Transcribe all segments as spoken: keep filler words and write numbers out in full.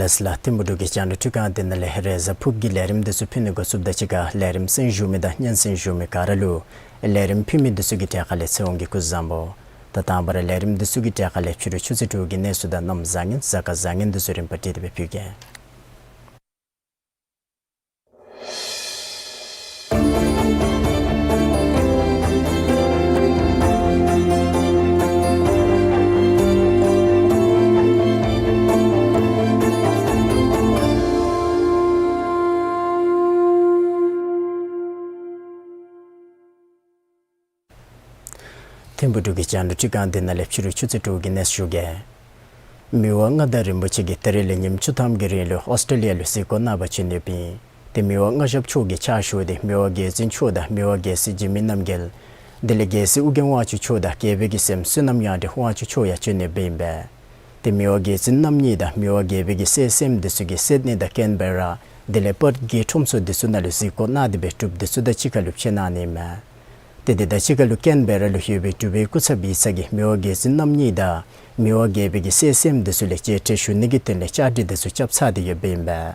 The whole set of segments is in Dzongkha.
ལགས་ལགས། ཐིམ་ཕུག་འབྲུག་གི་རྒྱང་བསྒྲགས་ཁང་འདི་ནང་ལས་རེས་གཟའ་ཕུརཔ་གི་ལས་རིམ་འདི་ཚུ་ཕུལ་ནི་འགོ་བཙུགསཔ་ད་གཅིག་ཁར་ལས་རིམ་གསན་བཞུགས་མི་དང་སྙན་གསན་བཞུགས་མི་ག་ར་ལུ་ལས་རིམ་ཕུལ་མི་འདི་ཚུ་གི་གྲལ་ཁ་ལས་ཚེ་དབང་གིས་སྐུ་གཟུགས་བཟང་པོ། ད་དང་པ་ར་ལས་རིམ་འདི་ཚུ་གི་གྲལ་ཁ་ལས་ཕྱི་རུ་ཆུ་ཚོད་དྲུག་གི་གནས་ཚུལ་དང་གནམ་བཟང་ངན་གཟའ་སྐར་བཟང་ངན་འདི་ཚུ་རིམ་པ་བསྒྲིགས་ཏེ་སྦེ་ཕུལ་གེ། ཐིམ་ཕུག་འབྲུག་གི་རྒྱང་བསྒྲགས་ཁང་འདི་ནང་ལས་ཕྱི་རུ་ཆུ་ཚོད་དྲུག་གི་གནས་ཚུལ་ཞུ་གེ། མི་དབང་མངའ་བདག་རིན་པོ་ཆེ་གིས་ད་རིས་ལས་ཉིནམ་བཅུ་ཐམ་གྱི་རིང་ལུ་ཨོསི་ཊེ་ལི་ཡ་ལུ་གཟིགས་སྐོར་གནང་བར་བྱོན་ནི་ཨིན་པས། ཏེ་མི་དབང་མངའ་ཞབས་མཆོག་གི་ཕྱག་ཞུ་སྟེ་མི་དབང་རྒྱལ་བཙུན་མཆོག་དང་མི་དབང་རྒྱལ་སྲས་འཇིགས་མེད་རྣམ་རྒྱལ། དེ་ལས་རྒྱལ་སྲས་ཨོ་རྒྱན་དབང་ཕྱུག་མཆོག་དང་རྒྱལ་པོའི་གི་སྲསམོ་བསོད་ནམས་དབྱངས་སྒྲོན་དབང་ཕྱུག་མཆོག་ཡང་བྱོན་ནི་ཨིན་པས། ཏེ་མི་དབང་རྒྱལ་བཙུན་རྣམ་གཉིས་དང་མི་དབང་རྒྱལ་པོའི་གི་སྲས་སྲསམོ་འདི་ཚུ་གིས་སིཌ་ནི་དང་ཀེན་བེ་ར་དེ་ལས་པརཐ་གི་ཁྲོམ་ཚུ་འདི་ཚུ་ནང་ལུ་གཟིགས་སྐོར་གནང་སྟེ་སྦེ་འབྲུགཔ་འདི་ཚུ་དང་གཅིག་ཁར་ལུ་ཕྱད་གནང་ནི་ཨིན་མས། ཏེ་དེ་དང་གཅིག་ཁར་ལུ་ཀེན་བེ་ར་ལུ་ཡོད་པའི་འབྲུག་པའི་སྐུ་ཚབ་ཡིག་ཚང་གིས་མི་དབང་རྒྱལ་བཙུན་རྣམ་གཉིས་དང་མི་དབང་རྒྱལ་པོའི་གི་སྲས་སྲསམོ་འདི་ཚུ་ལས་མཇལ་འཕྲད་ཞུ་ནི་གི་དོན་ལས་བཅར་འདྲི་འདི་ཚུ་རྐྱབ་ཚར་ཏེ་ཡོདཔ་ཨིན་པས།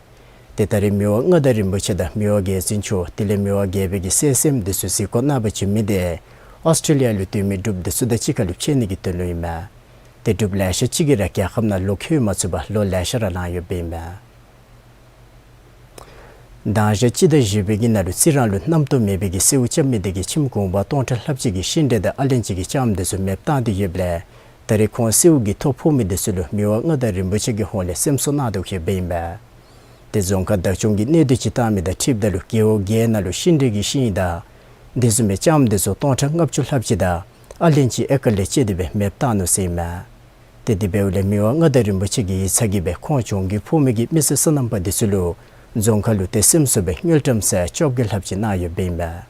ཏེ་ད་རིས་མི་དབང་མངའ་བདག་རིན་པོ་ཆེ་དང་མི་དབང་རྒྱལ་བཙུན་མཆོག་དེ་ལས་མི་དབང་རྒྱལ་པོའི་གི་སྲས་སྲསམོ་འདི་ཚུ་གཟིགས་སྐོར་གནང་བར་བྱོན་མི་འདི་ཨོསི་ཊེ་ལི་ཡ་ལུ་སྡོད་མི་འབྲུགཔ་འདི་ཚུ་དང་གཅིག་ཁར་ལུ་ཕྱད་ནི་གི་དོན་ལུ་ཨིན་མས། ཏེ་འབྲུགཔ་ལེ་ཤ་ཅིག་གིས་ར་རྒྱལ་ཁབ་ནང་ལོག་འཁྱོལ་མ་ཚུགས་པར་ལོ་ལེ་ཤ་ར་ལང་ཡོདཔ་ཨིན་མས། དང་ཞག་སྤྱི་ཟླ་བཞི་པའི་གི་ནང་ལུ་རྩི་རང་ལུ་རྣམ་རྟོག་མེད་པའི་གི་གསོལཝ་རྐྱབ་མི་དེ་གིས་ཁྱིམ་གུང་པ་སྟོང་ཕྲག་ལྷགཔ་ཅིག་གི་ཤིང་འབྲས་དང་ཨ་ལན་ཅིག་གི་ལྕངམ་འདི་ཚུ་མེདཔ་བཏང་སྟེ་ཡོདཔ་ལས་ད་རིས་ཁོང་གསོལཝ་གི་ཐོ་ཕོག་མི་འདི་ཚུ་ལུ་མི་དབང་མངའ་བདག་རིན་པོ་ཆེ་གི་ཧོངས་ལས་སེམས་གསོ་གནང་དོ་ཡོདཔ་ཨིན་པས། ཏེ་རྫོང་ཁག་བདག་སྐྱོང་གི་གནད་དོན་ཅིག་བཏང་མི་དང་འཁྲིལཝ་ད་ལུ་རྒེད་འོག་བརྒྱད་ནང་ལུ་ཤིང་འབྲས་ཀྱི་ཤིང་དང་དེ་བཟུམ་སྦེ་ལྕངམ་འདི་ཚུ་སྟོང་ཕྲག་ལྔ་བཅུ་ལྷགཔ་ཅིག་དང་ཨ་ལན་ཅིག་ཨེ་ཀར་ལས་བཅད་དེ་སྦེ་མེདཔ་བཏང་ནུག་ཟེར་ཨིན་མས། ཏེ་དེ་འབདཝ་ལས་མི་དབང་མངའ་བདག་རིན་པོ་ཆེ་གི་ཡིག་ཚང་གིས་སྦེ་ཁོང་གྱོང་གུད་ཕོག་མི་གི་མི་སེར་སོ་ནམ་པ་འདི་ཚུ་ལུ་རྫོང་ཁག་ལུ་དེ་སེམས་གསོ་སྦེ་དངུལ་ཀྲམ་ས་ཡ་བཅོ་བརྒྱད་ལྷགཔ་ཅིག་གནང་ཡོདཔ་ཨིན་མས།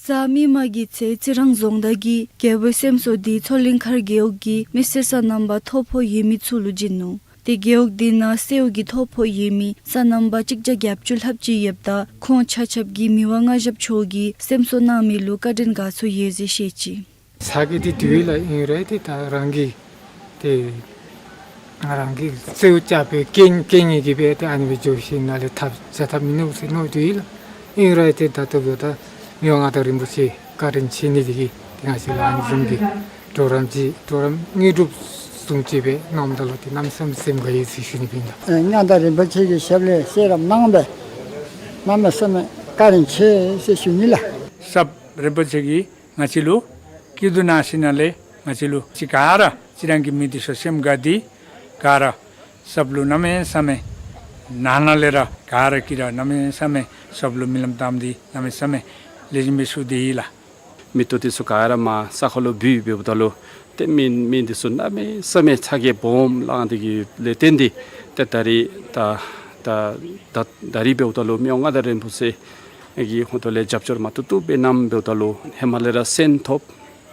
གཟའ་མིག་དམར་གྱི་ཚེ་རྩི་རང་རྫོང་བདག་གིས་རྒྱལ་པོའི་སེམས་གསོ་འདི་མཚོ་གླིང་མཁར་རྒེད་འོག་གི་མི་སེར་སོ་ནམ་པ་ཐོ་ཕོག་ཡོད་མི་ཚུ་ལུ་བྱིན་ནུག། ཏེ་རྒེད་འོག་འདི་ནང་གསོལཝ་གི་ཐོ་ཕོག་ཡོད་མི་སོ་ནམ་པ་གཅིག་བརྒྱ་བརྒྱད་ཅུ་ལྷགཔ་ཅིག་ཡོདཔ་ད་ཁོང་ཆ་ཁྱབ་ཀྱིས་མི་དབང་མངའ་ཞབས་མཆོག་གིས་སེམས་གསོ་གནང་མི་ལུ་བཀའ་དྲིན་དགའ་ཚོར་ཡོད་ཟེར་བཤད་ཅི། ཚ་གྱང་འདི་དེ་ལས་ཨིན་རུང་ཏེ་ད་རང་གི་ཏེ་རང་གི་གསོལཝ་རྐྱབ་པའི་རྐྱེན་རྐྱེན་གྱིས་སྦེ་ཏེ་ཨ་ནི་སྦེ་འགྱོ་ཞིནམ་ལས་ཐབས་བྱ་ཐབས་མིན་ནུག་ཟེར་མནོ་དེ་ལས་ཨིན་རུང་ཏེ་ད་ལྟོ་འབདཝ་ད་མི་དབང་མངའ་བདག་རིན་པོ་ཆེ་བཀའ་དྲིན་ཆེ་ནི་དེ་གིས་ཏེ་ང་བཅས་ལུ་ཨ་ནི་བཟུམ་གྱི་གྲོགས་རམ་ཅིག་གྲོགས་རམ་དངོས་གྲུབ་བཟུམ་ཅིག་སྦེ་གནངམ་ད་ལུ་ཏེ་གནམ་མེད་ས་མེད་སེམས་དགའ་ཡི་ཟེར་ཞུ་ནི་ཨིན་ལགས། ཨེ་མངའ་བདག་རིན་པོ་ཆེ་གི་ཞབས་ལས་གསོལ་རས་གནང་སྦེ་གནམ་མེད་ས་མེད་བཀའ་དྲིན་ཆེ་ཟེར་ཞུ་ནི་ལགས། ཞབས་རིན་པོ་ཆེ་གིས་ང་བཅས་ལུ་སྐྱིད་སྡུག་གནང་ཞིནམ་ལས་ང་བཅས་ལུ་ཅིག་ག་ར་ཅིག་རང་གི་མི་འདི་ཚུ་སེམས་དགའ་སྟེ་ག་ར་ཞབས་ལུ་གནམ་མེད་ས་མེད་ནང་ན་ལས་ར་ག་ར་གིས་ར་གནམ་མེད་ས་མེད་ཞབས་ལུ་སྨོན་ལམ་བཏབ་སྟེ་གནམ་མེད་ས་མེད་ལེགས་ཤོམ་སྦེ་བཞུགས་ཏེ་ཡོད་ལགས། མེ་ཏོག་འདི་ཚུ་ག་ར་མར་ས་ཁ་ལུ་བུད་འབདཝ་ད་ལུ་ཏེ་མི་མི་འདི་ཚུ་གནམ་མེད་ས་མེད་ཚ་གྱང་སྦོམ་ལངས་ཏེ་གི་ལས་བརྟེན་ཏེ་ཏེ་ད་རིས་ད་ད་ད་ད་རིས་འབདཝ་ད་ལུ་མི་དབང་མངའ་བདག་རིན་པོ་ཆེ་གི་ཧོངས་ལས་རྒྱབ་སྐྱོར་མ་བཏུབ་བཏུབ་སྦེ་གནངམ་འབདཝ་ད་ལུ་ཧེ་མ་ལས་ར་སོན་ཐོབ་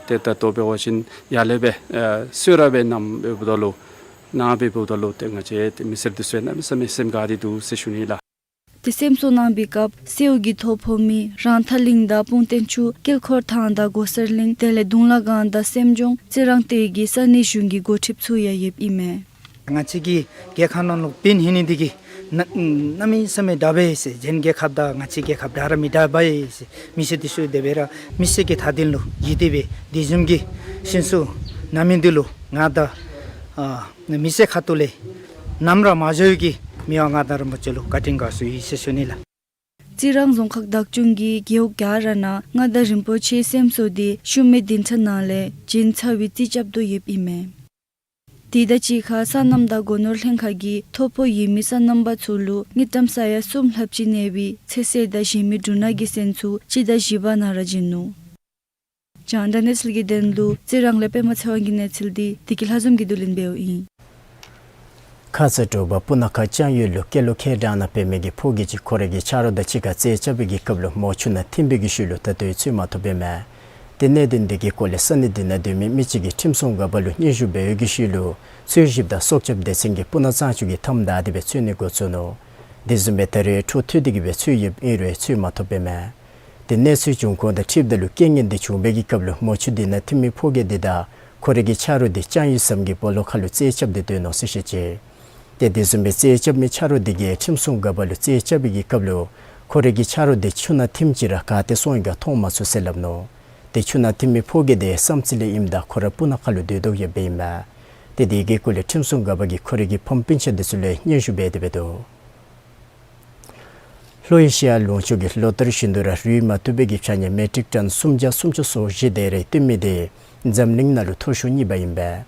ཏེ་ད་ལྟོ་འབད་བ་ཅིན་ཡར་ལས་སྦེ་ཨེ་གསོལ་རས་སྦེ་གནངམ་འབདཝ་ད་ལུ་གནང་འབདཝ་ད་ལུ་ཏེ་ང་བཅས་ཏེ་མི་སེར་འདི་ཚུ་གནམ་མེད་ས་མེད་སེམས་དགའ་སྟེ་འདུག་ཟེར་ཞུ་ནི་ལགས། ཏེ་སེམས་གསོ་གནང་བའི་སྐབས་སེའུ་གི་ཐོ་ཕོག་མི་རང་ཐང་གླིང་དང་སྤུངས་ཐང་ཆུ་དཀྱིལ་འཁོར་ཐང་དང་མགོ་སེར་གླིང་དེ་ལས་གདུང་ལ་སྒང་དང་སེམས་ལྗོངས་རྩི་རང་སྟོད་ཀྱི་ས་གནས་གཞུང་གི་འགོ་ཁྲིདཔ་ཚུ་ཡང་ཡོདཔ་ཨིན་མས། ང་བཅས་ཀྱི་རྒྱལ་ཁབ་ནང་ལུ་འབད་ནི་འདི་གིས་གནམ་མེད་ས་མེད་དྲག་པས་ཟེར། གཞན་རྒྱལ་ཁབ་དང་ང་བཅས་རྒྱལ་ཁབ་འདྲ་ར་མི་འདྲ་བས་ཟེར། མི་སེར་འདི་ཚུ་དེ་སྦེ་ར་མི་སེར་གྱི་མཐའ་དོན་ལུ་ཡིད་དེ་སྦེ་དེ་བཟུམ་གྱི་སེམས་གསོ་གནང་མི་འདི་ལུ་ང་དང་ཨ་མི་སེར་ཁ་ཐུག་ལས་ནམ་ར་མ་འགྱོ་བའི་གི་མི་དབང་མངའ་བདག་རིན་པོ་ཆེ་ལུ་བཀའ་དྲིན་དགའ་ཚོར་ཡོད་ཟེར་ཞུ་ནི་ལགས། རྩི་རང་རྫོང་ཁག་བདག་སྐྱོང་གིས་རྒེད་འོག་ག་ར་ནང་མངའ་བདག་རིན་པོ་ཆེའི་སེམས་གསོ་འདི་ཤུལ་མའི་བདུན་ཕྲག་ནང་ལས་བྱིན་ཚར་བའི་རྩིས་རྐྱབ་དོ་ཡོདཔ་ཨིན་མས། དེ་དང་གཅིག་ཁར་སོ་ནམ་དང་སྒོ་ནོར་ལྷན་ཁག་གིས་ཐོ་ཕོག་ཡོད་མི་སོ་ནམ་པ་ཚུ་ལུ་དངུལ་ཀྲམ་ས་ཡ་གསུམ་ལྷགཔ་ཅིག་གནས་པའི་ཚོད་བསྲེ་དང་གཞན་མི་འབྲུ་སྣ་གི་སོན་ཚུ་སྤྱི་ཟླ་བཞི་པ་ནང་ར་བྱིན་ནུག། རྒྱང་བསྒྲགས་གནས་ཚུལ་གྱི་དོན་ལུ་རྩི་རང་ལས་པདྨ་ཚེ་དབང་གི་གནས་ཚུལ་འདི་བདེ་སྐྱིད་ལྷ་འཛོམས་ཀྱིས་བསྡུ་ལེན་འབདཝ་ཨིན། ཁ་ཙ་དྲོ་པ་སྤུ་ན་ཁ་ལྕང་ཡུལ་ལུ་སྐྱེས་ལོ་ཁལ་གྲངས་ནང་འབད་མི་གི་ཕོ་རྒྱས་ཅིག་ཁོ་རའི་གི་ཆ་རོགས་དང་གཅིག་ཁར་རྩེད་རྐྱབ་པའི་གི་སྐབས་ལུ་མོ་ཆུ་ནང་ཐིམ་པའི་གི་ཤུལ་ལུ་ད་ལྟོ་ཡང་འཚོལ་མ་ཐོབ་པས་མས། ཏེ་གནད་དོན་འདི་གི་སྐོར་ལས་ས་གནས་འདི་ནང་སྡོད་མི་མི་ཅིག་གིས་ཁྲིམས་སྲུང་འགག་པ་ལུ་སྙན་ཞུ་འབད་བའི་གི་ཤུལ་ལུ་འཚོལ་ཞིབ་དང་སྲོག་སྐྱབས་སྡེ་ཚན་གྱིས་སྤུ་ན་གཙང་ཆུ་གི་མཐའམ་བདའ་སྟེ་སྦེ་འཚོལ་ནི་འགོ་བཙུགས་ནུག། དེ་བཟུམ་སྦེ་ད་རེས་འཕྲོ་མཐུད་དེ་གི་སྦེ་འཚོལ་ཡོདཔ་ཨིན་རུང་འཚོལ་མ་ཐོབ་པས་མས། ཏེ་གནས་ཚུལ་བྱུང་ཁུངས་དང་འཁྲིལཝ་ད་ལུ་རྐྱེན་ངན་འདི་བྱུང་བའི་གི་སྐབས་ལུ་མོ་ཆུ་འདི་ནང་ཐིམ་མི་ཕོ་རྒྱས་འདི་དང་ཁོ་རའི་གི་ཆ་རོགས་འདི་ལྕང་ཡུལ་ཟམ་གྱི་སྦོ་ལོགས་ཁ་ལུ་རྩེད་རྐྱབ་སྟེ་སྡོད་ནུག་ཟེར་བཤད་ཅི། ཏེ་དེ་བཟུམ་སྦེ་རྩེད་རྐྱབ་མི་ཆ་རོགས་འདི་གིས་ཁྲིམས་སྲུང་འགག་པ་ལུ་རྩེད་རྐྱབ་པའི་གི་སྐབས་ལུ་ཁོ་རའི་གི་ཆ་རོགས་འདི་ཆུ་ནང་ཐིམ་ཅི་ར་ག་ཏེ་སོང་ཡི་ག་མཐོང་མ་ཚུགས་ཟེར་སླབ་ནུག། ཏེ་ཆུ་ནང་ཐིམ་མི་ཕོ་རྒྱས་འདི་བསམ་རྩེ་ལས་ཨིནམ་ད་ཁོ་ར་སྤུ་ན་ཁ་ལུ་སྡོད་དོ་ཡོདཔ་ཨིན་མས། ཏེ་དེ་གི་སྐོར་ལས་ཁྲིམས་སྲུང་འགག་པ་གིས་ཁོ་རའི་གི་ཕམ་སྤུན་ཆ་འདི་ཚུ་ལུ་སྙན་ཞུ་འབད་དེ་སྦེ་འདུག། ལྷོ་ཨེ་ཤི་ཡ་ལུང་ཕྱོགས་ཀྱི་ལོ་ལྟར་བཞིན་དུ་ར་རུལ་མ་བཏུབ་པའི་གི་ཕྱགས་སྙིགས་མེ་ཊིག་ཊཱན་སུམ་བརྒྱ་སུམ་ཅུ་སོ་བཞི་དེ་རེ་བཏོན་མི་དེ་འཛམ་གླིང་ནང་ལུ་མཐོ་ཤོས་གཉིས་པ་ཨིན་པས།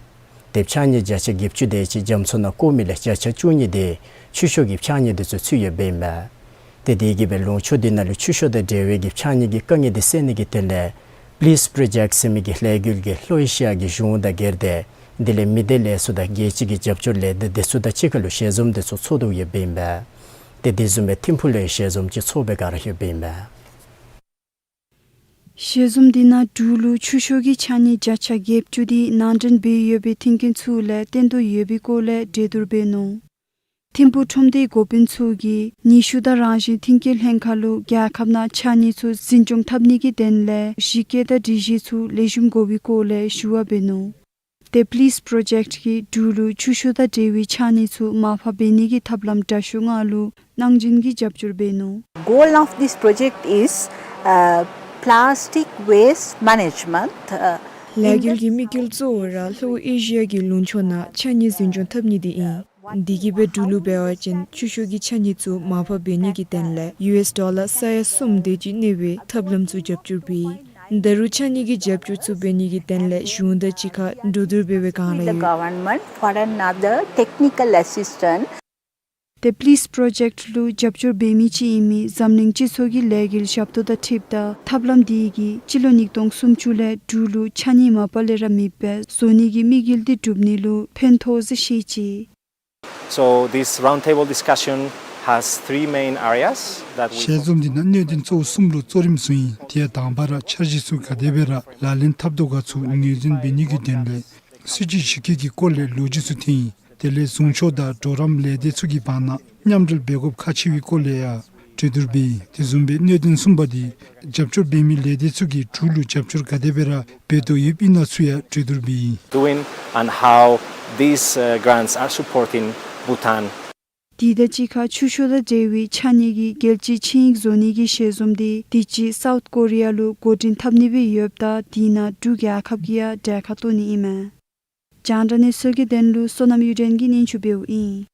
ཏེ་ཕྱགས་སྙིགས་བརྒྱ་ཆ་བརྒྱད་ཅུ་དེ་ཅིག་རྒྱ་མཚོ་ནང་བཀོ་མི་ལས་བརྒྱ་ཆ་བཅུ་གཉིས་དེ་ཆུ་ཤོག་གི་ཕྱགས་སྙིགས་དེ་ཚུ་ཚུད་ཡོདཔ་ཨིན་པས། ཏེ་དེ་གིས་སྦེ་ལུང་ཕྱོགས་འདི་ནང་ལུ་ཆུ་ཤོག་དང་འབྲེལ་བའི་གི་ཕྱགས་སྙིགས་ཀྱི་དཀའ་ངལ་དེ་སེལ་ནི་གི་དོན་ལས་པི་ལིས་པྲོ་ཇེཀཊ་ཟེར་མི་གི་ལས་འགུལ་གྱིས་ལྷོ་ཨེ་ཤི་ཡ་གི་གཞུང་དང་སྒེར་སྡེ་དེ་ལས་མི་སྡེ་ལས་ཚོགས་དང་རྒྱལ་སྤྱི་གི་རྒྱབ་སྐྱོར་ལས་སྡེ་དེ་ཚུ་དང་གཅིག་ཁར་ལུ་ཞལ་འཛོམས་དེ་ཚུ་ཚོགས་དོ་ཡོདཔ་ཨིན་པས། ཏེ་དེ་བཟུམ་སྦེ་ཐིམ་ཕུག་ལུ་ཡང་ཞལ་འཛོམས་ཅིག་ཚོགས་སྦེ་ག་ར་ཡོདཔ་ཨིན་པས། ཞལ་འཛོམས་འདི་ནང་འབྲུག་ལུ་ཆུ་ཤོག་གི་ཕྱགས་སྙིགས་བརྒྱ་ཆ་བརྒྱད་ཅུ་དེ་ནང་འདྲེན་འབད་ཡོད་པའི་མཐུན་རྐྱེན་ཚུ་ལས་བརྟེན་དོ་ཡོད་པའི་སྐོར་ལས་གྲོས་བསྡུར་འབད་ནུག། ཐིམ་ཕུག་ཁྲོམ་སྡེའི་འགོ་དཔོན་ཚུ་གིས་ནུས་ཤུགས་དང་རང་བཞིན་མཐུན་རྐྱེན་ལྷན་ཁག་ལུ་རྒྱལ་ཁབ་ནང་ཕྱགས་སྙིགས་ཚུ་འཛིན་སྐྱོང་འཐབ་ནི་གི་དོན་ལས་གཞི་བཀོད་དང་སྒྲིག་གཞི་ཚུ་ལེགས་ཤོམ་དགོ་པའི་སྐོར་ལས་ཞུ་བ་འབད་ནུག། ཏེ་པི་ལིས་པྲོ་ཇེཀཊ་གིས་འབྲུག་ལུ་ཆུ་ཤོག་དང་འབྲེལ་བའི་ཕྱགས་སྙིགས་ཚུ་མར་ཕབ་འབད་ནི་གི་ཐབས་ལམ་དྲག་ཤོས་ལྔ་ལུ་གནང་སྦྱིན་གྱི་རྒྱབ་སྐྱོར་འབད་ནུག། Goal of this project is, uh, plastic waste management, uh, ལས་འགུལ་གྱི་དམིགས་ཡུལ་གཙོ་བོ་ར་ལྷོ་ཨེ་ཤི་ཡ་གི་ལུང་ཕྱོགས་ནང་ཕྱགས་སྙིགས་འཛིན་སྐྱོང་འཐབ་ནི་དེ་ཨིན། དེ་གིས་སྦེ་འབྲུག་ལུ་འབད་བ་ཅིན་ཆུ་ཤོག་གི་ཕྱགས་སྙིགས་ཚུ་མར་ཕབ་འབད་ནི་གི་དོན་ལས་ཡུ་ཨེས་ཌོ་ལར་ས་ཡ་གསུམ་དེ་ཅིག་གནས་པའི་ཐབས་ལམ་ཚུ་རྒྱབ་སྐྱོར་འབད་ཡི། ད་རུང་ཕྱགས་སྙིགས་ཀྱི་རྒྱབ་སྐྱོར་ཚུ་འབད་ནི་གི་དོན་ལས་གཞུང་དང་གཅིག་ཁར་གྲོས་བསྡུར་འབད་བའི་བསྒང་ར་ཡོད། With the government for another technical assistance. ཏེ་པི་ལིས་པྲོ་ཇེཀཊ་ལུ་རྒྱབ་སྐྱོར་འབད་མི་ཅིག་ཨིན་མི་འཛམ་གླིང་སྤྱི་ཚོགས་ཀྱི་ལས་འགུལ་ཞབས་ཏོག་དང་འཁྲིལཝ་ད་ཐབས་ལམ་དེ་གིས་སྤྱི་ལོ་ཉིས་སྟོང་སུམ་ཅུ་ལས་འབྲུག་ལུ་ཕྱགས་སྙིགས་མ་པ་ལས་ར་མེདཔ་བཟོ་ནི་གི་དམིགས་ཡུལ་དེ་འགྲུབ་ནི་ལུ་ཕན་ཐོགས་ཟེར་བཤད་ཅི། So this roundtable discussion has three main areas that we ཞལ་འཛོམས་འདི་ནང་གནད་དོན་གཙོ་བོ་གསུམ་ལུ་གཙོ་རིམ་བཟུང་ཡི། དེ་ཡང་དང་པ་ར་འཆར་གཞི་ཚུ་ག་དེ་སྦེ་ར་ལག་ལེན་འཐབ་དོ་ག་ཚུ་ངོས་འཛིན་འབད་ནི་གི་དོན་ལས་སྲིད་ཇུས་གཞི་བཀོད་ཀྱི་སྐོར་ལས་ལོ་རྒྱུས་ཚུ་ཐོན་ཡི། དེ་ལས་ཟུང་ཕྱོགས་དང་གྲོགས་རམ་ལས་སྡེ་ཚུ་གི་བར་ན་མཉམ་འབྲེལ་འབད་དགོཔ་ཁག་ཆེ་བའི་སྐོར་ལས་ཡང་གྲོས་བསྡུར་འབད་ཡི། དེ་བཟུམ་སྦེ་གནད་དོན་གསུམ་པ་དེ་རྒྱབ་སྐྱོར་འབད་མི་ལས་སྡེ་ཚུ་གིས་འབྲུག་ལུ་རྒྱབ་སྐྱོར་ག་དེ་སྦེ་ར་འབད་དོ་ཡོདཔ་ཨིན་ན་ཚུ་ཡང་གྲོས་བསྡུར་འབད་ཡི། Doing and how these, uh, grants are supporting Bhutan. དེ་དང་གཅིག་ཁར་ཆུ་ཤོག་དང་འབྲེལ་བའི་ཕྱགས་སྙིགས་ཀྱི་རྒྱལ་སྤྱིའི་ཆིངས་ཡིག་བཟོ་ནི་གི་ཞལ་འཛོམས་དེ་དུས་ཅི་སའུཐ་ཀོ་རི་ཡ་ལུ་འགོ་འདྲེན་འཐབ་ནི་སྦེ་ཡོདཔ་ད་དེ་ནང་འབྲུག་རྒྱལ་ཁབ་ཀྱིས་ཡང་གྲལ་ཁར་གཏོགས་ནི་ཨིན་མས། རྒྱང་བསྒྲགས་གནས་ཚུལ་གྱི་དོན་ལུ་བསོད་ནམས་གཡུ་སྒྲོན་གྱིས་སྙན་ཞུ་འབདཝ་ཨིན།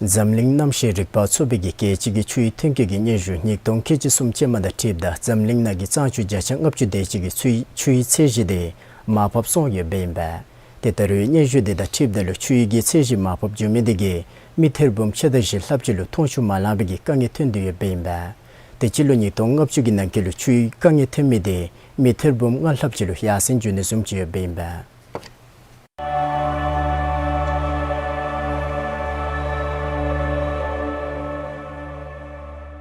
འཛམ་གླིང་གནམ་གཤིས་རིག་པ་ཚོགས་པའི་གི་རྒྱལ་སྤྱི་གི་ཆུའི་ཐོན་སྐྱེད་ཀྱི་སྙན་ཞུ་ཉིས་སྟོང་ཁལ་གཅིག་གསུམ་ཅན་མ་དང་འཁྲིལཝ་ད་འཛམ་གླིང་ནང་གི་གཙང་ཆུ་བརྒྱ་ཆ་ལྔ་བཅུ་དེ་ཅིག་གི་ཆུའི་ཆུའི་ཚད་གཞི་དེ་མར་ཕབ་སོང་ཡོདཔ་ཨིན་པས། ཏེ་ད་རུང་སྙན་ཞུ་དེ་དང་འཁྲིལཝ་ད་ལུ་ཆུའི་གི་ཚད་གཞི་མར་ཕབ་འགྱོ་མི་དེ་གིས་མི་ཐེར་འབུམ་ཕྱེད་དང་བཞི་ལྷགཔ་ཅིག་ལུ་འཐུང་ཆུ་མ་ལང་པའི་གི་དཀའ་ངལ་ཐོན་དོ་ཡོདཔ་ཨིན་པས། ཏེ་སྤྱི་ལོ་ཉིས་སྟོང་ལྔ་བཅུ་གི་ནང་འཁོད་ལུ་ཆུའི་དཀའ་ངལ་ཐོན་མི་དེ་མི་ཐེར་འབུམ་ལྔ་ལྷགཔ་ཅིག་ལུ་ཡར་སེང་འགྱོ་ནི་བཟུམ་ཅིག་ཡོདཔ་ཨིན་པས།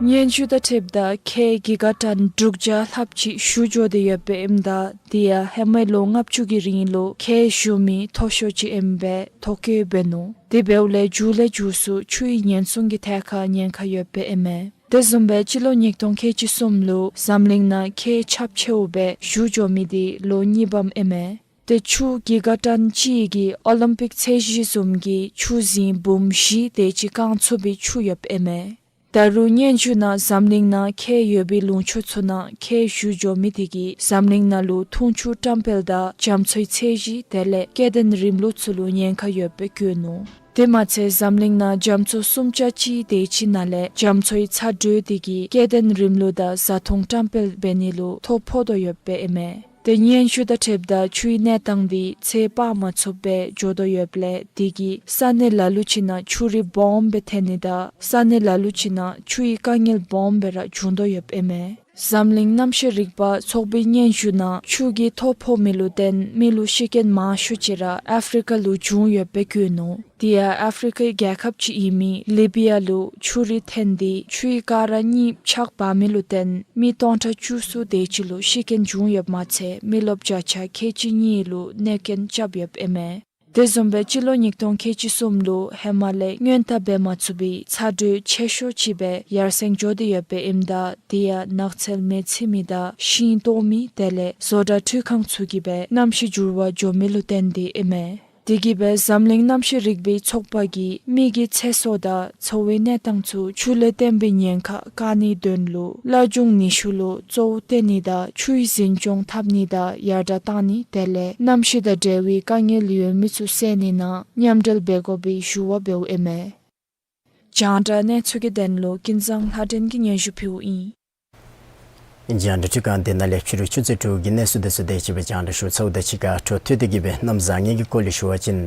སྙན་ཞུ་དང་འཁྲིལཝ་ད་ཁལ་གི་ག་ཊོན་དྲུག་བརྒྱ་ལྷགཔ་ཅིག་བཞུ་འགྱོ་སྟེ་ཡོདཔ་ཨིནམ་ད་དེ་ཡང་ཧེ་མའི་ལོ་ལྔ་བཅུ་གི་རིང་ལུ་ཁལ་བཞུ་མི་མཐོ་ཤོས་ཅིག་ཨིན་པའི་ཐོ་བཀོད་འབད་ནུག། དེ་འབདཝ་ལས་མཇུག་ལས་མཇུག་སུ་ཆུའི་ཉེན་སྲུང་གི་ཐད་ཁར་ཉེན་ཁ་ཡོདཔ་ཨིན་མས། དེ་བཟུམ་སྦེ་སྤྱི་ལོ་ཉིས་སྟོང་ཁལ་གཅིག་གསུམ་ལུ་འཛམ་གླིང་ནང་ཁལ་ཁྱབ་ཆེཝ་སྦེ་བཞུ་འགྱོ་མི་དེ་ལོ་གཉིས་པམ་ཨིན་མས། དེ་ཆུ་གི་ག་ཊོན་གཅིག་གིས་ཨོ་ལིམ་པིག་ཚད་གཞི་བཟུམ་གྱི་ཆུ་རྫིང་འབུམ་བཞི་དེ་ཅིག་བཀང་ཚུགས་པའི་ཆུ་ཡོདཔ་ཨིན་མས། ད་རུང་སྙན་ཞུ་ནང་འཛམ་གླིང་ནང་ཁལ་ཡོད་པའི་ལུང་ཕྱོགས་ཚུ་ནང་ཁལ་བཞུ་འགྱོ་མི་དེ་གིས་འཛམ་གླིང་ནང་ལུ་འཐུང་ཆུ་བཀྲམ་སྤེལ་དང་རྒྱ་མཚོའི་ཚད་གཞི་དེ་ལས་སྐྱེ་ལྡན་རིམ་ལུགས་ཚུ་ལུ་ཉེན་ཁ་ཡོདཔ་སྦེ་བཀོད་ནུག། དེ་མ་ཚད་འཛམ་གླིང་ནང་རྒྱ་མཚོ་སུམ་ཆ་གཅིག་དེ་ཅིག་ནང་ལས་རྒྱ་མཚོའི་ཚ་དྲོད་དེ་གིས་སྐྱེ་ལྡན་རིམ་ལུགས་དང་བཟའ་འཐུང་བཀྲམ་སྤེལ་འབད་ནི་ལུ་ཐོ་ཕོག་དོ་ཡོདཔ་ཨིན་མས། དེ་སྙན་ཞུ་དང་འཁྲིལཝ་ད་ཆུའི་གནས་སྟངས་དེ་ཚེ་དཔག་མ་ཚུགསཔ་སྦེ་འགྱོ་དོ་ཡོདཔ་ལས་དེ་གིས་ས་གནས་ལ་ལུ་ཅིག་ནང་ཆུ་རུད་སྦོམ་སྦེ་ཐོན་ནི་དང་ས་གནས་ལ་ལུ་ཅིག་ནང་ཆུའི་དཀའ་ངལ་སྦོམ་སྦེ་ར་བྱུང་དོ་ཡོདཔ་ཨིན་མས། འཛམ་གླིང་གནམ་གཤིས་རིག་པ་ཚོགས་པའི་སྙན་ཞུ་ནང་ཆུ་གི་ཐོ་ཕོག་མི་ལུ་བརྟེན་མི་ལུ་ཤི་རྐྱེན་མང་ཤོས་ཅིག་ར་ཨཕ་རི་ཀ་ལུ་བྱུང་ཡོདཔ་སྦེ་བཀོད་ནུག། དེ་ཡང་ཨཕ་རི་ཀའི་རྒྱལ་ཁབ་ཅིག་ཨིན་མི་ལི་བི་ཡ་ལུ་ཆུ་རུད་ཐོན་ཏེ་ཆུའི་ཀ་ར་གཉིས་ཆག་འབག་མི་ལུ་བརྟེན་མི་སྟོང་ཕྲག་བཅུ་གསུམ་དེ་ཅིག་ལུ་ཤི་རྐྱེན་བྱུང་ཡོདཔ་མ་ཚད་མི་རློབས་བརྒྱ་ཆ་ཁལ་གཅིག་གཉིས་ལུ་གནོད་རྐྱེན་རྐྱབ་ཡོདཔ་ཨིན་མས། དེ་བཟུམ་སྦེ་སྤྱི་ལོ་ཉིས་སྟོང་ཁལ་གཅིག་གསུམ་ལུ་ཧེ་མ་ལས་སྔོན་བརྡ་འབད་མ་ཚུགས་པའི་ཚ་དྲོད་ཆེ་ཤོས་ཅིག་སྦེ་ཡར་སེང་འགྱོ་སྟེ་ཡོདཔ་ཨིནམ་ད་དེ་ཡང་ནགས་ཚལ་མེ་འཚིག་མི་དང་ཤིང་བཏོག་མི་དེ་ལས་བཟོ་གྲྭ་འཕྲུལ་ཁང་ཚུ་གིས་སྦེ་གནམ་གཤིས་འགྱུར་བ་འགྱོ་མི་ལུ་བརྟེན་ཏེ་ཨིན་མས། དེ་གིས་སྦེ་འཛམ་གླིང་གནམ་གཤིས་རིག་པའི་ཚོགས་པ་གིས་མི་གི་ཚེ་སྲོག་དང་འཚོ་བའི་གནས་སྟངས་ཚུ་ཆུ་ལས་བརྟེན་པའི་ཉེན་ཁ་བཀག་ནིའི་དོན་ལུ་སླར་འབྱུང་ནུས་ཤུགས་ལུ་གཙོ་བོ་བཏོན་ནི་དང་ཆུའི་འཛིན་སྐྱོང་འཐབ་ནི་དང་ཡར་དྲག་བཏང་ནི་དེ་ལས་གནམ་གཤིས་དང་འབྲེལ་བའི་དཀའ་ངལ་ཡོད་མི་ཚུ་བསལ་ནི་ནང་མཉམ་འབྲེལ་འབད་དགོ་པའི་ཞུ་བ་འབདཝ་ཨིན་མས། རྒྱང་བསྒྲགས་གནས་ཚུལ་གྱི་དོན་ལུ་ཀུན་བཟང་ལྷ་སྒྲོན་གྱིས་སྙན་ཞུ་ཕུལཝ་ཨིན། རྒྱང་བསྒྲགས་ཁྲི་ཁང་འདི་ནང་ལས་ཕྱི་རུ་ཆུ་ཚོད་དྲུག་གི་གནས་ཚུལ་དེ་ཚུ་དེ་ཅིག་སྦེ་རྒྱང་བསྒྲགས་ཞུ་ཚརཝ་དང་གཅིག་ཁར་འཕྲོ་མཐུད་དེ་གི་སྦེ་གནམ་བཟང་ངན་གྱི་སྐོར་ལས་ཞུ་བ་ཅིན་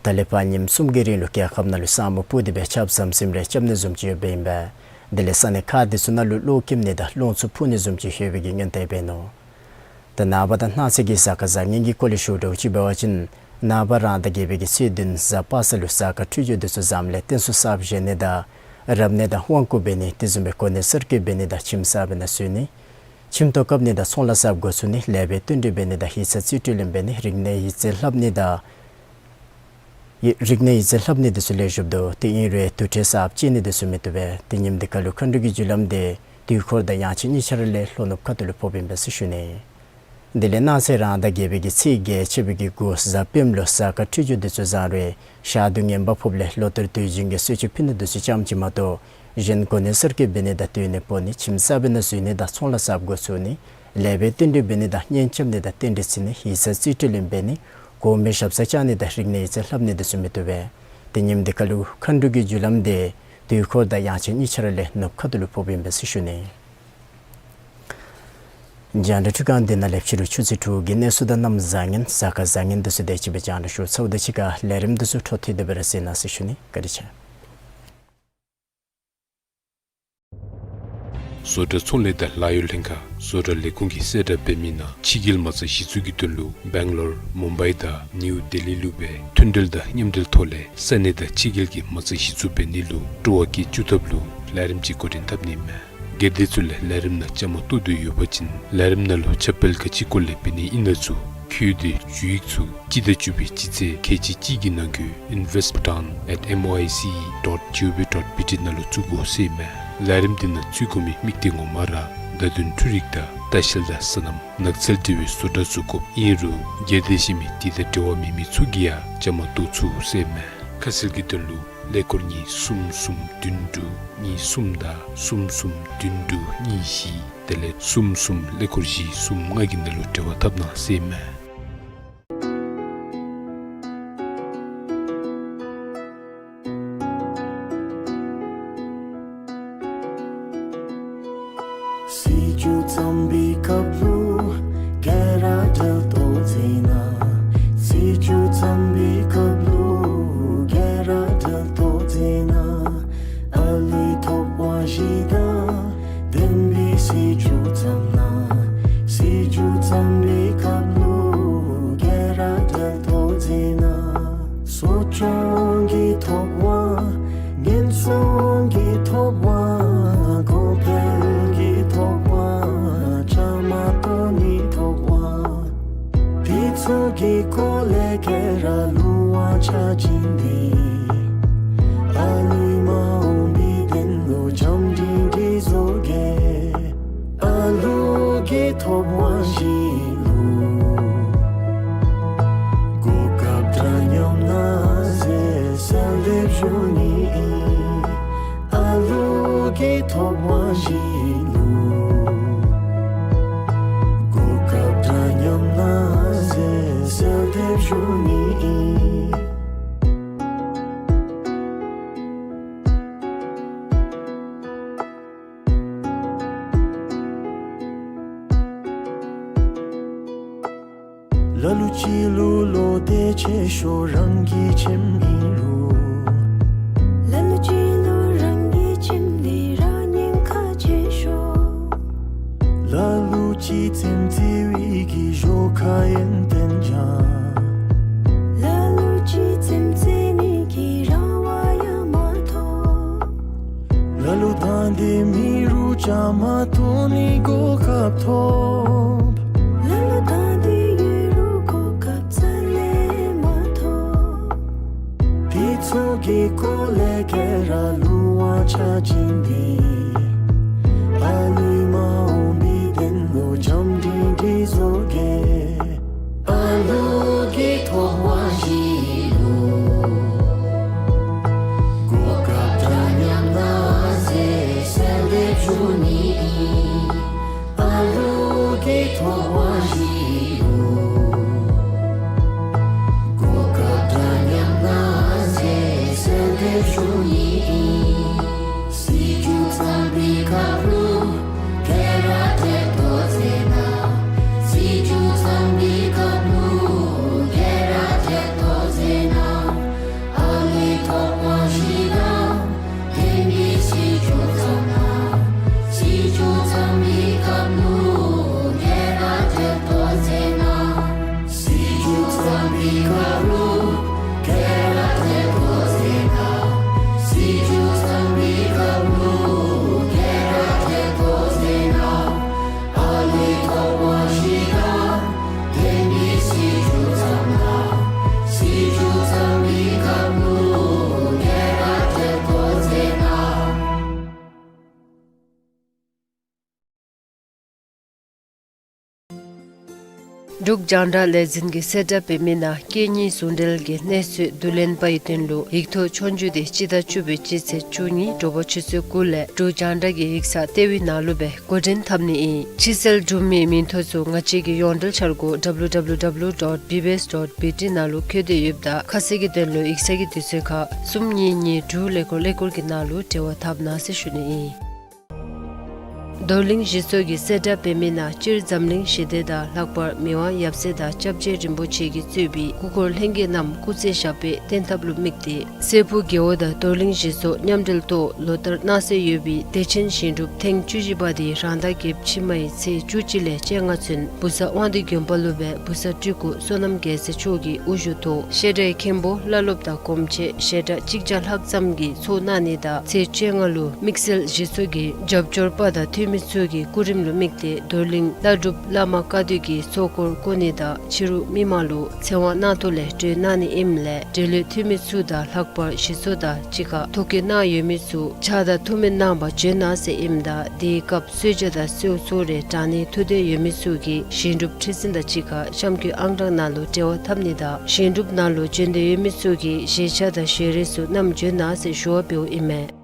ད་ལས་ཕར་ཉིནམ་གསུམ་གྱི་རིང་ལུ་རྒྱལ་ཁབ་ནང་ལུ་ས་སྨུག་སྤུབས་ཏེ་སྦེ་ཆརཔ་ཟམ་ཟིམ་རེ་རྐྱབ་ནི་བཟུམ་ཅིག་ཡོདཔ་ཨིན་པས། དེ་ལས་ས་གནས་ཁག་དེ་ཚུ་ནང་ལུ་གློག་ཁྱིམ་ནི་དང་རླུང་འཚུབ་འཕུ་ནི་བཟུམ་ཅིག་ལྷོད་པའི་གི་སྔོན་བརྡ་འབད་ནུག། ད་ནངས་པ་དང་གནངས་ཚེ་གི་གཟའ་སྐར་བཟང་ངན་གྱི་སྐོར་ལས་ཞུ་དོ་ཅིག་འབད་བ་ཅིན་ནངས་པ་རང་ཟླ་བརྒྱད་པའི་གི་ཚེས་བདུན་གཟའ་པ་སངས་ལུ་གཟའ་སྐར་འཕྲོད་སྦྱོར་དེ་ཚུ་བཟངམ་ལས་རྟེན་གསུམ་གསརཔ་བཞེངས་ནི་དང་རབ་གནས་དང་དབང་བསྐུར་འབད་ནི་དེ་བཟུམ་སྦེ་གོ་གནས་གསར་བསྐོ་འབད་ནི་དང་ཁྱིམ་གསརཔ་ནང་འཛུལ་ནི་ཁྱིམ་ཐོག་བཀབ་ནི་དང་ཚོང་ལཱ་གསརཔ་འགོ་བཙུགས་ནི་ལེགས་པའི་བསྟུན་གྲོས་འབད་ནི་དང་ཡིག་ཚང་རྩིས་སྤྲོད་ལེན་འབད་ནི་རིག་གནས་ཡིག་རྩིས་ལྷབ་ནི་དང་ཡི་རིག་གནས་ཡིག་རྩིས་ལྷབ་ནི་དེ་ཚུ་ལེགས་ཤོམ་འདུག། དེ་ཨིན་རུང་དུར་ཁྲོད་གསརཔ་བཅད་ནི་དེ་ཚུ་མི་བཏུབ་པས། དེ་ཉིནམ་དེ་ཁར་ལུ་མཁའ་འགྲོ་གི་རྒྱུ་ལམ་དེ་དུས་འཁོར་དང་དབྱངས་ཅན་གཉིས་ཆ་ར་ལས་ལྷོ་ནུབ་ཁ་ཐུག་ལུ་ཕོགཔ་ཨིན་པས་ཟེར་ཞུ་ནི། དེ་ལས་གནངས་ཚེ་རང་ཟླ་བརྒྱད་པའི་གི་ཚེས་བརྒྱད་ཆད་པའི་གི་དགུ་གཟའ་སྤེནམ་ལུ་གཟའ་སྐར་འཕྲོད་སྦྱོར་དེ་ཚུ་བཟང་རུང་ཞག་དུས་ངན་པ་ཕོགཔ་ལས་ལོ་ལྟར་དུས་རྒྱུན་གྱི་གསོལ་མཆོད་ཕུལ་ནི་དེ་ཚུ་ཙམ་ཅིག་མ་གཏོགས་གཞན་གོ་གནས་གསར་བསྐོ་འབད་ནི་དང་སྟོན་ནི་སྤོ་ནི་ཁྱིམ་གསརཔ་ནང་འཛུལ་ནི་དང་ཚོང་ལཱ་གསརཔ་འགོ་བཙུགས་ནི་ལེགས་པའི་བསྟུན་གྲོས་འབད་ནི་དང་གཉེན་རྐྱབ་ནི་དང་རྟེན་འབྲེལ་བརྩི་ནི་ཡིག་ཚང་རྩིས་སྤྲོད་ལེན་འབད་ནི་གོང་མའི་ཞབས་སར་བཅར་ནི་དང་རིག་གནས་ཡིག་རྩིས་ལྷབ་ནི་དེ་ཚུ་མི་བཏུབ་པས། དེ་ཉིནམ་དེ་ཁར་ལུ་མཁའ་འགྲོ་གི་རྒྱུ་ལམ་དེ་དུས་འཁོར་དང་དབྱངས་ཅན་གཉིས་ཆ་ར་ལས་ནུབ་ཁ་ཐུག་ལུ་ཕོགཔ་ཨིན་པས་ཟེར་ཞུ་ནི། རྒྱང་བསྒྲགས་ཁྲི་ཁང་འདི་ནང་ལས་ཕྱི་རུ་ཆུ་ཚོད་དྲུག་གི་གནས་ཚུལ་དང་གནམ་བཟང་ངན་གཟའ་སྐར་བཟང་ངན་དེ་ཚུ་དེ་ཅིག་སྦེ་རྒྱང་བསྒྲགས་ཞུ་ཚརཝ་དང་གཅིག་ཁར་ལས་རིམ་དེ་ཚུ་འཕྲོ་མཐུད་དེ་སྦེ་ར་གཟིགས་གནང་ཟེར་ཞུ་ནི། བཀའ་དྲིན་ཆེ། བཟོ་གྲྭ་ཚོང་ལས་དང་ལཱ་གཡོག་ལྷན་ཁག་བཟོ་གྲྭ་ལས་ཁུངས་ཀྱིས་གསལ་བསྒྲགས་འབད་མི་ནང་ཕྱི་རྒྱལ་མ་རྩ་གཞི་བཙུགས་ཀྱི་དོན་ལུ་སྦེང་ལོར་མུམ་བའི་དང་ནིའུ་ལྡི་ལི་ལུ་སྦེ་མཐུན་འབྲེལ་དང་མཉམ་འབྲེལ་ཐོག་ལས་ས་གནས་དང་ཕྱི་རྒྱལ་གྱི་མ་རྩ་གཞི་བཙུགས་འབད་ནི་ལུ་སྤྲོ་བ་བསྐྱེད་བཅུག་ཐབས་ལུ་ལས་རིམ་ཅིག་འགོ་འདྲེན་འཐབ་ནི་མས། གལ་ཏེ་ཚུ་ལས་ལས་རིམ་ནང་བཅའ་མར་གཏོགས་འདོད་ཡོད་པ་ཅིན་ལས་རིམ་ནང་ལུ་ཁྱབ་སྤེལ་ག་ཅི་སྐོར་ལས་འབད་ནི་ཨིན་ན་ཚུ་འཁོད་དེ་ཞུ་ཡིག་ཚུ་སྤྱི་ཟླ་བཅུ་པའི་སྤྱི་ཚེས་ཁལ་གཅིག་གཅིག་གི་ནང་འཁོད་invest bhutan at M O I C E dot G O V dot B T ནང་ལུ་བཙུགས་དགོ་ཟེར་མས། ལས་རིམ་འདི་ནང་བཙུགས་དགོ་མི་དམིགས་གཏད་ངོ་མ་ར་བརྡ་དོན་འཕྲུལ་རིག་དང་ལྟ་བཤལ་དང་སོ་ནམ་ནགས་ཚལ་འབྲེལ་བའི་བཟོ་གྲྭ་བཙུགས་དགོཔ་ཨིན་རུང་སྒེར་སྡེ་བཞེས་མི་དེ་དང་འབྲེལ་བ་མེད་མི་ཚུ་གིས་ཡང་བཅའ་མར་གཏོགས་ཚུགས་ཟེར་མས། ཁ་གསལ་གྱི་དོན་ལུ་ཀླད་ཀོར་གཉིས་གསུམ་གསུམ་བདུན་དྲུག་གཉིས་གསུམ་དང་གསུམ་གསུམ་བདུན་དྲུག་གཉིས་བཞི་དེ་ལས་གསུམ་གསུམ་ཀླད་ཀོར་བཞི་གསུམ་ལྔ་གི་ནང་ལུ་འབྲེལ་བ་འཐབ་གནང་ཟེར་མས། སྲིད་སྐྱོང་བརྩམས་པའི་སྐབས་ལུ་རྒྱལ་ར་འབྲེལ་གཏོགས་མཛད་གནང་། སྲིད་སྐྱོང་བརྩམས་པའི་སྐབས་ལུ་རྒྱལ་ར་འབྲེལ་གཏོགས་མཛད་གནང་། ཨ་ལུའི་ཐོབ་དབང་བཞི་དང་ལྡན་པའི་སྲིད་སྐྱོང་བརྩམས་གནང་། སྲིད་སྐྱོང་བརྩམས་པའི་སྐབས་ལུ་རྒྱལ་ར་འབྲེལ་གཏོགས་མཛད་གནང་། གསོ་སྐྱོང་གི་ཐོབ་དབང་ཉེན་སྲུང་གི་ཐོབ་དབང་གོང་འཕེལ་ ཆ་ཅིན་ཏེ། ཨ་ལུའི་མ་འོངས་པའི་དོན་ལུ་བྱམས་སྒྲིང་སྒྲིང་བཟོ་གེ། ཨ་ལུ་གིས་ཐོབ་དབང་བཞི་ལུ་གོ་སྐབས་འདྲ་མཉམ་གནང་ཟེར་གསོལ་འདེབས་ཞུ་ནི་ཨིན། ཨ་ལུ་གིས་ཐོབ་དབང་བཞི་ལུ་གོ་སྐབས་འདྲ་མཉམ་གནང་ཟེར་གསོལ་འདེབས་ཞུ་ནི་ཨིན། ལ་ལུ་ཅིག་ལུ་བློ་གཏད་ཆེ་ཤོས་རང་གི་ཁྱིམ་ཨིན་རུང་། ལ་ལུ་ཅིག་ལུ་རང་གི་ཁྱིམ་འདི་ར་ཉེན་ཁ་ཆེ་ཤོས། ལ་ལུ་ཅིག་ཚེམ་ཚེ་བའི་གི་ཞོར་ཁ་ཡོན་ཏན་ཅན། ལ་ལུ་ཅིག་ཚེམ་ཚེ་ནི་གི་རང་དབང་ཡང་མ་ཐོབ། ལ་ལུ་ད་འདི་མི་རུ་བཅའ་མར་གཏོགས་ནི་གོ་སྐབས་ཐོབ། ལ་ལུ་ད་འདི་ཡོད་རུང་གོ་སྐབས་རྩ་ལས་མ་ཐོབ། དེ་ཚུ་གི་སྐོར་ལས་ག་ར་ལུ་དབང་ཆ་ཅིན་ཏེ། ཨ་ལུའི་མ་འོངས་པའི་དོན་ལུ་བྱམས་སྒྲིང་སྒྲིང་བཟོ་གེ། ཨ་ལུ་གིས་ཐོབ་དབང་བཞི་ལུ་གོ་སྐབས་འདྲ་མཉམ་གནང་ཟེར་གསོལ་འདེབས་ཞུ་ནི་ཨིན། ཨ་ལུ་གིས་ཐོབ་དབང་བཞི་ལུ་གོ་སྐབས་འདྲ་མཉམ་གནང་ཟེར་གསོལ་འདེབས་ཞུ་ནི་ཨིན། སྲིད་བྱུས་ཚང་པའི་སྐབས་ལུ་ག་ར་འདྲེན་ཏོ་ཟེར་ན། སྲིད་བྱུས་ཚང་པའི་སྐབས་ལུ་ག་ར་འདྲེན་ཏོ་ཟེར་ན། ཨ་ལུའི་ཐོབ་དབང་བཞི་དང་ལྡན་པའི་སྲིད་བྱུས་ཚང་ན། སྲིད་བྱུས་ཚང་པའི་སྐབས་ལུ་ག་ར་འདྲེན་ཏོ་ཟེར་ན། སྲིད་བྱུས་ཚང་པའི་སྐབས་ལུ་ག་ར་འདྲེན་ཏོ་ཟེར་ན། སྲིད་བྱུས་ཚང་པའི་སྐབས་ལུ་ག་ར་འདྲེན་ཏོ་ཟེར་ན། ཨ་ལུའི་ཐོབ་དབང་བཞི་དང་ལྡན་པའི་སྲིད་བྱུས་ཚང་ན། སྲིད་བྱུས་ཚང་པའི་སྐབས་ལུ་ག་ར་འདྲེན་ཏོ་ཟེར་ན། འབྲུག་རྒྱང་བསྒྲགས་ལས་འཛིན་གྱིས་གསལ་བསྒྲགས་འབད་མི་ནང་སྐད་གཉིས་ཟུང་འབྲེལ་གྱི་གནས་ཚུལ་བསྡུ་ལེན་པའི་དོན་ལུ་ཡིག་ཐོག་ཆོས་རྒྱུགས་འདི་སྤྱི་ཟླ་བཅུ་པའི་སྤྱི་ཚེས་བཅུ་གཉིས་དྲོ་པ་ཆུ་ཚོད་དགུ་ལས་འབྲུག་རྒྱང་བསྒྲགས་ཀྱི་ཡིག་ཚང་ལྟེ་བའི་ནང་ལུ་སྦེ་འགོ་འདྲེན་འཐབ་ནི་ཨིན། ཕྱིར་སེལ་གྲུབ་མིའི་མིང་ཐོ་ཚུ་ང་བཅས་ཀྱི་ཡོངས་འབྲེལ་འཆར་སྒོ་W W W dot B B S dot B T ནང་ལུ་བཀོད་དེ་ཡོདཔ་ད་ཁ་གསལ་གྱི་དོན་ལུ་ཡིག་ཚང་གི་དུས་ཚོད་ཁར་གསུམ་གཉིས་གཉིས་དྲུག་ཀླད་ཀོར་ཀླད་ཀོར་གྱི་ནང་ལུ་འབྲེལ་བ་འཐབ་གནང་ཟེར་ཞུ་ནི་ཨིན། རྡོར་གླིང་གཞི་ཚོགས་ཀྱིས་གསལ་བསྒྲགས་འབད་མི་ནང་སྤྱིར་འཛམ་གླིང་ཞི་བདེ་དང་ལྷག་པར་མི་དབང་ཡབ་སྲས་དང་སྐྱབས་རྗེ་རིན་པོ་ཆེ་གིས་གཙོས་པའི་སྐུ་འཁོར་ལྷན་རྒྱས་རྣམས་སྐུ་ཚེ་ཞབས་པད་བརྟན་ཐབས་ལུ་དམིགས་ཏེ་སྲས་ཕུག་རྒེད་འོག་དང་རྡོར་གླིང་གཞི་ཚོགས་མཉམ་འབྲེལ་ཐོག་ལོ་ལྟར་གནང་སྲོལ་ཡོད་པའི་བདེ་ཆེན་ཞིང་སྒྲུབ་ཐེངས་བཅུ་བཞི་པ་འདི་རང་ཟླ་བརྒྱད་ཕྱི་མའི་ཚེས་བཅུ་གཅིག་ལས་བཅོ་ལྔ་ཚུན་བུ་གསར་དབང་འདུས་དགོན་པ་ལུ་སྦེ་བུ་གསར་སྤྲུལ་སྐུ་བསོད་ནམས་རྒྱལ་མཚན་མཆོག་གི་དབུ་བཞུགས་ཐོག་བཤད་གྲྭའི་མཁན་པོ་བླ་སློབ་དང་གོང་ཆེ་ཞལ་གྲངས་གཅིག་བརྒྱ་ལྷག་ཙམ་གྱིས་ཚོགས་གནང་ནི་དང་ཚེས་བཅོ་ལྔ་ལུ་དམིགས་བསལ་གཞི་ཚོགས་ཀྱི་རྒྱབ་སྐྱོར་པ་དང་འཐུས་མི་ཚུ་གི་སྐུ་རིམ་ལུ་དམིགས་ཏེ་རྡོར་གླིང་བླ་སྒྲུབ་བླ་མ་བཀའ་སྡོད་ཀྱི་ཚོགས་འཁོར་བསྐོར་ནི་དང་ཕྱི་རུ་མི་མང་ལུ་ཚེ་དབང་གནང་ཐོག་ལས་གྲོལ་གནང་ནི་ཨིནམ་ལས་འབྲེལ་ཡོད་འཐུས་མི་ཚུ་དང་ལྷག་པར་གཞི་ཚོགས་དང་གཅིག་ཁར་ཐོ་བཀོད་གནང་ཡོད་མི་ཚུ་ཕྱག་དང་ཐུགས་སྨོན་གནང་བར་བྱོན་གནང་ཟེར་ཨིནམ་ད་དེའི་སྐབས་གསོལ་ཇ་དང་གསོལཝ་ཚུ་རེ་དྲང་ནི་ཐུགས་འདོད་ཡོད་མི་ཚུ་གིས་ཞིང་སྒྲུབ་ཁྲི་འཛིན་དང་གཅིག་ཁར་གཤམ་འཁོད་ཨང་གྲངས་ནང་ལུ་འབྲེལ་བ་འཐབ་ནི་དང་ཞིང་སྒྲུབ་ནང་ལུ་བྱོན་འདོད་ཡོད་མི་ཚུ་གིས་བཞེས་ཆས་དང་ཞལ་རས་ཚུ་བསྣམས་བྱོན་གནང་ཟེར་ཞུ་བ་འབདཝ་ཨིན་མས།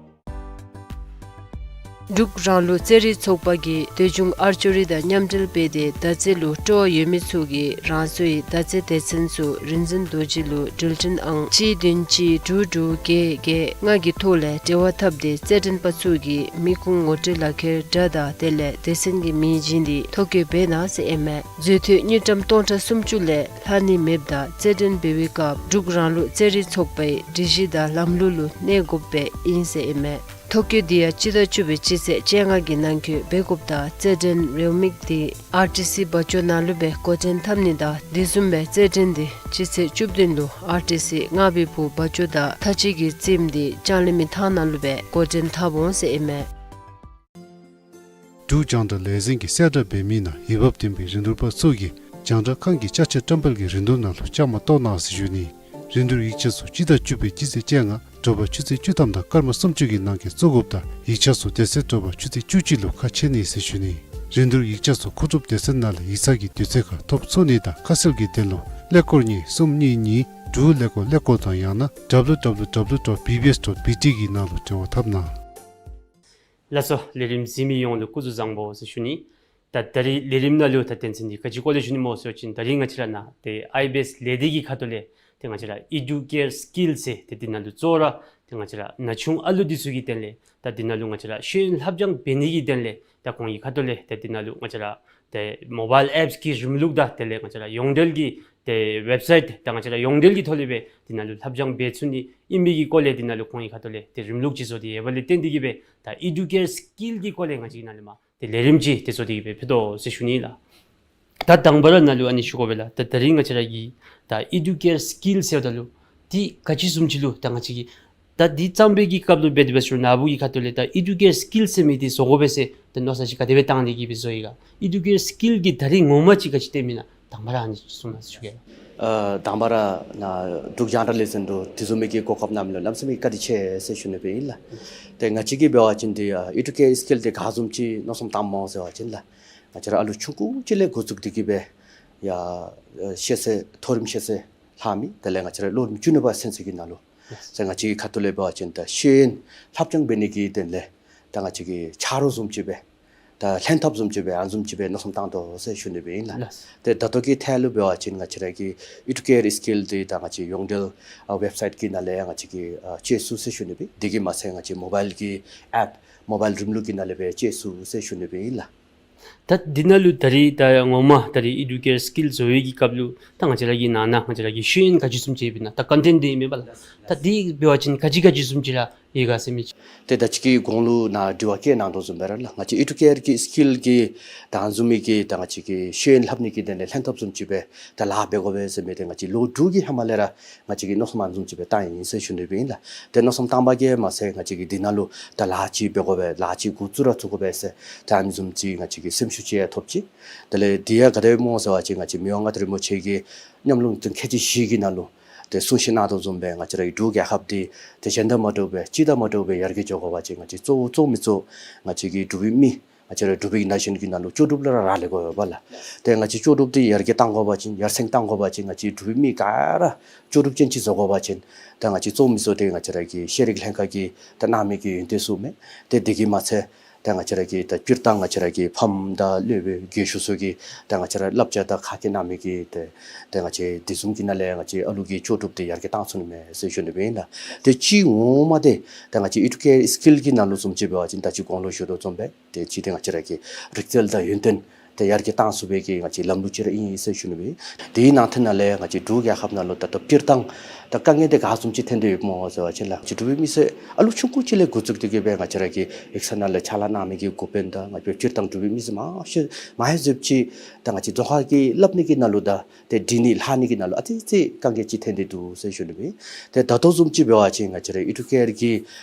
འབྲུག་རང་ལུགས་རྩེད་རིགས་ཚོགས་པ་གིས་སྟོད་འབྱུང་ཨར་ཅོ་རི་དང་མཉམ་འབྲེལ་འབད་དེ་མདའ་རྩེད་ལུ་སྤྲོ་བ་ཡོད་མི་ཚུ་གིས་རང་སོའི་མདའ་རྩེད་སྡེ་ཚན་ཚུ་རིག་འཛིན་རྡོ་རྗེ་ལུ་འགྲུལ་འཕྲིན་ཨང་གཅིག་བདུན་གཅིག་དྲུག་དྲུག་བརྒྱད་བརྒྱད་ལྔ་གི་ཐོག་ལས་འབྲེལ་བ་འཐབ་སྟེ་རྩེད་འགྲན་པ་ཚུ་གིས་མི་ཁུངས་ངོ་སྤྲོད་ལག་ཁྱེར་འདྲ་དང་དེ་ལས་སྡེ་ཚན་གྱི་མིང་བྱིན་ཏེ་ཐོ་བཀོད་འབད་གནང་ཟེར་ཨིན་མས། མཛོད་བསྟོད་དངུལ་ཀྲམ་སྟོང་ཕྲག་སུམ་ཅུ་ལས་ལྷག་ནི་མེདཔ་ད་རྩེད་འགྲན་འབད་བའི་སྐབས་འབྲུག་རང་ལུགས་རྩེད་རིགས་ཚོགས་པའི་སྒྲིག་གཞི་དང་ལམ་ལུགས་ལུ་གནས་དགོཔ་སྦེ་ཨིན་ཟེར་ཨིན་མས། ཐོ་བཀོད་འདི་ཡང་སྤྱི་ཟླ་བཅུ་པའི་སྤྱི་ཚེས་བཅོ་ལྔ་གི་ནང་འཁོད་འབད་དགོཔ་ད་རྩེད་འགྲན་རེའུ་མིག་འདི་ཨར་ཊི་སི་སྦ་ཇོ་ནང་ལུ་སྦེ་འགོ་འདྲེན་འཐབ་ནི་དང་དེ་བཟུམ་སྦེ་རྩེད་འགྲན་འདི་སྤྱི་ཚེས་བཅུ་བདུན་ལུ་ཨར་ཊི་སི་རྔ་བི་ཕུ་སྦ་ཇོ་དང་ཐ་ཅི་གི་རྩེདམོ་འདི་ལྕང་གླིང་མི་ཐང་ནང་ལུ་སྦེ་འགོ་འདྲེན་འཐབ་འོང་ཟེར་ཨིན་མས། འབྲུག་རྒྱང་བསྒྲགས་ལས་འཛིན་གྱིས་གསལ་བསྒྲགས་འབད་མི་ནང་འོས་འབབ་ལྡན་པའི་རིན་བསྡུར་པ་ཚུ་གིས་རྒྱང་བསྒྲགས་ཁང་གི་ཅ་ཆས་བཀྲམ་སྤེལ་གྱི་རིན་བསྡུར་ནང་ལུ་བཅའ་མར་གཏོགས་གནང་ཟེར་ཞུ་ནི། རིན་བསྡུར་ཡིག་ཆ་ཚུ་སྤྱི་ཟླ་བཅུ་པའི་སྤྱི་ཚེས་བཅོ་ལྔ་དྲོ་པ་ཆུ་ཚོད་བཅུ་ཐམ་དང་སྐར་མ་སུམ་ཅུ་གི་ནང་འཁོད་བཙུགས་དགོཔ་དང་ཡིག་ཆ་ཚུ་དེ་ཚེ་དྲོ་པ་ཆུ་ཚོད་བཅུ་གཅིག་ལུ་ཁ་ཕྱེ་ནི་ཟེར་ཞུ་ནི། རིན་བསྡུར་ཡིག་ཆ་ཚུ་མཁོ་སྒྲུབ་སྡེ་ཚན་ནང་ལས་ཡིག་ཚང་གི་དུས་ཚོད་ཁར་ཐོབ་ཚུགས་ནི་དང་ཁ་གསལ་གྱི་དོན་ལུ་ཀླད་ཀོར་གཉིས་གསུམ་གཉིས་གཉིས་དྲུག་ཀླད་ཀོར་ཀླད་ཀོར་དང་ཡང་ན་W W W dot B B S dot B T གི་ནང་ལུ་འབྲེལ་བ་འཐབ་གནང་། ལགས་སོ། ལས་རིམ་གཟིགས་མི་ཡོངས་ལུ་སྐུ་གཟུགས་བཟང་པོ་ཟེར་ཞུ་ནི། ད་ད་རིས་ལས་རིམ་ནང་ལུ་ད་དོན་ཚན་འདི་ག་ཅི་སྐོར་ལས་ཞུ་ནི་སྨོ་ཟེར་བ་ཅིན་ད་རིས་ང་བཅས་ར་ནཱ་ཏེ་ཨའི་བི་ཨེསི་ལས་སྡེ་གི་ཁ་ཐུག་ལས་ཏེ་ང་བཅས་ར་ཨི་ཌུ་ཀེར་སི་ཀིལ་ཟེར་ཏེ་འདི་ནང་ལུ་གཙོ་བོ་ར་ཏེ་ང་བཅས་ར་ན་ཆུང་ཨ་ལུ་འདི་ཚུ་གི་དོན་ལས་ད་འདི་ནང་ལུ་ང་བཅས་ར་ཤེས་ཡོན་ལྷབ་སྦྱང་འབད་ནི་གི་དོན་ལས་ད་ཁོང་གི་ཁ་ཐུག་ལས་ད་འདི་ནང་ལུ་ང་བཅས་ར་ཏེ་མོ་བཱའིལ་ཨེཔསི་གི་རིམ་ལུགས་དང་དེ་ལས་ང་བཅས་ར་ཡོངས་འབྲེལ་གྱི་ཏེ་ཝེབ་སའིཊ་དང་ང་བཅས་ར་ཡོངས་འབྲེལ་གྱི་ཐོག་ལས་སྦེ་འདི་ནང་ལུ་ལྷབ་སྦྱང་འབད་ཚུགས་ནི་ཨིན་མི་གི་སྐོར་ལས་འདི་ནང་ལུ་ཁོང་གི་ཁ་ཐུག་ལས་ཏེ་རིམ་ལུགས་ཅིག་བཟོ་སྟེ་ཡོདཔ་ལས་བརྟེན་ཏེ་གིས་སྦེ་ད་ཨི་ཌུ་ཀེར་སི་ཀིལ་གྱི་སྐོར་ལས་ང་བཅས་ཀྱིས་ནཱ་ལས་མར་ཏེ་ལས་རིམ་ཅིག་ཏེ་བཟོ་སྟེ་གིས་སྦེ་ཕུལ་དོ་ཟེར་ཞུ་ནི་ལགས། ད་དང་པ་ར་ནཱ་ལུ་ཨ་ནི་ཞུ་དགོ་པས་ལགས། ད་ད་རིས་ང་བཅས་ར་གི་ད་ཨི་ཌུ་ཀེར་སི་ཀིལ་ཟེརཝ་ད་ལུ་འདི་ག་ཅི་བཟུམ་ཅིག་ལུ་ད་ང་བཅས་ཀྱིས་ད་འདི་བརྩམ་པའི་གི་སྐབས་ལུ་འབད་དེ་འབད་ཞུ་ན་བུ་གི་ཁ་ཐུག་ལས་ད་ཨི་ཌུ་ཀེར་སི་ཀིལ་ཟེར་མི་འདི་བཟོ་དགོ་པས་ཟེར་ད་མནོ་བསམ་ཅིག་ག་དེ་སྦེ་བཏང་སྟེ་གིས་སྦེ་བཟོ་ཡི་ག། ཨི་ཌུ་ཀེར་སི་ཀིལ་གྱི་ད་རིས་ངོ་མ་ཅིག་ག་ཅི་སྟོན་མི་ན་དང་པ་ར་ཨ་ནི་གསུངས་གནང་ཟེར་ཞུ་གེ་ལགས། ཨ་དང་པ་ར་ནཱ་འབྲུག་རྒྱང་བསྒྲགས་ལས་འཛིན་དུ་དེ་བཟུམ་མའི་གི་གོ་སྐབས་གནང་མི་ལུ་གནམ་མེད་ས་མེད་བཀའ་དྲིན་ཆེ་ཟེར་ཞུ་ནི་སྦེ་ཨིན་ལགས། ཏེ་ང་བཅས་ཀྱིས་འབད་བ་ཅིན་འདི་ཨ་ཨི་ཌུ་ཀེར་སི་ཀིལ་འདི་ག་བཟུམ་ཅིག་མནོ་བསམ་བཏངམ་སྨོ་ཟེར་བ་ཅིན་ལགས། ང་བཅས་ར་ཨ་ལུ་ཆུང་ཀུ་ཅིག་ལས་འགོ་བཙུགས་ཏེ་གིས་སྦེ་ཡར་ཨ་ཤེས་ཚད་མཐོ་རིམ་ཤེས་ཚད་ལྷག་མི་དེ་ལས་ང་བཅས་ར་ལོ་རིམ་བཅུ་གཉིས་པ་ཚུན་ཚོད་ཀྱི་ནང་ལུ་ཟེར་ང་བཅས་ཀྱི་ཁ་ཐུག་ལས་འབད་བ་ཅིན་ད་ཤེས་ཡོན་ལྷབ་སྦྱང་འབད་ནི་གི་དོན་ལས་ད་ང་བཅས་ཀྱི་ཆ་རོགས་བཟུམ་ཅིག་སྦེ་ད་ལྷན་ཐབས་བཟུམ་ཅིག་སྦེ་ཨ་ནི་བཟུམ་ཅིག་སྦེ་མནོ་བསམ་བཏང་དོ་ཟེར་ཞུ་ནི་སྦེ་ཨིན་ལགས། ལགས། ཏེ་ད་ལྟོ་གི་ཐད་ལུ་འབད་བ་ཅིན་ང་བཅས་ར་གི་ཨི་ཌུ་ཀེར་སི་ཀིལ་འདི་ད་ང་བཅས་ཡོངས་འབྲེལ་ཨ་ཝེབ་སའིཊ་གི་ནང་ལས་ཡང་ང་བཅས་ཀྱིས་ཨ་སྤྱོད་ཚུགས་ཟེར་ཞུ་ནི་སྦེ། དེ་གིས་མ་ཚད་ང་བཅས་མོ་བཱའིལ་གྱི་ཨེཔ་མོ་བཱའིལ་རིམ་ལུགས་ཀྱི་ནང་ལས་སྦེ་སྤྱོད་ཚུགས་ཟེར་ཞུ་ནི་སྦེ་ཨིན་ལགས། ད་འདི་ནང་ལུ་ད་རིས་ད་ངོ་མ་ད་རིས་ཨི་ཌུ་ཀེར་སི་ཀིལ་བཟོ་བའི་གི་སྐབས་ལུ་ད་ང་བཅས་ར་གི་ནང་ན་ང་བཅས་ར་གི་ཤེས་ཡོན་ག་ཅི་བཟུམ་ཅིག་ཡོདཔ་ཨིན་ན་ད་ཀོན་ཊེནཊ་འདི་ཨིན་མས་པ་ལགས། ད་འདི་འབད་བ་ཅིན་ག་ཅི་ག་ཅི་བཟུམ་ཅིག་ར་ཡོད་ག་ཟེར་མི་ཅིག། ཏེ་ད་ཅི་གི་གོང་ལུ་ནཱ་དྲི་བ་བཀོད་གནང་དོ་བཟུམ་སྦེ་ར་ལགས། ང་བཅས་ཨི་ཌུ་ཀེར་གྱི་སི་ཀིལ་གྱི་ད་ཨ་ནི་བཟུམ་མའི་གི་ད་ང་བཅས་ཀྱི་ཤེས་ཡོན་ལྷབ་ནི་གི་དོན་ལས་ལྷན་ཐབས་བཟུམ་ཅིག་སྦེ་ད་ལཱ་འབད་དགོ་པས་ཟེར་མི་འདི་ང་བཅས་ལོ་དྲུག་གི་ཧེ་མ་ལས་ར་ང་བཅས་ཀྱིས་མནོ་བསམ་ཨ་ནི་བཟུམ་ཅིག་སྦེ་བཏང་ཡི་ཟེར་ཞུ་ནི་སྦེ་ཨིན་ལགས། ཏེ་མནོ་བསམ་བཏང་པ་གིས་མ་ཚད་ང་བཅས་ཀྱིས་འདི་ནང་ལུ་ད་ལཱ་ཅིག་འབད་དགོ་པས་ལཱ་ཅིག་འགོ་བཙུགས་ར་བཙུགས་དགོ་པས་ཟེར་ད་ཨ་ནི་བཟུམ་ཅིག་ང་བཅས་ཀྱིས་སེམས་ཤུགས་ཅིག་ཡང་ཐོབ་ཅི། དེ་ལས་འདི་ཡང་ག་དེ་སྦེ་སྨོ་ཟེར་བ་ཅིན་ང་བཅས་མི་དབང་མངའ་བདག་རིན་པོ་ཆེ་གི་ཉམས་མྱོང་དོན་ཁལ་གཅིག་བཞི་གི་ནང་ལུ་ཏེ་གསུང་བཤད་གནང་དོ་བཟུམ་སྦེ་ང་བཅས་ར་གི་འབྲུག་རྒྱལ་ཁབ་འདི་ཏེ་གཞན་དང་མ་འདྲཝ་སྦེ་སྤྱི་དང་མ་འདྲཝ་སྦེ་ཡར་རྒྱས་འགྱོ་དགོ་པ་ཅིན་ང་བཅས་གཙོ་བོ་གཙོ་མི་གཙོ་ང་བཅས་ཀྱི་འབྲུག་པའི་མི་ང་བཅས་ར་འབྲུག་པའི་ན་གཞོན་གྱི་ནང་ལུ་ལྕོགས་གྲུབ་ལུ་ར་རག་ལས་དགོ་པས་ལགས། ཏེ་ང་བཅས་ལྕོགས་གྲུབ་འདི་ཡར་རྒྱས་གཏང་དགོ་པ་ཅིན་ཡར་སེང་གཏང་དགོ་པ་ཅིན་ང་བཅས་འབྲུག་པའི་མི་ག་ར་ལྕོགས་གྲུབ་ཅན་ཅིག་བཟོ་དགོ་པ་ཅིན་ད་ང་བཅས་གཙོ་མི་གཙོ་འདི་ང་བཅས་ར་གི་ཤེས་རིག་ལྷན་ཁག་གིས་ད་གནང་མི་གི་ཡོན་ཏན་ཚུ་མས། ཏེ་དེ་གིས་མ་ཚད་ད་ང་བཅས་ར་གི་ད་སྤྱིར་བཏང་ང་བཅས་ར་གི་ཕམ་དང་སློབ་དཔོན་རྒན་ཤོས་ཚུ་གིས་ད་ང་བཅས་ར་བསླབ་བྱ་དང་ཁ་སྐད་གནང་མི་གི་ཏེ་ད་ང་བཅས་དེ་བཟུམ་གྱི་ནང་ལས་ང་བཅས་ཨ་ལུ་གི་ལྕོགས་གྲུབ་འདི་ཡར་རྒྱས་གཏང་ཚུགས་ནི་མས་ཟེར་ཞུ་ནི་སྦེ་ཨིན་ལགས། ཏེ་གཅིག་ངོ་མ་འདི་ད་ང་བཅས་ཨི་ཌུ་ཀེར་སི་ཀིལ་གྱི་ནང་ལུ་བཟུམ་ཅིག་འབད་བ་ཅིན་ད་ཅི་གོང་ལུ་ཞུ་དོ་བཟུམ་སྦེ་ཏེ་གཅིག་འདི་ང་བཅས་ར་གི་རིག་རྩལ་དང་ཡོན་ཏན་ཏེ་ཡར་རྒྱས་གཏང་ཚུགས་པའི་གི་ང་བཅས་ལམ་ལུགས་ཅིག་ར་ཨིན་ཟེར་ཞུ་ནི་སྦེ། དེའི་ནང་དོན་ནང་ལས་ང་བཅས་འབྲུག་རྒྱལ་ཁབ་ནང་ལུ་ད་ལྟོ་སྤྱིར་བཏང་ད་དཀའ་ངལ་འདི་ག་བཟུམ་ཅིག་ཐོན་ཏེ་ཡོདཔ་སྨོ་ཟེར་བ་ཅིན་ལགས། ང་བཅས་འབྲུག་པའི་མི་སེར་ཨ་ལུ་ཆུང་ཀུ་ཅིག་ལས་འགོ་བཙུགས་ཏེ་གིས་སྦེ་ང་བཅས་ར་གི་ཡིག་ཚང་ནང་ལས་ཕྱག་ལཱ་གནང་མི་གི་འགོ་དཔོན་དང་ང་བཅས་སྤྱིར་བཏང་འབྲུག་པའི་མི་སེར་མང་ཤོས་མང་ཤོས་ཅིག་ད་ང་བཅས་རྫོང་ཁ་གི་སླབ་ནི་གི་ནང་ལུ་དང་ཏེ་འབྲི་ནི་ལྷག་ནི་གི་ནང་ལུ་ཨ་ཙི་ཙི་དཀའ་ངལ་ཅིག་ཐོན་ཏེ་འདུག་ཟེར་ཞུ་ནི་སྦེ། ཏེ་ད་ལྟོ་བཟུམ་ཅིག་འབད་བ་ཅིན་ང་བཅས་ར་ཨི་ཌུ་ཀེར་གྱི་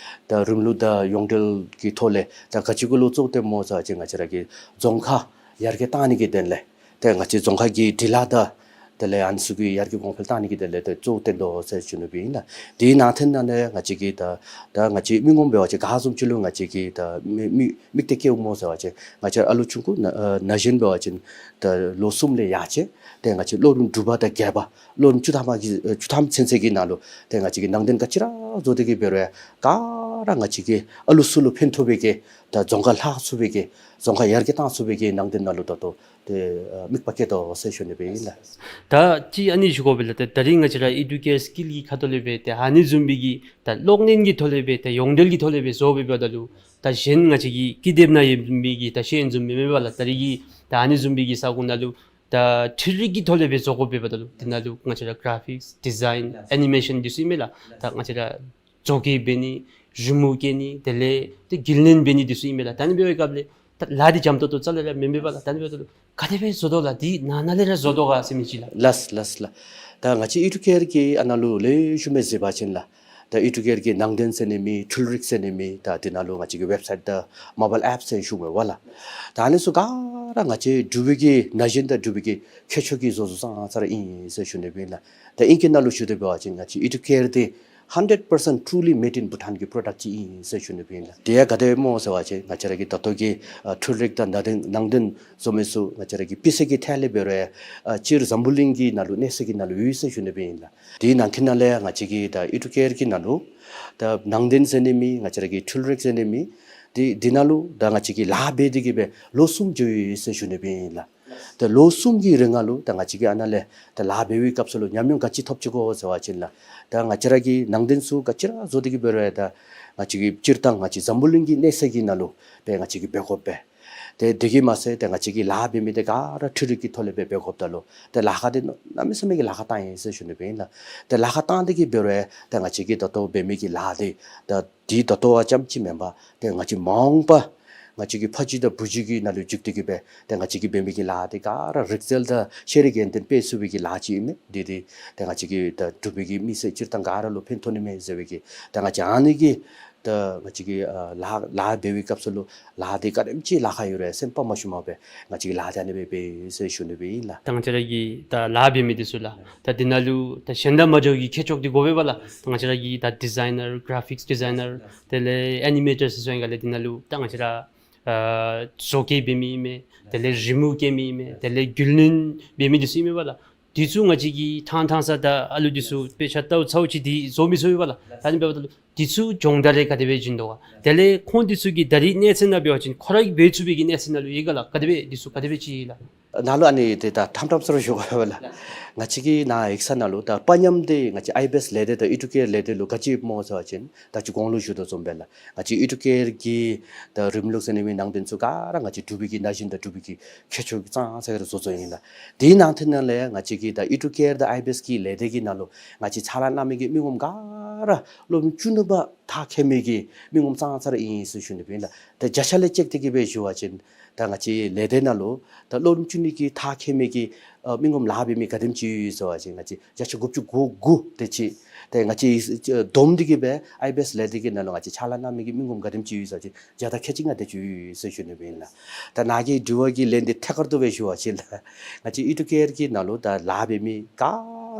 ད་རིམ་ལུགས་དང་ཡོངས་འབྲེལ་གྱི་ཐོག་ལས་ད་ག་ཅི་གུ་ལུ་བཙུགས་ཏེ་སྨོ་ཟེར་བ་ཅིན་ང་བཅས་ར་གི་རྫོང་ཁ་ཡར་རྒྱས་གཏང་ནི་གི་དོན་ལས་ཏེ་ང་བཅས་རྫོང་ཁ་གི་འབྲི་ལྷག་དང་དེ་ལས་ཨ་ནི་ཚུ་གི་ཡར་རྒྱས་གོང་འཕེལ་གཏང་ནི་གི་དོན་ལས་ཏེ་གཙོ་བོ་བཏོན་དོ་ཟེར་ཞུ་ནི་སྦེ་ཨིན་ལགས། དེའི་ནང་དོན་ནང་ལས་ང་བཅས་ཀྱིས་ད་ད་ང་བཅས་མི་ངོམ་འབད་བ་ཅིན་ག་བཟུམ་ཅིག་ལུ་ང་བཅས་ཀྱིས་ད་མི་མི་དམིགས་གཏད་བསྐྱེདཔ་སྨོ་ཟེར་བ་ཅིན་ང་བཅས་ཨ་ལུ་ཆུང་ཀུ་ན་ཨ་ན་གཞོན་འབད་བ་ཅིན་ད་ལོ་གསུམ་ལས་ཡར་བཅད་ཏེ་ང་བཅས་ལོ་རིམ་དྲུག་པ་དང་བརྒྱད་པ་ལོ་རིམ་བཅུ་ཐམ་གི་ཨ་བཅུ་ཐམ་ཚུན་ཚོད་ཀྱི་ནང་ལུ་ཏེ་ང་བཅས་ཀྱིས་ནང་དོན་ག་ཅི་ར་བཟོ་སྟེ་གིས་འབད་རུང་ག་ར་ང་བཅས་ཀྱིས་ཨ་ལུ་ཚུ་ལུ་ཕན་ཐོགས་པའི་གི་ད་རྫོང་ཁ་ལྷག་ཚུགས་པའི་གི་རྫོང་ཁ་ཡར་རྒྱས་གཏང་ཚུགས་པའི་གི་ནང་དོན་ནང་ལུ་ད་ལྟོ་ཏེ་ཨ་དམིགས་པ་བསྐྱེད་དོ་ཟེར་ཞུ་ནི་སྦེ་ཨིན་ལགས། ད་ཅི་ཨ་ནི་ཞུ་དགོ་པས་ལགས། ད་ད་རིས་ང་བཅས་ར་ཨི་ཌུ་ཀེར་སི་ཀིལ་གྱི་ཁ་ཐུག་ལས་སྦེ་ཏེ་ཨ་ནི་བཟུམ་སྦེ་གི་ད་གློག་བརྙན་གྱི་ཐོག་ལས་སྦེ་ཏེ་ཡོངས་འབྲེལ་གྱི་ཐོག་ལས་སྦེ་བཟོ་སྦེ་འབདཝ་ད་ལུ་ད་གཞན་ང་བཅས་ཀྱི་ཀི་དེབ་ནང་ཡོད་མི་གི་ད་ཤེས་ཡོན་བཟུམ་མེན་མས་པ་ལགས། ད་རིས་ཀྱི་ད་ཨ་ནི་བཟུམ་སྦེ་གི་ས་གོ་ནང་ལུ་ད་འཕྲུལ་རིག་གི་ཐོག་ལས་སྦེ་བཟོ་དགོ་པས་འབདཝ་ད་ལུ་དེ་ནང་ལུ་ང་བཅས་ར་ག་ར་ཕིགསི་ཌི་ཛའིན་ཨེ་ནི་མེ་ཤཱན་འདི་ཚུ་ཨིན་མས་ལགས། ད་ང་བཅས་ར་བཟོ་བཀོད་འབད་ནི་རི་མོ་བཀལ་ནི་དེ་ལས་ཏེ་དགེ་ལས་འབད་ནི་འདི་ཚུ་ཨིན་མས་ལགས། ད་ཨ་ནི་འབད་བའི་སྐབས་ལས་ད་ལཱ་འདི་འཇམ་ཏོང་ཏོ་རྩ་ལས་ར་མེན་མས་པ་ལགས། ད་ཨ་ནི་འབདཝ་ད་ལུ་ག་དེ་སྦེ་བཟོ་དོ་ལགས། འདི་ནང་ན་ལས་ར་བཟོ་དོ་ག་ཟེར་མི་ཅིག་ལགས། ལགས་ལགས་ལགས། ད་ང་བཅས་ཨི་ཌུ་ཀེར་གྱི་ཨ་ནཱ་ལུ་ལེགས་ཤོམ་སྦེ་གཟིགས་པ་ཅིན་ལགས། ད་ཨི་ཌུ་ཀེར་གྱི་ནང་དོན་ཟེར་ནི་མེད་འཕྲུལ་རིག་ཟེར་ནི་མེད། ད་དེ་ནང་ལུ་ང་བཅས་ཀྱི་ཝེབ་སའིཊ་དང་མོ་བཱའིལ་ཨེཔ་ཟེར་ཞུ་དགོ་པས་ལགས། ད་ཨ་ནི་ཚུ་ག་ ད་ང་བཅས་འབྲུག་པའི་གི་ན་གཞོན་དང་འབྲུག་པའི་གི་ཁྱད་ཆོས་ཀྱི་བཟོ་བཟོཝ་ཙང་ཙ་ར་ཨིན་ཟེར་ཞུ་ནི་སྦེ་ཨིན་ལགས། ད་ཨིང་སྐད་ནང་ལུ་ཞུ་དོ་བ་ཅིན་ང་བཅས་ཨི་ཌུ་ཀེར་འདི་hundred percent truly made in Bhutan གི་པྲོ་ཌཀཊ་ཅིག་ཨིན་ཟེར་ཞུ་ནི་སྦེ་ཨིན་ལགས། དེ་ཡང་ག་དེ་སྦེ་སྨོ་ཟེར་བ་ཅིན་ང་བཅས་ར་གི་ད་ལྟོ་གི་ཨ་འཕྲུལ་རིག་དང་ནང་རྟེན་ནང་རྟེན་བཟོ་མི་ཚུ་ང་བཅས་ར་གི་དཔེ་གསར་གྱི་ཐད་ལས་འབད་རུང་ཡང་ཨ་སྤྱིར་འཛམ་བུ་གླིང་གི་ནང་ལུ་གནས་ས་གི་ནང་ལུ་ཡོད་ཟེར་ཞུ་ནི་སྦེ་ཨིན་ལགས། དེའི་ནང་གི་ནང་ལས་ང་བཅས་ཀྱི་ད་ཨི་ཌུ་ཀེར་གྱི་ནང་ལུ་ད་ནང་རྟེན་ཟེར་ནི་མེད། ང་བཅས་ར་གི་འཕྲུལ་རིག་ཟེར་ནི་མེད། དེ་དེ་ནང་ལུ་ད་ང་བཅས་ཀྱིས་ལཱ་འབད་དེ་གི་སྦེ་ལོ་གསུམ་འགྱོ་ཡི་ཟེར་ཞུ་ནི་སྦེ་ཨིན་ལགས། ད་ལོ་གསུམ་གྱི་རིང་ལུ་ད་ང་བཅས་ཀྱིས་ཨ་ནཱ་ལས་ད་ལཱ་འབད་བའི་སྐབས་སུ་ལུ་ཉམས་མྱོང་ག་ཅི་ཐོབ་ཅི་གོ་ཟེར་བ་ཅིན་ལགས། ད་ང་བཅས་ར་གི་ནང་རྟེན་ཚུ་ག་ཅི་ར་བཟོ་སྟེ་གི་འབད་རུང་ཡང་ད་ང་བཅས་ཀྱིས་སྤྱིར་བཏང་ང་བཅས་འཛམ་བུ་གླིང་གི་གནས་ས་གི་ནང་ལུ་སྦེ་ང་བཅས་ཀྱིས་འབད་དགོ་པས། ཏེ་དེ་གིས་མ་ཚད་ཏེ་ང་བཅས་ཀྱིས་ལཱ་འབད་མི་འདི་ག་ར་འཕྲུལ་རིག་གི་ཐོག་ལས་སྦེ་འབད་དགོཔ་ད་ལུ་ཏེ་ལཱ་ཁག་འདི་གནམ་མེད་ས་མེད་ཀྱི་ལཱ་ཁག་བཏང་ཡི་ཟེར་ཞུ་ནི་སྦེ་ཨིན་ལགས། ཏེ་ལཱ་ཁག་བཏང་སྟེ་གི་འབད་རུང་ཡང་ཏེ་ང་བཅས་ཀྱིས་ད་ལྟོ་འབད་མི་གི་ལཱ་འདི་ད་འདི་ད་ལྟོ་བ་ཙམ་ཅིག་མེན་པར་ཏེ་ང་བཅས་མ་འོངས་པ་ང་བཅས་ཀྱི་ཕ་གཞིས་དང་བུ་གཞིས་ཀྱི་ནང་ལུ་འཇུག་སྟེ་གི་སྦེ་ཏེ་ང་བཅས་ཀྱིས་འབད་མི་གི་ལཱ་འདི་ག་ར་རིག་རྩལ་དང་ཤེས་རིག་ཡོན་ཏན་སྤེལ་ཚུགས་པའི་གི་ལཱ་ཅིག་ཨིན་མས། འདི་འདི་ཏེ་ང་བཅས་ཀྱི་ད་འབྲུག་པའི་གི་མི་སེར་སྤྱིར་བཏང་ག་ར་ལུ་ཕན་ཐོགས་ནི་མས་ཟེར་བའི་གི་ད་ང་བཅས་ཨ་ནི་གི་ད་ང་བཅས་ཀྱིས་ཨ་ལཱ་ལཱ་འབད་བའི་སྐབས་སུ་ལུ་ལཱ་འདི་ག་དེམ་ཅིག་ལཱ་ཁག་ཡོད་རུང་སེམས་པ་མ་ཞུམ་པར་སྦེ་ང་བཅས་ཀྱིས་ལཱ་འདི་ཨ་ནི་སྦེ་འབད་ཡི་ཟེར་ཞུ་ནི་སྦེ་ཨིན་ལགས། ད་ང་བཅས་ར་གི་ད་ལཱ་འབད་མི་འདི་ཚུ་ལགས། ད་འདི་ནང་ལུ་ད་གཞན་དང་མ་འདྲཝ་གི་ཁྱད་ཆོས་འདི་དགོ་པས་པ་ལགས། ད་ང་བཅས་ར་གི་ད་ཌི་ཛའི་ནར་གྲ་ཕིགསི་ཌི་ཛའི་ནར་དེ་ལས་ཨེ་ནི་མེ་ཊར་ཟེར་སོང་ཡི་ག་ལས་འདི་ནང་ལུ་ད་ང་བཅས་ར་ཨ་བཟོ་བཀོད་འབད་མི་ཨིན་མས། དེ་ལས་རི་མོ་བཀོད་མི་ཨིན་མས། དེ་ལས་རྒྱུས་ལོན་འབད་མི་འདི་ཚུ་ཨིན་མས་པ་ལགས། འདི་ཚུ་ང་བཅས་ཀྱིས་ཐང་ཐང་ས་ད་ཨ་ལུ་འདི་ཚུ་དཔེ་ཆ་ལྟཝ་ཚརཝ་ཅིག་འདི་བཟོ་མི་ཚུགས་པས་པ་ལགས། ད་ཨ་ནི་འབདཝ་ད་ལུ་འདི་ཚུ་སྦྱོང་བརྡར་རེ་ག་དེ་སྦེ་བྱིན་དོ་ག། དེ་ལས་ཁོང་འདི་ཚུ་གིས་ད་རིས་གནས་ཚད་ནང་འབད་བ་ཅིན་ཁོ་ར་གིས་འབད་ཚུགས་པའི་གི་གནས་ཚད་ནང་ལུ་ཡོད་ག་ལགས། ག་དེ་སྦེ་འདི་ཚུ་ག་དེ་སྦེ་ཅིག་ལགས། ནཱ་ལུ་ཨ་ནི་ཏེ་ད་ཐམ་ཐམ་ས་ར་ཞུ་དགོ་པས་ལགས། ང་བཅས་ཀྱི་ནཱ་ཡིག་ཚང་ནང་ལུ་ད་པ་ཉམས་འདི་ང་བཅས་ཨའི་བི་ཨེསི་ལས་སྡེ་དང་ཨི་ཌུ་ཀེར་ལས་སྡེ་ལུ་ག་ཅི་ཡོདཔ་སྨོ་ཟེར་བ་ཅིན་ད་ཅི་གོང་ལུ་ཞུ་དོ་བཟུམ་སྦེ་ལགས། ང་བཅས་ཨི་ཌུ་ཀེར་གྱི་ད་རིམ་ལུགས་ཟེར་ནི་མེད། ནང་རྟེན་ཚུ་ག་ར་ང་བཅས་འབྲུག་པའི་གི་ན་གཞོན་དང་འབྲུག་པའི་གི་ཁྱད་ཆོས་ཀྱི་ཙང་ཙ་ར་བཟོ་བཟོཝ་ཨིན་ལགས། དེའི་ནང་ཐད་ནང་ལས་ང་བཅས་ཀྱི་ད་ཨི་ཌུ་ཀེར་དང་ཨའི་བི་ཨེསི་གི་ལས་སྡེ་གི་ནང་ལུ་ང་བཅས་ཕྱག་ལཱ་གནང་མི་གི་མི་ངོམ་ག་ར་སློབ་རིམ་བཅུ་གཉིས་པ་མཐར་འཁྱོལ་མི་གི་མི་ངོམ་ཙང་ཙ་ར་ཨིན་ཟེར་ཞུ་ནི་སྦེ་ཨིན་ལགས། ད་བརྒྱ་ཆ་ལས་ཅིག་དེ་གི་སྦེ་ཞུ་བ་ཅིན་ད་ང་བཅས་ལས་སྡེ་ནང་ལུ་ད་སློབ་རིམ་བཅུ་གཉིས་ཀྱི་མཐར་འཁྱོལ་མི་གི་ཨ་མི་ངོམ་ལཱ་འབད་མི་ག་དེམ་ཅིག་ཡོད་ཟེར་བ་ཅིན་ང་བཅས་བརྒྱ་ཆ་དགུ་བཅུ་གོ་དགུ་དེ་ཅིག། ཏེ་ང་བཅས་བསྡོམས་ཏེ་གི་སྦེ་ཨའི་བི་ཨེསི་ལས་སྡེ་གི་ནང་ལུ་ང་བཅས་ཕྱག་ལཱ་གནང་མི་གི་མི་ངོམ་ག་དེམ་ཅིག་ཡོད་ཟེར་བ་ཅིན་བརྒྱ་དང་ཁལ་གཅིག་ལྔ་དེ་ཅིག་ཡོད་ཟེར་ཞུ་ནི་སྦེ་ཨིན་ལགས། ད་ནཱ་གི་དྲི་བ་གི་ལན་འདི་ཐད་ཀར་དུ་སྦེ་ཞུ་བ་ཅིན་ལགས། ང་བཅས་ཨི་ཌུ་ཀེར་གྱི་ནང་ལུ་ད་ལཱ་འབད་མི་ག་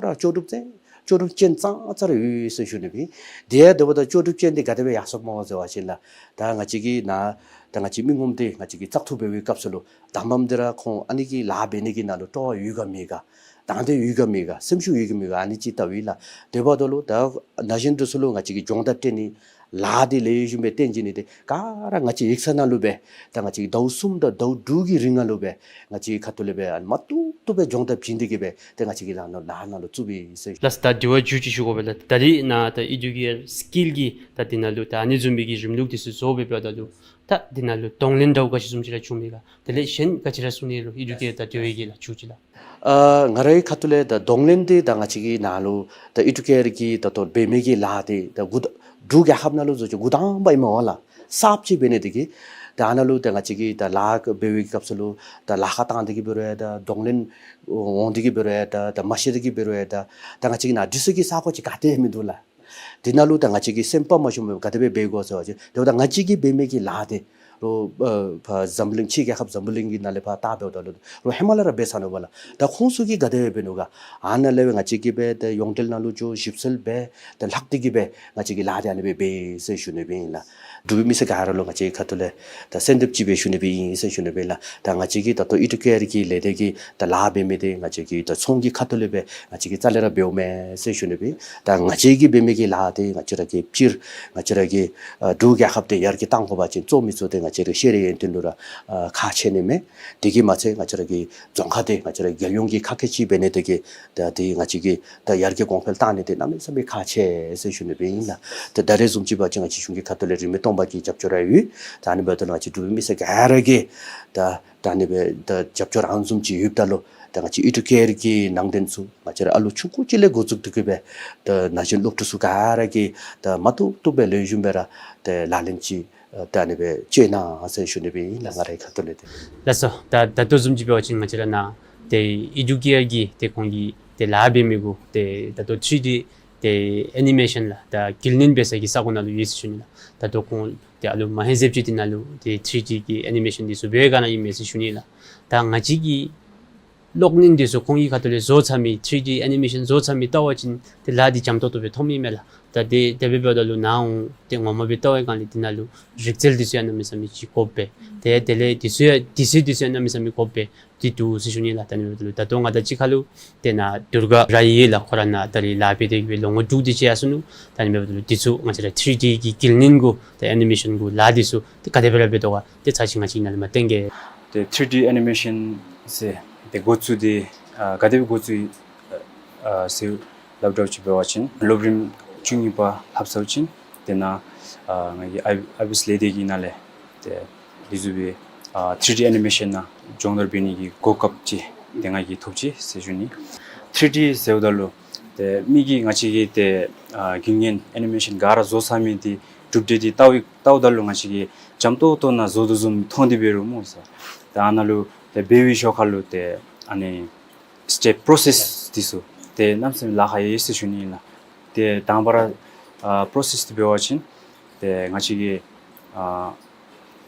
ར་ལྕོགས་གྲུབ་ཅན་ལྕོགས་གྲུབ་ཅན་ཙང་ཙ་ར་ཡོད་ཟེར་ཞུ་ནི་སྦེ་ཨིན། དེ་ཡང་དེ་འབདཝ་ད་ལྕོགས་གྲུབ་ཅན་འདི་ག་དེ་སྦེ་ཡར་སོངམ་སྨོ་ཟེར་བ་ཅིན་ལགས། ད་ང་བཅས་ཀྱི་ནཱ་ད་ང་བཅས་མི་ངོམ་འདི་ང་བཅས་ཀྱིས་བཙག་འཐུ་འབད་བའི་སྐབས་སུ་ལུ་དང་པམ་འདི་ར་ཁོང་ཨ་ནི་གི་ལཱ་འབད་ནི་གི་ནང་ལུ་སྤྲོ་བ་ཡོད་ག་མེད་ག། དང་འདོད་ཡོད་ག་མེད་ག། སེམས་ཤུགས་ཡོད་ག་མེད་ག། ཨ་ནི་ཅིག་བལྟཝ་ཨིན་ལགས། དེ་འབདཝ་ད་ལུ་ད་ན་གཞོན་འདི་ཚུ་ལུ་ང་བཅས་ཀྱིས་སྦྱོང་བརྡར་སྤྲོད་ནི་ལཱ་འདི་ལེགས་ཤོམ་སྦེ་སྟོན་བྱིན་ནི་འདི་ག་ར་ང་བཅས་ཡིག་ཚང་ནང་ལུ་སྦེ་ད་ང་བཅས་ཟླཝ་གསུམ་དང་ཟླཝ་དྲུག་གི་རིང་ནང་ལུ་སྦེ་ང་བཅས་ཁ་ཐུག་ལས་སྦེ་ཨ་ནི་མ་བཏུབ་བཏུབ་སྦེ་སྦྱོང་བརྡར་བྱིན་ཏེ་གི་སྦེ་ཏེ་ང་བཅས་ཀྱིས་ལཱ་ནང་ལཱ་ནང་ལུ་བཙུགས་པའི་ཟེར། ལགས་སོ། ད་དྲི་བ་མཇུག་ཅིག་ཞུ་དགོ་པས་ལགས། ད་རིས་ནཱ་ད་ཨི་ཌུ་ཀེར་སི་ཀིལ་གྱི་ད་འདི་ནང་ལུ་ད་ཨ་ནི་བཟུམ་མའི་གི་རིམ་ལུགས་འདི་ཚུ་བཟོ་སྦེ་འབདཝ་ད་ལུ་ད་འདི་ནང་ལུ་གདོང་ལེན་འདྲཝ་ག་ཅི་བཟུམ་ཅིག་ར་བྱུང་མས་ག། དེ་ལས་གཞན་ག་ཅི་ར་གསུང་ནི་ལོ་ཨི་ཌུ་ཀེར་ད་དེ་བའི་གི་ལགས་མཇུག་ཅིག་ལགས། ཨ་ང་རའི་ཁ་ཐུག་ལས་ད་གདོང་ལེན་འདི་ད་ང་བཅས་ཀྱི་ནཱ་ལུ་ད་ཨི་ཌུ་ཀེར་གྱི་ད་ལྟོ་འབད་མི་གི་ལཱ་འདི་ད་འགོ་ད་འབྲུག་རྒྱལ་ཁབ་ནང་ལུ་བཟོ་ཅིག་འགོ་དང་པ་ཨིན་མས་པ་ལགས། གསརཔ་ཅིག་འབད་ནི་འདི་གིས་ད་ཨ་ནཱ་ལུ་ད་ང་བཅས་ཀྱིས་ད་ལཱ་འབད་བའི་སྐབས་སུ་ལུ་ད་ལཱ་ཁག་བཏང་སྟེ་གི་འབད་རུང་ཡང་ད་གདོང་ལེན་འོང་སྟེ་གི་འབད་རུང་ཡང་ད་ད་མ་ཤེས་ཏེ་གི་འབད་རུང་ཡང་ད་ད་ང་བཅས་ཀྱི་ནཱ་འདི་ཚུ་གི་ས་གོ་ཅིག་ག་ཏེ་མིན་འདུག་ལགས། འདི་ནང་ལུ་ད་ང་བཅས་ཀྱིས་སེམས་པ་མ་ཞུམ་པར་ག་དེ་སྦེ་འབད་དགོ་ཟེར་བ་ཅིན་དེ་འབདཝ་ད་ང་བཅས་ཀྱིས་འབད་མི་གི་ལཱ་འདི་རོགས་ཨ་ཕར་འཛམ་བུ་གླིང་ཕྱི་རྒྱལ་ཁབ་འཛམ་བུ་གླིང་གི་ནང་ལས་ཕར་བལྟ་འབདཝ་ད་ལུ་རོགས་ཧེ་མ་ལས་ར་འབད་ཚར་ནུག་པ་ལགས། ད་ཁོང་ཚུ་གིས་ག་དེ་སྦེ་འབད་ནུག་ག། ཨ་ནཱ་ལས་སྦེ་ང་བཅས་ཀྱིས་སྦེ་ད་ཡོངས་འབྲེལ་ནང་ལུ་འགྱོ་ཞིབ་འཚོལ་འབད་ད་ལྷག་སྟེ་གི་སྦེ་ང་བཅས་ཀྱིས་ལཱ་འདི་ཨ་ནི་སྦེ་འབད་ཡི་ཟེར་ཞུ་ནི་སྦེ་ཨིན་ལགས། འབྲུག་པའི་མི་སེར་ག་ར་ལུ་ང་བཅས་ཁ་ཐུག་ལས་ད་གསོལ་འདེབས་ཅིག་སྦེ་ཞུ་ནི་སྦེ་ཨིན་ཟེར་ཞུ་ནི་སྦེ་ཨིན་ལགས། ད་ང་བཅས་ཀྱིས་ད་ལྟོ་ཨི་ཌུ་ཀེར་གྱི་ལས་སྡེ་གི་ད་ལཱ་འབད་མི་འདི་ང་བཅས་ཀྱིས་ད་ཚོང་གི་ཁ་ཐུག་ལས་སྦེ་ང་བཅས་ཀྱིས་རྩ་ལས་ར་འབདཝ་མེན་ཟེར་ཞུ་ནི་སྦེ། ད་ང་བཅས་ཀྱིས་འབད་མི་གི་ལཱ་འདི་ང་བཅས་ར་གི་སྤྱིར་ང་བཅས་ར་གི་ཨ་འབྲུག་རྒྱལ་ཁབ་འདི་ཡར་རྒྱས་གཏང་དགོ་པ་ཅིན་གཙོ་མི་གཙོ་འདི་ང་བཅས་ར་ཤེས་རིག་ཡོན་ཏན་ལུ་ར་ཨ་ཁག་ཆེ་ནི་མས། དེ་གིས་མ་ཚད་ང་བཅས་ར་གི་རྫོང་ཁག་འདི་ང་བཅས་ར་རྒྱལ་ཡོངས་ཀྱི་ཁག་ཆེ་ཅིག་འབད་ནི་དེ་གིས་ད་འདི་ང་བཅས་ཀྱིས་ད་ཡར་རྒྱས་གོང་འཕེལ་གཏང་ནི་འདི་གནམ་མེད་ས་མེད་ཁག་ཆེ་ཟེར་ཞུ་ནི་སྦེ་ཨིན་ལགས། ད་ད་རེས་བཟུམ་ཅིག་འབད་བ་ཅིན་ང་བཅས་གཞུང་གི་ཁ་ཐུག་ལས་རིན་མེད་སྟོང་པ་གི་རྒྱབ་སྐྱོར་ར་ཡོད། ད་ཨ་ནི་འབདཝ་ད་ང་བཅས་འབྲུག་པའི་མི་སེར་ག་ར་གིས་ད་ད་ཨ་ནི་སྦེ་ད་རྒྱབ་སྐྱོར་ཨ་ནི་བཟུམ་ཅིག་ཡོདཔ་ད་ལུ་ད་ང་བཅས་ཨི་ཌུ་ཀེར་གྱི་ནང་རྟེན་ཚུ་ང་བཅས་ར་ཨ་ལུ་ཆུང་ཀུ་ཅིག་ལས་འགོ་བཙུགས་ཏེ་གི་སྦེ་ད་ན་གཞོན་སློབ་ཕྲུག་ཚུ་ག་ར་གིས་ད་མ་བཏུབ་བཏུབ་སྦེ་ལེགས་ཤོམ་སྦེ་ར་ད་ལག་ལེན་ཅིག་ད་ཨ་ནི་སྦེ་སྤྱོད་གནང་ཟེར་ཞུ་ནི་སྦེ་ཨིན་ལགས། ང་རའི་ཁ་ཐུག་ལས་ཏེ། ལགས་སོ། ད་ད་ལྟོ་བཟུམ་ཅིག་འབད་བ་ཅིན་ང་བཅས་ར་ནཱ་ཏེ་ཨི་ཌུ་ཀེར་གྱི་ཏེ་ཁོང་གི་ཏེ་ལཱ་འབད་མི་གུ་ཏེ་ད་ལྟོ་ཐི་རི་ཌི་ ཏེ་ཨེ་ནི་མེ་ཤཱན་ལགས་ད་དགེ་བསྙེན་འབད་ས་གི་ས་གོ་ནང་ལུ་ཡོད་ཟེར་ཞུ་ནི་ལགས། ད་ལྟོ་ཁོང་ཏེ་ཨ་ལུ་མ་ཧེ་ཟེབ་ཅིག་འདི་ནང་ལུ་ཏེ་ཐྲི་ཌི་གི་ཨེ་ནི་མེ་ཤཱན་འདི་ཚུ་འབད་བའི་སྒང་ནང་ཨིན་མས་ཟེར་ཞུ་ནི་ལགས། ད་ང་བཅས་ཀྱི་གློག་བརྙན་འདི་ཚུ་ཁོང་གི་ཁ་ཐུག་ལས་བཟོ་ཚར་མི་ཐྲི་ཌི་ཨེ་ནི་མེ་ཤཱན་བཟོ་ཚར་མི་བལྟ་བ་ཅིན་ཏེ་ལཱ་འདི་འཇམ་ཏོག་ཏོ་སྦེ་མཐོངམ་ཨིན་མས་ལགས། ད་དེ་དེ་སྦེ་འབདཝ་ད་ལུ་ནཱ་འོང་ཏེ་ངོ་མ་སྦེ་བལྟ་བའི་སྒང་ལས་འདི་ནང་ལུ་རིག་རྩལ་འདི་ཚུ་ཡང་གནམ་མེད་ས་མེད་ཅིག་དགོཔ་སྦེ་ཏེ་དེ་ལས་འདི་ཚུ་ཡང་དུས་ཚོད་འདི་ཚུ་ཡང་གནམ་མེད་ས་མེད་དགོཔ་སྦེ་འདི་འདུག་ཟེར་ཞུ་ནི་ལགས། ད་ཨ་ནི་འབདཝ་ད་ལུ་ད་ལྟོ་ང་དང་གཅིག་ཁར་ལུ་ཏེ་ནཱ་དུར་ག་ར་ཡོད་ལགས། ཁོ་ར་ནཱ་ད་རིས་ལཱ་འབད་དེ་གི་སྦེ་ལོ་ངོ་དྲུག་དེ་ཅིག་ཡར་སོ་ནུག། ད་ཨ་ནི་འབདཝ་ད་ལུ་འདི་ཚུ་ང་བཅས་ར་ཐྲི་ཌི་གི་དགེ་བསྙེན་གུ་ཏེ་ཨེ་ནི་མེ་ཤཱན་གུ་ལཱ་འདི་ཚུ་ཏེ་ག་དེ་སྦེ་ར་འབད་དོ་ག་ཏེ་ཚར་ཅིག་ང་བཅས་ནཱ་ལས་མར་སྟོན་གེ། ཏེ་ཐྲི་ཌི་ཨེ་ནི་མེ་ཤཱན་ཟེར་ཏེ་འགོ་བཙུགས་ཏེ་ཨ་ག་དེ་སྦེ་འགོ་བཙུགས་ཨ་ཟེར་སླབ་འདྲཝ་ཅིག་འབད་བ་ཅིན་སློབ་རིམ་བཅུ་གཉིས་པ་ལྷབ་ཚརཝ་ཅིག་ཏེ་ནཱ་ཨ་ང་གིས་ཨའི་ཨའི་བི་ཨེསི་ལས་སྡེ་གི་ནང་ལས་ཏེ་འདི་བཟུམ་སྦེ་ཨ་ཐྲི་ཌི་ཨེ་ནི་མེ་ཤཱན་ནང་སྦྱོང་བརྡར་འབད་ནི་གི་གོ་སྐབས་ཅིག་ཏེ་ང་གིས་ཐོབ་ཅི་ཟེར་ཞུ་ནི། ཐྲི་ཌི་ཟེརཝ་ད་ལུ་ཏེ་མི་གིས་ང་བཅས་ཀྱི་ཏེ་ཨ་དགེ་བསྙེན་ཨེ་ནི་མེ་ཤཱན་ག་ར་བཟོ་ཚར་མི་འདི་གྲུབ་འབྲས་འདི་བལྟ་བའི་བལྟཝ་ད་ལུ་ང་བཅས་ཀྱིས་འཇམ་ཏོག་ཏོ་ནང་བཟོ་དོ་བཟུམ་མཐོང་སྟེ་འབད་རུང་སྨོ་ཟེར། ད་ཨ་ནཱ་ལུ་ཏེ་འབད་བའི་ཞོར་ཁར་ལུ་ཏེ་ཨ་ནི་སི་ཊེབ་པོ་རོ་སེསི་འདི་ཚུ་ཏེ་གནམ་མེད་ས་མེད་ལཱ་ཁག་ཡོད་ཟེར་ཞུ་ནི་ཨིན་ལགས། ཏེ་དང་པ་ར་ཨ་པོ་རོ་སེསི་འདི་འབད་བ་ཅིན་ཏེ་ང་བཅས་ཀྱིས་ཨ་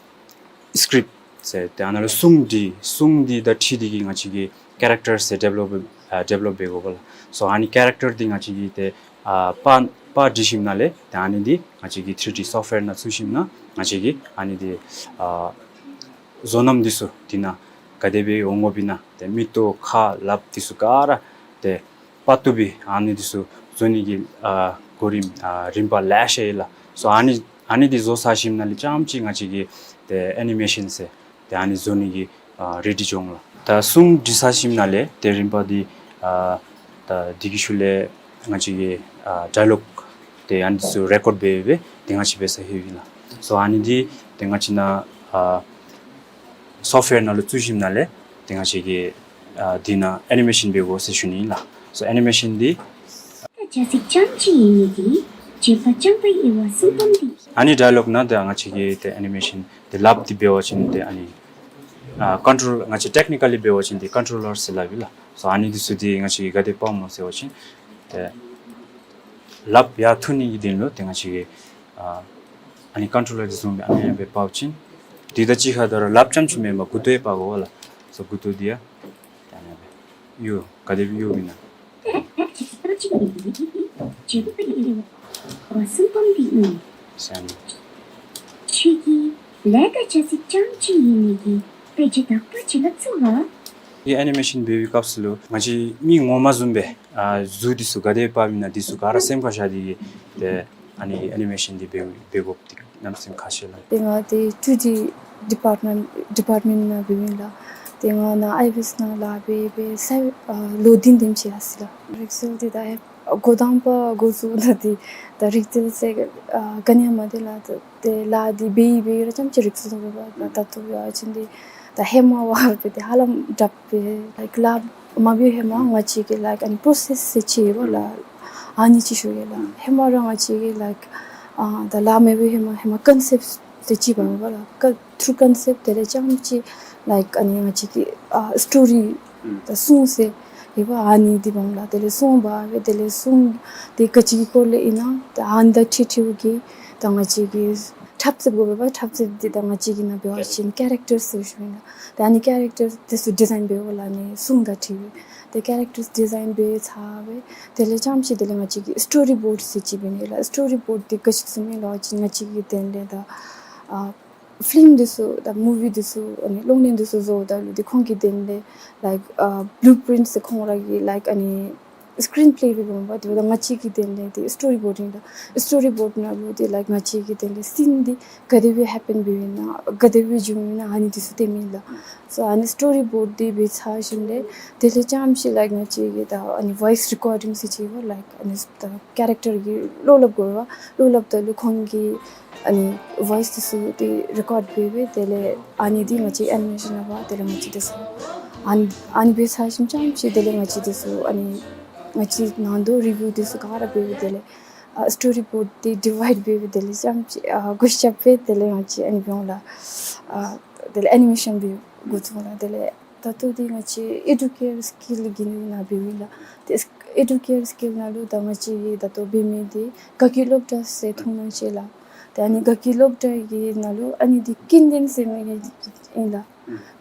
སི་ཀྲིཔ་ཟེར་ཏེ་ཨ་ནཱ་ལུ་སྲུང་འདི་སྲུང་འདི་དང་འཁྲིལ་ཏེ་གི་ང་བཅས་ཀྱིས་ཀེ་རེཀ་ཊར་ཟེར་ཌི་ཝེ་ལོབ་ཨ་ཌི་ཝེ་ལོབ་འབད་དགོ་པས་ལགས། སོ་ཨ་ནི་ཀེ་རེཀ་ཊར་འདི་ང་བཅས་ཀྱིས་ཏེ་ཨ་པར་པར་བྲི་ཞིནམ་ལས་ཏེ་ཨ་ནི་འདི་ང་བཅས་ཀྱིས་ཐྲི་ཌི་སོཕཊ་ཝེར་ནང་བཙུགས་ཞིནམ་ལས་ང་བཅས་ཀྱིས་ཨ་ནི་འདི་ཨ་བཟོ་རྣམ་འདི་ཚུ་འདི་ནང་ག་དེ་སྦེ་འོང་དགོ་པས་ན་ཏེ་མིག་ཏོ་ཁ་ལགཔ་འདི་ཚུ་ག་ར་ཏེ་པར་བཏུབ་པའི་ཨ་ནི་འདི་ཚུ་བཟོ་ནི་གི་ཨ་གོ་རིམ་ཨ་རིམ་པ་ལེ་ཤ་ཡོད་ལགས། སོ་ཨ་ནི་ཨ་ནི་འདི་བཟོ་ཚར་ཞིནམ་ལས་རྐྱངམ་ཅིག་ང་བཅས་ཀྱིས་ཏེ་ཨེ་ནི་མེ་ཤཱན་ཟེར་ཏེ་ཨ་ནི་བཟོ་ནི་གི་ཨ་རེ་ཌི་འགྱོ་འོང་ལགས། ད་སྲུང་བྲི་ཚར་ཞིནམ་ལས་ཏེ་རིམ་པ་འདི་ཨ་ད་འདི་གི་ཤུལ་ལས་ང་བཅས་ཀྱིས་ཨ་ཌའི་ལོག་ཏེ་ཨ་ནི་ཚུ་རེ་ཀོཌ་འབད་འབད་ཏེ་ང་བཅས་འབད་སར་ལྷོད་པས་ལགས། སོ་ཨ་ནི་འདི་ཏེ་ང་བཅས་ནཱ་ཨ་སོཕཊ་ཝེར་ནང་ལུ་བཙུགས་ཞིནམ་ལས་ཏེ་ང་བཅས་ཀྱིས་ཨ་འདི་ནང་ཨེ་ནི་མེ་ཤཱན་འབད་དགོ་ཟེར་ཞུ་ནི་ཨིན་ལགས། སོ་ཨེ་ནི་མེ་ཤཱན་འདི་ཨ་ནི་ཌའི་ལོག་ནང་ད་ང་བཅས་ཀྱིས་ཏེ་ཨེ་ནི་མེ་ཤཱན་འདི་ལགཔ་འདི་འབད་བ་ཅིན་ཏེ་ཨ་ནི་ཨ་ཀོན་ཊོལ་ང་བཅས་ཊེཀ་ནི་ཀ་ལི་འབད་བ་ཅིན་འདི་ཀོན་ཊོ་ལར་ཟེར་སླབ་ཨིན་ལགས། སོ་ཨ་ནི་འདི་ཚུ་འདི་ང་བཅས་ཀྱིས་ག་དེ་སྦེ་འབདཝ་སྨོ་ཟེར་བ་ཅིན་ཏེ་ལགཔ་ཡར་འཐུ་ནི་གི་དོན་ལུ་ཏེ་ང་བཅས་ཀྱིས་ཨ་ཨ་ནི་ཀོན་ཊོ་ལར་འདི་བཟུམ་སྦེ་ཨ་ནི་སྦེ་འབག་ཅི། འདི་དང་གཅིག་ཁར་ད་རུང་ལགཔ་རྐྱངམ་ཅིག་མེན་པར་མགུ་ཏོ་ཡང་འབག་དགོ་ལགས། སོ་མགུ་ཏོ་འདི་ཡང་ད་ཨ་ནི་སྦེ་གཡོག་ག་དེ་སྦེ་གཡོགཔ་ཨིན་ན། ཨ་ནི་ཁྱོད་ཀྱིས་ལས་ཀ་བྱ་ས་རྐྱངམ་ཅིག་ཨིན་ནི་གི་དཔེ་ཆ་དག་པ་ཅིག་ལྷབ་ཚུགས་ག། ཨེ་ནི་མེ་ཤཱན་འབད་བའི་སྐབས་སུ་ལུ་ང་བཅས་མི་ངོ་མ་བཟུམ་སྦེ་ཨ་གཟུགས་འདི་ཚུ་ག་དེ་འབགཔ་ཨིན་ན་འདི་ཚུ་ག་ར་སེམས་ཁར་བཞག་སྟེ་གི་ཏེ་ཨ་ནི་ཨེ་ནི་མེ་ཤཱན་འདི་འབད་འབད་དགོཔ་འདི་གནམ་མེད་ས་མེད་ཁག་ཆེ་ལགས། ཏེ་ང་ཏེ་ཊུ་ཌི་ཌི་པཱརཊ་མེནཊ་ཌི་པཱརཊ་མེནཊ་ནང་འབདཝ་ཨིན་ལགས། ཏེ་ང་ནཱ་ཨའི་བི་ཨེསི་ནང་ལཱ་འབད་འབད་ས་ཨ་ལོ་བདུན་དེམ་ཅིག་ཡར་སོ་ཡི་ལགས། རིག་རྩལ་འདི་ད་ཨེ་འགོ་དང་པ་འགོ་བཙུགས་ད་འདི་ད་རིག་རྩལ་ཟེར་ཨ་ག་ནི་ཡང་མ་འདུག་ལགས། ད་ཏེ་ལཱ་འདི་འབད་འབད་ར་རྐྱངམ་ཅིག་རིག་སོ་ཡི་ལགས། ད་ད་ལྟོ་ཡང་ཅིན་འདི་ད་ཧེ་མ་བ་འབད་དེ་ཧ་ལམ་དྲག་པས་ལའིཀ་ལཱ་མ་འབད་ཧེ་མ་ང་བཅས་ཀྱིས་ལའིཀ་ཨ་ནི་པོ་རོ་སེསི་ཟེར་ཅིག་ཡོད་ལགས། ཨ་ནི་ཅིག་ཞུ་ཡི་ལགས། ཧེ་མ་ར་ང་བཅས་ཀྱིས་ལའིཀ་ཨ་ད་ལཱ་མ་འབད་ཧེ་མ་ཧེ་མ་ཀོན་སེཔཊ་ཟེར་ཅིག་འབད་འབདཝ་ལགས། ཀ་ཐུར་ཀོན་སེཔཊ་དེ་ལས་རྐྱངམ་ཅིག་ལའིཀ་ཨ་ནི་ང་བཅས་ཀྱི་ཨ་སི་ཊོ་རི་ད་སྲུང་ཟེར་ཡོདཔ་ཨ་ནི་འདི་འབདཝ་ལགས། དེ་ལས་སྲུང་འབད་འབད་དེ་ལས་སྲུང་འདི་ག་ཅི་གི་སྐོར་ལས་ཨིན་ན་ད་ཨ་ནི་དང་འཁྲིལ་འཁྲིལཝ་གི་ད་ང་བཅས་ཀྱིས་འཁྲབ་རྩེདཔ་དགོ་པས་པ། འཁྲབ་རྩེདཔ་འདི་ད་ང་བཅས་ཀྱི་ནང་འབད་བ་ཅིན་ཀེ་རེཀ་ཊར་ཟེར་ཞུཝ་ཨིན་ལགས། ད་ཨ་ནི་ཀེ་རེཀ་ཊར་འདི་ཚུ་ཌི་ཛའིན་འབདཝ་ལགས། ཨ་ནི་སྲུང་དང་འཁྲིལ་བའི་ཏེ་ཀེ་རེཀ་ཊར་ཌི་ཛའིན་འབད་ཚར་བའི་དེ་ལས་རྐྱངམ་ཅིག་དེ་ལས་ང་བཅས་ཀྱིས་སི་ཊོ་རི་བོརཌ་ཟེར་ཅིག་འབད་ནི་ལགས། སི་ཊོ་རི་བོརཌ་འདི་ག་ཅི་བཟུམ་ཨིན་ལགས་ཟེར་བ་ཅིན་ང་བཅས་ཀྱི་དོན་ལས་ད་ཨ་ཕིལམ་འདི་ཚུ་ད་མུ་ཝི་འདི་ཚུ་ཨ་ནི་གློག་བརྙན་འདི་ཚུ་བཟོཝ་ད་ལུ་ཏེ་ཁོང་གི་དོན་ལས་ལའིཀ་ཨ་བླུ་པིརིནཊ་ཟེར་ཁོང་ར་གི་ལའིཀ་ཨ་ནི་སི་ཀིརིན་པེ་སྦེ་འབདཝ་འབདཝ་ད་ང་བཅས་ཀྱི་དོན་ལས་ཏེ་སི་ཊོ་རི་བོརཌ་ཨིན་ལགས། སི་ཊོ་རི་བོརཌ་ནང་ལུ་ཏེ་ལའིཀ་ང་བཅས་ཀྱི་དོན་ལས་སིན་འདི་ག་དེ་སྦེ་ཧེ་པེན་འབདཝ་ཨིན་ན་ག་དེ་སྦེ་བྱུངམ་ཨིན་ན་ཨ་ནི་འདི་ཚུ་སྟོནམ་ཨིན་ལགས། སོ་ཨ་ནི་སི་ཊོ་རི་བོརཌ་འདི་འབད་ཚར་ཞིནམ་ལས་དེ་ལས་རྐྱངམ་ཅིག་ལའིཀ་ང་བཅས་ཀྱིས་ད་ཨ་ནི་ཝོའིསི་རི་ཀོར་ཌིང་ཟེར་ཅིག་ཡོད་ལགས། ཨ་ནི་ད་ཀེ་རེཀ་ཊར་གྱི་བློ་སླབ་དགོ་པས་པ། བློ་སླབ་ད་ལུ་ཁོང་གི་ཨ་ནི་ཝོའིསི་འདི་ཚུ་ཏེ་རི་ཀོཌ་འབད་འབད་དེ་ལས་ཨ་ནི་འདི་ང་བཅས་ཨེ་ནི་མེ་ཤཱན་ནང་འབག་དེ་ལས་ང་བཅས་འདི་ཚུ་ཨ་ནི་ཨ་ནི་འབད་ཚར་ཞིནམ་རྐྱངམ་ཅིག་དེ་ལས་ང་བཅས་འདི་ཚུ་ཨ་ནི་ང་བཅས་ནང་དོག་རི་བིའུ་འདི་ཚུ་ག་ར་འབད་འབད་དེ་ལས་ཨ་སི་ཊོ་རི་བོརཌ་འདི་ཌི་ཝའིཌ་འབད་འབད་དེ་ལས་རྐྱངམ་ཅིག་ཨ་གུ་ཤ་འབད་དེ་ལས་ང་བཅས་ཨ་ནི་འབདཝ་ལགས། ཨ་དེ་ལས་ཨེ་ནི་མེ་ཤཱན་འབད་འགོ་བཙུགས་ལགས། དེ་ལས་ད་ལྟོ་འདི་ང་བཅས་ཨེ་ཌུ་ཀེར་སི་ཀིལ་གྱི་ནང་འབདཝ་ཨིན་ལགས། ཏེ་ ཨེ་ཌུ་ཀེར་སི་ཀིལ་ནང་ལུ་ད་ང་བཅས་ཀྱིས་ད་ལྟོ་འབད་མི་འདི་དགའ་སྐྱིད་སློབ་གྲྭ་ཟེར་མཐོང་སྣང་ཅིག་ལགས། ཏེ་ཨ་ནི་དགའ་སྐྱིད་སློབ་གྲྭ་གི་ནང་ལུ་ཨ་ནི་འདི་ཀུན་ལྡན་ཟེར་མི་གི་ཨིན་ལགས།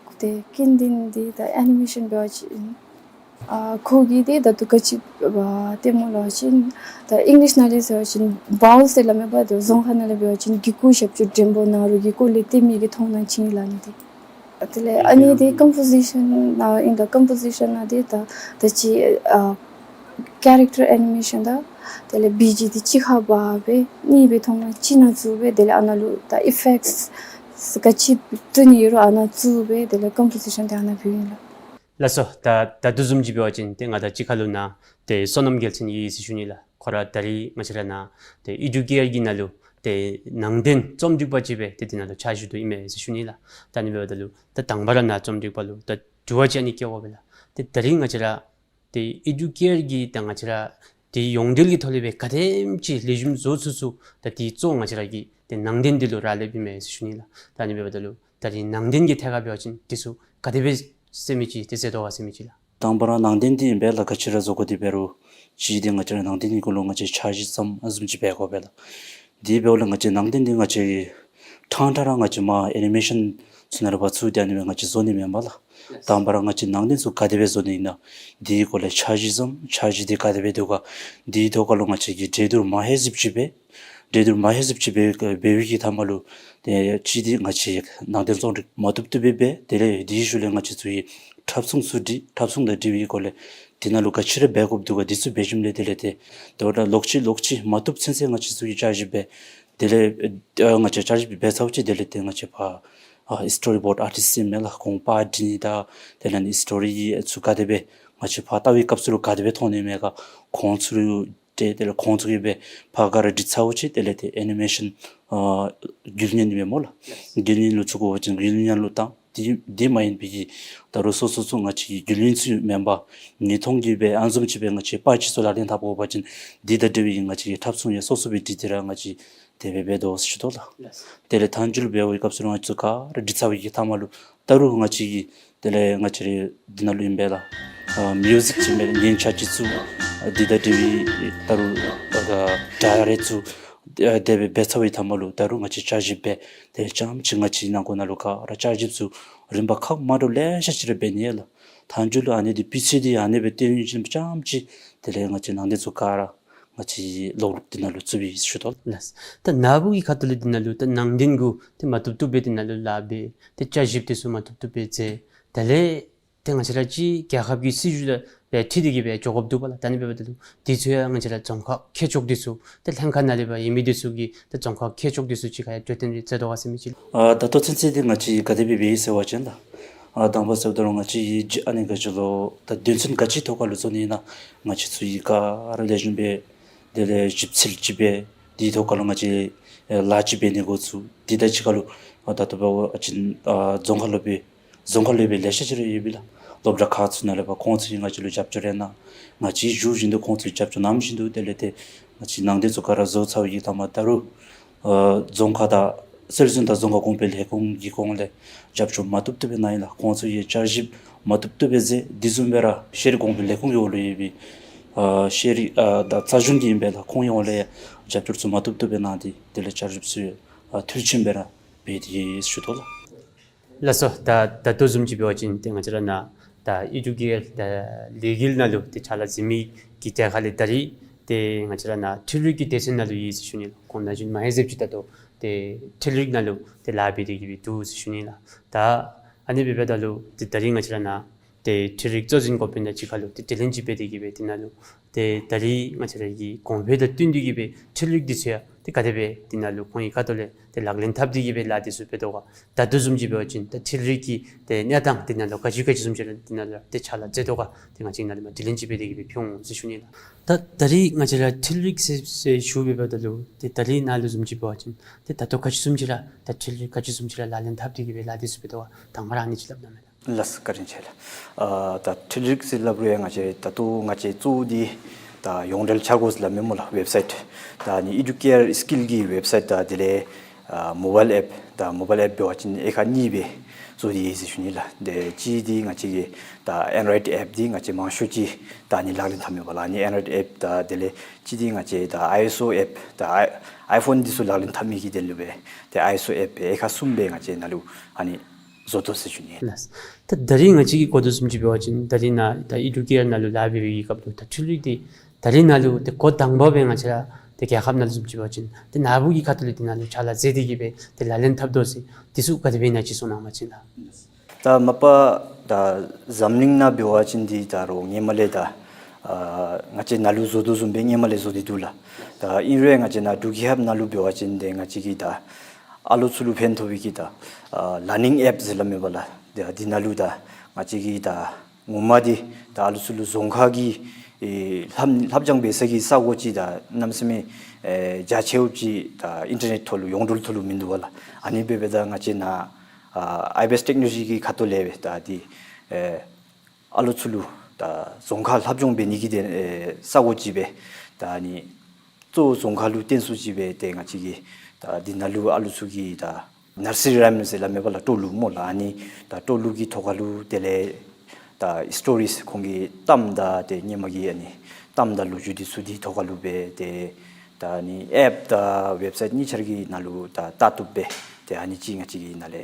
ཨུམ། ཏེ་ཀུན་ལྡན་འདི་ད་ཨེ་ནི་མེ་ཤཱན་འབད་བ་ཅིན་ཨ་ཁོ་གིས་འདི་ད་ལྟོ་ག་ཅི་འབདཝ་སྟེ་སྨོ་ལབ་པ་ཅིན་ད་ཨིང་ལིཤ་ནང་ལས་ཟེར་བ་ཅིན་བཱའོལ་ཟེར་སླབ་མས་པ། ད་རྫོང་ཁ་ནང་ལས་འབད་བ་ཅིན་གི་གུ་ཞབས་ཀྱུ་འགྲེང་བུ་ནང་རོལ་གྱི་སྐོར་ལས་སྟོན་མི་གི་མཐོང་སྣང་ཅིག་ཨིན་ལགས་ཨ་ནི་འདི། དེ་ལས་ཨ་ནི་འདི་ཀམ་པོ་ཟི་ཤཱན་ནང་ཨིན་ད་ཀམ་པོ་ཟི་ཤཱན་ནང་འདི་ད་ད་ཅི་ཨ་ཀེ་རེག་ཊར་ཨེ་ནི་མེ་ཤཱན་དང་དེ་ལས་བི་ཇི་འདི་གཅིག་ཁར་འབག་སྦེ་གཉིས་སྦེ་མཐོང་སྣང་གཅིག་ནང་བཙུགས་སྦེ་དེ་ལས་ཨ་ནཱ་ལུ་ད་ཨི་ཕེཀཊསི་ག་ཅི་བཏོན་ནི་ཡོད་རུང་ཨ་ནཱ་བཙུགས་སྦེ་དེ་ལས་ཀམ་པོ་ཟི་ཤཱན་འདི་ཨ་ནཱ་འབདཝ་ཨིན་ལགས། ལགས་སོ། ད་ད་ལྟོ་བཟུམ་ཅིག་འབད་བ་ཅིན་ཏེ་ང་དང་གཅིག་ཁར་ལུ་ནཱ་ཏེ་བསོད་ནམས་རྒྱལ་མཚན་ཡོད་ཟེར་ཞུ་ནི་ལགས། ཁོ་ར་ད་རིས་ང་བཅས་ར་ནཱ་ཏེ་ཨེ་ཌུ་ཀེར་གྱི་ནང་ལུ་ཏེ་ནང་རྟེན་རྩོམ་སྒྲིག་པ་ཅིག་སྦེ་ཏེ་འདི་ནང་ལུ་ཕྱག་ཞུ་དོ་ཨིན་མས་ཟེར་ཞུ་ནི་ལགས། ད་ཨ་ནི་འབདཝ་ད་ལུ་ད་དང་པ་ར་ནཱ་རྩོམ་སྒྲིག་པ་ལུ་ད་དྲི་བ་ཅིག་ཨ་ནི་བཀོད་དགོ་པས་ལགས། ཏེ་ད་རིས་ང་བཅས་ར་ཏེ་ཨེ་ཌུ་ཀེར་གྱིས་ད་ང་བཅས་ར་ཏེ་ཡོངས་འབྲེལ་གྱི་ཐོག་ལས་སྦེ་ག་དེམ་ཅིག་ལེགས་ཤོམ་བཟོ་ཚུགས་ཚུགས་ད་འདི་གཙོ་བོ་ང་བཅས་ར་གིས་ཏེ་ནང་རྟེན་འདི་ལུ་རག་ལས་པའི་མས་ཟེར་ཞུ་ནི་ལགས། ད་ཨ་ནི་འབདཝ་ད་ལུ་ད་རིས་ནང་རྟེན་གྱི་ཐད་ཁར་འབད་བ་ཅིན་འདི་ཚུ་ག་དེ་སྦེ་ཟེར་མི་ཅིག་ཏེ་ཟེར་དོ་ག་ཟེར་མི་ཅིག་ལགས། དང་པ་ར་ནང་རྟེན་འདི་ཨིན་པས་ལགས། ག་ཅི་ར་བཟོ་དགོ་དེ་འབད་རུང་གཅིག་འདི་ང་བཅས་ར་ནང་རྟེན་གྱི་གུ་ལུ་ང་བཅས་འཆར་གཞི་བརྩམ་ཨ་བཟུམ་ཅིག་འབད་དགོ་པས་ལགས། དེ་འབདཝ་ལས་ང་བཅས་ནང་རྟེན་འདི་ང་བཅས་ཕྲང་ཕྲང་ར་ང་བཅས་མར་ཨེ་ནི་མེ་ཤཱན་ཚུ་ནང་ལུ་ཕར་བཙུགས་ཏེ་ཨ་ནི་སྦེ་ང་བཅས་བཟོ་ནི་མེན་པས་ལགས། དང་པ་ར་ང་བཅས་ནང་རྟེན་ཚུ་ག་དེ་སྦེ་བཟོ་ནི་ཨིན་ན་འདི་གི་སྐོར་ལས་འཆར་གཞི་བརྩམ། འཆར་གཞི་འདི་ག་དེ་སྦེ་འདུག་ག་འདི་གི་ཐོག་ཁར་ལུ་ང་བཅས་ཀྱིས་གྲོས་བསྡུར་མ་ཧེ་ཟིབ་ཅིག་འབད། གྲོས་བསྡུར་མ་ཧེ་ཟིབ་ཅིག་འབད་འབད་བའི་གི་མཐའ་མ་ལུ་ཏེ་གཅིག་འདི་ང་བཅས་ནང་རྟེན་རྩོམ་སྒྲིག་མ་བཏུབ་བཏུབ་སྦེ་འབད། དེ་ལས་དེའི་ཤུལ་ལས་ང་བཅས་ཚུ་གིས་ཁྲབ་གཞུང་ཚུ་སྒྲིག། ཁྲབ་གཞུང་དང་འབྲེལ་བའི་སྐོར་ལས་དེ་ནང་ལུ་ག་ཅི་ར་འབད་དགོཔ་འདུག་ག་འདི་ཚུ་འབད་ཞིནམ་ལས་དེ་ལས་ཏེ་དོ་རུང་ལོག་ཅི་ལོག་ཅི་མ་བཏུབ་ཚུན་ཚོད་ང་བཅས་ཚུ་གིས་བསྐྱར་ཞིབ་འབད། དེ་ལས་ཨ་ང་བཅས་བསྐྱར་ཞིབ་འབད་ཚརཝ་ཅིག་དེ་ལས་ཏེ་ང་བཅས་ཕར་ཨ་སི་ཊོ་རི་བོཌ་ཨར་ཊིསཊ་ཨིན་མས་ལགས། ཁོང་པར་སྒྲིག་ནི་དང་དེ་ལས་ཨ་ནི་སི་ཊོ་རི་ཚུ་ག་དེ་སྦེ་ང་བཅས་ཕར་ལྟ་བའི་སྐབས་སུ་ལུ་ག་དེ་སྦེ་མཐོང་ནི་མས་ག་ཁོང་ཚུ་ལུ་ཏེ་དེ་ལས་ཁོང་ཚུ་གིས་སྦེ་ཕར་ག་ར་སྒྲིག་ཚརཝ་ཅིག་དེ་ལས་ཏེ་ཨེ་ནི་མེ་ཤཱན་ཨ་འགུལ་བརྙན་ཨིན་མས་སྨོ་ལགས། འགུལ་བརྙན་ལུ་བཙུགས་དགོ་པ་ཅིན་འགུལ་བརྙན་ལུ་བཏང་། དེ་དེ་མ་ཡིན་པའི་གི་ད་རུང་སོ་སོ་ཚུ་ང་བཅས་ཀྱི་འགུལ་བརྙན་ཚུ་མེན་པར་ཉིས་སྟོང་གི་སྦེ་ཨ་ནི་བཟུམ་ཅིག་སྦེ་ང་བཅས་པར་ཅིག་ཚུ་ལག་ལེན་འཐབ་དགོ་པ་ཅིན་འདི་དང་འབྲེལ་བའི་ང་བཅས་ཀྱི་ཁྲབ་གཞུང་ཡང་སོ་སོ་སྦེ་སྒྲིག་སྟེ་ར་ང་བཅས་དེ་སྦེ་འབད་དོ་ཟེར་ཞུ་དོ་ལགས། དེ་ལས་མཐའ་མཇུག་ལུ་འབད་བའི་སྐབས་སུ་ང་བཅས་ཚུ་ག་ར་སྒྲིག་ཚར་བའི་གི་མཐའ་མ་ལུ་ད་རུང་ང་བཅས་ཀྱི་དེ་ལས་ང་བཅས་རའི་འདི་ནང་ལུ་ཨིན་པས་ལགས། ཨ་མིའུ་ཟིག་ཅིག་ཨིན་པས་ལགས། ཉན་ཆ་ཅིག་ཚུ་འདི་དང་འབྲེལ་བའི་ད་རུང་ཨ་སྒྲ་རེ་ཚུ་ཨ་དེ་སྦེ་འབད་ཚར་བའི་མཐའ་མ་ལུ་ད་རུང་ང་བཅས་བསྐྱར་ཞིབ་འབད། དེ་ལས་རྐྱངམ་ཅིག་ང་བཅས་ནང་འཁོད་ནང་ལུ་ག་ར་བསྐྱར་ཞིབ་ཚུ་རིམ་པ་ཁག་མ་འདྲཝ་ལེ་ཤ་ཅིག་ར་འབད་ནི་ལགས། མཐའ་མཇུག་ལུ་ཨ་ནི་འདི་སྤུས་ཚད་འདི་ཨ་ནི་སྦེ་བཏོན་ཞིནམ་རྐྱངམ་ཅིག་དེ་ལས་ང་བཅས་ནང་རྟེན་ཚུ་ག་ར་ང་བཅས་ཀློག་ལུགས་འདི་ནང་ལུ་བཙུགས་པའི་ཞུ་དོ་ལགས། ད་ནཱ་བུ་གི་ཁ་ཐུག་ལས་འདི་ནང་ལུ་ད་ནང་རྟེན་གུ་ཏེ་མ་བཏུབ་བཏུབ་སྦེ་འདི་ནང་ལུ་ལཱ་འབད། ཏེ་བསྐྱར་ཞིབ་འདི་ཚུ་མ་བཏུབ་བཏུབ་སྦེ་མཛད། དེ་ལས་ཏེ་ང་བཅས་ར་ཅིག་རྒྱལ་ཁབ་ཀྱི་སྲིད་བྱུས་ལུ་སྦེ་འཁྲིལ་ཏེ་གི་སྦེ་འགྱོ་དགོཔ་འདུག་པ་ལགས། ད་ཨ་ནི་འབདཝ་ད་ལུ་འདི་ཚུ་ཡང་ང་བཅས་ར་རྫོང་ཁག་མཁས་མཆོག་འདི་ཚུ་ཏེ་ལྷན་ཁག་ནང་ལས་ཕར་ཡོད་མི་འདི་ཚུ་གིས་ཏེ་རྫོང་ཁག་མཁས་མཆོག་འདི་ཚུ་གཅིག་ཁར་ཡང་གྲོས་བསྟུན་རེ་མཛད་དོ་ག་ཟེར་མི་ཅིག་ལགས། ཨ་ད་ལྟོ་ཚུན་ཚོད་འདི་ང་བཅས་ག་དེ་སྦེ་འབད་ཡི་ཟེར་བ་ཅིན་ལགས། ཨ་དང་པ་ཟེརཝ་ད་ལུ་ང་བཅས་ཀྱིས་ཨ་ནི་ག་ཅི་ལོ་ད་དོན་ཚན་ག་ཅིའི་ཐོག་ཁར་ལུ་བཟོ་ནི་ཨིན་ན་ང་བཅས་ཚུ་གིས་ག་ར་ལེགས་ཤོམ་སྦེ་དེ་ལས་ཞིབ་འཚོལ་ཅིག་འབད། དེའི་ཐོག་ཁར་ལུ་ང་བཅས་ཨེ་ལཱ་ཅིག་འབད་ནི་འགོ་བཙུགས། དེ་དང་གཅིག་ཁར་ལུ་ཨ་ད་ལྟོ་འབད་བ་ཅིན་ཨ་རྫོང་ཁག་སློབ་དཔོན་རྫོང་ཁག་སློབ་དཔོན་ལེ་ཤ་ཅིག་ར་ཡོད་པས་ལགས། སློབ་གྲྭ་ཁག་ཚུ་ནང་ལས་ཕར་ཁོང་ཚུ་གིས་ང་བཅས་ལུ་རྒྱབ་སྐྱོར་རེ་གནང་། ང་བཅས་ཞུ་བཞིན་དུ་ཁོང་ཚུ་རྒྱབ་སྐྱོར་གནང་བཞིན་དུ་དེ་ལས་ཏེ་ང་བཅས་ནང་རྟེན་ཚུ་ག་ར་བཟོ་ཚར་བའི་གི་མཐའ་མ་ད་རུང་ཨ་རྫོང་ཁག་དང་སྲོལ་འཛིན་དང་རྫོང་ཁ་གོང་འཕེལ་ལས་ཁུངས་ཀྱི་ཁོངས་ལས་རྒྱབ་སྐྱོར་མ་བཏུབ་བཏུབ་སྦེ་གནང་ཡི་ལགས། ཁོང་ཚུ་གིས་བསྐྱར་ཞིབ་མ་བཏུབ་བཏུབ་སྦེ་མཛད། དེ་བཟུམ་སྦེ་ར་ཤེས་རིག་གོང་འཕེལ་ལས་ཁུངས་ཀྱི་འོག་ལུ་ཡོད་པའི་ཨ་ཤེས་རིག་ཨ་དང་རྩ་གཞུང་གི་ཨིན་པས་ལགས། ཁོང་ཡོངས་ལས་རྒྱབ་སྐྱོར་ཚུ་མ་བཏུབ་བཏུབ་སྦེ་གནང་སྟེ་དེ་ལས་བསྐྱར་ཞིབ་ཚུ་ཨ་མཐིལ་ཕྱིན་སྦེ་ར་འབད་དེ་ཡོད་ཟེར་ཞུ་དོ་ལགས། ལགས་སོ། ད་ད་ལྟོ་བཟུམ་ཅིག་འབད་བ་ཅིན་ཏེ་ང་བཅས་ར་ནཱ་ད་ཨེ་ཌུ་ཀེར་ད་ལས་འགུལ་ནང་ལུ་ཏེ་ཕྱག་ལཱ་མཛད་མི་གི་གྲས་ཁར་ལས་ད་རིས་ཏེ་ང་བཅས་ར་ནཱ་འཕྲུལ་རིག་གི་སྡེ་ཚན་ནང་ལུ་ཡོད་ཟེར་ཞུ་ནི་ལགས། ཁོང་ན་གཞོན་མ་ཧེ་ཟེར་ཅིག་ད་ལྟོ་ཏེ་འཕྲུལ་རིག་ནང་ལུ་ཏེ་ལཱ་འབད་དེ་གི་སྦེ་འདུག་ཟེར་ཞུ་ནི་ལགས། ད་ཨ་ནི་འབདཝ་ད་ལུ་ཏེ་ད་རིས་ང་བཅས་ར་ནཱ་ཏེ་འཕྲུལ་རིག་གཙོ་འཛིན་འགོ་དཔོན་དང་གཅིག་ཁར་ལུ་ཏེ་དྲི་ལན་ཅིག་འབད་དེ་གི་སྦེ་དེ་ནང་ལུ་ཏེ་ད་རིས་ང་བཅས་ར་གི་གོང་འཕེལ་དང་བསྟུན་ཏེ་གི་སྦེ་འཕྲུལ་རིག་འདི་ཚུ་ཡང་ཏེ་ག་དེ་སྦེ་དེ་ནང་ལུ་ཁོང་གི་ཁ་ཐུག་ལས་ཏེ་ལག་ལེན་འཐབ་སྟེ་གི་སྦེ་ལཱ་འདི་ཚུ་འབད་དོ་ག། ད་ལྟོ་བཟུམ་ཅིག་འབད་བ་ཅིན་ད་འཕྲུལ་རིག་གི་ཏེ་གནས་སྟངས་དེ་ནང་ལུ་ག་ཅི་ག་ཅི་བཟུམ་ཅིག་ར་དེ་ནང་ལུ་ཏེ་ཕྱག་ལཱ་མཛད་དོ་ག། ཏེ་ང་བཅས་ནཱ་ལས་མར་དྲི་ལན་ཅིག་འབད་དེ་གི་སྦེ་ཕུལ་འོང་ཟེར་ཞུ་ནི་ལགས། ད་ད་རིས་ང་བཅས་ར་འཕྲུལ་རིག་ཟེར་ཟེར་ཞུ་འབདཝ་ད་ལུ་ཏེ་ད་རིས་ནཱ་ལུ་བཟུམ་ཅིག་འབད་བ་ཅིན་ཏེ་ད་ལྟོ་ག་ཅི་བཟུམ་ཅིག་ར་ད་འཕྲུལ་རིག་ག་ཅི་བཟུམ་ཅིག་ར་ལག་ལེན་འཐབ་སྟེ་གི་སྦེ་ལཱ་འདི་ཚུ་འབད་དོ་ག། དང་པ་ར་ཨ་ནི་ཅིག་སླབ་གནང་མས་ལགས། ལགས་སོ། བཀའ་དྲིན་ཆེ་ལགས། ཨ་ད་འཕྲུལ་རིག་ཟེར་སླབ་རུང་ཡང་ང་བཅས་ད་ལྟོ་ང་བཅས་གཙོ་བོ་འདི་ད་ཡོངས་འབྲེལ་འཆར་སྒོ་ཟེར་སླབ་མས་སྨོ་ལགས། ཝེབ་སའིཊ་ད་ཨ་ནི་ཨེ་ཌུ་ཀེར་སི་ཀིལ་གྱི་ཝེབ་སའིཊ་དང་དེ་ལས་ཨ་མོ་བཱའིལ་ཨེཔ་དང་མོ་བཱའིལ་ཨེཔ་འབད་བ་ཅིན་དབྱེ་ཁག་གཉིས་སྦེ་ བཟོ་སྟེ་ཡོད་ཟེར་ཞུ་ནི་ལགས། དེ་གཅིག་འདི་ང་བཅས་ཀྱི་ད་ཨེན་ཌྲོའིཌ་ཨེཔ་འདི་ང་བཅས་མང་ཤོས་ཅིག་ད་ཨ་ནི་ལག་ལེན་འཐབ་མི་འབདཝ་ལགས། ཨ་ནི་ཨེན་ཌྲོའིཌ་ཨེཔ། ད་དེ་ལས་གཅིག་འདི་ང་བཅས་ད་ཨའི་ཨེསི་ཨོ་ཨེཔ། ད་ཨའི་ཨའི་ཕོན་འདི་ཚུ་ལག་ལེན་འཐབ་མི་གི་དོན་ལུ་སྦེ་ཏེ་ཨའི་ཨེསི་ཨོ་ཨེཔ་སྦེ་ཨེ་ཁ་གསུམ་སྦེ་ང་བཅས་ནཱ་ལུ་ཨ་ནི་བཟོ་དོ་ཟེར་ཞུ་ནི་ལགས། ད་ད་རིས་ང་བཅས་ཀྱིས་གོ་དོ་བཟུམ་ཅིག་འབད་བ་ཅིན་ད་རིས་ནཱ་ད་ཨི་ཌུ་ཀི་ཡར་ནང་ལུ་ལཱ་འབད་བའི་སྐབས་ལུ་ད་འཕྲུལ་རིག་འདི་ད་རིས་ནཱ་ལུ་ཏེ་འགོ་དང་པ་སྦེ་ང་བཅས་ར་ཏེ་རྒྱལ་ཁབ་ནང་ལུ་བཟུམ་ཅིག་འབད་བ་ཅིན་ཏེ་ནཱ་བུ་གི་ཁ་ཐུག་ལས་ཏེ་ནཱ་ལུ་ཕྱག་ལཱ་མཛད་དེ་གིས་སྦེ་ཏེ་ལག་ལེན་འཐབ་དོ་ཟེར་འདི་ཚུ་ག་དེ་སྦེ་ཨིན་ན་ཅིག་གསུང་གནང་བ་ཅིན་ལགས། ད་མ་པ་ད་འཛམ་གླིང་ནང་འབད་བ་ཅིན་འདི་ད་རུང་སྔོན་མ་ལས་ད་ཨ་ང་བཅས་ནཱ་ལུ་བཟོ་དོ་བཟུམ་སྦེ་སྔོན་མ་ལས་བཟོ་སྟེ་འདུག་ལགས། ད་ཨིན་རུང་ང་བཅས་ནཱ་འབྲུག་རྒྱལ་ཁབ་ནང་ལུ་འབད་བ་ཅིན་ཏེ་ང་བཅས་ཀྱི་ད་ཨ་ལོ་ཚུ་ལུ་ཕན་ཐོགས་པའི་གི་ད་ཨ་ལར་ནིང་ཨེཔ་ཟེར་སླབ་མས་པ་ལགས། ད་འདི་ནང་ལུ་ད་ང་བཅས་ཀྱི་ད་ངོ་མ་འདི་ད་ཨ་ལོ་ཚུ་ལུ་རྫོང་ཁ་གི་ཨེ་ལྷབ་ལྷབ་སྦྱང་འབད་ས་གི་ས་གོ་ཅིག་ད་གནམ་མེད་ས་མེད་ཨེ་རྒྱ་ཆེཝ་ཅིག་ད་ཨིན་ཊར་ནེཊ་ཐོག་ལུ་ཡོངས་གྲོལ་ཐོག་ལུ་མིན་འདུག་པ་ལགས། ཨ་ནི་འབད་འབདཝ་ད་ང་བཅས་ནཱ་ཨ་ཨའི་བི་ཨེསི་ཊེཀ་ནོ་ལོ་ཇི་གི་ཁ་ཐུག་ལས་སྦེ་ད་འདི་ཨེ་ཨ་ལོ་ཚུ་ལུ་ད་རྫོང་ཁ་ལྷབ་སྦྱང་འབད་ནི་གི་དོན་ཨེ་ས་གོ་ཅིག་སྦེ་ད་ཨ་ནི་གཙོ་བོ་རྫོང་ཁ་ལུ་བརྟེན་སུ་ཅིག་སྦེ་ཏེ་ང་བཅས་ཀྱི་ད་འདི་ནང་ལུ་ཨ་ལོ་ཚུ་གི་ད་ནར་སི་རི་རའིམ་ཟེར་སླབ་མས་པ་ལགས། སྤྲོ་ལུགས་སྨོ་ལགས། ཨ་ནི་ད་སྤྲོ་ལུགས་ཀྱི་ཐོག་ཁ་ལུ་དེ་ལས་ད་སི་ཊོ་རིསི་ཁོང་གི་གཏམ་དང་ཏེ་སྔོན་མ་གི་ཨ་ནི་གཏམ་དང་ལོ་རྒྱུས་འདི་ཚུ་འདི་ཐོག་ཁ་ལུ་སྦེ་ཏེ་ད་ཨ་ནི་ཨེཔ་དང་ཝེབ་སའིཊ་གཉིས་ཆ་ར་གི་ནང་ལུ་ད་ལྟ་བཏུབ་སྦེ་ཏེ་ཨ་ནི་ཅིག་ང་བཅས་ཀྱིས་ནཱ་ལས་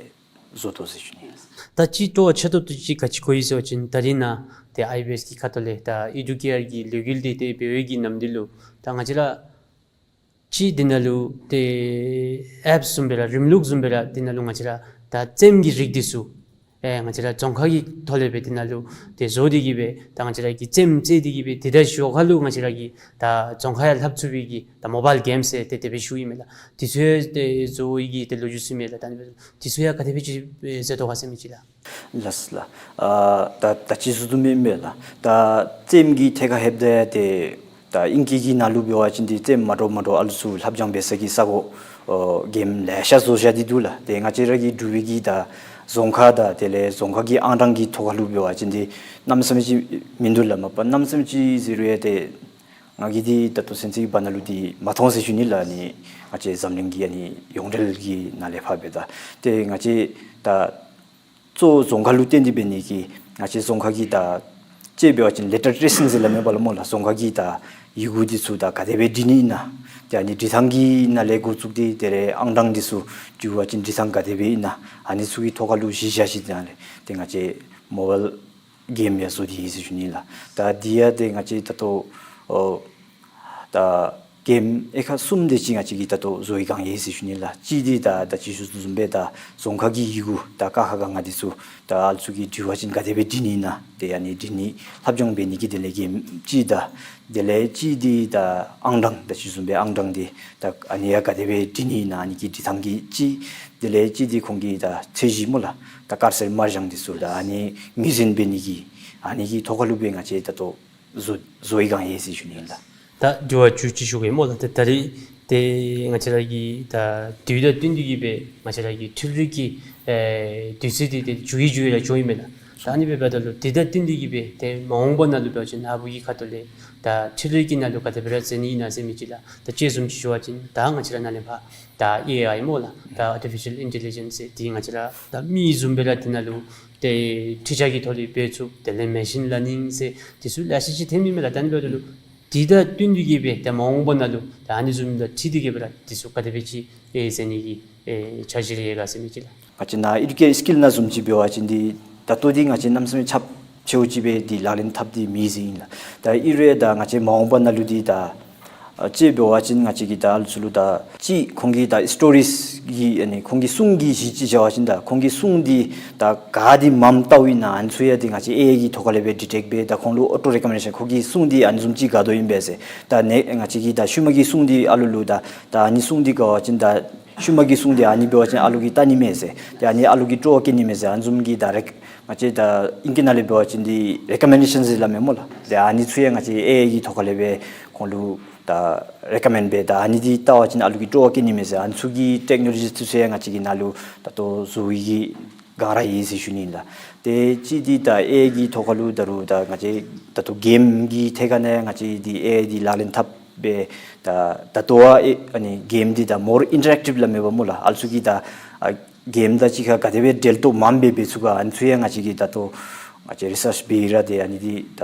བཟོ་དོ་ཟེར་ཞུ་ནི། ད་ཅིག་སྤྲོ་བ་ཆེ་ཏོག་ཏོ་ཅིག་ག་ཅི་གོ་ཡི་ཟེར་བ་ཅིན་ད་རིས་ནཱ་ཏེ་ཨའི་བི་ཨེསི་གི་ཁ་ཐུག་ལས་ད་ཨི་ཌུ་ཀི་ཡར་གྱི་ལས་འགུལ་འདི་ཏེ་འབད་བའི་གི་ནམ་དུས་ལུ་ད་ང་བཅས་ར་ཅིག་འདི་ནང་ལུ་ཏེ་ཨེཔ་བཟུམ་སྦེ་ར་རིམ་ལུགས་བཟུམ་སྦེ་ར་འདི་ནང་ལུ་ང་བཅས་ར་ད་རྩེདམོ་གི་རིགས་འདི་ཚུ་ཨེ་ང་བཅས་ར་རྫོང་ཁ་གི་ཐོག་ལས་སྦེ་འདི་ནང་ལུ་ཏེ་བཟོ་སྟེ་གིས་སྦེ་ད་ང་བཅས་ར་གིས་རྩེདམོ་རྩེ་སྟེ་གིས་སྦེ་ཏེ་ད་ཞོར་ཁ་ལུ་ང་བཅས་ར་གིས་ད་རྫོང་ཁ་ཡང་ལྷབ་ཚུགས་པའི་གི་ད་མོ་བཱའིལ་གེམ་ཟེར་ཏེ་དེ་སྦེ་ཞུཝ་ཨིན་མས་ལགས། འདི་ཚུ་ཡང་ཏེ་བཟོ་བའི་གི་ཏེ་ལོ་རྒྱུས་ཚུ་མས་ལགས། ད་ཨ་ནི་འདི་ཚུ་ཡང་ག་དེ་སྦེ་ཅིག་མཛད་དོ་ག་ཟེར་མི་ཅིག་ལགས། ལགས་ལགས། ཨ་ད་ད་ཅི་ཞུ་དོ་མེན་མས་ལགས། ད་རྩེདམོ་གི་ཐད་ཁར་ལྷོདཔ་ད་ཏེ་ད་ཨིང་སྐད་ཀྱི་ནང་ལུ་འབད་བ་ཅིན་འདི་རྩེདམོ་མ་འདྲཝ་མ་འདྲཝ་ཨ་ལོ་ཚུ་ལྷབ་སྦྱང་འབད་ས་གི་ས་གོ་ཨོ་གེམ་ལེ་ཤ་བཟོ་བཞག་སྟེ་འདུག་ལགས། ཏེ་ང་བཅས་ར་གི་འབྲུག་པའི་གི་ད་རྫོང་ཁ་དང་དེ་ལས་རྫོང་ཁ་གི་ཨང་གྲངས་ཀྱི་ཐོག་ཁ་ལུ་འབད་བ་ཅིན་འདི་གནམ་མེད་ས་མེད་ཅིག་མིན་འདུག་ལགས། མ་པ་གནམ་མེད་ས་མེད་ཅིག་ཟེར་རུང་ཡང་ཏེ་ང་གིས་འདི་ད་ལྟོ་ཚུན་ཚོད་ཀྱི་བར་ན་ལུ་འདི་མ་མཐོང་ཟེར་ཞུ་ནི་ལགས། ཨ་ནི་ང་བཅས་འཛམ་གླིང་གི་ཨ་ནི་ཡོངས་འབྲེལ་གྱི་ནང་ལས་ཕར་འབདཝ་ད་ཏེ་ང་བཅས་ད་གཙོ་བོ་རྫོང་ཁ་ལུ་བརྟེན་ཏེ་འབད་ནི་གིས་ང་བཅས་རྫོང་ཁ་གི་ད་ཅིག་འབད་བ་ཅིན་ལེ་ཊར་ཊེ་རེ་སིང་ཟེར་སླབ་མས་པ་ལགས་སྨོ་ལགས། རྫོང་ཁ་གི་ད་ཡི་གུ་འདི་ཚུ་ད་ག་དེ་སྦེ་འབྲི་ནི་ཨིན་ན། ཏེ་ཨ་ནི་འབྲི་ཐངས་ཀྱི་ནང་ལས་འགོ་བཙུགས་ཏེ་དེ་ལས་ཨང་གྲངས་འདི་ཚུ་འབྲི་བ་ཅིན་འབྲི་ཐངས་ག་དེ་སྦེ་ཨིན་ན། ཨ་ནི་ཚུ་གི་ཐོག་ཁ་ལུ་གཞི་བཞག་ཞིནམ་ལས་ཏེ་ང་བཅས་མོ་བཱའིལ་གེམ་ཡང་བཟོ་སྟེ་ཡོད་ཟེར་ཞུ་ནི་ལགས། ད་འདི་ཡང་ཏེ་ང་བཅས་ད་ལྟོ་ཨོ་ད་གེམ་ཨེ་ཁ་གསུམ་དེ་ཅིག་ང་བཅས་ཀྱིས་ད་ལྟོ་བཟོ་བའི་སྒང་ཡོད་ཟེར་ཞུ་ནི་ལགས། གཅིག་འདི་ད་ད་ཅི་ཞུ་དོ་བཟུམ་སྦེ་ད་རྫོང་ཁ་གི་ཡི་གུ་ད་ཀ་ཁ་ག་ང་འདི་ཚུ་ད་ཨ་ལོ་ཚུ་གིས་འབྲི་བ་ཅིན་ག་དེ་སྦེ་འབྲི་ནི་ཨིན་ན། ཏེ་ཨ་ནི་འབྲི་ནི་ལྷབ་སྦྱང་འབད་ནི་གི་དེ་ལས་གེམ་གཅིག་ད་དེ་ལས་གཅིག་འདི་ད་ཨང་གྲངས་ད་ཅི་ཞུ་དོ་བཟུམ་སྦེ་ཨང་གྲངས་འདི་ད་ཨ་ནི་ཡང་ག་དེ་སྦེ་འབྲི་ནི་ཨིན་ན་ཨ་ནི་གི་འབྲི་ཐངས་ཀྱི་གཅིག། དེ་ལས་གཅིག་འདི་ཁོང་གི་ད་ཚད་གཞི་སྨོ་ལགས། ད་དཀར་སེར་དམར་ལྗང་འདི་ཚུ་ད་ཨ་ནི་ངོས་འཛིན་འབད་ནི་གི་ཨ་ནི་གི་ཐོག་ཁ་ལུ་སྦེ་ང་བཅས་ད་ལྟོ་བཟོ་བཟོ་བའི་སྒང་ཡོད་ཟེར་ཞུ་ནི་ཨིན་ལགས། ད་དྲི་བ་བཅུ་གཅིག་ཞུ་གེ་སྨོ་ལགས། ད་ད་རིས་ཏེ་ང་བཅས་ར་གི་ད་དུས་དང་བསྟུན་ཏེ་གིས་སྦེ་ང་བཅས་ར་གི་འཕྲུལ་རིག་གི་ཨེ་དུས་ཚོད་འདི་ཏེ་འགྱུར་གྱི་འགྱུར་གྱི་ར་འགྱོཝ་ཨིན་མས་ལགས། ད་ཨ་ནི་འབདཝ་ད་ལུ་དུས་དང་བསྟུན་ཏེ་གིས་སྦེ་ཏེ་མ་འོངས་པ་ནང་ལུ་འབད་བ་ཅིན་ནཱ་བུ་གི་ཁ་ཐུག་ལས་ད་འཕྲུལ་རིག་གི་ནང་ལུ་ག་དེ་སྦེ་ར་འཛུལ་ནི་ཨིན་ན་ཟེར་མི་ཅིག་ལགས། ད་དཔྱེ་བཟུམ་ཅིག་ཞུ་བ་ཅིན་ད་ང་བཅས་ར་ནཱ་ལས་ཕར་ད་ཨེ་ཨའི་སྨོ་ལགས། ད་ཨར་ཊི་ཕི་ཤཱལ་ཨིན་ཊེ་ལི་ཇེནསི་ཟེར་འདི་ང་བཅས་ར་ད་མི་བཟུམ་སྦེ་ར་འདི་ནང་ལུ་ཏེ་འཕྲུལ་ཆས་ཀྱི་ཐོག་ལས་འབད་ཚུགས། དེ་ལས་མེ་ཤིན་ལར་ནིང་ཟེར་འདི་ཚུ་ལེ་ཤ་ཅིག་ཐོན་ནི་མས་ལགས། ད་ཨ་ནི་འབདཝ་ད་ལུ་དུས་དང་བསྟུན་ཏེ་གིས་སྦེ་ཏེ་མ་འོངས་པ་ནང་ལུ་ད་ཨ་ནི་བཟུམ་དང་འཁྲིལ་ཏེ་གིས་སྦེ་ར་འདི་ཚུ་ག་དེ་སྦེ་ཅིག་ཨེ་མཛད་ནི་གི་ཨེ་འཆར་གཞི་རེ་ཡོད་ག་ཟེར་མི་ཅིག་ལགས། ང་བཅས་ནཱ་ཨེ་ཌུ་ཀེ་ཤཱན་སི་ཀིལ་ནང་བཟུམ་ཅིག་འབད་བ་ཅིན་འདི་ད་ལྟོ་འདི་ང་བཅས་གནམ་མེད་ས་མེད་ཁྱབ་ཆེཝ་ཅིག་སྦེ་འདི་ལག་ལེན་འཐབ་སྟེ་མེད་ཟེར་ཨིན་ལགས། ད་ཨིན་རུང་ད་ང་བཅས་མ་འོངས་པ་ནང་ལུ་འདི་ད་ཨ་ཅིག་འབད་བ་ཅིན་ང་བཅས་ཀྱིས་ད་ཨ་ལོ་ཚུ་ལུ་ད་ཅིག་ཁོང་གི་ད་སི་ཊོ་རིསི་གི་ཨ་ནི་ཁོང་གི་སྲུང་གི་གཞི་ཅིག་བཞག་པ་ཅིན་ད་ཁོང་གི་སྲུང་འདི་ད་ག་འདི་མངམ་བལྟཝ་ཨིན་ན་ཨ་ནི་ཚུ་ཡང་འདི་ང་བཅས་ཨེ་ཨའི་གི་ཐོག་ཁ་ལས་སྦེ་ཌི་ཊེཀཊ་འབད་ད་ཁོང་ལུ་ཨོ་ཊོ་རེ་ཀོ་མེན་ཌེ་ཤཱན་ཁོང་གི་སྲུང་འདི་ཨ་ནི་བཟུམ་ཅིག་དགའ་དོ་ཨིན་པས་ཟེར། ད་ནི་ང་བཅས་ཀྱིས་ད་ཤུལ་མ་གི་སྲུང་འདི་ཨ་ལོ་ལུ་ད་ད་ཨ་ནི་སྲུང་འདི་དགའ་བ་ཅིན་ད་ཤུལ་མ་གི་སྲུང་འདི་ཨ་ནི་འབད་བ་ཅིན་ཨ་ལོ་གིས་བལྟ་ནི་མས་ཟེར། ཏེ་ཨ་ནི་ཨ་ལོ་གིས་སྤྲོ་བ་བསྐྱེད་ནི་མས་ཟེར། ཨ་ནི་བཟུམ་གྱི་ད་རེ་ང་བཅས་ད་ཨིང་སྐད་ནང་ལས་འབད་བ་ཅིན་འདི་རེ་ཀོ་མེན་ཌེ་ཤཱན་ཟེར་སླབ་མས་སྨོ་ལགས། ཏེ་ཨ་ནི་ཚུ་ཡང་ང་བཅས་ཨེ་ཨའི་གི་ཐོག་ཁ་ལས་སྦེ་ཁོང་ལུ་ད་རེ་ཀོ་མེནཌ་འབད་ད་ཨ་ནི་འདི་བལྟ་བ་ཅིན་ཨ་ལོ་གིས་སྤྲོ་བ་བསྐྱེད་ནི་མས་ཟེར། ཨ་ནི་ཚུ་གི་ཊེཀ་ནོ་ལོ་ཇི་ཚུ་ཡང་ང་བཅས་ཀྱིས་ནཱ་ལུ་ད་ལྟོ་བཟོ་བའི་གི་སྒང་ར་ཡོད་ཟེར་ཞུ་ནི་ལགས། ཏེ་གཅིག་འདི་ད་ཨེ་ཨའི་གི་ཐོག་ཁ་ལུ་ད་རུང་ད་ང་བཅས་ད་ལྟོ་གེམ་གྱི་ཐད་ཁ་ནང་ང་བཅས་འདི་ཨེ་ཨའི་འདི་ལག་ལེན་འཐབ་སྦེ་ད་ད་ལྟོ་ཨ་ཨེ་ཨ་ནི་གེམ་འདི་ད་མོར་ཨིན་ཊ་རེཀ་ཊིབ་སླབ་མས་པ་སྨོ་ལགས། ཨ་ལོ་ཚུ་གིས་ད་ཨ་ གེམ་དང་གཅིག་ཁར་ག་དེ་སྦེ་འབྲེལ་གཏོགས་མངམ་སྦེ་འབད་ཚུགས་ག་ཨ་ནི་ཚུ་ཡང་ང་བཅས་ཀྱིས་ད་ལྟོ་ང་བཅས་རི་སརཆ་འབད་ཡི་ར་ཏེ་ཨ་ནི་འདི་ད་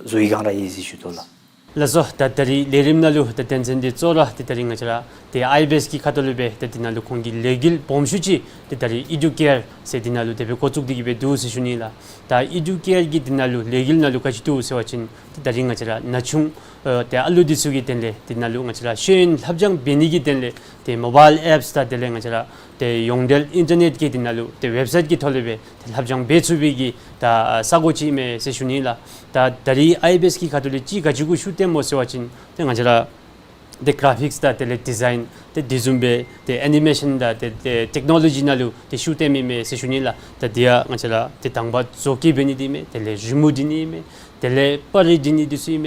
བཟོ་ཡི་སྒང་ར་ཨིན་ཟེར་ཞུ་དོ་ལགས། ལགས་སོ། ད་ད་རིས་ལས་རིམ་ནང་ལུ་ད་དོན་ཚན་འདི་གཙོ་བོ་ར་ཏེ་ད་རིས་ང་བཅས་ར་ཏེ་ཨའི་བི་ཨེསི་གི་ཁ་ཐུག་ལས་སྦེ་ཏེ་འདི་ནང་ལུ་ཁོང་གི་ལས་འགུལ་སྦོམ་ཤོས་ཅིག་ཏེ་ད་རིས་ཨི་ཌུ་ཀེར་ཟེར་འདི་ནང་ལུ་དེ་སྦེ་འགོ་བཙུགས་ཏེ་གི་སྦེ་འདུག་ཟེར་ཞུ་ནི་ལགས། ད་ཨི་ཌུ་ཀེར་གྱི་འདི་ནང་ལུ་ལས་འགུལ་ནང་ལུ་ག་ཅི་འདུག་ཟེར་བ་ཅིན་ཏེ་ད་རིས་ང་བཅས་ར་ན་ཆུང་ཨ་ཏེ་ཨ་ལུ་འདི་ཚུ་གི་དོན་ལས་འདི་ནང་ལུ་ང་བཅས་ར་ཤེས་ཡོན་ལྷབ་སྦྱང་འབད་ནི་གི་དོན་ལས་ཏེ་མོ་བཱའིལ་ཨེཔསི་དང་དེ་ལས་ང་བཅས་ར་ཏེ་ཡོངས་འབྲེལ་ཨིན་ཊར་ནེཊ་ཀྱི་འདི་ནང་ལུ་ཏེ་ཝེབ་སའིཊ་ཀྱི་ཐོག་ལས་སྦེ་ཏེ་ལྷབ་སྦྱང་འབད་ཚུགས་པའི་གི་ད་ས་གོ་ཅིག་ཨིན་མས་ཟེར་ཞུ་ནི་ལགས། ད་ད་རིས་ཨའི་བི་ཨེསི་གི་ཁ་ཐུག་ལས་ཅིག་ག་ཅི་གུ་ཤུགས་བཏོནམ་སྨོ་ཟེར་བ་ཅིན་ཏེ་ང་བཅས་ར་ཏེ་གར་ཕིཀསི་དང་དེ་ལས་ཌི་ཛའིན་ཏེ་དེ་བཟུམ་སྦེ་ཏེ་ཨེ་ནི་མེ་ཤཱན་དང་ཏེ་ཏེ་ཊེཀ་ནོ་ལོ་ཇི་ནང་ལུ་ཏེ་ཤུགས་བཏོནམ་ཨིན་མས་ཟེར་ཞུ་ནི་ལགས། ད་དེ་ཡང་ང་བཅས་ར་ཏེ་དང་པ་བཟོ་བཀོད་འབད་ནི་འདི་ཨིན་མས། དེ་ལས་རི་མོ་འབྲི་ནི་ཨིན་མས། དེ་ལས་པར་རིས་འབྲི་ནི་འདི་ཚུ་ཨིན་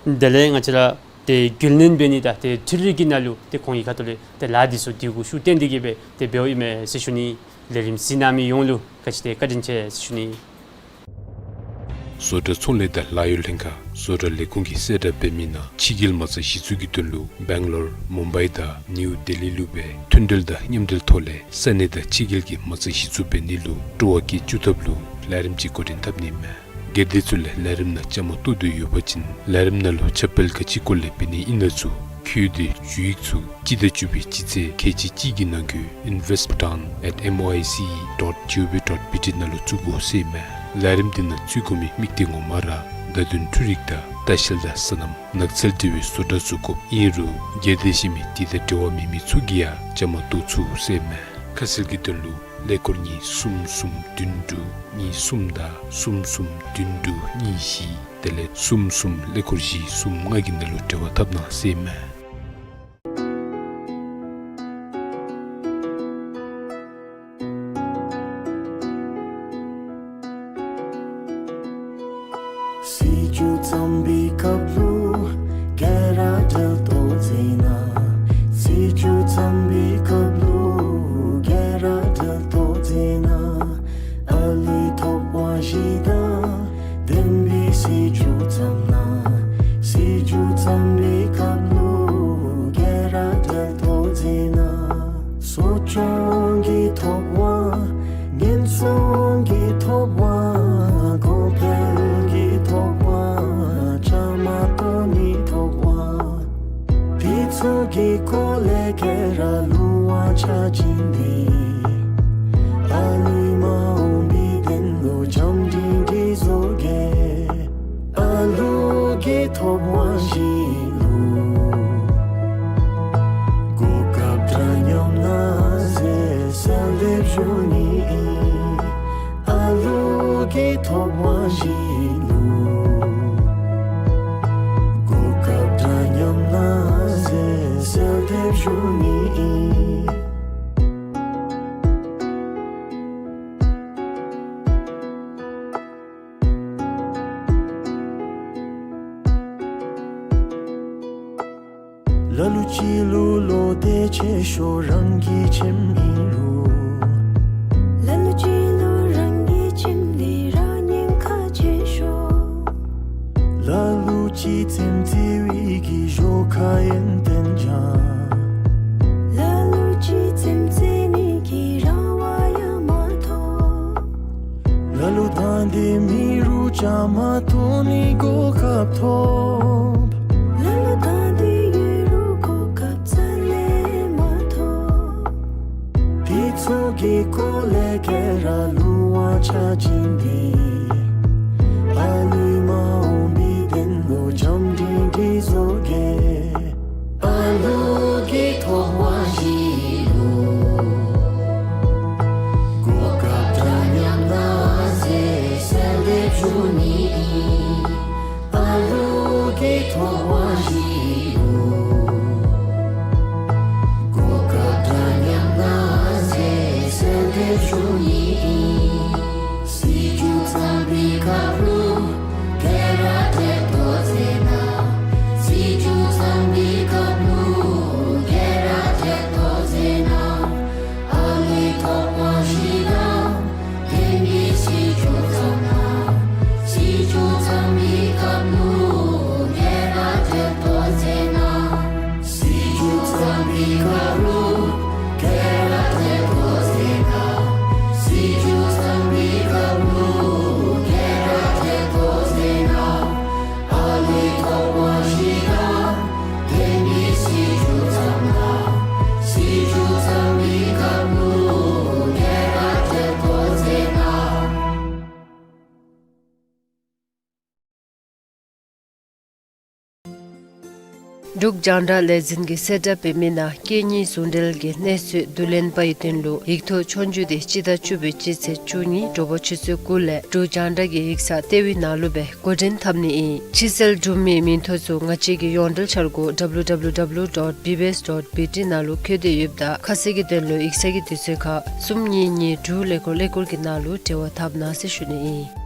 མས། དེ་ལས་ང་བཅས་ར་ཏེ་རྒྱུན་ལེན་འབད་ནི་དང་ཏེ་འཕྲུལ་རིག་གི་ནང་ལུ་ཏེ་ཁོང་གི་ཁ་ཐུག་ལས་ཏེ་ལཱ་འདི་ཚུ་འདི་གུ་ཤུགས་བཏོན་ཏེ་གི་སྦེ་ཏེ་འབདཝ་ཨིན་མས་ཟེར་ཞུ་ནི། ལས་རིམ་གཟིགས་གནང་མི་ཡོངས་ལུ་ག་ཅི་དེ་བཀའ་དྲིན་ཆེ་ཟེར་ཞུ་ནི། བཟོ་གྲྭ་ཚོང་ལས་དང་ལཱ་གཡོག་ལྷན་ཁག་བཟོ་གྲྭ་ལས་ཁུངས་ཀྱིས་གསལ་བསྒྲགས་འབད་མི་ནང་ཕྱི་རྒྱལ་མ་རྩ་གཞི་བཙུགས་ཀྱི་དོན་ལུ་སྦེང་ལོར་མུམ་བའི་དང་ནིའུ་ལྡི་ལི་ལུ་སྦེ་མཐུན་འབྲེལ་དང་མཉམ་འབྲེལ་ཐོག་ལས་ས་གནས་དང་ཕྱི་རྒྱལ་གྱི་མ་རྩ་གཞི་བཙུགས་འབད་ནི་ལུ་སྤྲོ་བ་བསྐྱེད་བཅུག་ཐབས་ལུ་ལས་རིམ་ཅིག་འགོ་འདྲེན་འཐབ་ནི་ཨིན་མས། སྒེར་སྡེ་ཚུ་ལས་ལས་རིམ་ནང་བཅའ་མར་གཏོགས་འདོད་ཡོད་པ་ཅིན་ལས་རིམ་ནང་ལུ་ཁྱབ་སྤེལ་ག་ཅི་སྐོར་ལས་འབད་ནི་ཨིན་ན་ཚུ་འཁོད་དེ་ཞུ་ཡིག་ཚུ་སྤྱི་ཟླ་བཅུ་པའི་སྤྱི་ཚེས་ཁལ་གཅིག་གཅིག་གི་ནང་འཁོད་invest bhutan at M O I C E dot G O V dot B T ནང་ལུ་བཙུགས་དགོ་ཟེར་ཨིན་མས། ལས་རིམ་འདི་ནང་བཙུགས་དགོ་མི་དམིགས་གཏད་ངོ་མ་ར་བརྡ་དོན་འཕྲུལ་རིག་དང་ལྟ་བཤལ་དང་སོ་ནམ་ནགས་ཚལ་འབྲེལ་བའི་བཟོ་གྲྭ་བཟོ་དགོཔ་ཨིན་རུང་སྒེར་སྡེ་གཞན་མི་དེ་དང་འབྲེལ་བ་མེད་མི་ཚུ་གིས་ཡང་བཅའ་མར་གཏོགས་ཚུགས་ཟེར་ཨིན་མས། ཁ་གསལ་གྱི་དོན་ལུ་ཀླད་ཀོར་གཉིས་གསུམ་གསུམ་བདུན་དྲུག་གཉིས་གསུམ་དང་གསུམ་གསུམ་བདུན་དྲུག་གཉིས་བཞི་དེ་ལས་གསུམ་གསུམ་ཀླད་ཀོར་བཞི་གསུམ་ལྔ་གི་ནང་ལུ་འབྲེལ་བ་འཐབ་གནང་ཟེར་ཨིན་མས། སྲིད་བྱུས་བརྩམ་པའི་སྐབས་ལུ་ག་ར་འབྲེལ་གཏོགས་མཛད་གནང་། སྲིད་བྱུས་བརྩམ་པའི་སྐབས་ལུ་ག་ར་འབྲེལ་གཏོགས་མཛད་གནང་། ཨ་ལུའི་ཐོབ་དབང་གཞི་དང་ལྡན་པའི་སྲིད་བྱུས་བརྩམ་གནང་། སྲིད་བྱུས་བརྩམ་པའི་སྐབས་ལུ་ག་ར་འབྲེལ་གཏོགས་མཛད་གནང་། གསོ་སྐྱོང་གི་ཐོབ་དབང་། ཉེན་སྲུང་གི་ཐོབ་དབང་། གོང་འཕེལ་གྱི་ཐོབ་དབང་། བཅའ་མར་གཏོགས་ནིའི་ཐོབ་དབང་། དེ་ཚུ་གི་སྐོར་ལས་ག་ར་ལུང་བ་ཆ་བཞག་སྟེ་ཨ་ལུའི་མ་འོངས་པའི་དོན་ལུ་བྱམས་སྒྲིང་སྒྲིང་བཟོ་གེ། ཨ་ལུ་གི་ཐོབ་དབང་གཞི་ལུ་གོ་སྐབས་འདྲ་མཉམ་གནང་ཟེར་གསོལ་འདེབས་ཞུ་ནི་ཨིན། ཨ་ལུ་གི་ཐོབ་དབང་གཞི་ལུ་གོ་སྐབས་འདྲ་མཉམ་གནང་ཟེར་གསོལ་འདེབས་ཞུ་ནི་ཨིན། ལ་ལུ་ཅིག་ལུ་བློ་གཏད་ཆེ་ཤོས་རང་གི་ཁྱིམ་ཨིན་རུང་། ལ་ལུ་ཅིག་ལུ་རང་གི་ཁྱིམ་འདི་ར་ཉེན་ཁ་ཆེ་ཤོས། ལ་ལུ་ཅིག་རྩེདམོ་རྩེ་བའི་གི་ཞོར་ཁ་ཡོན་ཏན་སྦྱང་། ལ་ལུ་ཅིག་རྩེདམོ་རྩེ་ནི་གི་རང་དབང་ཡང་མ་ཐོབ། ལ་ལུ་དང་འདོད་མེད་རུང་བཅའ་མར་གཏོགས་ནིའི་གོ་སྐབས་ཐོབ། ལ་ལུ་དང་འདོད་ཡོད་རུང་གོ་སྐབས་རྩ་ལས་མ་ཐོབ། དེ་ཚུ་གི་སྐོར་ལས་ག་ར་ལུང་བ་ཆ་བཞག་སྟེ་ཨ་ལུའི་མ་འོངས་པའི་དོན་ལུ་བྱམས་སྒྲིང་སྒྲིང་བཟོ་གེ། ཨ་ལུ་གི་ཐོབ་དབང་གཞི་ལུ་གོ་སྐབས་འདྲ་མཉམ་གནང་ཟེར་གསོལ་འདེབས་ཞུ་ནི་ཨིན། ཨ་ལུ་གི་ཐོབ་དབང་གཞི་ལུ་གོ་སྐབས་འདྲ་མཉམ་གནང་ཟེར་གསོལ་འདེབས་ཞུ་ནི་ཨིན། སྲིད་བྱུས་བརྩམ་པའི་སྐབས་ལུ་ག་ར་འབྲེལ་གཏོགས་མཛད་གནང་། སྲིད་བྱུས་བརྩམ་པའི་སྐབས་ལུ་ག་ར་འབྲེལ་གཏོགས་མཛད་གནང་། ཨ་ལུའི་ཐོབ་དབང་གཞི་དང་ལྡན་པའི་སྲིད་བྱུས་བརྩམ་གནང་། སྲིད་བྱུས་བརྩམ་པའི་སྐབས་ལུ་ག་ར་འབྲེལ་གཏོགས་མཛད་གནང་། སྲིད་བྱུས་བརྩམ་པའི་སྐབས་ལུ་ག་ར་འབྲེལ་གཏོགས་མཛད་གནང་། འབྲུག་རྒྱང་བསྒྲགས་ལས་འཛིན་གྱིས་གསལ་བསྒྲགས་འབད་མི་ནང་སྐད་གཉིས་ཟུང་འབྲེལ་གྱི་གནས་ཚུལ་བསྡུ་ལེན་པའི་དོན་ལུ་ཡིག་ཐོག་ཆོས་རྒྱུགས་དེ་སྤྱི་ཟླ་བཅུ་པའི་སྤྱི་ཚེས་བཅུ་གཉིས་དྲོ་པ་ཆུ་ཚོད་དགུ་ལས་འབྲུག་རྒྱང་བསྒྲགས་ཀྱི་ཡིག་ཚང་ལྟེ་བའི་ནང་ལུ་སྦེ་འགོ་འདྲེན་འཐབ་ནི་ཨིན། ཕྱིར་སེལ་གྲུབ་མིའི་མིང་ཐོ་ཚུ་ང་བཅས་ཀྱི་ཡོངས་འབྲེལ་འཆར་སྒོ་W W W dot B B S dot B T ནང་ལུ་བཀོད་དེ་ཡོདཔ་ད་ཁ་གསལ་གྱི་དོན་ལུ་ཡིག་ཚང་གི་དུས་ཚོད་ཁར་གསུམ་གཉིས་གཉིས་དྲུག་ཀླད་ཀོར་ཀླད་ཀོར་གྱི་ནང་ལུ་འབྲེལ་བ་འཐབ་གནང་ཟེར་ཞུ་ནི་ཨིན།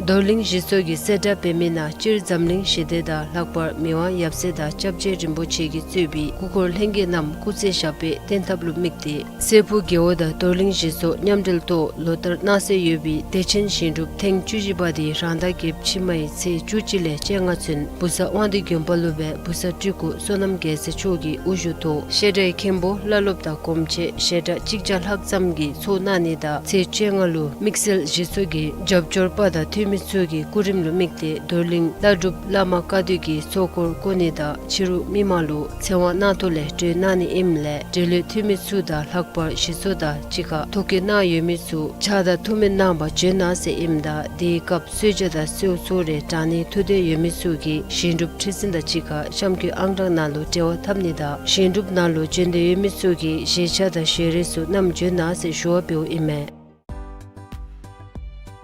རྡོར་གླིང་གཞི་ཚོགས་ཀྱིས་གསལ་བསྒྲགས་འབད་མི་ནང་སྤྱིར་འཛམ་གླིང་ཞི་བདེ་དང་ལྷག་པར་མི་དབང་ཡབ་སྲས་དང་སྐྱབས་རྗེ་རིན་པོ་ཆེ་གིས་གཙོས་པའི་སྐུ་འཁོར་ལྷན་རྒྱས་རྣམས་སྐུ་ཚེ་ཞབས་པད་བརྟན་ཐབས་ལུ་དམིགས་ཏེ་སྲས་ཕུག་རྒེད་འོག་དང་རྡོར་གླིང་གཞི་ཚོགས་མཉམ་འབྲེལ་ཐོག་ལོ་ལྟར་གནང་སྲོལ་ཡོད་པའི་བདེ་ཆེན་ཞིང་སྒྲུབ་ཐེངས་བཅུ་བཞི་པ་དེ་རང་ཟླ་བརྒྱད་ཕྱི་མའི་ཚེས་བཅུ་གཅིག་ལས་བཅོ་ལྔ་ཚུན་བུ་གསར་དབང་འདུས་དགོན་པ་ལུ་སྦེ་བུ་གསར་སྤྲུལ་སྐུ་བསོད་ནམས་རྒྱལ་མཚན་མཆོག་གི་དབུ་བཞུགས་ཐོག་བཤད་གྲྭའི་མཁན་པོ་བླ་སློབ་དང་གོམས་ཆེན་ཞལ་གྲངས་གཅིག་བརྒྱ་ལྷག་ཙམ་གྱིས་ཚོགས་གནང་ནི་དང་ཚེས་བཅོ་ལྔ་ལུ་དམིགས་བསལ་གཞི་ཚོགས་ཀྱི་རྒྱབ་སྐྱོར་པ་དང་འཐུས་མི་ཚུ་གི་སྐུ་རིམ་ལུ་དམིགས་ཏེ་རྡོར་གླིང་བླ་སྒྲུབ་བླ་མ་བཀའ་སྡོད་ཀྱིས་ཚོགས་འཁོར་བསྐོར་ནི་དང་ཕྱི་རུ་མི་མང་ལུ་ཚེ་དབང་གནང་ཐོག་ལས་གྲོལ་གནང་ནི་ཨིནམ་ལས་འབྲེལ་ཡོད་འཐུས་མི་ཚུ་དང་ལྷག་པར་གཞི་ཚོགས་དང་གཅིག་ཁར་ཐོ་བཀོད་གནང་ཡོད་མི་ཚུ་ཕྱག་དང་ཐུགས་སྨོན་གནང་བར་བྱོན་གནང་ཟེར་ཨིནམ་ད་དེའི་སྐབས་གསོལ་ཇ་དང་གསོལཝ་ཚུ་རེ་དྲང་ནི་ཐུགས་འདོད་ཡོད་མི་ཚུ་གིས་ཞིང་སྒྲུབ་ཁྲི་འཛིན་དང་གཅིག་ཁར་གཤམ་འཁོད་ཨང་གྲངས་ནང་ལུ་འབྲེལ་བ་འཐབ་ནི་དང་ཞིང་སྒྲུབ་ནང་ལུ་བྱོན་འདོད་ཡོད་མི་ཚུ་གིས་བཞེས་ཆས་དང་ཞལ་རས་ཚུ་བསྣམས་བྱོན་གནང་ཟེར་ཞུ་བ་འབདཝ་ཨིན་མས།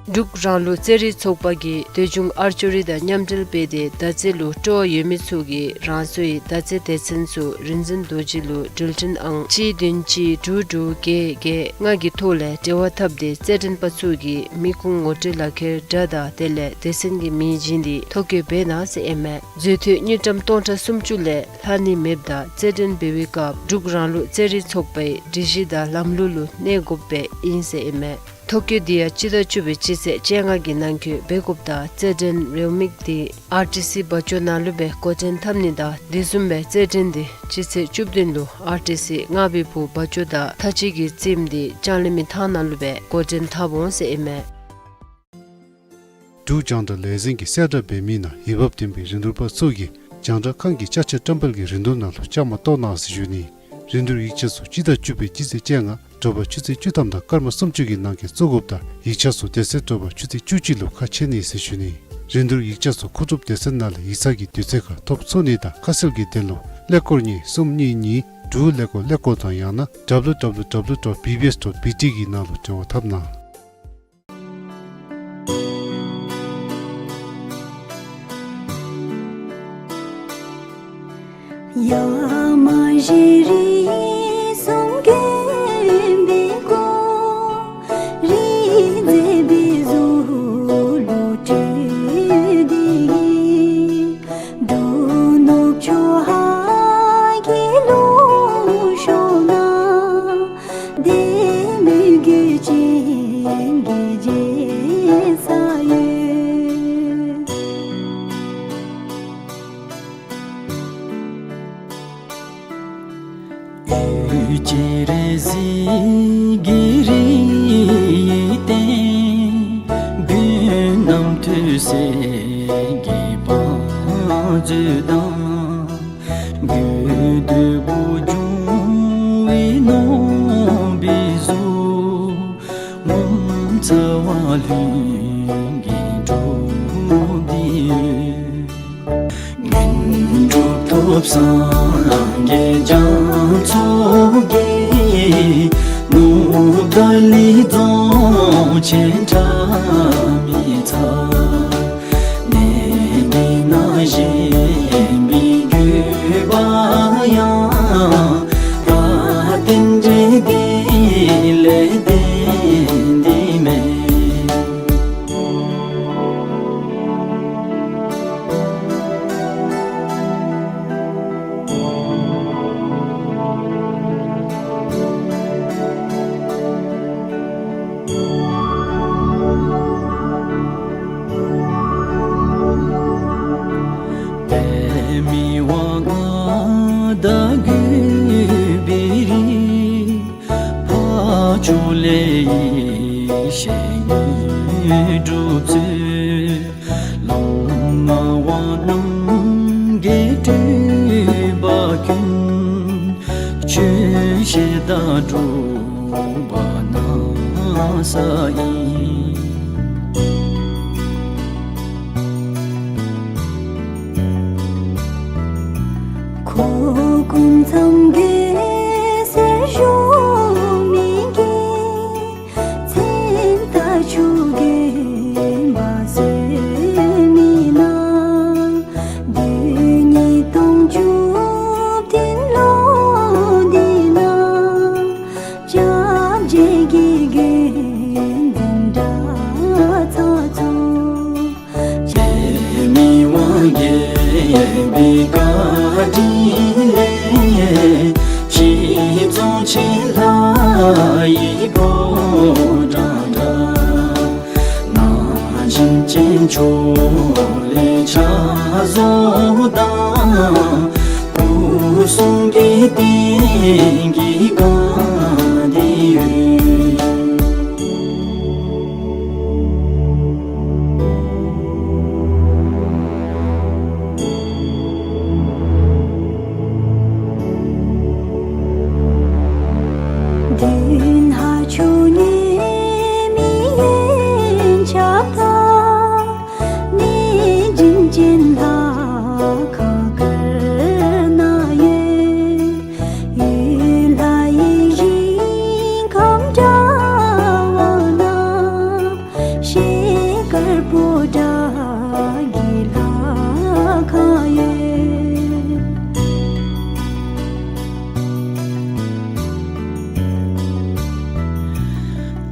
འབྲུག་རང་ལུགས་རྩེད་རིགས་ཚོགས་པ་གིས་འདོད་ཆུང་ཨར་ཅོ་རི་དང་མཉམ་འབྲེལ་འབད་དེ་མདའ་རྩེད་ལུ་སྤྲོ་བ་ཡོད་མི་ཚུ་གིས་རང་སོའི་མདའ་རྩེད་སྡེ་ཚན་ཚུ་རིག་འཛིན་རྡོ་རྗེ་ལུ་འགྲུལ་འཕྲིན་ཨང་གཅིག་བདུན་གཅིག་དྲུག་དྲུག་བརྒྱད་བརྒྱད་ལྔ་གི་ཐོག་ལས་འབྲེལ་བ་འཐབ་སྟེ་རྩེད་འགྲན་པ་ཚུ་གིས་མི་ཁུངས་ངོ་སྤྲོད་ལག་ཁྱེར་སྒྲ་དང་དེ་ལས་སྡེ་ཚན་གྱི་མིང་བྱིན་ཏེ་ཐོ་བཀོད་འབད་གནང་ཟེར་ཨིན་མས། འཛུལ་ཐོབ་དངུལ་ཀྲམ་སྟོང་ཕྲག་སུམ་ཅུ་ལས་ལྷག་ནི་མེདཔ་ད་རྩེད་འགྲན་འབད་བའི་སྐབས་འབྲུག་རང་ལུགས་རྩེད་རིགས་ཚོགས་པའི་སྒྲིག་གཞི་དང་ལམ་ལུགས་ལུ་གནས་དགོཔ་སྦེ་ཨིན་ཟེར་ཨིན་མས། ཐོ་བཀོད་དེ་ཡང་སྤྱི་ཟླ་བཅུ་པའི་སྤྱི་ཚེས་བཅོ་ལྔ་གི་ནང་འཁོད་འབད་དགོཔ་ད་རྩེད་འགྲན་རེའུ་མིག་དེ་ཨར་ཊི་སི་བ་ཅོ་ནང་ལུ་སྦེ་འགོ་འདྲེན་འཐབ་ནི་དང་དེ་བཟུམ་སྦེ་རྩེད་འགྲན་དེ་སྤྱི་ཚེས་བཅུ་བདུན་ལུ་ཨར་ཊི་སི་རྔ་བའི་བུ་བ་ཅོ་དང་ཐ་ཅི་གི་རྩེདམོ་དེ་ལྕང་གླིང་མི་ཐང་ནང་ལུ་སྦེ་འགོ་འདྲེན་འཐབ་འོང་ཟེར་ཨིན་མས། འབྲུག་རྒྱང་བསྒྲགས་ལས་འཛིན་གྱིས་གསལ་བསྒྲགས་འབད་མི་ནང་འོས་འབབ་ལྡན་པའི་རིན་བསྡུར་པ་ཚུ་གིས་རྒྱང་བསྒྲགས་ཁང་གི་ཅ་ཆས་བཀྲམ་སྤེལ་གྱི་རིན་བསྡུར་ནང་ལུ་བཅའ་མར་གཏོགས་གནང་ཟེར་ཞུ་ནི། རིན་བསྡུར་ཡིག་ཆ་ཚུ་སྤྱི་ཟླ་བཅུ་པའི་སྤྱི་ཚེས་བཅོ་ལྔ་དྲོ་པ་ཆུ་ཚོད་བཅུ་ཐམ་དང་སྐར་མ་སུམ་ཅུ་གི་ནང་འཁོད་བཙུགས་དགོཔ་ད་ཡིག་ཆ་ཚུ་དེ་ཚེ་དྲོ་པ་ཆུ་ཚོད་བཅུ་གཅིག་ལུ་ཁ་ཕྱེ་ནི་ཟེར་ཞུ་ནི། རིན་བསྡུར་ཡིག་ཆ་ཚུ་མཁོ་སྒྲུབ་སྡེ་ཚན་ནང་ལས་ཡིག་ཚང་གི་དུས་ཚོད་ཁར་ཐོབ་ཚུགས་ནི་དང་ཁ་གསལ་གྱི་དོན་ལུ་ཀླད་ཀོར་གཉིས་གསུམ་གཉིས་གཉིས་དྲུག་ཀླད་ཀོར་ཀླད་ཀོར་དང་ཡང་ན་W W W dot B B S dot B T གི་ནང་ལུ་འབྲེལ་བ་འཐབ་གནང་། རྣམ་རྒྱལ་གསེར་གཞོང་མི་གི་མཚན་རྟགས་ཆུ་རྒྱུན་འབབ་སྲོལ་མི་ནང་། བདུན་ཉིས་སྟོང་བཅུ་བདུན་ལོ་འདི་ནང་། སྐྱབས་རྗེ་དགེ་བསྐོས་འཛིན་གྲྭ་ཚང་ཚུ། ཆེན་མི་དབང་རྒྱལ་པོའི་བཀའ་དྲིན་ལས། ཁྱེད་ཚོ་ཆེན་ལྷ་ཡི་ཕོ་བྲང་འདྲ། ནང་བཞིན་ཅན་ཕྱོགས་ལས་ཕྱག་བཟོ་དང་། སྐུ་གསུང་གི་རྟེན་གྱི་སྒང་འདི་ཡོད། མདུན་ལྷ་ཆུ་ཉེ་མི་ཡན་ཆབ་དང་། གནས་བྱིན་ཅན་ལྷ་ཁང་དཀར་ནང་ཡོད། ཡུལ་ལྷ་ཡི་ཞིང་ཁམས་འདྲ་བ་ན། ཤེལ་དཀར་པོ་ཏ་གི་ལྷ་ཁང་ཡོད།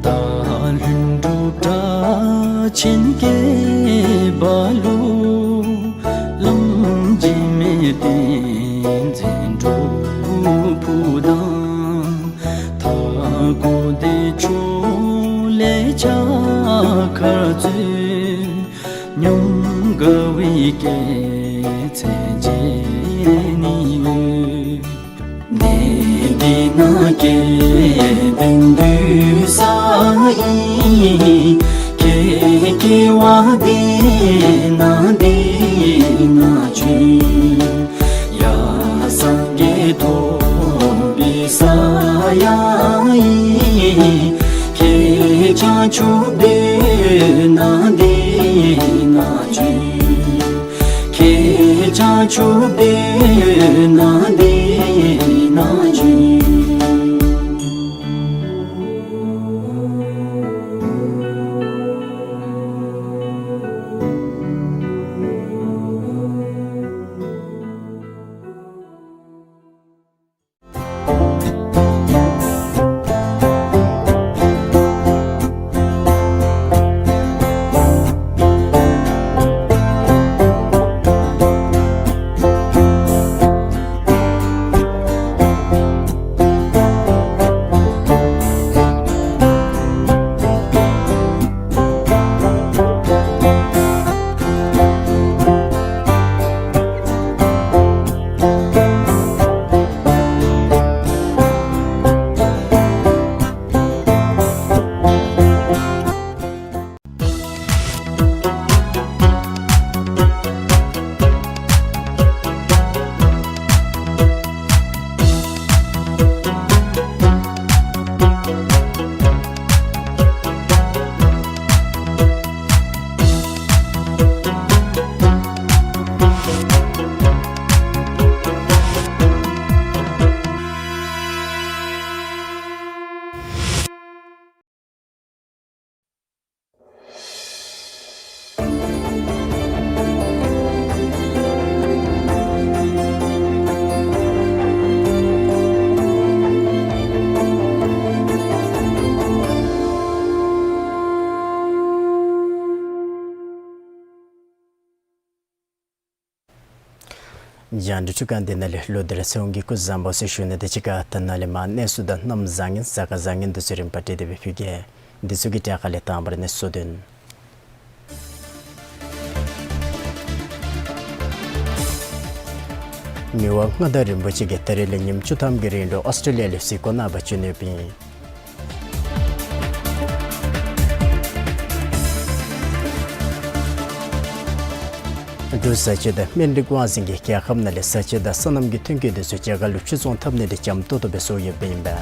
སྟག་ལྷུན་གྲུབ་སྒྲ་ཆེན་སྐད་པ་ལུ། གླང་རྗེས་མའི་བསྟན་འཛིན་སྒྲུབ་ཕུག་དང་། མཐའ་འཁོབ་བདེ་མཆོག་ལས་ཕྱག་འཁར་གཙོས། ཉམས་དགའ་བའི་སྐྱེད་ཚལ་བཅས་ནི་ཡོད། གནས་འདི་ན་སྐལ་ལྡན་འདུས་ས་ཨིན། ཁྱེད་སྐྱེ་བ་འདི་ན་འདི་ན་བྱོན། ཡ་སངས་རྒྱས་ཐོབ་པའི་ས་ཡང་ཨིན། ཁྱེད་བྱང་ཆུབ་སྡོད་ན་འདི་ན་བྱོན། ཁྱེད་བྱང་ཆུབ་སྡོད་ན་འདི་ན་བྱོན། རྒྱང་བསྒྲགས་ཚུ་ག་འདི་ནང་ལས་ལོག་སྟེ་ར་ཚེ་དབང་གིས་སྐུ་གཟུགས་བཟང་པོ་ཟེར་ཞུ་ནི་དང་གཅིག་ཁར་ད་ནཱ་ལས་མར་གནས་ཚུལ་དང་གནམ་བཟང་ངན་གཟའ་སྐར་བཟང་ངན་འདི་ཚུ་རིམ་པ་བསྒྲིགས་ཏེ་སྦེ་ཕུལ་གེ། འདི་ཚུ་གི་གྲས་ཁ་ལས་དང་པ་ར་གནས་ཚུལ་དོན། མི་དབང་མངའ་བདག་རིན་པོ་ཆེ་གིས་ད་རིས་ལས་ཉིནམ་བཅུ་ཐམ་གྱི་རིང་ལུ་ཨོསི་ཊེ་ལི་ཡ་ལུ་གཟིགས་སྐོར་གནང་བར་བྱོན་ཡོདཔ་ཨིན། འབྲུག་བཟའ་སྤྱོད་དང་སྨན་རིགས་དབང་འཛིན་གྱིས་རྒྱལ་ཁབ་ནང་ལས་བཟའ་སྤྱོད་དང་སོ་ནམ་གྱི་ཐོན་སྐྱེད་འདི་ཚུ་རྒྱ་གར་ལུ་ཕྱིར་ཚོང་འཐབ་ནི་འདི་འཇམ་ཏོག་ཏོ་སྦེ་བཟོ་ཡོདཔ་ཨིན་པས།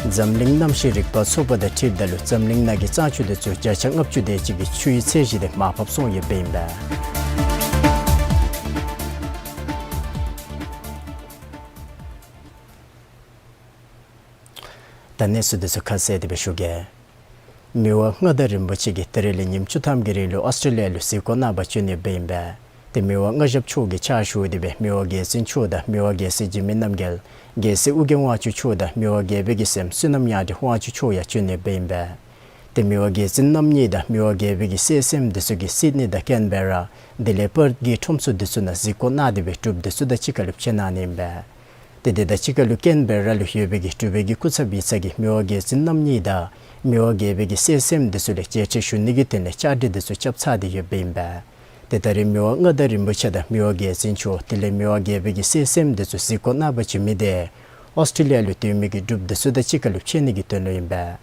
འཛམ་གླིང་གནམ་གཤིས་རིག་པ་ཚོགས་པ་དང་འཁྲིལཝ་ད་ལུ་འཛམ་གླིང་ནང་གི་གཙང་ཆུ་དེ་ཚུ་བརྒྱ་ཆ་ལྔ་བཅུ་དེ་ཅིག་གི་ཆུའི་ཚད་གཞི་དེ་མར་ཕབ་སོང་ཡོདཔ་ཨིན་པས། ད་གནས་ཚུལ་དེ་ཚུ་ཁ་གསལ་དེ་སྦེ་ཞུ་གེ། མི་དབང་མངའ་བདག་རིན་པོ་ཆེ་གིས་ད་རིས་ལས་ཉིནམ་བཅུ་ཐམ་གྱི་རིང་ལུ་ཨོསི་ཊྲེ་ལི་ཡ་ལུ་གཟིགས་སྐོར་གནང་བར་བྱོན་ཡོདཔ་ཨིན་པས། ཏེ་མི་དབང་མངའ་ཞབས་མཆོག་གི་ཕྱག་ཞུ་སྟེ་སྦེ་མི་དབང་རྒྱལ་བཙུན་མཆོག་དང་མི་དབང་རྒྱལ་སྲས་འཇིགས་མེད་རྣམ་རྒྱལ། རྒྱལ་སྲས་ཨོ་རྒྱན་དབང་ཕྱུག་མཆོག་དང་མི་དབང་རྒྱལ་པོ་གི་སྲསམོ་བསོད་ནམས་དབྱངས་སྒྲོན་དབང་ཕྱུག་མཆོག་ཡང་བྱོན་ཡོདཔ་ཨིན་པས། ཏེ་མི་དབང་རྒྱལ་བཙུན་རྣམ་གཉིས་དང་མི་དབང་རྒྱལ་པོ་གི་གསེར་སྲསམོ་དེ་ཚུ་གིས་སིཌ་ནི་དང་ཀེན་བེ་ར་དེ་ལས་པརཐ་གི་ཁྲོམ་ཚུ་དེ་ཚུ་ནང་གཟིགས་སྐོར་གནང་སྟེ་སྦེ་འབྲུགཔ་དེ་ཚུ་དང་གཅིག་ཁར་ལུ་ཕྱད་གནང་ནི་ཨིན་པས། ཏེ་དེ་དང་གཅིག་ཁར་ལུ་ཀེན་བེ་ར་ལུ་ཡོད་པའི་གི་འབྲུག་པའི་གི་སྐུ་ཚབ་ཡིག་ཚང་གིས་མི་དབང་རྒྱལ་བཙུན་རྣམ་གཉིས་དང་མི་དབང་རྒྱལ་པོ་གི་གསེར་སྲསམོ་དེ་ཚུ་ལས་མཇལ་འཕྲད་ཞུ་ནི་གི་དོན་ལས་བཅའ་སྒྲིག་དེ་ཚུ་རྐྱབ་ཚར་ཏེ་ཡོདཔ་ཨིན་པས། ཏེ་ད་རིས་མི་དབང་མངའ་བདག་རིན་པོ་ཆེ་དང་མི་དབང་རྒྱལ་བཙུན་མཆོག་དེ་ལས་མི་དབང་རྒྱལ་པོ་གི་གསེར་སྲསམོ་དེ་ཚུ་གཟིགས་སྐོར་གནང་བར་བྱོན་མི་དེ་ཨོསི་ཊྲེ་ལི་ཡ་ལུ་སྡོད་མི་གི་འབྲུགཔ་དེ་ཚུ་དང་གཅིག་ཁར་ལུ་ཕྱད་ནི་གི་དོན་ལུ་ཨིན་པས།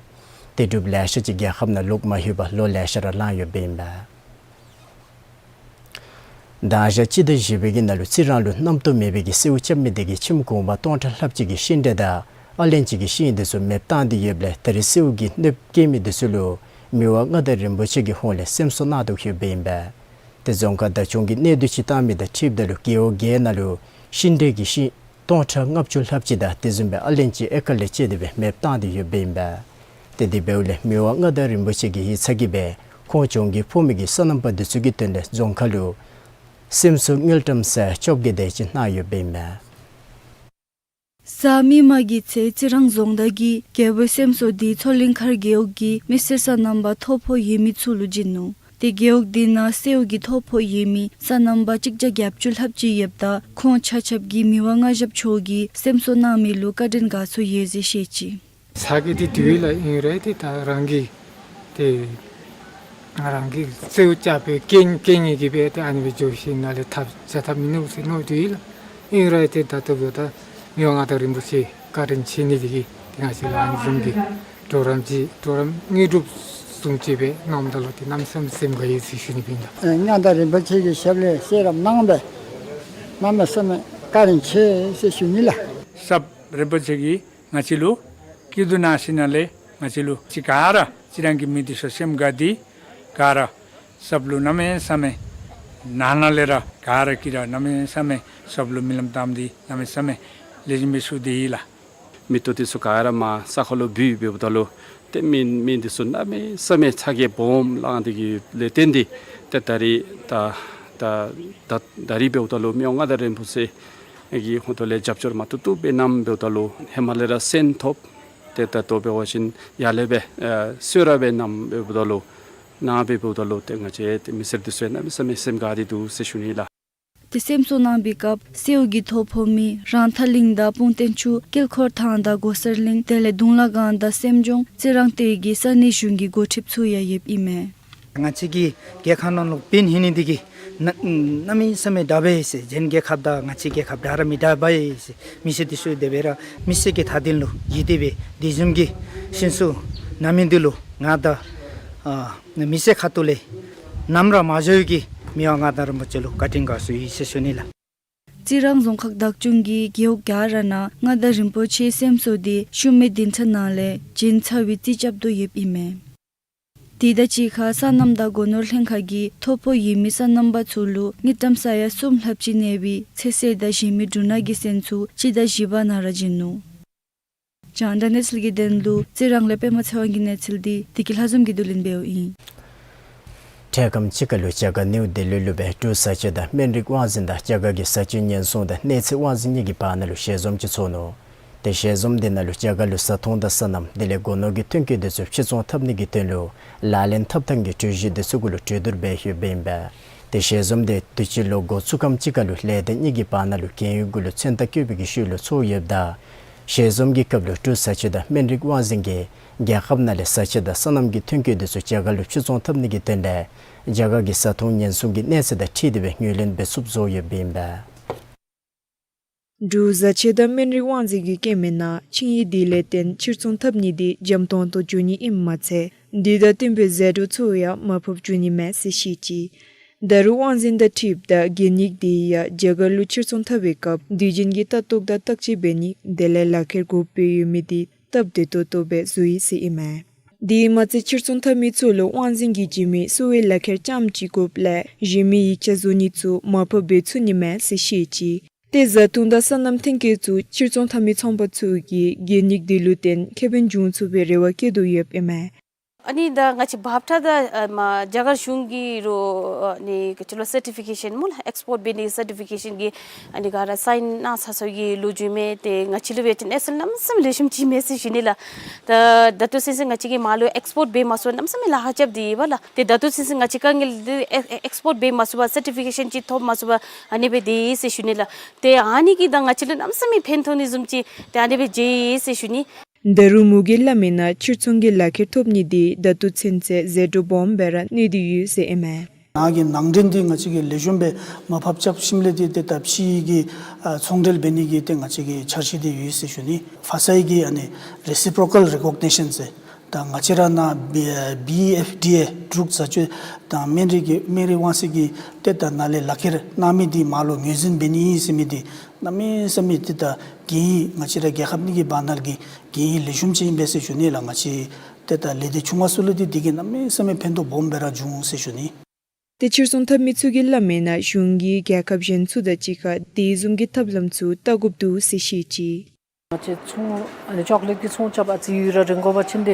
ཏེ་འབྲུགཔ་ལེ་ཤ་ཅིག་རྒྱལ་ཁབ་ནང་ལོག་མ་ལྷོད་པར་ལོ་ལེ་ཤ་ར་ལང་ཡོདཔ་ཨིན་པས། ད་ཞག་སྤྱི་ཟླ་བཞི་པའི་གི་ནང་ལུ་རྩི་རང་ལུ་རྣམ་རྟོག་མེད་པའི་གི་སེརཝ་རྐྱབ་མི་དེ་གིས་ཁྱིམ་གུང་པ་སྟོང་ཕྲག་ལྷགཔ་ཅིག་གི་ཤིང་འབྲས་དང་ཨ་ལན་ཅིག་གི་ཤིང་དེ་ཚུ་མེདཔ་བཏང་སྟེ་ཡོདཔ་ལས་ད་རིས་སེརཝ་གིས་གནོདཔ་བཀལ་མི་དེ་ཚུ་ལུ་མི་དབང་མངའ་བདག་རིན་པོ་ཆེ་གི་ཧོངས་ལས་སེམས་གསོ་གནང་དོ་ཡོདཔ་ཨིན་པས། ཏེ་རྫོང་ཁག་བདག་སྐྱོང་གིས་གནས་སྡུད་ཅིག་བཏང་མི་དང་འཁྲིལཝ་ད་ལུ་རྒེད་འོག་བརྒྱད་ནང་ལུ་ཤིང་འབྲས་ཀྱི་ཤིང་སྟོང་ཕྲག་ལྔ་བཅུ་ལྷགཔ་ཅིག་དང་དེ་བཟུམ་སྦེ་ཨ་ལན་ཅིག་ཨེ་ཀར་ལས་བཅད་དེ་སྦེ་མེདཔ་བཏང་སྟེ་ཡོདཔ་ཨིན་པས། ཏེ་དེ་འབདཝ་ལས་མི་དབང་མངའ་བདག་རིན་པོ་ཆེ་གི་ཡིག་ཚང་གིས་སྦེ་ཁོང་གྱོང་གུད་ཕོག་མི་གི་སོ་ནམ་པ་དེ་ཚུ་གི་དོན་ལས་རྫོང་ཁག་ལུ་སེམས་གསོ་དངུལ་ཀྲམ་སེར་བཅོ་བརྒྱད་དེ་ཅིག་གནང་ཡོདཔ་ཨིན་མས། གཟའ་མིག་དམར་གྱི་ཚེ་རྩི་རང་རྫོང་བདག་གིས་རྒྱལ་པོའི་སེམས་གསོ་དེ་མཚོ་གླིང་མཁར་རྒེད་འོག་གི་མི་སེར་སོ་ནམ་པ་ཐོ་ཕོག་ཡོད་མི་ཚུ་ལུ་བྱིན་ནུག། ཏེ་རྒེད་འོག་དེ་ནང་སེརཝ་གིས་ཐོ་ཕོག་ཡོད་མི་སོ་ནམ་པ་གཅིག་བརྒྱ་བརྒྱད་ཅུ་ལྷགཔ་ཅིག་ཡོདཔ་ད་ཁོང་ཆ་ཁྱབ་ཀྱིས་མི་དབང་མངའ་ཞབས་མཆོག་གིས་སེམས་གསོ་གནང་མི་ལུ་བཀའ་དྲིན་དགའ་ཚོར་ཡོད་ཟེར་བཤད་ཅི། ཚ་གྱང་འདི་དུས་ལ་ཨིན་རུང་ཏེ་ད་རང་གི་ཏེ་རང་གི་སེརཝ་རྐྱབ་པའི་རྐྱེན་རྐྱེན་གྱིས་སྦེ་ཏེ་ཨ་ནི་སྦེ་འགྱོ་ཞིནམ་ལས་ཐབས་བྱ་ཐབས་མིན་ནུག་ཟེར་མནོ་དོ་ཡོད་ལགས། ཨིན་རུང་ཏེ་ད་ལྟོ་ད་མི་དབང་མངའ་བདག་རིན་པོ་ཆེ་བཀའ་དྲིན་ཆེ་ནི་དེ་གིས་ཏེ་ང་བཅས་ལུ་ཨ་ནི་བཟུམ་གྱི་གྲོགས་རམ་ཅིག་གྲོགས་རམ་དངོས་གྲུབ་བཟུམ་ཅིག་སྦེ་གནངམ་ད་ལུ་ཏེ་གནམ་མེད་ས་མེད་སེམས་དགའ་ཡི་ཟེར་ཞུ་ནི་ཨིན་ལགས། ཨེ་མངའ་བདག་རིན་པོ་ཆེ་གི་ཞབས་ལས་གསོལ་རས་གནང་སྦེ་གནམ་མེད་ས་མེད་བཀའ་དྲིན་ཆེ་ཟེར་ཞུ་ནི་ལགས། ཞབས་རིན་པོ་ཆེ་གིས་ང་བཅས་ལུ་སྐྱིད་སྡུག་གནང་ཞིནམ་ལས་ང་བཅས་ལུ་ཅིག་ག་ར་རྩི་རང་གི་མི་དེ་ཚུ་སེམས་དགའ་སྟེ་ག་ར་ཞབས་ལུ་གནམ་མེད་ས་མེད་ནང་ན་ལས་ར་ག་ར་གིས་ར་གནམ་མེད་ས་མེད་ཞབས་ལུ་སྨོན་ལམ་བཏབ་སྟེ་གནམ་མེད་ས་མེད་ལེགས་ཤོམ་སྦེ་བཞུགས་ཏེ་ཡོད་ལགས། མེ་ཏོག་དེ་ཚུ་ག་ར་མར་ས་ཁར་ལུ་བུད་འབདཝ་ད་ལུ་ཏེ་མི་མི་དེ་ཚུ་གནམ་མེད་ས་མེད་ཚ་གྱང་སྦོམ་ལངས་ཏེ་གི་ལས་བརྟེན་ཏེ་ཏེ་ད་རིས་ད་ད་ད་ད་རིས་འབདཝ་ད་ལུ་མི་དབང་མངའ་བདག་རིན་པོ་ཆེ་གི་ཧོངས་ལས་རྒྱབ་སྐྱོར་མ་ཏོག་ཏོ་སྦེ་གནངམ་འབདཝ་ད་ལུ་ཧེ་མ་ལས་ར་སེམས་ཐོབ། ཏེ་ད་ལྟོ་འབད་བ་ཅིན་ཡར་ལས་སྦེ་ཨེ་གསོལ་རས་སྦེ་གནངམ་འབདཝ་ད་ལུ་གནངམ་འབདཝ་ད་ལུ་ཏེ་ང་བཅས་ཏེ་མི་སེར་དེ་ཚུ་གནམ་མེད་ས་མེད་སེམས་དགའ་སྟེ་འདུག་ཟེར་ཞུ་ནི་ལགས། ཏེ་སེམས་གསོ་གནང་པའི་སྐབས་སེརཝ་གིས་ཐོ་ཕོག་མི་རང་ཐང་གླིང་དང་སྤུངས་རྟེན་ཆུ་དཀྱིལ་འཁོར་ཐང་དང་གོ་སར་གླིང་དེ་ལས་གདུང་ལ་སྒང་དང་སེམས་ལྗོངས་རྩི་རང་སྟོད་ཀྱི་ས་གནས་གཞུང་གི་འགོ་ཁྲིདཔ་ཚུ་ཡང་ཡོདཔ་ཨིན་མས། ང་བཅས་ཀྱི་རྒྱལ་ཁབ་ནང་ལུ་འབད་ནི་འདི་གིས་ན་གནམ་མེད་ས་མེད་དྲག་པས་ཟེར། གཞན་རྒྱལ་ཁབ་དང་ང་བཅས་རྒྱལ་ཁབ་འདྲ་ར་མི་འདྲ་བས་ཟེར། མི་སེར་དེ་ཚུ་དེ་སྦེ་ར་མི་སེར་གྱི་མཐའ་དོན་ལུ་བརྩིས་ཏེ་སྦེ་དེ་བཟུམ་གྱི་སེམས་གསོ་གནང་མི་འདི་ལུ་ང་དང་ཨ་མི་སེར་ཁ་ཐུག་ལས་ནམ་ར་མ་བརྗེད་ཀྱི་མི་དབང་མངའ་བདག་རིན་པོ་ཆེ་ལུ་བཀའ་དྲིན་དགའ་ཚོར་ཡོད་ཟེར་ཞུ་ནི་ལགས། རྩི་རང་རྫོང་ཁག་བདག་སྐྱོང་གིས་རྒེད་འོག་ག་ར་ནང་མངའ་བདག་རིན་པོ་ཆེའི་སེམས་གསོ་དེ་ཤུལ་མའི་བདུན་ཕྲག་ནང་ལས་བྱིན་ཚར་བའི་རྩིས་རྐྱབ་དོ་ཡོདཔ་ཨིན་མས། དེ་དང་གཅིག་ཁར་སོ་ནམ་དང་སྒོ་ནོར་ལྷན་ཁག་གིས་ཐོ་ཕོག་ཡོད་མི་སོ་ནམ་པ་ཚུ་ལུ་དངུལ་ཀྲམ་ས་ཡ་གསུམ་ལྷགཔ་ཅིག་གནས་པའི་ཚོད་བསྲེ་དང་གཞན་མི་འབྲུ་སྣ་གི་སོན་ཚུ་སྤྱི་ཟླ་བཞི་པ་ནང་ར་བྱིན་ནུག། རྒྱང་བསྒྲགས་གནས་ཚུལ་གྱི་དོན་ལུ་རྩི་རང་ལས་པདྨ་ཚེ་དབང་གི་གནས་ཚུལ་འདི་བདེ་སྐྱིད་ལྷ་འཛོམས་ཀྱིས་བསྡུ་ལེན་འབདཝ་ཨིན། འཕྲལ་ཁམས་ཅིག་ཁར་ལུ་རྒྱ་གར་ནིའུ་ལྡི་ལི་ལུ་སྦེ་འབྲུག་བཟའ་ཆས་དང་སྨན་རིགས་དབང་འཛིན་དང་རྒྱ་གར་གྱི་བཟའ་སྤྱོད་ཉེན་སྲུང་དང་གནས་ཚད་དབང་འཛིན་གཉིས་ཀྱི་བར་ན་ལུ་ཞལ་འཛོམས་ཅིག་ཚོགས་ནུག། ཏེ་ཞལ་འཛོམས་དེ་ནང་ལུ་རྒྱ་གར་ལུ་བཟའ་འཐུང་དང་སོ་ནམ་དེ་ལས་སྒོ་ནོར་གྱི་ཐོན་སྐྱེད་དེ་ཚུ་ཕྱིར་ཚོང་འཐབ་ནི་གི་དོན་ལུ་ལག་ལེན་འཐབ་ཐངས་ཀྱི་གྲོས་གཞི་དེ་ཚུ་གུ་ལུ་གྲོས་བསྡུར་འབད་ཡོདཔ་ཨིན་པས། ཏེ་ཞལ་འཛོམས་དེ་དུས་ཅི་ལོ་འགོ་བཙུགས་ཁམས་ཅིག་ཁར་ལུ་ལས་སྡེ་གཉིས་ཀྱི་བར་ན་ལུ་རྒས་ཡོལ་གུ་ལུ་མཚན་རྟགས་བཀོད་པའི་གི་ཤུལ་ལུ་ཚོགས་ཡོདཔ་ད་ཞལ་འཛོམས་ཀྱི་སྐབས་ལུ་འབྲུག་བཟའ་ཆས་དང་སྨན་རིགས་དབང་འཛིན་གྱིས་རྒྱལ་ཁབ་ནང་ལས་བཟའ་ཆས་དང་སོ་ནམ་གྱི་ཐོན་སྐྱེད་དེ་ཚུ་རྒྱ་གར་ལུ་ཕྱིར་ཚོང་འཐབ་ནི་གི་དོན་ལས་རྒྱ་གར་གྱི་བཟའ་འཐུང་ཉེན་སྲུང་གི་གནས་ཚད་དང་འཁྲིལ་ཏེ་སྦེ་ངོས་ལེན་འབད་ཚུགསཔ་བཟོ་ཡོདཔ་ཨིན་པས། འབྲུག་བཟའ་ཆས་དང་སྨན་རིགས་དབང་འཛིན་གྱིས་བཀོད་མིའི་ནང་ཆིངས་ཡིག་དེ་ལས་བརྟེན་ཕྱིར་ཚོང་འཐབ་ནི་དེ་འཇམ་ཏོང་ཏོ་འགྱོ་ནི་ཨིནམ་མ་ཚད་དེ་དང་བསྟུན་པའི་ཟད་འགྲོ་ཚུ་ཡང་མར་ཕབ་འགྱོ་ནི་མས་ཟེར་བཤད་ཅི། ད་རུང་དབང་འཛིན་དང་འཁྲིལཝ་ད་གན་ཡིག་དེ་ཡང་རྒྱ་གར་ལུ་ཕྱིར་ཚོང་འཐབ་པའི་སྐབས་དུས་རྒྱུན་གྱི་ལྟ་རྟོག་དང་བརྟག་དཔྱད་འབད་ནི་དེ་ལས་ལག་ཁྱེར་དགོཔ་སྦེ་ཡོད་མི་དེ་ སྟབས་བདེ་ཏོག་ཏོ་སྦེ་བཟོ་ཡི་ཟེར་ཨིན་མས། དེ་མ་ཚད་ཕྱིར་ཚོང་འཐབ་མི་ཚུ་ལུ་དབང་འཛིན་གྱིས་བྱིན་མི་གསོ་བའི་ལག་ཁྱེར་རྐྱངམ་ཅིག་དགོཔ་ལས་གཞན་མི་ཡིག་ཆ་བཟོ་ནི་ཚུ་མར་ཕབ་འབད་ཚུགས་ནི་མས་ཟེར་བཤད་ཅི། ཏེ་བཟའ་འཐུང་དང་སོ་ནམ་ཐོན་སྐྱེད་ཚུ་ཕྱིར་ཚོང་འཐབ་མི་ཚོང་པ་ཚུ་གིས་གན་ཡིག་དེ་ལུ་བརྟེན་ཁེ་ཕན་འབྱུང་ཚུགས་པའི་རེ་བ་བསྐྱེད་དོ་ཡོདཔ་ཨིན་མས། ཨ་ནི་ད་ང་བཅས་འབབ་ཁྲལ་དང་ཨ་མ་རྒྱ་གར་གཞུང་གིས་རོགས་ཨ་ནི་ག་ཅི་ལོ་སར་ཊི་ཕི་ཀེ་ཤཱན་སྨོ་ལགས། ཨེགསི་པོརཊ་འབད་ནི་སར་ཊི་ཕི་ཀེ་ཤཱན་གྱི་ཨ་ནི་ག་ར་སའིན་གནང་ཚར་སོང་ཡི་ལོ་རྒྱུས་མས། ཏེ་ང་བཅས་ལུ་འབད་བ་ཅིན་གནས་ཚུལ་གནམ་མེད་ས་མེད་ལེགས་ཤོམ་ཅིག་མས་ཟེར་ཞུ་ནི་ལགས། ད་ད་ལྟོ་ཚུན་ཚོད་ང་བཅས་ཀྱིས་མར་ལུ་ཨེགསི་པོརཊ་འབད་མ་ཚུགས་གནམ་མེད་ས་མེད་ལཱ་ཁག་རྐྱབ་སྟེ་ཡོད་པ་ལགས། ཏེ་ད་ལྟོ་ཚུན་ཚོད་ང་བཅས་དཀའ་ངལ་འདི་ཨེ་ཨེ་ཨེགསི་པོརཊ་འབད་མ་ཚུགས་པར་སར་ཊི་ཕི་ཀེ་ཤཱན་ཅིག་ཐོབ་མ་ཚུགས་པར་ཨ་ནི་སྦེ་སྡོད་ཡི་ཟེར་ཞུ་ནི་ལགས། ཏེ་ཨ་ནི་གིས་ད་ང་བཅས་ལུ་གནམ་མེད་ས་མེད་ཕན་ཐོགས་ནི་བཟུམ་ཅིག་ཏེ་ཨ་ནི་སྦེ་མཇལ་ཡི་ཟེར་ཞུ་ནི། ད་རུང་མུ་གེ་སླབ་མི་ནང་ཕྱིར་ཚོང་གི་ལག་ཁྱེར་ཐོབ་ནི་འདི་ད་ལྟོ་ཚུན་ཚོད་ཟད་འགྲོ་སྦོམ་སྦེ་ར་གནས་ཏེ་ཡོད་ཟེར་ཨིན་མས། ནཱ་གི་ནང་འདྲེན་འདི་ང་བཅས་ཀྱིས་ལེགས་ཤོམ་སྦེ་མར་ཕབ་རྐྱབ་ཞིནམ་ལས་འདི་ཏེ་ད་ཕྱི་གི་ཨ་ཚོང་འབྲེལ་འབད་ནི་གི་ཏེ་ང་བཅས་ཀྱི་འཆར་གཞི་འདི་ཡོད་ཟེར་ཞུ་ནི། ཧྥ་སའི་གི་ཨ་ནི་རེ་སི་པྲོ་ཀཱལ་རེ་ཀོག་ནི་ཤཱན་ཟེར། ད་ང་བཅས་ར་ནཱ་བི་ཨེཕ་ཌི་ཨེ་འབྲུག་བཟའ་སྤྱོད་དང་སྨན་རིགས་ཀྱི་སྨན་རིགས་དབང་ཚད་ཀྱི་ཏེ་ད་ནང་ལས་ལག་ཁྱེར་གནང་མི་འདི་མར་ལུ་ངོས་འཛིན་འབད་ནི་ཨིན་ཟེར་མི་འདི་གནམ་མེད་ས་མེད་ཏེ་ད་གན་ཡིག་ང་བཅས་ར་རྒྱལ་ཁབ་གཉིས་ཀྱི་བར་ན་གི་གན་ཡིག་ལེགས་ཤོམ་ཅིག་ཨིན་པས་ཟེར་ཞུ་ནི་ལགས། ང་བཅས་ཏེ་ད་ལས་སྡེ་ཆུང་བ་ཚུ་ལུ་འདི་འདི་གིས་གནམ་མེད་ས་མེད་ཕན་ཐོགས་སྦོམ་སྦེ་ར་འབྱུང་ཟེར་ཞུ་ནི། ཏེ་ཕྱིར་ཚོང་འཐབ་མི་ཚུ་གིས་སླབ་མི་ནང་གཞུང་གིས་རྒྱལ་ཁབ་གཞན་ཚུ་དང་གཅིག་ཁར་དེ་བཟུམ་གྱི་ཐབས་ལམ་ཚུ་བལྟ་དགོཔ་འདུག་ཟེར་བཤད་ཅི། ང་བཅས་ཚོང་ཨ་ནི་ཅོག་ལེཊ་ཀྱི་ཚོང་རྐྱབ་པ་ཅིན་ཡུན་རིང་འགོར་བ་ཅིན་ཏེ་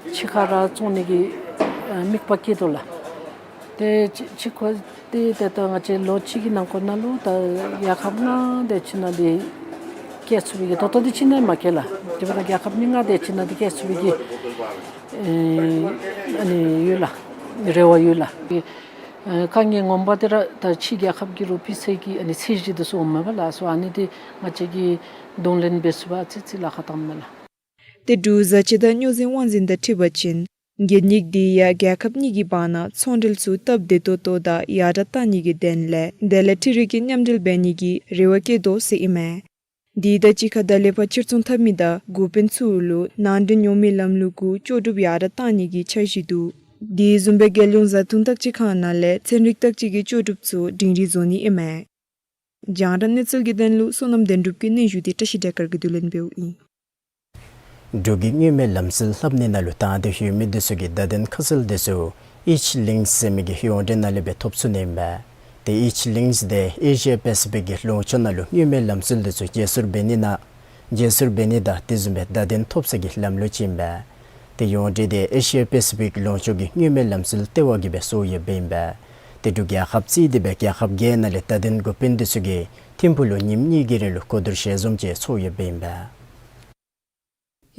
ཕྱི་ཁར་ར་བཙོང་ནི་གི་ཨ་དམིགས་པ་བསྐྱེད་དོ་ལགས། ཏེ་ཕྱི་ཕྱི་ཁར་ཏེ་ད་ལྟོ་ང་བཅས་ལོ་གཅིག་གི་ནང་འཁོད་ནང་ལུ་ད་རྒྱལ་ཁབ་ལྔ་དེ་ཅིག་ནང་འདི་བསྐྱལ་ཚུགས་པའི་གི་ད་ལྟོ་འདི་ཅིག་ནང་མ་བསྐྱལ་ལགས། དེ་འབདཝ་ད་རྒྱལ་ཁབ་ནི་ལྔ་དེ་ཅིག་ནང་འདི་བསྐྱལ་ཚུགས་པའི་གི་ཨེ་ཨ་ནི་ཡོད་ལགས། རེ་བ་ཡོད་ལགས། ཨེ་དཀའ་ངལ་ངོ་མ་འདི་ར་ད་ཕྱི་རྒྱལ་ཁབ་ཀྱི་རོགས་ཕུལ་སའི་གི་ཨ་ནི་ཚད་གཞི་འདི་ཚུ་འོངམ་མས་པ་ལགས། སོ་ཨ་ནི་འདི་ང་བཅས་ཀྱིས་གདོང་ལེན་འབད་ཚུགས་པར་ཨ་ཙི་ཙི་ལཱ་ཁག་བཏངམ་མས་ལགས། ཏེ་འབྲུག་བཟའ་སྤྱོད་དང་སྨྱོ་རྫས་དབང་འཛིན་དང་འཁྲིལ་བ་ཅིན་གན་ཡིག་འདི་ཡང་རྒྱལ་ཁབ་གཉིས་ཀྱི་བར་ན་ཚོང་འབྲེལ་ཚུ་སྟབས་བདེ་ཏོག་ཏོ་དང་ཡར་དྲགས་གཏང་ནི་གི་དོན་ལས་དེ་ལས་འཕྲུལ་རིག་གི་མཉམ་འབྲེལ་འབད་ནི་གི་རེ་བ་བསྐྱེད་དོ་ཟེར་ཨིན་མས། དེ་དང་གཅིག་ཁར་ད་ལས་ཕར་ཕྱིར་ཚོང་འཐབ་མི་དང་འགོ་དཔོན་ཚུ་ལུ་ནང་འདྲེན་འོང་མི་ལམ་ལུགས་གུ་ལྕོགས་གྲུབ་ཡར་དྲགས་གཏང་ནི་གི་འཆར་གཞི་འདུག། དེ་བཟུམ་སྦེ་རྒྱལ་ཡོངས་བཟའ་འཐུང་བརྟག་དཔྱད་ཁང་ནང་ལས་ཚན་རིག་བརྟག་དཔྱད་ཀྱི་ལྕོགས་གྲུབ་ཚུ་སྒྲིང་སྒྲི་བཟོ་ནི་ཨིན་མས། རྒྱང་བསྒྲགས་གནས་ཚུལ་གྱི་དོན་ལུ་བསོད་ནམས་དོན་གྲུབ་ཀྱི་སྙན་ཞུ་འདི་བཀྲ་ཤིས་བདེ་དཀར་གྱིས་བསྡུ་ལེན་འབདཝ་ཨིན། འབྲུག་གི་མངོན་མེད་ལམ་སྲོལ་ལྷབ་ནི་ནང་ལུ་དང་འདོད་ཡོད་མི་འདི་ཚུ་གིས་བརྡ་དོན་ཁ་གསལ་འདི་ཚུ་ཨིཆ་ལིངཀསི་ཟེར་མི་གི་ཡོངས་འབྲེལ་ནང་ལས་སྦེ་ཐོབ་ཚུགས་ནི་ཨིན་པས། ཏེ་ཨིཆ་ལིངཀསི་འདི་ཨེ་ཤི་ཡ་པེ་སི་ཕིག་གི་ལུང་ཕྱོགས་ནང་ལུ་མངོན་མེད་ལམ་སྲོལ་འདི་ཚུ་བརྗེ་སོར་འབད་ནི་ནང་བརྗེ་སོར་འབད་ནི་དང་དེ་བཟུམ་སྦེ་བརྡ་དོན་ཐོབ་ས་གི་ལམ་ལུགས་ཅིག་ཨིན་པས། ཏེ་ཡོངས་འབྲེལ་འདི་ཨེ་ཤི་ཡ་པེ་སི་ཕིག་ལུང་ཕྱོགས་ཀྱི་མངོན་མེད་ལམ་སྲོལ་ལྟེ་བ་གིས་སྦེ་བཟོ་ཡོདཔ་ཨིན་པས། ཏེ་འབྲུག་རྒྱལ་ཁབ་རྩིས་ཏེ་སྦེ་རྒྱལ་ཁབ་བརྒྱད་ནང་ལས་བརྡ་དོན་འགོ་དཔོན་འདི་ཚུ་གིས་ཐིམ་ཕུག་ལུ་ཉིནམ་གཉིས་ཀྱི་རིང་ལུ་གོ་བསྡུར་ཞལ་འཛོམས་ཅིག་ཚོགས་ཡོདཔ་ཨིན་པས།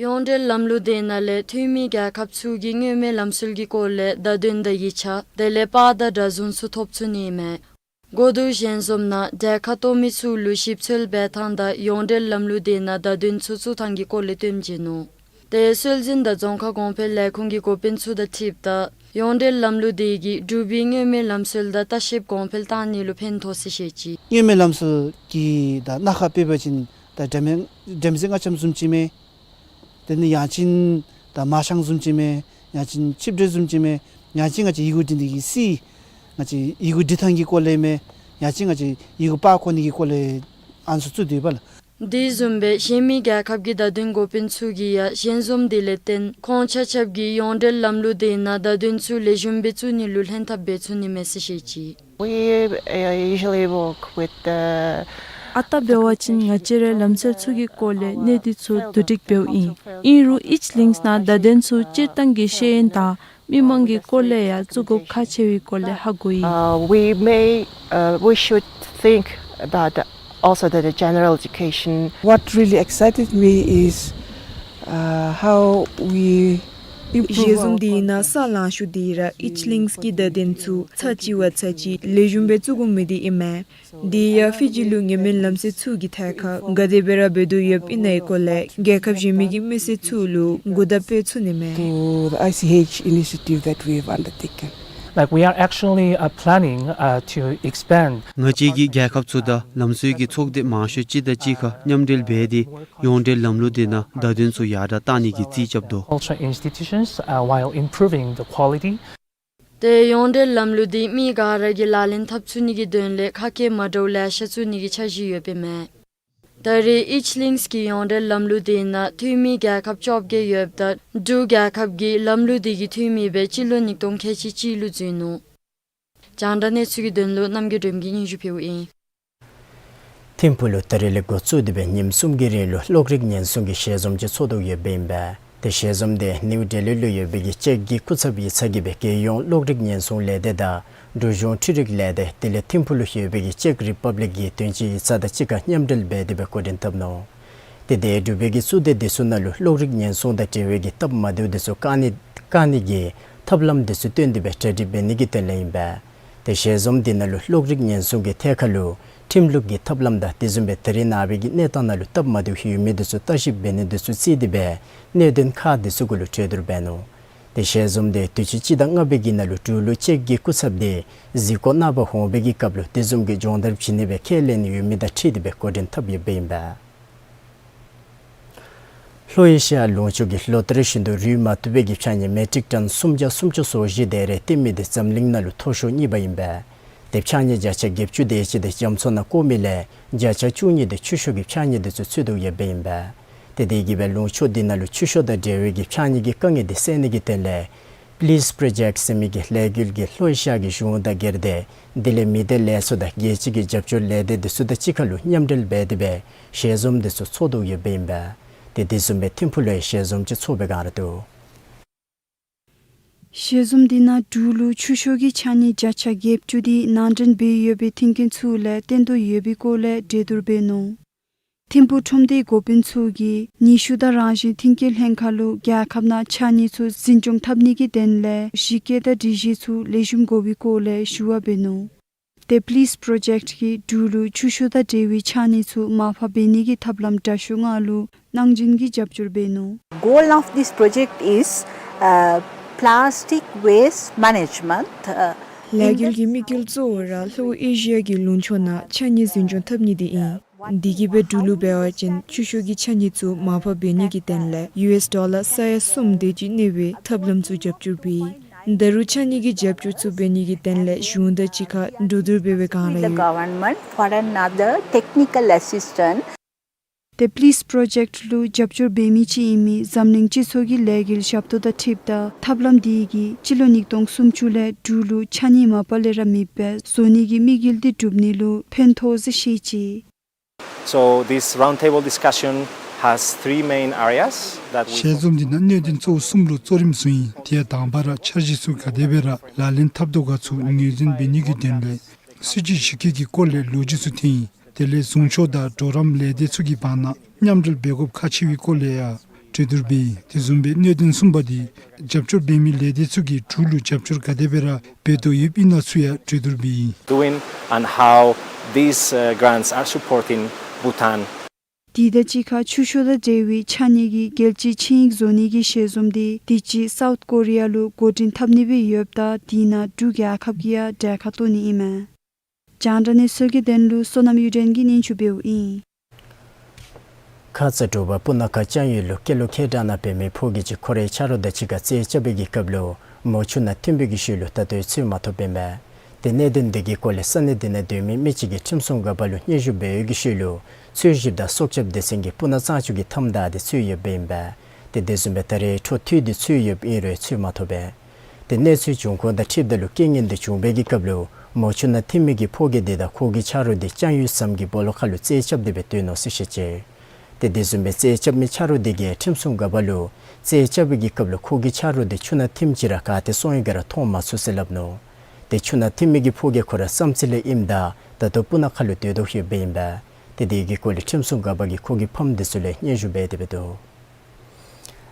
ཡོངས་འབྲེལ་ལམ་ལུགས་འདི་ནང་ལས་འཐུས་མི་རྒྱལ་ཁབ་ཚུ་གིས་མངོན་མེད་ལམ་སྲོལ་གྱི་སྐོར་ལས་བརྡ་དོན་དང་ཡིག་ཆ་དེ་ལས་པར་དང་སྒྲ་བཟུང་ཚུ་ཐོབ་ཚུགས་ནི་ཨིན་མས། གོ་བསྡུར་ཞལ་འཛོམས་ནང་གྲལ་ཁར་གཏོགས་མི་ཚུ་ལུ་ཞིབ་འཚོལ་འབད་ཐངས་དང་ཡོངས་འབྲེལ་ལམ་ལུགས་འདི་ནང་བརྡ་དོན་ཚུ་བཙུགས་ཐངས་ཀྱི་སྐོར་ལས་སྟོན་བྱིན་ནུག། ཏེ་སྲོལ་འཛིན་དང་རྫོང་ཁ་གོང་འཕེལ་ལས་ཁུངས་ཀྱི་འགོ་དཔོན་ཚུ་དང་འཁྲིལཝ་ད་ཡོངས་འབྲེལ་ལམ་ལུགས་འདི་གིས་འབྲུག་པའི་མངོན་མེད་ལམ་སྲོལ་དང་ལྟ་བཤལཔ་གོང་འཕེལ་བཏང་ནི་ལུ་ཕན་ཐོགས་ཟེར་བཤད་ཅི། མངོན་མེད་ལམ་སྲོལ་གྱི་ད་སྣ་ཁ་དཔེ་འབད་བ་ཅིན་ད་འགྲེམས་འགྲེམས་སྟོན་མངའ་འཆམ་བཟུམ་ཅིག་མས། དེ་ནི་ཡང་ཅིན་ད་མ་ཤང་བཟུམ་ཅིག་མས། ཡང་ཅིན་ཆིབས་གྲལ་བཟུམ་ཅིག་མས། ཡང་ཅིན་ང་བཅས་ཡི་གུ་འབྲི་ནི་གི་རྩིས། ང་བཅས་ཡི་གུ་འབྲི་ཐངས་ཀྱི་སྐོར་ལས་མས། ཡང་ཅིན་ང་བཅས་ཡི་གུ་པར་བཀོད་ནི་གི་སྐོར་ལས་ཨ་ནི་ཚུ་བཙུགས་ཏེ་ཡོདཔ་ལགས། དེ་བཟུམ་སྦེ་གཞན་མི་རྒྱལ་ཁབ་ཀྱི་བརྡ་དོན་འགོ་དཔོན་ཚུ་གིས་ཡང་ཞལ་འཛོམས་འདི་ལས་བརྟེན་ཁོང་ཆ་ཁྱབ་ཀྱིས་ཡོངས་འབྲེལ་ལམ་ལུགས་འདི་ནང་བརྡ་དོན་ཚུ་ལེགས་ཤོམ་སྦེ་བཙུགས་ནི་ལུ་ལྷན་ཐབས་འབད་ཚུགས་ནི་མས་ཟེར་བཤད་ཅི། We, uh, usually work with the ཨ་རྟག་འབད་བ་ཅིན་ང་བཅས་རའི་ལམ་སྲོལ་ཚུ་གི་སྐོར་ལས་གནད་དོན་ཚུ་བསྡུ་སྒྲིག་འབདཝ་ཨིན། ཨིན་རུང་ཨིཆ་ལིངཀསི་ནང་བརྡ་དོན་ཚུ་སྤྱིར་བཏང་གི་ཤེས་ཡོན་དང་མི་མང་གི་སྐོར་ལས་ཡང་བཙུགས་དགོཔ་ཁག་ཆེ་བའི་སྐོར་ལས་ཧ་གོ་ཡི། Uh, we may, uh, we should think about also the, the general education. What really excited me is, uh, how we improve our ཞལ་འཛོམས་འདི་ནང་ས་ལང་ཤོས་འདི་ར་ཨིཆ་ལིངཀསི་གི་བརྡ་དོན་ཚུ་ཚར་གཅིག་བ་ཚར་གཅིག་ལེགས་ཤོམ་སྦེ་བཙུགས་དགོ་མི་འདི་ཨིན་མས། དེ་ཡང་ཕི་ཇི་ལུ་མངོན་མེད་ལམ་སྲོལ་ཚུ་གི་ཐད་ཁར་ག་དེ་སྦེ་ར་འབད་དོ་ཡོདཔ་ཨིན་ན་གི་སྐོར་ལས་རྒྱལ་ཁབ་གཞན་མི་གི་མི་སེར་ཚུ་ལུ་གོ་བརྡ་སྤེལ་ཚུགས་ནི་མས། To the I C H initiative that we have undertaken. Like, we are actually, uh, planning, uh, to expand. ང་བཅས་ཀྱིས་རྒྱལ་ཁབ་ཚུ་དང་ལམ་སྲོལ་གྱི་ཚོགས་སྡེ་མང་ཤོས་ཅིག་དང་གཅིག་ཁར་མཉམ་འབྲེལ་འབད་དེ་ཡོངས་འབྲེལ་ལམ་ལུགས་འདི་ནང་བརྡ་དོན་ཚུ་ཡར་དྲགས་གཏང་ནི་གི་རྩིས་རྐྱབ་དོ། Cultural institutions, uh, while improving the quality. ཏེ་ཡོངས་འབྲེལ་ལམ་ལུགས་འདི་མི་ག་ར་གིས་ལག་ལེན་འཐབ་ཚུགས་ནི་གི་དོན་ལས་ཁ་སྐད་མ་འདྲཝ་ལེ་ཤ་བཙུགས་ནི་གི་འཆར་གཞི་ཡོདཔ་ཨིན་མས། ད་རེས་ཨིཇ་ལིངསི་གི་ཡོངས་འབྲེལ་ལམ་ལུགས་དེ་ནང་འཐུས་མི་རྒྱལ་ཁབ་བཅོ་བརྒྱད་ཡོདཔ་ད་འབྲུག་རྒྱལ་ཁབ་ཀྱིས་ལམ་ལུགས་དེ་གི་འཐུས་མི་སྦེ་སྤྱི་ལོ་ཉིས་སྟོང་ཁལ་གཅིག་གཅིག་ལུ་འཛུལ་ནུག། རྒྱང་བསྒྲགས་གནས་ཚུལ་གྱི་དོན་ལུ་རྣམ་རྒྱལ་སྒྲོལམ་གྱིས་སྙན་ཞུ་ཕུལཝ་ཨིན། ཐིམ་ཕུག་ལུ་ད་རིས་ལས་འགོ་བཙུགས་ཏེ་སྦེ་ཉིནམ་གསུམ་གྱི་རིང་ལུ་གློག་རིག་ཉེན་སྲུང་གི་ཞལ་འཛོམས་ཅིག་ཚོགས་དོ་ཡོདཔ་ཨིན་པས། ཏེ་ཞལ་འཛོམས་དེ་ནིའུ་ཌེ་ལི་ལུ་ཡོད་པའི་གི་ཅེཀ་གི་སྐུ་ཚབ་ཡིག་ཚང་གིས་སྦེ་རྒྱལ་ཡོངས་གློག་རིག་ཉེན་སྲུང་ལས་སྡེ་དང་འབྲུག་གཞུང་འཕྲུལ་རིག་ལས་སྡེ་དེ་ལས་ཐིམ་ཕུག་ལུ་ཡོད་པའི་གི་ཅེཀ་རི་པབ་ལིཀ་གི་དོན་གཅོད་ཡིག་ཚང་དང་གཅིག་ཁར་མཉམ་འབྲེལ་འབད་དེ་སྦེ་འགོ་འདྲེན་འཐབ་ནུག། ཏེ་དེ་འབྲུག་པའི་གི་གཙུག་སྡེ་འདི་ཚུ་ནང་ལུ་གློག་རིག་ཉེན་སྲུང་དང་འབྲེལ་བའི་གི་སྟབས་མ་བདེཝ་འདི་ཚུ་བཀག་ནི་བཀག་ནི་གི་ཐབས་ལམ་འདི་ཚུ་བཏོན་ཏེ་སྦེ་གྲ་སྒྲིག་འབད་ནི་གི་དོན་ལས་ཨིན་པས། ཏེ་ཞལ་འཛོམས་འདི་ནང་ལུ་གློག་རིག་ཉེན་སྲུང་གི་ཐད་ཁར་ལུ་ཁྲིམས་ལུགས་ཀྱི་ཐབས་ལམ་དང་དེ་བཟུམ་སྦེ་ད་རེས་ནངས་པའི་གི་གནས་སྟངས་ནང་ལུ་སྟབས་མ་བདེཝ་ཡོད་མི་འདི་ཚུ་ལྟ་ཞིབ་འབད་ནི་འདི་ཚུ་བརྩིས་ཏེ་སྦེ་གནད་དོན་ཁག་འདི་ཚུ་གུ་ལུ་གྲོས་བསྡུར་འབད་ནུག། ཏེ་ཞལ་འཛོམས་དེ་དུས་ཅི་སྤྱི་ཟླ་ལྔ་པའི་གི་ནང་ལུ་འབྲུག་ལུ་ཅེཀ་གི་སྐུ་ཚབ་དེ་གཟིགས་སྐོར་གནང་པར་འོང་བའི་གི་སྐབས་ལུ་དེ་བཟུམ་གྱི་སྦྱོང་བརྡར་བྱིན་ནི་སྦེ་ཁས་ལེན་ཡོད་མི་དང་འཁྲིལ་ཏེ་སྦེ་འགོ་འདྲེན་འཐབ་ཡོདཔ་ཨིན་པས། ལྷོ་ཨེ་ཤི་ཡ་ལུང་ཕྱོགས་ཀྱི་ལོ་བསྟར་བཞིན་དུ་རུལ་མ་བཏུབ་པའི་གི་ཕྱགས་སྙིགས་མེ་ཊིག་ཊོན་སུམ་བརྒྱ་སུམ་ཅུ་སོ་བཞི་དེ་རེ་བཏོན་མི་དེ་འཛམ་གླིང་ནང་ལུ་མཐོ་ཤོས་གཉིས་པ་ཨིན་པས། ཏེ་ཕྱགས་སྙིགས་བརྒྱ་ཆ་བརྒྱད་ཅུ་དེ་ཅིག་དེ་རྒྱ་མཚོ་ནང་བཀོ་མི་ལས་བརྒྱ་ཆ་བཅུ་གཉིས་དེ་ཆུ་ཤོག་གི་ཕྱགས་སྙིགས་དེ་ཚུ་ཚུད་དོ་ཡོདཔ་ཨིན་པས། ཏེ་དེ་གིས་སྦེ་ལུང་ཕྱོགས་འདི་ནང་ལུ་ཆུ་ཤོག་དང་འབྲེལ་བའི་གི་ཕྱགས་སྙིགས་ཀྱི་དཀའ་ངལ་དེ་སེལ་ནི་གི་དོན་ལས་པི་ལིསི་པྲོ་ཇེཀཊ་ཟེར་མི་གི་ལས་འགུལ་གྱིས་ལྷོ་ཨེ་ཤི་ཡ་གི་གཞུང་དང་སྒེར་སྡེ་དེ་ལས་མི་སྡེ་ལས་ཚོགས་དང་རྒྱལ་སྤྱི་གི་རྒྱབ་སྐྱོར་ལས་སྡེ་དེ་ཚུ་དང་གཅིག་ཁར་ལུ་མཉམ་འབྲེལ་འབད་དེ་སྦེ་ཞལ་འཛོམས་དེ་ཚུ་ཚོགས་དོ་ཡོདཔ་ཨིན་པས། ཏེ་དེ་བཟུམ་སྦེ་ཐིམ་ཕུག་ལུ་ཡང་ཞལ་འཛོམས་ཅིག་ཚོགས་པའི་བསྒང་ར་འདུག། ཞལ་འཛོམས་འདི་ནང་འབྲུག་ལུ་ཆུ་ཤོག་གི་ཕྱགས་སྙིགས་བརྒྱ་ཆ་བརྒྱད་ཅུ་དེ་ནང་འདྲེན་འབད་ཡོད་པའི་མཐུན་རྐྱེན་ཚུ་ལས་བརྟེན་དོ་ཡོད་པའི་སྐོར་ལས་གྲོས་བསྡུར་འབད་ནུག། ཐིམ་ཕུག་ཁྲོམ་སྡེའི་འགོ་དཔོན་ཚུ་གིས་ནུས་ཤུགས་དང་རང་བཞིན་མཐུན་རྐྱེན་ལྷན་ཁག་ལུ་རྒྱལ་ཁབ་ནང་ཕྱགས་སྙིགས་ཚུ་འཛིན་སྐྱོང་འཐབ་ནི་གི་དོན་ལས་གཞི་བཀོད་དང་སྒྲིག་གཞི་ཚུ་ལེགས་ཤོམ་དགོ་པའི་སྐོར་ལས་ཞུ་བ་འབད་ནུག། ཏེ་པི་ལིསི་པྲོ་ཇེཀཊ་གིས་འབྲུག་ལུ་ཆུ་ཤོག་དང་འབྲེལ་བའི་ཕྱགས་སྙིགས་ཚུ་མར་ཕབ་འབད་ནི་གི་ཐབས་ལམ་དྲག་ཤོས་ལྔ་ལུ་གནང་སྦྱིན་གྱི་རྒྱབ་སྐྱོར་འབད་ནུག། Goal of this project is, uh, plastic waste management, uh, ལས་འགུལ་གྱི་དམིགས་ཡུལ་གཙོ་བོ་ར་ལྷོ་ཨེ་ཤི་ཡ་གི་ལུང་ཕྱོགས་ནང་ཕྱགས་སྙིགས་འཛིན་སྐྱོང་འཐབ་ནི་དེ་ཨིན། དེ་གིས་སྦེ་འབྲུག་ལུ་འབད་བ་ཅིན་ཆུ་ཤོག་གི་ཕྱགས་སྙིགས་ཚུ་མར་ཕབ་འབད་ནི་གི་དོན་ལས་ཡུ་ཨེསི་ཌོ་ལར་ས་ཡ་གསུམ་དེ་ཅིག་གནས་པའི་ཐབས་ལམ་ཚུ་རྒྱབ་སྐྱོར་འབད་ཡི། ད་རུང་ཕྱགས་སྙིགས་ཀྱི་རྒྱབ་སྐྱོར་ཚུ་འབད་ནི་གི་དོན་ལས་གཞུང་དང་གཅིག་ཁར་གྲོས་བསྡུར་འབད་བའི་བསྒང་ར་ཡོད། With the government for another technical assistance. ཏེ་པི་ལིསི་པྲོ་ཇེཀཊ་ལུ་རྒྱབ་སྐྱོར་འབད་མི་ཅིག་ཨིན་མི་འཛམ་གླིང་སྤྱི་ཚོགས་ཀྱི་ལས་འགུལ་ཞབས་ཏོག་དང་འཁྲིལཝ་ད་ཐབས་ལམ་དེ་གིས་སྤྱི་ལོ་ཉིས་སྟོང་སུམ་ཅུ་ལས་འབྲུག་ལུ་ཕྱགས་སྙིགས་མ་པ་ལས་ར་མེདཔ་སྦེ་བཟོ་ནི་གི་དམིགས་ཡུལ་དེ་འགྲུབ་ནི་ལུ་ཕན་ཐོགས་ཟེར་བཤད་ཅི། So this roundtable discussion has three main areas that we ཞལ་འཛོམས་འདི་ནང་གནད་དོན་གཙོ་བོ་གསུམ་ལུ་གཙོ་རིམ་བཟུང་ཡི། དེ་ཡང་དང་པ་ར་འཆར་གཞི་ཚུ་ག་དེ་སྦེ་ར་ལག་ལེན་འཐབ་དོ་ག་ཚུ་ངོས་འཛིན་འབད་ནི་གི་དོན་ལས་སྲིད་ཇུས་གཞི་བཀོད་ཀྱི་སྐོར་ལས་ལོ་རྒྱུས་ཚུ་ཐོན་ཡི། དེ་ལས་བཟུང་ཕྱོགས་དང་གྲོགས་རམ་ལས་སྡེ་ཚུ་གི་བར་ན་མཉམ་འབྲེལ་འབད་དགོཔ་ཁག་ཆེ་བའི་སྐོར་ལས་ཡང་གྲོས་བསྡུར་འབད་ཡི། དེ་བཟུམ་སྦེ་གནད་དོན་གསུམ་པ་དེ་རྒྱབ་སྐྱོར་འབད་མི་ལས་སྡེ་ཚུ་གིས་འབྲུག་ལུ་རྒྱབ་སྐྱོར་ག་དེ་སྦེ་ར་འབད་དོ་ཡོདཔ་ཨིན་ན་ཚུ་ཡང་གྲོས་བསྡུར་འབད་ཡི། Doing and how these, uh, grants are supporting Bhutan. དེ་དང་གཅིག་ཁར་ཆུ་ཤོག་དང་འབྲེལ་བའི་ཕྱགས་སྙིགས་ཀྱི་རྒྱལ་སྤྱིའི་ཆིངས་ཡིག་བཟོ་ནི་གི་ཞལ་འཛོམས་དེ་དུས་ཅི་སའུཐ་ཀོ་རི་ཡ་ལུ་འགོ་འདྲེན་འཐབ་ནི་སྦེ་ཡོདཔ་ད་དེ་ནང་འབྲུག་རྒྱལ་ཁབ་ཀྱིས་ཡང་གྲལ་ཁར་གཏོགས་ནི་ཨིན་མས། རྒྱང་བསྒྲགས་གནས་ཚུལ་གྱི་དོན་ལུ་བསོད་ནམས་གཡུ་སྒྲོན་གྱིས་སྙན་ཞུ་འབདཝ་ཨིན། ཁ་ཙ་འབྲུག་པ་སྤུ་ན་ཁ་ལྕང་ཡུལ་ལུ་སྐྱེས་ལོ་ཁལ་གྲངས་ནང་འབད་མི་ཕོ་སྐྱེས་ཅིག་ཁོ་རའི་ཆ་རོགས་དང་གཅིག་ཁར་རྩིས་རྐྱབ་པའི་གི་སྐབས་ལུ་མོ་ཆུ་ནང་ཐིམ་པའི་གི་ཤུལ་ལུ་ད་ལྟོ་ཡང་འཚོལ་མ་ཐོབ་པས་མས། ཏེ་གནད་དོན་འདི་གི་སྐོར་ལས་ས་གནས་འདི་ནང་སྡོད་མི་མི་ཅིག་གིས་ཁྲིམས་སྲུང་འགག་པ་ལུ་སྙན་ཞུ་འབད་བའི་གི་ཤུལ་ལུ་འཚོལ་ཞིབ་དང་སྲོག་སྐྱབས་སྡེ་ཚན་གྱིས་སྤུ་ན་གཙང་ཆུ་གི་མཐའམ་བདའ་སྟེ་འཚོལ་ཡོདཔ་ཨིན་པས། ཏེ་དེ་བཟུམ་སྦེ་ད་རེས་འཕྲོ་མཐུད་དེ་འཚོལ་ཡོདཔ་ཨིན་རུང་འཚོལ་མ་ཐོབ་པས། ཏེ་གནས་ཚུལ་བྱུང་ཁུངས་དང་འཁྲིལཝ་ད་ལུ་རྐྱེན་ངན་འདི་བྱུང་བའི་གི་སྐབས་ལུ་མོ་ཆུ་ནང་ཐིམ་མི་གི་ཕོ་སྐྱེས་འདི་དང་ཁོ་གི་ཆ་རོགས་འདི་ལྕང་ཡུལ་ཟམ་གྱི་སྦོ་ལོགས་ཁ་ལུ་རྩིས་རྐྱབ་སྟེ་སྦེ་སྡོད་ནུག་ཟེར་བཤད་ཅི། ཏེ་དེ་བཟུམ་སྦེ་རྩིས་རྐྱབ་མི་ཆ་རོགས་འདི་གིས་ཁྲིམས་སྲུང་འགག་པ་ལུ་རྩིས་རྐྱབ་པའི་གི་སྐབས་ལུ་ཁོ་གི་ཆ་རོགས་འདི་ཆུ་ནང་ཐིམ་ཅི་ར་ག་ཏེ་སོང་ཡི་ག་ར་མཐོང་མ་ཚུགས་ཟེར་སླབ་ནུག། ཏེ་ཆུ་ནང་ཐིམ་མི་གི་ཕོ་སྐྱེས་ཁོ་ར་བསམ་རྩེ་ལས་ཨིནམ་ད་ད་ལྟོ་སྤུ་ན་ཁ་ལུ་སྡོད་དོ་ཡོདཔ་ཨིན་པས། ཏེ་དེ་གི་སྐོར་ལས་ཁྲིམས་སྲུང་འགག་པ་གིས་ཁོ་གི་ཕམ་འདི་ཚུ་ལས་སྙན་ཞུ་འབད་དེ་སྦེ་འདུག།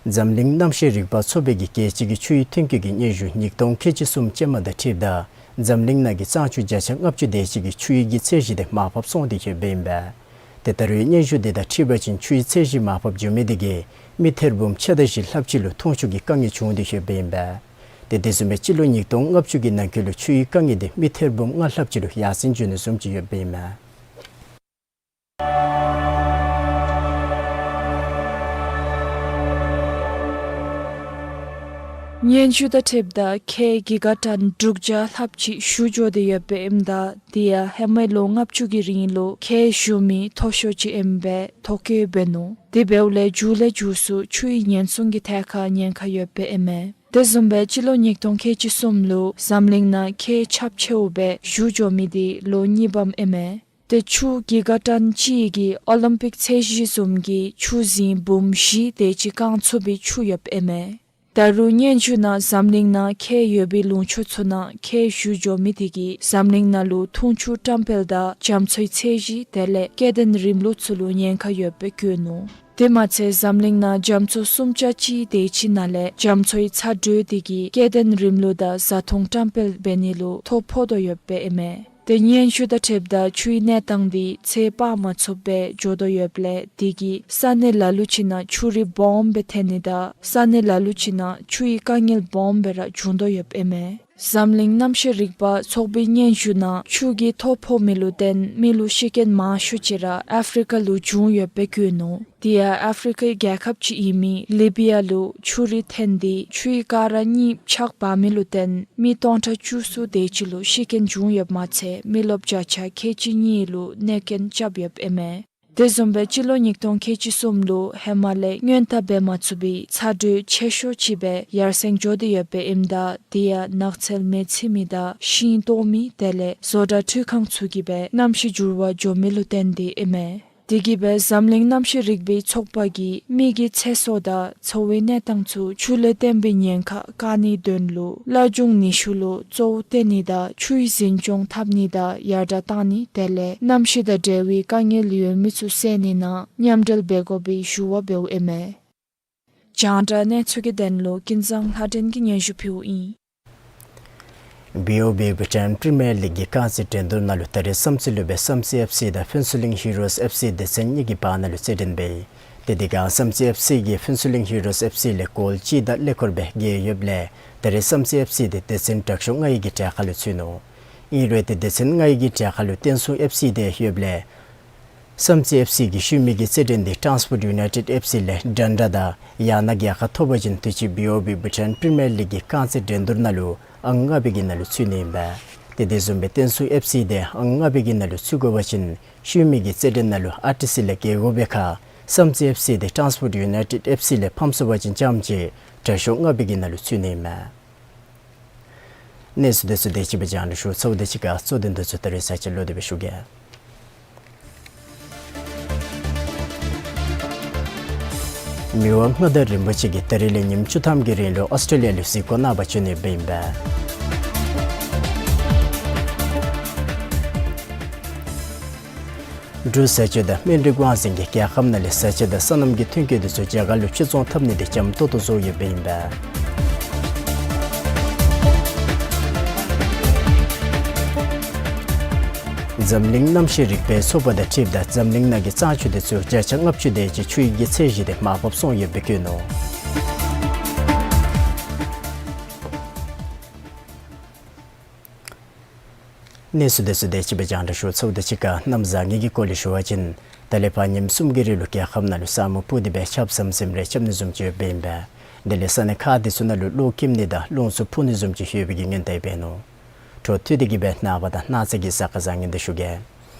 འཛམ་གླིང་གནམ་གཤིས་རིག་པ་ཚོགས་པའི་གི་རྒྱལ་སྤྱི་གི་ཆུའི་ཐོན་སྐྱེད་ཀྱི་སྙན་ཞུ་ཉིས་སྟོང་ཁལ་གཅིག་གསུམ་ཅན་མ་དང་འཁྲིལཝ་ད་འཛམ་གླིང་ནང་གི་གཙང་ཆུ་བརྒྱ་ཆ་ལྔ་བཅུ་དེ་ཅིག་གི་ཆུ་ཡི་གི་ཚད་གཞི་དེ་མར་ཕབ་སོང་སྟེ་ཡོདཔ་ཨིན་པས། ཏེ་ད་རུང་སྙན་ཞུ་དེ་དང་འཁྲིལ་བ་ཅིན་ཆུའི་ཚད་གཞི་མར་ཕབ་འགྱོ་མི་དེ་གིས་མི་ཐེར་འབུམ་ཕྱེད་དང་བཞི་ལྷགཔ་ཅིག་ལུ་འཐུང་ཆུ་གི་དཀའ་ངལ་བྱུང་སྟེ་ཡོདཔ་ཨིན་པས། ཏེ་དེ་བཟུམ་སྦེ་སྤྱི་ལོ་ཉིས་སྟོང་ལྔ་བཅུ་གི་ནང་འཁོད་ལུ་ཆུ་ཡི་དཀའ་ངལ་དེ་མི་ཐེར་འབུམ་ལྔ་ལྷགཔ་ཅིག་ལུ་ཡར་སེང་འགྱོ་ནི་བཟུམ་ཅིག་ཡོདཔ་ཨིན་མས། སྙན་ཞུ་དང་འཁྲིལཝ་ད་ཁལ་གི་གཱ་ཊཱན་དྲུག་བརྒྱ་ལྷགཔ་ཅིག་བཞུ་འགྱོ་སྟེ་ཡོདཔ་ཨིནམ་ད་དེ་ཡང་ཧེ་མའི་ལོ་ལྔ་བཅུ་གི་རིང་ལུ་ཁལ་བཞུ་མི་མཐོ་ཤོས་ཅིག་ཨིན་པའི་ཐོ་བཀོད་འབད་ནུག། དེ་འབདཝ་ལས་མཇུག་ལས་མཇུག་སུ་ཆུའི་ཉེན་སྲུང་གི་ཐད་ཁར་ཉེན་ཁ་ཡོདཔ་ཨིན་མས། དེ་བཟུམ་སྦེ་སྤྱི་ལོ་ཉིས་སྟོང་ཁལ་གཅིག་གསུམ་ལུ་འཛམ་གླིང་ནང་ཁལ་ཁྱབ་ཆེཝ་སྦེ་བཞུ་འགྱོ་མི་དེ་ལོ་གཉིས་པམ་ཨིན་མས། དེ་ཆུ་གི་གཱ་ཊཱན་གཅིག་གིས་ཨོ་ལིམ་པིག་ཚད་གཞི་བཟུམ་གྱི་ཆུ་རྫིང་འབུམ་བཞི་དེ་ཅིག་བཀང་ཚུགས་པའི་ཆུ་ཡོདཔ་ཨིན་མས། ད་རུང་སྙན་ཞུ་ནང་འཛམ་གླིང་ནང་ཁལ་ཡོད་པའི་ལུང་ཕྱོགས་ཚུ་ནང་ཁལ་བཞུ་འགྱོ་མི་དེ་གིས་འཛམ་གླིང་ནང་ལུ་འཐུང་ཆུ་བཀྲམ་སྤེལ་དང་རྒྱ་མཚོའི་ཚད་གཞི་དེ་ལས་སྐྱེ་ལྡན་རིམ་ལུགས་ཚུ་ལུ་ཉེན་ཁ་ཡོདཔ་སྦེ་བཀོད་ནུག། དེ་མ་ཚད་འཛམ་གླིང་ནང་རྒྱ་མཚོ་སུམ་ཆ་གཅིག་དེ་ཅིག་ནང་ལས་རྒྱ་མཚོའི་ཚ་དྲོད་དེ་གིས་སྐྱེ་ལྡན་རིམ་ལུགས་དང་བཟའ་འཐུང་བཀྲམ་སྤེལ་འབད་ནི་ལུ་ཐོ་ཕོག་དོ་ཡོདཔ་ཨིན་མས། དེ་སྙན་ཞུ་དང་འཁྲིལཝ་ད་ཆུའི་གནས་སྟངས་དེ་ཚེ་དཔག་མ་ཚུགསཔ་སྦེ་འགྱོ་དོ་ཡོདཔ་ལས་དེ་གིས་ས་གནས་ལ་ལུ་ཅིག་ནང་ཆུ་རུད་སྦོམ་སྦེ་ཐོན་ནི་དང་ས་གནས་ལ་ལུ་ཅིག་ནང་ཆུའི་དཀའ་ངལ་སྦོམ་སྦེ་ར་བྱུང་དོ་ཡོདཔ་ཨིན་མས། འཛམ་གླིང་གནམ་གཤིས་རིག་པ་ཚོགས་པའི་སྙན་ཞུ་ནང་ཆུ་གིས་ཐོ་ཕོག་མི་ལུ་བརྟེན་མི་ལུ་ཤི་རྐྱེན་མང་ཤོས་ཅིག་ར་ཨཕ་རི་ཀ་ལུ་བྱུང་ཡོདཔ་སྦེ་བཀོད་ནུག། དེ་ཡང་ཨཕ་རི་ཀའི་རྒྱལ་ཁབ་ཅིག་ཨིན་མི་ལི་བི་ཡ་ལུ་ཆུ་རུད་ཐོན་ཏེ་ཆུའི་ཀ་ར་གཉིས་ཆག་འབག་མི་ལུ་བརྟེན་མི་སྟོང་ཕྲག་བཅུ་གསུམ་དེ་ཅིག་ལུ་ཤི་རྐྱེན་བྱུང་ཡོདཔ་མ་ཚད་མི་རློབས་བརྒྱ་ཆ་ཁལ་གཅིག་གཉིས་ལུ་གནོད་རྐྱེན་རྐྱབ་ཡོདཔ་ཨིན་མས། དེ་བཟུམ་སྦེ་སྤྱི་ལོ་ཉིས་སྟོང་ཁལ་གཅིག་གསུམ་ལུ་ཧེ་མ་ལས་སྔོན་བརྡ་འབད་མ་ཚུགས་པའི་ཚ་དྲོད་ཆེ་ཤོས་ཅིག་སྦེ་ཡར་སེང་འགྱོ་སྟེ་ཡོདཔ་ཨིནམ་ད་དེ་ཡང་ནགས་ཚལ་མེ་འཚིག་མི་དང་ཤིང་བཏོག་མི་དེ་ལས་བཟོ་གྲྭ་འཕྲུལ་ཁང་ཚུ་གིས་སྦེ་གནམ་གཤིས་འགྱུར་བ་འགྱོ་མི་ལུ་བརྟེན་ཏེ་ཨིན་མས། དེ་གིས་སྦེ་འཛམ་གླིང་གནམ་གཤིས་རིག་པའི་ཚོགས་པ་གིས་མི་གི་ཚེ་སྲོག་དང་འཚོ་བའི་གནས་སྟངས་ཚུ་ཆུ་ལས་བརྟེན་པའི་ཉེན་ཁ་བཀག་ནིའི་དོན་ལུ་སླར་འབྱུང་ནུས་ཤུགས་ལུ་གཙོ་བོ་བཏོན་ནི་དང་ཆུའི་འཛིན་སྐྱོང་འཐབ་ནི་དང་ཡར་དྲག་བཏང་ནི་དེ་ལས་གནམ་གཤིས་དང་འབྲེལ་བའི་དཀའ་ངལ་ཡོད་མི་ཚུ་བསལ་ནི་ནང་མཉམ་འབྲེལ་འབད་དགོ་པའི་ཞུ་བ་འབདཝ་ཨིན་མས། རྒྱང་བསྒྲགས་གནས་ཚུལ་གྱི་དོན་ལུ་ཀུན་བཟང་ལྷ་སྒྲོན་གྱིས་སྙན་ཞུ་ཕུལཝ་ཨིན། བི་ཨོ་བི་བྷུ་ཊཱན་པི་རི་མི་ཡར་ལིག་གི་རྐང་རྩེད་འགྲན་བསྡུར་ནང་ལུ་ད་རིས་བསམ་རྩེ་ལུ་སྦེ་བསམ་རྩེ་ཨེཕ་སི་དང་ཕུན་ཚོགས་གླིང་ཧི་རོས་ཨེཕ་སི་སྡེ་ཚན་གཉིས་ཀྱི་བར་ན་ལུ་རྩེད་འགྲན་འབད་ཡི། ཏེ་དེ་སྒང་བསམ་རྩེ་ཨེཕ་སི་གིས་ཕུན་ཚོགས་གླིང་ཧི་རོས་ཨེཕ་སི་ལས་གོལ་གཅིག་དང་ཀླད་ཀོར་སྦེ་རྒྱལ་ཡོདཔ་ལས་ད་རིས་བསམ་རྩེ་ཨེཕ་སི་དེ་སྡེ་ཚན་དྲག་ཤོས་ལྔ་ཡི་གི་གྲལ་ཁར་ལུ་ཚུད་ནུག། ཨིན་རུང་ཏེ་སྡེ་ཚན་ལྔ་ཡི་གི་གྲལ་ཁར་ལུ་བསྟན་སྲུང་ཨེཕ་སི་དེ་ཡོདཔ་ལས་བསམ་རྩེ་ཨེཕ་སི་གིས་ཤུལ་མའི་གི་རྩེད་འགྲན་དེ་ཊཱན་སི་པོརཊ་ཡུ་ནའི་ཊེཌ་ཨེཕ་སི་ལས་འགྲན་ཟླ་དང་ཡང་ན་རྒྱལ་ཁ་ཐོབ་པ་ཅིན་དུས་ཅི་བི་ཨོ་བི་བྷུ་ཊཱན་པི་རི་མི་ཡར་ལིག་གི་རྐང་རྩེད་འགྲན་བསྡུར་ནང་ལུ་ཨང་ལྔ་པའི་གི་ནང་ལུ་ཚུད་ནི་ཨིན་པས། ཏེ་དེ་བཟུམ་སྦེ་བསྟན་སྲུང་ཨེཕ་སི་དེ་ཨང་ལྔ་པའི་གི་ནང་ལུ་ཚུད་དགོ་པ་ཅིན་ཤུལ་མའི་གི་རྩེད་འགྲན་ནང་ལུ་ཨར་ཊི་སི་ལས་རྒྱལ་དགོ་པའི་ཁར་བསམ་རྩེ་ཨེཕ་སི་དེ་ཊཱན་སི་པོརཊ་ཡུ་ནའི་ཊེཌ་ཨེཕ་སི་ལས་ཕམ་སོང་པ་ཅིན་རྐྱངམ་ཅིག་དྲག་ཤོས་ལྔ་པའི་གི་ནང་ལུ་ཚུད་ནི་ཨིན་མས། གནས་ཚུལ་དེ་ཚུ་དེ་ཅིག་སྦེ་རྒྱང་བསྒྲགས་ཞུ་ཚརཝ་དེ་ཅིག་ཁར་གཙོ་དོན་དེ་ཚུ་ད་རིས་ཚར་ཅིག་ལོག་སྟེ་སྦེ་ཞུ་གེ། མི་དབང་མངའ་བདག་རིན་པོ་ཆེ་གིས་ད་རིས་ལས་ཉིནམ་བཅུ་ཐམ་གྱི་རིང་ལུ་ཨོསི་ཊྲེ་ལི་ཡ་ལུ་གཟིགས་སྐོར་གནང་བར་བྱོན་ནི་ཨིན་པས། འབྲུག་བཟའ་སྤྱོད་དང་སྨན་རིགས་དབང་འཛིན་གྱིས་རྒྱལ་ཁབ་ནང་ལས་བཟའ་ཆས་དང་སོ་ནམ་གྱི་ཐོན་སྐྱེད་དེ་ཚུ་རྒྱ་གར་ལུ་ཕྱིར་ཚོང་འཐབ་ནི་དེ་འཇམ་ཏོག་ཏོ་བཟོ་ཡོདཔ་ཨིན་པས། འཛམ་གླིང་གནམ་གཤིས་རིག་པའི་ཚོགས་པ་དང་འཁྲིལཝ་ད་འཛམ་གླིང་ནང་གི་གཙང་ཆུ་དེ་ཚུ་བརྒྱ་ཆ་ལྔ་བཅུ་དེ་ཅིག་ཆུ་ཡི་གི་ཚད་གཞི་དེ་མར་བབས་སོང་ཡོདཔ་སྦེ་བཀོད་ནུག། གནས་ཚུལ་དེ་ཚུ་དེ་ཅིག་སྦེ་རྒྱང་བསྒྲགས་ཞུ་ཚརཝ་དེ་ཅིག་ཁར་གནམ་བཟང་ངན་གྱི་སྐོར་ལས་ཞུ་བ་ཅིན་ད་ལས་ཕར་ཉིནམ་གསུམ་གྱི་རིང་ལུ་རྒྱལ་ཁབ་ནང་ལུ་ས་སྨུག་སྤུབས་ཏེ་སྦེ་ཆརཔ་ཟམ་ཟིམ་རེ་རྐྱབ་ནི་བཟུམ་ཅིག་ཡོདཔ་ཨིན་པས། དེ་ལས་ས་གནས་ཁག་དེ་ཚུ་ནང་ལུ་གློག་འཁྱུག་ནི་དང་རླུང་འཚུབ་འཕུ་ནི་བཟུམ་ཅིག་ཡོད་པའི་གི་སྔོན་བརྡ་ཡང་འབད་ནུག། འཕྲོ་མཐུད་དེ་གིས་སྦེ་ནངས་པ་དང་གནངས་ཚེ་གི་གཟའ་སྐར་བཟང་ངན་དེ་ཞུ་གེ།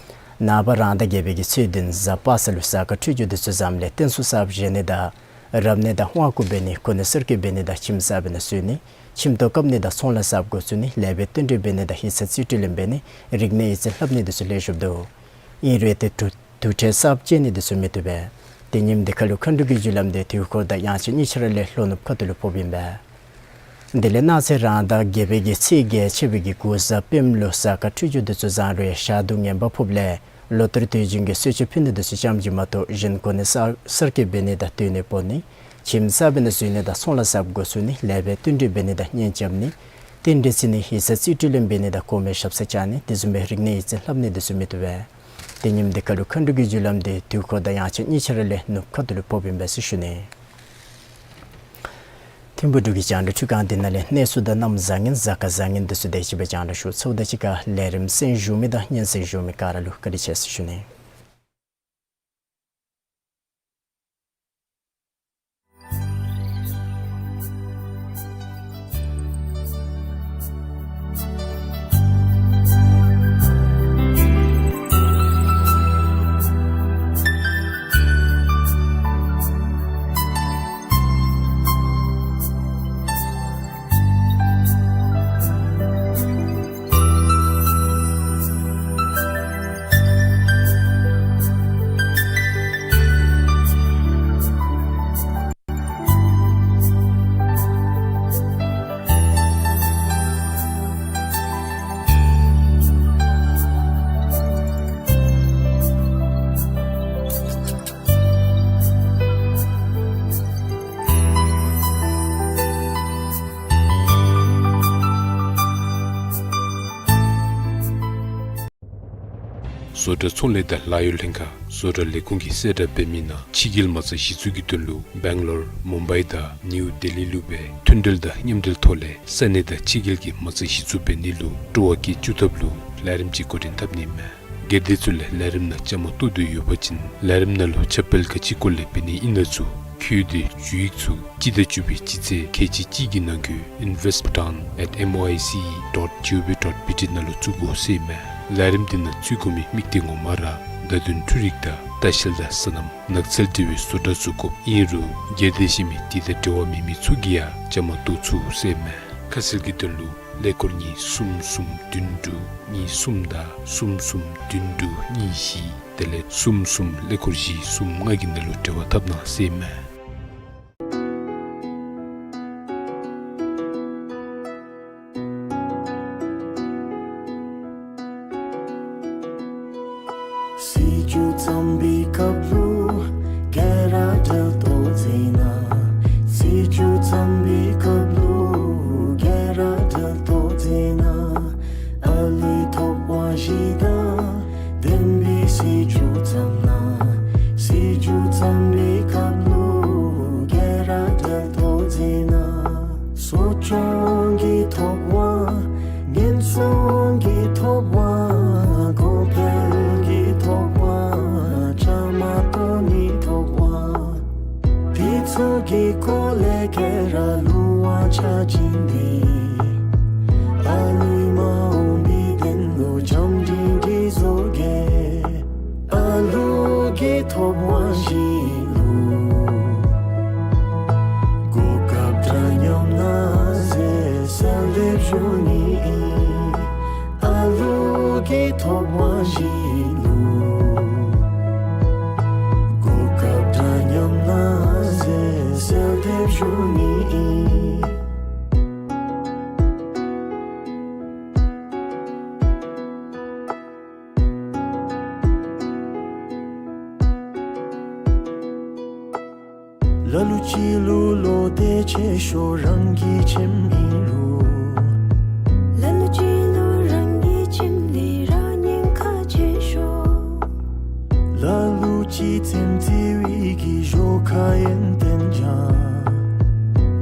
ནངས་པ་རང་ཟླ་བརྒྱད་པའི་གི་ཚེས་བདུན་གཟའ་པ་སངས་ལུ་གཟའ་སྐར་འཕྲོད་སྦྱོར་དེ་ཚུ་བཟངམ་ལས་རྟེན་གསུམ་གསརཔ་བཞེངས་ནི་དང་རབ་གནས་དང་དབང་བསྐུར་འབད་ནི་གོ་གནས་གསར་བསྐོ་འབད་ནི་དང་ཁྱིམ་གསར་པའི་ནང་བཞུགས་ནི་ཁྱིམ་ཐོག་བཀབ་ནི་དང་ཚོང་ལཱ་གསརཔ་འགོ་བཙུགས་ནི་ལེགས་པའི་བསྟུན་གྲོས་འབད་ནི་དང་ཡིག་ཚང་རྩིས་སྤྲོད་ལེན་འབད་ནི་རིག་གནས་ཡིག་རྩིས་ལྷབ་ནི་དེ་ཚུ་ལེགས་ཤོམ་འདུག། ཨིན་རུང་ཏེ་དུར་དུར་ཁྲོད་གསརཔ་བཅད་ནི་དེ་ཚུ་མི་བཏུབ་པས། ཏེ་ཉིནམ་དེ་ཁར་ལུ་མཁའ་འགྲོ་གི་རྒྱུ་ལམ་དེ་དུས་འཁོར་དང་དབྱངས་འཆར་གཉིས་ཆ་ར་ལས་ལྷོ་ནུབ་ཁ་ཐུག་ལུ་ཕོགཔ་ཨིན་པས། དེ་ལས་གནངས་ཚེ་རང་ཟླ་བརྒྱད་པའི་གི་ཚེས་བརྒྱད་ཆད་པའི་གི་དགུ་གཟའ་སྤེནམ་ལུ་གཟའ་སྐར་འཕྲོད་སྦྱོར་དེ་ཚུ་བཟང་རུང་ཡང་ཞག་དུས་ངན་པ་ཕོགཔ་ལས་ལོ་ལྟར་དུས་རྒྱུན་གྱི་གསོལ་མཆོད་ཕུལ་ནི་དེ་ཚུ་རྐྱངམ་ཅིག་མ་གཏོགས་གཞན་གོ་གནས་གསར་གསར་བསྐོ་འབད་ནི་དང་སྡོད་གནས་སྤོ་ནི་ཁྱིམ་གསར་པའི་ནང་བཞུགས་ནི་དང་ཚོང་ལཱ་གསརཔ་འགོ་བཙུགས་ནི་ལེགས་པའི་བསྟུན་གྲོས་འབད་ནི་དང་གཉེན་རྐྱབ་ནི་རྟེན་འབྲེལ་བརྩི་ནི་ཡིག་ཚང་རྩིས་སྤྲོད་ལེན་འབད་ནི་དང་གོང་མའི་ཞབས་སར་བཅར་ནི་དེ་བཟུམ་སྦེ་རིག་གནས་ཡིག་རྩིས་ལྷབ་ནི་དེ་ཚུ་མི་བཏུབ་པས། ཏེ་ཉིནམ་དེ་ཁར་ལུ་མཁའ་འགྲོ་གི་རྒྱུ་ལམ་དེ་དུས་འཁོར་དང་དབྱངས་འཆར་གཉིས་ཆ་ར་ལས་ནུབ་ཁ་ཐུག་ལུ་ཕོགཔ་ཨིན་པས་ཟེར་ཞུ་ནི། ཐིམ་ཕུག་འབྲུག་གི་རྒྱང་བསྒྲགས་ཁྲི་ཁང་འདི་ནང་ལས་གནས་ཚུལ་དང་གནམ་བཟང་ངན་གཟའ་སྐར་བཟང་ངན་དེ་ཚུ་དེ་ཅིག་སྦེ་རྒྱང་བསྒྲགས་ཞུ་ཚརཝ་དང་གཅིག་ཁར་ལས་རིམ་གསན་བཞུགས་མི་དང་སྙན་གསན་བཞུགས་མི་ག་ར་ལུ་བཀའ་དྲིན་ཆེ་ཟེར་ཞུ་ནི། བཟོ་གྲྭ་ཚོང་ལས་དང་ལཱ་གཡོག་ལྷན་ཁག་བཟོ་གྲྭ་ལས་ཁུངས་ཀྱིས་གསལ་བསྒྲགས་འབད་མི་ནང་ཕྱི་རྒྱལ་མ་རྩ་གཞི་བཙུགས་ཀྱི་དོན་ལུ་སྦེང་ལོར་མུམ་བའི་དང་ནིའུ་ལྡི་ལི་ལུ་སྦེ་མཐུན་འབྲེལ་དང་མཉམ་འབྲེལ་ཐོག་ལས་ས་གནས་དང་ཕྱི་རྒྱལ་གྱི་མ་རྩ་གཞི་བཙུགས་འབད་ནི་ལུ་སྤྲོ་བ་བསྐྱེད་བཅུག་ཐབས་ལུ་ལས་རིམ་ཅིག་འགོ་འདྲེན་འཐབ་ནི་མས། སྒེར་སྡེ་ཚུ་ལས་ལས་རིམ་ནང་བཅའ་མར་གཏོགས་འདོད་ཡོད་པ་ཅིན་ལས་རིམ་ནང་ལུ་ཁྱབ་སྤེལ་ག་ཅི་སྐོར་ལས་འབད་ནི་ཨིན་ན་ཚུ་འཁོད་དེ་ཞུ་ཡིག་ཚུ་སྤྱི་ཟླ་བཅུ་པའི་སྤྱི་ཚེས་ཁལ་གཅིག་གཅིག་གི་ནང་འཁོད་invest bhutan at M I C E dot G O V dot B T ནང་ལུ་བཙུགས་དགོ་ཟེར་མས། ལས་རིམ་འདི་ནང་བཙུགས་དགོ་མི་དམིགས་གཏད་ངོ་མ་ར་བརྡ་དོན་འཕྲུལ་རིག་དང་ལྟ་བཤལ་དང་སོ་ནམ་ནགས་ཚལ་འབྲེལ་བའི་བཟོ་གྲྭ་ཚུ་དགོཔ་ཨིན་རུང་སྒེར་སྡེ་གཞན་མི་དེ་དང་འབྲེལ་བ་མེད་མི་ཚུ་གིས་ཡང་བཅའ་མར་གཏོགས་ཚུགས་ཟེར་མས། ཁ་གསལ་གྱི་དོན་ལུ་ཀླད་ཀོར་གཉིས་གསུམ་གསུམ་བདུན་དྲུག་གཉིས་གསུམ་དང་གསུམ་གསུམ་བདུན་དྲུག་གཉིས་བཞི་དེ་ལས་གསུམ་གསུམ་ཀླད་ཀོར་བཞི་གསུམ་ལྔ་གི་ནང་ལུ་འབྲེལ་བ་འཐབ་གནང་ཟེར་མས། སྲིད་བྱུས་བརྩམ་པའི་སྐབས་ལུ་ག་ར་འབྲེལ་གཏོགས་མཛད་གནང་། སྲིད་བྱུས་བརྩམ་པའི་སྐབས་ལུ་ག་ར་འབྲེལ་གཏོགས་མཛད་གནང་། ཨ་ལུའི་ཐོབ་དབང་བཞི་དང་ལྡན་པའི་སྲིད་བྱུས་བརྩམ་གནང་། སྲིད་བྱུས་བརྩམ་པའི་སྐབས་ལུ་ག་ར་འབྲེལ་གཏོགས་མཛད་གནང་། གསོ་སྐྱོང་གི་ཐོབ་དབང་། ཉེན་སྲུང་གི་ཐོབ་དབང་། གོང་འཕེལ་གྱི་ཐོབ་དབང་། བཅའ་མར་གཏོགས་ནིའི་ཐོབ་དབང་། དེ་ཚུ་གི་སྐོར་ལས་ག་ར་ལུང་དབང་ཆ་བཞག་སྟེ། ཨ་ལུའི་མ་འོངས་པའི་དོན་ལུ་བྱམས་སྒྲིང་སྒྲིང་བཟོ་གེ། ཨ་ལུ་གི་ཐོབ་དབང་བཞི་ལུ་གོ་སྐབས་འདྲ་མཉམ་གནང་ཟེར་གསོལ་འདེབས་ཞུ་ནི་ཨིན། ཨ་ལུ་གི་ཐོབ་དབང་བཞི་ལུ་གོ་སྐབས་འདྲ་མཉམ་གནང་ཟེར་གསོལ་འདེབས་ཞུ་ནི་ཨིན། ལ་ལུ་ཅིག་ལུ་བློ་གཏད་ཆེ་ཤོས་རང་གི་ཁྱིམ་ཨིན་རུང་། ལ་ལུ་ཅིག་ལུ་རང་གི་ཁྱིམ་འདི་ར་ཉེན་ཁ་ཆེ་ཤོས། ལ་ལུ་ཅིག་རྩེདམོ་རྩེ་བའི་གི་གཞོགས་ཁར་ཡོན་ཏན་སྦྱང་།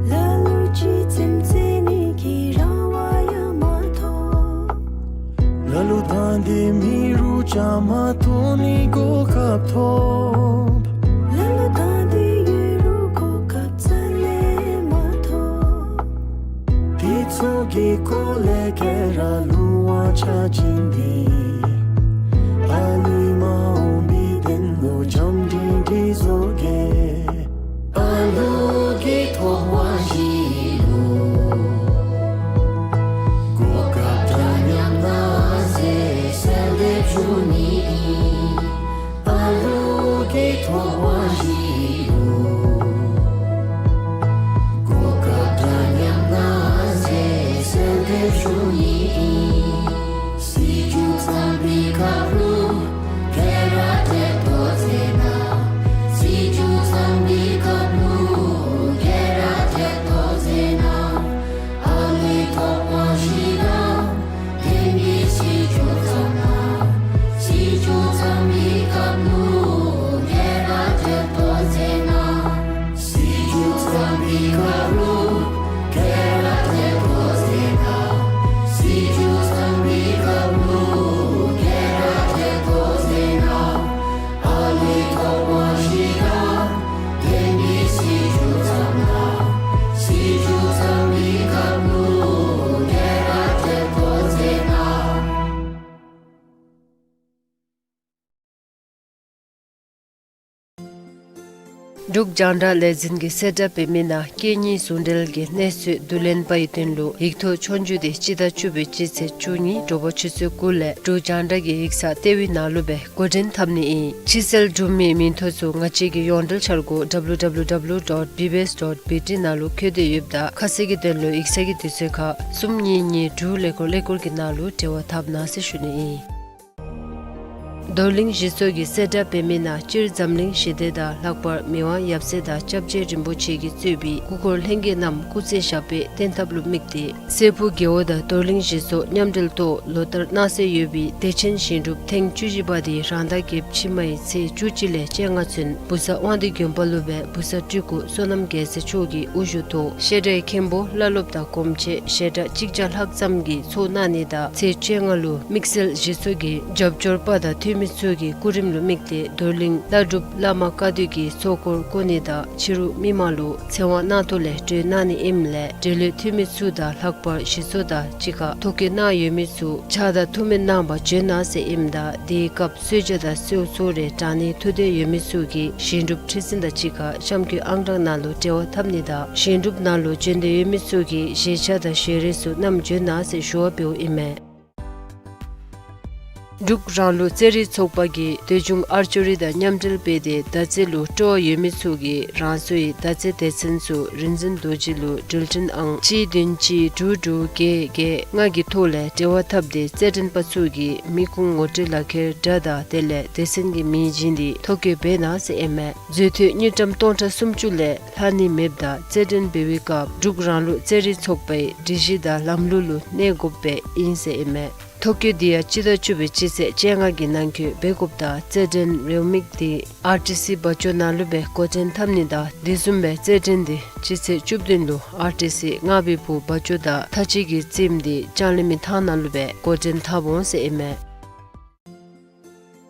ལ་ལུ་ཅིག་རྩེདམོ་རྩེ་ནི་གི་རང་དབང་ཡང་མ་ཐོབ། ལ་ལུ་དང་འདོད་མེད་རུང་བཅའ་མར་གཏོགས་ནི་གོ་སྐབས་ཐོབ། ལ་ལུ་དང་འདོད་ཡོད་རུང་གོ་སྐབས་རྩ་ལས་མ་ཐོབ། དེ་ཚུ་གི་སྐོར་ལས་ག་ར་ལུང་དབང་ཆ་བཞག་སྟེ། ཨ་ལུའི་མ་འོངས་པའི་དོན་ལུ་བྱམས་སྒྲིང་སྒྲིང་བཟོ་གེ། ཨ་ལུ་གི་ཐོབ་དབང་བཞི་ལུ་གོ་སྐབས་འདྲ་མཉམ་གནང་ཟེར་གསོལ་འདེབས་ཞུ་ནི་ཨིན། ཨ་ལུ་གི་ཐོབ་དབང་བཞི་ལུ་གོ་སྐབས་འདྲ་མཉམ་གནང་ཟེར་གསོལ་འདེབས་ཞུ་ནི་ཨིན། སྲིད་བྱུས་བརྩམ་པའི་སྐབས་ལུ་ག་ར་འབྲེལ་གཏོགས་མཛད་གནང་། སྲིད་བྱུས་བརྩམ་པའི་སྐབས་ལུ་ག་ར་འབྲེལ་གཏོགས་མཛད་གནང་། ཨ་ལུའི་ཐོབ་དབང་བཞི་དང་ལྡན་པའི་སྲིད་བྱུས་བརྩམ་གནང་། སྲིད་བྱུས་བརྩམ་པའི་སྐབས་ལུ་ག་ར་འབྲེལ་གཏོགས་མཛད་གནང་། སྲིད་བྱུས་བརྩམ་པའི་སྐབས་ལུ་ག་ར་འབྲེལ་གཏོགས་མཛད་གནང་། སྲིད་བྱུས་བརྩམ་པའི་སྐབས་ལུ་ག་ར་འབྲེལ་གཏོགས་མཛད་གནང་། ཨ་ལུའི་ཐོབ་དབང་བཞི་དང་ལྡན་པའི་སྲིད་བྱུས་བརྩམ་གནང་། སྲིད་བྱུས་བརྩམ་པའི་སྐབས་ལུ་ག་ར་འབྲེལ་གཏོགས་མཛད་གནང་། འབྲུག་རྒྱང་བསྒྲགས་ལས་འཛིན་གྱིས་གསལ་བསྒྲགས་འབད་མི་ནང་སྐད་གཉིས་ཟུང་འབྲེལ་གྱི་གནས་ཚུལ་བསྡུ་ལེན་པའི་དོན་ལུ་ཡིག་ཐོག་ཆོས་རྒྱུགས་འདི་སྤྱི་ཟླ་བཅུ་པའི་སྤྱི་ཚེས་བཅུ་གཉིས་དྲོ་པ་ཆུ་ཚོད་དགུ་ལས་འབྲུག་རྒྱང་བསྒྲགས་ཀྱི་ཡིག་ཚང་ལྟེ་བའི་ནང་ལུ་སྦེ་འགོ་འདྲེན་འཐབ་ནི་ཨིན། ཕྱི་སེལ་གྲུབ་མིའི་མིང་ཐོ་ཚུ་ང་བཅས་ཀྱི་ཡོངས་འབྲེལ་འཆར་སྒོ་W W W dot B B S dot B T ནང་ལུ་བཀོད་དེ་ཡོདཔ་ད་ཁ་གསལ་གྱི་དོན་ལུ་ཡིག་ཚང་གི་དུས་ཚོད་ཁར་གསུམ་གཉིས་གཉིས་དྲུག་ཀླད་ཀོར་ཀླད་ཀོར་གྱི་ནང་ལུ་འབྲེལ་བ་འཐབ་གནང་ཟེར་ཞུ་ནི་ཨིན། རྡོར་གླིང་གཞི་ཚོགས་ཀྱིས་གསལ་བསྒྲགས་འབད་མི་ནང་སྤྱིར་འཛམ་གླིང་ཞི་བདེ་དང་ལྷག་པར་མི་དབང་ཡབ་སྲས་དང་སྐྱབས་རྗེ་རིན་པོ་ཆེ་གིས་གཙོས་པའི་སྐུ་འཁོར་ལྷན་རྒྱས་རྣམས་སྐུ་ཚེ་ཞབས་པད་བརྟན་ཐབས་ལུ་དམིགས་ཏེ་སྲས་ཕུག་རྒེད་འོག་དང་རྡོར་གླིང་གཞི་ཚོགས་མཉམ་འབྲེལ་ཐོག་ལོ་ལྟར་གནང་སྲོལ་ཡོད་པའི་བདེ་ཆེན་ཞིང་སྒྲུབ་ཐེངས་བཅུ་བཞི་པ་དེ་རང་ཟླ་བརྒྱད་ཕྱི་མའི་ཚེས་བཅུ་གཅིག་ལས་བཅོ་ལྔ་ཚུན་བུ་ཚ་དབང་འདུས་དགོན་པ་ལུ་སྦེ་བུ་ཚ་སྤྲུལ་སྐུ་བསོད་ནམས་རྒྱལ་མཚན་མཆོག་གི་དབུ་བཞུགས་ཐོག་བཤད་གྲྭའི་མཁན་པོ་བླ་སློབ་དང་གོམས་ཆེན་ཞལ་གྲངས་གཅིག་བརྒྱ་ལྷག་ཙམ་གྱིས་ཚོགས་གནང་ནི་དང་ཚེས་བཅོ་ལྔ་ལུ་དམིགས་བསལ་གཞི་ཚོགས་ཀྱི་རྒྱབ་སྐྱོར་པ་དང་འཐུས་མི་ཚུ་གི་སྐུ་རིམ་ལུ་དམིགས་ཏེ་རྡོར་གླིང་བླ་སྒྲུབ་བླ་མ་བཀའ་སྡོད་ཀྱིས་ཚོགས་འཁོར་བསྐོར་ནི་དང་ཕྱི་རུ་མི་མང་ལུ་ཚེ་དབང་གནང་ཐོག་ལས་གྲོལ་གནང་ནི་ཨིནམ་ལས་འབྲེལ་ཡོད་འཐུས་མི་ཚུ་དང་ལྷག་པར་གཞི་ཚོགས་དང་གཅིག་ཁར་ཐོ་བཀོད་གནང་ཡོད་མི་ཚུ་ཕྱག་དང་ཐུགས་སྨོན་གནང་བར་བྱོན་གནང་ཟེར་ཨིནམ་ད་དེའི་སྐབས་གསོལ་ཇ་དང་གསོལ་ཚོགས་རེ་དྲང་ནི་ཐུགས་འདོད་ཡོད་མི་ཚུ་གིས་ཞིང་སྒྲུབ་ཁྲི་འཛིན་དང་གཅིག་ཁར་གཤམ་འཁོད་ཨང་གྲངས་ནང་ལུ་འབྲེལ་བ་འཐབ་ནི་དང་ཞིང་སྒྲུབ་ནང་ལུ་བྱོན་འདོད་ཡོད་མི་ཚུ་གིས་བཞེས་ཆ་དང་ཞལ་རས་ཚུ་བསྣམས་བྱོན་གནང་ཟེར་ཞུ་བ་འབདཝ་ཨིན་མས། འབྲུག་རང་ལུགས་རྩེད་རིགས་ཚོགས་པ་གིས་འདོད་ཆུང་ཨར་ཅོ་རི་དང་མཉམ་འབྲེལ་འབད་དེ་མདའ་རྩེད་ལུ་སྤྲོ་བ་ཡོད་མི་ཚུ་གིས་རང་སོའི་མདའ་རྩེད་སྡེ་ཚན་ཚུ་རིག་འཛིན་རྡོ་རྗེ་ལུ་འགྲུལ་འཕྲིན་ཨང་གཅིག་བདུན་གཅིག་དྲུག་དྲུག་བརྒྱད་བརྒྱད་ལྔ་གི་ཐོག་ལས་འབྲེལ་བ་འཐབ་སྟེ་རྩེད་འགྲན་པ་ཚུ་གིས་མི་ཁུངས་ངོ་སྤྲོད་ལག་ཁྱེར་སྒྲ་དང་དེ་ལས་སྡེ་ཚན་གྱི་མིང་བྱིན་ཏེ་ཐོ་བཀོད་འབད་གནང་ཟེར་ཨིན་མས། མཛོད་འཐུས་དངུལ་ཀྲམ་སྟོང་ཕྲག་སུམ་ཅུ་ལས་ལྷག་ནི་མེདཔ་ད་རྩེད་འགྲན་འབད་བའི་སྐབས་འབྲུག་རང་ལུགས་རྩེད་རིགས་ཚོགས་པའི་སྒྲིག་གཞི་དང་ལམ་ལུགས་ལུ་གནས་དགོཔ་སྦེ་ཨིན་ཟེར་ཨིན་མས། ཐོ་བཀོད་འདི་ཡང་སྤྱི་ཟླ་བཅུ་པའི་སྤྱི་ཚེས་བཅོ་ལྔ་གི་ནང་འཁོད་འབད་དགོཔ་དང་རྩེད་འགྲན་རེའུ་མིག་འདི་ཨར་ཊི་སི་སྦ་ཇོ་ནང་ལུ་སྦེ་འགོ་འདྲེན་འཐབ་ནི་དང་དེ་བཟུམ་སྦེ་རྩེད་འགྲན་འདི་སྤྱི་ཚེས་བཅུ་བདུན་ལུ་ཨར་ཊི་སི་རྔ་བའི་བུ་སྦ་ཇོ་དང་མཐའ་དཔྱད་ཀྱི་རྩེདམོ་འདི་ལྕང་གླིང་མི་ཐང་ནང་ལུ་སྦེ་འགོ་འདྲེན་འཐབ་འོང་ཟེར་ཨིན་མས།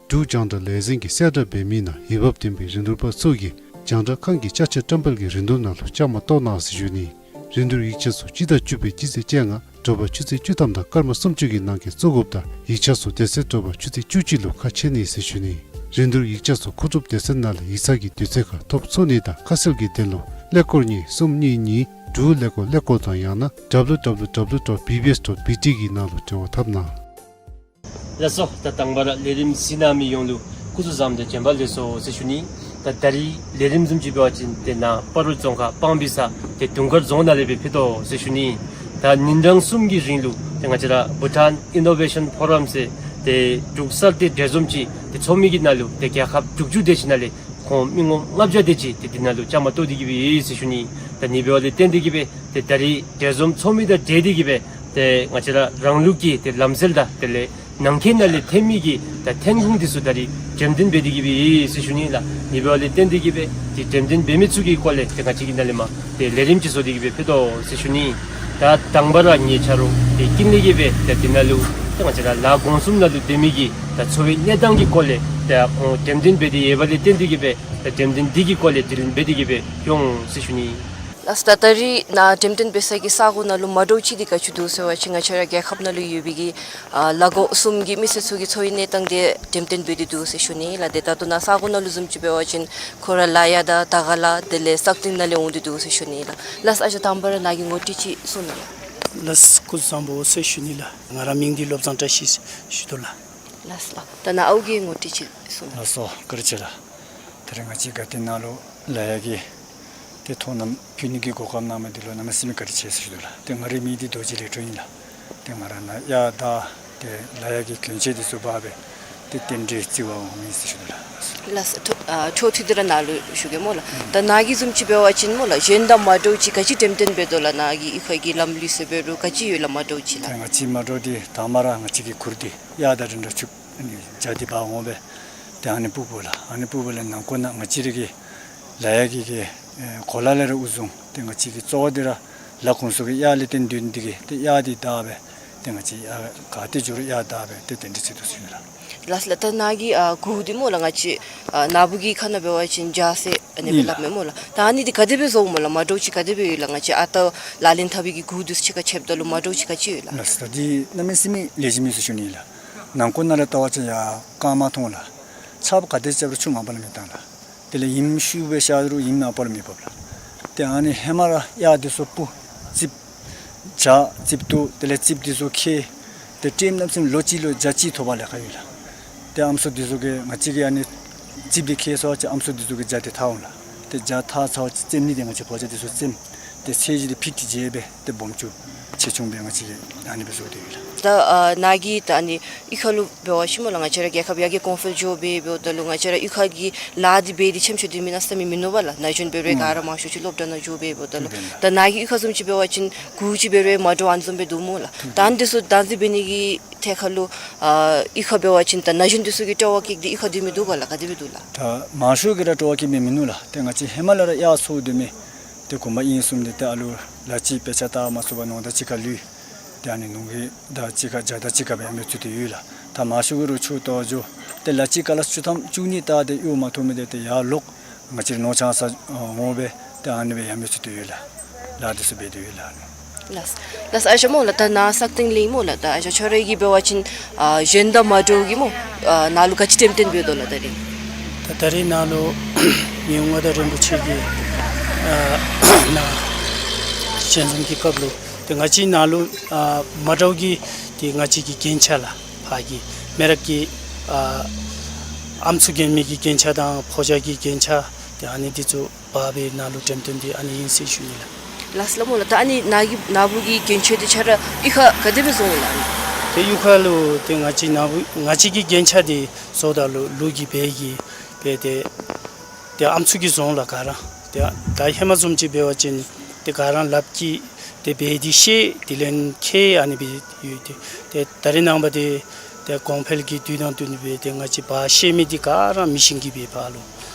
འབྲུག་རྒྱང་བསྒྲགས་ལས་འཛིན་གྱིས་གསལ་བསྒྲགས་འབད་མི་ནང་འོས་འབབ་ལྡན་པའི་རིན་བསྡུར་པ་ཚུ་གིས་རྒྱང་བསྒྲགས་ཁང་གི་ཅ་ཆས་བཀྲམ་སྤེལ་གྱི་རིན་བསྡུར་ནང་ལུ་བཅའ་མར་གཏོགས་གནང་ཟེར་ཞུ་ནི། རིན་བསྡུར་ཡིག་ཆ་ཚུ་སྤྱི་ཟླ་བཅུ་པའི་སྤྱི་ཚེས་བཅོ་ལྔ་དྲོ་པ་ཆུ་ཚོད་བཅུ་ཐམ་དང་སྐར་མ་སུམ་ཅུ་གི་ནང་འཁོད་བཙུགས་དགོཔ་དང་ཡིག་ཆ་ཚུ་དེ་ཚེ་དྲོ་པ་ཆུ་ཚོད་བཅུ་གཅིག་ལུ་ཁ་ཕྱེ་ནི་ཟེར་ཞུ་ནི། རིན་བསྡུར་ཡིག་ཆ་ཚུ་མཁོ་སྒྲུབ་སྡེ་ཚན་ནང་ལས་ཡིག་ཚང་གི་དུས་ཚོད་ཁར་ཐོབ་ཚུགས་ནི་དང་ཁ་གསལ་གྱི་དོན་ལུ་ཀླད་ཀོར་གཉིས་གསུམ་གཉིས་གཉིས་དྲུག་ཀླད་ཀོར་ཀླད་ཀོར་དང་ཡང་ན་ཌབ་ལུ་ཌབ་ལུ་ཌབ་ལུ་ཌོཊ་བི་བི་ཨེསི་ཌོཊ་བི་ཊི་གི་ནང་ལུ་འབྲེལ་བ་འཐབ་གནང་། ལགས་སོ། ད་དང་པ་ར་ལས་རིམ་གཟིགས་གནང་མི་ཡོངས་ལུ་སྐུ་གཟུགས་བཟང་དང་བྱོན་པ་ལེགས་སོ་ཟེར་ཞུ་ནི། ད་ད་རིས་ལས་རིམ་བཟུམ་ཅིག་འབད་བ་ཅིན་ཏེ་ནཱ་སྤ་རོ་རྫོང་ཁག་སྤང་སྦིས་ས་ཏེ་དུང་དཀར་རྫོང་ནང་ལས་སྦེ་ཕུལ་དོ་ཟེར་ཞུ་ནི། ད་ཉིན་གྲངས་གསུམ་གྱི་རིང་ལུ་ཏེ་ང་བཅས་ར་Bhutan Innovation Forum ཟེར་ཏེ་འབྲུག་གསར་གཏོད་འབྲེལ་འཛོམས་ཅིག་ཏེ་ཚོགས་མི་གི་ནང་ལུ་ཏེ་རྒྱལ་ཁབ་དྲུག་ཅུ་དེ་ཅིག་ནང་ལས་ཁོང་མི་ངོམ་ལྔ་བརྒྱ་དེ་ཅིག་ཏེ་འདི་ནང་ལུ་བཅའ་མར་གཏོགས་ཏེ་གི་སྦེ་ཡོད་ཟེར་ཞུ་ནི། ད་ཨ་ནི་འབདཝ་ལས་བརྟེན་ཏེ་གི་སྦེ་ཏེ་ད་རིས་འབྲེལ་འཛོམས་ཚོགས་མི་དང་འབྲེལ་ཏེ་གི་སྦེ་ཏེ་ང་བཅས་ར་རང་ལུགས་ཀྱི་ཏེ་ལམ་སྲོལ་དང་དེ་ལས་ནང་འཁོད་ནང་ལས་ཐོན་མི་གི་ད་ཐོན་ཁུངས་འདི་ཚུ་ད་རིས་འགྲེམས་སྟོན་འབད་དེ་གི་སྦེ་ཡོད་ཟེར་ཞུ་ནི་ལགས། ཨ་ནི་འབདཝ་ལས་བརྟེན་ཏེ་གི་སྦེ་ཏེ་འགྲེམས་སྟོན་འབད་མི་ཚུ་གི་སྐོར་ལས་ཏེ་ང་བཅས་ཀྱི་ནང་ལས་མར་ཏེ་ལས་རིམ་ཅིག་བཟོ་སྟེ་གི་སྦེ་ཕུལ་དོ་ཟེར་ཞུ་ནི། ད་དང་པ་ར་ངེའི་ཆ་རོགས་ཏེ་ཀུན་ལེགས་ཀྱིས་སྦེ་ཏེ་འདི་ནང་ལུ་ཏེ་ང་བཅས་ར་ལ་དགོངས་གསུམ་ནང་ལུ་སྡོད་མི་གི་ད་འཚོ་བའི་གནས་སྟངས་ཀྱི་སྐོར་ལས་ཏེ་ཁོང་འགྲེམས་སྟོན་འབད་དེ་ཡོད་པ་ལས་བརྟེན་ཏེ་གི་སྦེ་ད་འགྲེམས་སྟོན་འདི་གི་སྐོར་ལས་དྲི་ལན་འབད་དེ་གི་སྦེ་འོང་ཟེར་ཞུ་ནི། ལགས་སོ། ད་ད་རིས་ནཱ་འགྲེམས་སྟོན་འབད་ས་གི་ས་གོ་ནང་ལུ་མ་འདྲཝ་ཅིག་འདི་ག་ཅི་འདུག་ཟེར་བ་ཅིན་ང་བཅས་ར་རྒྱལ་ཁབ་ནང་ལུ་ཡོད་པའི་གི་ཨ་ལ་དགོངས་གསུམ་གྱི་མི་སེར་ཚུ་གི་འཚོ་བའི་གནས་སྟངས་འདི་འགྲེམས་སྟོན་འབད་དེ་འདུག་ཟེར་ཞུ་ནི་ལགས། ཏེ་ད་ལྟོ་ནཱ་ས་གོ་ནང་ལུ་བཟུམ་ཅིག་འབད་བ་ཅིན་ཁོང་ར་ལ་ཡ་དང་ད་ག་ལ་དེ་ལས་སག་སྟེང་ནང་ལས་འོང་སྟེ་འདུག་ཟེར་ཞུ་ནི་ལགས། ལགས་སོ། ཨ་ཅག་དང་པ་ར་ནཱ་གི་ངོ་སྤྲོད་ཅིག་གསུང་གནང་ལགས། ལགས་སོ། སྐུ་གཟུགས་བཟང་པོ་ཟེར་ཞུ་ནི་ལགས། ང་ར་མིང་འདི་བློ་བཟང་བཀྲ་ཤིས་ཞུ་དོ་ལགས། ལགས་སོ་ལགས། ད་ནཱ་ཨའུ་གི་ངོ་སྤྲོད་ཅིག་གསུང་གནང་ལགས། ལགས་སོ། བཀའ་དྲིན་ཆེ་ལགས། ད་རིས་ང་བཅས་དགའ་ལྡན་ནང་ལུ་ལ་ཡ་གི་ཏེ་ཐོ་རྣམས་ཕུལ་ནི་གི་གོ་སྐབས་གནང་མི་འདི་ལུ་གནམ་མེད་ས་མེད་བཀའ་དྲིན་ཆེ་ཟེར་ཞུ་དོ་ལགས། ཏེ་ང་རའི་མིང་འདི་རྡོ་རྗེ་ལེགས་གྲུབ་ཨིན་ལགས། ཏེ་ང་ར་ནཱ་གཡག་དང་ཏེ་ལ་ཡ་གི་གྱོན་ཆས་འདི་ཚུ་འབག་སྦེ་ཏེ་རྟེན་འབྲེལ་བརྩི་བར་འོང་མི་ཟེར་ཞུ་དོ་ལགས། ལགས་སོ། ཨ་ཆོས་ཐུགས་དེ་ར་ནཱ་ལུ་ཞུ་གེ་སྨོ་ལགས། ད་ནཱ་གི་བཟུམ་ཅིག་འབད་བ་ཅིན་སྨོ་ལགས་གཞན་དང་མ་འདྲཝ་ཅིག་ག་ཅི་འགྲེམས་སྟོན་འབད་དོ་ལགས། ནཱ་གི་གཡུས་ཁ་གི་ལམ་ལུགས་ཟེར་འབད་རུང་ག་ཅི་ཡོད་ལགས་མ་འདྲཝ་ཅིག་ལགས། ད་ང་བཅས་མ་འདྲཝ་འདི་དང་པ་ར་ང་བཅས་ཀྱི་གུར་འདི་གཡག་དང་འདྲན་འདྲ་ཕྱུགཔ་ཨ་ནི་བྱ་འདི་འབག་འོང་སྦེ་ཏེ་ཨ་ནི་སྤུག་འབོ་ལགས། ཨ་ནི་སྤུག་འབོ་ལས་ནང་འཁོད་ནང་ང་བཅས་ར་གི་ལ་ཡ་གི་གི་ཨེ་གོ་ལ་ལས་ར་དབུ་བཟུང་ཏེ་ང་བཅས་ཀྱི་གཙོ་བོ་འདི་ར་ལ་ཁོང་ཚུ་གི་གཡག་ལས་བརྟེན་སྡོད་ནི་འདི་གིས་ཏེ་གཡག་འདི་བདའ་སྦེ་ཏེ་ང་བཅས་གཡག་ག་ཏེ་འགྱོ་རུང་གཡག་བདའ་སྦེ་ཏེ་དེ་འདྲ་བྱེད་དོ་ཟེར་ཞུ་ནི་ལགས། ལགས་ལགས། ད་ནཱ་གི་ཨ་གུར་འདི་སྨོ་ལགས་ང་བཅས་ཨ་ནཱ་བུ་གི་ཁ་ནང་འབད་བ་ཅིན་རྒྱ་སེ་ཨ་ནི་ཨིན་སྦེ་སླབ་མས་སྨོ་ལགས། ད་ཨ་ནི་འདི་ག་དེ་སྦེ་བཟོཝ་སྨོ་ལགས། མ་འདྲཝ་ཅིག་ག་དེ་སྦེ་ཡོད་ལགས། ང་བཅས་ཨ་རྟག་ལག་ལེན་འཐབ་པའི་གི་གུར་འདི་ཚུ་གཅིག་ཁར་ཕྱདཔ་ད་ལུ་མ་འདྲཝ་ཅིག་ག་ཅི་ཡོད་ལགས། ལགས་སོ། ད་འདི་གནམ་མེད་ས་མེད་ལེགས་ཤོམ་ཨིན་ཟེར་ཞུ་ནི་ལགས། ནང་འཁོད་ནང་ལས་བལྟ་བ་ཅིན་ཡར་དཀར་དམར་མཐོང་ལགས། ཆརཔ་ག་དེ་རྐྱབ་རུང་ཆུ་ངང་པ་ལུ་མི་བཏང་ལགས། དེ་ལས་ཡིམ་ཤུགས་སྦེ་ཤར་རུང་ཡིམ་ནག་པ་ལུ་མི་ཕོགཔ་ལགས། ཏེ་ཨ་ནི་ཧེ་མ་ར་གཡག་འདི་ཚུ་སྤུ་རྩིགཔ་བྱག་རྩིགཔ་བཏོག་དེ་ལས་རྩིགཔ་འདི་ཚུ་ཁྱེར་ཏེ་ཊེམ་གནམ་མེད་ས་མེད་ལོ་གཅིག་ལུ་བྱ་གཅིག་ཐོབ་པར་ལཱ་ཁག་ཡོད་ལགས། ཏེ་ཨམ་སྲུ་འདི་ཚུ་གིས་ང་བཅས་ཀྱིས་ཨ་ནི་རྩིགཔ་འདི་ཁྱེར་སོང་པ་ཅིན་ཨམ་སྲུ་འདི་ཚུ་གིས་བྱ་འདི་འཐག་འོང་ལགས། ཏེ་བྱ་འཐག་ཚར་བ་ཅིན་བཙེམ་ནི་འདི་ང་བཅས་བོ་ཅ་འདི་ཚུ་བཙེམ། ཏེ་ཚད་གཞི་འདི་ཕིཊ་བརྒྱད་སྦེ་ཏེ་སྦོམ་ཆུང་ ཆེ་ཆུང་སྦེ་ང་བཅས་ཀྱིས་ཨ་ནི་སྦེ་བཟོ་སྟེ་ཡོད་ལགས། ད་ཨ་ནཱ་གིས་ད་ཨ་ནི་གཡུས་ཁ་ལུ་འབད་བ་ཅིན་སྨོ་ལགས། ང་བཅས་ར་རྒྱལ་ཁབ་ཡར་རྒྱས་གོང་འཕེལ་འགྱོ་སྦེ་འབདཝ་ད་ལུ་ང་བཅས་ར་གཡུས་ཁ་གི་ལཱ་འདི་འབད་དེ་ཆེམ་ཆེ་སྡོད་མི་གནམ་མེད་ས་མེད་མིན་ནུག་པ་ལགས། ན་གཞོན་འབད་རུང་ག་ར་མང་ཤོས་ཅིག་སློབ་གྲྭ་ནང་འགྱོ་སྦེ་འབདཝ་ད་ལུ། ད་ནཱ་གི་གཡུས་ཁ་བཟུམ་ཅིག་འབད་བ་ཅིན་གུར་ཅིག་འབད་རུང་མ་འདྲཝ་ཨ་ནི་བཟུམ་སྦེ་འདུག་སྨོ་ལགས། ད་ཨ་ནི་འདི་ཚུ་བདག་འཛིན་འབད་ནི་གི་ཐད་ཁར་ལུ་ཨ་གཡུས་ཁ་འབད་བ་ཅིན་ད་ན་གཞོན་འདི་ཚུ་གིས་སྤྲོ་བ་བསྐྱེད་དེ་གཡུས་ཁར་སྡོད་མི་འདུག་ག་ལགས། ག་དེ་སྦེ་འདུག་ལགས། ད་མང་ཤོས་ཀྱིས་ར་སྤྲོ་བ་བསྐྱེད་མི་མིན་ནུག་ལགས། ཏེ་ང་བཅས་ཧེ་མ་ལས་ར་ཡར་སོང་སྡོད་མི་ཏེ་གོང་མ་ཨིན་གསུངམ་ད་ཏེ་ཨ་ལུ་ལ་ཅིག་དཔེ་ཆ་ལྟ་མ་ཚུགས་པར་ནོར་དང་གཅིག་ཁར་ལུས། ཏེ་ཨ་ནི་ནོར་གྱི་དང་གཅིག་ཁར་བྱ་དང་གཅིག་ཁར་སྦེ་ཡང་མི་ཚུད་དེ་ཡོད་ལགས། ད་མང་ཤོས་ཀྱིས་རོགས་ཚུ་ལྟ་བར་འགྱོ། ཏེ་ལ་ཅིག་ཁ་ལས་བཅུ་ཐམ་བཅུ་གཉིས་ལྟ་སྟེ་གཡོག་མ་ཐོབ་མི་འདི་ཏེ་ཡར་ལོག། ང་བཅས་ནོར་ཆང་ས་འོང་སྦེ་ཏེ་ཨ་ནི་སྦེ་ཡང་མི་ཚུད་དེ་ཡོད་ལགས། ལཱ་འདི་ཚུ་འབད་དེ་ཡོད་ལགས། ལགས། ལགས་ཨ་ཞང་སྨོ་ལགས། ད་ནཱ་སག་སྟེང་ལས་སྨོ་ལགས། ད་ཨ་ཞང་ཁྱོད་ར་གིས་འབད་བ་ཅིན་ཨ་གཞན་དང་མ་འདྲཝ་གི་སྨོ་ཨ་ནཱ་ལུ་ག་ཅི་འགྲེམས་སྟོན་འབད་དོ་ལགས་ད་རིས། ད་ད་རིས་ནཱ་ལུ་མི་དབང་མངའ་བདག་རིན་པོ་ཆེ་གི་ཨ་ནཱ་ཞལ་འཛོམས་ཀྱི་སྐབས་ལུ་ཏེ་ང་བཅས་ནཱ་ལུ་ཨ་མ་འདྲཝ་གི་ཏེ་ང་བཅས་ཀྱི་རྒྱན་ཆ་ལགས། ཕར་གྱི་མེ་རག་གི་ཨ་ཨམ་སྲུ་རྒྱན་མི་གི་རྒྱན་ཆ་དང་ཕོ་རྒྱས་ཀྱི་རྒྱན་ཆ་ཏེ་ཨ་ནི་འདི་ཚུ་འབག་སྦེ་ནཱ་ལུ་འགྲེམས་སྟོན་འདི་ཨ་ནི་ཨིན་ཟེར་ཞུ་ནི་ལགས། ལགས་སོ་ལགས་སྨོ་ལགས། ད་ཨ་ནི་ནཱ་གི་ནཱ་བུ་གི་རྒྱན་ཆ་འདི་ཁྱོད་ར་གཡུས་ཁར་ག་དེ་སྦེ་བཟོཝ་ལགས། ཏེ་གཡུས་ཁ་ལུ་ཏེ་ང་བཅས་ནཱ་བུ་ང་བཅས་ཀྱི་རྒྱན་ཆ་འདི་བཟོཝ་ད་ལུ་ལུག་གི་བལ་གྱི་བལ་ཏེ་ཏེ་ཨམ་སྲུ་གིས་བཟོཝ་ལགས་ག་ར། ཏེ་ད་ཧེ་མ་བཟུམ་ཅིག་འབད་བ་ཅིན་ཏེ་ག་ར་ལགཔ་གིས་ཏེ་འབད་དེ་ཤེས། དེ་ལས་མཁལ་ཨ་ནི་སྦེ་ཡོད། ཏེ་ཏེ་ད་རེས་ནངས་པ་འདི་ཏེ་གོང་འཕེལ་གྱི་དུས་དང་བསྟུན་སྦེ་ཏེ་ང་བཅས་འབག་ཤེས་མི་འདི་ག་ར་མི་ཤིན་གྱིས་སྦེ་འབག་ལོ།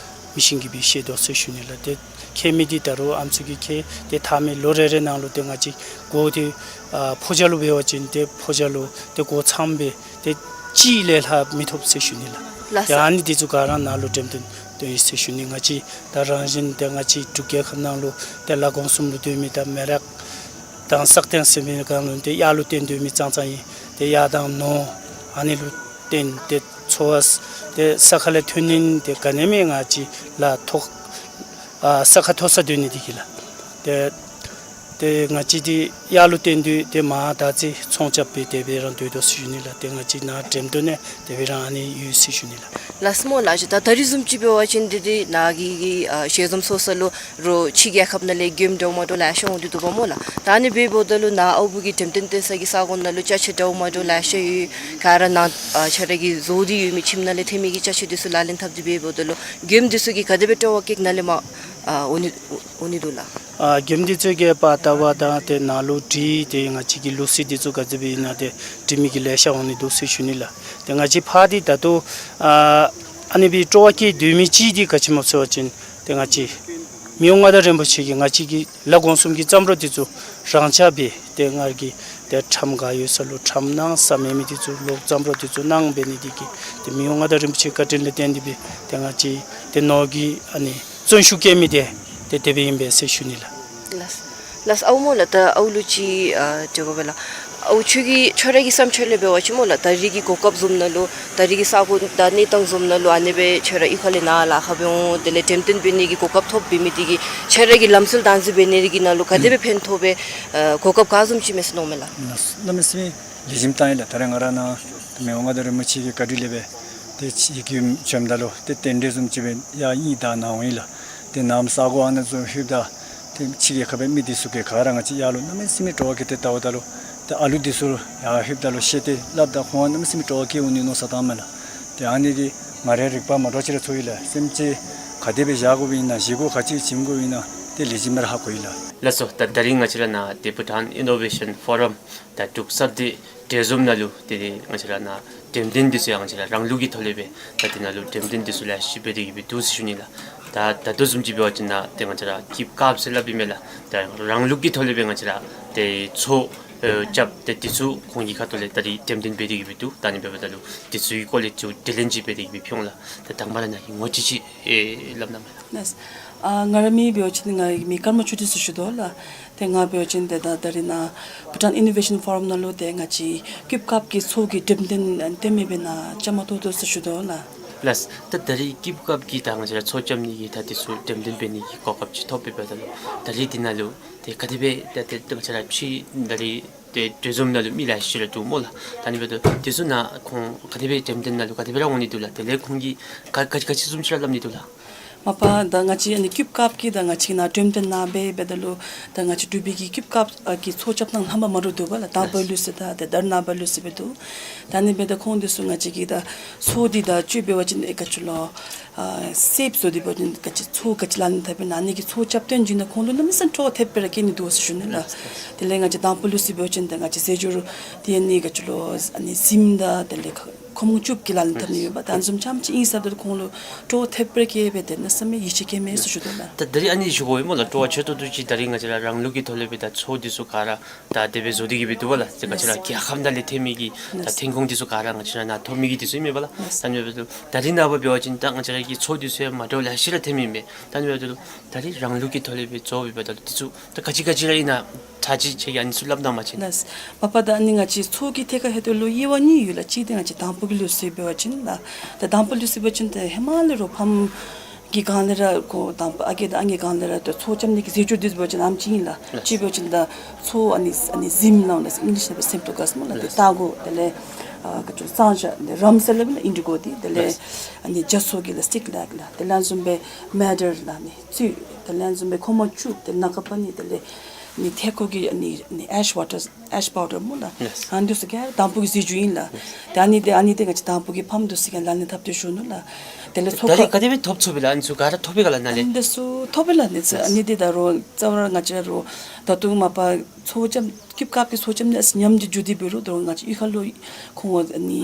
མི་ཤིན་གྱིས་སྦེ་ཤེས་དོ་ཟེར་ཞུ་ནི་ལགས། ཏེ་མཁལ་མི་འདི་ད་རུང་ཨམ་སྲུ་གི་མཁལ་ཏེ་ཐ་མའི་ལོ་རེ་རེ་ནང་ལུ་ཏེ་ང་བཅས་སྒོ་འདི་ཨ་ཕོ་རྒྱས་ལུ་འབད་བ་ཅིན་ཏེ་ཕོ་རྒྱས་ལུ་ཏེ་སྒོ་ཚངམ་སྦེ་ཏེ་གཅིག་ལས་ལྷག་མི་ཐོབ་ཟེར་ཞུ་ནི་ལགས། ལགས་སོ། ཏེ་ཨ་ནི་འདི་ཚུ་ག་ར་ནཱ་ལུ་འགྲེམས་སྟོན་འདི་ཨིན་ཟེར་ཞུ་ནི། ང་བཅས་ད་རང་བཞིན་ཏེ་ང་བཅས་འབྲུག་རྒྱལ་ཁབ་ནང་ལུ་ཏེ་ལ་གོང་གསུམ་ལུ་སྡོད་མི་ད་མེ་རག་དང་སག་སྟེང་ཟེར་མི་སྒང་ལུ་ཏེ་གཡག་ལུ་བརྟེན་སྡོད་མི་ཙང་ཙང་ཨིན། ཏེ་གཡག་དང་ནོར་ཨ་ནི་ལུ་བརྟེན་ཏེ་འཚོ་བ་ཏེ་ས་ཁ་ལས་ཐོན་ནི་ཏེ་ག་ནི་མེད། ང་བཅས་ལཱ་ཐོག་ཨ་ས་ཁ་མཐོ་སར་སྡོད་ནི་འདི་གིས་ལགས། ཏེ་ཏེ་ང་བཅས་འདི་གཡག་ལུ་བརྟེན་ཏེ་ཏེ་མར་ད་ཅི་ཚོང་རྐྱབ་སྦེ་དེ་སྦེ་ར་སྡོད་དོ་ཟེར་ཞུ་ནི་ལགས། ཏེ་ང་བཅས་ནཱ་འགྲེམས་སྟོན་ནི་དེ་སྦེ་ར་ཨ་ནི་ཡོད་ཟེར་ཞུ་ནི་ལགས། ལགས་སོ་སྨོ་ལགས། ད་ད་རིས་བཟུམ་ཅིག་འབད་བ་ཅིན་འདི་འདི་ནཱ་གི་གི་ཨ་ཞལ་འཛོམས་ཚོགས་ས་ལུ་རོགས་ཕྱི་རྒྱལ་ཁབ་ནང་ལས་མགྱོནམ་འདྲཝ་མ་འདྲཝ་ལེ་ཤ་འོང་སྟེ་འདུག་པ་སྨོ་ལགས། ད་ཨ་ནི་འབདཝ་ད་ལུ་ནཱ་ཨའུ་བུ་གི་འགྲེམས་སྟོན་སྟོན་ས་གི་ས་གོ་ནང་ལུ་ཅ་ཆས་འདྲཝ་མ་འདྲཝ་ལེ་ཤ་ཡོད། ག་ར་ནཱ་ཨ་ཁྱོད་ར་གིས་བཟོ་སྟེ་ཡོད་མི་ཁྱིམ་ནང་ལས་ཐོན་མི་གི་ཅ་ཆས་འདི་ཚུ་ལག་ལེན་འཐབ་སྟེ་འབདཝ་ད་ལུ་མགྱོནམ་འདི་ཚུ་གིས་ག་དེ་སྦེ་སྤྲོ་བ་བསྐྱེད་ནཱ་ལས་མར་ཨ་འོང་ནི་འོང་ནི་འདུག་ལགས། ཨ་མགྱོནམ་འདི་ཚུ་གིས་པར་བལྟ་བ་དང་ཏེ་ནཱ་ལུ་འདྲི་ཏེ་ང་བཅས་ཀྱི་ལུགས་སྲོལ་འདི་ཚུ་ག་དེ་སྦེ་ཨིན་ན་ཏེ་འདྲི་མི་གི་ལེ་ཤ་འོང་ནི་འདུག་ཟེར་ཞུ་ནི་ལགས། ཏེ་ང་བཅས་ཕར་འདི་ད་ལྟོ་ཨ་ཨ་ནི་སྦེ་སྤྲོ་བ་བསྐྱེད་སྡོད་མི་ཅིག་འདི་ག་ཅི་སྨོ་ཟེར་བ་ཅིན་ཏེ་ང་བཅས་མི་དབང་མངའ་བདག་རིན་པོ་ཆེ་གིས་ང་བཅས་ཀྱི་ལ་གོང་གསུམ་གྱི་བརྩམས་སྒྲུང་འདི་ཚུ་རང་འཇགས་སྦེ་ཏེ་ང་གིས་ཏེ་ཁྲམ་ག་ཡོད་ས་ལུ་ཁྲམ་གནང་ས་མེད་མི་འདི་ཚུ་ལོག་བརྩམས་སྒྲུང་འདི་ཚུ་གནང་འབད་ནི་འདི་གིས་ཏེ་མི་དབང་མངའ་བདག་རིན་པོ་ཆེའི་བཀའ་དྲིན་ལས་བརྟེན་ཏེ་སྦེ་ཏེ་ང་བཅས་ཏེ་ནོར་གྱི་ཨ་ནི་བརྩོན་ཤུགས་བསྐྱེད་མི་འདི་ཏེ་དེ་སྦེ་ཨིན་པས་ཟེར་ཞུ་ནི་ལགས། ལགས་ལགས་ཨའུ་སྨོ་ལགས། ད་ཨའུ་ལུ་ཅིག་ཨ་དྲི་བ་འབད་ལགས། ཨའུ་ཁྱོད་ཀྱི་ཁྱོད་ར་གི་བསམ་འཆར་ལས་འབད་བ་ཅིན་སྨོ་ལགས། ད་རིས་ཀྱི་གོ་སྐབས་བཟུམ་ནང་ལུ་ད་རིས་ཀྱི་ས་གོ་དང་གནས་སྟངས་བཟུམ་ནང་ལུ་ཨ་ནི་སྦེ་ཁྱོད་ར་གཡུས་ཁ་ལས་ནཱ་ལཱ་ཁག་སྦེ་འོང་དེ་ལས་འགྲེམས་སྟོན་འབད་ནི་གི་གོ་སྐབས་ཐོབ་འབད་མི་འདི་གིས་ཁྱོད་ར་གི་ལམ་སྲོལ་བདག་འཛིན་འབད་ནི་རེ་གི་ནང་ལུ་ག་དེ་སྦེ་ཕན་ཐོགས་པའི་ཨ་གོ་སྐབས་ག་བཟུམ་ཅིག་མས་ཟེར་མནོཝ་མས་ལགས། ལགས་གནམ་མེད་ས་མེད་ལེགས་ཤོམ་བཏང་ཡི་ལགས། ད་རེས་ང་ར་ནཱ་མི་དབང་མངའ་བདག་རིན་པོ་ཆེ་གི་བཀའ་དྲིན་ལས་སྦེ་ཏེ་ཕྱི་རྒྱལ་ཁབ་བྱོནམ་ད་ལུ་ཏེ་རྟེན་འབྲེལ་བཟུམ་ཅིག་སྦེ་ཡར་གཡུས་བདའ་ནཱ་འོང་ཡི་ལགས། ཏེ་ནཱ་ས་གོ་ཨ་ནཱ་ཚུ་ལྷོདཔ་ད་ཏེ་ཕྱི་རྒྱལ་ཁབ་པའི་མི་འདི་ཚུ་གིས་ག་ར་ང་བཅས་ཡར་ལུ་གནམ་མེད་ས་མེད་སྤྲོ་བ་བསྐྱེད་དེ་བལྟཝ་ད་ལུ་ཏེ་ཨ་ལུ་འདི་ཚུ་ཡར་ལྷོདཔ་ད་ལུ་ཤེས་ཏེ་སླབ་ད་ཁོང་གནམ་མེད་ས་མེད་སྤྲོ་བ་བསྐྱེད་འོང་ནི་མནོ་བསམ་བཏངམ་མས་ལགས། ཏེ་ཨ་ནི་གིས་ང་རའི་རིག་པ་མ་འདྲཝ་ཅིག་ར་ཚོར་ཡི་ལགས། སེམས་ཅན་ག་དེ་སྦེ་བཞག་དགོཔ་ཨིན་ན་བཞེས་སྒོ་ག་ཅི་བྱིན་དགོཔ་ཨིན་ན་ཏེ་ལེགས་ཤོམ་སྦེ་ར་ཧ་གོ་ཡི་ལགས། ལགས་སོ། ད་ད་རིས་ང་བཅས་ར་ནཱ་ཏེ་Bhutan Innovation Forum ད་འབྲུག་གསར་སྡེ་གྲལ་འཛོམས་ནང་ལུ་ཏེ་ང་བཅས་ར་ནཱ་འགྲེམས་སྟོན་འདི་ཚུ་ཡང་ང་བཅས་ར་རང་ལུགས་ཀྱི་ཐོག་ལས་སྦེ་ད་འདི་ནང་ལུ་འགྲེམས་སྟོན་འདི་ཚུ་ལེ་ཤ་ཅིག་འབད་དེ་གི་སྦེ་འདུག་ཟེར་ཞུ་ནི་ལགས། ད་ད་ལྟོ་བཟུམ་ཅིག་འབད་བ་ཅིན་ནཱ་ཏེ་ང་བཅས་ར་ཀིབ་ཀབ་ཟེར་སླབ་ཨིན་མས་ལགས། ད་རང་ལུགས་ཀྱི་ཐོག་ལས་སྦེ་ང་བཅས་ར་ཏེ་ཚོགས་ཨེ་རྐྱབ་སྟེ་འདི་ཚུ་ཁོང་གི་ཁ་ཐུག་ལས་ད་རིས་འགྲེམས་སྟོན་འབད་དེ་གི་སྦེ་འདུག། ད་ཨ་ནི་འབདཝ་ད་ལུ་འདི་ཚུ་གི་སྐོར་ལས་ཚུར་དྲི་ལན་ཅིག་འབད་དེ་གི་སྦེ་ཕུལ་འོང་ལགས། ད་དང་པ་ར་ནཱ་གི་ངོ་སྤྲོད་ཅིག་ཨེ་སླབ་གནང་མས་ལགས། ལགས། ཨ་ང་རའི་མིང་འབད་བ་ཅིན་ང་རའི་མིང་ཀརྨ་ཆོས་སྒྲོན་ཟེར་ཞུ་དོ་ལགས། ཏེ་ང་འབད་བ་ཅིན་ཏེ་ད་ད་རིས་ནཱ་Bhutan Innovation Forum ནང་ལུ་ཏེ་ང་བཅས་ཀིབ་ཀབ་ཀྱི་ཚོགས་ཀྱི་འགྲེམས་སྟོན་ཨ་ནི་ལྟདམོ་འབད་ནི་བཅའ་མར་གཏོགས་དོ་ཟེར་ཞུ་དོ་ལགས། ལགས། ད་ད་རིས་ཀིབ་ཀབ་ཀྱི་ད་ང་བཅས་ར་ཚོགས་རྐྱབ་ནི་གི་ད་འདི་ཚུ་འགྲེམས་སྟོན་འབད་ནི་གི་གོ་སྐབས་ཅིག་ཐོབ་པའི་འབདཝ་ད་ལུ་ད་རིས་འདི་ནང་ལུ་ཏེ་ག་དེ་སྦེ་ཏེ་ཏེ་ང་བཅས་ར་ཕྱི་ད་རིས་ཏེ་གྲལ་འཛོམས་ནང་ལུ་མི་ལེ་ཤ་ཅིག་ར་འདུག་སྨོ་ལགས། ད་ཨ་ནི་འབདཝ་ད་འདི་ཚུ་ནཱ་ཁོང་ག་དེ་སྦེ་འགྲེམས་སྟོན་ནང་ལུ་ག་དེ་སྦེ་ར་འོང་ནི་འདུག་ལགས། དེ་ལས་ཁོང་གིས་ག་ག་ག་ཅི་བཟུམ་ཅིག་ར་སླབ་ནི་འདུག་ལགས། མ་པ་ད་ང་བཅས་ཨ་ནི་སྐུདཔ་བཀབ་ཀྱི་ད་ང་བཅས་ནཱ་འགྲེམས་སྟོན་ནང་སྦེ་འབདཝ་ད་ལུ་ད་ང་བཅས་འབྲུག་པའི་གི་སྐུདཔ་བཀབ་ཨ་གི་ཚོགས་རྐྱབ་ནང་ལྷམ་པ་མ་འདྲཝ་འདུག་པ་ལགས། དང་ཕུ་ལུ་ཟེར་ད་དེ་དར་ནང་པ་ལུ་ཟེར་སྦེ་འདུག། ད་ཨ་ནི་འབདཝ་ད་ཁོང་འདི་ཚུ་ང་བཅས་ཀྱིས་ད་ཚོགས་འདི་ད་ཅིག་འབད་བ་ཅིན་ཨེ་ག་ཅི་ལོ་ཨ་སེབ་བཟོ་སྟེ་འབད་བ་ཅིན་ག་ཅི་ཚོགས་ག་ཅི་ལག་ལེན་འཐབ་པས་ན་ཨ་ནི་གི་ཚོགས་རྐྱབ་སྟོན་བྱིན་ན་ཁོང་ལུ་གནམ་མེད་ས་མེད་སྤྲོ་བ་ཐེབས་སྦེ་ར་སྐྱེ་ནི་འདུག་ཟེར་ཞུ་ནི་ལགས། དེ་ལས་ང་བཅས་དང་ཕུ་ལུ་ཟེར་འབད་བ་ཅིན་ད་ང་བཅས་ཟས་སྦྱོར་དེ་ཨ་ནི་ག་ཅི་ལོ་ཨ་ནི་གཟིམ་དང་དེ་ལས་ཁ་ཁོམ་ལོང་བཅུག་གི་ལག་ལེན་འཐབ་ནི་ཡོད་པ། ད་ཨ་ནི་བཟུམ་ཙམ་ཅིག་ཨིན་ས་འབདཝ་ད་ཁོང་ལུ་སྤྲོ་བ་ཐེབས་སྦེ་ར་སྐྱེ་སྦེ་དེ་གནམ་མེད་ས་མེད་ཡིད་ཆེས་སྐྱེ་མས་ཟེར་ཞུ་དོ་ལགས། ད་ད་རིས་ཨ་ནི་ཞུ་དགོ་ཡི་སྨོ་ལགས། སྤྲོ་བ་ཆེ་ཏོག་ཏོ་ཅིག་ད་རིས་ང་བཅས་ར་རང་ལུགས་ཀྱི་ཐོག་ལས་སྦེ་ད་ཚོགས་འདི་ཚུ་ག་ར་ད་དེ་སྦེ་བཟོ་སྟེ་གི་སྦེ་འདུག་པ་ལགས། ད་ག་ཅི་ར་རྒྱལ་ཁབ་ནང་ལས་ཐོན་མི་གི་ད་ཐོན་ཁུངས་འདི་ཚུ་ག་ར་ང་བཅས་ར་ནཱ་ཐོབ་མི་གི་འདི་ཚུ་ཨིན་མས་པ་ལགས། ད་ཨ་ནི་འབདཝ་ད་ད་རིས་ནངས་པ་འབད་བ་ཅིན་ད་ང་བཅས་ར་གི་ཚོགས་འདི་ཚུ་ཡང་མ་འདྲཝ་ལེ་ཤ་ར་ཐོན་མི་མས། ད་ཨ་ནི་འབདཝ་ད་ད་རིས་རང་ལུགས་ཀྱི་ཐོག་ལས་སྦེ་བཟོ་འབདཝ་ད་འདི་ཚུ་ད་ག་ཅི་ག་ཅི་ར་ཨིན་ན་ད་ཅི་ཁྱེད་ཀྱིས་ཨ་ནི་ཚུ་སླབ་གནང་པ་ཅིན། ལགས། མ་པ་ད་ཨ་ནི་ང་བཅས་ཚོགས་ཀྱི་ཐད་ཁར་ཧེ་ཏོ་ལུ་དབྱེ་བ་གཉིས་ཡོད་ལགས། གཅིག་དེ་ང་བཅས་དང་ཕུ་གི་ལུགས་སྲོལ་འབད་བ་ཅིན་ལགས། ད་དང་ཕུ་ལུགས་སྲོལ་འབད་བ་ཅིན་ད་ཧེ་མ་ལས་ར་ཕམ་གི་སྒང་ལས་ར་ཁོང་དང་ཕུ་ཨ་རྒས་དང་ཨང་རྒས་སྒང་ལས་ར་ད་ཚོགས་རྐྱབ་ནི་གི་ཟས་སྦྱོར་འདི་འབད་བ་ཅིན་ཨ་ནེམ་ཅིག་ཨིན་ལགས། ལགས། གཅིག་འབད་བ་ཅིན་ད་ཚོགས་ཨ་ནི་ཨ་ནི་གཟིམ་ལགས་ཨིང་ལིཤ་ནང་སྦེ་སེམས་ཏོག་ག་ཟེར་སྨོ་ལགས། ཏེ་ལགས། སྟག་གོ་དེ་ལས་ཨ་ག་ཅི་གཙང་ཞ་དེ་རམ་ཟེར་སླབ་ཨིན་ལགས། ཨིན་ཌི་གོ་འདི་དེ་ལས་ལགས། ཨ་ནི་རྒྱ་མཚོ་གི་ལགས་སི་ཊིག་ལེག་ལགས། དེ་ལས་ཨ་ནི་བཟུམ་སྦེ་མེ་ཌར་ལགས་ཨ་ནི་ཚུ་དེ་ལས་ཨ་ནི་བཟུམ་སྦེ་ཁོ་མོ་ཅུ་དེ་ནག་པ་ནི་དེ་ལས་ཨ་ནི་ཐེ་ཁོ་གི་ཨ་ནི་ཨ་ནི་ཨེཤ་ཝ་ཊར་ཨེཤ་པའུ་ཌར་སྨོ་ལགས། ལགས། ཨ་ནི་འདི་ཚུ་ག་ར་དང་ཕུ་གི་ཟས་བཅུད་ཨིན་ལགས། ལགས། ཏེ་ཨ་ནི་འདི་ཨ་ནི་འདི་ང་བཅས་དང་ཕུ་གི་ཕམ་འདི་ཚུ་གིས་ལག་ལེན་འཐབ་སྟེ་བཞུགས་ནུག་ལགས། དེ་ལས་ཚོགས་ད་རིས་ཁར་ག་དེ་སྦེ་ཐོབ་ཚུགས་པས་ལགས། ཨ་ནི་ཚུ་ག་ར་ཐོབ་པས་ག་ལགས་ནཱ་ལས། ཨ་ནི་འདི་ཚུ་ཐོབ་པས་ལགས། ཨ་ནི་ཚུ་ལགས། ཨ་ནི་འདི་ད་རུང་རྩ་བ་ར་ང་བཅས་ར་རུང་ད་ལྟོ་མ་པ་ཚོགས་རྐྱབ་སྐུདཔ་བཀབ་ཀྱི་ཚོགས་རྐྱབ་ནི་ཨ་ཙི་ཉམས་འདི་འགྱོ་སྟེ་འབད་རུང་ད་རུང་ང་བཅས་གཡུས་ཁ་ལུ་ཁོང་ཨ་ནི་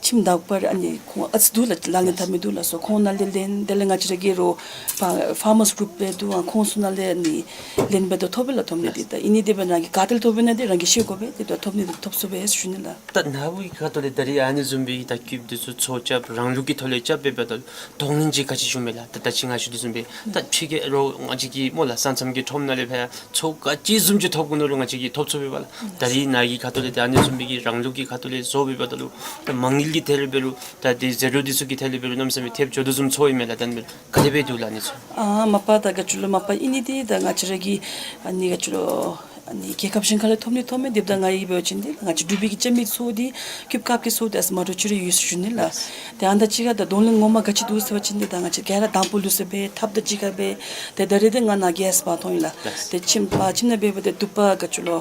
ཁྱིམ་བདག་པོ་ར་ཨ་ནི་ཁོང་ཨ་ཙི་འདུག་ལགས། ལག་ལེན་འཐབ་མི་འདུག་ལགས་སོ། ཁོང་ནང་ལས་ལེན། དེ་ལས་ང་བཅས་ར་གི་རོགས་ཕར་ཕར་མརས་གུརུབ་སྦེ་འདུག། ཨ་ཁོང་ཚུ་ནང་ལས་ཨ་ནི་ལེན་འབདཝ་ད་ཐོབ་པས་ལགས། ཐོབ་ནི་འདི་ད་ཨིན་ནི་འདི་སྦེ་རང་གིས་ག་ཏེ་ལས་ཐོབ་པས་ན་འདི་རང་གིས་ཤེས་དགོ་པས། དེ་ད་ཐོབ་ནི་འདི་ཐོབ་ཚུགས་པས་ཟེར་ཞུ་ནི་ལགས། ད་ནཱ་བུ་གི་ཁ་ཐུག་ལས་ད་རིས་ཨ་ནི་བཟུམ་སྦེ་ད་སྐུདཔ་འདི་ཚུ་ཚོགས་རྐྱབ་རང་ལུགས་ཀྱི་ཐོག་ལས་རྐྱབ་འབདཝ་ད་གདོང་ལེན་ཅིག་ག་ཅི་བྱུང་མས་ལགས། ད་ད་ཅི་ང་ཞུ་དོ་བཟུམ་སྦེ་ད་ཕྱི་རྒྱལ་རོགས་ང་བཅས་ཀྱི་སྨོ་ལགས་ས་མཚམས་ཀྱི་ཁྲོམ་ནང་ལས་ཕར་ཚོགས་ག་ཅི་བཟུམ་ཅིག་ཐོབ་དགོ་ནི་རུང་ང་བཅས་ཀྱིས་ཐོབ་ཚུགས་པས་པ་ལགས། ད་རིས་ནཱ་གི་ཁ་ཐུག་ལས་ད་ཨ་ནི་བཟུམ་སྦེ་གི་རང་ལུགས་ཀྱི་ཁ་ཐུག་ལས་བཟོ་འབདཝ་ད་ལུ་ད་མ་དངུལ་གྱི་ཐད་ལས་འབད་རུང་ད་དེ་ཟད་འགྲོ་འདི་ཚུ་གི་ཐད་ལས་འབད་རུང་གནམ་མེད་ས་མེད་ཐེབས་འགྱོ་དོ་བཟུམ་ཚོརཝ་ཨིན་མས་ལགས། ད་ཨ་ནི་ག་དེ་སྦེ་འདུག་ལགས་ཨ་ནི་ཚུ། ཨ་མ་པ་ད་ག་ཅི་ལོ་མ་པ་ཨིན་ནི་འདི་ད་ང་བཅས་ར་གི་ཨ་ནི་ག་ཅི་ལོ་ཨ་ནི་རྒྱལ་ཁབ་གཞན་ཁ་ལས་ཐོབ་ནི་ཐོབ་མས། དེ་འབདཝ་ད་ང་གིས་འབད་བ་ཅིན་འདི་ང་བཅས་འབྲུག་པའི་གི་རྐྱབ་མི་ཚོགས་འདི་སྐུདཔ་བཀབ་ཀྱི་ཚོགས་འདི་ཨ་ཙི་མ་འདྲཝ་ཅིག་ར་ཡོད་ཟེར་ཞུ་ནི་ལགས། ཏེ་ཨ་ནི་ད་ཅི་ག་ད་གདོང་ལེན་ངོ་མ་ག་ཅི་འདུག་ཟེར་བ་ཅིན་འདི་ད་ང་བཅས་ག་ར་དང་ཕུ་ལུགས་སྲོལ་སྦེ་ཐབ་དང་གཅིག་ཁར་སྦེ་ཏེ་ད་རིས་འདི་ང་ནཱ་གེསཊ་པར་ཐོན་ཡི་ལགས། ཏེ་ཁྱིམ་པ་ཁྱིམ་ནང་འབད་འབདཝ་ད་དུ་པ་ག་ཅི་ལོ་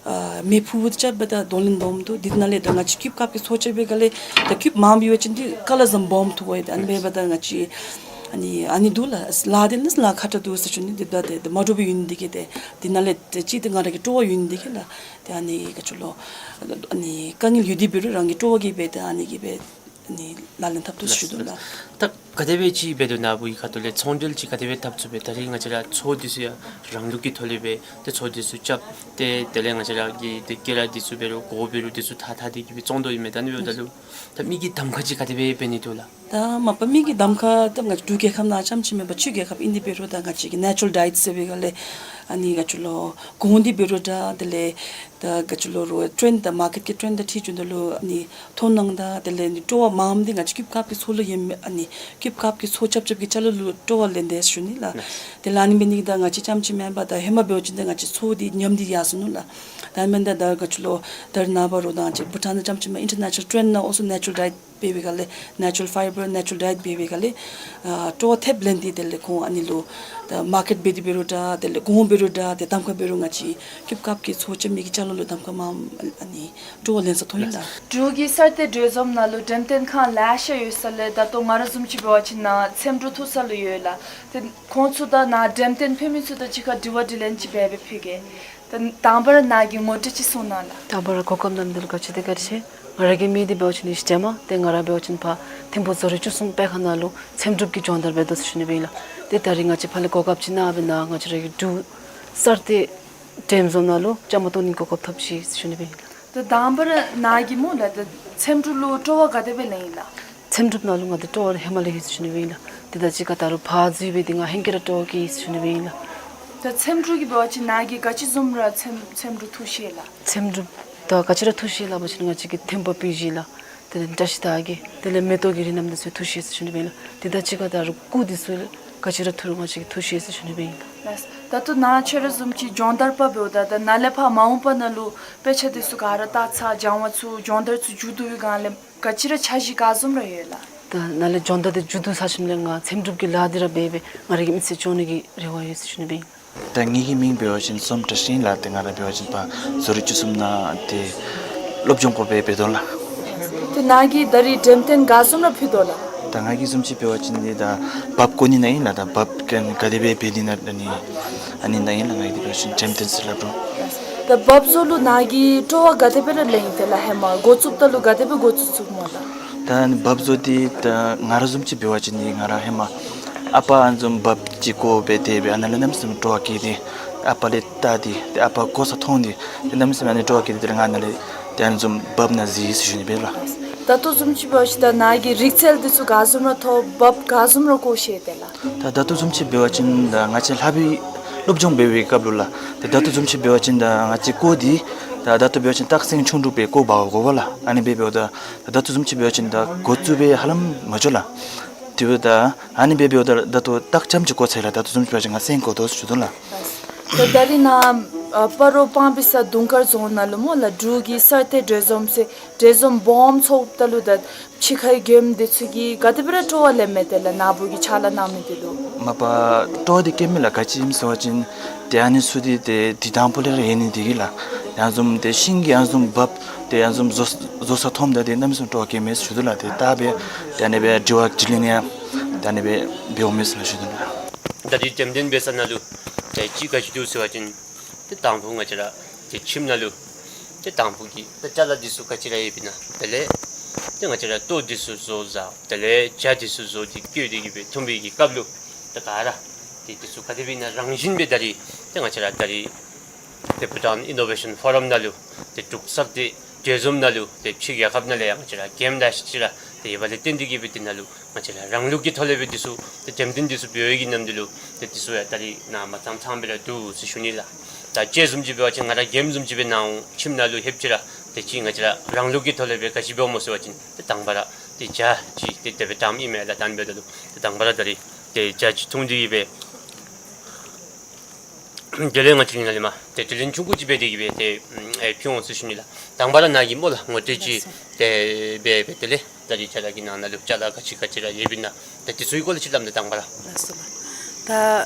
ཨ་མེ་ཕུ་བུ་རྐྱབ་སྦེ་ད་གདོང་ལེན་འབདཝ་འདུག། འདི་ནང་ལས་ད་ང་བཅས་སྐུདཔ་བཀབ་ཀྱི་ཚོགས་རྐྱབ་པའི་སྒང་ལས་ད་སྐུདཔ་མངམ་ཡོད་པ་ཅིན་འདི་ཀ་ལར་བཟུམ་སྦོམ་ཐུག་གོ་ཡི། ད་ཨ་ནི་འབདཝ་ད་ང་བཅས་ཨ་ནི་ཨ་ནི་འདུག་ལགས། ལཱ་འདི་ནི་ལཱ་ཁག་དྲགས་འདུག་ཟེར་ཞུ་ནི། འདི་ད་ཏེ་ཏེ་མ་འདྲཝ་སྦེ་ཡོད་ནི་འདི་གིས་ཏེ་འདི་ནང་ལས་ཏེ་གཅིག་ཏེ་ང་ར་གི་སྤྲོ་བ་ཡོད་ནི་འདི་གིས་ལགས། ཏེ་ཨ་ནི་ག་ཅི་ལོ་ཨ་ནི་དཀའ་ངལ་ཡོད་དེ་འབད་རུང་རང་གི་སྤྲོ་བ་གིས་སྦེ་ཏེ་ཨ་ནི་གིས་སྦེ་ཨ་ནི་ལག་ལེན་འཐབ་དོ་ཟེར་ཞུ་དོ་ལགས། ད་ག་དེ་སྦེ་ཅིག་འབད་དོ་ནཱ་བུ་གི་ཁ་ཐུག་ལས་ཚོང་འབྲེལ་ཅིག་ག་དེ་སྦེ་འཐབ་ཚུགས་པས། ད་རིས་ང་བཅས་ར་ཚོགས་འདི་ཚུ་ཡང་རང་ལུགས་ཀྱི་ཐོག་ལས་སྦེ་ཏེ་ཚོགས་འདི་ཚུ་རྐྱབ་སྟེ་དེ་ལས་ང་བཅས་ར་གི་ཏེ་སྐྱེས་ར་འདི་ཚུ་འབད་རུང་གོ་བོ་འབད་རུང་འདི་ཚུ་ཐ་ཐ་འདི་གིས་སྦེ་བཙོང་དོ་ཨིན་མས། ད་ཨ་ནི་འབདཝ་ད་ལུ་ད་མི་གིས་གདམ་ཁ་ཅིག་ག་དེ་སྦེ་འབད་ནི་འདུག་ལགས། ད་མ་པ་མི་གིས་གདམ་ཁ་ད་ང་བཅས་འབྲུག་རྒྱལ་ཁབ་ནང་རྐྱངམ་ཅིག་མེན་པར་ཕྱི་རྒྱལ་ཁབ་ཨིན་དེ་འབད་རུང་ད་ང་བཅས་ཀྱི་ནེ་ཅུ་རལ་ཌའེཊ་ཟེར་བའི་སྒང་ལས་ཨ་ནི་ག་ཅི་ལོ་གོང་འདི་འབད་རུང་འདྲ་དེ་ལས་ད་ག་ཅི་ལོ་རོགས་ཊེན་ཌི་དང་མར་ཀེཊ་ཀྱི་ཊེན་ཌི་དང་འཁྲིལ་བྱུང་ད་ལུ་ཨ་ནི་མཐོང་སྣང་དང་དེ་ལས་ཨ་ནི་སྤྲོ་བ་མངམ་འདི་ང་བཅས་སྐུདཔ་བཀབ་ཀྱི་ཚོགས་ལུ་ཡོད་མི་ཨ་ནི་སྐུདཔ་བཀབ་ཀྱི་ཚོགས་རྐྱབ་རྐྱབ་ཀྱི་ཅ་ལ་ལུ་སྤྲོ་བ་ལེན་དེས་ཞུ་ནི་ལགས། དེ་ལས་ཨ་ནི་འབད་ནི་གིས་ད་ང་བཅས་རྐྱངམ་ཅིག་མེན་པར་ད་ཧེ་མ་འབད་བ་ཅིན་ད་ང་བཅས་ཚོགས་འདི་ཉམས་འདི་ཡར་སོ་ནུག་ལགས། ད་མེན་ད་ད་ག་ཅི་ལོ་ད་རེས་ནངས་པ་རོགས་ད་ང་བཅས་བྷུ་ཊཱན་ནང་རྐྱངམ་ཅིག་མེན་པར་ཨིན་ཊར་ནེ་ཤ་ནཱལ་ཊེན་ཌི་ནང་ཨོལ་སོ་ནེ་ཅུ་རལ་ཌའེཊ་འབད་བའི་སྒང་ལས་ནེ་ཅུ་རལ་ཕའི་བར་ནེ་ཅུ་རལ་ཌའེཊ་འབད་བའི་སྒང་ལས་ཨ་སྤྲོ་བ་ཐེབས་ལེན་ཏེ་དེ་ལས་ཁོང་ཨ་ནི་ལུ་ད་མར་ཀེཊ་འབད་དེ་འབད་རུང་འདྲ་དེ་ལས་གོང་འབད་རུང་འདྲ་ཏེ་གདམ་ཁ་འབད་རུང་ང་བཅས་སྐུདཔ་བཀབ་ཀྱི་ཚོགས་རྐྱབ་མི་གི་ཅ་ལ་ལུ་གདམ་ཁ་མངམ་ཨ་ནི་སྤྲོ་བ་ལེན་ས་ཐོན་ཡི་ལགས། འབྲུག་གི་གསར་གཏོད་གྲོས་འཛོམས་ནང་ལུ་འགྲེམས་སྟོན་ཁང་ལེ་ཤ་ཡོད་ས་ལས་ད་ལྟོ་ང་ར་བཟུམ་ཅིག་འབད་བ་ཅིན་ནཱ་ཚེམ་དྲུབ་འཐུ་ས་ལུ་ཡོད་ལགས། ཏེ་ཁོང་ཚུ་དང་ནཱ་འགྲེམས་སྟོན་ཕུལ་མི་ཚུ་དང་གཅིག་ཁར་དྲི་བ་དྲིས་ལན་ཅིག་འབད་འབད་ཕུལ་གེ། ད་དང་པ་ར་ནཱ་གི་ངོ་སྤྲོད་ཅིག་གསུང་གནང་ལགས། དང་པ་ར་གོ་སྐབས་གནང་མི་འདི་ལུ་ག་ཅི་དེ་བཀའ་དྲིན་ཆེ། ང་ར་གི་མིང་འདི་འབད་བ་ཅིན་ཡེ་ཤེས་སྒྲོལ་མ། ཏེ་ང་ར་འབད་བ་ཅིན་ཕར་ཐིམ་ཕུག་བཟོ་རིག་བཅུ་གསུམ་སྤེལ་ཁང་ནང་ལུ་ཚེམ་དྲུབ་ཀྱི་སྦྱོང་བརྡར་འབད་དོ་ཟེར་ཞུ་ནི་སྦེ་ཨིན་ལགས། ཏེ་ད་རིས་ང་བཅས་ཕར་ལས་གོ་སྐབས་ཅིག་གནང་སྦེ་ནཱ་ང་བཅས་ར་གི་འབྲུག་གསར་གཏོད་གྲོས་འཛོམས་ནང་ལུ་བཅའ་མར་གཏོགས་ནི་གོ་སྐབས་ཐོབ་ཅི་ཟེར་ཞུ་ནི་སྦེ་ཨིན་ལགས། ད་དང་པ་ར་ནཱ་གིས་སྨོ་ལགས་ད་ཚེམ་དྲུབ་ལུ་སྤྲོ་བ་ག་དེ་སྦེ་ལེན་ཡི་ལགས། ཚེམ་དྲུབ་ནང་ལུ་ང་འདི་སྤྲོ་བ་ཧེ་མ་ལས་ཡོད་ཟེར་ཞུ་ནི་སྦེ་ཨིན་ལགས། ཏེ་ད་ཅི་ག་ད་རུང་ཕར་འཛུལ་སྦེ་འདི་ང་ཧེང་སྐལ་ར་སྤྲོ་བ་སྐྱེས་ཡི་ཟེར་ཞུ་ནི་སྦེ་ཨིན་ལགས། ད་ཚེམ་དྲུབ་ཀྱི་འབད་བ་ཅིན་ནཱ་གིས་ག་ཅི་བཟུམ་ར་ཚེམ་ཚེམ་དྲུབ་འཐུ་ཤེས་ལགས། ཚེམ་དྲུབ་ད་ག་ཅི་ར་འཐུ་ཤེས་ལགས་འབད་བ་ཅིན་ང་བཅས་ཀྱི་ཐེམ་པ་པི་ཇི་ལགས། དེ་ལས་བཀྲ་ཤིས་རྟགས་བརྒྱད་དེ་ལས་མེ་ཏོག་གི་རིགས་རྣམས་འདི་ཚུ་འཐུ་ཤེས་ཟེར་ཞུ་ནི་སྦེ་ཨིན་ལགས། ཏེ་ད་ཅི་ག་ད་རུང་སྐུ་འདི་ཚུ་ག་ཅི་ར་འཐུ་རུང་ང་བཅས་ཀྱིས་འཐུ་ཤེས་ཟེར་ཞུ་ནི་སྦེ་ཨིན་ལགས། ལགས། ད་ལྟོ་ནཱ་ཁྱོད་ར་བཟུམ་ཅིག་སྦྱོང་བརྡར་པ་འབདཝ་ད་ད་ནཱ་ལས་ཕར་མ་འོངས་པ་ནང་ལུ་དཔེ་ཆ་འདི་ཚུ་ག་ར་བལྟ་ཚར་སྦྱང་བ་ཚུ་སྦྱོང་བརྡར་ཚུ་མཇུག་བསྡུ་བའི་སྒང་ལས་ག་ཅི་ར་འཆར་གཞི་ག་བཟུམ་ར་ཡོད་ལགས། ད་ནཱ་ལས་སྦྱོང་བརྡར་འདི་མཇུག་བསྡུ་ཚར་ཞིནམ་ལས་ང་འཚེམ་དྲུབ་ཀྱི་ལཱ་འདི་ར་འབད་སྦེ་ང་རའི་གི་མི་ཚེ་སྐྱོང་ནི་གི་རེ་བ་ཡོད་ཟེར་ཞུ་ནི་སྦེ་ཨིན། ད་ངེ་གི་མིང་འབད་བ་ཅིན་བསོད་ནམས་བཀྲ་ཤིས་ཨིན་ལགས། ཏེ་ང་ར་འབད་བ་ཅིན་ཕར་བཟོ་རིག་བཅུ་གསུམ་ནང་ཏེ་སློབ་སྦྱོང་སྐོར་སྦེ་འབད་དོ་ལགས། ཏེ་ནཱ་གིས་ད་རིས་འགྲེམས་སྟོན་ག་བཟུམ་ར་ཕུལ་དོ་ལགས། ད་ང་གིས་བཟུམ་ཅིག་འབད་བ་ཅིན་འདི་ད་བབས་བཀོ་ནི་ནང་ཨིན་ལགས། ད་བབས་ག་ག་དེ་སྦེ་འབད་ནི་ན་ད་ནི་ཨ་ནི་ནང་ཨིན་ལགས། ང་གིས་འདི་འབད་བ་ཅིན་འགྲེམས་སྟོན་ཟེར་སླབ་རུང་། ད་བབས་བཟོ་ལུ་ནཱ་གིས་སྤྲོ་བ་ག་དེ་སྦེ་ར་ལེན་ཡི་དེ་ལགས། ཧེ་མ་འགོ་བཙུགསཔ་ད་ལུ་ག་དེ་སྦེ་འགོ་བཙུགས་བཙུགསཔ་སྨོ་ལགས། ད་ནི་བབས་བཟོ་འདི་ད་ང་ར་བཟུམ་ཅིག་འབད་བ་ཅིན་འདི་ང་ར་ཧེ་མ་ཨ་པ་ཨ་ནི་བཟུམ་བབས་ཅིག་བཀོ་སྦེ་དེ་སྦེ་ཨ་ནཱ་ལས་གནམ་མེད་ས་མེད་སྤྲོ་བ་སྐྱེས་ཏེ་ཨ་པ་ལས་བལྟ་སྟེ་ཏེ་ཨ་པ་བཀོ་ས་མཐོང་སྟེ་ཏེ་གནམ་མེད་ས་མེད་ཨ་ནི་སྤྲོ་བ་སྐྱེས་ཏེ་དེ་ལས་ང་ནཱ་ལས་ཏེ་ཨ་ནི་བཟུམ་བབས་ནང་གཟིགས་ཟེར་ཞུ་ནི་སྦེ་ལགས། ད་ལྟོ་བཟུམ་ཅིག་འབད་བ་ཅིན་ད་ནཱ་གིས་རིག་རྩལ་འདི་ཚུ་ག་བཟུམ་ར་ཐོབ་བབས་ག་བཟུམ་ར་བཀོ་ཤེས་དེ་ལགས། ད་ད་ལྟོ་བཟུམ་ཅིག་འབད་བ་ཅིན་ད་ང་བཅས་ལྷབ་པའི་སློབ་སྦྱོང་འབད་བའི་སྐབས་ལུ་ལགས། ཏེ་ད་ལྟོ་བཟུམ་ཅིག་འབད་བ་ཅིན་ད་ང་བཅས་བཀོ་སྟེ་ད་ད་ལྟོ་འབད་བ་ཅིན་སྟག་སེང་ཆུང་དྲུག་སྦེ་བཀོ་འབག་དགོ་པས་ལགས། ཨ་ནི་སྦེ་འབདཝ་ད་ད་ལྟོ་བཟུམ་ཅིག་འབད་བ་ཅིན་ད་འགོ་བཙུགས་སྦེ་ཧ་ལམ་མ་འགྱོ་ལགས། དེ་འབདཝ་ད་ཨ་ནི་སྦེ་འབདཝ་ད་ད་ལྟོ་སྟག་ཙམ་ཅིག་བཀོ་ཚར་ཡི་ལགས། ད་ལྟོ་བཟུམ་ཅིག་འབད་བ་ཅིན་ང་སེང་བཀོ་དོ་ཟེར་ཞུ་དོ་ལགས། ད་ད་རིས་ནཱ་ཨ་སྤ་རོ་སྤང་སྦིས་ས་དུང་དཀར་རྫོང་ནང་ལུ་སྨོ་ལགས་འབྲུག་གི་གསར་གཏོད་གྲོས་འཛོམས་ཟེར་གྲོས་འཛོམས་སྦོམ་ཚོགསཔ་ད་ལུ་ད་ཕྱི་ཁའི་མགྱོནམ་འདི་ཚུ་གིས་ག་དེ་སྦེ་ར་སྤྲོ་བ་ལེན་མས་དེ་ལགས། ནཱ་བུ་གིས་ཕྱག་ལཱ་གནང་མི་འདི་ལུ། མ་པ་སྤྲོ་བ་འདི་སྐྱེ་མས་ལགས། ག་ཅི་སྨོ་ཟེར་བ་ཅིན་ཏེ་ཨ་ནི་ཚུ་འདི་ཏེ་འདི་དང་པོ་ལས་ར་ཡོད་ནི་འདི་གིས་ལགས། ཡང་བཟུམ་ཏེ་ཤིང་གི་ཡང་བཟུམ་བབས་ཏེ་ཡང་བཟུམ་བཟོ་བཟོ་ས་མཐོངམ་ད་ཏེ་གནམ་མེད་ས་མེད་སྤྲོ་བ་སྐྱེ་མས་ཟེར་ཞུ་དོ་ལགས། ཏེ་ད་སྦེ་ཏེ་ཨ་ནི་སྦེ་དྲི་བ་དྲིས་ལན་ཡང་ཏེ་ཨ་ནི་སྦེ་འབདཝ་མས་ཟེར་ཞུ་དོ་ལགས། ད་རིས་འགྲེམས་སྟོན་འབད་ས་ནང་ལུ་ཏེ་ཅིག་ག་ཅི་འདུག་ཟེར་བ་ཅིན་ཏེ་དང་ཕུ་ང་བཅས་ར་ཏེ་ཁྱིམ་ནང་ལུ་ཏེ་དང་ཕུ་གི་ཏེ་ཅ་ལ་འདི་ཚུ་ག་ཅི་ར་ཡོདཔ་ཨིན་ན་དེ་ལས་ཏེ་ང་བཅས་ར་ལྟོ་འདི་ཚུ་བཟོ་བཟའ་དེ་ལས་ཇ་འདི་ཚུ་བཟོ་སྟེ་བཀོལ་ཏེ་གི་སྦེ་འཐུང་བའི་གི་སྐབས་ལུ་ཏེ་ག་ར་ཏེ་འདི་ཚུ་ག་དེ་སྦེ་ཨིན་ན་རང་བཞིན་སྦེ་ད་རིས་ཏེ་ང་བཅས་ར་ད་རིས་ཏེ་བྷུ་ཊཱན་ཨིན་ནོ་ཝེ་ཤཱན་ཕོ་རམ་ནང་ལུ་ཏེ་འབྲུག་གསར་གཏོད་གྲོས་འཛོམས་ནང་ལུ་ཏེ་ཕྱི་རྒྱལ་ཁབ་ནང་ལས་ཡང་ང་བཅས་ར་མགྱོནམ་ལེ་ཤ་ཅིག་ར་ཏེ་ཡོདཔ་ལས་བརྟེན་ཏེ་གི་སྦེ་འདི་ནང་ལུ་ང་བཅས་ར་རང་ལུགས་ཀྱི་ཐོག་ལས་སྦེ་འདི་ཚུ་ཏེ་འགྲེམས་སྟོན་འདི་ཚུ་འབད་བའི་གི་ནམ་འདི་ལུ་ཏེ་འདི་ཚུ་ཡང་ད་རིས་ནཱ་མ་ཚངམ་ཚངམ་སྦེ་ར་འདུག་ཟེར་ཞུ་ནི་ལགས། ད་ཁྱེད་བཟུམ་ཅིག་འབད་བ་ཅིན་ང་ར་མགྱོནམ་བཟུམ་ཅིག་སྦེ་ནཱ་འོང་ཁྱིམ་ནང་ལུ་ལྷོདཔ་ཅིག་ར་ཏེ་ཅིག་ང་བཅས་ར་རང་ལུགས་ཀྱི་ཐོག་ལས་སྦེ་ག་ཅི་འབདཝ་སྨོ་ཟེར་བ་ཅིན་ཏེ་དང་པ་ར་ཏེ་ཇ་ཅིག་ཏེ་དེ་སྦེ་བཏངམ་ཨིན་མས་ལགས། ད་ཨ་ནི་འབདཝ་ད་ལུ་ཏེ་དང་པ་ར་ད་རིས་ཏེ་ཇ་ཅིག་འཐུང་སྟེ་གི་སྦེ་དེ་ལས་ང་བཅས་ནཱ་ལས་མར་ཏེ་དྲིས་ལན་ཆུང་ཀུ་ཅིག་འབད་དེ་གི་སྦེ་ཏེ་ཨེ་ཕུལ་འོང་ཟེར་ཞུ་ནི་ལགས། དང་པ་ར་ནཱ་གིས་སྨོ་ལགས་ངོ་སྤྲོད་ཅིག་ཏེ་འབད་སྦེ་དེ་ལས་ད་རིས་ཁྱེད་ར་གི་ནང་ན་ལུ་ཅ་ལ་ག་ཅི་ག་ཅི་ར་ཡོདཔ་ཨིན་ན་ད་འདི་ཚུ་གི་སྐོར་ལས་ཅིག་སླབ་ད་དང་པ་ར། ལགས་སོ་ལགས། ད་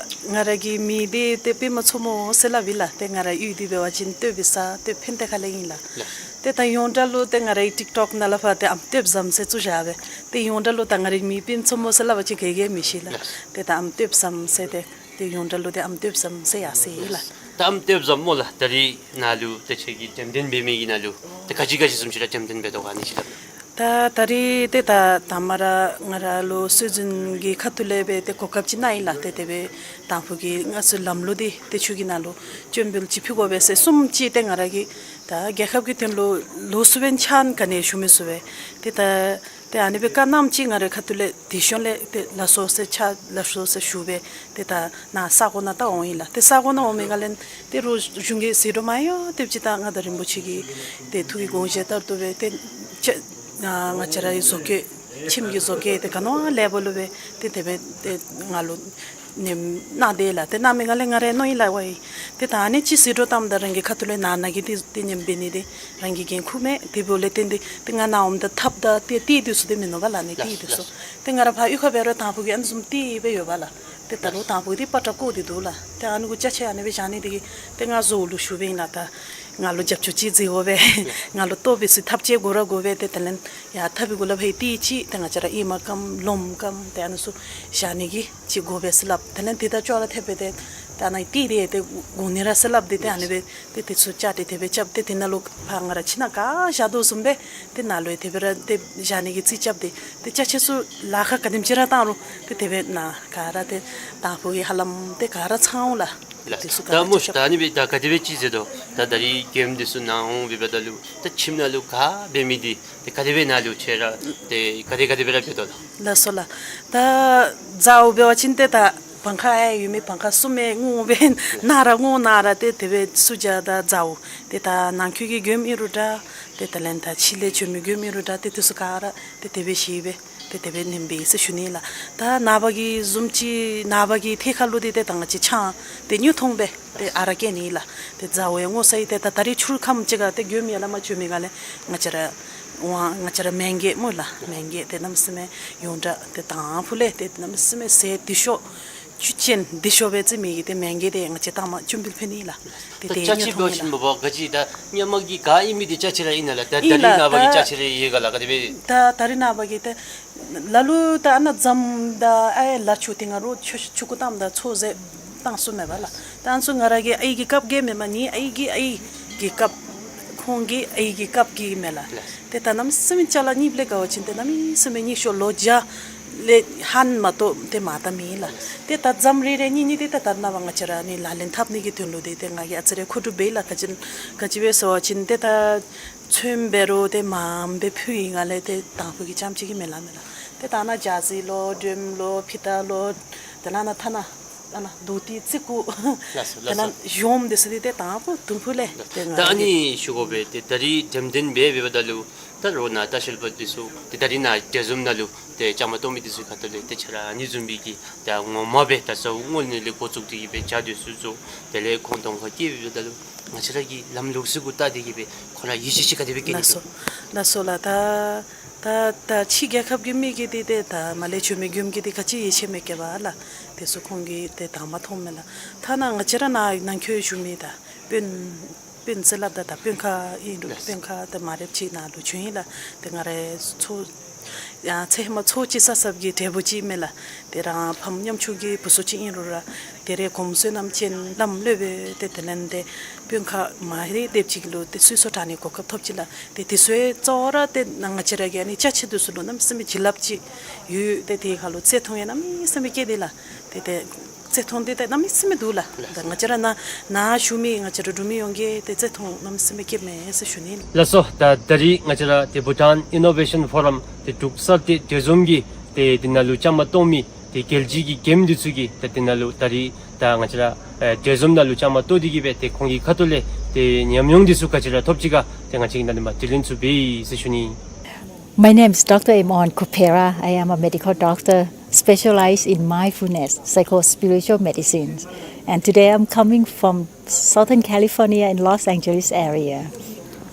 ང་ར་གི་མིང་འདི་ཏེ་པདྨ་མཚོ་མོ་ཟེར་སླབ་ཨིན་ལགས། ཏེ་ང་ར་གཡུས་འདི་འབད་བ་ཅིན་སྟོད་སྦིས་ས་སྟོད་ཕན་བདེ་ཁ་ལས་ཨིན་ལགས། ཏེ་ད་ཡོངས་གྲགས་ལུ་ཏེ་ང་རའི་ཊིཀ་ཊོཀ་ནང་ལས་ཕར་ཏེ་ཨམ་སྟོད་བཟངམོ་ཟེར་བཙུགས་བཞག་པས། ཏེ་ཡོངས་གྲགས་ལུ་ད་ང་རའི་མིང་པདྨ་མཚོ་མོ་ཟེར་སླབ་པ་ཅིན་ག་གིས་མི་ཤེས་ལགས། ཏེ་ད་ཨམ་སྟོད་བཟངམོ་ཟེར་ཏེ་ཏེ་ཡོངས་གྲགས་ལུ་ཏེ་ཨམ་སྟོད་བཟངམོ་ཟེར་ཡར་སོ་ཡི་ལགས། ད་ཨམ་སྟོད་བཟངམོ་ལགས། ད་རིས་ནཱ་ལུ་ཏེ་ཁྱེད་ཀྱིས་འགྲེམས་སྟོན་འབད་མི་གི་ནང་ལུ་ཏེ་ག་ཅི་ག་ཅི་བཟུམ་ཅིག་ར་འགྲེམས་སྟོན་འབད་དོ་ག་ཨ་ནི་ཅིག་སླབ། ད་ད་རིས་ཏེ་ད་དང་པ་ར་ང་ར་ལུ་སྲོལ་འཛིན་གྱི་ཁ་ཐུག་ལས་སྦེ་ཏེ་གོ་སྐབས་ཅིག་གནང་ཡི་ལགས། ཏེ་དེ་སྦེ་དང་ཕུ་གི་ང་ཚུ་ལམ་ལུགས་འདི་ཏེ་ཆོས་ཀྱི་ནང་ལུ་སྤྱོད་འབུལ་ཅིག་ཕུལ་དགོ་པས་ཟེར་གསུངམ་ཅིག་ཏེ་ང་ར་གིས་ད་རྒྱལ་ཁབ་ཀྱི་དོན་ལུ་ལོགས་སུ་སྦེ་ཕྱག་ག་ནི་ཞུ་མི་ཚུགས་པས། ཏེ་ད་ཏེ་ཨ་ནི་སྦེ་བཀའ་གནངམ་ཅིག་ང་རའི་ཁ་ཐུག་ལས་དེ་ཤུལ་ལས་ཏེ་ལགས་སོ་ཟེར་ཕྱག་ལགས་སོ་ཟེར་ཞུ་སྦེ་ཏེ་ད་ནཱ་ས་གོ་ནང་ད་འོང་ཡི་ལགས། ཏེ་ས་གོ་ནང་འོང་མི་ག་ལས་ཏེ་རོགས་གཞུང་གི་ཟད་འགྲོ་མ་ཡོད་དེ་ཅིག་ད་མངའ་བདག་རིན་པོ་ཆེ་གི་ཏེ་ཐུགས་ཀྱི་དགོངས་བཞེད་ལྟར་དུ་སྦེ་ཏེ་ཅ་ང་བཅས་རའི་བཟོ་བཀོད་ཁྱིམ་གྱི་བཟོ་བཀོད་ཏེ་ག་ནི་བ་ལེགས་པ་ལུ་སྦེ་ཏེ་དེ་སྦེ་ཏེ་ང་ལུ་ཉན་གནང་དེས་ལགས། ཏེ་གནང་མི་ག་ལས་ང་ར་མནོ་ཡི་ལགས་ཝའི། ཏེ་ད་ཨ་ནི་ཅིག་ཟད་འགྲོ་བཏངམ་ད་རང་གི་ཁ་ཐུག་ལས་ནཱ་ནཱ་གི་ཏེ་ཏེ་ཉན་འབད་ནི་འདི་རང་གི་འགན་ཁུར་མས། དེ་འབདཝ་ལས་བརྟེན་ཏེ་ཏེ་ང་ནཱ་འོངམ་ད་ཐགཔ་དང་ཏེ་ཏེ་འདི་ཚུ་ཏེ་མིན་ནུག་པ་ལགས། ནི་ཏེ་འདི་ཚུ་ཏེ་ང་ར་ཕར་གཡུས་ཁར་འབད་རུང་དང་ཕུ་གིས་ཨ་ནི་བཟུམ་ཏེ་སྦེ་ཡོད་པ་ལགས། ཏེ་ད་རུང་དང་ཕུ་འདི་པ་ཏྲ་བཀོ་སྟེ་འདུག་ལགས། ཏེ་ཨ་ནི་གུ་ཅ་ཆས་ཨ་ནི་སྦེ་བཞག་ནི་འདི་གིས་ཏེ་ང་བཟོ་བོ་ལུ་ཞུ་སྦེ་ཨིན་ལགས། ད་ང་ལུ་རྒྱབ་སྐྱོར་ཅིག་མཛད་དགོ་པས། ང་ལུ་ལྟོ་འབད་སའི་ཐབས་ཅིག་དགོ་ར་དགོ་པས། ཏེ་དེ་ལས་ཡར་ཐབས་ཀྱི་གུ་ལུ་ཕར་ཏེ་ཅིག་ཏེ་ང་བཅས་ར་ཨེ་མ་ཀམ་ལོམ་ཀམ་ཏེ་ཨ་ནི་ཚུ་བཞག་ནི་གི་ཅིག་དགོ་པས་ཟེར་སླབ། དེ་ལས་ཏེ་ད་ཅོག་ར་འཐདཔ་སྦེ་ཏེ་ད་ནཱ་ཏེ་ཏེ་ཏེ་དགོ་ནི་ར་ཟེར་སླབ་སྟེ་ཏེ་ཨ་ནི་སྦེ་ཏེ་དེ་ཚུ་བཅག་སྟེ་དེ་སྦེ་རྐྱབ་སྟེ་དེ་ནང་ལུ་ཕར་ང་ར་ཁྱིམ་ནང་ག་བཞག་དོ་བཟུམ་སྦེ་ཏེ་ནཱ་ལུ་ཡང་དེ་སྦེ་ར་ཏེ་བཞག་ནི་གི་རྩིས་རྐྱབ་སྟེ་ཏེ་ཅ་ཆས་ཚུ་ལཱ་ཁག་ག་དེམ་ཅིག་ར་བཏང་རུང་ཏེ་དེ་སྦེ་ནཱ་ག་ར་ཏེ་དང་ཕུ་གི་ཧ་ལམ་ཏེ་ག་ར་ཚང་འོང་ལགས། ལགས། དེ་ཚུ་ག་ད་ར་མོ་ཅ་ཆས་ད་ཨ་ནི་སྦེ་ད་ག་དེ་སྦེ་ཅིག་ཟེར་དོ། ད་ད་རིས་མགྱོནམ་འདི་ཚུ་ནཱ་འོང་སྦེ་འབདཝ་ད་ལུ་ད་ཁྱིམ་ནང་ལུ་ག་འབད་མི་འདི་ཏེ་ག་དེ་སྦེ་ནཱ་ལུ་ཁྱེད་ར་ཏེ་ག་དེ་ག་དེ་སྦེ་ར་འབད་དོ་ལགས། ལགས་སོ་ལགས། ད་མཛའ་བོ་འབད་བ་ཅིན་ཏེ་ད་བང་ཁ་ཨ་ཡོད་མི་བང་ཁ་གསུམ་མའི་ངོ་སྦེ་ནཱ་ར་ངོ་ནཱ་ར་ཏེ་དེ་སྦེ་བཙུགས་བཞག། ད་མཛའ་བོ་ཏེ་ད་ནང་འཁོད་ཀྱི་མགྱོནམ་ཨིན་རུང་འདྲ་ཏེ་དེ་ལས་ད་ཕྱི་ལས་བྱོན་མི་མགྱོནམ་ཨིན་རུང་འདྲ་ཏེ་དེ་ཚུ་ག་ར་ཏེ་དེ་སྦེ་ཞི་སྦེ་ཏེ་དེ་སྦེ་ཉན་པས་ཟེར་ཞུ་ནི་ལགས། ད་ནངས་པ་གི་བཟུམ་ཅིག་ནངས་པ་གི་ཐད་ཁར་ལུ་འདི་ཏེ་ད་ང་བཅས་ཆང་ཏེ་ཉོ་འཐུང་སྦེ་ཏེ་ཨ་རག་བཀལ་ནི་ལགས། ཏེ་མཛའ་བོ་ཡང་ངོ་ཚ་ཡི། ཏེ་ད་ད་རིས་ཕྱི་རུ་ཁམས་ཅིག་ཁར་ཏེ་མགྱོནམ་ཡར་ལས་མར་བྱོན་མི་ག་ལས་ང་བཅས་ར་ ཝང་ང་བཅས་ར་མེན་གེ་སྨོ་ལགས། མེན་གེ་ཏེ་གནམ་མེད་ས་མེད་ཡོངས་གྲགས་ཏེ་དང་ཕུ་ལས་ཏེ་གནམ་མེད་ས་མེད་ཟས་བདེ་ཤོས་བཅུད་ཅན་བདེ་ཤོས་སྦེ་བརྩི་མི་གི་ཏེ་མེན་གེ་ཏེ་ང་བཅས་ད་མ་ཅུམ་བིལ་ཕུལ་ནི་ལགས། ཏེ་ད་ཏེ་ཅ་ཆས་འབད་བ་ཅིན་འབད་བ་ག་ཅི་ད་ཧེ་མ་གི་ག་ཨིན་མི་འདི་ཅ་ཆས་ར་ཨིན་ན་ལགས། ད་ད་རིས་ནངས་པ་གི་ཅ་ཆས་ར་ཡོད་ག་ལགས། ག་དེ་སྦེ། ད་ད་རིས་ནངས་པ་གི་ཏེ་ལ་ལུ་ད་ཨ་ནཱ་རྫམ་དང་ཨའི་ལ་ཆུ་ཏེ་ང་རོགས་ཆུ་ཆུ་ཁུ་བཏངམ་ད་ཚོད་ཟད་བཏང་སོ་མེན་པ་ལགས། ད་ཨ་ནི་ཚུ་ང་ར་གི་ཨའི་གི་སྐབས་ཀྱི་མེན་པ། ནི་ཨའི་གི་ཨའི་གི་སྐབས་ཁོང་གི་ཨའི་གི་སྐབས་ཀྱི་མས་ལགས། ཏེ་ད་གནམ་མེད་ས་མེད་ཅ་ལ་གཉིས་ལས་ག་བ་ཅིན་ཏེ་གནམ་མེད་ས་མེད་གཉིས་ཤོ་ལོ་བརྒྱ་ལས་ཧན་མ་གཏོགས་ཏེ་མ་ད་མེད་ལགས། ཏེ་ད་རྫམ་རེ་རེ་གཉིས་གཉིས་ཏེ་ད་ད་རིས་ནངས་པ་ང་བཅས་ར་ནི་ལག་ལེན་འཐབ་ནི་གི་དོན་ལུ་ཏེ་ཏེ་ང་གིས་ཨ་ཙི་རེ་མཁོ་སྒྲུབ་འབད་ཡི་ལགས། ག་ཅི་ག་ཅི་སྦེ་ཟེར་བ་ཅིན་ཏེ་ད་ཚོདམ་འབད་རུང་ཏེ་མངམ་སྦེ་ཕུལ་ཡི། ང་ལས་ཏེ་དང་ཕུ་གི་རྐྱངམ་ཅིག་གིས་མེན་ལགས་མེན་ལགས། ཏེ་ད་ཨ་ནཱ་ཇ་ཟི་ལོ་དྲོནམ་ལོ་ཕི་ཏ་ལོ་ཏེ་ལས་ཨ་ནཱ་ཐ་ན་ཨ་ནཱ་དོ་ཏི་ཙི་གུ་ལགས་སོ་ཏེ་ལགས་ལས་སོ། ཞོནམ་འདི་ཚུ་འདི་ཏེ་དང་ཕུ་དུམ་ཕུ་ལས་ཏེ་ང་ད་ཨ་གིས་ནི་ཞུ་དགོ་པས། ཏེ་ད་རིས་འགྲེམས་སྟོན་འབད་འབདཝ་ད་ལུ་ད་རོགས་ནཱ་ལྟ་བཤལ་པ་འདི་ཚུ་ཏེ་ད་རིས་ནཱ་དེ་བཟུམ་ནང་ལུ་ཏེ་བཅའ་མར་གཏོགས་མི་འདི་ཚུ་ཁ་ཐུག་ལས་ཏེ་ཁྱོད་ར་ཨ་ནི་བཟུམ་སྦེ་གི་ད་ངོ་མ་སྦེ་ད་ས་འོག་ངོས་ནས་ལས་འགོ་བཙུགས་ཏེ་གི་སྦེ་བྱ་འདི་ཚུ་བཙུགས། དེ་ལས་ཁོང་གདོང་ཁར་སྐྱེལ་འབདཝ་ད་ལུ་ང་བཅས་ར་གི་ལམ་ལུགས་ཟེར་གུ་བལྟ་སྟེ་གི་སྦེ་ཁོང་ར་ཡིད་ཆེས་ཅིག་ག་དེ་སྦེ་སྐྱེ་ནི་ལགས་སོ། འདུག་ལགས་སོ་ལགས། ད་ད་ད་ཕྱི་རྒྱལ་ཁབ་ཀྱི་མི་གིས་འདི་ཏེ་ད་མར་ལས་བྱོན་མི་མགྱོནམ་གིས་འདི་ག་ཅི་ཡིད་ཆེས་མི་སྐྱེ་བས་ལགས། དེ་ཚུ་ཁོང་གིས་ཏེ་དང་པ་མཐོངམ་མས་ལགས། ཐ་ན་ང་བཅས་ར་ནཱ་ནང་འཁོད་བཞུགས་མི་ད་དཔོན་དཔོན་ཟེར་སླབ་ད་ད་དཔོན་ཁག་ཨིན་རུང་ལགས། དཔོན་ཁག་ད་མ་རེབ་ཅིག་ནཱ་ལུ་བྱོན་ཡི་ལགས། ཏེ་ང་རའི་ཚོ་ཡང་ཚེ་ཧེ་མ་ཚོ་གཅིག་ས་སབ་ཀྱི་འབྲས་བུ་ཅིག་མས་ལགས། ཏེ་རང་ཕམ་ཉམ་ཆུང་གི་བུ་ཚུ་ཅིག་ཨིན་རུང་ར་ཏེ་རེ་གོམས་བསོད་ནམས་ཅན་ལམ་སློབ་སྦེ་ཏེ་དེ་ལས་ཏེ་དཔོན་ཁག་མ་རེ་དེབ་ཅིག་ལུ་ཏེ་གསོལ་ཚོགས་དྲང་ནི་གོ་སྐབས་ཐོབ་ཅི་ལགས། ཏེ་དེ་ཚུ་གཙོ་བོ་ར་ཏེ་ང་བཅས་ར་གི་ཨ་ནི་ཅ་ཆས་འདི་ཚུ་ལུ་གནམ་མེད་ས་མེད་བྱིན་རླབས་ཅིག་ཡོད། ཏེ་དེ་ཁར་ལུ་བརྩི་མཐོང་ཡང་གནམ་མེད་ས་མེད་སྐྱེས་ཏེ་ལགས། ཏེ་ཏེ་བརྩི་མཐོང་འདི་ཏེ་གནམ་མེད་ས་མེད་འདུག་ལགས། ད་ང་བཅས་ར་ནཱ་ནཱ་བཞུགས་མི་ང་བཅས་ར་འབྲུག་མི་ཡོངས་ཀྱིས་ཏེ་བརྩི་མཐོང་གནམ་མེད་ས་མེད་སྐྱེས་མས་ཟེར་ཞུ་ནི། ལགས་སོ། ད་ད་རིས་ང་བཅས་ར་ཏེ་Bhutan Innovation Forum ཏེ་འབྲུག་གསར་གཏོད་འབྲེལ་འཛོམས་ཀྱི་ཏེ་དེ་ནང་ལུ་བཅའ་མར་གཏོགས་མི་ཏེ་རྒྱལ་སྤྱི་གི་འགན་འདི་ཚུ་གིས་ད་དེ་ནང་ལུ་ད་རིས་ད་ང་བཅས་ར་ཨེ་འབྲེལ་འཛོམས་ནང་ལུ་བཅའ་མར་གཏོགས་ཏེ་གི་སྦེ་ཏེ་ཁོང་གི་ཁ་ཐུག་ལས་ཏེ་ཉམས་མྱོང་འདི་ཚུ་ག་ཅི་ར་ཐོབ་ཅི་ག་ཏེ་ང་བཅས་ཀྱིས་ནཱ་ལས་མར་དྲི་ལན་ཚུ་འབད་ཡི་ཟེར་ཞུ་ནི། My name is Doctor Emon Kupera. I am a medical doctor specialized in mindfulness, psycho-spiritual medicines. And today I'm coming from Southern California in Los Angeles area.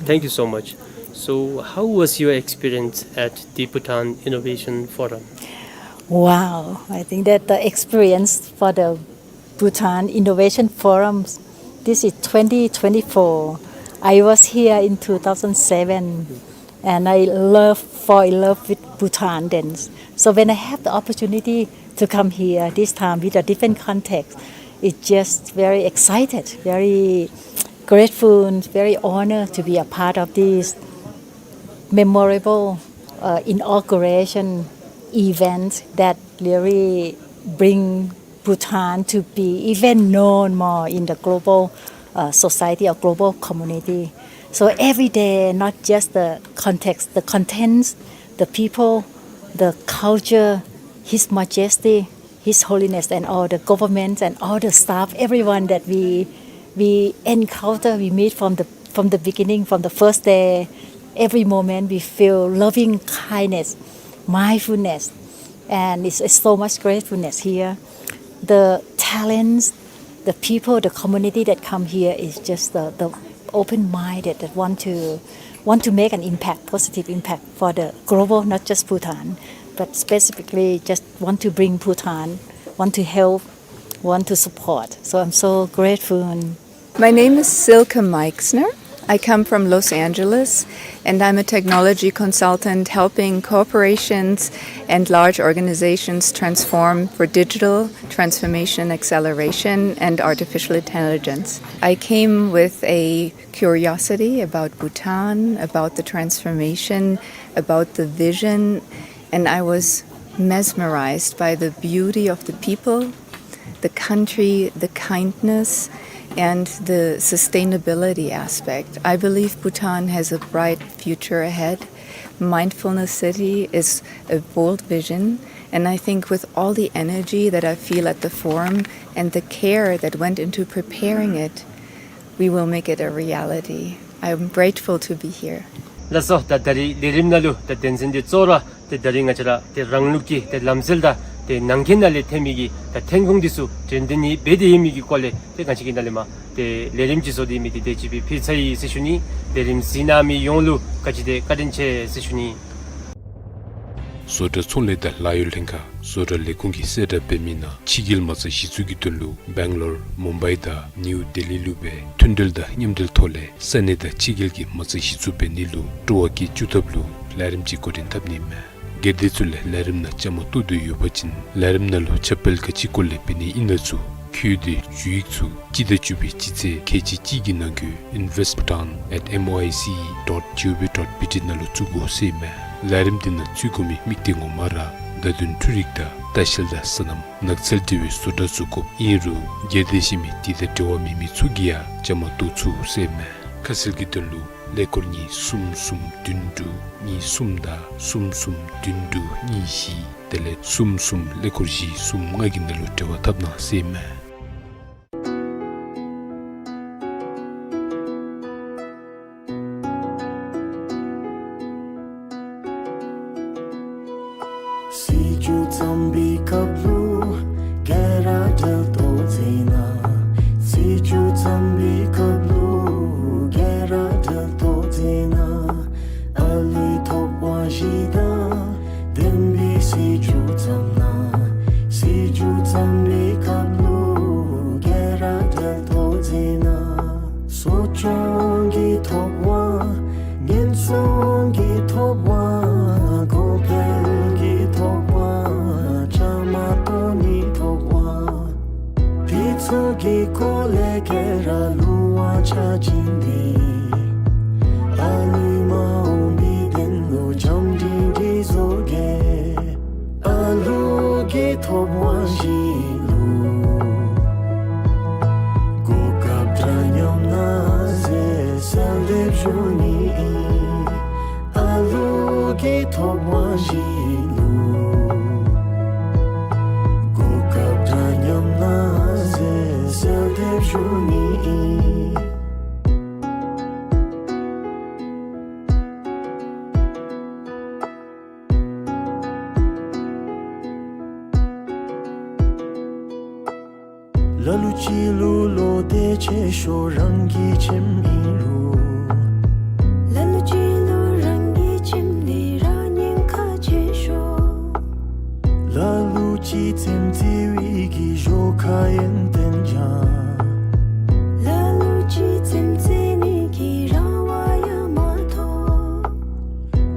Thank you so much. So, how was your experience at the Bhutan Innovation Forum? Wow, I think that the experience for the Bhutan Innovation Forum, this is twenty twenty-four. I was here in two thousand seven, and I love, fall in love with Bhutan then. So when I have the opportunity to come here this time with a different context, it's just very excited, very grateful, and very honored to be a part of this memorable, uh, inauguration event that really bring Bhutan to be even known more in the global, uh, society or global community. So every day, not just the context, the contents, the people, the culture, His Majesty, His Holiness, and all the governments and all the staff, everyone that we, we encounter, we meet from the, from the beginning, from the first day, every moment we feel loving kindness, mindfulness, and it's, it's so much gratefulness here. The talents, the people, the community that come here is just the, the open-minded that want to, want to make an impact, positive impact for the global, not just Bhutan, but specifically just want to bring Bhutan, want to help, want to support. So I'm so grateful. My name is Silke Meixner. I come from Los Angeles, and I'm a technology consultant helping corporations and large organizations transform for digital transformation, acceleration, and artificial intelligence. I came with a curiosity about Bhutan, about the transformation, about the vision, and I was mesmerized by the beauty of the people, the country, the kindness, and the sustainability aspect. I believe Bhutan has a bright future ahead. Mindfulness City is a bold vision, and I think with all the energy that I feel at the forum and the care that went into preparing it, we will make it a reality. I am grateful to be here. ལགས་སོ། ད་ད་རིས་ལས་རིམ་ནང་ལུ་ད་དོན་ཚན་འདི་གཙོ་བོ་ར་ཏེ་ད་རིས་ང་བཅས་ར་ཏེ་རང་ལུགས་ཀྱི་ཏེ་ལམ་སྲོལ་དང་ ཏེ་ནང་འཁོད་ནང་ལས་ཐོན་མི་གི་ད་ཐོན་ཁུངས་འདི་ཚུ་འགྲེམས་སྟོན་འབད་དེ་ཡོད་མི་གི་སྐོར་ལས་ཏེ་ང་བཅས་ཀྱིས་ནཱ་ལས་མར་ཏེ་ལས་རིམ་ཅིག་བཟོ་སྟེ་ཡོད་མི་འདི་དེ་ཅིག་སྦེ་ཕུལ་ཚར་ཡི་ཟེར་ཞུ་ནི། ལས་རིམ་གཟིགས་གནང་མི་ཡོངས་ལུ་བཀའ་དྲིན་ཆེ་ཟེར་ཞུ་ནི། བཟོ་གྲྭ་ཚོང་ལས་དང་ལཱ་གཡོག་ལྷན་ཁག་བཟོ་གྲྭ་ལས་ཁུངས་ཀྱིས་གསལ་བསྒྲགས་འབད་མི་ནང་ཕྱི་རྒྱལ་མ་རྩ་གཞི་བཙུགས་ཀྱི་དོན་ལུ་སྦེང་ལོར་མུམ་བའི་དང་ནིའུ་ལྡི་ལི་ལུ་སྦེ་མཐུན་འབྲེལ་དང་མཉམ་འབྲེལ་ཐོག་ལས་ས་གནས་དང་ཕྱི་རྒྱལ་གྱི་མ་རྩ་གཞི་བཙུགས་འབད་ནི་ལུ་སྤྲོ་བ་བསྐྱེད་བཅུག་ཐབས་ལུ་ལས་རིམ་ཅིག་འགོ་འདྲེན་འཐབ་ནི་མས། གལ་ཏེ་ཚུ་ལས་ལས་རིམ་ནང་བཅའ་མར་གཏོགས་འདོད་ཡོད་པ་ཅིན་ལས་རིམ་ནང་ལུ་ཁྱབ་སྤེལ་ག་ཅི་སྐོར་ལས་འབད་ནི་ཨིན་ན་ཚུ་ཁྱོད་དེ་ཞུ་ཡིག་ཚུ་སྤྱི་ཟླ་བཅུ་པའི་སྤྱི་ཚེས་ཁལ་གཅིག་གཅིག་གི་ནང་འཁོད་invest bhutan at M O I C E dot G O V dot B T ནང་ལུ་བཙུགས་དགོ་ཟེར་མས། ལས་རིམ་འདི་ནང་ཚུད་དགོ་མི་མི་སྡེ་ངོ་མ་ར་བརྡ་དོན་འཕྲུལ་རིག་དང་ལྟ་བཤལ་དང་སོ་ནམ་ནགས་ཚལ་འབྲེལ་བའི་བཟོ་གྲྭ་ཚུ་དགོཔ་ཨིན་རུང་སྒེར་སྡེ་བཞི་མི་དེ་དང་འབྲེལ་བ་མེད་མི་ཚུ་གིས་ཡང་བཅའ་མར་གཏོགས་ཚུགས་ཟེར་མས། ཁ་གསལ་གྱི་དོན་ལུ་ཀླད་ཀོར་གཉིས་གསུམ་གསུམ་བདུན་དྲུག་གཉིས་གསུམ་དང་གསུམ་གསུམ་བདུན་དྲུག་གཉིས་བཞི་དེ་ལས་གསུམ་གསུམ་ཀླད་ཀོར་བཞི་གསུམ་ལྔ་གི་ནང་ལུ་འབྲེལ་བ་འཐབ་གནང་ཟེར་མས། སྲིད་བྱུས་བརྩམ་པའི་སྐབས་ལུ་སྒེར་ར་འབྲེལ་གཏོགས་མཛད་གནང་། སྲིད་བྱུས་བརྩམ་པའི་སྐབས་ལུ་སྒེར་ར་འབྲེལ་གཏོགས་མཛད་གནང་། ཨ་ལུའི་ཐོབ་དབང་བཞི་དང་ལྡན་པའི་སྲིད་བྱུས་བརྩམ་གནང་། སྲིད་བྱུས་བརྩམ་པའི་སྐབས་ལུ་སྒེར་ར་འབྲེལ་གཏོགས་མཛད་གནང་། གསོ་སྐྱོང་གི་ཐོབ་དབང་ཉེན་སྲུང་གི་ཐོབ་དབང་གོང་འཕེལ་གྱི་ཐོབ་དབང་བཅའ་མར་གཏོགས་ནིའི་ཐོབ་དབང་དེ་ཚུ་གི་སྐོར་ལས་སྒེར་ར་ལུ་དབང་ཆ་བྱིན་ཏེ་ཨ་ལུའི་མ་འོངས་པའི་དོན་ལུ་བྱམས་སྒྲིང་སྒྲིང་བཟོ་གེ། ཨ་ལུ་གི་ཐོབ་དབང་བཞི་ལུ་གོ་སྐབས་འདྲ་མཉམ་གནང་ཟེར་གསོལ་འདེབས་ཞུ་ནི་ཨིན། ཨ་ལུ་གི་ཐོབ་དབང་བཞི་ལུ་གོ་སྐབས་འདྲ་མཉམ་གནང་ཟེར་གསོལ་འདེབས་ཞུ་ནི་ཨིན། ལ་ལུ་ཅིག་ལུ་བློ་གཏད་ཆེ་ཤོས་རང་གི་ཁྱིམ་ཨིན་རུང་། ལ་ལུ་ཅིག་ལུ་རང་གི་ཁྱིམ་འདི་ར་ཉེན་ཁ་ཆེ་ཤོས། ལ་ལུ་ཅིག་ཚེམ་ཙེ་བའི་གི་ཞོར་ཁ་ཡོན་ཏན་ཅན། ལ་ལུ་ཅིག་ཚེམ་ཙེ་ནི་གི་རང་དབང་ཡང་མ་ཐོབ།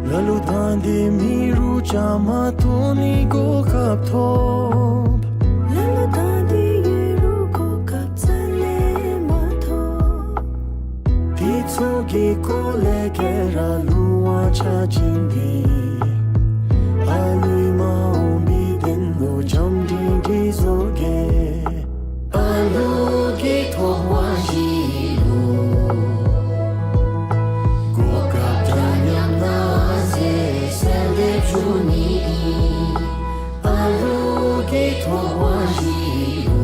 ལ་ལུ་དང་འདོད་མེད་རུང་བཅའ་མར་གཏོགས་ནིའི་གོ་སྐབས་ཐོབ། ལ་ལུ་དང་འདོད་ཡོད་རུང་གོ་སྐབས་རྩ་ལས་མ་ཐོབ། དེ་ཚུ་གི་སྐོར་ལས་སྒེར་ར་ལུ་དབང་ཆ་བྱིན་ཏེ་ཨ་ལུའི་མ་འོངས་པའི་དོན་ལུ་བྱམས་སྒྲིང་སྒྲིང་བཟོ་གེ། ཨ་ལུ་གི་ཐོབ་དབང་བཞི་ལུ་གོ་སྐབས་འདྲ་མཉམ་གནང་ཟེར་གསོལ་འདེབས་ཞུ་ནི་ཨིན། ཨ་ལུ་གི་ཐོབ་དབང་བཞི་ལུ་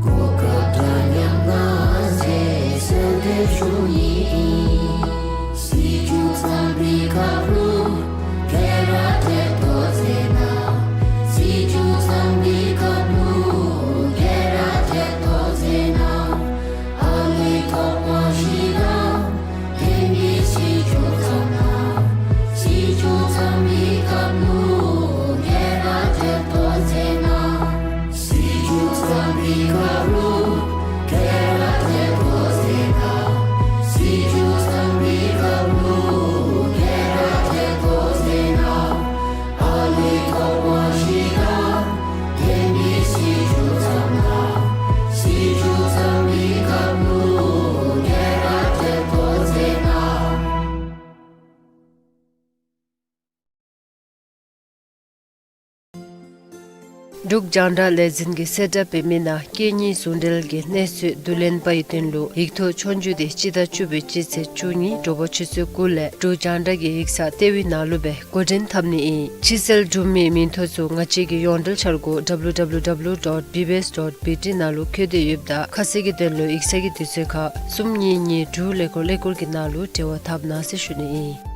གོ་སྐབས་འདྲ་མཉམ་གནང་ཟེར་གསོལ་འདེབས་ཞུ་ནི་ཨིན། སྲིད་བྱུས་བརྩམ་པའི་སྐབས་ལུ་སྒེར་ར་འབྲེལ་གཏོགས་མཛད་གནང་། སྲིད་བྱུས་བརྩམ་པའི་སྐབས་ལུ་སྒེར་ར་འབྲེལ་གཏོགས་མཛད་གནང་། ཨ་ལུའི་ཐོབ་དབང་བཞི་དང་ལྡན་པའི་སྲིད་བྱུས་བརྩམ་གནང་། སྲིད་བྱུས་བརྩམ་པའི་སྐབས་ལུ་སྒེར་ར་འབྲེལ་གཏོགས་མཛད་གནང་། སྲིད་བྱུས་བརྩམ་པའི་སྐབས་ལུ་སྒེར་ར་འབྲེལ་གཏོགས་མཛད་གནང་། སྲིད་བྱུས་བརྩམ་པའི་སྐབས་ལུ་སྒེར་ར་འབྲེལ་གཏོགས་མཛད་གནང་། ཨ་ལུའི་ཐོབ་དབང་བཞི་དང་ལྡན་པའི་སྲིད་བྱུས་བརྩམ་གནང་། སྲིད་བྱུས་བརྩམ་པའི་སྐབས་ལུ་སྒེར་ར་འབྲེལ་གཏོགས་མཛད་གནང་། འབྲུག་རྒྱང་བསྒྲགས་ལས་འཛིན་གྱིས་གསལ་བསྒྲགས་འབད་མི་ནང་སྐད་གཉིས་ཟུང་འབྲེལ་གྱི་གནས་ཚུལ་བསྡུ་ལེན་པའི་དོན་ལུ་ཡིག་ཐོག་ཆོས་རྒྱུགས་འདི་སྤྱི་ཟླ་བཅུ་པའི་སྤྱི་ཚེས་བཅུ་གཉིས་དྲོ་པ་ཆུ་ཚོད་དགུ་ལས་འབྲུག་རྒྱང་བསྒྲགས་ཀྱི་ཡིག་ཚང་ལྟེ་བའི་ནང་ལུ་སྦེ་འགོ་འདྲེན་འཐབ་ནི་ཨིན། ཕྱིར་བསལ་གྲུབ་མིའི་མིང་ཐོ་ཚུ་ང་བཅས་ཀྱི་ཡོངས་འབྲེལ་འཆར་སྒོ་W W W dot B B S dot B T ནང་ལུ་བཀོད་དེ་ཡོདཔ་ད་ཁ་གསལ་གྱི་དོན་ལུ་ཡིག་ཚང་གི་དུས་ཚོད་ཁར་གསུམ་གཉིས་གཉིས་དྲུག་ཀླད་ཀོར་ཀླད་ཀོར་གྱི་ནང་ལུ་འབྲེལ་བ་འཐབ་གནང་ཟེར་ཞུ་ནི་ཨིན།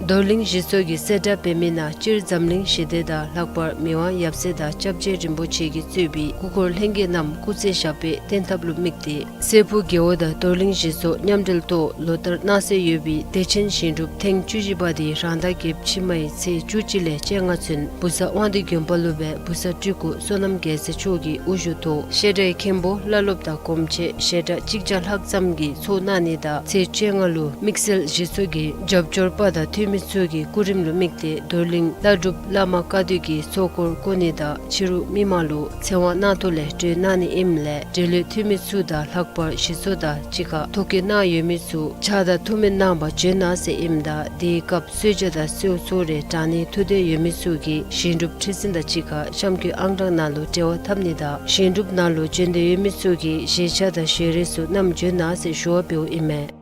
རྡོར་གླིང་ཞི་འཚོ་གིས་གསལ་བསྒྲགས་འབད་མི་ནང་སྤྱིར་འཛམ་གླིང་ཞི་བདེ་དང་ལྷག་པར་མི་དབང་ཡབ་སྲས་དང་སྐྱབས་རྗེ་རིན་པོ་ཆེ་གིས་གཙོས་པའི་སྐུ་འཁོར་ལྷན་རྒྱས་རྣམས་སྐུ་ཚེ་ཞབས་པད་བརྟན་ཐབས་ལུ་དམིགས་ཏེ་སྲས་ཕུག་རྒེད་འོག་དང་རྡོར་གླིང་ཞི་འཚོ་མཉམ་འབྲེལ་ཐོག་ལོ་ལྟར་གནང་སྲོལ་ཡོད་པའི་བདེ་ཆེན་ཞིང་སྒྲུབ་ཐེངས་བཅུ་བཞི་པ་དེ་རང་ཟླ་བརྒྱད་ཕྱི་མའི་ཚེས་བཅུ་གཅིག་ལས་བཅོ་ལྔ་ཚུན་བུ་གསར་དབང་འདུས་དགོན་པ་ལུ་སྦེ་བུ་གསར་སྤྲུལ་སྐུ་བསོད་ནམས་རྒྱལ་མཚན་མཆོག་གི་དབུ་བཞུགས་ཐོག་བཤད་གྲྭའི་མཁན་པོ་བླ་སློབ་དང་གོམས་ཆེ་ཞལ་གྲངས་གཅིག་བརྒྱ་ལྷག་ཙམ་གྱིས་ཚོགས་གནང་ནི་དང་ཚེས་བཅོ་ལྔ་ལུ་དམིགས་བསལ་ཞི་འཚོ་གི་རྒྱབ་སྐྱོར་པ་དང་འཐུས་མི་ཚུ་གི་སྐུ་རིམ་ལུ་དམིགས་ཏེ་རྡོར་གླིང་བླ་སྒྲུབ་བླ་མ་བཀའ་སྡོད་ཀྱིས་ཚོགས་འཁོར་བསྐོར་ནི་དང་ཕྱི་རུ་མི་མང་ལུ་ཚེ་དབང་གནང་ཐོག་ལས་གྲོལ་གནང་ནི་ཨིནམ་ལས་འབྲེལ་ཡོད་འཐུས་མི་ཚུ་དང་ལྷག་པར་ཞི་འཚོ་དང་གཅིག་ཁར་ཐོ་བཀོད་གནང་ཡོད་མི་ཚུ་ཕྱག་དང་ཐུགས་སྨོན་གནང་པར་བྱོན་གནང་ཟེར་ཨིནམ་ད་དེའི་སྐབས་གསོལ་ཇ་དང་གསོལ་ཚོགས་རེ་དྲང་ནི་ཐུགས་འདོད་ཡོད་མི་ཚུ་གིས་ཞིང་སྒྲུབ་ཁྲི་འཛིན་དང་གཅིག་ཁར་གཤམ་འཁོད་ཨང་གྲངས་ནང་ལུ་འབྲེལ་བ་འཐབ་ནི་དང་ཞིང་སྒྲུབ་ནང་ལུ་བྱོན་འདོད་ཡོད་མི་ཚུ་གིས་ཞལ་ཆས་དང་ཞལ་རས་ཚུ་བསྣམས་བྱོན་གནང་ཟེར་ཞུ་བ་འབདཝ་ཨིན་མས།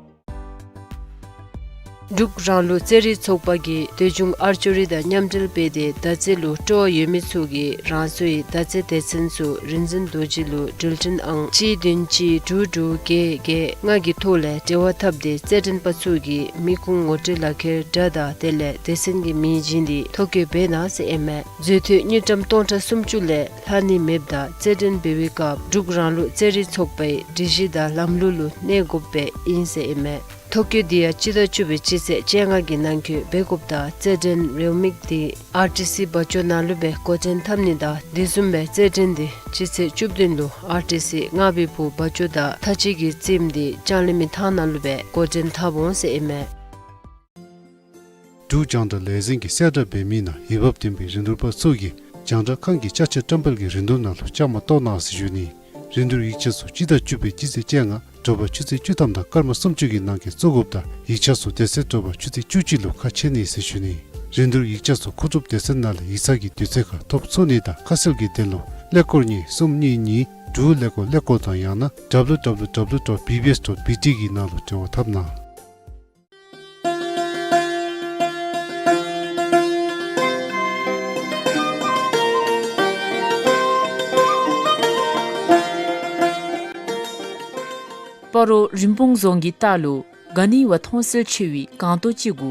འབྲུག་རང་ལུགས་རྩེད་རིགས་ཚོགས་པ་གིས་འདོད་ཆུང་ཨར་ཅོ་རི་དང་མཉམ་འབྲེལ་འབད་དེ་མདའ་རྩེད་ལུ་སྤྲོ་བ་ཡོད་མི་ཚུ་གིས་རང་སོའི་མདའ་རྩེད་སྡེ་ཚན་ཚུ་རིག་འཛིན་རྡོ་རྗེ་ལུ་འགྲུལ་འཕྲིན་ཨང་གཅིག་བདུན་གཅིག་དྲུག་དྲུག་བརྒྱད་བརྒྱད་ལྔ་གི་ཐོག་ལས་འབྲེལ་བ་འཐབ་སྟེ་རྩེད་འགྲན་པ་ཚུ་གིས་མི་ཁུངས་ངོ་སྤྲོད་ལག་ཁྱེར་འདྲ་དང་དེ་ལས་སྡེ་ཚན་གྱི་མིང་བྱིན་ཏེ་ཐོ་བཀོད་འབད་གནང་ཟེར་ཨིན་མས། མཛོད་འཐུས་དངུལ་ཀྲམ་སྟོང་ཕྲག་སུམ་ཅུ་ལས་ལྷག་ནི་མེདཔ་ད་རྩེད་འགྲན་འབད་བའི་སྐབས་འབྲུག་རང་ལུགས་རྩེད་རིགས་ཚོགས་པའི་སྒྲིག་གཞི་དང་ལམ་ལུགས་ལུ་གནས་དགོཔ་སྦེ་ཨིན་ཟེར་ཨིན་མས། ཐོ་བཀོད་འདི་ཡང་སྤྱི་ཟླ་བཅུ་པའི་སྤྱི་ཚེས་བཅོ་ལྔ་གི་ནང་འཁོད་འབད་དགོཔ་ད་རྩེད་འགྲན་རེའུ་མིག་འདི་ཨར་ཊི་སི་སྦ་ཇོ་ནང་ལུ་སྦེ་འགོ་འདྲེན་འཐབ་ནི་དང་དེ་བཟུམ་སྦེ་རྩེད་འགྲན་འདི་སྤྱི་ཚེས་བཅུ་བདུན་ལུ་ཨར་ཊི་སི་རྔ་བའི་བུ་སྦ་ཇོ་དང་ཐ་ཅི་གི་རྩེདམོ་འདི་ལྕང་གླིང་མི་ཐང་ནང་ལུ་སྦེ་འགོ་འདྲེན་འཐབ་འོང་ཟེར་ཨིན་མས། འབྲུག་རྒྱང་བསྒྲགས་ལས་འཛིན་གྱིས་གསལ་བསྒྲགས་འབད་མི་ནང་འོས་འབབ་ལྡན་པའི་རིན་བསྡུར་པ་ཚུ་གིས་རྒྱང་བསྒྲགས་ཁང་གི་ཅ་ཆས་བཀྲམ་སྤེལ་གྱི་རིན་བསྡུར་ནང་ལུ་བཅའ་མར་གཏོགས་གནང་ཟེར་ཞུ་ནི། རིན་བསྡུར་ཡིག་ཆ་ཚུ་སྤྱི་ཟླ་བཅུ་པའི་སྤྱི་ཚེས་བཅོ་ལྔ་དྲོ་པ་ཆུ་ཚོད་བཅུ་ཐམ་དང་སྐར་མ་སུམ་ཅུ་གི་ནང་འཁོད་བཙུགས་དགོཔ་ད་ཡིག་ཆ་ཚུ་དེ་ཚེ་དྲོ་པ་ཆུ་ཚོད་བཅུ་གཅིག་ལུ་ཁ་ཕྱེ་ནི་ཟེར་ཞུ་ནི། རིན་བསྡུར་ཡིག་ཆ་ཚུ་མཁོ་སྒྲུབ་སྡེ་ཚན་ནང་ལས་ཡིག་ཚང་གི་དུས་ཚོད་ཁར་ཐོབ་ཚུགས་ནི་དང་ཁ་གསལ་གྱི་དོན་ལུ་ཀླད་ཀོར་གཉིས་གསུམ་གཉིས་གཉིས་དྲུག་ཀླད་ཀོར་ཀླད་ཀོར་དང་ཡང་ན་ཌབ་ལུ་ཌབ་ལུ་ཌབ་ལུ་ཌོཊ་བི་བི་ཨེསི་ཌོཊ་བི་ཊི་གི་ནང་ལུ་འབྲེལ་བ་འཐབ་གནང་། སྤ་རོ་རིན་སྤུངས་རྫོང་གི་ལྟག་ལུ་ག་ནི་བ་མཐོང་གསལ་ཆེ་བའི་སྒང་ཏོག་ཅིག་གུ་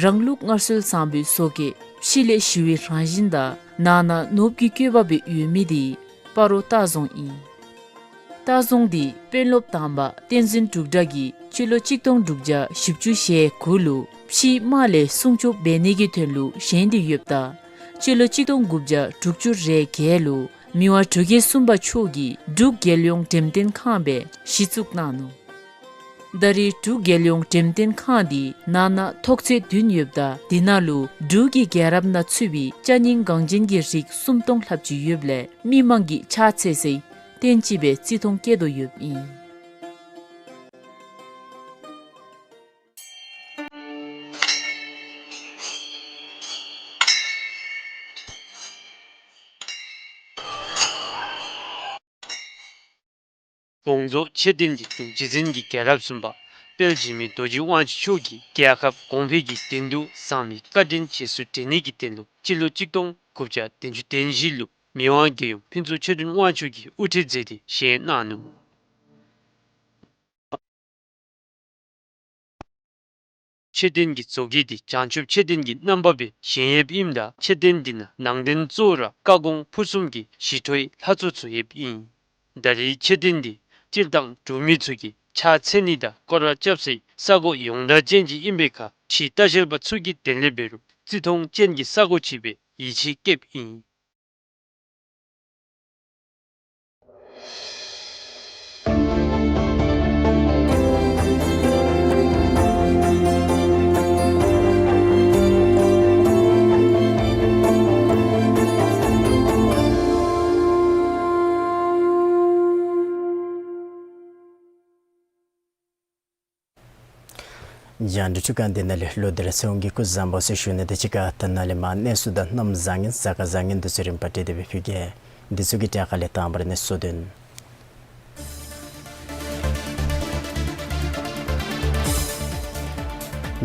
རང་ལུགས་སྔར་སྲོལ་བཟང་པོའི་བཟོ་བཀོད་ཕྱི་ལས་ཞི་བའི་རང་བཞིན་དང་ནང་ན་ནོར་བུ་གི་བཀོད་པ་སྦེ་ཡོད་མི་དེ་སྤ་རོ་ལྟ་རྫོང་ཨིན། ལྟ་རྫོང་འདི་དཔོན་སློབ་དང་པ་བསྟན་འཛིན་འབྲུག་གྲགས་ཀྱིས་སྤྱི་ལོ་གཅིག་སྟོང་དྲུག་བརྒྱ་བཞི་བཅུ་ཞེ་དགུ་ལུ་ཕྱི་དམག་ལས་སྲུང་སྐྱོབ་འབད་ནི་གི་དོན་ལུ་བཞེངས་ཏེ་ཡོདཔ་ད་སྤྱི་ལོ་གཅིག་སྟོང་དགུ་བརྒྱ་དྲུག་ཅུ་རེ་བརྒྱད་ལུ་མི་དབང་འབྲུག་རྒྱལ་གསུམ་པ་མཆོག་གིས་འབྲུག་རྒྱལ་ཡོངས་འགྲེམས་སྟོན་ཁང་སྦེ་གཞི་བཙུགས་གནང་ནུག། ད་རེས་འབྲུག་རྒྱལ་ཡོངས་འགྲེམས་སྟོན་ཁང་འདི་ནང་ན་ཐོག་ཚད་བདུན་ཡོདཔ་ད་དེ་ནང་ལུ་འབྲུག་གི་རྒྱལ་རབས་ནང་ཚུད་པའི་ཅ་རྙིང་འགངས་ཅན་གྱི་རིགས་སུམ་སྟོང་ལྷགཔ་ཅིག་ཡོདཔ་ལས་མི་མང་གིས་ཕྱག་འཚལ་སའི་རྟེན་ཅིག་སྦེ་བརྩི་མཐོང་བསྐྱེད་དོ་ཡོདཔ་ཨིན། དགོངས་རྫོགས་མཆོད་རྟེན་གྱི་རྒྱུད་འཛིན་གྱི་རྒྱལ་རབས་གསུམ་པ་དཔལ་འཇིགས་མེད་རྡོ་རྗེ་དབང་ཕྱུག་མཆོག་གིས་རྒྱལ་ཁབ་གོང་འཕེལ་གྱི་དོན་དུ་བཟང་མི་བཀའ་དྲིན་རྗེས་སུ་དྲན་ནི་གི་དོན་ལུ་སྤྱི་ལོ་གཅིག་སྟོང་དགུ་བརྒྱ་བདུན་ཅུ་དོན་བཞི་ལུ་མི་དབང་རྒྱལ་ཡུམ་ཕུན་ཚོགས་ཆོས་སྒྲོན་དབང་ཕྱུག་གིས་དབུ་ཁྲིད་མཛད་དེ་བཞེངས་གནང་ནུག། མཆོད་རྟེན་གྱི་བཟོ་བཀོད་འདི་བྱང་ཆུབ་མཆོད་རྟེན་གྱི་རྣམ་པ་སྦེ་བཞེངས་ཡོདཔ་ཨིནམ་ད་མཆོད་རྟེན་འདི་ནང་ནང་རྟེན་གཙོ་བོ་ར་བཀའ་དགོངས་ཕུར་གསུམ་གྱི་ཞི་ཁྲོའི་ལྷ་ཚོགས་ཚུ་ཡོདཔ་ཨིན། ད་རེས་མཆོད་རྟེན་འདི་སྤྱིར་བཏང་འབྲུག་མི་ཚུ་གིས་ཕྱག་འཚལ་ནི་དང་སྐོར་ར་རྐྱབ་སའི་ས་གོ་ཡོངས་གྲགས་ཅན་ཅིག་ཨིན་པའི་ཁར་ཕྱིའི་ལྟ་བཤལ་པ་ཚུ་གིས་དེ་ལས་འབད་རུང་བརྩི་མཐོང་ཅན་གྱི་ས་གོ་ཅིག་སྦེ་ཡིད་ཆེས་བསྐྱེདཔ་ཨིན། ཡང་འབྲུག་ཆུ་སྒང་འདི་ནང་ལས་ལོ་དེར་ཚེ་དབང་གིས་སྐུ་གཟུགས་བཟང་པོ་ཟེར་ཞུ་ནི་དང་གཅིག་ཁར་ད་ནཱ་ལས་མར་གནས་ཚུལ་དང་གནམ་བཟང་ངན་གཟའ་སྐར་བཟང་ངན་འདི་ཚུ་རིམ་པ་བསྒྲིགས་ཏེ་སྦེ་ཕུལ་གེ། འདི་ཚུ་གི་གྲས་ཁ་ལས་དང་པ་ར་གནས་ཚུལ་དོན།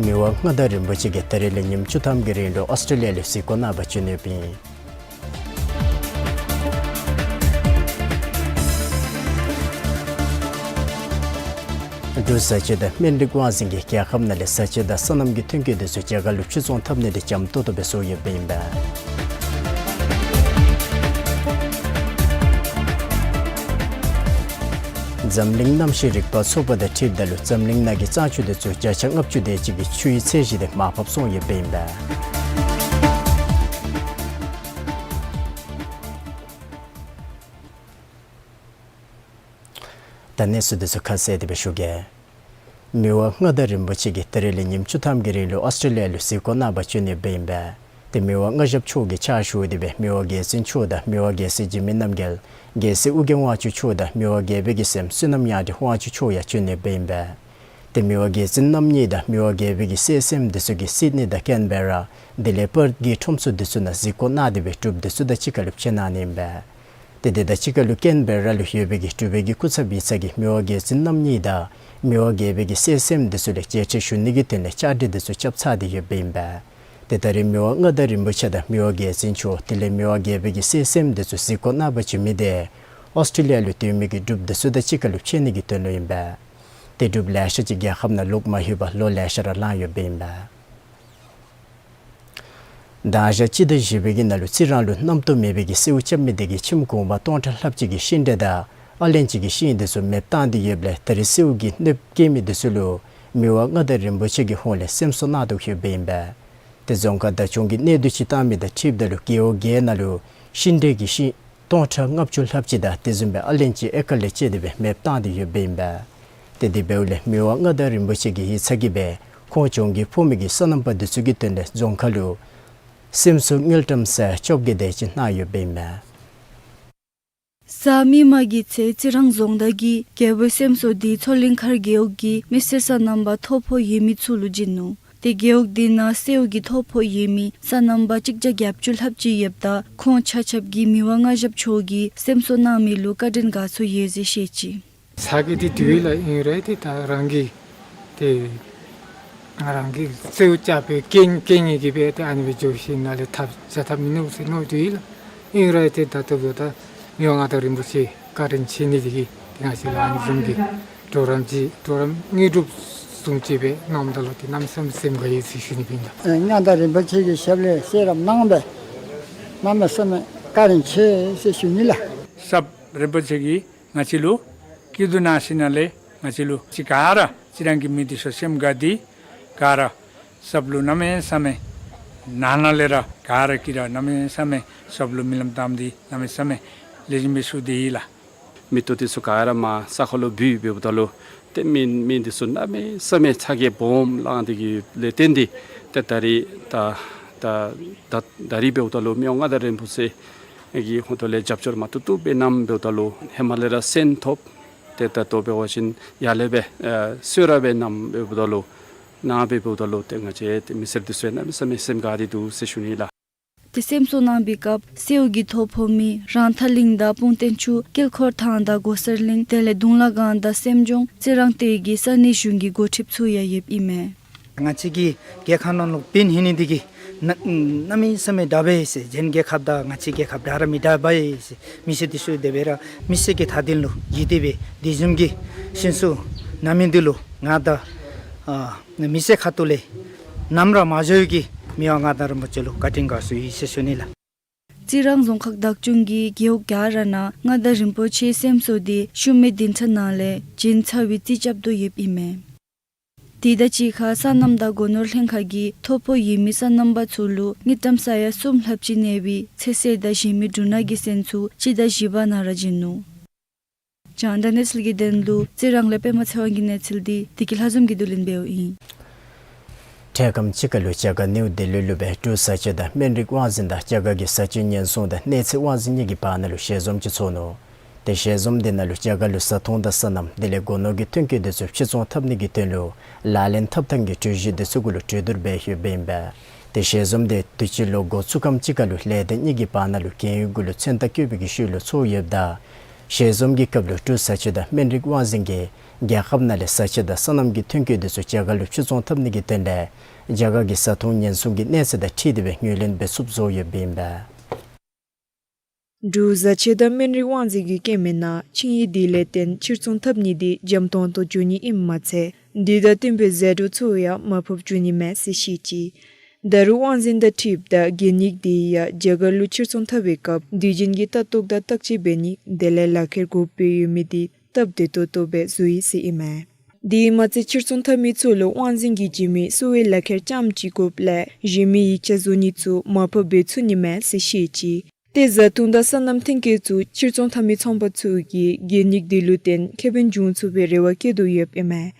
མི་དབང་མངའ་བདག་རིན་པོ་ཆེ་གིས་ད་རིས་ལས་ཉིནམ་བཅུ་ཐམ་གྱི་རིང་ལུ་ཨོསི་ཊེ་ལི་ཡ་ལུ་གཟིགས་སྐོར་གནང་བར་བྱོན་ནི་ཨིན། འབྲུག་བཟའ་སྤྱོད་དང་སྨན་རིག་དབང་འཛིན་གྱིས་རྒྱལ་ཁབ་ནང་ལས་བཟའ་སྤྱོད་དང་སོ་ནམ་གྱི་ཐོན་སྐྱེད་དེ་ཚུ་རྒྱ་གར་ལུ་ཕྱིར་ཚོང་འཐབ་ནི་དེ་འཇམ་ཏོང་ཏོ་སྦེ་བཟོ་ཡོདཔ་ཨིན་པས། འཛམ་གླིང་གནམ་གཤིས་རིག་པ་ཚོགས་པ་དང་འཁྲིལཝ་ད་ལུ་འཛམ་གླིང་ནང་གི་གཙང་ཆུ་དེ་ཚུ་བརྒྱ་ཆ་ལྔ་བཅུ་དེ་ཅིག་གི་ཆུའི་ཚད་གཞི་དེ་མར་ཕབ་སོང་ཡོདཔ་ཨིན་པས། ད་གནས་ཚུལ་དེ་ཚུ་ཁ་གསལ་དེ་སྦེ་ཞུ་གེ། མི་དབང་མངའ་བདག་རིན་པོ་ཆེ་གིས་ད་རིས་ལས་ཉིནམ་བཅུ་ཐམ་གྱི་རིང་ལུ་ཨོསི་ཊེ་ལི་ཡ་ལུ་གཟིགས་སྐོར་གནང་པར་བྱོན་ཡོདཔ་ཨིན་པས། ཏེ་མི་དབང་མངའ་ཞབས་མཆོག་གི་ཕྱག་ཞུ་སྟེ་སྦེ་མི་དབང་རྒྱལ་བཙུན་མཆོག་དང་མི་དབང་རྒྱལ་སྲས་འཇིགས་མེད་རྣམ་རྒྱལ། རྒྱལ་སྲས་ཨོ་རྒྱན་དབང་ཕྱུག་མཆོག་དང་མི་དབང་རྒྱལ་པོ་གི་སྲསམོ་བསོད་ནམས་དབྱངས་སྒྲོན་དབང་ཕྱུག་མཆོག་ཡང་བྱོན་ཡོདཔ་ཨིན་པས། ཏེ་མི་དབང་རྒྱལ་བཙུན་རྣམ་གཉིས་དང་མི་དབང་རྒྱལ་པོ་གི་གསེར་སྲསམོ་དེ་ཚུ་གིས་སིཌ་ནི་དང་ཀེན་བེ་ར་དེ་ལས་པརཐ་གི་ཁྲོམ་ཚུ་དེ་ཚུ་ནང་གཟིགས་སྐོར་གནང་སྟེ་སྦེ་འབྲུགཔ་དེ་ཚུ་དང་གཅིག་ཁར་ལུ་ཕྱད་གནང་ནི་ཨིན་པས། ཏེ་དེ་དང་གཅིག་ཁར་ལུ་ཀེན་བེ་ར་ལུ་ཡོད་པའི་གི་འབྲུག་པའི་གི་སྐུ་ཚབ་ཡིག་ཚང་གིས་མི་དབང་རྒྱལ་བཙུན་རྣམ་གཉིས་དང་མི་དབང་རྒྱལ་པོ་གི་གསེར་སྲསམོ་དེ་ཚུ་ལས་མཇལ་འཕྲད་ཞུ་ནི་གི་དོན་ལས་བཅར་འདྲི་དེ་ཚུ་རྐྱབ་ཚར་ཏེ་ཡོདཔ་ཨིན་པས། ཏེ་ད་རིས་མི་དབང་མངའ་བདག་རིན་པོ་ཆེ་དང་མི་དབང་རྒྱལ་བཙུན་མཆོག་དེ་ལས་མི་དབང་རྒྱལ་པོ་གི་གསེར་སྲསམོ་དེ་ཚུ་གཟིགས་སྐོར་གནང་པར་བྱོན་མི་དེ་ཨོསི་ཊེ་ལི་ཡ་ལུ་སྡོད་མི་གི་འབྲུགཔ་དེ་ཚུ་དང་གཅིག་ཁར་ལུ་ཕྱད་ནི་གི་དོན་ལུ་ཨིན་པས། ཏེ་འབྲུགཔ་ལེ་ཤ་ཅིག་རྒྱལ་ཁབ་ནང་ལོག་མ་ལྷོད་པར་ལོ་ལེ་ཤ་ར་ལང་ཡོདཔ་ཨིན་པས། མདང་ཞག་སྤྱི་ཟླ་བཞི་པའི་གི་ནང་ལུ་རྩི་རང་ལུ་རྣམ་རྟོག་མེད་པའི་གི་སེརཝ་རྐྱབ་མི་དེ་གིས་ཁྱིམ་གུང་པ་སྟོང་ཕྲག་ལྷགཔ་ཅིག་གི་ཤིང་འབྲས་དང་ཨ་ལན་ཅི་གི་ཤིང་དེ་ཚུ་མེདཔ་བཏང་སྟེ་ཡོདཔ་ལས་ད་རིས་སེརཝ་གིས་གནོདཔ་བཀལ་མི་དེ་ཚུ་ལུ་མི་དབང་མངའ་བདག་རིན་པོ་ཆེ་གི་ཧོངས་ལས་སེམས་གསོ་གནང་དོ་ཡོདཔ་ཨིན་པས། ཏེ་རྫོང་ཁག་བདག་སྐྱོང་གིས་གནས་སྡུད་ཅིག་བཏང་མི་དང་འཁྲིལཝ་ད་ལུ་རྒེད་འོག་བརྒྱད་ནང་ལུ་ཤིང་འབྲས་ཀྱི་ཤིང་སྟོང་ཕྲག་ལྔ་བཅུ་ལྷགཔ་ཅིག་དང་དེ་བཟུམ་སྦེ་ཨ་ལན་ཅི་ཨེ་ཀར་ལས་བཅད་དེ་སྦེ་མེདཔ་བཏང་སྟེ་ཡོདཔ་ཨིན་པས། ཏེ་དེ་འབདཝ་ལས་མི་དབང་མངའ་བདག་རིན་པོ་ཆེ་གི་ཡིག་ཚང་གིས་སྦེ་ཁོང་གྱོང་གུད་ཕོག་མི་གི་སོ་ནམ་པ་དེ་ཚུ་གི་དོན་ལས་རྫོང་ཁག་ལུ་སེམས་གསོ་དངུལ་ཀྲམ་ས་ཡ་བཅོ་བརྒྱད་དེ་ཅིག་གནང་ཡོདཔ་ཨིན་པས། གཟའ་མིག་དམར་གྱི་ཚེ་རྩི་རང་རྫོང་བདག་གིས་རྒྱལ་པོའི་སེམས་གསོ་དེ་མཚོ་གླིང་མཁར་རྒེད་འོག་གི་མི་སེར་སོ་ནམ་པ་ཐོ་ཕོག་ཡོད་མི་ཚུ་ལུ་བྱིན་ནུག། ཏེ་རྒེད་འོག་དེ་ནང་སེརཝ་གིས་ཐོ་ཕོག་ཡོད་མི་སོ་ནམ་པ་གཅིག་བརྒྱ་བརྒྱད་ཅུ་ལྷགཔ་ཅིག་ཡོདཔ་ད་ཁོང་ཆ་ཁྱབ་ཀྱིས་མི་དབང་མངའ་ཞབས་མཆོག་གིས་སེམས་གསོ་གནང་མི་ལུ་བཀའ་དྲིན་དགའ་ཚོར་ཡོད་ཟེར་བཤད་ཅི། ཚ་གྱང་འདི་འདུག་ལགས། ཨིན་རུང་ཏེ་ད་རང་གིས་ཏེ་རང་གི་སེརཝ་རྐྱབ་པའི་རྐྱེན་རྐྱེན་གྱིས་སྦེ་ཏེ་ཨ་ནི་སྦེ་འགྱོ་ཞིནམ་ལས་ཐབས་བྱ་ཐབས་མིན་ནུག་ཟེར་མནོ་སྟེ་ཡོད་ལགས། ཨིན་རུང་ཏེ་ད་ལྟོ་ད་མི་དབང་མངའ་བདག་རིན་པོ་ཆེ་བཀའ་དྲིན་ཆེ་ནི་དེ་གིས་ཏེ་ང་བཅས་ལུ་ཨ་ནི་བཟུམ་གྱི་གྲོགས་རམ་ཅིག་གྲོགས་རམ་དངོས་གྲུབ་བཟུམ་ཅིག་སྦེ་གནངམ་ད་ལུ་ཏེ་གནམ་མེད་ས་མེད་སེམས་དགའ་ཡི་ཟེར་ཞུ་ནི་ཨིན་ལགས། ཨེ་མངའ་བདག་རིན་པོ་ཆེ་གི་ཞབས་ལས་གསོལ་རས་གནང་སྦེ་གནམ་མེད་ས་མེད་བཀའ་དྲིན་ཆེ་ཟེར་ཞུ་ནི་ལགས། གསརཔ་རིན་པོ་ཆེ་གིས་ང་བཅས་ལུ་སྐྱིད་སྡུག་གནང་ཞིནམ་ལས་ང་བཅས་ལུ་ཅིག་ག་ར་ཅི་རང་གི་མི་དེ་ཚུ་སེམས་དགའ་སྟེ་ག་ར་གསརཔ་ལུ་གནམ་མེད་ས་མེད་ནང་ན་ལས་ར་ག་ར་གིས་ར་གནམ་མེད་ས་མེད་གསརཔ་ལུ་སྨོན་ལམ་བཏབ་སྟེ་གནམ་མེད་ས་མེད་ལེགས་ཤོམ་སྦེ་བཞུགས་ཏེ་ཡོད་ལགས། མེ་ཏོག་དེ་ཚུ་ག་ར་མར་ས་ཁར་ལུ་འབུ་འབདཝ་ད་ལུ་ཏེ་མི་མི་དེ་ཚུ་གནམ་མེད་ས་མེད་ཚ་གྱང་སྦོམ་ལངས་ཏེ་གི་ལས་བརྟེན་ཏེ་ཏེ་ད་རིས་ད་ད་ད་ད་རིས་འབདཝ་ད་ལུ་མི་དབང་མངའ་བདག་རིན་པོ་ཆེ་གི་ཧོངས་ལས་རྒྱབ་སྐྱོར་མ་ཐུབ་ཐུབ་སྦེ་གནངམ་འབདཝ་ད་ལུ་ཧེ་མ་ལས་ར་སེམས་ཐོབ། ཏེ་ད་ལྟོ་འབད་བ་ཅིན་ཡར་ལས་སྦེ་ཨེ་གསོལ་རས་སྦེ་གནངམ་འབདཝ་ད་ལུ་གནང་སྦེ་འབདཝ་ད་ལུ་ཏེ་ང་བཅས་ཏེ་མི་སེར་དེ་ཚུ་གནམ་མེད་ས་མེད་སེམས་དགའ་སྟེ་འདུག་ཟེར་ཞུ་ནི་ལགས། ཏེ་སེམས་གསོ་གནང་པའི་སྐབས་སེརཝ་གིས་ཐོ་ཕོག་མི་རང་ཐང་གླིང་དང་སྤུངས་རྟེན་ཆུ་དཀྱིལ་འཁོར་ཐང་དང་མགོ་སེར་གླིང་དེ་ལས་གདུང་ལ་སྒང་དང་སེམས་ལྗོངས་རྩི་རང་སྟོད་ཀྱི་ས་གནས་གཞུང་གི་འགོ་ཁྲིདཔ་ཚུ་ཡང་ཡོདཔ་ཨིན་མས། ང་བཅས་ཀྱི་རྒྱལ་ཁབ་ནང་ལུ་འབད་ནི་དེ་གིས་གནམ་མེད་ས་མེད་དྲག་པས་ཟེར། གཞན་རྒྱལ་ཁབ་དང་ང་བཅས་རྒྱལ་ཁབ་འདྲ་ར་མི་འདྲ་བས་ཟེར། མི་སེར་དེ་ཚུ་དེ་སྦེ་ར་མི་སེར་གྱི་མཐའ་དོན་ལུ་བརྩིས་ཏེ་སྦེ་དེ་བཟུམ་གྱི་སེམས་གསོ་གནང་མི་འདི་ལུ་ང་དང་ཨ་མི་སེར་ཁ་ཐུག་ལས་ནམ་ར་མ་འགྱོ་བའི་གི་མི་དབང་མངའ་བདག་རིན་པོ་ཆེ་ལུ་བཀའ་དྲིན་དགའ་ཚོར་ཡོད་ཟེར་ཞུ་ནི་ལགས། རྩི་རང་རྫོང་ཁག་བདག་སྐྱོང་གིས་རྒེད་འོག་ག་ར་ནང་མངའ་བདག་རིན་པོ་ཆེའི་སེམས་གསོ་དེ་ཤུལ་མའི་བདུན་ཕྲག་ནང་ལས་བྱིན་ཚར་བའི་རྩིས་རྐྱབ་དོ་ཡོདཔ་ཨིན་མས། དེ་དང་གཅིག་ཁར་སོ་ནམ་དང་སྒོ་ནོར་ལྷན་ཁག་གིས་ཐོ་ཕོག་ཡོད་མི་སོ་ནམ་པ་ཚུ་ལུ་དངུལ་ཀྲམ་ས་ཡ་གསུམ་ལྷགཔ་ཅིག་གནས་པའི་ཚོད་བསྲེ་དང་གཞན་མི་འབྲུ་སྣ་གི་སོན་ཚུ་སྤྱི་ཟླ་བཞི་པ་ནང་ར་བྱིན་ནུག། རྒྱང་བསྒྲགས་གནས་ཚུལ་གྱི་དོན་ལུ་རྩི་རང་ལས་པདྨ་ཚེ་དབང་གི་གནས་ཚུལ་དེ་བདེ་སྐྱིད་ལྷ་འཛོམས་ཀྱིས་བསྡུ་ལེན་འབདཝ་ཨིན། འཕྲལ་ཁམས་ཅིག་ཁར་ལུ་རྒྱ་གར་ནིའུ་ལྡི་ལི་ལུ་སྦེ་འབྲུག་བཟའ་སྤྱོད་དང་སྨན་རིག་དབང་འཛིན་དང་རྒྱ་གར་གྱི་བཟའ་སྤྱོད་ཉེན་སྲུང་དང་གནས་ཚད་དབང་འཛིན་གཉིས་ཀྱི་བར་ན་ལུ་ཞལ་འཛོམས་ཅིག་ཚོགས་ནུག། ཏེ་ཞལ་འཛོམས་དེ་ནང་ལུ་རྒྱ་གར་ལུ་བཟའ་འཐུང་དང་སོ་ནམ་དེ་ལས་སྒོ་ནོར་གྱི་ཐོན་སྐྱེད་དེ་ཚུ་ཕྱིར་ཚོང་འཐབ་ནི་གི་དོན་ལུ་ལག་ལེན་འཐབ་ཐངས་ཀྱི་གྲོས་གཞི་དེ་ཚུ་གུ་ལུ་གྲོས་བསྡུར་འབད་ཡོདཔ་ཨིན་པས། ཏེ་ཞལ་འཛོམས་དེ་དུས་ཅི་ལོ་འགོ་བཙུགས་ཁམས་ཅིག་ཁར་ལུ་ལས་སྡེ་གཉིས་ཀྱི་བར་ན་ལུ་རྒྱན་ཡོལ་གུ་ལུ་མཚན་རྟགས་བཀོད་པའི་གི་ཤུལ་ལུ་ཚོགས་ཡོདཔ་ད་ཞལ་འཛོམས་ཀྱི་སྐབས་ལུ་འབྲུག་བཟའ་སྤྱོད་དང་སྨན་རིག་དབང་འཛིན་གྱིས་རྒྱལ་ཁབ་ནང་ལས་བཟའ་སྤྱོད་དང་སོ་ནམ་གྱི་ཐོན་སྐྱེད་དེ་ཚུ་རྒྱ་གར་ལུ་ཕྱིར་ཚོང་འཐབ་ནི་གི་དོན་ལས་རྒྱ་གར་གྱི་བཟའ་འཐུང་ཉེན་སྲུང་གི་གནས་ཚད་དང་འཁྲིལ་ཏེ་སྦེ་ངོས་ལེན་འབད་ཚུགསཔ་བཟོ་ཡོདཔ་ཨིན་པས། འབྲུག་བཟའ་ཆས་དང་སྨན་རིགས་དབང་འཛིན་གྱིས་བཀོད་མིའི་ནང་ཆིངས་ཡིག་དེ་ལས་བརྟེན་ཕྱིར་ཚོང་འཐབ་ནི་དེ་འཇམ་ཏོང་ཏོ་འགྱོ་ནི་ཨིནམ་མ་ཚད་དེ་དང་བསྟུན་པའི་ཟད་འགྲོ་ཚུ་ཡང་མར་ཕབ་འགྱོ་ནི་མས་ཟེར་བཤད་ཅི། ད་རུང་དབང་འཛིན་དང་འཁྲིལཝ་ད་གན་ཡིག་དེ་ཡང་རྒྱ་གར་ལུ་ཕྱིར་ཚོང་འཐབ་པའི་སྐབས་དུས་རྒྱུན་གྱི་ལྟ་རྟོག་དང་བརྟག་དཔྱད་འབད་ནི་དེ་ལས་ལག་ཁྱེར་དགོཔ་སྦེ་ཡོད་མི་དེ་སྟབས་བདེ་ཏོག་ཏོ་སྦེ་བཟོ་ཡི་ཟེར་ཨིན་མས། དེ་མ་ཚད་ཕྱིར་ཚོང་འཐབ་མི་ཚུ་ལུ་དབང་འཛིན་གྱིས་བྱིན་མི་གསོ་བའི་ལག་ཁྱེར་རྐྱངམ་གཅིག་དགོཔ་ལས་གཞན་མི་ཡིག་ཆ་བཟོ་ནི་ཚུ་མར་ཕབ་འབད་ཚུགས་ནི་མས་ཟེར་བཤད་ཅི། ཏེ་བཟའ་འཐུང་དང་སོ་ནམ་ཐོན་སྐྱེད་ཚུ་ཕྱིར་ཚོང་འཐབ་མི་ཚོང་པ་ཚུ་གིས་གན་ཡིག་དེ་ལུ་བརྟེན་ཁེ་ཕན་འབྱུང་ཚུགས་པའི་རེ་བ་བསྐྱེད་དོ་ཡོདཔ་ཨིན་མས།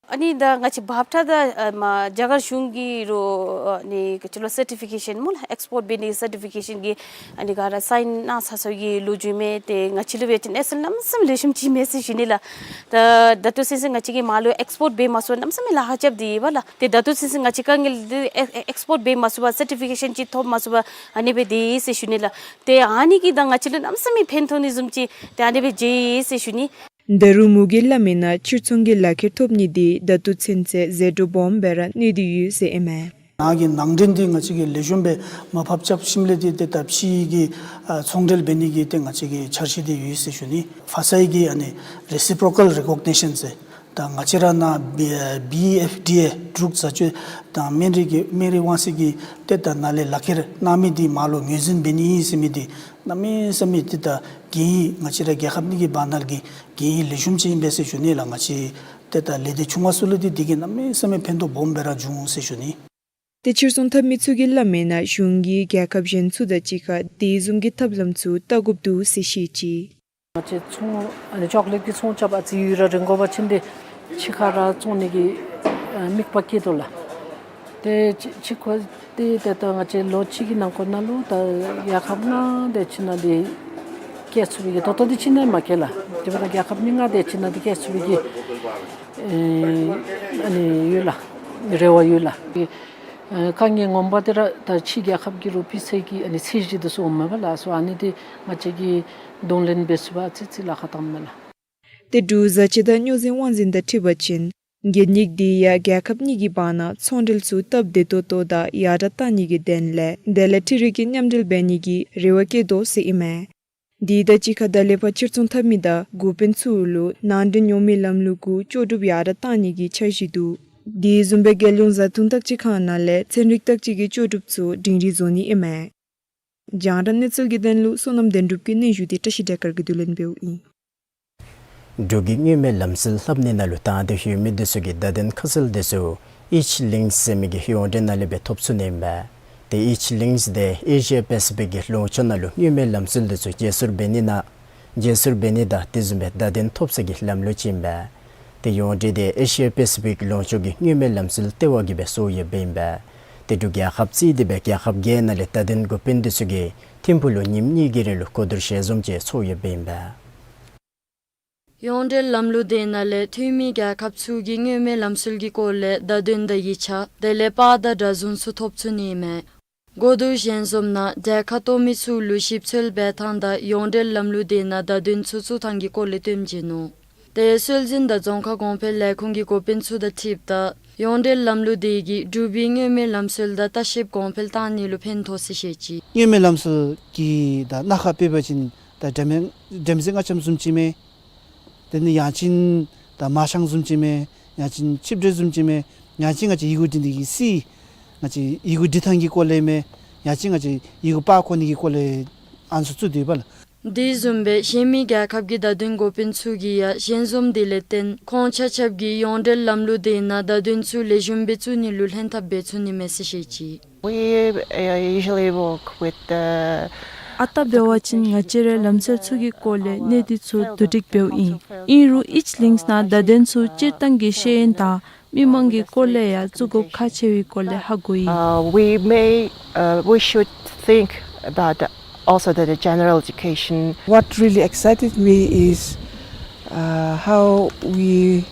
ཨ་ནི་ད་ང་བཅས་འབབ་ཁྲལ་དང་ཨ་མ་རྒྱ་གར་གཞུང་གི་རོགས་ཨ་ནི་ག་ཅི་ལོ་སར་ཊི་ཕི་ཀེ་ཤཱན་སྨོ་ལགས། ཨེགསི་པོརཊ་འབད་ནི་སར་ཊི་ཕི་ཀེ་ཤཱན་གྱི་ཨ་ནི་ག་ར་སའིན་གནང་ཚར་ཚར་བའི་ལོ་རྒྱུས་མས། ཏེ་ང་བཅས་ལུ་འབད་བ་ཅིན་གནས་ཚུལ་གནམ་མེད་ས་མེད་ལེགས་ཤོམ་ཅིག་མས་ཟེར་ཞུ་ནི་ལགས། ད་ད་ལྟོ་ཚུན་ཚོད་ང་བཅས་ཀྱིས་མར་ལུ་ཨེགསི་པོརཊ་འབད་མ་ཚུགས་པར་གནམ་མེད་ས་མེད་ལཱ་ཁག་རྐྱབ་སྟེ་ཡོདཔ་ལགས། ཏེ་ད་ལྟོ་ཚུན་ཚོད་ང་བཅས་དཀའ་ངལ་འདི་ཨེག་ཨེག་ཨེགསི་པོརཊ་འབད་མ་ཚུགས་པར་སར་ཊི་ཕི་ཀེ་ཤཱན་ཅིག་ཐོབ་མ་ཚུགས་པར་ཨ་ནི་སྦེ་སྡོད་ཡི་ཟེར་ཞུ་ནི་ལགས། ཏེ་ཨ་ནི་གིས་ད་ང་བཅས་ལུ་གནམ་མེད་ས་མེད་ཕན་ཐོགས་ནི་བཟུམ་ཅིག་ཏེ་ཨ་ནི་སྦེ་མཇལ་ཡི་ཟེར་ཞུ་ནི། ད་རུང་མོ་གིས་སླབ་མིའི་ནང་ཕྱིར་ཚོང་གི་ལག་ཁྱེར་ཐོབ་ནི་དེ་ད་ལྟོ་ཚུན་ཚོད་ཟད་འགྲོ་སྦོམ་སྦེ་ར་གནས་ཏེ་ཡོད་ཟེར་ཨིན་མས། ནཱ་གི་ནང་འདྲེན་འདི་ང་བཅས་ཀྱིས་ལེགས་ཤོམ་སྦེ་མར་ཕབ་རྐྱབ་ཞིནམ་ལས་ཏེ་ཏེ་ད་ཕྱི་གི་ཨ་ཚོང་འབྲེལ་འབད་ནི་གི་ཏེ་ང་བཅས་ཀྱི་འཆར་གཞི་འདི་ཡོད་ཟེར་ཞུ་ནི། ཕ་ས་གི་ཨ་ནི་རེ་སི་པོ་རོ་ཀཱལ་རེ་ཀོག་ནི་ཤཱན་ཟེར། ད་ང་བཅས་ར་ནཱ་བི་བི་ཨེཕ་ཌི་ཨེ་འབྲུག་བཟའ་སྤྱོད་དང་སྨན་རིགས་ཀྱི་སྨན་རིགས་དབང་འཛིན་གྱིས་ཏེ་ད་ནཱ་ལས་ལག་ཁྱེར་གནང་མི་འདི་མར་ལུ་ངོས་འཛིན་འབད་ནི་ཨིན་ཟེར་མི་འདི་གནམ་མེད་ས་མེད་ཏེ་ད་གན་ཡིག་ང་བཅས་ར་རྒྱལ་ཁབ་གཉིས་ཀྱི་བར་ན་གི་གན་ཡིག་ལེགས་ཤོམ་ཅིག་ཨིན་པས་ཟེར་ཞུ་ནི་ལགས། ང་བཅས་ཏེ་ད་ལས་སྡེ་ཆུང་བ་ཚུ་ལུ་འདི་འདི་གིས་གནམ་མེད་ས་མེད་ཕན་ཐོགས་སྦོམ་སྦེ་ར་འབྱུང་འོང་ཟེར་ཞུ་ནི། ཏེ་ཕྱིར་ཚོང་འཐབ་མི་ཚུ་གིས་སླབ་མིའི་ནང་གཞུང་གིས་རྒྱལ་ཁབ་གཞན་ཚུ་དང་གཅིག་ཁར་དེ་བཟུམ་གྱི་ཐབས་ལམ་ཚུ་བལྟ་དགོཔ་འདུག་ཟེར་བཤད་ཅི། ང་བཅས་ཚོང་ཨ་ནི་ཅོག་ལེཊ་ཀྱི་ཚོང་རྐྱབ་ཨ་ཙི་ཡུན་ར་རིང་དགོ་པ་ཅིན་ཏེ་ཕྱི་ཁར་ར་བཙོང་ནི་གི་ཨ་དམིགས་པ་བསྐྱེད་དོ་ལགས། ཏེ་ཕྱི་ཕྱི་ཁར་ཏེ་ཏེ་ད་ང་བཅས་ལོ་གཅིག་གི་ནང་འཁོད་ནང་ལུ་ད་རྒྱལ་ཁབ་ལྔ་དེ་ཅིག་ནང་འདི་བཀལ་ཚུགས་པའི་གི་ད་ལྟོ་འདི་ཅིག་ནང་མ་བཀལ་ལགས། དེ་འབདཝ་ད་རྒྱལ་ཁབ་ཉིས་ལྔ་དེ་ཅིག་ནང་འདི་བཀལ་ཚུགས་པའི་གི་ཨེ་ཨ་ནི་ཡོད་ལགས། རེ་བ་ཡོད་ལགས། ཨེ་དཀའ་ངལ་ངོ་མ་དེ་ར་ད་ཕྱི་རྒྱལ་ཁབ་ཀྱི་རོགས་ཕྱི་སའི་གི་ཨ་ནི་ཚད་གཞི་དེ་ཚུ་འོངམ་མས་པ་ལགས། སོ་ཨ་ནི་དེ་ང་བཅས་ཀྱིས་གདོང་ལེན་འབད་ཚུགས་པར་ཨ་ཙི་ཙི་ལཱ་ཁག་བཏངམ་མས་ལགས། ཏེ་འབྲུག་བཟའ་ཆས་དང་སྨྱོ་རྫས་དབང་འཛིན་དང་འཁྲིལ་བ་ཅིན་གན་ཡིག་དེ་ཡང་རྒྱལ་ཁབ་གཉིས་ཀྱི་བར་ན་ཚོང་འབྲེལ་ཚུ་སྟབས་བདེ་ཏོག་ཏོ་དང་ཡར་དྲགས་གཏང་ནི་གི་དོན་ལས་དེ་ལས་འཕྲུལ་རིག་གི་མཉམ་འབྲེལ་འབད་ནི་གི་རེ་བ་བསྐྱེད་དོ་ཟེར་ཨིན་མས། དེ་དང་གཅིག་ཁར་ད་ལས་ཕར་ཕྱིར་ཚོང་འཐབ་མི་དང་འགོ་དཔོན་ཚུ་ལུ་ནང་འདྲེན་ཡོད་མི་ལམ་ལུགས་གུ་ལྕོགས་གྲུབ་ཡར་དྲགས་གཏང་ནི་གི་འཆར་གཞི་འདུག། དེ་བཟུམ་སྦེ་རྒྱལ་ཡོངས་བཟའ་འཐུང་བརྟག་དཔྱད་ཁང་ནང་ལས་ཚན་རིག་བརྟག་དཔྱད་ཀྱི་ལྕོགས་གྲུབ་ཚུ་སྒྲིང་སྒྲིང་བཟོ་ནི་ཨིན་མས། རྒྱང་བསྒྲགས་གནས་ཚུལ་གྱི་དོན་ལུ་བསོད་ནམས་དོན་གྲུབ་ཀྱི་སྙན་ཞུ་དེ་བཀྲ་ཤིས་སྒྲོལ་དཀར་གྱིས་བསྡུ་ལེན་འབདཝ་ཨིན། འབྲུག་གི་མངོན་མེད་ལམ་སྲོལ་ལྷབ་ནི་ནང་ལུ་དང་འདོད་ཡོད་མི་དེ་ཚུ་གིས་བརྡ་དོན་ཁ་གསལ་དེ་ཚུ་ཨིཆ་ལིངཀསི་ཟེར་མི་གི་ཡོངས་འབྲེལ་ནང་ལས་སྦེ་ཐོབ་ཚུགས་ནི་ཨིན་པས། ཏེ་ཨིཆ་ལིངཀསི་དེ་ཨེ་ཤི་ཡ་པེ་སི་ཕིག་གི་ལུང་ཕྱོགས་ནང་ལུ་མངོན་མེད་ལམ་སྲོལ་དེ་ཚུ་བརྗེ་སོར་འབད་ནི་ནང་བརྗེ་སོར་འབད་ནི་དང་དེ་བཟུམ་སྦེ་བརྡ་དོན་ཐོབ་ས་གི་ལམ་ལུགས་ཅིག་ཨིན་པས། ཏེ་ཡོངས་འབྲེལ་དེ་ཨེ་ཤི་ཡ་པེ་སི་ཕིག་ལུང་ཕྱོགས་ཀྱི་མངོན་མེད་ལམ་སྲོལ་ལྟེ་བ་གིས་སྦེ་གསོ་ཡོདཔ་ཨིན་པས། ཏེ་འབྲུག་རྒྱལ་ཁབ་རྩིས་ཏེ་སྦེ་རྒྱལ་ཁབ་བརྒྱད་ནང་ལས་བརྡ་དོན་འགོ་དཔོན་དེ་ཚུ་གིས་ཐིམ་ཕུག་ལུ་ཉིནམ་གཉིས་ཀྱི་རིང་ལུ་གོ་བསྡུར་ཞལ་འཛོམས་ཅིག་ཚོགས་ཡོདཔ་ཨིན་པས། ཡོངས་འབྲེལ་ལམ་ལུགས་དེ་ནང་ལས་འཐུས་མི་རྒྱལ་ཁབ་ཚུ་གི་མངོན་མེད་ལམ་སྲོལ་གྱི་སྐོར་ལས་བརྡ་དོན་དང་ཡིག་ཆ་དེ་ལས་པར་དང་སྒྲ་རྫུན་ཚུ་ཐོབ་ཚུགས་ནི་ཨིན་མས། གོ་བསྡུར་ཞལ་འཛོམས་ནང་མཇལ་ཁ་གཏོགས་མི་ཚུ་ལུ་ཞིབ་འཚོལ་འབད་ཐངས་དང་ཡོངས་འབྲེལ་ལམ་ལུགས་དེ་ནང་བརྡ་དོན་ཚུ་བཙུགས་ཐངས་ཀྱི་སྐོར་ལས་སྟོན་བྱིན་ནུག། ཏེ་སྲོལ་འཛིན་དང་རྫོང་ཁ་གོང་འཕེལ་ལས་ཁུངས་ཀྱི་འགོ་དཔོན་ཚུ་དང་འཁྲིལཝ་ད་ཡོངས་འབྲེལ་ལམ་ལུགས་དེ་གིས་འབྲུག་པའི་མངོན་མེད་ལམ་སྲོལ་དང་ལྟ་བཤལཔ་གོང་འཕེལ་གཏང་ནི་ལུ་ཕན་ཐོགས་ཟེར་བཤད་ཅི། མངོན་མེད་ལམ་སྲོལ་གྱི་ད་སྣ་ཁ་དཔེ་འབད་བ་ཅིན་ད་འགྲེམས་འགྲེམས་རྫས་ལྔ་ལྕམ་བཟུམ་ཅིག་མས། དེ་ནི་ཡང་ཅིན་ད་མ་ཤང་བཟུམ་ཅིག་མས། ཡང་ཅིན་ཆིབས་གྲལ་བཟུམ་ཅིག་མས། ཡང་ཅིན་ང་བཅས་ཡི་གུ་འབྲི་ནི་གི་རྩིས། ང་བཅས་ཡི་གུ་འབྲི་ཐངས་ཀྱི་སྐོར་ལས་མས། ཡང་ཅིན་ང་བཅས་ཡི་གུ་པར་བཀོད་ནི་གི་སྐོར་ལས་ཨ་ནི་ཚུ་བཙུགས་ཏེ་ཡོད་པ་ལགས། དེ་བཟུམ་སྦེ་གཞན་མི་རྒྱལ་ཁབ་ཀྱི་བརྡ་དོན་འགོ་དཔོན་ཚུ་གིས་ཡང་ཞལ་འཛོམས་དེ་ལས་བརྟེན་ཁོང་ཆ་ཁྱབ་ཀྱིས་ཡོངས་འབྲེལ་ལམ་ལུགས་དེ་ནང་བརྡ་དོན་ཚུ་ལེགས་ཤོམ་སྦེ་བཙུགས་ནི་ལུ་ལྷན་ཐབས་འབད་ཚུགས་ནི་མས་ཟེར་བཤད་ཅི། We uh, usually work with the ཨ་རྟག་འབད་བ་ཅིན་ང་བཅས་ར་ལམ་སྲོལ་ཚུ་གི་སྐོར་ལས་གནད་དེ་ཚུ་བསྡུ་སྒྲིག་འབདཝ་ཨིན། ཨིན་རུང་ཨིཆ་ལིངཀསི་ནང་བརྡ་དོན་ཚུ་སྤྱིར་བཏང་གི་ཤེས་ཡོན་དང་མི་མང་གི་སྐོར་ལས་ཡང་བཙུགས་དགོཔ་ཁག་ཆེ་བའི་སྐོར་ལས་ཧ་གོ་ཡི། Uh, we may, uh, we should think about also the general education. What really excited me is uh, how we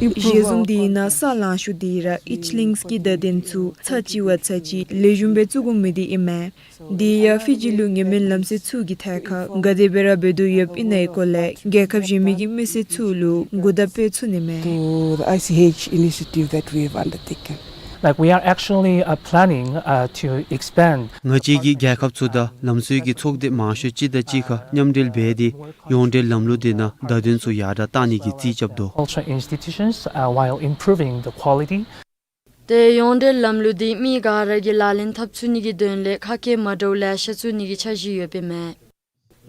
improve our content. ཞལ་འཛོམས་དེ་ནང་ས་ལང་ཤོས་དེ་ར་ཨིཆ་ལིངཀསི་གི་བརྡ་དོན་ཚུ་ཚར་གཅིག་བ་ཚར་གཅིག་ལེགས་ཤོམ་སྦེ་བཙུགས་དགོ་མི་དེ་ཨིན་མས། དེ་ཡང་ཕི་ཇི་ལུ་མངོན་མེད་ལམ་སྲོལ་ཚུ་གི་ཐད་ཁར་ག་དེ་སྦེ་ར་འབད་དོ་ཡོདཔ་ཨིན་ན་གི་སྐོར་ལས་རྒྱལ་ཁབ་གཞན་མི་གི་མི་སེར་ཚུ་ལུ་གོ་བརྡ་སྤྲོད་ཚུགས་ནི་མས། To the I C H initiative that we have undertaken. Like, we are actually, uh, planning, uh, to expand. ང་བཅས་ཀྱིས་རྒྱལ་ཁབ་ཚུ་དང་ལམ་སྲོལ་གྱི་ཚོགས་སྡེ་མང་ཤོས་ཅིག་དང་གཅིག་ཁར་མཉམ་འབྲེལ་འབད་དེ་ཡོངས་འབྲེལ་ལམ་ལུགས་དེ་ནང་བརྡ་དོན་ཚུ་ཡར་དྲག་གཏང་ནི་གི་རྩིས་རྐྱབ་དོ། Culture institutions, uh, while improving the quality. ཏེ་ཡོངས་འབྲེལ་ལམ་ལུགས་འདི་མི་ག་ར་གིས་ལག་ལེན་འཐབ་ཚུགས་ནི་གི་དོན་ལས་ཁ་སྐད་མ་འདྲཝ་ལེ་ཤ་བཙུགས་ནི་གི་འཆར་གཞི་ཡོདཔ་ཨིན་མས།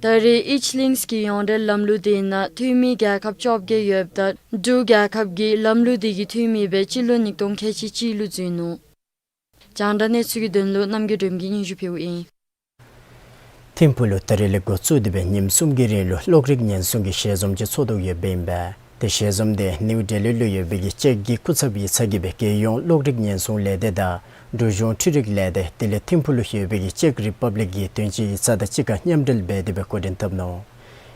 ད་རེས་ཨིཆ་ལིངཀསི་གི་ཡོངས་འབྲེལ་ལམ་ལུགས་དེ་ནང་འཐུས་མི་རྒྱལ་ཁབ་བཅོ་བརྒྱད་ཡོདཔ་ད་འབྲུག་རྒྱལ་ཁབ་ཀྱིས་ལམ་ལུགས་དེ་གི་འཐུས་མི་སྦེ་སྤྱི་ལོ་ཉིས་སྟོང་ཁལ་གཅིག་གཅིག་ལུ་འཛུལ་ནུག། རྒྱང་བསྒྲགས་གནས་ཚུལ་གྱི་དོན་ལུ་རྣམ་རྒྱལ་སྒྲོལམ་གྱིས་སྙན་ཞུ་ཕུལཝ་ཨིན། ཐིམ་ཕུག་ལུ་ད་རིས་ལས་འགོ་བཙུགས་ཏེ་སྦེ་ཉིནམ་གསུམ་གྱི་རིང་ལུ་གློག་རིག་ཉེན་སྲུང་གི་ཞལ་འཛོམས་ཅིག་ཚོགས་དོ་ཡོདཔ་ཨིན་པས། ཏེ་ཞལ་འཛོམས་དེ་ནིའུ་ཌེ་ལི་ལུ་ཡོད་པའི་ཅེཀ་གི་སྐུ་ཚབ་ཡིག་ཚང་གིས་སྦེ་རྒྱལ་ཡོངས་གློག་རིག་ཉེན་སྲུང་ལས་སྡེ་དང་འབྲུག་གཞུང་འཕྲུལ་རིག་ལས་སྡེ་དེ་ལས་ཐིམ་ཕུག་ལུ་ཡོད་པའི་ཅེཀ་རི་པབ་ལིཀ་གི་དོན་གཅོད་ཡིག་ཚང་དང་གཅིག་ཁར་མཉམ་འབྲེལ་འབད་དེ་སྦེ་འགོ་འདྲེན་འཐབ་ནུག།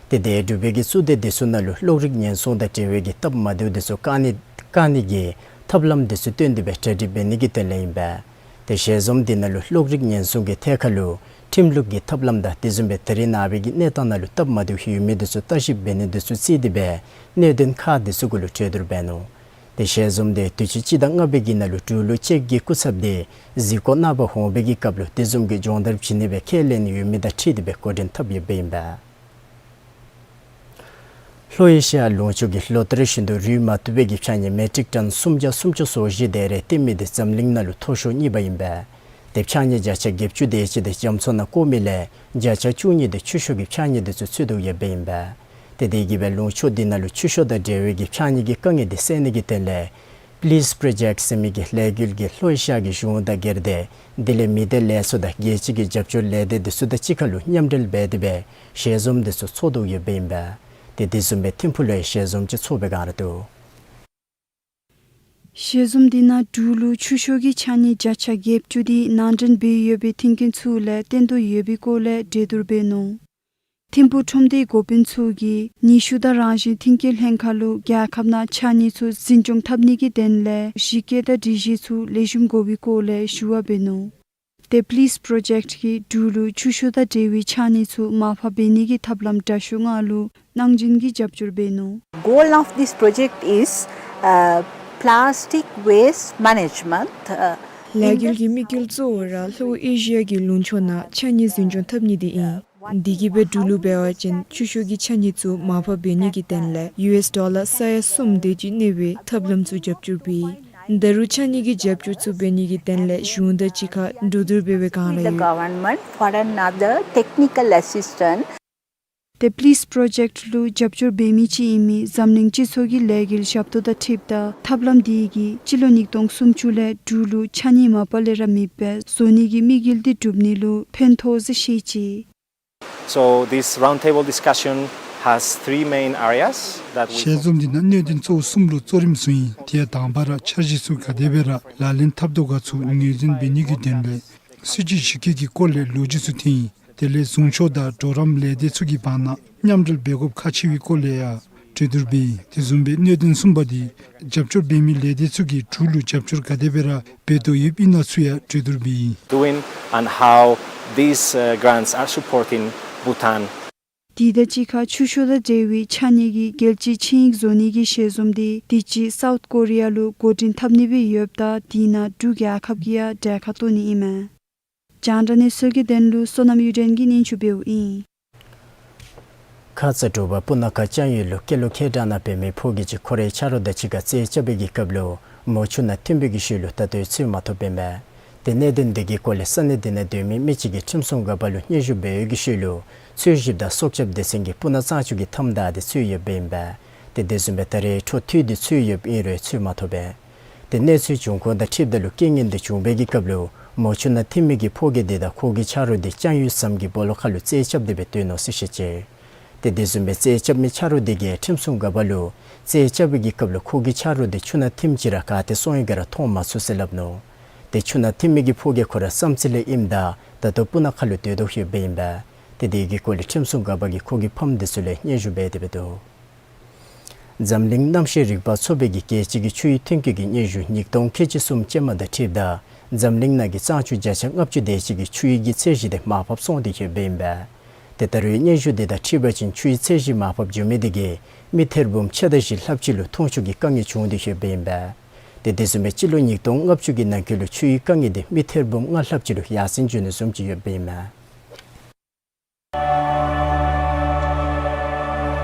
ཏེ་དེ་འབྲུག་པའི་གི་གཙུག་སྡེ་འདི་ཚུ་ནང་ལུ་གློག་རིག་ཉེན་སྲུང་དང་འབྲེལ་བའི་གི་སྟབས་མ་བདེཝ་འདི་ཚུ་བཀག་ནི་བཀག་ནི་གི་ཐབས་ལམ་འདི་ཚུ་བཏོན་ཏེ་སྦེ་གྲ་སྒྲིག་འབད་ནི་གི་དོན་ལས་ཨིན་པས། ཏེ་ཞལ་འཛོམས་འདི་ནང་ལུ་གློག་རིག་ཉེན་སྲུང་གི་ཐད་ཁར་ལུ་ཁྲིམས་ལུགས་ཀྱི་ཐབས་ལམ་དང་དེ་བཟུམ་སྦེ་ད་རེས་ནངས་པའི་གི་གནས་སྟངས་ནང་ལུ་སྟབས་མ་བདེཝ་ཡོད་མེད་འདི་ཚུ་བརྟག་ཞིབ་འབད་ནི་འདི་ཚུ་བརྩིས་ཏེ་སྦེ་གནད་དོན་ཁག་འདི་ཚུ་གུ་ལུ་གྲོས་བསྡུར་འབད་ནུག། ཏེ་ཞལ་འཛོམས་དེ་དུས་ཅི་སྤྱི་ཟླ་ལྔ་པའི་གི་ནང་ལུ་འབྲུག་ལུ་ཅེཀ་གི་སྐུ་ཚབ་དེ་གཟིགས་སྐོར་གནང་པར་འོང་བའི་གི་སྐབས་ལུ་དེ་བཟུམ་གྱི་སྦྱོང་བརྡར་བྱིན་ནི་སྦེ་ཁས་ལེན་ཡོད་མི་དང་འཁྲིལ་ཏེ་སྦེ་འགོ་འདྲེན་འཐབ་ཡོདཔ་ཨིན་པས། ལྷོ་ཨེ་ཤི་ཡ་ལུང་ཕྱོགས་ཀྱི་ལོ་ལྟར་བཞིན་དུ་རུལ་མ་བཏུབ་པའི་གི་ཕྱགས་སྙིགས་མེ་ཊིག་ཊོན་སུམ་བརྒྱ་སུམ་ཅུ་སོ་བཞི་དེ་རེ་བཏོན་མི་དེ་འཛམ་གླིང་ནང་ལུ་མཐོ་ཤོས་གཉིས་པ་ཨིན་པས། ཏེ་ཕྱགས་སྙིགས་བརྒྱ་ཆ་བརྒྱད་ཅུ་དེ་ཅིག་དེ་རྒྱ་མཚོ་ནང་བཀོ་མི་ལས་བརྒྱ་ཆ་བཅུ་གཉིས་དེ་ཆུ་ཤོག་གི་ཕྱགས་སྙིགས་དེ་ཚུ་ཚུད་དོ་ཡོདཔ་ཨིན་པས། ཏེ་དེ་གིས་སྦེ་ལུང་ཕྱོགས་འདི་ནང་ལུ་ཆུ་ཤོག་དང་འབྲེལ་བའི་གི་ཕྱགས་སྙིགས་ཀྱི་དཀའ་ངལ་དེ་སེལ་ནི་གི་དོན་ལས་པི་ལིས་པྲོ་ཇེཀཊ་ཟེར་མི་གི་ལས་འགུལ་གྱིས་ལྷོ་ཨེ་ཤི་ཡ་གི་གཞུང་དང་སྒེར་སྡེ་དེ་ལས་མི་སྡེ་ལས་ཚོགས་དང་རྒྱལ་སྤྱི་གི་རྒྱབ་སྐྱོར་ལས་སྡེ་འདི་ཚུ་དང་གཅིག་ཁར་ལུ་མཉམ་འབྲེལ་འབད་དེ་སྦེ་ཞལ་འཛོམས་འདི་ཚུ་ཚོགས་དོ་ཡོདཔ་ཨིན་པས། ཏེ་དེ་བཟུམ་སྦེ་ཐིམ་ཕུག་ལུ་ཡང་ཞལ་འཛོམས་ཅིག་ཚོགས་པའི་བསྒང་ར་འདུག། ཞལ་འཛོམས་འདི་ནང་འབྲུག་ལུ་ཆུ་ཤོག་གི་ཕྱགས་སྙིགས་བརྒྱ་ཆ་བརྒྱད་ཅུ་དེ་ནང་འདྲེན་འབད་ཡོད་པའི་མཐུན་རྐྱེན་ཚུ་ལས་བརྟེན་དོ་ཡོད་པའི་སྐོར་ལས་གྲོས་བསྡུར་འབད་ནུག། ཐིམ་ཕུག་ཁྲོམ་སྡེའི་འགོ་དཔོན་ཚུ་གིས་ནུས་ཤུགས་དང་རང་བཞིན་མཐུན་རྐྱེན་ལྷན་ཁག་ལུ་རྒྱལ་ཁབ་ནང་ཕྱགས་སྙིགས་ཚུ་འཛིན་སྐྱོང་འཐབ་ནི་གི་དོན་ལས་གཞི་བཀོད་དང་སྒྲིག་གཞི་ཚུ་ལེགས་ཤོམ་དགོ་པའི་སྐོར་ལས་ཞུ་བ་འབད་ནུག། ཏེ་པི་ལིས་པྲོ་ཇེཀཊ་ཀྱིས་འབྲུག་ལུ་ཆུ་ཤོག་དང་འབྲེལ་བའི་ཕྱགས་སྙིགས་ཚུ་མར་ཕབ་འབད་ནི་གི་ཐབས་ལམ་དྲག་ཤོས་ལྔ་ལུ་གནང་སྦྱིན་གྱི་རྒྱབ་སྐྱོར་འབད་ནུག། Goal of this project is, uh, plastic waste management, uh, ལས་འགུལ་གྱི་དམིགས་ཡུལ་གཙོ་བོ་ར་ལྷོ་ཨེ་ཤི་ཡ་གི་ལུང་ཕྱོགས་ནང་ཕྱགས་སྙིགས་འཛིན་སྐྱོང་འཐབ་ནི་དེ་ཨིན། དེ་གིས་སྦེ་འབྲུག་ལུ་འབད་བ་ཅིན་ཆུ་ཤོག་གི་ཕྱགས་སྙིགས་ཚུ་མར་ཕབ་འབད་ནི་གི་དོན་ལས་ཡུ་ཨེསི་ཌོ་ལར་ས་ཡ་གསུམ་དེ་ཅིག་གནས་པའི་ཐབས་ལམ་ཚུ་རྒྱབ་སྐྱོར་འབད་ཡི། ད་རུང་ཕྱགས་སྙིགས་ཀྱི་རྒྱབ་སྐྱོར་ཚུ་འབད་ནི་གི་དོན་ལས་གཞུང་དང་གཅིག་ཁར་གྲོས་བསྡུར་འབད་བའི་བསྒང་ར་the ཡོད། Government for another technical assistance. ཏེ་པི་ལིས་པྲོ་ཇེཀཊ་ལུ་རྒྱབ་སྐྱོར་འབད་མི་ཅིག་ཨིན་མི་འཛམ་གླིང་སྤྱི་ཚོགས་ཀྱི་ལས་འགུལ་ཞབས་ཏོག་དང་འཁྲིལཝ་ད་ཐབས་ལམ་དེ་གིས་སྤྱི་ལོ་ཉིས་སྟོང་སུམ་ཅུ་ལས་འབྲུག་ལུ་ཕྱགས་སྙིགས་མ་པ་ལས་ར་མེདཔ་སྦེ་བཟོ་ནི་གི་དམིགས་ཡུལ་དེ་འགྲུབ་ནི་ལུ་ཕན་ཐོགས་ཟེར་བཤད་ཅི། So this roundtable discussion has three main areas that we ཞལ་འཛོམས་འདི་ནང་གནད་དོན་གཙོ་བོ་གསུམ་ལུ་གཙོ་རིམ་བཟུང་ཡི། དེ་ཡང་དང་པ་ར་འཆར་གཞི་ཚུ་ག་དེ་སྦེ་ར་ལག་ལེན་འཐབ་དོ་ག་ཚུ་ངོས་འཛིན་འབད་ནི་གི་དོན་ལས་སྲིད་ཇུས་ཞིབ་དཔྱད་ཀྱི་སྐོར་ལས་ལོ་རྒྱུས་ཚུ་ཐོན་ཡི། དེ་ལས་ཟུང་ཕྱོགས་དང་གྲོགས་རམ་ལས་སྡེ་ཚུ་གི་བར་ན་མཉམ་འབྲེལ་འབད་དགོཔ་ཁག་ཆེ་བའི་སྐོར་ལས་ཡང་གྲོས་བསྡུར་འབད་ཡི། དེ་བཟུམ་སྦེ་གནད་དོན་གསུམ་པ་དེ་རྒྱབ་སྐྱོར་འབད་མི་ལས་སྡེ་ཚུ་གིས་འབྲུག་ལུ་རྒྱབ་སྐྱོར་ག་དེ་སྦེ་ར་འབད་དོ་ཡོདཔ་ཨིན་ན་ཚུ་ཡང་གྲོས་བསྡུར་འབད་ཡི། Doing and how these, uh, grants are supporting Bhutan. དེ་དང་གཅིག་ཁར་ཆུ་ཤོག་དང་འབྲེལ་བའི་ཕྱགས་སྙིགས་ཀྱི་རྒྱལ་སྤྱིའི་ཆིངས་ཡིག་བཟོ་ནི་གི་ཞལ་འཛོམས་དེ་དུས་ཅི་སའུཐ་ཀོ་རི་ཡ་ལུ་འགོ་འདྲེན་འཐབ་ནི་སྦེ་ཡོདཔ་ད་དེ་ནང་འབྲུག་རྒྱལ་ཁབ་ཀྱིས་ཡང་གྲལ་ཁར་གཏོགས་ནི་ཨིན་མས། རྒྱང་བསྒྲགས་གནས་ཚུལ་གྱི་དོན་ལུ་བསོད་ནམས་གཡུ་སྒྲོན་གྱིས་སྙན་ཞུ་འབདཝ་ཨིན། ཁ་ཙ་དྲོ་པ་སྤུ་ན་ཁ་ལྕང་ཡུལ་ལུ་སྐྱེས་ལོ་ཁལ་གྲངས་ནང་འབད་མི་ཕོ་སྐྱེས་ཅིག་ཁོ་རའི་ཆ་རོགས་དང་གཅིག་ཁར་རྩེད་རྐྱབ་པའི་གི་སྐབས་ལུ་མོ་ཆུ་ནང་ཐིམ་པའི་གི་ཤུལ་ལུ་ད་ལྟོ་ཡང་འཚོལ་མ་ཐོབ་པས་མས། ཏེ་གནད་དོན་འདི་གི་སྐོར་ལས་ས་གནས་འདི་ནང་སྡོད་མི་མི་ཅིག་གིས་ཁྲིམས་སྲུང་འགག་པ་ལུ་སྙན་ཞུ་འབད་ཡོད་ཀྱི་ཤུལ་ལུ་འཚོལ་ཞིབ་དང་སྲོག་སྐྱབས་སྡེ་ཚན་གྱིས་སྤུ་ན་གཙང་ཆུ་གི་མཐའམ་བདའ་སྟེ་འཚོལ་ཡོདཔ་ཨིན་པས། ཏེ་དེ་བཟུམ་སྦེ་ད་རེས་འཕྲོ་མཐུད་དེ་འཚོལ་ཡོདཔ་ཨིན་རུང་འཚོལ་མ་ཐོབ་པས། ཏེ་གནས་ཚུལ་བྱུང་ཁུངས་དང་འཁྲིལཝ་ད་ལུ་རྐྱེན་ངན་འདི་བྱུང་བའི་གི་སྐབས་ལུ་མོ་ཆུ་ནང་ཐིམ་མི་གི་ཕོ་སྐྱེས་འདི་དང་ཁོ་གི་ཆ་རོགས་འདི་ལྕང་ཡུལ་ཟམ་གྱི་སྦོ་ལོགས་ཁ་ལུ་རྩེད་རྐྱབ་སྟེ་སྦེ་སྡོད་ནུག་ཟེར་བཤད་ཅི། ཏེ་དེ་བཟུམ་སྦེ་རྩེད་རྐྱབ་མི་ཆ་རོགས་འདི་གིས་ཁྲིམས་སྲུང་འགག་པ་ལུ་རྩེད་རྐྱབ་པའི་གི་སྐབས་ལུ་ཁོ་གི་ཆ་རོགས་འདི་ཆུ་ནང་ཐིམ་ཅི་ར་ག་ཏེ་སོང་ཡི་ག་ར་མཐོང་མ་ཚུགས་ཟེར་སླབ་ནུག། ཏེ་ཆུ་ནང་ཐིམ་མི་གི་ཕོ་སྐྱེས་ཁོ་ར་བསམ་རྩེ་ལས་ཨིནམ་ད་ད་ལྟོ་སྤུ་ན་ཁ་ལུ་སྡོད་དོ་ཡོདཔ་ཨིན་པས། ཏེ་དེ་གི་སྐོར་ལས་ཁྲིམས་སྲུང་འགག་པ་གིས་ཁོ་གི་ཕམ་འདི་ཚུ་ལས་སྙན་ཞུ་འབད་དེ་སྦེ་འདུག། འཛམ་གླིང་གནམ་གཤིས་རིག་པ་ཚོགས་པའི་གི་རྒྱལ་སྤྱི་གི་ཆུ་ཡུར་ཐོན་སྐྱེད་ཀྱི་སྙན་ཞུ་ཉིས་སྟོང་ཁལ་གཅིག་གསུམ་ཅན་མ་དང་འཁྲིལཝ་ད་འཛམ་གླིང་ནང་གི་གཙང་ཆུ་བརྒྱ་ཆ་ལྔ་བཅུ་དེ་ཅིག་གི་ཆུ་ཡུར་གྱི་ཚད་གཞི་དེ་མར་ཕབ་སོང་སྟེ་ཡོདཔ་ཨིན་པས། ཏེ་ད་རེས་སྙན་ཞུ་དེ་དང་འཁྲིལ་བ་ཅིན་ཆུ་ཡུར་ཚད་གཞི་མར་ཕབ་འགྱོ་མི་དེ་གིས་མི་ཐེར་འབུམ་ཕྱེད་དང་བཞི་ལྷགཔ་ཅིག་ལུ་འཐུང་ཆུ་གི་དཀའ་ངལ་བྱུང་སྟེ་ཡོདཔ་ཨིན་པས། ཏེ་དེ་བཟུམ་སྦེ་སྤྱི་ལོ་ཉིས་སྟོང་ལྔ་བཅུ་གི་ནང་འཁོད་ལུ་ཆུའི་དཀའ་ངལ་འདི་མི་ཐེར་འབུམ་ལྔ་ལྷགཔ་ཅིག་ལུ་ཡར་སེང་འགྱོ་ནི་བཟུམ་ཅིག་ཡོདཔ་ཨིན་མས།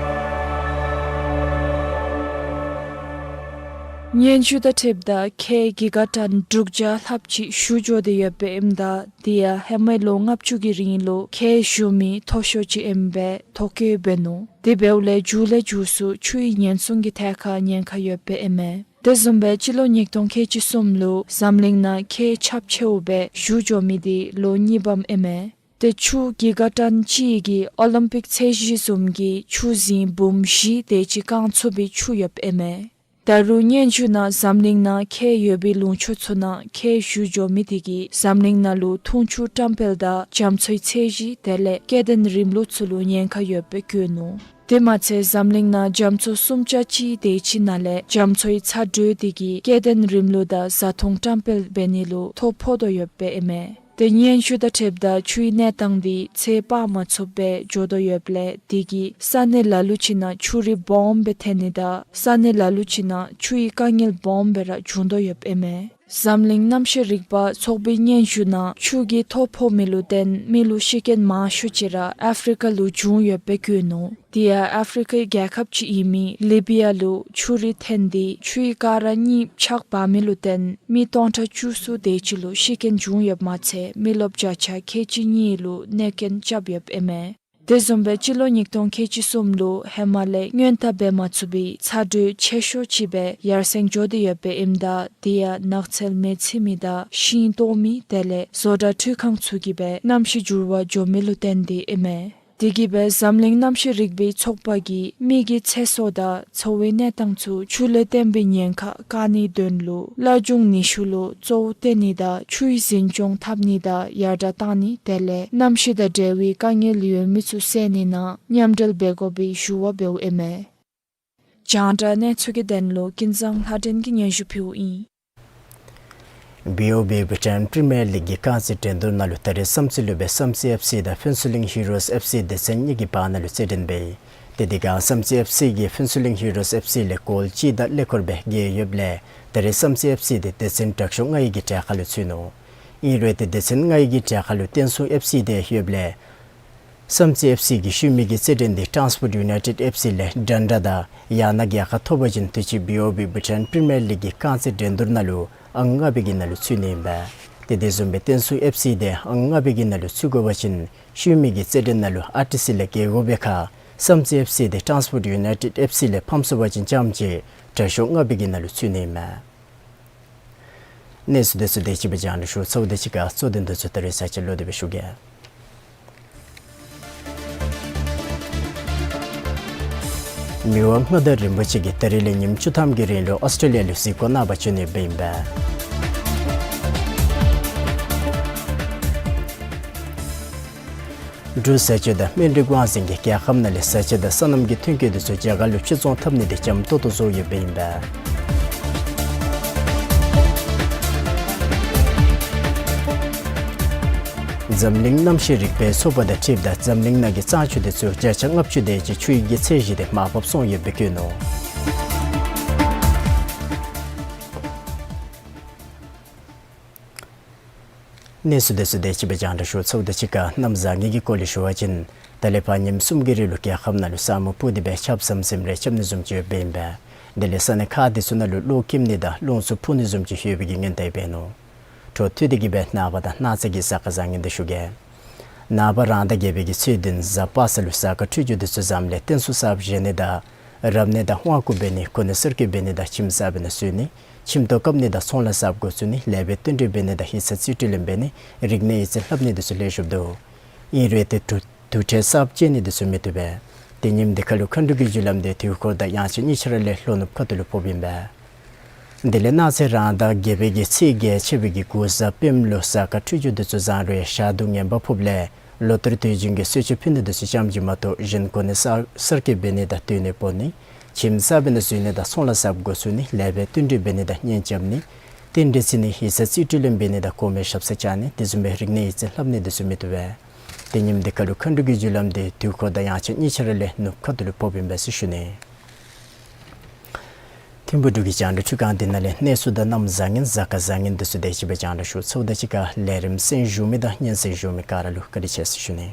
སྙན་ཞུ་དང་འཁྲིལཝ་ད་ཁལ་གི་ག་ཊཱན་དྲུག་བརྒྱ་ལྷགཔ་ཅིག་ཞུ་འགྱོ་སྟེ་ཡོདཔ་ཨིནམ་ད་དེ་ཡང་ཧེ་མའི་ལོ་ལྔ་བཅུ་གི་རིང་ལུ་ཁལ་ཞུ་མི་མཐོ་ཤོས་ཅིག་ཨིན་པའི་ཐོ་བཀོད་འབད་ནུག། དེ་འབདཝ་ལས་མཇུག་ལས་མཇུག་སུ་ཆུའི་ཉེན་སྲུང་གི་ཐད་ཁར་ཉེན་ཁ་ཡོདཔ་ཨིན་མས། དེ་བཟུམ་སྦེ་སྤྱི་ལོ་ཉིས་སྟོང་ཁལ་གཅིག་གསུམ་ལུ་འཛམ་གླིང་ནང་ཁལ་ཁྱབ་ཆེཝ་སྦེ་ཞུ་འགྱོ་མི་འདི་ལོ་གཉིས་པམ་ཨིན་མས། ཏེ་ཆུ་གི་ག་ཊཱན་གཅིག་གིས་ཨོ་ལིམ་པིག་ཚད་གཞི་བཟུམ་གྱི་ཆུ་ཟིངས་འབུམ་བཞི་དེ་ཅིག་བཀང་ཚུགས་པའི་ཆུ་ཡོདཔ་ཨིན་མས། ད་རུང་སྙན་ཞུ་ནང་འཛམ་གླིང་ནང་ཁལ་ཡོད་པའི་ལུང་ཕྱོགས་ཚུ་ནང་ཁལ་ཞུ་འགྱོ་མི་དེ་གིས་འཛམ་གླིང་ནང་ལུ་འཐུང་ཆུ་བཀྲམ་སྤེལ་དང་རྒྱ་མཚོའི་ཚད་གཞི་དེ་ལས་སྐྱེ་ལྡན་རིམ་ལུགས་ཚུ་ལུ་ཉེན་ཁ་ཡོདཔ་སྦེ་བཀོད་ནུག། དེ་མ་ཚད་འཛམ་གླིང་ནང་རྒྱ་མཚོ་སུམ་ཆ་གཅིག་དེ་ཅིག་ནང་ལས་རྒྱ་མཚོའི་ཚ་དྲོད་དེ་གིས་སྐྱེ་ལྡན་རིམ་ལུགས་དང་བཟའ་འཐུང་བཀྲམ་སྤེལ་འབད་ནི་ལུ་ཐོ་ཕོག་དོ་ཡོདཔ་ཨིན་མས། ཏེ་སྙན་ཞུ་དང་འཁྲིལཝ་ད་ཆུའི་གནས་སྟངས་འདི་ཚེ་དཔག་མ་ཚུགསཔ་སྦེ་འགྱོ་དོ་ཡོདཔ་ལས་དེ་གིས་ས་གནས་ལ་ལུ་ཅིག་ནང་ཆུ་རུད་སྦོམ་སྦེ་ཐོན་ནི་དང་ས་གནས་ལ་ལུ་ཅིག་ནང་ཆུའི་དཀའ་ངལ་སྦོམ་སྦེ་ར་བྱུང་དོ་ཡོདཔ་ཨིན་མས། འཛམ་གླིང་གནམ་གཤིས་རིག་པ་ཚོགས་པའི་སྙན་ཞུ་ནང་ཆུ་གིས་ཐོ་ཕོག་མི་ལུ་བརྟེན་མི་ལུ་ཤི་རྐྱེན་མང་ཤོས་ཅིག་ར་ཨཕ་རི་ཀ་ལུ་བྱུང་ཡོདཔ་སྦེ་བཀོད་ནུག། དེ་ཡང་ཨཕ་རི་ཀའི་རྒྱལ་ཁབ་ཅིག་ཨིན་མི་ལི་བི་ཡ་ལུ་ཆུ་རུད་ཐོན་ཏེ་ཆུའི་ཀ་ར་གཉིས་ཆག་འབག་མི་ལུ་བརྟེན་མི་སྟོང་ཕྲག་བཅུ་གསུམ་དེ་ཅིག་ལུ་ཤི་རྐྱེན་བྱུང་ཡོདཔ་མ་ཚད་མི་རློབས་བརྒྱ་ཆ་ཁལ་གཅིག་གཉིས་ལུ་གནོད་རྐྱེན་རྐྱབ་ཡོདཔ་ཨིན་མས། དེ་བཟུམ་སྦེ་སྤྱི་ལོ་ཉིས་སྟོང་ཁལ་གཅིག་གསུམ་ལུ་ཧེ་མ་ལས་སྔོན་བལྟ་འབད་མ་ཚུགས་པའི་ཚ་དྲོད་ཆེ་ཤོས་ཅིག་སྦེ་ཡར་སེང་འགྱོ་སྟེ་ཡོདཔ་ཨིནམ་ད་དེ་ཡང་ནགས་ཚལ་མེ་འཚིག་མི་དང་ཤིང་བཏོག་མི་དེ་ལས་བཟོ་གྲྭ་འཕྲུལ་ཁང་ཚུ་གིས་སྦེ་གནམ་གཤིས་འགྱུར་བ་འགྱོ་མི་ལུ་བརྟེན་ཏེ་ཨིན་མས། དེ་གིས་སྦེ་འཛམ་གླིང་གནམ་གཤིས་རིག་པའི་ཚོགས་པ་གིས་མི་གི་ཚེ་སྲོག་དང་འཚོ་བའི་གནས་སྟངས་ཚུ་ཆུ་ལས་བརྟེན་པའི་ཉེན་ཁ་བཀག་ནིའི་དོན་ལུ་སླར་འབྱུང་ནུས་ཤུགས་ལུ་གཙོ་བོ་བཏོན་ནི་དང་ཆུའི་འཛིན་སྐྱོང་འཐབ་ནི་དང་ཡར་དྲག་བཏང་ནི་དེ་ལས་གནམ་གཤིས་དང་འབྲེལ་བའི་དཀའ་ངལ་ཡོད་མི་ཚུ་སེལ་ནི་ནང་མཉམ་འབྲེལ་འབད་དགོ་པའི་ཞུ་བ་འབདཝ་ཨིན་མས། རྒྱང་བསྒྲགས་གནས་ཚུལ་གྱི་དོན་ལུ་ཀུན་བཟང་ལྷ་སྒྲོན་གྱིས་སྙན་ཞུ་ཕུལཝ་ཨིན། བི་ཨོ་བི་བྷུ་ཊཱན་པི་རི་མི་ཡར་ལིག་གི་རྐང་རྩེད་འགྲན་བསྡུར་ནང་ལུ་ད་རེས་བསམ་རྩེ་ལུ་སྦེ་བསམ་རྩེ་ཨེཕ་སི་དང་ཕུན་ཚོགས་གླིང་ཧི་རོས་ཨེཕ་སི་སྡེ་ཚན་གཉིས་ཀྱི་བར་ན་ལུ་རྩེད་འགྲན་འབད་ཡི། ཏེ་དེ་སྒང་བསམ་རྩེ་ཨེཕ་སི་གིས་ཕུན་ཚོགས་གླིང་ཧི་རོས་ཨེཕ་སི་ལས་གོལ་གཅིག་དང་ཀླད་ཀོར་སྦེ་རྒྱལ་ཡོདཔ་ལས་ད་རེས་བསམ་རྩེ་ཨེཕ་སི་འདི་སྡེ་ཚན་དྲག་ཤོས་ལྔ་ཡི་གི་གྲལ་ཁར་ལུ་ཚུད་ནུག། ཨིན་རུང་ཏེ་སྡེ་ཚན་ལྔ་ཡི་གི་གྲལ་ཁར་ལུ་བསྟན་སྲུང་ཨེཕ་སི་འདི་ཡོདཔ་ལས་བསམ་རྩེ་ཨེཕ་སི་གི་ཤུལ་མའི་གི་རྩེད་འགྲན་འདི་ཊཱན་སི་པོརཊ་ཡུ་ནའི་ཊེཌ་ཨེཕ་སི་ལས་འདྲན་འདྲ་དང་ཡང་ན་རྒྱལ་ཁ་ཐོབ་པ་ཅིན་དུས་ཅི་བི་ཨོ་བི་བྷུ་ཊཱན་པི་རི་མི་ཡར་ལིག་གི་རྐང་རྩེད་འགྲན་བསྡུར་ནང་ལུ་ཨང་ལྔ་པའི་གི་ནང་ལུ་ཚུད་ནི་ཨིན་པས། ཏེ་དེ་བཟུམ་སྦེ་བསྟན་སྲུང་ཨེཕ་སི་འདི་ཨང་ལྔ་པའི་གི་ནང་ལུ་ཚུད་དགོ་པ་ཅིན་ཤུལ་མའི་གི་རྩེད་འགྲན་ནང་ལུ་ཨར་ཊི་སི་ལས་རྒྱལ་དགོ་པའི་ཁར་བསམ་རྩེ་ཨེཕ་སི་འདི་ཊཱན་སི་པོརཊ་ཡུ་ནའི་ཊེཌ་ཨེཕ་སི་ལས་ཕམ་སོང་པ་ཅིན་རྐྱངམ་ཅིག་དྲག་ཤོས་ལྔ་པའི་གི་ནང་ལུ་ཚུད་ནི་ཨིན་མས། གནས་ཚུལ་འདི་ཚུ་དེ་ཅིག་སྦེ་རྒྱང་བསྒྲགས་ཞུ་ཚརཝ་དེ་ཅིག་ཁར་གཙོ་དོན་འདི་ཚུ་ད་རེས་ཚར་གཅིག་ལོག་སྟེ་སྦེ་ཞུ་གེ། མི་དབང་མངའ་བདག་རིན་པོ་ཆེ་གིས་ད་རིས་ལས་ཉིནམ་བཅུ་ཐམ་གྱི་རིང་ལུ་ཨོསི་ཊྲེ་ལི་ཡ་ལུ་གཟིགས་སྐོར་གནང་བར་བྱོན་ནི་ཨིན་པས། འབྲུག་བཟའ་སྤྱོད་དང་སྨན་རིགས་དབང་འཛིན་གྱིས་རྒྱལ་ཁབ་ནང་ལས་བཟའ་སྤྱོད་དང་སོ་ནམ་གྱི་ཐོན་སྐྱེད་འདི་ཚུ་རྒྱ་གར་ལུ་ཕྱིར་ཚོང་འཐབ་ནི་འདི་འཇམ་ཏོག་ཏོ་བཟོ་ཡོདཔ་ཨིན་པས། འཛམ་གླིང་གནམ་གཤིས་རིག་པའི་ཚོགས་པ་དང་འཁྲིལཝ་ད་འཛམ་གླིང་ནང་གི་གཙང་ཆུ་འདི་ཚུ་བརྒྱ་ཆ་ལྔ་བཅུ་དེ་ཅིག་ཆུ་ཡི་གི་ཚད་གཞི་འདི་མར་བབས་སོང་ཡོདཔ་སྦེ་བཀོད་ནུག། གནས་ཚུལ་འདི་ཚུ་དེ་ཅིག་སྦེ་རྒྱང་བསྒྲགས་ཞུ་ཚརཝ་དེ་ཅིག་ཁར་གནམ་བཟང་ངན་གྱི་སྐོར་ལས་ཞུ་བ་ཅིན་ད་ལས་ཕར་ཉིནམ་གསུམ་གྱི་རིང་ལུ་རྒྱལ་ཁབ་ནང་ལུ་ས་སྨུག་ཕུབ་སྟེ་སྦེ་ཆརཔ་ཟམ་ཟིམ་རེ་རྐྱབ་ནི་བཟུམ་ཅིག་ཡོདཔ་ཨིན་པས། དེ་ལས་ས་གནས་ཁག་འདི་ཚུ་ནང་ལུ་གློག་འཁྱིམ་ནི་དང་རླུང་འཚུབ་འཕུ་ནི་བཟུམ་ཅིག་ཡོད་པའི་གི་སྔོན་བརྡ་འབད་ནུག། འཕྲོ་མཐུད་དེ་གི་སྦེ་ནངས་པ་དང་གནངས་ཚེ་གི་གཟའ་སྐར་བཟང་ངན་འདི་ཞུ་གེ། ནངས་པ་རང་ཟླ་བརྒྱད་པའི་གི་ཚེས་བདུན་གཟའ་པ་སངས་ལུ་གཟའ་སྐར་འཕྲོད་སྦྱོར་འདི་ཚུ་བཟངམ་ལས་བསྟན་སྲུང་གསརཔ་བཞེངས་ནི་དང་རབ་གནས་དང་དབང་བསྐུར་འབད་ནི་གོ་གནས་གསར་བསྐོ་འབད་ནི་དང་ཁྱིམ་གསར་པའི་ནང་འཛུལ་ནི་ཁྱིམ་ཐོག་བཀབ་ནི་དང་ཚོང་ལཱ་གསརཔ་འགོ་བཙུགས་ནི་ལེགས་པའི་བསྟུན་གྲོས་འབད་ནི་དང་ཡིག་ཚང་རྩིས་སྤྲོད་ལེན་འབད་ནི་རིག་གནས་ཡིག་རྩིས་ལྷབ་ནི་འདི་ཚུ་ལེགས་ཤོམ་འདུག། ཨིན་རུང་ཏེ་དུར་དུར་ཁྲོད་གསརཔ་བཅད་ནི་འདི་ཚུ་མི་བཏུབ་པས། ཏེ་ཉིནམ་འདི་ཁར་ལུ་མཁའ་འགྲོ་གི་རྒྱུ་ལམ་འདི་དུས་འཁོར་དང་དབྱངས་འཆར་གཉིས་ཆ་ར་ལས་ལྷོ་ནུབ་ཁ་ཐུག་ལུ་ཕོགཔ་ཨིན་པས། དེ་ལས་གནངས་ཚེ་རང་ཟླ་བརྒྱད་པའི་གི་ཚེས་བརྒྱད་ཆད་པའི་གི་དགུ་གཟའ་སྤེནམ་ལུ་གཟའ་སྐར་འཕྲོད་སྦྱོར་འདི་ཚུ་བཟང་རུང་ཞག་སྡུག་ངན་པ་ཕོགཔ་ལས་ལོ་ལྟར་དུས་རྒྱུན་གྱི་གསོལ་མཆོད་ཕུལ་ནི་འདི་ཚུ་རྐྱངམ་གཅིག་མ་གཏོགས་གཞན་གོ་གནས་གསར་གསར་བསྐོ་འབད་ནི་དང་སྡོད་གནས་སྤོ་ནི་ཁྱིམ་གསར་པའི་ནང་འཛུལ་ནི་དང་ཚོང་ལཱ་གསརཔ་འགོ་བཙུགས་ནི་ལེགས་པའི་བསྟུན་གྲོས་འབད་ནི་དང་གཉེན་རྐྱབ་ནི་རྟེན་འབྲེལ་བརྩི་ནི་ཡིག་ཚང་རྩིས་སྤྲོད་ལེན་འབད་ནི་དང་གོང་མའི་ཞབས་སར་བཅར་ནི་དེ་བཟུམ་སྦེ་རིག་གནས་ཡིག་རྩིས་ལྷབ་ནི་འདི་ཚུ་མི་བཏུབ་པས། ཏེ་ཉིནམ་འདི་ཁར་ལུ་མཁའ་འགྲོ་གི་རྒྱུ་ལམ་འདི་དུས་འཁོར་དང་དབྱངས་འཆར་གཉིས་ཆ་ར་ལས་ནུབ་ཁ་ཐུག་ལུ་ཕོགཔ་ཨིན་པས་ཟེར་ཞུ་ནི། ཐིམ་ཕུག་འབྲུག་གི་རྒྱང་བསྒྲགས་ཁྲི་ཁང་འདི་ནང་ལས་གནས་ཚུལ་དང་གནམ་བཟང་ངན་གཟའ་སྐར་བཟང་ངན་འདི་ཚུ་དེ་ཅིག་སྦེ་རྒྱང་བསྒྲགས་ཞུ་ཚརཝ་དང་གཅིག་ཁར་ལས་རིམ་གསན་བཞུགས་མི་དང་སྙན་གསན་བཞུགས་མི་ག་ར་ལུ་བཀའ་དྲིན་ཆེ་ཟེར་ཞུ་ནི།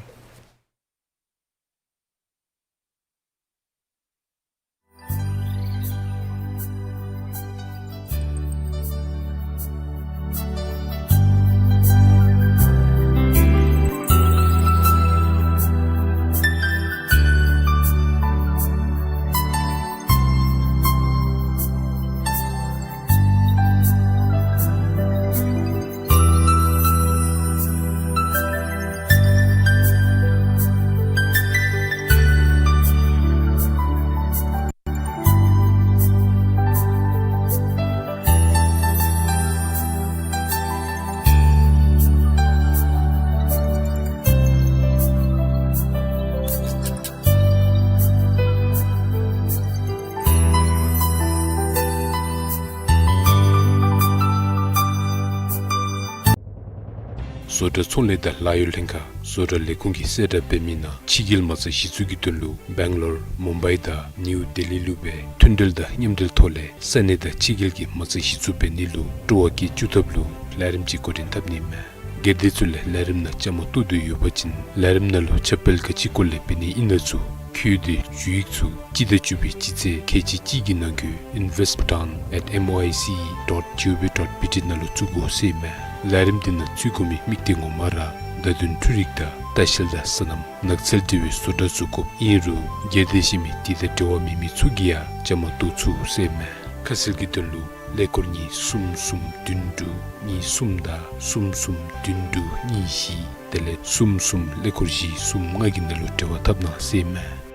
བཟོ་གྲྭ་ཚོང་ལས་དང་ལཱ་གཡོག་ལྷན་ཁག་བཟོ་གྲྭ་ལས་ཁུངས་ཀྱི་གསལ་བསྒྲགས་འབད་མི་ནང་ཕྱི་རྒྱལ་མ་རྩ་གཞི་བཙུགས་ཀྱི་དོན་ལུ་སྦེང་ལོར་མུམ་བའི་དང་ནིའུ་ལྡི་ལི་ལུ་སྦེ་མཐུན་འབྲེལ་དང་མཉམ་འབྲེལ་ཐོག་ལས་ས་གནས་དང་ཕྱི་རྒྱལ་གྱི་མ་རྩ་གཞི་བཙུགས་འབད་ནི་ལུ་སྤྲོ་བ་བསྐྱེད་བཅུག་ཐབས་ལུ་ལས་རིམ་ཅིག་འགོ་འདྲེན་འཐབ་ནི་མས། སྒེར་སྡེ་ཚུ་ལས་ལས་རིམ་ནང་བཅའ་མར་གཏོགས་འདོད་ཡོད་པ་ཅིན་ལས་རིམ་ནང་ལུ་ཁྱབ་སྤེལ་ག་ཅི་སྐོར་ལས་འབད་ནི་ཨིན་ན་ཚུ་འཁོད་དེ་ཞུ་ཡིག་ཚུ་སྤྱི་ཟླ་བཅུ་པའི་སྤྱི་ཚེས་ཁལ་གཅིག་གཅིག་གི་ནང་འཁོད་investtown at M O I C E dot G O V dot B T ནང་ལུ་བཙུགས་དགོ་ཟེར་མས། ལས་རིམ་འདི་ནང་ཚུད་དགོ་མི་དམིགས་གཏད་ངོ་མ་ར་བརྡ་དོན་འཕྲུལ་རིག་དང་ལྟ་བཤལ་དང་སོ་ནམ་ནགས་ཚལ་འབྲེལ་བའི་བཟོ་གྲྭ་བཙུགས་དགོཔ་ཨིན་རུང་སྒེར་སྡེ་གཞན་མི་དེ་དང་འབྲེལ་བ་མེད་མི་ཚུ་གིས་ཡང་བཅའ་མར་གཏོགས་ཚུགས་ཟེར་མས། ཁ་གསལ་གྱི་དོན་ལུ་ཀླད་ཀོར་གཉིས་གསུམ་གསུམ་བདུན་དྲུག་གཉིས་གསུམ་དང་གསུམ་གསུམ་བདུན་དྲུག་གཉིས་བཞི་དེ་ལས་གསུམ་གསུམ་ཀླད་ཀོར་བཞི་གསུམ་ལྔ་གི་ནང་ལུ་འབྲེལ་བ་འཐབ་གནང་ཟེར་མས།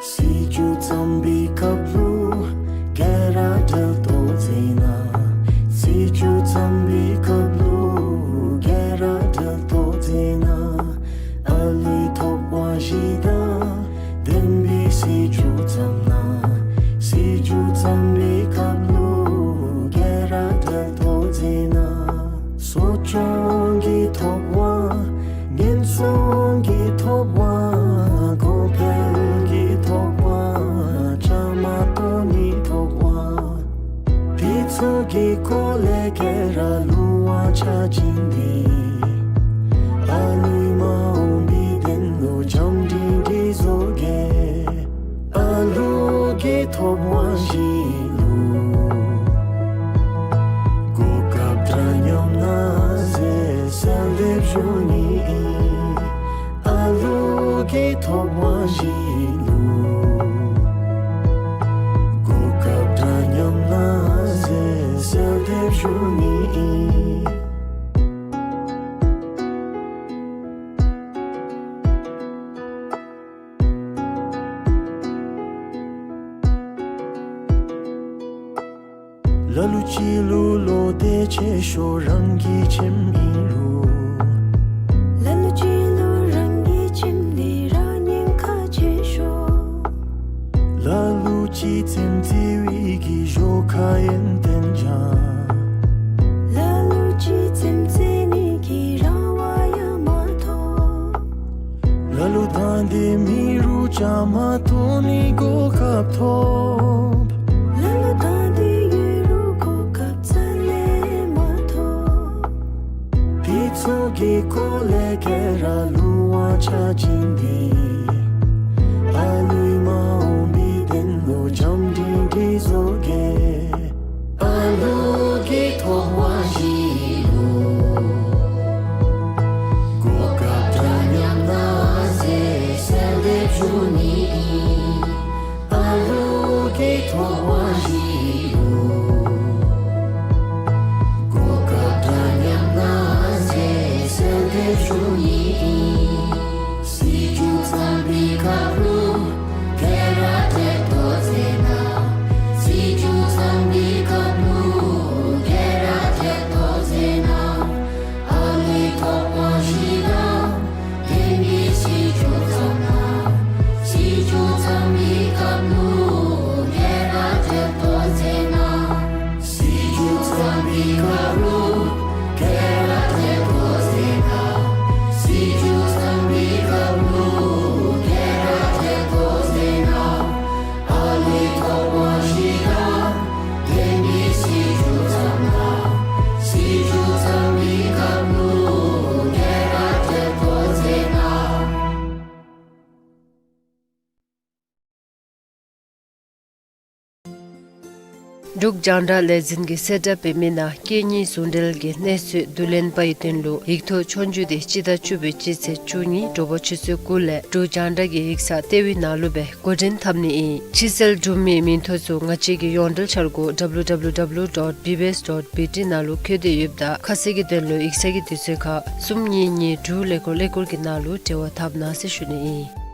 སྲིད་བྱུས་བརྩམས་པའི་སྐབས་ལུ་ག་ར་འབྲེལ་གཏོགས་མཛད་གནང་། སྲིད་བྱུས་བརྩམས་པའི་སྐབས་ལུ་ག་ར་འབྲེལ་གཏོགས་མཛད་གནང་། ཨ་ལུའི་ཐོབ་དབང་བཞི་དང་ལྡན་པའི་སྲིད་བྱུས་བརྩམས་གནང་། སྲིད་བྱུས་བརྩམས་པའི་སྐབས་ལུ་ག་ར་འབྲེལ་གཏོགས་མཛད་གནང་། གསོ་སྐྱོང་གི་ཐོབ་དབང་། ཉེན་སྲུང་གི་ཐོབ་དབང་། གོང་འཕེལ་གྱི་ཐོབ་དབང་། བཅའ་མར་གཏོགས་ནིའི་ཐོབ་དབང་། དེ་ཚུ་གི་སྐོར་ལས་ག་ར་ལུང་བ་ཆ་བཞག་སྟེ་ཨ་ལུའི་མ་འོངས་པའི་དོན་ལུ་བྱམས་སྒྲིང་སྒྲིང་བཟོ་གེ། ཨ་ལུ་གི་ཐོབ་དབང་བཞི་ལུ་གོ་སྐབས་འདྲ་མཉམ་གནང་ཟེར་གསོལ་འདེབས་ཞུ་ནི་ཨིན། ཨ་ལུ་གི་ཐོབ་དབང་བཞི་ལུ་གོ་སྐབས་འདྲ་མཉམ་གནང་ཟེར་གསོལ་འདེབས་ཞུ་ནི་ཨིན། ལ་ལུ་ཅིག་ལུ་བློ་གཏད་ཆེ་ཤོས་རང་གི་ཁྱིམ་ཨིན་རུང་། ལ་ལུ་ཅིག་ལུ་རང་གི་ཁྱིམ་འདི་ར་ཉེན་ཁ་ཆེ་ཤོས། ལ་ལུ་ཅིག་རྩེདམོ་རྩེ་བའི་གི་གཞོགས་ཁར་ཡོན་ཏན་སྦྱང་། ལ་ལུ་ཅིག་རྩེདམོ་རྩེ་ནི་གི་རང་དབང་ཡང་མ་ཐོབ། ལ་ལུ་ད་འདི་མེད་རུང་བཅའ་མར་གཏོགས་ནིའི་གོ་སྐབས་ཐོབ། ལ་ལུ་ད་འདི་ཡོད་རུང་གོ་སྐབས་རྩ་ལས་མ་ཐོབ། དེ་ཚུ་གི་སྐོར་ལས་ག་ར་ལུང་བ་ཆ་བཞག་སྟེ་ཨ་ལུའི་མ་འོངས་པའི་དོན་ལུ་བྱམས་སྒྲིང་སྒྲིང་བཟོ་གེ། ཨ་ལུ་གི་ཐོབ་དབང་བཞི་ལུ་གོ་སྐབས་འདྲ་མཉམ་གནང་ཟེར་གསོལ་འདེབས་ཞུ་ནི་ཨིན། ཨ་ལུ་གི་ཐོབ་དབང་བཞི་ལུ་གོ་སྐབས་འདྲ་མཉམ་གནང་ཟེར་གསོལ་འདེབས་ཞུ་ནི་ཨིན། སྲིད་བྱུས་བརྩམས་པའི་སྐབས་ལུ་ག་ར་འབྲེལ་གཏོགས་མཛད་གནང་། སྲིད་བྱུས་བརྩམས་པའི་སྐབས་ལུ་ག་ར་འབྲེལ་གཏོགས་མཛད་གནང་། ཨ་ལུའི་ཐོབ་དབང་བཞི་དང་ལྡན་པའི་སྲིད་བྱུས་བརྩམས་གནང་། སྲིད་བྱུས་བརྩམས་པའི་སྐབས་ལུ་ག་ར་འབྲེལ་གཏོགས་ འབྲུག་རྒྱང་བསྒྲགས་ལས་འཛིན་གྱིས་གསལ་བསྒྲགས་འབད་མི་ནང་སྐད་གཉིས་ཟུང་འབྲེལ་གྱི་གནས་ཚུལ་བསྡུ་ལེན་པའི་དོན་ལུ་ཡིག་ཐོག་ཆོས་རྒྱུགས་དེ་སྤྱི་ཟླ་བཅུ་པའི་སྤྱི་ཚེས་བཅུ་གཉིས་དྲོ་པ་ཆུ་ཚོད་དགུ་ལས་འབྲུག་རྒྱང་བསྒྲགས་ཀྱི་ཡིག་ཚང་ལྟེ་བའི་ནང་ལུ་སྦེ་འགོ་འདྲེན་འཐབ་ནི་ཨིན། ཕྱིར་སེལ་གྲུབ་མིའི་མིང་ཐོ་ཚུ་ང་བཅས་ཀྱི་ཡོངས་འབྲེལ་འཆར་སྒོ་W W W dot B B S dot B T ནང་ལུ་བཀོད་དེ་ཡོདཔ་ད་ཁ་གསལ་གྱི་དོན་ལུ་ཡིག་ཚང་གི་དུས་ཚོད་ཁར་གསུམ་གཉིས་གཉིས་དྲུག་ཀླད་ཀོར་ཀླད་ཀོར་གྱི་ནང་ལུ་འབྲེལ་བ་འཐབ་གནང་ཟེར་ཞུ་ནི་ཨིན།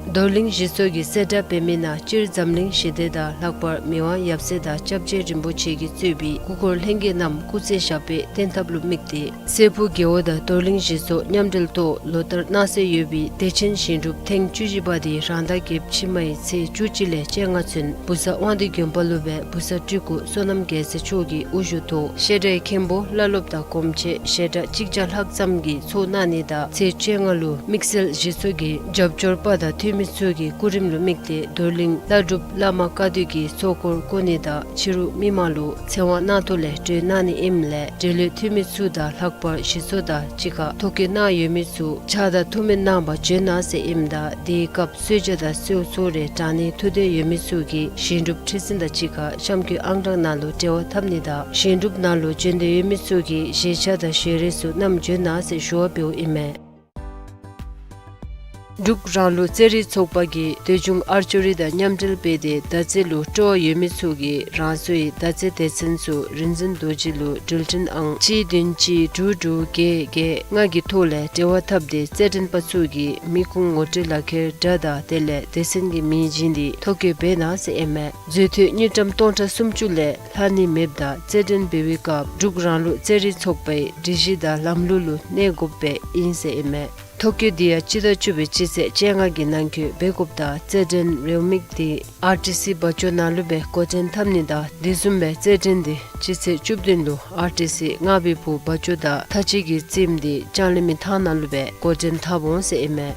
རྡོར་གླིང་གཞི་ཚོགས་ཀྱིས་གསལ་བསྒྲགས་འབད་མི་ནང་སྤྱིར་འཛམ་གླིང་ཞི་བདེ་དང་ལྷག་པར་མི་དབང་ཡབ་སྲས་དང་སྐྱབས་རྗེ་རིན་པོ་ཆེ་གིས་གཙོས་པའི་སྐུ་འཁོར་ལྷན་རྒྱས་རྣམས་སྐུ་ཚེ་ཞབས་པད་བརྟན་ཐབས་ལུ་དམིགས་ཏེ་སྲས་ཕུག་རྒེད་འོག་དང་རྡོར་གླིང་གཞི་ཚོགས་མཉམ་འབྲེལ་ཐོག་ལོ་ལྟར་གནང་སྲོལ་ཡོད་པའི་བདེ་ཆེན་ཞིང་སྒྲུབ་ཐེངས་བཅུ་བཞི་པ་དེ་རང་ཟླ་བརྒྱད་ཕྱི་མའི་ཚེས་བཅུ་གཅིག་ལས་བཅོ་ལྔ་ཚུན་བུ་གསར་དབང་འདུས་དགོན་པ་ལུ་སྦེ་བུ་གསར་སྤྲུལ་སྐུ་བསོད་ནམས་རྒྱལ་མཚན་མཆོག་གི་དབུ་བཞུགས་ཐོག་བཤད་གྲྭའི་མཁན་པོ་བླ་སློབ་དང་སྒོམ་ཆེན་བཤད་གྲྭ་གཅིག་བརྒྱ་ལྷག་ཙམ་གྱིས་ཚོགས་གནང་ནི་དང་ཚེས་བཅོ་ལྔ་ལུ་དམིགས་བསལ་གཞི་ཚོགས་ཀྱི་རྒྱབ་སྐྱོར་པ་དང་འཐུས་མི་ཚུ་གི་སྐུ་རིམ་ལུ་དམིགས་ཏེ་རྡོར་གླིང་བླ་སྒྲུབ་བླ་མ་བཀའ་བསྡུ་གིས་ཚོགས་འཁོར་བསྐོར་ནི་དང་ཕྱི་རུ་མི་མང་ལུ་ཚེ་དབང་གནང་ཐོག་ལས་གྲོལ་གནང་ནི་ཨིནམ་ལས་འབྲེལ་ཡོད་འཐུས་མི་ཚུ་དང་ལྷག་པར་གཞི་ཚོགས་དང་གཅིག་ཁར་ཐོ་བཀོད་གནང་ཡོད་མི་ཚུ་ཕྱག་དང་ཐུགས་སྨོན་གནང་བར་བྱོན་གནང་ཟེར་ཨིནམ་ད་དེའི་སྐབས་གསོལ་ཇ་དང་གསོལཝ་ཚུ་རེ་དྲང་ནི་ཐུགས་འདོད་ཡོད་མི་ཚུ་གིས་ཞིང་སྒྲུབ་ཁྲི་འཛིན་དང་གཅིག་ཁར་གཤམ་འཁོད་ཨང་གྲངས་ནང་ལུ་འབྲེལ་བ་འཐབ་ནི་དང་ཞིང་སྒྲུབ་ནང་ལུ་བྱོན་འདོད་ཡོད་མི་ཚུ་གིས་བཞེས་ཆ་དང་ཞལ་རས་ཚུ་བསྣམས་བྱོན་གནང་ཟེར་ཞུ་བ་འབདཝ་ཨིན་མས། འབྲུག་རང་ལུགས་རྩེད་རིགས་ཚོགས་པ་གིས་སྟོད་འབྱུང་ཨར་ཅོ་རི་དང་མཉམ་འབྲེལ་འབད་དེ་མདའ་རྩེད་ལུ་སྤྲོ་བ་ཡོད་མི་ཚུ་གིས་རང་སོའི་མདའ་རྩེད་སྡེ་ཚན་ཚུ་རིག་འཛིན་རྡོ་རྗེ་ལུ་འགྲུལ་འཕྲིན་ཨང་གཅིག་བདུན་གཅིག་དྲུག་དྲུག་བརྒྱད་བརྒྱད་ལྔ་གི་ཐོག་ལས་འབྲེལ་བ་འཐབ་སྟེ་རྩེད་འགྲན་པ་ཚུ་གིས་མི་ཁུངས་ངོ་སྤྲོད་ལག་ཁྱེར་སྒྲ་དང་དེ་ལས་སྡེ་ཚན་གྱི་མིང་བྱིན་ཏེ་ཐོ་བཀོད་འབད་གནང་ཟེར་ཨིན་མས། མཛོད་བསྟོད་དངུལ་ཀྲམ་སྟོང་ཕྲག་སུམ་ཅུ་ལས་ལྷག་ནི་མེདཔ་ད་རྩེད་འགྲན་འབད་བའི་སྐབས་འབྲུག་རང་ལུགས་རྩེད་རིགས་ཚོགས་པའི་སྒྲིག་གཞི་དང་ལམ་ལུགས་ལུ་གནས་དགོཔ་སྦེ་ཨིན་ཟེར་ཨིན་མས། ཐོ་བཀོད་འདི་ཡང་སྤྱི་ཟླ་བཅུ་པའི་སྤྱི་ཚེས་བཅོ་ལྔ་གི་ནང་འཁོད་འབད་དགོཔ་ད་རྩེད་འགྲན་རེའུ་མིག་འདི་ཨར་ཊི་སི་བ་ཅོ་ནང་ལུ་སྦེ་འགོ་འདྲེན་འཐབ་ནི་དང་དེ་བཟུམ་སྦེ་རྩེད་འགྲན་འདི་སྤྱི་ཚེས་བཅུ་བདུན་ལུ་ཨར་ཊི་སི་རྔ་བའི་བུ་བ་ཅོ་དང་མཐའ་དཔྱད་ཀྱི་རྩེདམོ་འདི་ལྕང་གླིང་མི་ཐང་ནང་ལུ་སྦེ་འགོ་འདྲེན་འཐབ་འོང་ཟེར་ཨིན་མས།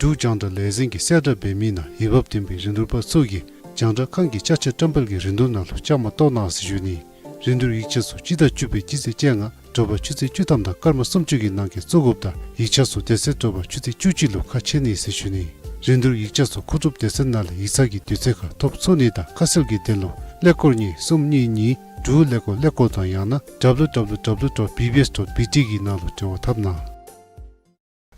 འབྲུག་རྒྱང་བསྒྲགས་ལས་འཛིན་གྱིས་གསལ་བསྒྲགས་འབད་མི་ནང་འོས་འབབ་ལྡན་པའི་རིན་བསྡུར་པ་ཚུ་གིས་རྒྱང་བསྒྲགས་ཁང་གི་ཅ་ཆས་བཀྲམ་སྤེལ་གྱི་རིན་བསྡུར་ནང་ལུ་བཅའ་མར་གཏོགས་གནང་ཟེར་ཞུ་ནི། རིན་བསྡུར་ཡིག་ཆ་ཚུ་སྤྱི་ཟླ་བཅུ་པའི་སྤྱི་ཚེས་བཅོ་ལྔ་དྲོ་པ་ཆུ་ཚོད་བཅུ་ཐམ་དང་སྐར་མ་སུམ་ཅུ་གི་ནང་འཁོད་བཙུགས་དགོཔ་ད་ཡིག་ཆ་ཚུ་དེ་ཚེ་དྲོ་པ་ཆུ་ཚོད་བཅུ་གཅིག་ལུ་ཁ་ཕྱེ་ནི་ཟེར་ཞུ་ནི། རིན་བསྡུར་ཡིག་ཆ་ཚུ་མཁོ་སྒྲུབ་སྡེ་ཚན་ནང་ལས་ཡིག་ཚང་གི་དུས་ཚོད་ཁར་ཐོབ་ཚུགས་ནི་དང་ཁ་གསལ་གྱི་དོན་ལུ་ཀླད་ཀོར་གཉིས་གསུམ་གཉིས་གཉིས་དྲུག་ཀླད་ཀོར་ཀླད་ཀོར་དང་ཡང་ན་W W W dot B B S dot B T གི་ནང་ལུ་འབྲེལ་བ་འཐབ་གནང་།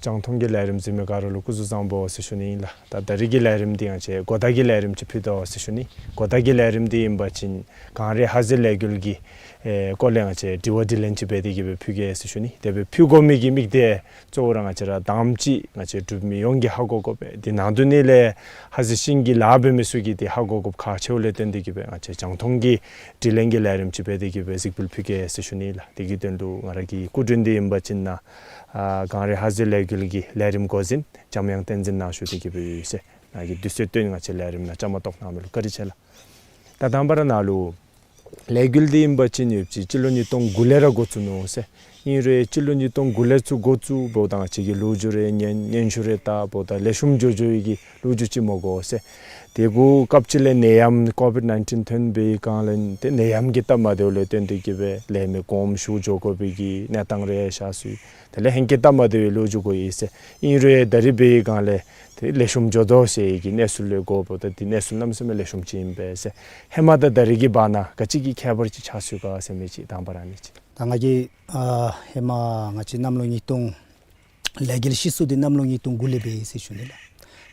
རྒྱང་མཐོང་གི་ལས་རིམ་གཟིགས་མི་ག་ར་ལུ་སྐུ་གཟུགས་བཟང་པོ་ཟེར་ཞུ་ནི་ཨིན་ལགས། ད་ད་རིས་ཀྱི་ལས་རིམ་འདི་ང་བཅས་གོ་བརྡ་གི་ལས་རིམ་ཅིག་ཕུལ་དོ་ཟེར་ཞུ་ནི། གོ་བརྡ་གི་ལས་རིམ་འདི་ཨིན་པ་ཅིན་གངས་རི་ཧ་ཟེལ་ལས་འགུལ་གྱི་ཨེ་སྐོར་ལས་ང་བཅས་དྲི་བ་དྲིས་ལན་ཅིག་འབད་དེ་གི་སྦེ་ཕུལ་གེ་ཟེར་ཞུ་ནི། དེ་སྦེ་ཕུལ་དགོ་མི་གི་དམིགས་གཏད་གཙོ་བོ་ར་ང་བཅས་ར་དང་པ་ཅིག་ང་བཅས་འབྲུག་མི་ཡོངས་ཀྱིས་ཧ་གོ་དགོ་པས། དེ་ནང་དོན་ནི་ལས་ཧ་ཟེལ་ཤིང་གི་ལཱ་འབད་མི་ཚུ་གིས་དེ་ཧ་གོ་དགོཔ་ཁག་ཆེཝ་ལས་བརྟེན་ཏེ་གི་སྦེ་ང་བཅས་རྒྱང་མཐོང་གི་དྲི་ལན་གྱི་ལས་རིམ་ཅིག་འབད་དེ་གི་སྦེ་གཟིགས་འབུལ་ཕུལ་གེ་ཟེར་ཞུ་ནི་ལགས། དེ་གི་དོན་ལུ་ང་ར་གི་སྐུ་མགྲོན་འདི་ཨིན་པ་ཅིན་ནཱ་ཨ་གངས་རི་ཧ་ཟེལ་ལས་འགུལ་གྱི་ལས་རིམ་འགོ་འཛིན་འཇམ་དབྱངས་བསྟན་འཛིན་ནཱ་བཞུགས་ཏེ་གི་སྦེ་ཡོད་ཟེར། ནཱ་གིས་དུས་ཚོད་བཏོན་ང་བཅས་ལས་རིམ་ནང་བཅའ་མར་གཏོགས་གནང་མི་ལུ་བཀའ་དྲིན་ཆེ་ལགས། ད་དང་པ་ར་ནཱ་ལུ་ལས་འགུལ་འདི་ཨིན་པ་ཅིན་ཡོད་ཅི་སྤྱི་ལོ་ཉིས་སྟོང་དགུ་ལས་ར་འགོ་བཙུགས་ནུག་ཟེར། ཨིན་རུང་སྤྱི་ལོ་ཉིས་སྟོང་དགུ་ལས་ཚུར་འགོ་བཙུགས་འབདཝ་ད་ང་བཅས་ཀྱི་ལོ་རྒྱུས་རེ་སྙན་སྙན་ཞུ་རེ་བལྟ་འབདཝ་ད་ལེགས་ཤོམ་འགྱོ་འགྱོ་བའི་གི་ལོ་རྒྱུས་ཅིག་མ་གོ་ཟེར། དེ་གུ་སྐབས་ཅིག་ལས་ནད་ཡམས་ཀོ་བིཌ་ནའིན་ཊིན་ཐོན་པའི་སྒང་ལས་ཏེ་ནད་ཡམས་ཀྱིས་སྟབས་མ་བདེཝ་ལས་བརྟེན་ཏེ་གི་སྦེ་ལས་མི་དགོངསམ་ཞུ་འགྱོ་དགོ་པའི་གི་གནས་སྟངས་རེ་ཤར་སོང་། དེ་ལས་ཧེང་སྐལ་སྟབས་མ་བདེ་བའི་ལོ་རྒྱུས་གོ་ཡི་ཟེར། ཨིན་རུང་ད་རིས་འབད་བའི་སྒང་ལས་ཏེ་ལེགས་ཤོམ་འགྱོ་དོ་ཟེར་གྱི་གནས་ཚུལ་ལས་གོ་འབདཝ་ད་དེ་གནས་ཚུལ་གནམ་མེད་ས་མེད་ལེགས་ཤོམ་ཅིག་ཨིན་པས་ཟེར། ཧེ་མ་དང་ད་རིས་ཀྱི་བར་ན་ག་ཅི་གི་ཁྱད་པར་ཅིག་ཆགས་སོང་ག་ཟེར་མི་ཅིག་དང་པ་ར་ཨ་ནི་ཅིག། ད་ང་གིས་ཨ་ཧེ་མ་ང་བཅས་གནམ་ལོ་ཉིས་སྟོང་ལས་འགུལ་ཤི་སོ་འདི་གནམ་ལོ་ཉིས་སྟོང་དགུ་ལས་འབད་ཡི་ཟེར་ཞུ་ནི་ལགས།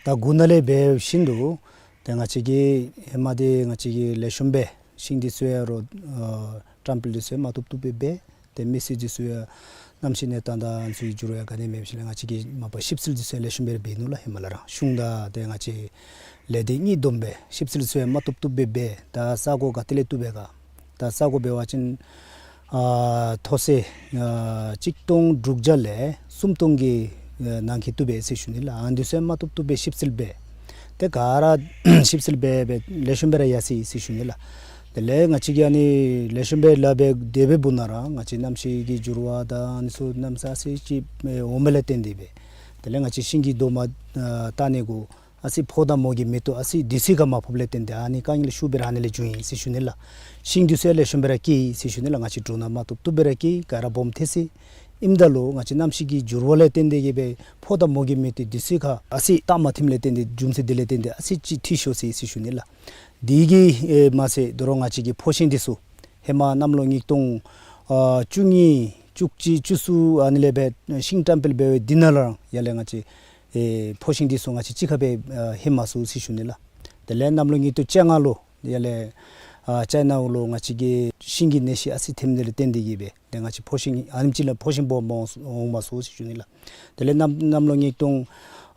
ད་དགུ་ནང་ལས་འབད་བཞིན་དུ་ཏེ་ང་བཅས་ཀྱིས་ཧེ་མ་འདི་ང་བཅས་ཀྱིས་ལེགས་ཤོམ་སྦེ་ཤིང་འདི་ཚུ་ཡང་རོ་ཨ་བཀྲམ་སྤེལ་འདི་ཚུ་ཡང་མ་བཏུབ་བཏུབ་སྦེ་འབད། ཏེ་མེ་ཤིང་འདི་ཚུ་ཡང་གནམ་གཤིས་གནས་སྟངས་དང་ཚུ་འགྱུར་བ་ཡང་ག་ནི་མེད་པ་ཅིན་ལས་ང་བཅས་ཀྱིས་མ་པ་ཞིབ་འཚོལ་འདི་ཚུ་ཡང་ལེགས་ཤོམ་སྦེ་འབད་ནུག་ལགས། ཧེ་མ་ལས་ར་གཞུང་དང་ཏེ་ང་བཅས་ལས་སྡེ་གཉིས་བསྡོམས་སྦེ་ཞིབ་འཚོལ་འདི་ཚུ་ཡང་མ་བཏུབ་བཏུབ་སྦེ་འབད། ད་ས་གོ་ག་ཏེ་ལས་བཏུབ་པས་ག། ད་ས་གོ་འབད་བ་ཅིན་ཨ་མཐོ་ས་ཨ་གཅིག་སྟོང་དྲུག་བརྒྱ་ལས་སུམ་སྟོང་གི་ཨ་ནང་འཁོད་བཏུབ་པས་ཟེར་ཞུ་ནི་ལགས། ཨ་ནི་འདི་ཚུ་ཡང་མ་བཏུབ་བཏུབ་སྦེ་ཞིབ་འཚོལ་འབད། ཏེ་ག་ར་ཞིབ་འཚོལ་འབད་སྦེ་ལེགས་ཤོམ་སྦེ་ར་ཡར་སོ་ཡི་ཟེར་ཞུ་ནི་ལགས། དེ་ལས་ང་བཅས་ཀྱིས་ཨ་ནི་ལེགས་ཤོམ་སྦེ་ལཱ་འབད་དེ་སྦེ་འབདཝ་ད་ར་ང་བཅས་གནམ་གཤིས་ཀྱི་འགྱུར་བ་དང་ཨ་ནི་ཚུ་གནམ་ས་ཨ་ཙི་ཅིག་འོང་མི་ལས་བརྟེན་ཏེ་སྦེ་དེ་ལས་ང་བཅས་ཤིང་གི་རྡོག་མ་ཨ་བཏགས་ནི་གུ་ཨ་ཙི་ཕོཝ་དང་མོ་གི་མེ་ཏོག་ཨ་ཙི་དུས་ཚོད་ཁར་མ་ཕོགཔ་ལས་བརྟེན་ཏེ་ཨ་ནི་དཀའ་ངལ་ཤུགས་སྦེ་ར་ཨ་ནི་ལས་བྱུང་ཡི་ཟེར་ཞུ་ནི་ལགས། ཤིང་འདི་ཚུ་ཡང་ལེགས་ཤོམ་སྦེ་ར་སྐྱེས་ཡི་ཟེར་ཞུ་ནི་ལགས། ང་བཅས་འབྲུག་ནང་མ་བཏུབ་བཏུབ་སྦེ་ར་སྐྱེས། ག་ར་སྦོམ་ཐལ་སོ་ཡི། ཨིནམ་ད་ལུ་ང་བཅས་གནམ་གཤིས་ཀྱི་འགྱུར་བ་ལས་བརྟེན་ཏེ་གིས་སྦེ་ཕོ་དང་མོ་གི་མི་དེ་དུས་ཚོད་ཁར་ཨ་ཙི་སྟབས་མ་མཐུནམ་ལས་བརྟེན་ཏེ་རྒྱུ་མཚན་དེ་ལས་བརྟེན་ཏེ་ཨ་ཙི་ཅིག་འཐུས་ཤོར་སོ་ཡི་ཟེར་ཞུ་ནི་ལགས། དེ་གིས་ཨེ་མ་ཚད་དོ་རུང་ང་བཅས་ཀྱི་ཕོ་ཤིང་འདི་ཚུ་ཧེ་མ་གནམ་ལོ་ཉིས་སྟོང་ཨ་བཅུ་གཉིས་བཅུ་གཅིག་བཅུ་གསུམ་ཨ་ནི་ལས་སྦེ་ཤིང་བཀྲམ་སྤེལ་འབད་བའི་དེ་ནང་ལུ་ར་ཡར་ལས་ང་བཅས་ཨེ་ཕོ་ཤིང་འདི་ཚུ་ང་བཅས་གཅིག་ཁར་སྦེ་ཨ་ལྷོད་མ་ཚུགས་ཟེར་ཞུ་ནི་ལགས། དེ་ལས་གནམ་ལོ་ཉིས་སྟོང་བཅོ་ལྔ་ལུ་ཡར་ལས་ཨ་ཅའི་ན་ལུ་ང་བཅས་ཀྱི་ཤིང་གི་ནད་གཞི་ཨ་ཙི་ཐོནམ་དེ་ལས་བརྟེན་ཏེ་གིས་སྦེ་ཏེ་ང་བཅས་ཕོ་ཤིང་ཨ་ནེམ་ཅིག་ལས་ཕོ་ཤིང་སྦོམ་འོང་འོང་མ་ཚུགས་ཟེར་ཞུ་ནི་ལགས། དེ་ལས་གནམ་གནམ་ལོ་ཉིས་སྟོང་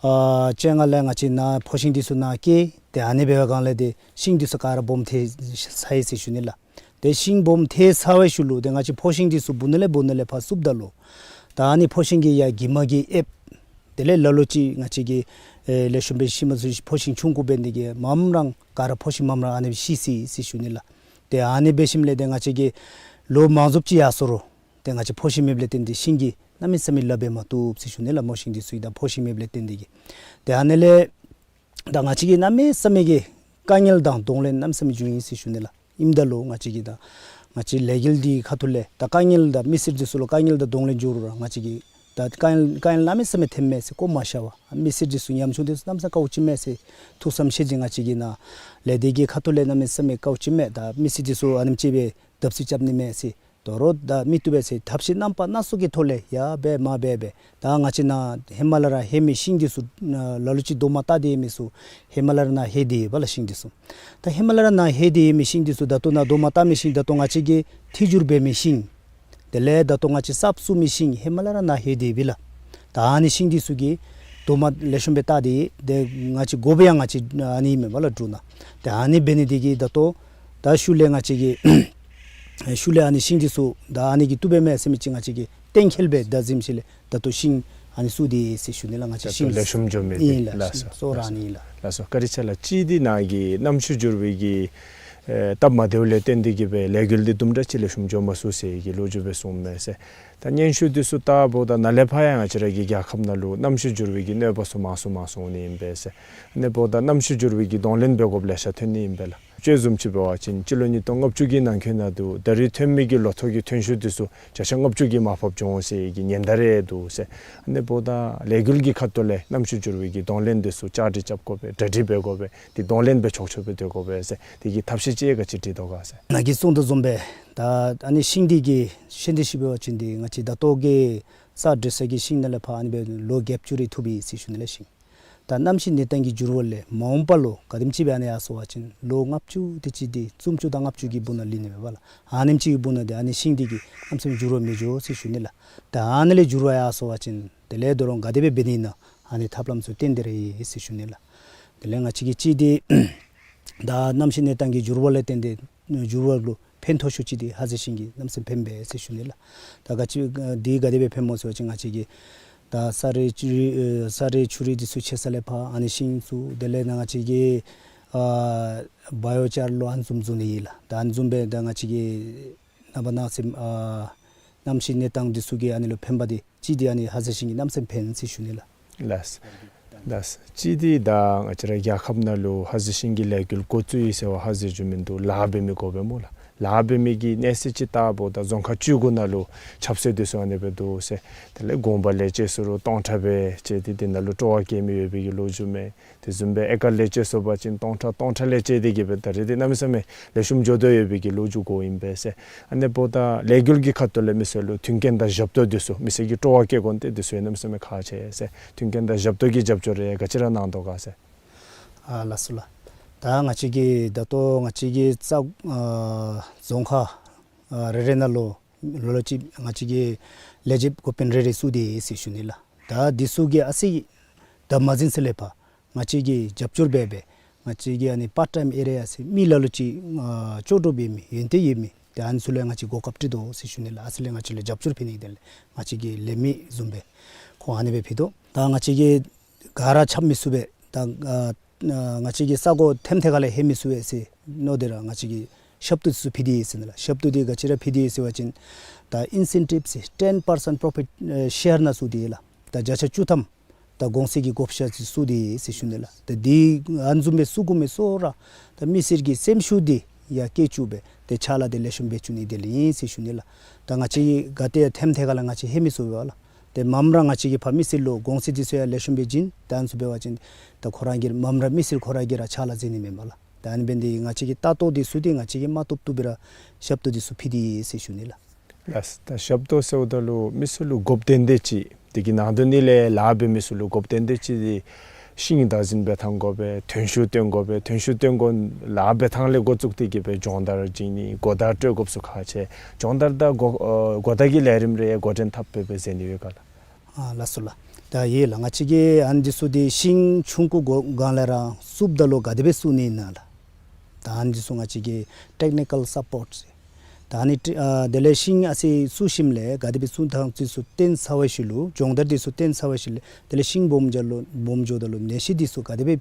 ཨ་བཅོ་ལྔ་ལས་ང་བཅས་ནཱ་ཕོ་ཤིང་འདི་ཚུ་ནཱ་སྐྱེས། ཏེ་ཨ་ནི་འབད་བའི་སྒང་ལས་ཏེ་ཤིང་འདི་ཚུ་ག་ར་སྦོམ་ཐལ་ཚར་ཡི་ཟེར་ཞུ་ནི་ལགས། ཏེ་ཤིང་སྦོམ་ཐལ་ཚར་བའི་ཤུལ་ལུ་ཏེ་ང་བཅས་ཕོ་ཤིང་འདི་ཚུ་སྦུག་ནང་ལས་སྦུག་ནང་ལས་ཕར་བསུབ་ད་ལུ་ད་ཨ་ནི་ཕོ་ཤིང་གི་ཡར་གྱིབ་མ་གིས་ཨེབ། དེ་ལས་ལ་ལུ་ཅིག་ང་བཅས་ཀྱིས་ཨེ་ལེགས་ཤོམ་སྦེ་ཤིང་མ་ཚུགས། ཕོ་ཤིང་ཆུང་ཀུ་འབད་ནི་དེ་གིས་མངམ་ར་ག་ར་ཕོ་ཤིང་མངམ་ར་ཨ་ནི་སྦེ་ཤི་སོ་ཡི་ཟེར་ཞུ་ནི་ལགས། ཏེ་ཨ་ནི་འབད་ཞིནམ་ལས་ཏེ་ང་བཅས་ཀྱིས་ལོ་མང་རྫོགསཔ་ཅིག་ཡར་སོང་རུང་ཏེ་ང་བཅས་ཕོ་ཤིང་མེདཔ་ལས་བརྟེན་ཏེ་ཤིང་གིས་གནམ་མེད་ས་མེད་ལཱ་འབད་མ་བཏུབ་ཟེར་ཞུ་ནི་ལགས། མོ་ཤིང་འདི་ཚུ་གིས་ད་ཕོ་ཤིང་མེདཔ་ལས་བརྟེན་ཏེ་གིས། ཏེ་ཨ་ནི་ལས་ད་ང་བཅས་ཀྱིས་གནམ་མེད་ས་མེད་ཀྱི་དཀའ་ངལ་དང་གདོང་ལེན་གནམ་མེད་ས་མེད་བྱུང་ཡི་ཟེར་ཞུ་ནི་ལགས། ཨིནམ་ད་ལུ་ང་བཅས་ཀྱིས་ད་ང་བཅས་ལས་འགུལ་འདི་ཁ་ཐུག་ལས་ད་དཀའ་ངལ་དང་མི་སེར་འདི་ཚུ་ལུ་དཀའ་ངལ་དང་གདོང་ལེན་འབྱུང་རུང་ར་ང་བཅས་ཀྱིས་ད་དཀའ་ངལ་དཀའ་ངལ་གནམ་མེད་ས་མེད་ཐོནམ་མས་ཟེར་བཀོ་མ་བཞག་པར་མི་སེར་འདི་ཚུ་ཉམ་ཆུང་འདི་ཚུ་གནམ་མེད་ས་མེད་དཀའཝ་སྤྱད་མས་ཟེར་ཐུགས་བསམ་བཞེས་ཏེ་ང་བཅས་ཀྱིས་ནཱ་ལས་སྡེ་གི་ཁ་ཐུག་ལས་གནམ་མེད་ས་མེད་དཀའཝ་སྤྱད་མས། ད་མི་སེར་འདི་ཚུ་ཨ་ནེམ་ཅིག་སྦེ་བརྡབ་གསིག་རྐྱབ་ནི་མས་ཟེར་དོ་རུང་ད་མི་བཏུབ་པས་ཟེར་ཐབས་ཤེས་རྣམ་པ་སྣ་ཚོགས་ཀྱི་ཐོག་ལས་ཡར་འབད་མར་འབད་འབད། ད་ང་བཅས་ནཱ་ཧེ་མ་ལས་ར་ལྷོད་མི་ཤིང་འདི་ཚུ་ལ་ལུ་ཅིག་རྡོག་མ་བཏགས་ཏེ་ཡོད་མི་ཚུ་ཧེ་མ་ལས་ར་ནཱ་ལྷོད་དེ་ཡོདཔ་ལགས་ཤིང་འདི་ཚུ། ད་ཧེ་མ་ལས་ར་ནཱ་ལྷོད་དེ་ཡོད་མི་ཤིང་འདི་ཚུ་ད་ལྟོ་ནཱ་རྡོག་མ་བཏགས་མི་ཤིང་ད་ལྟོ་ང་བཅས་ཀྱིས་ཐད་སྦྱོར་འབད་མི་ཤིང་དེ་ལས་ད་ལྟོ་ང་བཅས་གསརཔ་བཙུགས་མི་ཤིང་ཧེ་མ་ལས་ར་ནཱ་ལྷོད་དེ་ཡོདཔ་ལགས། ད་ཨ་ནི་ཤིང་འདི་ཚུ་གིས་རྡོག་མ་ལེགས་ཤོམ་སྦེ་བཏགས་ཏེ་ཏེ་ང་བཅས་དགོ་པའི་ཡང་ང་བཅས་ཨ་ནི་མེན་པ་ལགས་འབྲུག་ནང་། ཏེ་ཨ་ནི་འབད་ནི་དེ་གིས་ད་ལྟོ་ད་ཤུལ་ལས་ང་བཅས་ཀྱིས་ཤུལ་ལས་ཨ་ནི་ཤིང་འདི་ཚུ་ད་ཨ་ནི་གིས་བཏུབ་པས་མས་ཟེར་མི་ཅིག་ང་བཅས་ཀྱིས་གཏན་འཁེལ་སྦེ་ད་གཟིམ་ཤིང་ལས་ད་ལྟོ་ཤིང་ཨ་ནི་བཙུགས་ཏེ་ཟེར་ཞུ་ནི་ལགས། ང་བཅས་ད་ལྟོ་ཤིང་ལེགས་ཤོམ་འགྱོ་མི་འདི་ཨིན་ལགས། ལགས་སོ། ཤིང་གཙོ་བོ་ར་ཨ་ནི་ཨིན་ལགས། ལགས་སོ། བཀའ་དྲིན་ཆེ་ལགས། གཅིག་འདི་ནཱ་གི་གནམ་གཤིས་འགྱུར་བའི་གི་ཨེ་སྟབས་མ་བདེཝ་ལས་བརྟེན་ཏེ་གིས་སྦེ་ལས་འགུལ་འདི་དུམ་གྲ་ཅིག་ལེགས་ཤོམ་འགྱོ་མ་ཚུགས་ཟེར་གྱི་ལོ་རྒྱུས་སྦེ་གསུངམ་མས་ཟེར། ད་སྙན་ཞུ་འདི་ཚུ་བལྟཝ་ད་ནཱ་ལས་ཕར་ཡང་ང་བཅས་ར་གི་རྒྱལ་ཁབ་ནང་ལུ་གནམ་གཤིས་འགྱུར་བའི་གི་གནོད་པ་ཚུ་མང་སུ་མང་སུ་འོང་ནི་ཨིན་པས་ཟེར། ཨ་ནི་འབདཝ་ད་གནམ་གཤིས་འགྱུར་བའི་གི་གདོང་ལེན་འབད་དགོཔ་ལེ་ཤ་ཐོན་ནི་ཨིན་པས་ལགས། དཔྱེ་བཟུམ་ཅིག་འབད་བ་ཅིན་སྤྱི་ལོ་ཉིས་སྟོང་ལྔ་བཅུ་གི་ནང་འཁོད་ནང་འདུག། ད་རེས་ཐོན་མི་གི་ལོ་ཐོག་གི་ཐོན་ཤུགས་འདི་ཚུ་བརྒྱ་ཆ་ལྔ་བཅུ་གིས་མར་ཕབ་བྱུང་ཟེར་གྱི་ཉེན་བརྡ་རེ་འདུག་ཟེར། ཨ་ནི་འབདཝ་ད་ལས་འགུལ་གྱི་ཁ་ཐུག་ལས་གནམ་གཤིས་འགྱུར་བའི་གི་གདོང་ལེན་འདི་ཚུ་བཅའ་སྒྲིག་རྐྱབ་དགོ་པས། གྲ་སྒྲིག་འབད་དགོ་པས། དེ་གདོང་ལེན་འབད་ཆོག་ཆོག་སྦེ་སྡོད་དགོ་པས་ཟེར། དེ་གི་ཐབས་ཤེས་ཅིག་ག་ཅི་སྒྲིག་དོ་ག་ཟེར། ནཱ་གིས་གསུངས་དོ་བཟུམ་སྦེ་ད་ཨ་ནི་ཤིང་འདི་གི་ཤིང་འདི་ཤུལ་འབད་བ་ཅིན་འདི་ང་བཅས་ད་ལྟོ་གི་གསར་སྒྲིག་ས་གི་ཤིང་ནང་ལས་ཕར་ཨ་ནི་སྦེ་ལོ་བརྒྱད་ཅུ་རེ་ཐུབ་ཡི་ཟེར་ཞུ་ནི་ལགས་ཤིང་། ད་གནམ་གཤིས་གནས་སྟངས་ཀྱི་འགྱུར་བ་ལས་མ་འོངས་པ་ལུ་ག་དེམ་ཅིག་སྦེ་ཨ་ནི་ཡར་སོང་བ་ཅིན་ལོ་ལྔ་བཅུ་དེ་ཅིག་འདི་སུམ་ཅུ་དང་ལྔ་བཅུ་གི་སྦུག་ནང་ལུས་ནི་མས་པ་ལགས། ཨ་ནེམ་ཅིག་གི་སྦུག་ནང་འདི་ཨ་ནི་ཤིང་འདི་གིས་གནམ་མེད་ས་མེད་འགྱུར་བ་མི་འགྱོ་ཟེར་ཞུ་ནི་ལགས། ད་ཨ་ནི་ལས་འགྱུར་བ་ཡར་སོང་བ་ཅིན་དེ་ལས་དོ་རུང་ག་དེ་སྦེ་འབད་ནི་ཨིན་ན་ཨ་ནི་ཐབས་ལམ་ཚུ་བཏོན་ཏེ་ར་ཡོད་ཟེར་ཞུ་ནི་ལགས། དེ་ལས་ང་བཅས་ཀྱིས་གཅིག་འདི་ད་གནམ་གཤིས་གནས་སྟངས་ཀྱི་འགྱུར་བ་ལས་བརྟེན་ཏེ་འགྱུར་བ་ལུ་ཕན་ཐོགས་ཤོས་ཅིག་འདི་ཧ་ཟེ་ཤིང་གིས་གནམ་མེད་ས་མེད་ཕན་པས་ཟེར་ཞུ་ནི་ལགས། ད་ག་ཅི་འདི་ག་དེ་སྦེ་ཕན་སྨོ་ཟེར་བ་ཅིན་ང་བཅས་ཀྱིས་ད་ས་རུད་ཆུ་རུད་ཨེ་ས་རུད་ཆུ་རུད་འདི་ཚུ་ཆད་ས་ལས་ཕར་ཨ་ནི་ཤིང་ཚུ་དེ་ལས་ནཱ་ང་བཅས་ཀྱིས་ཨ་བ་ཡོ་ཅར་ལོ་ཨ་ནི་བཟུམ་བཟོ་ནི་ཨིན་ལགས། ད་ཨ་ནི་བཟུམ་སྦེ་ད་ང་བཅས་ཀྱིས་ནངས་པ་གནངས་ཚེ་ཨ་གནམ་གཤིས་གནས་སྟངས་འདི་ཚུ་གིས་ཨ་ནི་ལུ་ཕན་པ་འདི་གཅིག་འདི་ཨ་ནི་ཧ་ཟེ་ཤིང་གིས་གནམ་མེད་ས་མེད་ཕན་ཟེར་ཞུ་ནི་ལགས། ལགས། ལགས། གཅིག་འདི་ད་ང་བཅས་ར་རྒྱལ་ཁབ་ནང་ལུ་ཧ་ཟེ་ཤིང་གི་ལས་འགུལ་འགོ་བཙུགས་ཡི་ཟེར་བ་ཧ་ཟེ་རྒྱུ་མིན་འདུག། ལཱ་འབད་མི་དགོ་པས་སྨོ་ལགས། ལཱ་འབད་མི་གི་གནས་ཚད་ཅིག་བལྟཝ་ད་རྫོང་ཁག་བཅུ་དགུ་ནང་ལུ་ཆབ་སྲིད་འདི་ཚུ་ཨ་ནི་སྦེ་འདུག་ཟེར། དེ་ལས་དགོངས་པ་ལས་བཅད་སོང་རུང་སྟོང་ཕྲག་སྦེ་བཅད་དེ་དེ་ནང་ལུ་སྤྲོ་བ་བསྐྱེད་མི་ཡོད་པའི་གི་ལོ་རྒྱུས་མས། དེ་བཟུམ་སྦེ་ཨེ་ཀར་ལས་བཅད་སོང་བ་ཅིན་སྟོང་ཕྲག་སྟོང་ཕྲག་ལས་བཅད་དེ་གིས་སྦེ་ད་རེས་འདི་གནམ་མེད་ས་མེད་ལེགས་ཤོམ་འགྱོ་དོ་ཡོད་པའི་གི་ལོ་རྒྱུས་གོཝ་ཨིན་པས་ཟེར། ཨ་ནི་འབདཝ་ད་ལས་འགུལ་གྱི་ཁ་ཐུག་ལས་མི་སེར་ལུ་མཐུན་རྐྱེན་དང་ཞབས་ཏོག་འདི་ཚུ་མི་སེར་གྱི་སྤྲོ་བ་བསྐྱེད་དགོ་ནི་འདི་ཚུ་ཡང་གནམ་མེད་ས་མེད་ཁག་ཆེ་ཟེར། མཐུན་རྐྱེན་དང་ཞབས་ཏོག་གི་རྒྱབ་སྐྱོར་རེ་ག་ཅི་ར་གནང་དོ་ག་ཟེར། ཨ་ལགས་སོ་ལགས། ད་ང་བཅས་ཀྱི་ད་ལྟོ་ང་བཅས་ཀྱི་ས་ཨ་རྫོང་ཁག་ཨ་རེ་རེ་ནང་ལུ་ལོ་ལོ་ཅིག་ང་བཅས་ཀྱིས་ལས་བྱེདཔ་འགོ་དཔོན་རེ་རེ་བཙུགས་ཏེ་ཡོད་ཟེར་ཞུ་ནི་ལགས། ད་འདི་ཚུ་གིས་ཨ་ཙི་ད་མ་འཛེམ་ས་ལས་ཕར་ང་བཅས་ཀྱིས་རྒྱབ་སྐྱོར་འབད་འབད་ང་བཅས་ཀྱི་ཨ་ནི་པཱརཊ་ཊའིམ་ཨེ་རི་ཡ་ཟེར་མི་ལ་ལུ་ཅིག་ཨ་ལྕོགས་གྲུབ་ཡོད་མི་ཡོན་ཏན་ཡོད་མི་ཏེ་ཨ་ནི་ཚུ་ལུ་ཡང་ང་བཅས་གོ་སྐབས་སྤྲོད་དོ་ཟེར་ཞུ་ནི་ལགས། ཨ་ཙི་ལས་ང་བཅས་ལུ་རྒྱབ་སྐྱོར་ཕུལ་ནི་དེ་ལས་ང་བཅས་ཀྱི་ལས་མི་བཟུམ་སྦེ་ཁོང་ཨ་ནི་སྦེ་ཕུལ་དོ། ད་ང་བཅས་ཀྱིས་ག་ར་ཁྱབ་མི་ཚུགས་པས། ད་ཨ་ང་བཅས་ཀྱི་ས་གོ་ཐེམ་ཐེ་ཁ་ལས་ལྷོད་མི་ཚུགས་པས་ཟེར་མནོ་སྟེ་ར་ང་བཅས་ཀྱིས་ཞབས་ཏོག་ཚུ་ཕུལ་ཏེ་ཡོད་ཟེར་ནི་ལགས། ཞབས་ཏོག་འདི་ག་ཅི་ར་ཕུལ་ཏེ་ཡོད་ཟེར་བ་ཅིན་ད་ཨིན་སེན་ཊིབ་ཟེར་ཊེན་པར་སེནཊ་པོརོ་ཕིཊ་ཨེ་ཤེར་ནང་ཚུད་དེ་ཡོད་ལགས། ད་བརྒྱ་ཆ་བཅུ་ཐམ་ད་གོང་ཚད་ཀྱི་བགོ་བཤའ་ཅིག་ཚུད་དེ་ཡོད་ཟེར་ཞུ་ནི་ལགས། ད་འདི་ཨ་ནི་བཟུམ་སྦེ་ཚུད་དགོ་མི་ཚུ་ར་ད་མི་སེར་གྱི་སེམས་ཤུགས་འདི་ ཡར་སྐྱེད་བཅུག་སྦེ་ཏེ་ཕྱག་ལཱ་འདི་ལེགས་ཤོམ་འབད་བཅུག་ནི་དེ་ལས་ཨིན་ཟེར་ཞུ་ནི་ལགས། ད་ང་བཅས་ཀྱིས་ག་ཏེ་ཡང་ཐེམ་ཐེ་ག་ལ་ང་བཅས་ལྷོད་མི་ཚུགས་པས་ལགས། ཏེ་མངམ་ར་ང་བཅས་ཀྱིས་ཕར་མི་སེར་ལུ་གོང་ཚད་འདི་ཚུ་ཡང་ལེགས་ཤོམ་སྦེ་བྱིན། ད་ཨ་ནི་ཚུ་འབད་བ་ཅིན་ད་ཁོ་ར་གིས་མངམ་ར་མི་སེར་ཁོ་ར་གིས་ར་ཕྱག་ལཱ་མཛད་ནི་མེན་པ་ལགས། ད་ཨ་ནི་འབད་ནི་འདི་གིས་ང་བཅས་ཀྱི་ལྟ་རྟོག་འདི་ཚུ་འདི་ང་བཅས་ཀྱིས་མ་བཏུབ་བཏུབ་སྦེ་ར་ཞབས་ཏོག་འདི་ཚུ་ཕུལ་ཏེ་ཡོད་ཟེར་ཞུ་ནི་ལགས། ལགས། ད་ཞབས་ཏོག་ཟེརཝ་ད་ལུ་མི་ཚུ་ལུ་དགོཔ་ཏན་ཏན་ཅིག་དེ་གི་ནང་དོན་འདི་ལས་ལཱ་འབད་མི་ཚུ་ལུ་དགོཔ་ཏན་ཏན་ཅིག་འདི་ཤིང་བདག་འཛིན་འབད་ཐངས་དགོ་པས། ཐོན་ཤུགས་བཏོན་དགོ་པས། ཐོན་ཤུགས་བཏོན་དགོ་ལཱ་འབད་ཐངས་ལས་འགོ་བཙུགས་ཏེ་གི་སྦེ་སྦྱོང་བརྡར་བྱིན་ནི་སྒོ་བརྡ་སྤྲོད་དགོཔ་ཚུ་ཁག་ཆེ། སྦྱོང་བརྡར་དང་སྒོ་ཨ་སྒོ་བརྡ་གི་ལས་རིམ་རེ་འགོ་འདྲེན་འཐབ་སྦེ་སྦེ་མཛད་ནི་ཡོད་ག་ལགས། ཨ་ལགས་སོ་ལགས། ད་ཡོད་ལགས། ང་བཅས་ཀྱིས་ཨ་ནི་འདི་ཚུ་འདི་ཤིང་ཆུང་ཀུ་གོ་སྒང་ལས་ར་བཙུགསཔ་ད་ལུ་ག་དེ་སྦེ་བཙུགས་ནི་ཨིན་ན་ལགས། ད་ཨ་ནི་འདི་ཚུ་ང་བཅས་ཀྱིས་ཊེཀ་ནི་ཀཱལ་སཔོརཊ་ཟེར། ད་ཨ་ནི་ཊེ་ཨ་དེ་ལས་ཤིང་ཨ་ཙི་བཙུགས་ཞིནམ་ལས་ག་དེ་སྦེ་བཙུགས་ཐངས་འདི་ཚུ་སྟོན་ཚར་བའི་ཤུལ་ལུ་སྦྱོང་བརྡར་འདི་ཚུ་སྟོན་ཚར་བའི་ཤུལ་ལས་དེ་ལས་ཤིང་སྦོམ་འགྱོ་ལུ་སྦོམ་འགྱོཝ་ད་ལུ་ནད་གཞི་འདི་ཚུ་ག་དེ་སྦེ་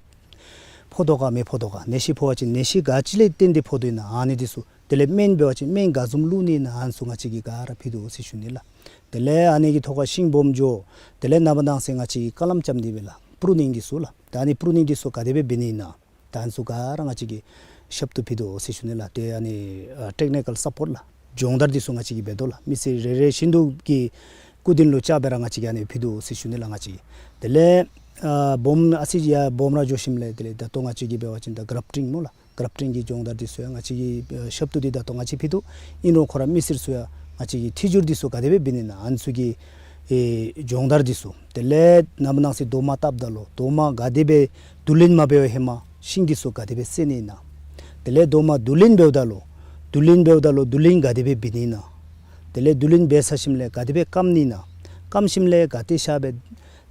ཕོག་དོ་ག་མི་ཕོག་དོ་ག། ནད་གཞི་ཕོག་པ་ཅིན་ནད་གཞི་ག་ཅི་ལས་བརྟེན་ཏེ་ཕོག་དོ་ཨིན་ན་ཨ་ནི་འདི་ཚུ། དེ་ལས་སྨན་འབད་བ་ཅིན་སྨན་ག་བཟུམ་བླུག་ནི་ཨིན་ན་ཨ་ནི་ཚུ་ང་བཅས་ཀྱིས་ག་ར་ཕུལ་དོ་ཟེར་ཞུ་ནི་ལགས། དེ་ལས་ཨ་ནི་གི་ཐོག་ཁར་ཤིང་སྦོམ་འགྱོ། དེ་ལས་ནངས་པ་གནངས་ཚེ་ང་བཅས་ཀྱིས་ཀ་ལམ་རྐྱབ་ནི་འབད་ལགས། པུ་རུ་ནིང་འདི་ཚུ་ལགས། ད་ཨ་ནི་པུ་རུ་ནིང་འདི་ཚུ་ག་དེ་སྦེ་འབད་ནི་ཨིན་ན། ད་ཨ་ནི་ཚུ་ག་ར་ང་བཅས་ཀྱིས་ཞབས་ཏོག་ཕུལ་དོ་ཟེར་ཞུ་ནི་ལགས། ཏེ་ཨ་ནི་ཨ་ཊེཀ་ནི་ཀཱལ་སཔོརཊ་ལགས། སྦྱོང་བརྡར་འདི་ཚུ་ང་བཅས་ཀྱིས་འབད་དོ་ལགས། མི་སེར་རེ་རེ་བཞིན་དུ་གི་སྐུ་མདུན་ལུ་བཅར་སྦེ་ར་ང་བཅས་ཀྱིས་ཨ་ནི་ཕུལ་དོ་ཟེར་ཞུ་ནི་ལགས་ང་བཅས་ཀྱིས། དེ་ལས་ཨ་སྦོམ་ཨ་ཙི་ཡར་སྦོམ་ར་འགྱོ་ཞིནམ་ལས་དེ་ལས་ད་ལྟོ་ང་བཅས་ཀྱིས་འབད་བ་ཅིན་ད་གྲབ་ཊིང་སྨོ་ལགས། གྲབ་ཊིང་གི་སྦྱོང་བརྡར་འདི་ཚུ་ཡང་ང་བཅས་ཀྱིས་ཨེ་ཞབས་ཏོག་འདི་ད་ལྟོ་ང་བཅས་ཕུལ་དོ། ཨིན་རུང་ཁོ་ར་མི་སེར་ཚུ་ཡང་ང་བཅས་ཀྱིས་ཐི་ཇུར་འདི་ཚུ་ག་དེ་སྦེ་འབད་ནི་ཨིན་ན་ཨ་ནི་ཚུ་གི་ཨེ་སྦྱོང་བརྡར་འདི་ཚུ། དེ་ལས་ནངས་པ་གནངས་ཚེ་རྡོག་མ་བཏབ་ད་ལུ་རྡོག་མ་ག་དེ་སྦེ་བསྡུ་ལེན་མ་འབད་བའི་ཧེ་མ་ཤིང་འདི་ཚུ་ག་དེ་སྦེ་བསལ་ནི་ཨིན་ན། དེ་ལས་རྡོག་མ་བསྡུ་ལེན་འབདཝ་ད་ལུ་བསྡུ་ལེན་འབདཝ་ད་ལུ་བསྡུ་ལེན་ག་དེ་སྦེ་འབད་ནི་ཨིན་ན། དེ་ལས་བསྡུ་ལེན་འབད་ཚར་ཞིནམ་ལས་ག་དེ་སྦེ་སྐམ་ནི་ཨིན་ན། སྐམ་ཞིནམ་ལས་ག་ཏེ་བཞག་སྦེ་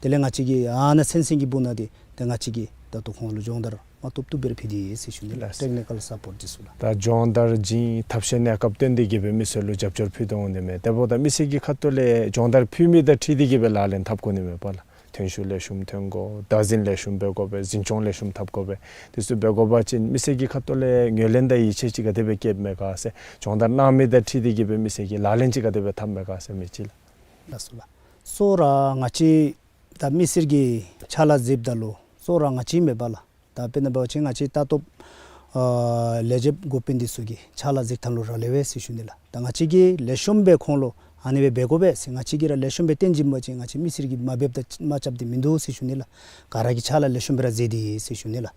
དེ་ལས་ང་བཅས་ཀྱིས་ཨ་ནཱ་སེམས་སེམས་ཀྱི་སྦུག་ན་འདི་ཏེ་ང་བཅས་ཀྱིས་ད་ལྟོ་ཁོང་ལུ་སྦྱོང་བརྡར་མ་བཏུབ་བཏུབ་སྦེ་ར་ཕུལ་ཏེ་ཡོད་ཟེར་ཞུ་ནི་ལགས། ལགས། ཊེཀ་ནི་ཀཱལ་སཔོརཊ་འདི་ཚུ་ལགས། ད་སྦྱོང་བརྡར་བྱིན་ཐབས་ཤེས་གནས་སྐབས་བཏོན་ཏེ་གི་སྦེ་མི་སེར་ལུ་རྒྱབ་སྐྱོར་ཕུལ་དོ་འོང་ནི་མས། དེ་འབདཝ་ད་མི་སེར་གྱི་ཁ་ཐུག་ལས་སྦྱོང་བརྡར་ཕུལ་མི་དང་འཁྲིལ་ཏེ་གི་སྦེ་ལག་ལེན་འཐབ་དགོ་ནི་མས་པ་ལགས། ཐོན་ཤུགས་ལེགས་ཤོམ་ཐོན་དགོ། བདག་འཛིན་ལེགས་ཤོམ་འབད་དགོ་པས། འཛིན་སྐྱོང་ལེགས་ཤོམ་འཐབ་དགོ་པས། འདི་ཚུ་འབད་དགོ་པ་ཅིན་མི་སེར་གྱི་ཁ་ཐུག་ལས་ངོས་ལེན་དང་ཡིད་ཆེས་ཅིག་ག་དེ་སྦེ་སྐྱེཝ་མས་ག་ཟེར། སྦྱོང་བརྡར་གནང་མི་དང་འཁྲིལ་ཏེ་གི་སྦེ་མི་སེར་གྱིས་ལག་ལེན་ཅིག་ག་དེ་སྦེ་འཐབ་མས་ག་ཟེར་མི་ཅིག་ལགས། ལགས་སོ་ལགས། གཙོ་བོ་ར་ང་བཅས་ད་མི་སེར་གྱིས་ཕྱག་ལཱ་མཛདཔ་ད་ལུ་གཙོ་བོ་ར་ང་བཅས་མེན་པ་ལགས། ད་དཔེར་ན་འབད་བ་ཅིན་ང་བཅས་ལྟ་རྟོག་ཨ་ལས་བྱེདཔ་འགོ་དཔོན་འདི་ཚུ་གིས་ཕྱག་ལཱ་མཛད་ཐངས་ལུ་རག་ལས་པས་ཟེར་ཞུ་ནི་ལགས། ད་ང་བཅས་ཀྱིས་ལེགས་ཤོམ་སྦེ་ཁོང་ལུ་ཨ་ནི་སྦེ་འབད་དགོ་པས་ཟེར་ང་བཅས་ཀྱིས་ར་ལེགས་ཤོམ་སྦེ་སྟོན་བྱིན་པ་ཅིན་ང་བཅས་མི་སེར་གྱིས་མ་འབདཝ་ད་མ་རྐྱབ་སྟེ་མིན་འདུག་ཟེར་ཞུ་ནི་ལགས། ག་ར་གིས་ཕྱག་ལཱ་ལེགས་ཤོམ་སྦེ་ར་མཛད་དེ་ཡོད་ཟེར་ཞུ་ནི་ལགས།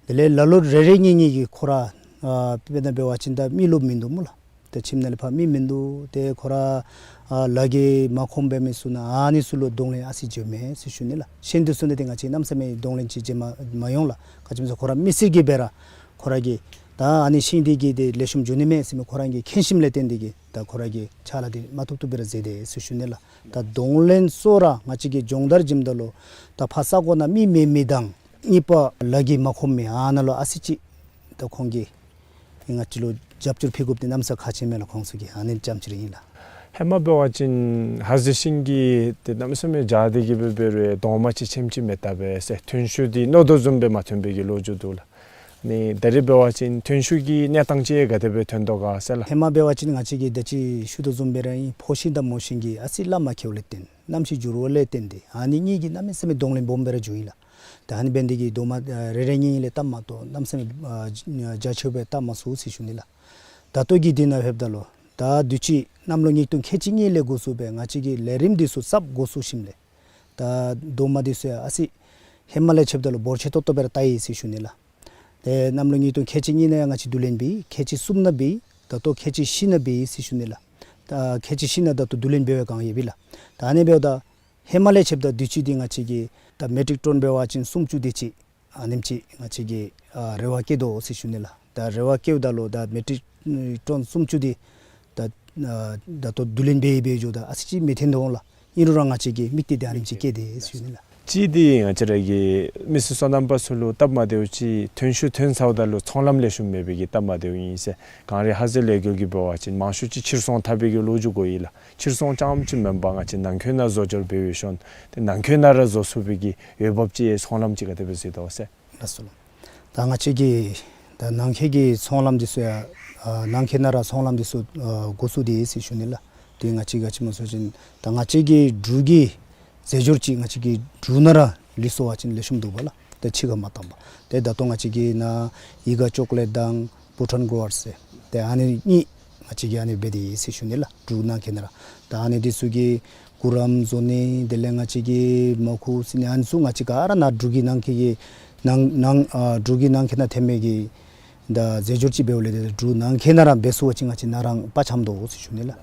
དེ་ལས་ལ་ལུ་རེ་རེ་གཉིས་གཉིས་ཀྱིས་ཁོ་ར་ཨ་དཔེར་ན་འབད་བ་ཅིན་ད་མི་རློབས་མིན་འདུག་སྨོ་ལགས། ཏེ་ཁྱིམ་ནང་ལས་ཕར་མི་མིན་འདུག། ཏེ་ཁོ་ར་ཨ་ལཱ་གི་མ་ཁོམ་པའི་མི་ཚུ་ནང་ཨ་ནི་ཚུ་ལུ་གདོང་ལེན་ཨ་ཙི་བྱིནམ་མས་ཟེར་ཞུ་ནི་ལགས། གཞན་འདི་ཚུ་ནང་འདི་ང་བཅས་གནམ་མེད་ས་མེད་གདོང་ལེན་ཅིག་བྱིན་མ་མ་ཡོང་ལགས། ག་ཅི་སྨོ་ཟེར་ཁོ་ར་མི་སེར་གྱིས་སྦེ་ར་ཁོ་ར་གིས་ད་ཨ་ནི་ཤིང་འདི་གིས་འདི་ལེགས་ཤོམ་འགྱོ་ནི་མས་ཟེར་མི་ཁོ་ར་གིས་མཁྱེན་ཞིནམ་ལས་བརྟེན་ཏེ་གིས་ད་ཁོ་ར་གིས་ཕྱག་ལཱ་འདི་མ་བཏུབ་བཏུབ་སྦེ་ར་མཛད་དེ་ཟེར་ཞུ་ནི་ལགས། ད་གདོང་ལེན་གཙོ་བོ་ར་ང་བཅས་ཀྱིས་སྦྱོང་བརྡར་བྱིནམ་ད་ལུ་ད་ཕར་ས་གོ་ནང་མི་མེད་མི་དང་གཉིས་པ་ལཱ་གི་མ་ཁོམ་མི་ཨ་ནཱ་ལུ་ཨ་ཙི་ཅིག་ད་ཁོང་གིས་ང་བཅས་ལུ་རྒྱབ་སྐྱོར་ཕུལ་དགོཔ་འདི་གནམ་ས་ཁག་ཆེ་མས་ལགས། ཁོང་ཚུ་གིས་ཨ་ནི་ཙམ་ཅིག་ར་ཨིན་ལགས། ཧེ་མ་འབད་བ་ཅིན་ཧ་ཟེ་ཤིང་གི་ཏེ་གནམ་མེད་ས་མེད་འཇའ་དེ་གི་སྦེ་འབད་རུང་གདོང་མ་ཅིག་ཆེམ་ཅིག་མེད་ད་པས་ཟེར་ཐོན་ཤུགས་འདི་མནོ་དོ་བཟུམ་སྦེ་མ་ཐོན་པའི་གི་ལོ་རྒྱུས་འདུག་ལགས། ནི་ད་རེས་འབད་བ་ཅིན་ཐོན་ཤུགས་ཀྱི་གནས་སྟངས་ཅིག་ག་དེ་སྦེ་ཐོན་དོ་ག་ཟེར་ལགས། ཧེ་མ་འབད་བ་ཅིན་ང་བཅས་ཀྱིས་ད་ཅི་ཞུ་དོ་བཟུམ་སྦེ་ར་ཨིན། ཕོ་ཤིང་དང་མོ་ཤིང་གི་ཨ་ཙི་ལཱ་མ་ཁེལཝ་ལས་བརྟེན་གནམ་གཤིས་འགྱུར་བ་ལས་བརྟེན་ཏེ་ཨ་ནི་གཉིས་ཀྱིས་གནམ་མེད་ས་མེད་གདོང་ལེན་སྦོམ་སྦེ་ར་བྱུང་ཡི་ལགས། ད་ཨ་ནི་འབད་ནི་འདི་གིས་རྡོག་མ་ཨ་རེ་རེ་གཉིས་གཉིས་ལས་བཏབ་མ་གཏོགས་གནམ་མེད་ས་མེད་ཨ་རྒྱ་ཆེཝ་སྦེ་བཏབ་མ་ཚུགས་ཟེར་ཞུ་ནི་ལགས། ད་ལྟོ་གི་དུས་ནང་ལྷོདཔ་ད་ལུ་ད་དུས་ཅི་གནམ་ལོ་ཉིས་སྟོང་ཁལ་གཅིག་གཉིས་ལས་འགོ་བཙུགས་སྦེ་ང་བཅས་ཀྱིས་ལས་རིམ་འདི་ཚུ་གསརཔ་འགོ་བཙུགས་ཞིནམ་ལས་ད་རྡོག་མ་འདི་ཚུ་ཡང་ཨ་ཙི་ཧེ་མ་ལས་ཕྱདཔ་ད་ལུ་འབོར་ཆེ་ཏོག་ཏོ་སྦེ་ར་བཏགས་ཡི་ཟེར་ཞུ་ནི་ལགས། ཏེ་གནམ་ལོ་ཉིས་སྟོང་ཁལ་གཅིག་གཉིས་ནང་ཡང་ང་བཅས་བསྡུ་ལེན་འབད་ཡི། ཁལ་གཅིག་གསུམ་ནང་འབད་ཡི། ད་ལྟོ་ཁལ་གཅིག་བཞི་ནང་འབད་ཡི་ཟེར་ཞུ་ནི་ལགས། ད་ཁལ་གཅིག་བཞི་ནང་ད་ལྟོ་བསྡུ་ལེན་འབད་བའི་སྒང་ཡོད་པས་ལགས། ད་ཨ་ནི་འབདཝ་ད་ཧེ་མ་ལས་ཕྱདཔ་ད་དུས་ཅི་འདི་ང་བཅས་ཀྱིས་ད་མེ་ཊིག་ཊོན་འབད་བ་ཅིན་སུམ་ཅུ་དེ་ཅིག་ཨ་ནེམ་ཅིག་ང་བཅས་ཀྱིས་ཨ་རེ་བ་བསྐྱེད་དོ་ཟེར་ཞུ་ནི་ལགས། ད་རེ་བ་བསྐྱེདཔ་ད་ལུ་ད་མེ་ཊིག་ཊོན་སུམ་ཅུ་འདི་ད་ཨ་ད་ལྟོ་བསྡུ་ལེན་འབད་འབད་འགྱོཝ་ད་ཨ་ཙི་ཅིག་མི་ཐོན་དོ་འོང་ལགས། ཨིན་རུང་ར་ང་བཅས་ཀྱི་དམིགས་གཏད་འདི་ཨ་ནེམ་ཅིག་བསྐྱེད་དེ་ཟེར་ཞུ་ནི་ལགས། གཅིག་འདི་ང་བཅས་ར་གི་མི་སེར་སོ་ནམ་པ་ཚུ་ལུ་སྟབས་མ་བདེཝ་ཅིག་ཐོན་ཤུགས་ཐོན་ཚརཝ་ད་ལུ་ཚོང་ལམ་ལེགས་ཤོམ་མེད་པའི་གི་སྟབས་མ་བདེཝ་ཨིན་ཟེར། གངས་རི་ཧ་ཟེ་ལས་འགུལ་གྱིས་འབད་བ་ཅིན་མང་ཤོས་ཅིག་ཕྱིར་ཚོང་འཐབ་པའི་གི་ལོ་རྒྱུས་གོ་ཡི་ལགས། ཕྱིར་ཚོང་རྐྱངམ་ཅིག་མེན་པར་ང་བཅས་ནང་འཁོད་ནང་བཟོ་སྦྱོར་འབད་བའི་ཤུལ་ཏེ་ནང་འཁོད་ནང་ར་བཟོ་ཚུགས་པའི་གི་འོས་འབབ་ཅིག་ཚོང་ལམ་ཅིག་ག་དེ་སྦེ་གཟིགས་དོ་ཟེར། ལགས་སོ་ལགས། ད་ང་བཅས་ཀྱི་ད་ནང་འཁོད་ཀྱི་ཚོང་ལམ་འདི་ཚུ་ཡང་ཨ་ནང་འཁོད་ནང་ར་ཚོང་ལམ་འདི་ཚུ་ཨ་འགོ་བཙུགས་ཏེ་ཡོད་ཟེར་ཞུ་ནི་ལགས། ཏེ་ང་བཅས་ག་ཅི་སྨོ་ཟེར་བ་ཅིན་ད་ང་བཅས་ཀྱི་འབྲུག་གི་རྫས་སྦྱོར་ཅིག་ང་བཅས་ཀྱི་འབྲུག་ནང་ར་ལུས་སོང་པ་ཅིན་ལེགས་ཤོམ་འདུག་པ་ལགས། ཏེ་ཕྱི་ཁར་མ་བཏང་པར། ཏེ་ད་ལྟོ་ང་བཅས་ཀྱི་ནཱ་ཡིད་དགའ་ཅོག་ལེཊ་དང་ བྷུ་ཊཱན་གོ་ཝརཌསི་ཟེར། ཏེ་ཨ་ནི་གཉིས་ང་བཅས་ཀྱིས་ཨ་ནི་འབད་དེ་ཡོད་ཟེར་ཞུ་ནི་ལགས། འབྲུག་ནང་འཁོད་ནང་ར། ད་ཨ་ནི་འདི་ཚུ་གི་གུ་རམ་བཟོ་ནི་དེ་ལས་ང་བཅས་ཀྱི་མ་ཁུ་བསིལ་ནི་ཨ་ནི་ཚུ་ང་བཅས་ག་ར་ནཱ་འབྲུག་གི་ནང་འཁོད་ཀྱི་ནང་ནང་ཨ་འབྲུག་གི་ནང་འཁོད་ནང་ཐོན་མི་གི་ད་རྫས་སྦྱོར་ཅིག་འབདཝ་ལས་ཏེ་འབྲུག་ནང་འཁོད་ནང་ར་འབད་ཚུགས་པ་ཅིན་ང་བཅས་ནཱ་ར་དཔའ་ཆེ་དོ་ཟེར་ཞུ་ནི་ལགས།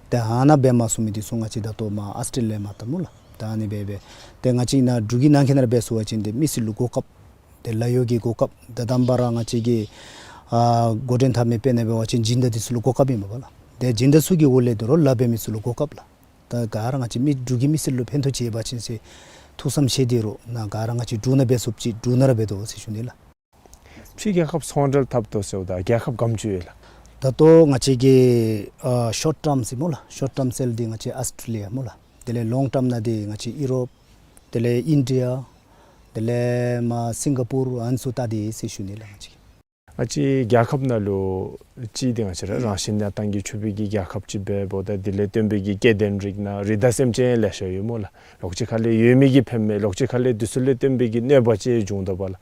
ཏེ་ཨ་ནཱ་འབད་མ་ཚུགས་མི་འདི་ཚུ་ང་བཅས་ད་ལྟོ་མར་ཨཱོས་ཊྲེ་ལི་ཡ་མར་བཏང་སྨོ་ལགས། ད་ཨ་ནི་སྦེ་སྦེ་ཏེ་ང་བཅས་ནཱ་འབྲུག་གི་ནང་འཁོད་ནང་ར་འབད་ཚུགས་པ་ཅིན་ཏེ་མི་སེར་ལུ་གོ་སྐབས་ཏེ་ལཱ་གཡོག་གི་གོ་སྐབས། ད་དང་པ་ར་ང་བཅས་ཀྱི་ཨ་འགོ་འདྲེན་འཐབ་མི་དཔེར་ན་འབད་བ་ཅིན་སྦྱིན་བདག་འདི་ཚུ་ལུ་གོ་སྐབས་ཨིན་པས་ལགས། ཏེ་སྦྱིན་བདག་ཚུ་གི་འོག་ལས་དོ་རུང་ལཱ་འབད་མི་ཚུ་ལུ་གོ་སྐབས་ལགས། ད་ག་ར་ང་བཅས་མི་འབྲུག་གི་མི་སེར་ལུ་ཕན་ཐོགས་ཅིག་ཡོད་པ་ཅིན་ཟེར་ཐུགས་བསམ་བཞེས་ཏེ་ར་ནཱ་ག་ར་ང་བཅས་འབྲུག་ནང་འབད་ཚུགསཔ་ཅིག་འབྲུག་ནང་ར་འབད་དོ་ཟེར་ཞུ་ནི་ལགས། ཕྱི་རྒྱལ་ཁབ་ཚོང་འབྲེལ་འཐབ་དོ་ཟེརཝ་ད་རྒྱལ་ཁབ་ག་དེམ་ཅིག་ཡོད་ལགས། ད་ལྟོ་ང་བཅས་ཀྱི་ཨ་ཤོཊ་ཊརམ་ཟེར་སྨོ་ལགས། ཤོཊ་ཊརམ་སེལ་འདི་ང་བཅས་ཨཱོས་ཊྲེ་ལི་ཡ་སྨོ་ལགས། དེ་ལས་ལོངག་ཊརམ་ནང་འདི་ང་བཅས་ཡུ་རོབ། དེ་ལས་ཨིན་ཌི་ཡ། དེ་ལས་མར་སིང་ག་པུར་ཨ་ནི་ཚུ་བལྟ་སྟེ་ཟེར་ཞུ་ནི་ལགས་ང་བཅས་ཀྱིས། ང་བཅས་རྒྱལ་ཁབ་ནང་ལུ་གཅིག་འདི་ང་བཅས་ར་རང་བཞིན་གནས་སྟངས་ཀྱིས་ཕྱུག་པའི་གི་རྒྱལ་ཁབ་ཅིག་འབདཝ་ད་དེ་ལས་བརྟེན་པའི་གི་སྐྱེ་ལྡན་རིགས་ནང་རི་དྭགས་སེམས་ཅན་ལེ་ཤ་ཡོད་སྨོ་ལགས། ལོགས་ཅིག་ཁ་ལས་ཡོད་མི་གིས་ཕནམ་མས། ལོགས་ཅིག་ཁ་ལས་འདི་ཚུ་ལས་བརྟེན་པའི་གི་གནོད་པ་ཅིག་འབྱུང་དོ་བ་ལགས།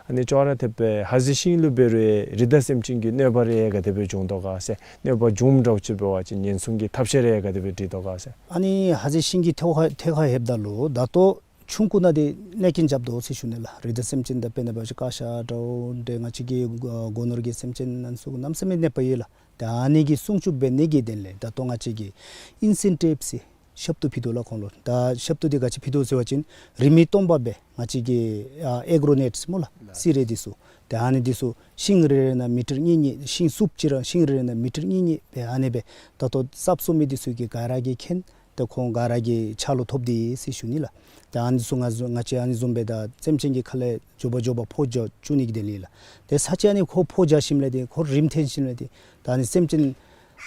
ཨ་ནི་ཅོག་ར་འཐདཔ་སྦེ་ཧ་ཟེ་ཤིང་ལུ་འབད་རུང་རི་དྭགས་སེམས་ཅན་གྱི་གནོད་པ་རེ་ག་དེ་སྦེ་འབྱུང་དོ་ག་ཟེར། གནོད་པ་འབྱུངམ་འདྲཝ་ཅིག་འབད་བ་ཅིན་ཉེན་སྲུང་གི་ཐབས་ཤེས་རེ་ག་དེ་སྦེ་སྒྲིག་དོ་ག་ཟེར། ཨ་ནི་ཧ་ཟེ་ཤིང་གི་ཐད་ཁར་ཐད་ཁར་ལྷོདཔ་ད་ལུ་ད་ལྟོ་ཆུང་ཀུ་ནང་འདི་གནོད་རྐྱེན་རྐྱབ་དོ་ཟེར་ཞུ་ནི་ལགས། རི་དྭགས་སེམས་ཅན་དང་དཔེར་ན་འབད་བ་ཅིན་ཀ་ཤ་འདྲཝ་འདི་ང་བཅས་ཀྱི་ཨ་སྒོ་ནོར་གྱི་སེམས་ཅན་ཨ་ནི་ཚུ་གནམ་མེད་ས་མེད་གནོད་པ་ཡོད་ལགས། ད་ཨ་ནི་གི་སྲུང་སྐྱོབ་འབད་ནི་གི་དོན་ལས་ད་ལྟོ་ང་བཅས་ཀྱིས་ཨིན་སེན་ཊིབ་ཟེར་ཞབས་ཏོག་ཕུལ་དོ་ལགས་ཁོང་ལུ། ད་ཞབས་ཏོག་འདི་ག་ཅི་ཕུལ་དོ་ཟེར་བ་ཅིན་རིན་མེད་སྟོང་པ་སྦེ་ང་བཅས་ཀྱི་ཨ་ཨེག་རོ་ནེཊ་ཟེར་སྨོ་ལགས། ལགས། སི་རེ་འདི་ཚུ། ཏེ་ཨ་ནི་འདི་ཚུ་ཤིང་རེ་རེ་ནང་མི་ཊར་གཉིས་གཉིས། ཤིང་སུབ་ཅིག་ར་ཤིང་རེ་རེ་ནང་མི་ཊར་གཉིས་གཉིས་སྦེ་ཨ་ནི་སྦེ་ད་ལྟོ་གསརཔ་བཙུགས་མི་འདི་ཚུ་གིས་ག་ར་གིས་མཁྱེན། ཏེ་ཁོང་ག་ར་གིས་ཕྱག་ལུ་ཐོབ་སྟེ་ཟེར་ཞུ་ནི་ལགས། ཏེ་ཨ་ནི་ཚུ་ང་ང་བཅས་ཨ་ནི་བཟུམ་སྦེ་ད་སེམས་ཅན་གྱི་ཁ་ལས་མགྱོགས་པ་མགྱོགས་པ་ཕོ་རྒྱག་བཅུག་ནི་གི་དོན་ལས་ལགས། ཏེ་ས་ཆ་ཨ་ནི་ཁོ་ཕོ་རྒྱག་ཞིནམ་ལས་ཏེ་ཁོ་རིམ་འཐེན་ཞིནམ་ལས་ཏེ་ད་ཨ་ནི་སེམས་ཅན་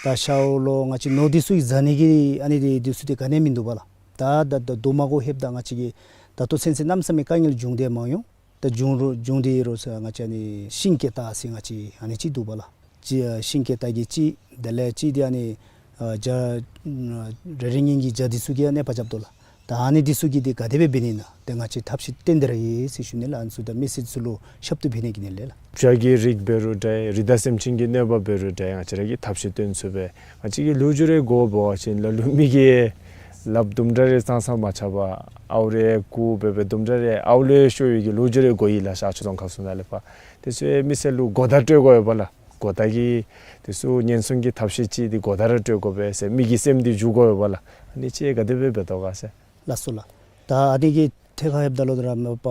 ད་ཤཝ་ལོ་ང་བཅས་ནོར་འདི་ཚུ་གི་བཟའ་ནི་གི་ཨ་ནི་འདི་འདི་ཚུ་ཏེ་ག་ནི་མིན་འདུག་པ་ལགས། ད་ད་ད་རྡོག་མ་གུ་ལྷོདཔ་ད་ང་བཅས་ཀྱི་ད་ལྟོ་ཚུན་ཚོད་གནམ་མེད་ས་མེད་དཀའ་ངལ་བྱུང་སྟེ་མ་ཡོང་། ད་བྱུང་རུང་བྱུང་སྟེ་ཡོད་རུང་ཟེར་ང་བཅས་ཨ་ནི་ཤིང་སྐྱེ་རྟགས་ཟེར་ང་བཅས་ཨ་ནི་ཅིག་འདུག་པ་ལགས། ཅིག་ཨ་ཤིང་སྐྱེ་རྟགས་ཀྱི་ཅིག་དེ་ལས་ཅིག་འདི་ཨ་ནི་ཨ་བྱ་རེ་རེ་གཉིས་གཉིས་བྱ་འདི་ཚུ་གིས་ཡང་གནོད་པ་རྐྱབ་དོ་ལགས། ད་ཨ་ནི་འདི་ཚུ་གི་འདི་ག་དེ་སྦེ་འབད་ནི་ཨིན་ན་ཏེ་ང་བཅས་ཐབས་ཤེས་བཏོན་ཏེ་ར་ཡོད་ཟེར་ཞུ་ནི་ལགས། ཨ་ནི་ཚུ་ད་མི་སེར་ཚུ་ལུ་ཞབས་ཏོག་ཕུལ་ནི་གི་དོན་ལས་ལགས། བྱ་གི་རིགས་འབད་རུང་འདྲ་རི་དྭགས་སེམས་ཅན་གྱི་གནོད་པ་འབད་རུང་འདྲ་ང་བཅས་ར་གིས་ཐབས་ཤེས་བཏོན་ཚུགས་པས། ང་བཅས་ཀྱི་ལོ་རྒྱུས་རེ་གོ་བ་ཅིན་ལ་ལུ་མི་གིས་ལགཔ་དུམ་གྲ་རེ་ཙང་ཙང་མ་ཆག་པར་ཨརཝ་རེ་བརྐུ་འབད་འབད་དུམ་གྲ་རེ་ཨརཝ་ལུ་ཤོར་བའི་གི་ལོ་རྒྱུས་རེ་གོ་ཡི་ལགས། ཤར་ཕྱོགས་རྫོང་ཁག་ཚུ་ནང་ལས་ཕར། དེ་ཚུ་མི་སེར་ལུ་གོ་བརྡ་སྤྲོད་དགོ་པས་ལགས། གོ་བརྡ་གི་དེ་ཚུ་ཉེན་སྲུང་གི་ཐབས་ཤེས་ཅིག་འདི་གོ་བརྡ་ར་སྤྲོད་དགོ་པས་ཟེར་མི་གི་སེམས་འདི་འཇུག་དགོ་པས་ལགས། ཨ་ནི་ཅིག་ག་དེ་སྦེ་འབད་དོ་ག་ཟེར། ལགས་སོ་ལགས། ད་ཨ་ནི་གི་ཐད་ཁར་ལྷོདཔ་ད་ལུ་ད་ར་མ་པ་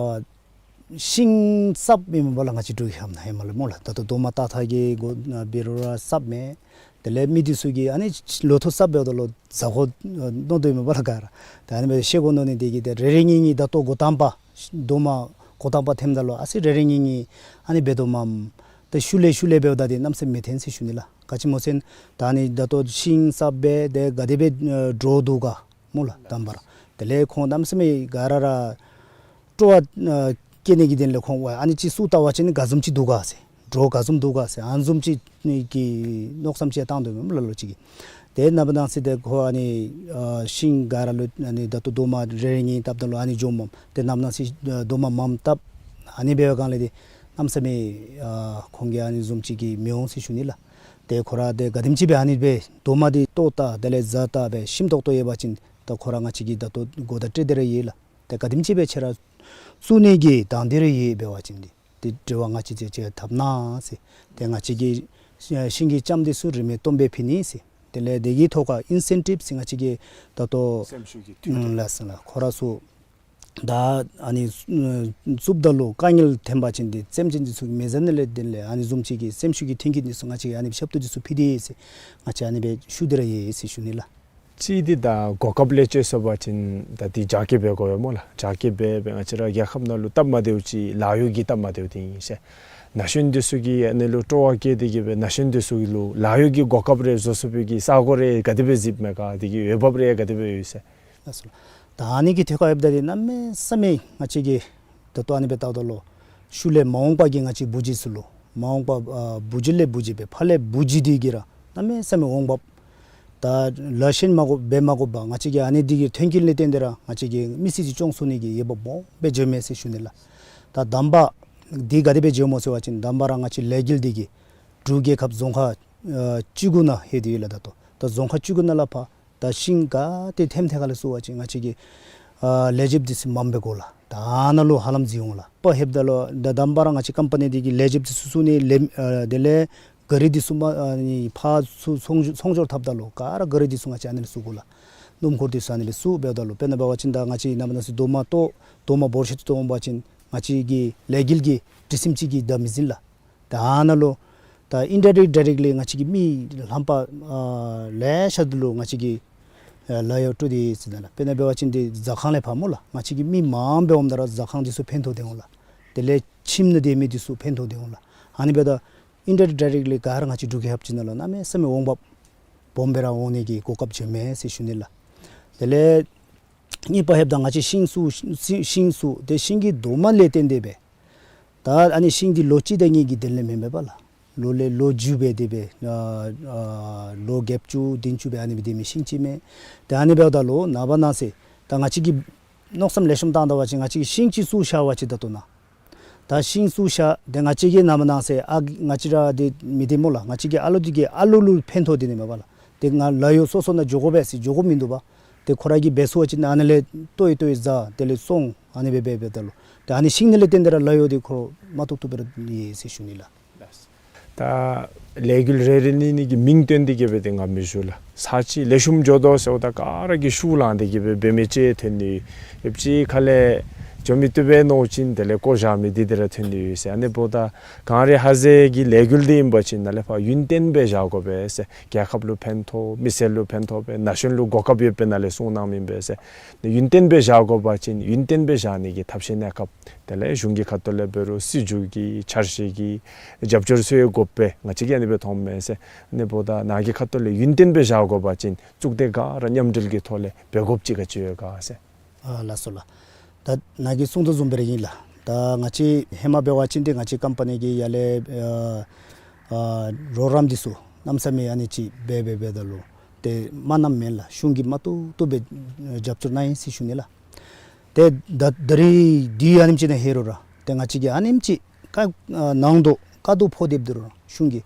ཤིང་གསརཔ་ཨིནམ་ལས་ང་བཅས་འབྲུག་ཁམས་ནང་ཧེ་མ་ལས་སྨོ་ལགས། ད་ལྟོ་རྡོག་མ་ཏག་ཏག་གི་སྒོ་འབད་རུང་ར་གསརཔ་མས། དེ་ལས་མི་འདི་ཚུ་གིས་ཨ་ནི་ལོ་ཐོག་གསརཔ་འབདཝ་ད་ལུ་བཟའ་དགོ་མནོ་དོ་ཨིནམ་ལས་ག་ར་ད་ཨ་ནི་སྦེ་བཤལ་དགོ་མནོ་ནི་འདི་གིས་ཏེ་རེ་རེ་གཉིས་གཉིས་ད་ལྟོ་འགོ་དང་པ་རྡོག་མ་འགོ་དང་པ་འཐོནམ་ད་ལུ་ཨ་ཙི་རེ་རེ་གཉིས་གཉིས་ཨ་ནི་འབད་དོ་མས། ཏེ་ཤུལ་ལས་ཤུལ་ལས་འབདཝ་ད་འདི་གནམ་མེད་ས་མེད་མི་འཐོན་ཟེར་ཞུ་ནི་ལགས། ག་ཅི་སྨོ་ཟེར་ན་ད་ཨ་ནི་ད་ལྟོ་ཤིང་གསརཔ་སྦེ་ཏེ་ག་དེ་སྦེ་ཨ་འདྲོག་འདུག་ག་སྨོ་ལགས་དང་པ་ར། དེ་ལས་ཁོང་གནམ་མེད་ས་མེད་ག་ར་ར་སྤྲོ་བ་ཨ་སྐྱེ་ནི་གི་དོན་ལས་ཁོང་ཨ་ཨ་ནི་ཅིག་བཙུགས་བལྟ་བ་ཅིན་ག་བཟུམ་ཅིག་འདུག་ག་ཟེར། འདྲོག་ག་བཟུམ་འདུག་ག་ཟེར། ཨ་ནི་བཟུམ་ཅིག་གི་མནོ་བསམ་ཅིག་བཏང་དོ་མས་ལ་ལུ་ཅིག་གིས། ཏེ་ནངས་པ་གནངས་ཚེ་ཏེ་ཁོ་ཨ་ནི་ཨ་ཤིང་ག་ར་ལུ་ཨ་ནི་ད་ལྟོ་རྡོག་མ་རེ་རེ་གཉིས་བཏབ་ད་ལུ་ཨ་ནི་འགྱོཝ་མས། ཏེ་ནངས་པ་གནངས་ཚེ་ཨ་རྡོག་མ་མངམ་བཏབ། ཨ་ནི་འབད་བའི་སྒང་ལས་ཏེ་གནམ་མེད་ས་མེད་ཨ་ཁོང་གིས་ཨ་ནི་བཟུམ་ཅིག་གི་མི་འོང་ཟེར་ཞུ་ནི་ལགས། ཏེ་ཁོ་ར་ཏེ་ག་དེམ་ཅིག་སྦེ་ཨ་ནི་སྦེ་རྡོག་མ་འདི་བཏོག་བལྟ་དེ་ལས་བཟའ་བལྟ་སྦེ་ཞིམ་ཏོག་ཏོ་ཡོད་པ་ཅིན་ད་ཁོ་ར་ང་བཅས་ཀྱིས་ད་ལྟོ་གོ་བརྡ་སྤྲོད་དེ་ར་ཡོད་ལགས། ཏེ་ག་དེམ་ཅིག་སྦེ་ཁྱེད་ར་བཙུགས་ནི་གི་དང་འདོད་རེ་ཡོད་འབད་བ་ཅིན་འདི་ཏེ་འབྲེལ་བ་ང་བཅས་ཅིག་ཅིག་འཐབ་གནང་ཟེར། ཏེ་ང་བཅས་ཀྱིས་ཤིང་གི་ལྕངམ་འདི་ཚུ་རིན་མེད་སྟོང་པ་སྦེ་ཕུལ་ནི་ཟེར། དེ་ལས་དེ་གི་ཐོག་ཁར་ཨིན་སེན་ཊིབ་ཟེར་ང་བཅས་ཀྱིས་ད་ལྟོ་སེམས་ཤུགས་ཀྱི་མཐུན་འགྱུར། ཨུམ་ལགས་སོ་ལགས། ཁོ་ར་ཚུ་ད་ཨ་ནི་ཨ་བཙུགསཔ་ད་ལུ་དཀའ་ངལ་འཐོན་པ་ཅིན་འདི་སེམས་ཅན་འདི་ཚུ་མི་བཟའ་ནི་ལས་དེ་ལས་ཨ་ནི་བཟུམ་ཅིག་གི་སེམས་ཤུགས་ཀྱི་མཐུན་འགྱུར་འདི་ཚུ་ང་བཅས་ཨ་ནི་ཞབས་ཏོག་འདི་ཚུ་ཕུལ་ཏེ་ཡོད་ཟེར། ང་བཅས་ཨ་ནི་སྦེ་ཞུ་སྟེ་ར་ཡོད་ཟེར་ཞུ་ནི་ལགས། གཅིག་འདི་ད་གོ་སྐབས་ལས་བཅད་སོང་པ་ཅིན་ད་འདི་རྒྱ་སྐྱེད་འབད་དགོ་པས་སྨོ་ལགས། རྒྱ་སྐྱེད་འབད་འབད་ང་བཅས་ར་རྒྱལ་ཁབ་ནང་ལུ་སྟབས་མ་བདེཝ་ཅིག་ལཱ་གཡོག་གི་སྟབས་མ་བདེཝ་འདི་ཨིན་ཟེར། ན་གཞོན་འདི་ཚུ་གིས་ཨ་ནི་ལུ་སྤྲོ་བ་བསྐྱེད་དེ་གིས་སྦེ་ན་གཞོན་འདི་ཚུ་གི་ལུ་ལཱ་གཡོག་གི་གོ་སྐབས་རེ་བཟོ་ཚུགས་པའི་གི་ས་གོ་རེ་ག་དེ་སྦེ་གཟིགསཔ་མས་ག། དེ་གི་འོས་འབབ་རེ་ག་དེ་སྦེ་ཡོད་ཟེར། ལགས་སོ། ད་ཨ་ནི་གི་ཐད་ཁར་ལྷོདཔ་ད་འདི་གནམ་མེད་ས་མེད་ང་བཅས་ཀྱིས་ད་ལྟོ་ཨ་ནི་སྦེ་བལྟཝ་ད་ལུ་ཤུལ་ལས་མ་འོངས་པ་གི་ང་བཅས་བུ་རྒྱུད་ཚུ་ལུ་མ་འོངས་པ་ཨ་བུ་རྒྱུད་ལས་བུ་རྒྱུད་སྦེ་ཕ་ལས་བུ་རྒྱུད་འདི་གིས་ར་གནམ་མེད་ས་མེད་འོང་འབབ། ད་ལཱ་གཞན་མ་དགོ་འབད་མ་དགོ་པར་ང་བཅས་ཀྱིས་ཨ་ནི་འདི་གི་ཐོན་སྐྱེད་ལས་བརྟེན་ཏེ་ར་ང་བཅས་ཀྱིས་མི་ཚེ་ཅིག་སྐྱོང་ཚུགས་ནི་གི་འོས་འབབ་སྦོམ་སྦེ་འགྱོཝ་མས་ཟེར་ཞུ་ནི་ལགས། ད་དང་པ་འདི་ག་དེ་སྦེ་འགྱོཝ་སྨོ་ཟེར་བ་ཅིན་དང་པ་ར་ང་བཅས་ལས་འགུལ་འདི་གིས་ འབྲུག་རྒྱལ་ཁབ་རྫོང་ཁག་ཨ་བཅུ་དགུ་ནང་ལྷོད་དེ་ཡོད་ལགས། ད་ལྟོ་ད་རྫོང་ཁག་བཅུ་དགུ་ནང་ལས་ཕར་ད་ཤིང་ག་ཏེ་ཐེམ་ཐེ་ཁ་ལས་བསུ་བ་ཅིན་ང་བཅས་ཀྱི་ཨ་ལས་བྱེདཔ་འདི་ཚུ་མངམ་སྦེ་དགོ་ལགས། ད་ཨ་ནཱ་ལུ་ཧ་ལམ་འཛུལ་འོང་ལགས། པ་ལྷོདཔ་ད་ལུ་ད་དང་པ་ར་ང་བཅས་ཀམ་པ་ནི་འདི་གིས་ལས་བྱེདཔ་འདི་ཚུ་བསུ་ནི་ལས་ཨ་དེ་ལས་ག་རི་འདི་ཚུ་མ་ཨ་ནི་ཕར་ཚུར་ཚོང་ཚོང་སྦྱོར་འཐབ་ད་ལུ་ག་ར་ག་རི་འདི་ཚུ་ང་བཅས་ཨ་ནི་ལས་བསུ་དགོ་ལགས། སྣུམ་འཁོར་འདི་ཚུ་ཨ་ནི་ལས་བསུ། འབདཝ་ད་ལུ་དཔེར་ན་འབད་བ་ཅིན་ད་ང་བཅས་ནངས་པ་གནངས་ཚེ་རྡོག་མ་ཏོ་རྡོག་མ་འབོར་ཆེ་ཏོག་ཏོ་འོང་པ་ཅིན་ང་བཅས་ཀྱི་ལས་འགུལ་གྱི་དྲི་ཞིམ་ཅིག་གིས་ད་མི་ཟིན་ལགས། ད་ཨ་ནཱ་ལུ་ད་ཨིན་ཌའི་རེཀཊ་ཌའི་རེཀཊ་ལི་ང་བཅས་ཀྱི་མི་ལྷམ་པ་ཨ་ལེ་ཤ་འདི་ལུ་ང་བཅས་ཀྱིས་ཨ་ལཱ་གཡོག་སྤྲོད་དེ་ཡོད་ཟེར་ད་ལགས། དཔེར་ན་འབད་བ་ཅིན་འདི་ཟ་ཁང་ལས་ཕར་སྨོ་ལགས། ང་བཅས་ཀྱི་མི་མངམ་སྦེ་འོངམ་ད་ར་ཟ་ཁང་འདི་ཚུ་ཕན་ཐོགས་ཏེ་འོང་ལགས། དེ་ལས་ཁྱིམ་ནང་སྡོད་མི་འདི་ཚུ་ཕན་ཐོགས་ཏེ་འོང་ལགས། ཨ་ནི་འབདཝ་ད་ཨིན་ཌའི་རེཀཊ་ཌའི་རེཀཊ་ལི་ག་ར་ང་བཅས་འབྲུག་རྒྱལ་ཁབ་ཅིག་ནང་ལུ་གནམ་མེད་ས་མེད་འོང་འབབ་སྦོམ་སྦེ་ར་འོང་ནི་གི་གོ་སྐབས་བྱིན་མས་ཟེར་ཞུ་ནི་ལགས། དེ་ལས་གཉིས་པ་ལྷོདཔ་ད་ང་བཅས་ཤིང་བསུ་ཤིང་ཤིང་བསུ་ཏེ་ཤིང་གི་རྡོག་མ་ལས་བརྟེན་ཏེ་སྦེ་ད་ཨ་ནི་ཤིང་འདི་ལོ་གཅིག་དང་གཉིས་ཀྱི་དོན་ལས་མེན་མས་པ་ལགས། ལོ་ལས་ལོ་མཇུག་སྦེ་དེ་སྦེ་ཨ་ཨ་ལོ་བརྒྱད་ཅུ་བདུན་ཅུ་སྦེ་ཨ་ནི་སྦེ་སྡོད་མི་ཤིང་ཅིག་མས། ཏེ་ཨ་ནི་འབདཝ་ད་ལུ་ནངས་པ་གནངས་ཚེ་ད་ང་བཅས་ཀྱིས་མནོ་བསམ་ལེགས་ཤོམ་བཏང་ད་པ་ཅིན་ང་བཅས་ཀྱིས་ཤིང་ཅིག་བསུ་བཞག་པ་ཅིན་ད་ལྟོ་ནཱ་ད་ཤིང་བསུ་བཞག་ཏེ་ང་བཅས་ཀྱིས་ནངས་པ་གནངས་ཚེ་ཨ་ང་བཅས་ར་འདི་མི་སྡོད་སྨོ་ལགས། ང་བཅས་ཀྱི་ཨ་ལོ་འདི་གིས་ཨ་ལོ་ལུ་ཕན་ཐོགས་ཏེ་ནི་མས་པ་ལགས། ཏེ་ང་ལཱ་གཡོག་སོ་སོ་ནང་འགྱོ་དགོ་པས་ཟེར་འགྱོ་དགོཔ་མིན་འདུག་པ། ཏེ་ཁོ་ར་གིས་འབད་ཚུགས་པ་ཅིན་ཨ་ནཱ་ལས་བཏོག་བཏོག་ཟ་དེ་ལས་བཙོང་ཨ་ནི་སྦེ་འབད་འབདཝ་ད་ལུ་ཏེ་ཨ་ནི་ཤིང་ནང་ལས་བརྟེན་ཏེ་ར་ལཱ་གཡོག་འདི་ཁོ་མ་བཏུབ་བཏུབ་སྦེ་ར་ཡོད་ཟེར་ཞུ་ནི་ལགས། ད་ལས་འགུལ་རེ་རེ་གཉིས་གཉིས་ཀྱི་མིང་བཏོན་ཏེ་གི་སྦེ་ཏེ་ང་མི་ཞུ་ལགས། ཚར་གཅིག་ལེགས་ཤོམ་འགྱོ་དོ་ཟེརཝ་ད་ག་ར་གིས་ཤུགས་བསླངས་ཏེ་གི་སྦེ་འབད་མི་ཅིག་ཐོན་ནི། ཡོད་ཅིག་ཁ་ལས་འགྱོ་མི་བཏུབ་པས་མནོ་ཞིནམ་དེ་ལས་བཀོ་བཞག་མི་འདི་དེ་ར་ཐོན་ཏེ་ཡོད་ཟེར། ཨ་ནི་འབདཝ་ད་གངས་རི་ཧ་ཟེལ་གྱི་ལས་འགུལ་འདི་ཨིན་པ་ཅིན་ནཱ་ལས་ཕར་ཡུན་བརྟན་སྦེ་བཞག་དགོ་པས་ཟེར། རྒྱལ་ཁབ་ལུ་ཕན་ཐོགས་མི་སེར་ལུ་ཕན་ཐོགས་སྦེ་ན་གཞོན་ལུ་གོ་སྐབས་ཡོདཔ་ཨིན་ན་ལས་གསུངས་གནངམ་ཨིན་པས་ཟེར། ཡུན་བརྟན་སྦེ་བཞག་དགོ་པ་ཅིན་ཡུན་བརྟན་སྦེ་བཞག་ནི་གི་ཐབས་ཤེས་གནས་སྐབས་དེ་ལས་གཞུང་གི་ཁ་ཐུག་ལས་འབད་རུང་སྲིད་བྱུས་ཀྱི་འཆར་གཞི་གི་རྒྱབ་སྐྱོར་ཚུ་ཡང་དགོ་པས། ང་བཅས་ཀྱིས་ཨ་ནི་སྦེ་མཐོངམ་མས་ཟེར། ཨ་ནི་འབདཝ་ད་ནཱ་གི་ཁ་ཐུག་ལས་ཡུན་བརྟན་སྦེ་བཞག་དགོ་པ་ཅིན་གཙུག་སྡེ་ག་ར་མཉམ་འབྲེལ་གྱི་ཐོག་ལས་འབད་དགོཔ་ཅིག་ག་ཅི་ཡོད་ག་ཟེར། ཨ་ལགས་སོ་ལགས། ད་ནཱ་གིས་གསུངས་དོ་བཟུམ་སྦེ་ར་ཨིན་ལགས། ད་ང་བཅས་ཧེ་མ་འབད་བ་ཅིན་ཏེ་ང་བཅས་ཀམ་པ་ནི་གི་ཡར་ལས་ཨ་ཨ་རོགས་རམ་འདི་ཚུ་གནམ་མེད་ས་མེད་ཨ་ནི་ཅིག་འབད་འབད་འབདཝ་ད་ལུ་ཏེ་མ་གནངམ་མེན་ལགས། གཞུང་གིས་མ་བཏུབ་བཏུབ་སྦེ་རྒྱབ་སྐྱོར་གནང་ཡི་ཟེར་ཞུ་ནི་ལགས། ཏེ་ད་ད་རིས་འདི་ཨ་ནེམ་ཅིག་ནང་ལྷོད་རུང་ར་ཏེ་ང་བཅས་ཀྱིས་ཨ་ནེམ་ཅིག་ཀ་ཨ་ནང་དོག་དཀའ་སྡུག་ཕོག་སྡོདཔ་ད་རུང་གཞུང་གིས་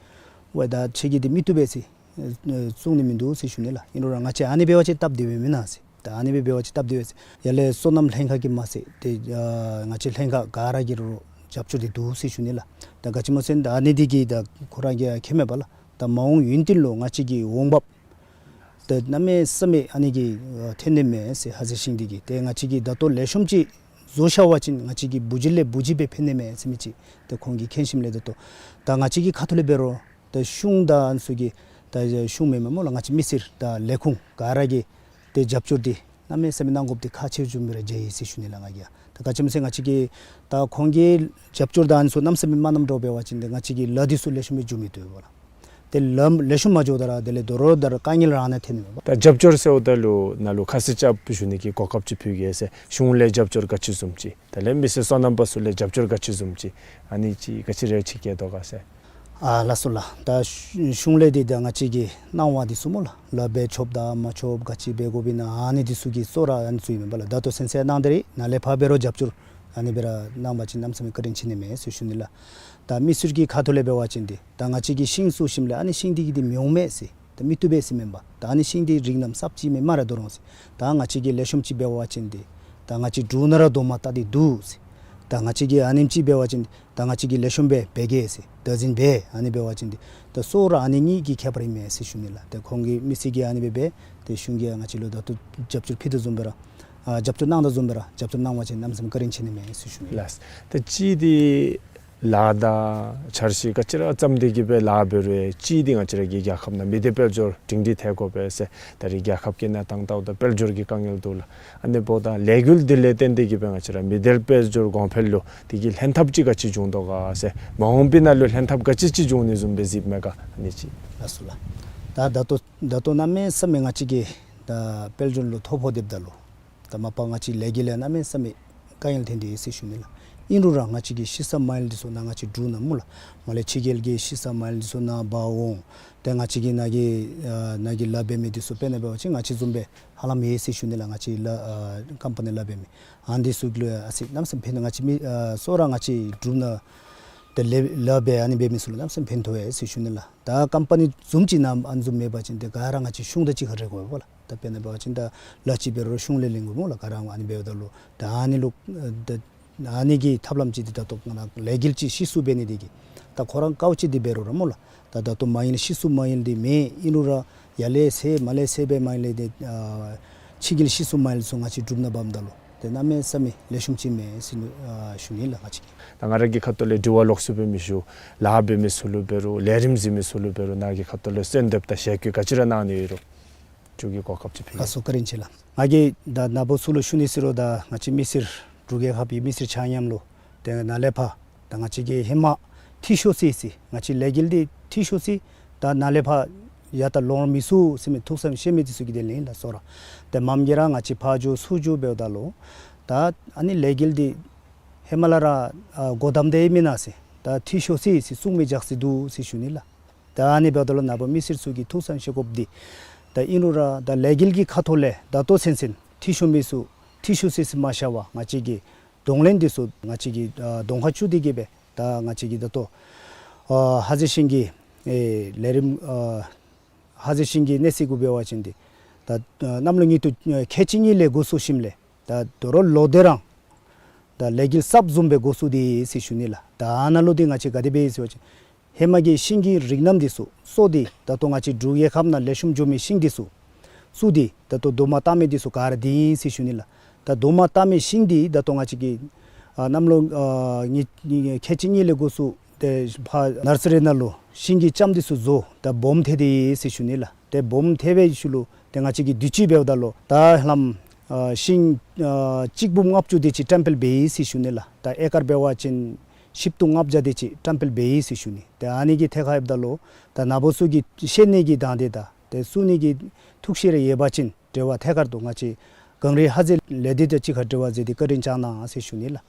ཝའེ་ད་ཁྱོད་ཀྱིས་འདི་མི་བཏུབ་པས་ཟེར་ཨེ་གསུང་ནི་མིན་འདུག་ཟེར་ཞུ་ནི་ལགས། ཨིན་རུང་ར་ང་བཅས་ཨ་ནི་འབད་བ་ཅིན་སྟབས་བདེཝ་མེན་ན་ཟེར། ད་ཨ་ནི་སྦེ་འབད་བ་ཅིན་སྟབས་བདེཝ་མས་ཟེར། ཡར་ལས་སོ་ནམ་ལྷན་ཁག་གིས་མ་ཚད་ཏེ་ཨ་ང་བཅས་ལྷན་ཁག་ག་ར་གིས་ར་རྒྱབ་སྐྱོར་འདི་འདུག་ཟེར་ཞུ་ནི་ལགས། ད་ག་ཅི་སྨོ་ཟེར་ན་ད་ཨ་ནི་འདི་གིས་ད་ཁོ་ར་གིས་མཁྱེན་མས་པ་ལགས། ད་མ་འོངས་ཡུན་བརྟན་ལུ་ང་བཅས་ཀྱི་འོང་འབབ་ད་གནམ་མེད་ས་མེད་ཨ་ནི་གིས་ཨ་ཐོན་ནི་མས་ཟེར། ཧ་ཟེལ་ཤིང་འདི་གིས་ཏེ་ང་བཅས་ཀྱིས་ད་ལྟོ་ལེགས་ཤོམ་ཅིག་བཟོ་བཞག་པ་ཅིན་ང་བཅས་ཀྱི་བུ་བརྒྱུད་ལས་བུ་བརྒྱུད་སྦེ་ཕན་ནི་མས་ཟེར་མི་ཅིག་ཏེ་ཁོང་གིས་མཁྱེན་ཞིནམ་ལས་ད་ལྟོ་ད་ང་བཅས་ཀྱི་ཁ་ཐུག་ལས་འབད་རུང་ད་གཞུང་དང་ཨ་ནི་ཚུ་གིས་ད་གཞུང་མེན་མས་སྨོ་ལགས། ང་བཅས་མི་སེར་དང་ལས་ཁུངས་ག་ར་གིས་ཏེ་རྒྱབ་སྐྱོར་འདི་གནམ་མེད་ས་མེད་གནང་དགོཔ་འདི་ཁག་ཆེ་བཟུམ་སྦེ་ར་མཇལ་ཡི་ཟེར་ཞུ་ནི་ལགས་ང་གིས། ད་ག་ཅི་སྨོ་ཟེར་ང་བཅས་ཀྱིས་ད་ཁོང་གི་རྒྱབ་སྐྱོར་དང་ཨ་ནི་ཚུ་གནམ་མེད་ས་མེད་མ་གནངམ་འདྲཝ་འབད་བ་ཅིན་ཏེ་ང་བཅས་ཀྱི་ལཱ་འདི་ཚུ་ལེགས་ཤོམ་སྦེ་འགྱོ་མི་བཏུབ་པ་ལགས། ཏེ་ལཱ་ལེགས་ཤོམ་མ་འགྱོཝ་ད་ར་དེ་ལས་དོ་རུང་ད་ར་དཀའ་ངལ་རང་ནང་ཐོན་ནི་མས་པ། ད་རྒྱབ་སྐྱོར་ཟེརཝ་ད་ལུ་ནཱ་ལུ་ཁ་ཚིག་རྐྱབ་ཞུ་ནི་གི་གོ་སྐབས་ཅིག་ཕུལ་གེ་ཟེར། གཞུང་ལས་རྒྱབ་སྐྱོར་ག་ཅི་བཟུམ་ཅིག་དེ་ལས་མི་སེར་སོ་ནམ་པ་ཚུ་ལས་རྒྱབ་སྐྱོར་ག་ཅི་བཟུམ་ཅིག་ཨ་ནི་ཅིག་ག་ཅི་རེ་ཅིག་བཀལ་དོ་ག་ཟེར། ཨ་ལགས་སོ་ལགས། ད་གཞུང་ལས་འདི་ད་ང་བཅས་ཀྱི་གནང་བ་འདི་ཚུ་སྨོ་ལགས། ལཱ་འབད་ཆོགཔ་དང་མ་ཆོགཔ་ག་ཅི་འབད་དགོཔ་ཨིན་ན་ཨ་ནི་འདི་ཚུ་གི་གཙོ་བོ་ར་ཨ་ནི་ཚུ་ཨིན་མས་པ་ལགས། ད་ལྟོ་ཚུན་ཚོད་གནང་སྟེ་ར་ནཱ་ལས་ཕར་འབད་རུང་རྒྱབ་སྐྱོར་ཨ་ནི་སྦེ་ར་གནང་པ་ཅིན་གནམ་མེད་ས་མེད་བཀའ་དྲིན་ཆེ་ནི་མས་ཟེར་ཞུ་ནི་ལགས། ད་མི་སེར་གྱི་ཁ་ཐུག་ལས་འབད་བ་ཅིན་འདི་ད་ང་བཅས་ཀྱིས་ཤིང་བསུ་ཞིནམ་ལས་ཨ་ནི་ཤིང་འདི་གིས་འདི་མི་འོང་མས་ཟེར་ད་མི་བཏུབ་པས་ཟེར་མེན་པ། ད་ཨ་ནི་ཤིང་འདི་རིགས་རྣམ་གསརཔ་ཅིག་མེན་མ་ར་འདུག་རུང་ཟེར། ད་ང་བཅས་ཀྱིས་ལེགས་ཤོམ་ཅིག་འབད་བ་ཅིན་འདི་ད་ང་བཅས་འབྲུག་ནང་ར་རྡོག་མ་བཏགས་ཏེ་འདུག་ཟེར། ད་ང་བཅས་ཀྱིས་ཨ་ནེམ་ཅིག་འབད་བ་ཅིན་ད་ང་བཅས་ཀྱིས་ལེགས་ཤོམ་སྦེ་འབད་གེ་ཟེར། བདག་འཛིན་འབད་ཨ་ནི་འབད་བ་ཅིན་འདི་ད་གཙོ་བོ་ར་ཨ་ནི་གཉིས་ཀྱི་ཁྱད་པར་ཨིན་མས་ཟེར་ཞུ་ནི་ལགས། ཏེ་ཁོང་གི་མི་སེར་གྱིས་ཨ་ནི་སྦེ་འབད་ཏེ་གཞུང་གིས་ང་བཅས་ལུ་ད་ལྟོ་རྒྱབ་སྐྱོར་ཕུལ་དོ་བཟུམ་སྦེ་ར་ཨ་རྒྱབ་སྐྱོར་གནང་དོ་བཟུམ་སྦེ་ར་རྒྱབ་སྐྱོར་གནང་བ་ཅིན་གནམ་མེད་ས་མེད་བཀའ་དྲིན་ཆེ་ནི་མས་ཟེར་ཞུ་ནི་ལགས། ལགས། ད་གཅིག་འདི་ལཱ་དང་འཆར་གཞི་ག་ཅི་ར་བརྩམས་ཏེ་གི་སྦེ་ལཱ་འབད་རུང་གཅིག་འདི་ང་བཅས་ར་གི་རྒྱལ་ཁབ་ནང་མི་སྡེ་དཔལ་འབྱོར་སྒྲིང་སྒྲི་ཐལ་དགོ་པས་ཟེར། ད་རེས་རྒྱལ་ཁབ་ཀྱི་གནས་སྟངས་ལྟཝ་ད་དཔལ་འབྱོར་གྱི་དཀའ་ངལ་འདུག་ལགས། ཨ་ནི་འབདཝ་ད་ལས་འགུལ་འདི་ལས་བརྟེན་ཏེ་གི་སྦེ་ང་བཅས་ར་མི་སྡེ་དཔལ་འབྱོར་གོང་འཕེལ་ལུ་དེ་གི་ལྷན་ཐབས་ཅིག་ག་ཅི་འབྱུང་དོ་ག་ཟེར། མ་འོངས་པའི་ནང་ལུ་ལྷན་ཐབས་ག་ཅི་ཅིག་འབྱུང་ནི་བཟུམ་སྦེ་གཟིགསཔ་མས་ག་ཨ་ནི་ཅིག། ལགས་སོ་ལགས། ད་ད་ལྟོ་ད་ལྟོ་གནམ་མེད་ས་མེད་ང་བཅས་ཀྱིས་ད་དཔལ་འབྱོར་ལུ་ཐོ་ཕོག་སྡོདཔ་ད་ལུ་ད་མ་པ་ང་བཅས་ལས་འགུལ་ལུ་གནམ་མེད་ས་མེད་དཀའ་ངལ་ཐོན་ཏེ་ཡོད་ཟེར་ཞུ་ནི་ལགས། ཨིན་རུང་ར་ང་བཅས་ཀྱི་ཤི་ས་མ་ཡལ་འདི་ཚུ་ནཱ་ང་བཅས་འབྲུག་ནང་སྨོ་ལགས། མར་ལས་ཕྱི་རྒྱལ་གྱི་ཤི་ས་མ་ཡལ་འདི་ཚུ་ནཱ་འབག་འོང་། ཏེ་ང་བཅས་ཀྱི་ནཱ་གི་ཨ་ནཱ་གི་ལཱ་འབད་མི་འདི་ཚུ་དཔེར་ན་འབད་བ་ཅིན་ང་བཅས་བཟུམ་སྦེ་ཧ་ལམ་ཡོད་ཟེར་ཞུ་ནི་ལགས། ང་བཅས་ལཱ་ཨ་ཀམ་པ་ནི་ལཱ་འབད་མི་ཨ་ནི་འདི་ཚུ་ལུ་ཡང་ཨ་ཙི་གནམ་མེད་ས་མེད་ཕན་ཐོགས། ང་བཅས་མི་ཨ་གཙོ་བོ་ར་ང་བཅས་འབྲུག་ནང་ ཏེ་ལས་ལཱ་འབད་ཨ་ནི་འབད་མི་ཚུ་ལུ་གནམ་མེད་ས་མེད་ཕན་ཐོགས་ཡོད་ཟེར་ཞུ་ནི་ལགས། ད་ཀམ་པ་ནི་བཟུམ་ཅིག་ནང་ཨ་ནི་བཟུམ་མེད་པ་ཅིན་ཏེ་ག་ར་ང་བཅས་གཞུང་དང་གཅིག་ཁར་རེ་དགོ་པས་ལགས། ད་དཔེར་ན་འབད་བ་ཅིན་ད་ལཱ་ཅིག་འབད་རུང་གཞུང་ལས་ལེན་དགོ་སྨོ་ལགས། ག་ར་ཨ་ནི་འབདཝ་ད་ལུ་ད་ཨ་ནི་ལུ་ད་ཨ་ནི་གི་ཐབས་ལམ་ཅིག་འདི་ད་ལྟོ་ང་ལས་འགུལ་ཅིག་གཞི་བཙུགས་འབད་ནི་འདི་གིས་ད་ཁོ་ར་དཀའཝ་སྤྱད་དེ་འབད་རུང་ར་སྨོ་ལགས། ད་ད་ལྟོ་མ་ཡལ་གཞི་བཙུགས་མ་ཡལ་འདི་མེད། ཨིན་རུང་ར་ཡར་ལས་ཚར་མར་ལས་ཚར་འབད་མ་ཡལ་ཏེ་ཨ་ཕྱི་གི་གཞི་བཙུགས་མ་ཡལ་ཚུ་ང་བཅས་གྲུབ་ནང་འབགཔ་ད་ལུ་ཏེ་གནམ་མེད་ས་མེད་ལེགས་ཤོམ་ཅིག་མས་ཟེར་ཨ་ཞུ་ནི་ལགས་ང་བཅས་ཀྱིས། ད་ང་ར་གི་ཁ་ཐུག་ལས་དྲི་བ་ལོགས་སུ་སྦེ་མི་ཞུ། ལཱ་འབད་མི་ཚུ་ལུ་འབད་རུང་ལས་རིམ་གཟིགས་མི་ཚུ་ལུ་འབད་རུང་ནཱ་གི་ཁ་ཐུག་ལས་གསོལ་འདེབས་དང་ཞལ་བཀོད་ག་ཅི་ར་གནང་ནི་ཡོད་རུང་ཁྱོད་ཀྱིས་གོ་སྐབས་ཅིག་ཕུལ། ལགས་སོ། བཀའ་དྲིན་ཆེ་ལགས། ང་གིས་ད་ནཱ་བུ་ཚུ་ལུ་ཞུ་ནི་ཟེར་རུང་ད་ང་བཅས་མི་སེར་འབྲུག་རྒྱལ་ཁབ་ཀྱི་མི་སེར་ཆ་མཉམ་ལུ་ཏེ་ནཱ་ལས་ཕར་ད་ང་བཅས་ཀྱིས་ཧེ་མ་འཐུས་ཤོར་སི་སི་ང་བཅས་ལས་འགུལ་འདི་འཐུས་ཤོར་སི་ད་ནཱ་ལས་ཕར་ཡར་ད་ལོང་མི་ཚུགས་ཟེར་མི་ཐུགས་བསམ་བཞེས་མི་འདི་ཚུ་གི་དོན་ལས་ཨིན་ལགས་སོ་ར། ཏེ་མམ་གི་ར་ང་བཅས་ཕར་འགྱོ་ཚུར་འགྱོ་འབདཝ་ད་ལུ་ད་ཨ་ནི་ལས་འགུལ་འདི་ཧེ་མ་ལས་ར་ཨ་སྒོ་བསྡམས་ཏེ་མེན་ན་ཟེར་ད་འཐུས་ཤོར་སི་སི་གསུང་མི་རྒྱག་སི་འདུག་ཟེར་ཞུ་ནི་ལགས། ད་ཨ་ནི་འབདཝ་ད་ལུ་ནཱ་བུ་མི་སེར་ཚུ་གིས་ཐུགས་བསམ་བཞེས་དགོཔ་འདི་ད་ཨིན་རུང་ར་ད་ལས་འགུལ་གྱི་ཁ་ཐུག་ལས་ད་ལྟོ་ཚུན་ཚོད་འཐུས་ཤོར་མི་ཚུ་འཐུས་ཤོར་སི་སི་མ་ཤོར་བར་ང་བཅས་ཀྱིས་གདོང་ལེན་འདི་ཚུ་ང་བཅས་ཀྱིས་ཨ་གདོང་ཁར་བཅུག་སྟེ་གི་སྦེ་ད་ང་བཅས་ཀྱིས་ད་ལྟོ་ཨ་ཧ་ཟེ་ཤིང་གི་ཨེ་ལས་རིམ་ཨ་ཧ་ཟེ་ཤིང་གི་གནས་ཚད་གུ་འབད་བ་ཅིན་འདི་ད་ཨ་གནམ་ལོ་ཉིས་སྟོང་ཨ་ཁལ་གཅིག་གཉིས་ལས་འགོ་བཙུགས་ཞིནམ་ལས་ད་དོ་རུང་ལོ་དེ་རང་ད་ལས་འགུལ་གསརཔ་བཟུམ་སྦེ་འགོ་བཙུགས་ཏེ་ཟེར་ཞུ་ནི་ལགས། ད་ཨ་ནཱ་ལུ་འདི་ང་བཅས་ག་དེ་སྦེ་ཟེར་བ་ཅིན་ཧེ་མ་གི་ཤིང་གི་རིགས་རྣམ་འདི་ཚུ་གསོ་སྟེ་ད་ལྟོ་ང་བཅས་འབྲུག་རྒྱལ་ཁབ་ནང་ལེགས་ཤོམ་འགྱོ་མི་ཤིང་འདི་ཚུ་བཙུགས་ཏེ་ད་ལྟོ་རྡོག་མ་བཏགས་མི་འདི་ཚུ་ག་ར་འདི་ཨིན་ཟེར་ཞུ་ནི་ལགས། ད་རྡོག་མ་བཏགས་མི་ཤིང་འདི་ད་ལྟོ་ང་བཅས་ཀྱིས་ཨ་གནམ་ལོ་ཨ་ཉི་ཉི་ཁལ་གཅིག་གཉིས་ལས་འགོ་བཙུགས་ཏེ་ཕར་ནར་སི་རི་ནང་ལུ་ཤིང་གི་ལྕངམ་འདི་ཚུ་བཟོ་ད་སྦོམ་ཐལ་ཏེ་ཟེར་ཞུ་ནི་ལགས། ཏེ་སྦོམ་ཐལ་བའི་ཤུལ་ལུ་ཏེ་ང་བཅས་ཀྱིས་དུས་ཅི་འབདཝ་ད་ལུ་ད་ལྷམ་ཨ་ཤིང་ཨ་གཅིག་འབུམ་ལྔ་བཅུ་དེ་ཅིག་བཀྲམ་སྤེལ་འབད་ཡི་ཟེར་ཞུ་ནི་ལགས། ད་ཨེ་ཀར་འབད་བ་ཅིན་བཞི་བཅུ་ལྔ་བརྒྱ་དེ་ཅིག་བཀྲམ་སྤེལ་འབད་ཡི་ཟེར་ཞུ་ནི། ཏེ་ཨ་ནི་གི་ཐད་ཁར་འབདཝ་ད་ལུ་ད་ནཱ་བུ་ཚུ་གིས་ཤེས་ནི་གི་དང་འདོད་དང་ཏེ་གསུང་ནི་གི་ཐུགས་བཞེད་རེ་ཡོད་པ་ཅིན་འབྲེལ་བ་ཐད་ཀར་དུ་ང་བཅས་གངས་རི་ཧ་ཟེ་ལས་སྡེ་དང་གཅིག་ཁར་འབྲེལ་བ་མཛད་དེ་བཀའ་དྲིན་བསྐྱང་གནང་ཟེར་ཞུ་ནི་ལགས།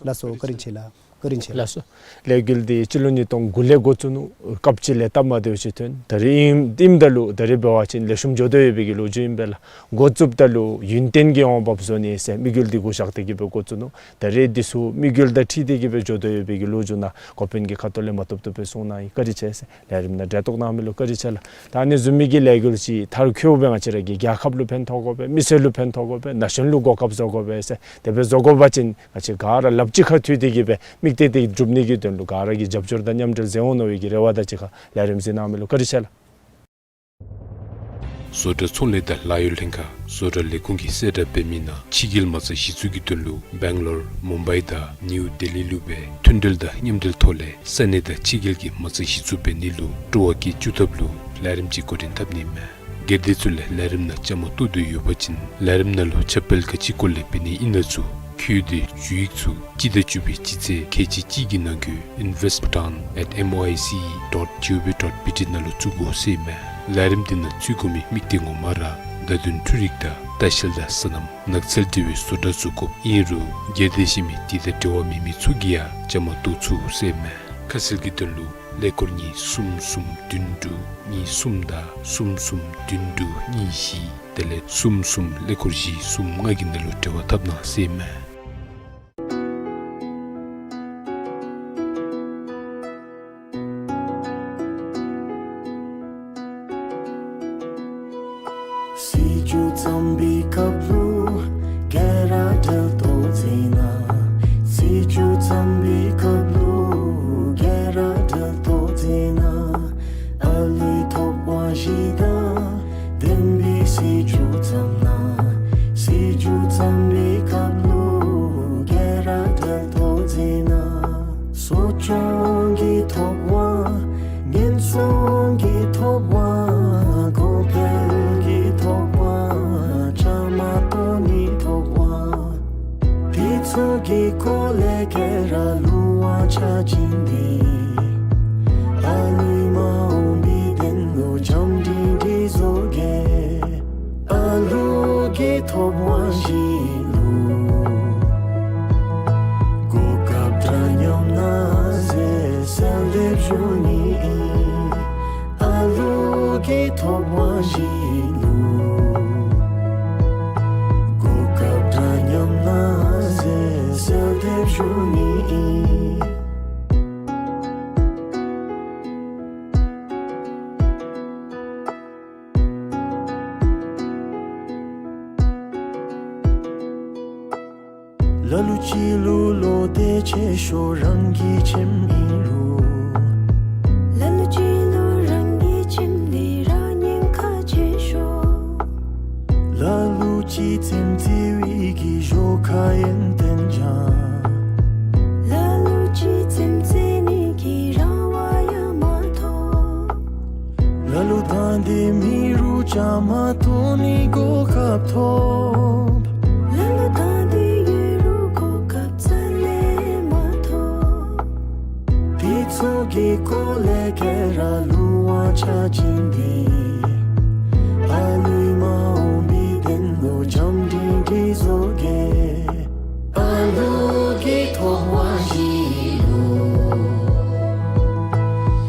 ལགས་སོ། བཀའ་དྲིན་ཆེ་ལགས། བཀའ་དྲིན་ཆེ་ལགས། ལགས་སོ། ལས་འགུལ་འདི་སྤྱི་ལོ་ཉིས་སྟོང་དགུ་ལས་འགོ་བཙུགས་ནུག། སྐབས་ཅིག་ལས་སྟབས་མ་བདེཝ་ཅིག་ཐོན། ད་རེས་ཨིནམ་ད་ལུ་ད་རེས་འབད་བ་ཅིན་ལེགས་ཤོམ་འགྱོ་དོ་ཡོད་པའི་གི་ལོ་རྒྱུས་ཨིན་པས་ལགས། འགོ་བཙུགསཔ་ད་ལུ་ཡུན་བརྟན་གྱི་འོང་འབབ་བཟོ་ནི་ཟེར་དམིགས་ཡུལ་འདི་གུ་བཞག་སྟེ་གི་སྦེ་འགོ་བཙུགས་ནུག། ད་རེས་འདི་ཚུ་དམིགས་ཡུལ་དང་འཁྲིལ་ཏེ་གི་སྦེ་འགྱོ་དོ་ཡོད་པའི་གི་ལོ་རྒྱུས་ནཱ་འགོ་དཔོན་གྱིས་ཁ་ཐུག་ལས་མ་བཏུབ་བཏུབ་སྦེ་གསུངས་གནང་ཡི། བཀའ་དྲིན་ཆེ་ཟེར། ལས་རིམ་ནང་གྲལ་གཏོགས་གནང་མི་ལུ་བཀའ་དྲིན་ཆེ་ལགས། ད་ཨ་ནི་བཟུམ་མའི་གི་ལས་འགུལ་ཅིག་མཐར་འཁྱོལ་སྦེ་ང་བཅས་ར་གི་རྒྱལ་ཁབ་ལུ་ཕན་ཐོགས་དགོ་པས། མི་སེར་ལུ་ཕན་ཐོགས་དགོ་པས། ན་གཞོན་ལུ་གོ་སྐབས་བཟོ་དགོ་པས་ཟེར། དེ་སྦེ་བཟོ་དགོ་པ་ཅིན་ང་བཅས་ག་ར་ལགཔ་གཅིག་ཁར་མཐུད་དེ་གི་སྦེ་དམིགས་གཏད་དེ་སྒྲུབ་ནི་གི་དོན་ལུ་ག་ར་གིས་རྒྱབ་སྐྱོར་དང་མཉམ་འབྲེལ་མཛད་འོང་མནོ་བའི་གི་རེ་བ་དང་གཅིག་ཁར་ལས་རིམ་གཟིགས་གནང་མི་ལུ་བཀའ་དྲིན་ཆེ་ལགས། བཟོ་གྲྭ་ཚོང་ལས་དང་ལཱ་གཡོག་ལྷན་ཁག་བཟོ་གྲྭ་ལས་ཁུངས་ཀྱིས་གསལ་བསྒྲགས་འབད་མི་ནང་ཕྱི་རྒྱལ་མ་རྩ་གཞི་བཙུགས་ཀྱི་དོན་ལུ་སྦེང་ལོར་མུམ་བའི་དང་ནིའུ་ལྡི་ལི་ལུ་སྦེ་མཐུན་འབྲེལ་དང་མཉམ་འབྲེལ་ཐོག་ལས་ས་གནས་དང་ཕྱི་རྒྱལ་གྱི་མ་རྩ་གཞི་བཙུགས་འབད་ནི་ལུ་སྤྲོ་བ་བསྐྱེད་བཅུག་ཐབས་ལུ་ལས་རིམ་ཅིག་འགོ་འདྲེན་འཐབ་ནི་མས། སྒེར་སྡེ་ཚུ་ལས་ལས་རིམ་ནང་བཅའ་མར་གཏོགས་དོ་ཡོད་པ་ཅིན་ལས་རིམ་ནང་ལུ་ཁྱབ་སྤེལ་ག་ཅི་སྐོར་ལས་འབད་ནི་ཨིན་ན་ཚུ་ཁྱོད་དེ་ཞུ་ཡིག་ཚུ་སྤྱི་ཟླ་བཅུ་པའི་སྤྱི་ཚེས་ཁལ་གཅིག་གཅིག་གི་ནང་འཁོད་invest bhutan at M O I C E dot G O V dot B T ནང་ལུ་བཙུགས་དགོ་ཟེར་མས། ལས་རིམ་འདི་ནང་ཚུད་དགོ་མི་དམིགས་གཏད་ངོ་མ་ར་བརྡ་དོན་འཕྲུལ་རིག་དང་ལྟ་བཤལ་དང་སོ་ནམ་ནགས་ཚལ་འབྲེལ་བའི་བཟོ་གྲྭ་བཙུགས་དགོཔ་ཨིན་རུང་སྒེར་སྡེ་གཞན་མི་དེ་དང་འབྲེལ་བ་མེད་མི་ཚུ་གིས་ཡང་བཅའ་མར་གཏོགས་ཚུགས་ཟེར་མས། ཁ་གསལ་གྱི་དོན་ལུ་ཀླད་ཀོར་གཉིས་གསུམ་གསུམ་བདུན་དྲུག་གཉིས་གསུམ་དང་གསུམ་གསུམ་བདུན་དྲུག་གཉིས་བཞི་དེ་ལས་གསུམ་གསུམ་ཀླད་ཀོར་བཞི་གསུམ་ལྔ་གི་ནང་ལུ་འབྲེལ་བ་འཐབ་གནང་ཟེར་མས། སྲིད་བྱུས་བརྩམ་པའི་སྐབས་ལུ་ག་ར་གྲལ་གཏོགས་མཛད་གནང་། སྲིད་བྱུས་བརྩམ་པའི་སྐབས་ལུ་ག་ར་གྲལ་གཏོགས་མཛད་གནང་། ཨ་ལུའི་ཐོབ་དབང་བཞི་དང་ལྡན་པའི་སྲིད་བྱུས་བརྩམ་གནང་། སྲིད་བྱུས་བརྩམ་པའི་སྐབས་ལུ་ག་ར་གྲལ་གཏོགས་མཛད་གནང་། གསོ་སྐྱོང་གི་ཐོབ་དབང་ཉེན་སྲུང་གི་ཐོབ་དབང་གོང་འཕེལ་གྱི་ཐོབ་དབང་བཅའ་མར་གཏོགས་ནིའི་ཐོབ་དབང་དེ་ཚུ་གི་སྐོར་ལས་ག་ར་ལུང་བ་ཆ་བྱིན་ཏེ་ཨ་ལུའི་མ་འོངས་པའི་དོན་ལུ་བྱམས་སྒྲིང་སྒྲིང་བཟོ་གེ། ཨ་ལུ་གི་ཐོབ་དབང་བཞི་ལུ་གོ་སྐབས་འདྲ་མཉམ་གནང་ཟེར་གསོལ་འདེབས་ཞུ་ནི་ཨིན། ཨ་ལུ་གི་ཐོབ་དབང་བཞི་ལུ་གོ་སྐབས་འདྲ་མཉམ་གནང་ཟེར་གསོལ་འདེབས་ཞུ་ནི་ཨིན། ལ་ལུ་ཅིག་ལུ་བློ་གཏད་ཆེ་ཤོས་རང་གི་ཁྱིམ་ཨིན་རུང་། ལ་ལུ་ཅིག་ལུ་རང་གི་ཁྱིམ་འདི་ར་ཉེན་ཁ་ཆེ་ཤོས། ལ་ལུ་ཅིག་ཚེམ་ཚེ་བའི་གི་ཞོར་ཁ་ཡོན་ཏན་ཅན། ལ་ལུ་ཅིག་ཚེམ་ཚེ་ནི་གི་རང་དབང་ཡང་མ་ཐོབ། ལ་ལུ་དང་འདོད་མེད་རུང་བཅའ་མར་གཏོགས་ནི་གོ་སྐབས་ཐོབ། ལ་ལུ་དང་འདོད་ཡོད་རུང་གོ་སྐབས་རྩ་ལས་མ་ཐོབ། དེ་ཚུ་གི་སྐོར་ལས་ག་ར་ལུང་བ་ཆ་ཅན་འདི་ཨ་ལུའི་མ་འོངས་པའི་དོན་ལུ་བྱམས་སྒྲིང་སྒྲིང་བཟོ་གེ། ཨ་ལུ་གི་ཐོབ་དབང་གཞི་ལུ་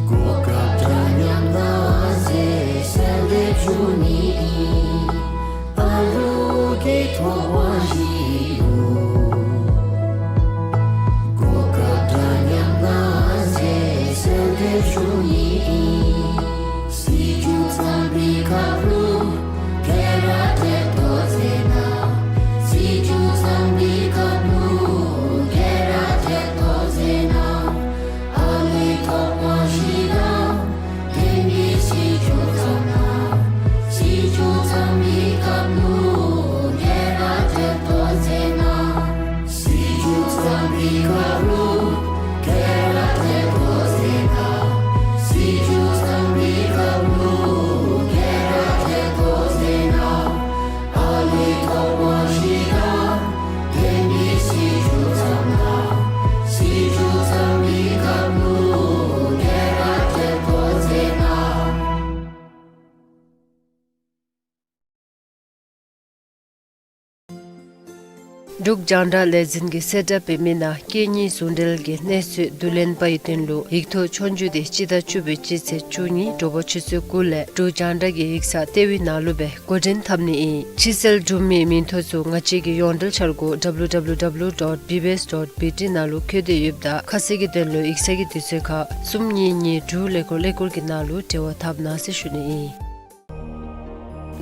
གོ་སྐབས་འདྲ་མཉམ་གནང་ཟེར་གསོལ་འདེབས་ཞུ་ནི་ཨིན། ཨ་ལུ་གི་ཐོབ་དབང་གཞི་ལུ་གོ་སྐབས་འདྲ་མཉམ་གནང་ཟེར་གསོལ་འདེབས་ཞུ་ནི་ཨིན། སྲིད་བྱུས་གཙང་པའི་སྐབས་ལུ་ག་ར་འཐད་ཏོ་ཟེར་ན། སྲིད་བྱུས་གཙང་པའི་སྐབས་ལུ་ག་ར་འཐད་ཏོ་ཟེར་ན། ཨ་ལུའི་ཐོབ་དབང་གཞི་དང་ལྡན་པའི་སྲིད་བྱུས་བརྩམས་ན། སྲིད་བྱུས་གཙང་པའི་སྐབས་ལུ་ག་ར་འཐད་ཏོ་ཟེར་ན། སྲིད་བྱུས་གཙང་པའི་སྐབས་ལུ་ག་ར་འཐད་ཏོ་ཟེར་ན། སྲིད་བྱུས་གཙང་པའི་སྐབས་ལུ་ག་ར་འཐད་ཏོ་ཟེར་ན། ཨ་ལུའི་ཐོབ་དབང་གཞི་དང་ལྡན་པའི་སྲིད་བྱུས་བརྩམས་ན། སྲིད་བྱུས་གཙང་པའི་སྐབས་ལུ་ག་ར་འཐད་ཏོ་ཟེར་ན། འབྲུག་རྒྱང་བསྒྲགས་ལས་འཛིན་གྱིས་གསལ་བསྒྲགས་འབད་མི་ནང་སྐད་གཉིས་ཟུང་འབྲེལ་གྱི་གནས་ཚུལ་བསྡུ་ལེན་པའི་དོན་ལུ་ཡིག་ཐོག་ཆོས་རྒྱུགས་འདི་སྤྱི་ཟླ་བཅུ་པའི་སྤྱི་ཚེས་བཅུ་གཉིས་དྲོ་པ་ཆུ་ཚོད་དགུ་ལས་འབྲུག་རྒྱང་བསྒྲགས་ཀྱི་ཡིག་ཚང་ལྟེ་བའི་ནང་ལུ་སྦེ་འགོ་འདྲེན་འཐབ་ནི་ཨིན། ཕྱིར་གསལ་སྒྲུབ་མིའི་མིང་ཐོ་ཚུ་ང་བཅས་ཀྱི་ཡོངས་འབྲེལ་འཆར་སྒོ་W W W dot B B S dot B T ནང་ལུ་བཀོད་དེ་ཡོདཔ་ད་ཁ་གསལ་གྱི་དོན་ལུ་ཡིག་ཚང་གི་དུས་ཚོད་ཁར་གསུམ་གཉིས་གཉིས་དྲུག་ཀླད་ཀོར་ཀླད་ཀོར་གྱི་ནང་ལུ་འབྲེལ་བ་འཐབ་གནང་ཟེར་ཞུ་ནི་ཨིན།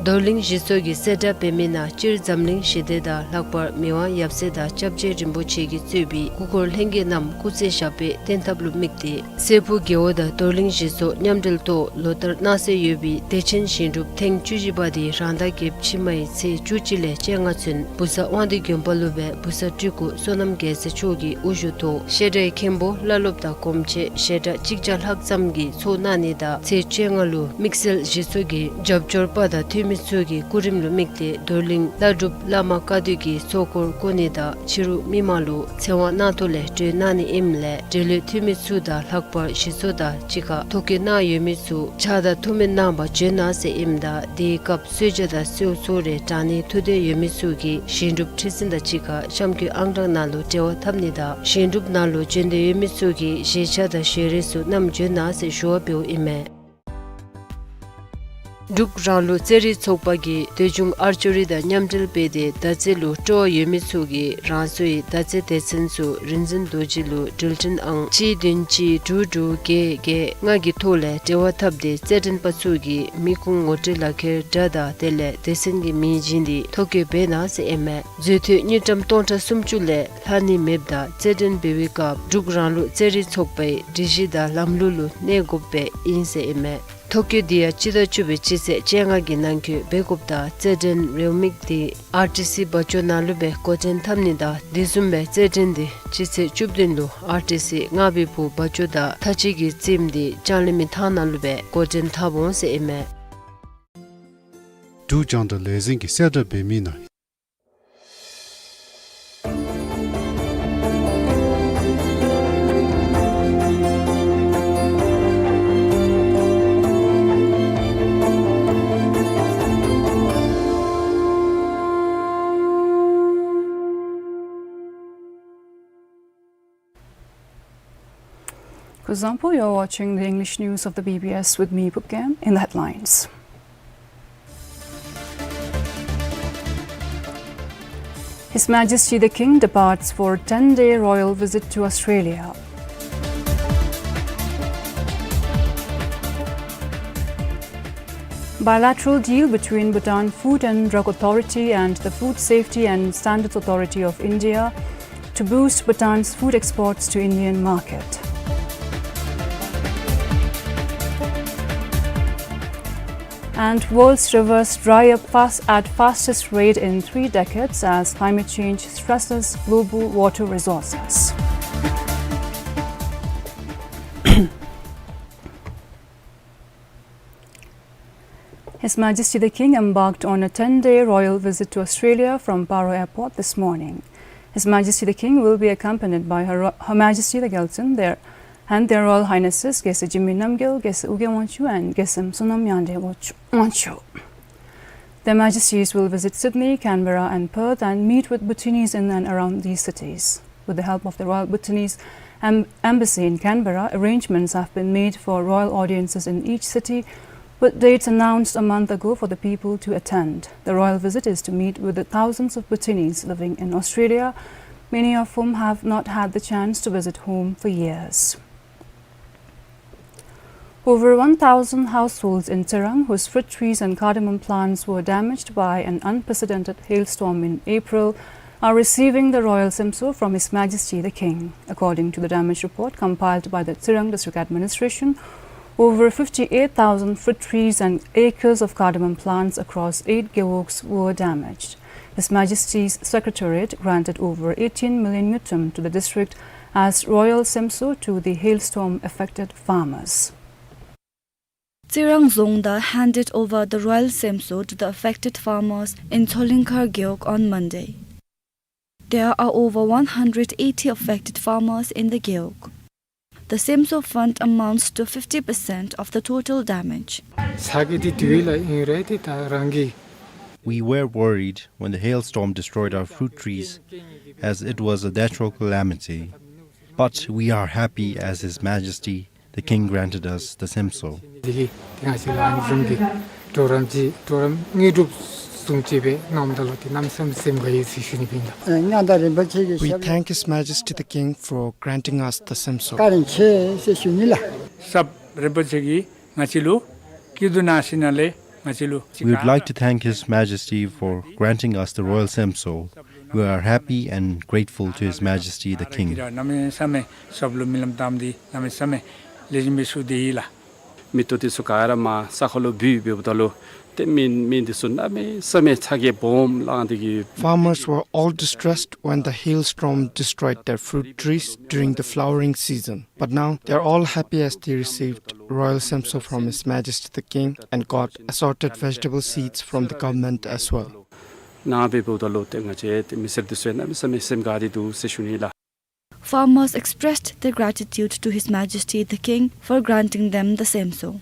རྡོར་གླིང་གཞི་ཚོགས་ཀྱིས་གསལ་བསྒྲགས་འབད་མི་ནང་སྤྱིར་འཛམ་གླིང་ཞི་བདེ་དང་ལྷག་པར་མི་དབང་ཡབ་སྲས་དང་སྐྱབས་རྗེ་རིན་པོ་ཆེ་གིས་གཙོས་པའི་སྐུ་འཁོར་ལྷན་རྒྱས་རྣམས་སྐུ་ཚེ་ཞབས་པད་བརྟན་ཐབས་ལུ་དམིགས་ཏེ་སྲས་ཕུག་རྒེད་འོག་དང་རྡོར་གླིང་གཞི་ཚོགས་མཉམ་འབྲེལ་ཐོག་ལོ་ལྟར་གནང་སྲོལ་ཡོད་པའི་བདེ་ཆེན་ཞིང་སྒྲུབ་ཐེངས་བཅུ་བཞི་པ་འདི་རང་ཟླ་བརྒྱད་ཕྱི་མའི་ཚེས་བཅུ་གཅིག་ལས་བཅོ་ལྔ་ཚུན་བུ་གསར་དབང་འདུས་དགོན་པ་ལུ་སྦེ་བུ་གསར་སྤྲུལ་སྐུ་བསོད་ནམས་རྒྱལ་མཚན་མཆོག་གི་དབུ་བཞུགས་ཐོག་བཤད་གྲྭའི་མཁན་པོ་བླ་སློབ་དང་གོང་ཆེན་ཞལ་གྲངས་གཅིག་བརྒྱ་ལྷག་ཙམ་གྱིས་ཚོགས་གནང་ནི་དང་ཚེས་བཅོ་ལྔ་ལུ་དམིགས་བསལ་གཞི་ཚོགས་ཀྱི་རྒྱབ་སྐྱོར་པ་དང་འཐུས་མི་ཚུ་གི་སྐུ་རིམ་ལུ་དམིགས་ཏེ་རྡོར་གླིང་བླ་སྒྲུབ་བླ་མ་བཀའ་བསྡུ་གི་ཚོགས་འཁོར་བསྐོར་ནི་དང་ཕྱི་རུ་མི་མང་ལུ་ཚེ་དབང་གནང་ཐོག་ལས་གྲོལ་གནང་ནི་ཨིནམ་ལས་འབྲེལ་ཡོད་འཐུས་མི་ཚུ་དང་ལྷག་པར་གཞི་ཚོགས་དང་གཅིག་ཁར་ཐོ་བཀོད་གནང་ཡོད་མི་ཚུ་ཕྱག་དང་ཐུགས་སྨོན་གནང་བར་བྱོན་གནང་ཟེར་ཨིནམ་ད་དེའི་སྐབས་གསོལ་ཇ་དང་གསོལ་ཚོགས་རེ་དྲང་ནི་ཐུགས་འདོད་ཡོད་མི་ཚུ་གིས་ཞིང་སྒྲུབ་ཁྲི་འཛིན་དང་གཅིག་ཁར་གཤམ་འཁོད་ཨང་གྲངས་ནང་ལུ་འབྲེལ་བ་འཐབ་ནི་དང་ཞིང་སྒྲུབ་ནང་ལུ་བྱོན་འདོད་ཡོད་མི་ཚུ་གིས་བཞེས་ཆས་དང་ཞལ་རས་ཚུ་བསྣམས་བྱོན་གནང་ཟེར་ཞུ་བ་འབདཝ་ཨིན་མས། འབྲུག་རང་ལུགས་རྩེད་རིགས་ཚོགས་པ་གིས་འདོད་ཆུང་ཨར་ཅོ་རི་དང་མཉམ་འབྲེལ་འབད་དེ་མདའ་རྩེད་ལུ་སྤྲོ་བ་ཡོད་མི་ཚུ་གིས་རང་སོའི་མདའ་རྩེད་སྡེ་ཚན་ཚུ་རིག་འཛིན་རྡོ་རྗེ་ལུ་འགྲུལ་འཕྲིན་ཨང་གཅིག་བདུན་གཅིག་དྲུག་དྲུག་བརྒྱད་བརྒྱད་ལྔ་གི་ཐོག་ལས་འབྲེལ་བ་འཐབ་སྟེ་རྩེད་འགྲན་པ་ཚུ་གིས་མི་ཁུངས་ངོ་སྤྲོད་ལག་ཁྱེར་སྒྲ་དང་དེ་ལས་སྡེ་ཚན་གྱི་མིང་བྱིན་ཏེ་ཐོ་བཀོད་འབད་གནང་ཟེར་ཨིན་མས། འཛུལ་ཐོབ་དངུལ་ཀྲམ་སྟོང་ཕྲག་སུམ་ཅུ་ལས་ལྷག་ནི་མེདཔ་ད་རྩེད་འགྲན་འབད་བའི་སྐབས་འབྲུག་རང་ལུགས་རྩེད་རིགས་ཚོགས་པའི་སྒྲིག་གཞི་དང་ལམ་ལུགས་ལུ་གནས་དགོཔ་སྦེ་ཨིན་ཟེར་ཨིན་མས། ཐོ་བཀོད་འདི་ཡང་སྤྱི་ཟླ་བཅུ་པའི་སྤྱི་ཚེས་བཅོ་ལྔ་གི་ནང་འཁོད་འབད་དགོཔ་ད་རྩེད་འགྲན་རེའུ་མིག་འདི་ཨར་ཊི་སི་བ་ཅོ་ནང་ལུ་སྦེ་འགོ་འདྲེན་འཐབ་ནི་དང་དེ་བཟུམ་སྦེ་རྩེད་འགྲན་འདི་སྤྱི་ཚེས་བཅུ་བདུན་ལུ་ཨར་ཊི་སི་རྔ་བི་ཕུ་བ་ཅོ་དང་ཐ་ཅི་གི་རྩེདམོ་འདི་ལྕང་གླིང་མི་ཐང་ནང་ལུ་སྦེ་འགོ་འདྲེན་འཐབ་འོང་ཟེར་ཨིན་མས། འབྲུག་རྒྱང་བསྒྲགས་ལས་འཛིན་གྱིས་གསལ་བསྒྲགས་འབད་མི་ནང་། Kuzuzangpo, you're watching the English news of the B B S with me, Pupkem. In the headlines. His Majesty the King departs for ten-day royal visit to Australia. Bilateral deal between Bhutan Food and Drug Authority and the Food Safety and Standards Authority of India to boost Bhutan's food exports to Indian market. And world's rivers dry up fast at fastest rate in three decades as climate change stresses global water resources. His Majesty the King embarked on a ten-day royal visit to Australia from Paro Airport this morning. His Majesty the King will be accompanied by Her, Her Majesty the Gyaltsuen there and Their Royal Highnesses Gesar Jigme Namgyal, Gesar Wugye Wangchuck, and Gesar Sonam Yangdrep Wangchuck. Their Majesties will visit Sydney, Canberra, and Perth and meet with Bhutanese in and around these cities. With the help of the Royal Bhutanese Em-, Embassy in Canberra, arrangements have been made for royal audiences in each city, with dates announced a month ago for the people to attend. The royal visit is to meet with the thousands of Bhutanese living in Australia, many of whom have not had the chance to visit home for years. Over one thousand households in Tsirang, whose fruit trees and cardamom plants were damaged by an unprecedented hailstorm in April, are receiving the royal semso from His Majesty the King. According to the damage report compiled by the Tsirang District Administration, over fifty-eight thousand fruit trees and acres of cardamom plants across eight gewogs were damaged. His Majesty's Secretariat granted over eighteen million ngultrum to the district as royal semso to the hailstorm affected farmers. Tsirang Dzongda handed over the royal semso to the affected farmers in Tsolingkhar gewog on Monday. There are over one hundred eighty affected farmers in the gewog. The semso fund amounts to fifty percent of the total damage. ཚ་གྱང་འདི་དུས་ལ་ཨིན་རུང་ཏེ་ད་རང་གི We were worried when the hailstorm destroyed our fruit trees, as it was a natural calamity. But we are happy as His Majesty the King granted us the semso. འདི་གིས་ང་བཅས་ལུ་ཨ་ནི་བཟུམ་གྱི་གྲོགས་རམ་ཅིག་གྲོགས་རམ་དངོས་གྲུབ་བཟུམ་ཅིག་སྦེ་གནངམ་ད་ལུ་ཏེ་གནམ་མེད་ས་མེད་སེམས་དགའ་ཡི་ཟེར་ཞུ་ནི་ཨིན་ལགས། ཨ་མངའ་བདག་རིན་པོ་ཆེ་གི་We ཞབས། Thank His Majesty the King for granting us the semso. བཀའ་དྲིན་ཆེ་ཟེར་ཞུ་ནི་ལགས། ཞབས་རིན་པོ་ཆེ་གིས་ང་བཅས་ལུ་སྐྱིད་སྡུག་ནང་ཞིནམ་ལས་ང་བཅས་ལུ་We would like to thank His Majesty for granting us the royal semso. We are happy and grateful to His Majesty the King. གནམ་མེད་ས་མེད་ཞབས་ལུ་སྨོན་ལམ་བཏབ་སྟེ་གནམ་མེད་ས་མེད་ལེགས་ཤོམ་སྦེ་ཞུ་སྟེ་ཡོད་ལགས། མེ་ཏོག་འདི་ཚུ་ག་ར་མར་ས་ཁར་ལུ་བུད་འབདཝ་ད་ལུ་ཏེ་མེ་མེ་འདི་ཚུ་གནམ་མེད་ས་མེད་ཚ་གྱང་སྦོམ་ལང་སྟེ་གི། Farmers were all distressed when the hailstorm destroyed their fruit trees during the flowering season. But now they are all happy as they received royal semso from His Majesty the King and got assorted vegetable seeds from the government as well. ནཱ་འབདཝ་ད་ལུ་ཏེ་ང་བཅས་ཏེ་མི་སེར་འདི་ཚུ་གནམ་མེད་ས་མེད་སེམས་དགའ་སྟེ་འདུག་ཟེར་ཞུ་ནི་ལགས། Farmers expressed their gratitude to His Majesty the King for granting them the semso.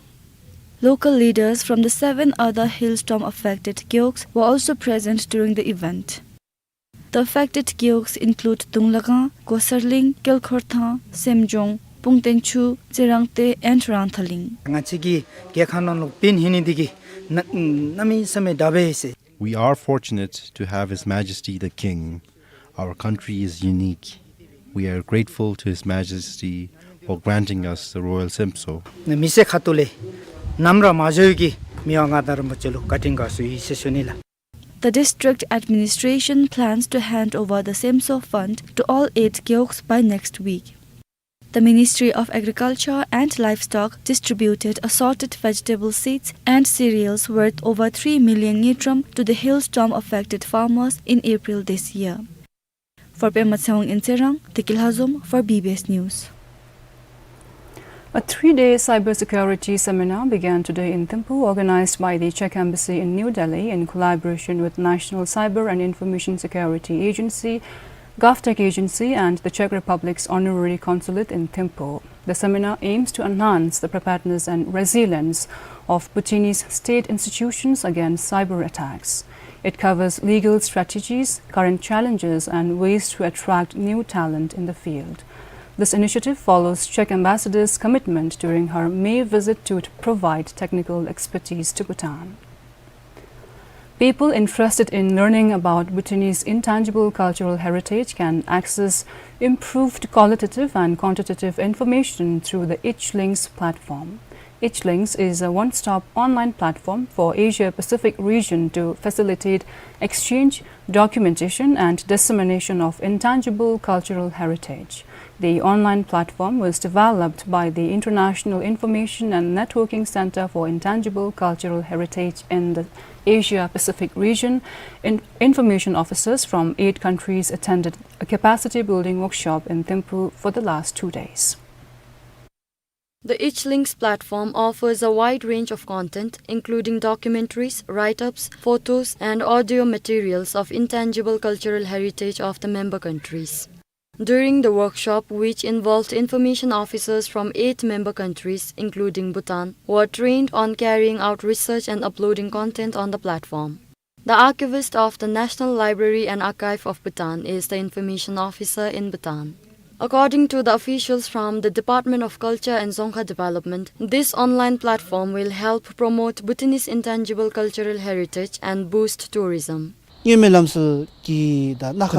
Local leaders from the seven other hailstorm affected gewogs were also present during the event. The affected gewogs include Dunglagang, Gosarling, Kelkhorthang, Semjong, Pungtenchu, Tsirangte, and Rangthaling. ང་བཅས་ཀྱི་རྒྱལ་ཁབ་ནང་ལུ་དཔོན་ཨིན་ནི་འདི་གིས་གནམ་མེད་ས་མེད་དགའ་བས་ཟེར། We are fortunate to have His Majesty the King. Our country is unique. We are grateful to His Majesty for granting us the royal semso. མི་སེར་ཁ་ཐུག་ལས་ནམ་ར་མ་འགྱོ་བའི་གི་མི་དབང་མངའ་བདག་རིན་པོ་ཆེ་ལུ་བཀའ་དྲིན་དགའ་ཚོར་ཡོད་ཟེར་ཞུ་ནི་ལགས། The district administration plans to hand over the semso fund to all eight gewogs by next week. The Ministry of Agriculture and Livestock distributed assorted vegetable seeds and cereals worth over three million ngultrum to the hailstorm affected farmers in April this year. For Pema Tshewang in Tsirang, Deki Lhazom for B B S News. A three-day cybersecurity seminar began today in Thimphu, organized by the Czech Embassy in New Delhi in collaboration with National Cyber and Information Security Agency, GovTech Agency, and the Czech Republic's Honorary Consulate in Thimphu. The seminar aims to enhance the preparedness and resilience of Bhutanese state institutions against cyber attacks. It covers legal strategies, current challenges, and ways to attract new talent in the field. This initiative follows Czech Ambassador's commitment during her May visit to provide technical expertise to Bhutan. People interested in learning about Bhutanese intangible cultural heritage can access improved qualitative and quantitative information through the H links platform. H-Links is a one-stop online platform for Asia-Pacific region to facilitate exchange, documentation, and dissemination of intangible cultural heritage. The online platform was developed by the International Information and Networking Center for Intangible Cultural Heritage in the Asia-Pacific region. In-, information officers from eight countries attended a capacity-building workshop in Thimphu for the last two days. The H-Links platform offers a wide range of content, including documentaries, write-ups, photos, and audio materials of intangible cultural heritage of the member countries. During the workshop, which involved information officers from eight member countries, including Bhutan, were trained on carrying out research and uploading content on the platform. The archivist of the National Library and Archive of Bhutan is the information officer in Bhutan. According to the officials from the Department of Culture and Dzongkha Development, this online platform will help promote Bhutanese intangible cultural heritage and boost tourism. The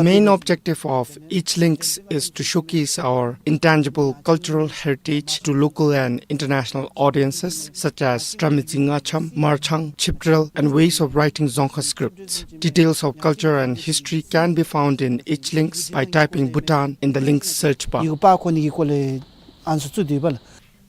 main objective of H-Links is to showcase our intangible cultural heritage to local and international audiences, such as Dramizing Ngacham, Marchang, Chipdrel, and ways of writing Dzongkha scripts. Details of culture and history can be found in H-Links by typing Bhutan in the links search bar.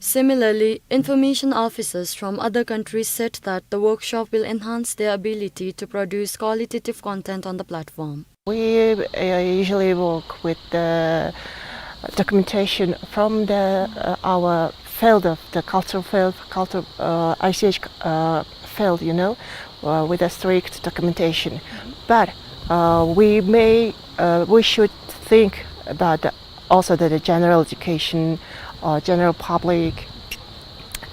Similarly, information officers from other countries said that the workshop will enhance their ability to produce qualitative content on the platform. We, uh, usually work with the documentation from the, uh, our field of the cultural field, culture, uh, I C H, uh, field, you know, uh, with a strict documentation. But, uh, we may, uh, we should think about the, also the, the general education, uh, general public,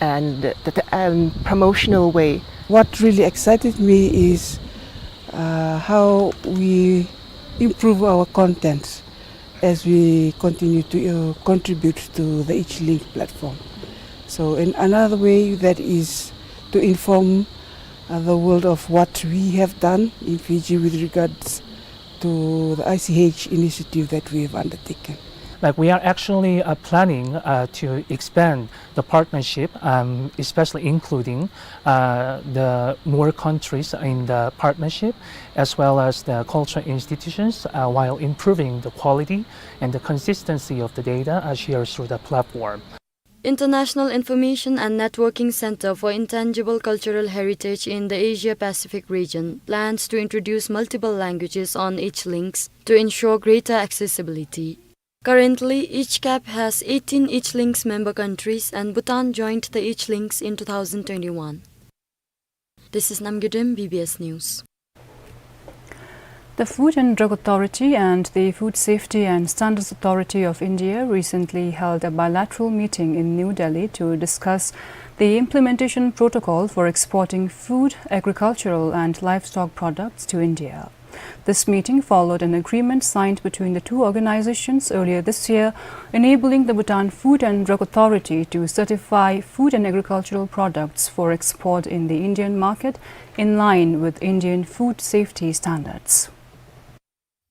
and the, the, and promotional way. What really excited me is, uh, how we improve our content as we continue to, uh, contribute to the H-Link platform. So in another way, that is to inform, uh, the world of what we have done in Fiji with regards to the I C H initiative that we have undertaken. Like, we are actually, uh, planning, uh, to expand the partnership, um, especially including, uh, the more countries in the partnership, as well as the cultural institutions, uh, while improving the quality and the consistency of the data, uh, shared through the platform. International Information and Networking Center for Intangible Cultural Heritage in the Asia-Pacific region plans to introduce multiple languages on H-Links to ensure greater accessibility. Currently, H-cap has eighteen H-Links member countries, and Bhutan joined the H-Links in two thousand twenty-one. This is Namgay Dem, B B S News. The Food and Drug Authority and the Food Safety and Standards Authority of India recently held a bilateral meeting in New Delhi to discuss the implementation protocol for exporting food, agricultural and livestock products to India. This meeting followed an agreement signed between the two organizations earlier this year, enabling the Bhutan Food and Drug Authority to certify food and agricultural products for export in the Indian market in line with Indian food safety standards.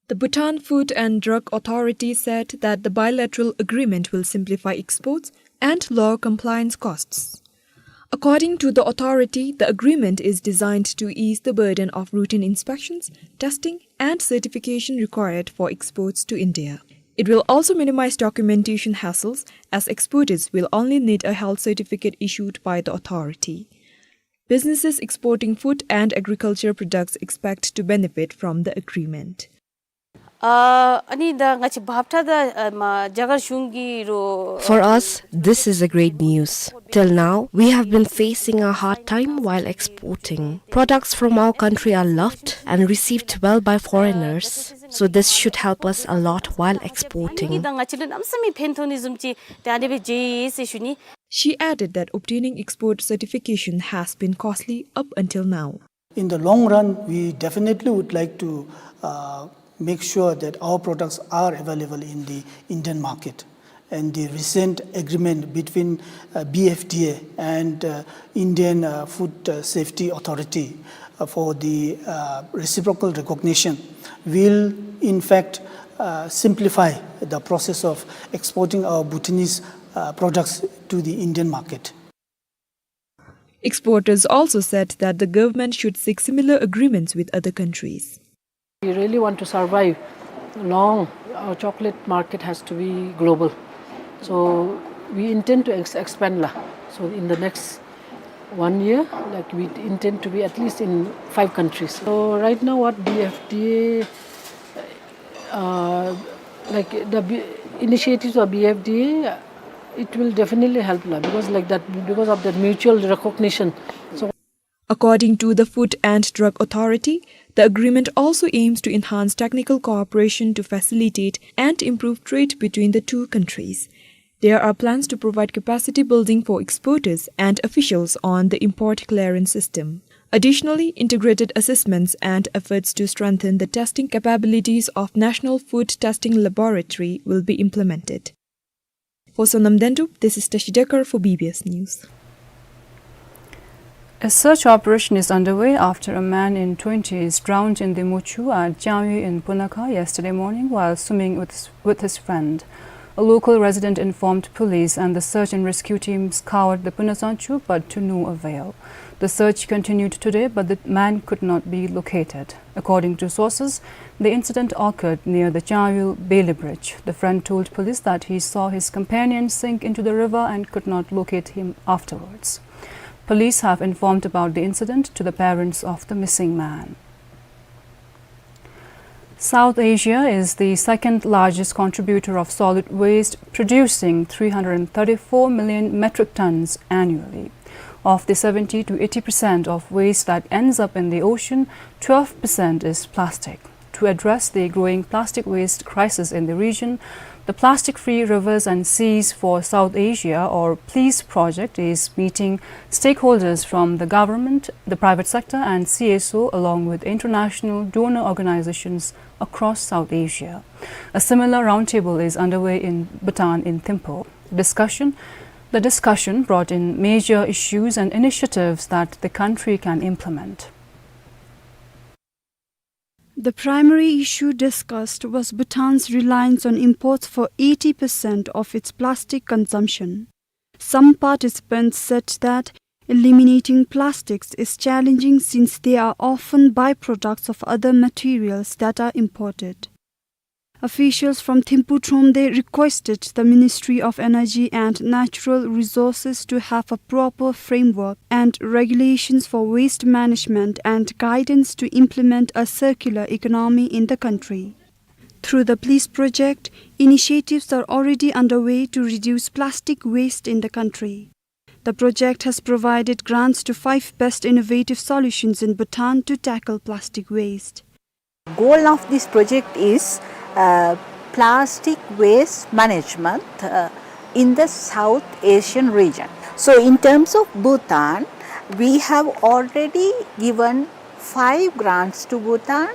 The Bhutan Food and Drug Authority said that the bilateral agreement will simplify exports and lower compliance costs. According to the authority, the agreement is designed to ease the burden of routine inspections, testing, and certification required for exports to India. It will also minimize documentation hassles, as exporters will only need a health certificate issued by the authority. Businesses exporting food and agriculture products expect to benefit from the agreement. ཨ་ཨ་ནི་ད་ང་བཅས་འབབ་ཁྲལ་ད་ཨ་མ་རྒྱ་གར་གཞུང་གིས་རོགས། For us, this is a great news. Till now, we have been facing a hard time while exporting. Products from our country are loved and received well by foreigners, so this should help us a lot while exporting. ཨ་ནི་ད་ང་བཅས་ལུ་གནམ་མེད་ས་མེད་ཕན་ཐོགས་ནི་བཟུམ་ཅིག་ད་ཨ་ནི་སྦེ་མཇལ་ཡི་ཟེར་ཞུ་ནི། She added that obtaining export certification has been costly up until now. In the long run, we definitely would like to, uh, make sure that our products are available in the Indian market. And the recent agreement between, uh, B F D A and, uh, Indian, uh, Food, uh, Safety Authority, uh, for the, uh, reciprocal recognition will, in fact, uh, simplify the process of exporting our Bhutanese, uh, products to the Indian market. Exporters also said that the government should seek similar agreements with other countries. We really want to survive long. Our chocolate market has to be global. So we intend to ex-, expand la. So in the next one year, like, we intend to be at least in five countries. So right now what B F D A, uh, like, the B-, initiatives of B F D A, it will definitely help la, because like that, because of that mutual recognition. So According to the Food and Drug Authority, the agreement also aims to enhance technical cooperation to facilitate and improve trade between the two countries. There are plans to provide capacity building for exporters and officials on the import clearance system. Additionally, integrated assessments and efforts to strengthen the testing capabilities of National Food Testing Laboratory will be implemented. For Sonam Dendup, this is Tashi Dekar for B B S News. A search operation is underway after a man in twenties drowned in the Mochu at Jangyu in Punakha yesterday morning while swimming with, with his friend. A local resident informed police and the search and rescue team scoured the Punasangchu, but to no avail. The search continued today, but the man could not be located. According to sources, the incident occurred near the Jangyu Bailey Bridge. The friend told police that he saw his companion sink into the river and could not locate him afterwards. Police have informed about the incident to the parents of the missing man. South Asia is the second largest contributor of solid waste, producing three hundred thirty-four million metric tons annually. Of the seventy to eighty percent of waste that ends up in the ocean, twelve percent is plastic. To address the growing plastic waste crisis in the region, the Plastic Free Rivers and Seas for South Asia, or PLEASE project, is meeting stakeholders from the government, the private sector, and C S O, along with international donor organizations across South Asia. A similar roundtable is underway in Bhutan in Thimphu. Discussion, the discussion brought in major issues and initiatives that the country can implement. The primary issue discussed was Bhutan's reliance on imports for eighty percent of its plastic consumption. Some participants said that eliminating plastics is challenging since they are often byproducts of other materials that are imported. Officials from Thimphu Thromde requested the Ministry of Energy and Natural Resources to have a proper framework and regulations for waste management and guidance to implement a circular economy in the country. Through the PLEASE project, initiatives are already underway to reduce plastic waste in the country. The project has provided grants to five best innovative solutions in Bhutan to tackle plastic waste. Goal of this project is, uh, plastic waste management, uh, in the South Asian region. So in terms of Bhutan, we have already given five grants to Bhutan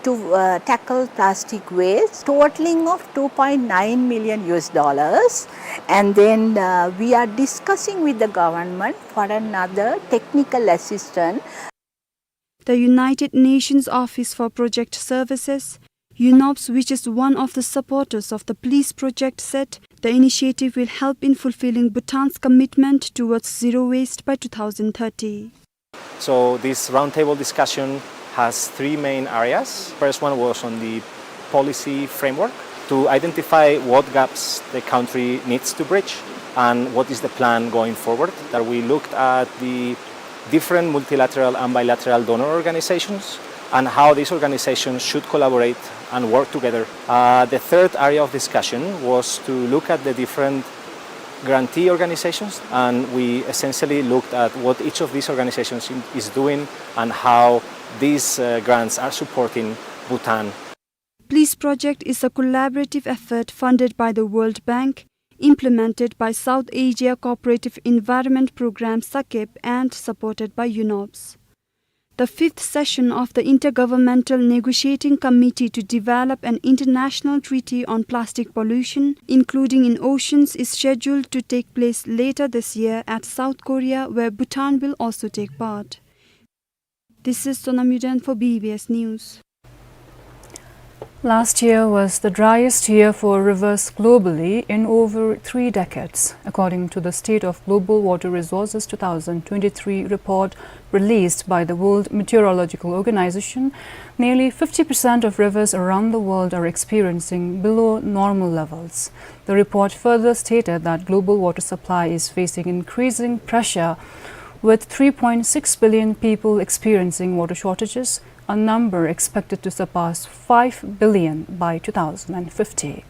to, uh, tackle plastic waste, totaling of two point nine million U S dollars. And then, uh, we are discussing with the government for another technical assistance. The United Nations Office for Project Services, UNOPS, which is one of the supporters of the PLEASE project, said the initiative will help in fulfilling Bhutan's commitment towards zero waste by two thousand thirty. So this roundtable discussion has three main areas. First one was on the policy framework to identify what gaps the country needs to bridge and what is the plan going forward. That we looked at the different multilateral and bilateral donor organizations and how these organizations should collaborate and work together. Uh, the third area of discussion was to look at the different grantee organizations, and we essentially looked at what each of these organizations in, is doing and how these, uh, grants are supporting Bhutan. PLEASE project is a collaborative effort funded by the World Bank, implemented by South Asia Cooperative Environment Programme, SACEP, and supported by UNOPS. The fifth session of the Intergovernmental Negotiating Committee to develop an international treaty on plastic pollution, including in oceans, is scheduled to take place later this year at South Korea, where Bhutan will also take part. This is Sonam Yuden for B B S News. Last year was the driest year for rivers globally in over three decades, according to the State of Global Water Resources two thousand twenty-three report released by the World Meteorological Organization. Nearly fifty percent of rivers around the world are experiencing below normal levels. The report further stated that global water supply is facing increasing pressure, with three point six billion people experiencing water shortages, a number expected to surpass five billion by two thousand fifty.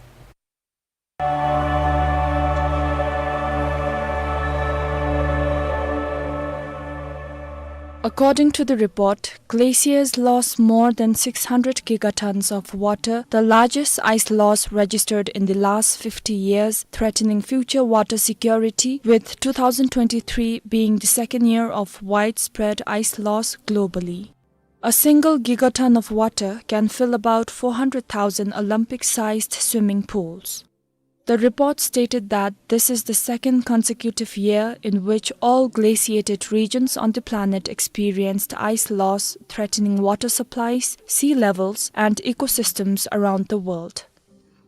According to the report, glaciers lost more than six hundred gigatons of water, the largest ice loss registered in the last fifty years, threatening future water security, with two thousand twenty-three being the second year of widespread ice loss globally. A single gigaton of water can fill about four hundred thousand Olympic-sized swimming pools. The report stated that this is the second consecutive year in which all glaciated regions on the planet experienced ice loss, threatening water supplies, sea levels, and ecosystems around the world.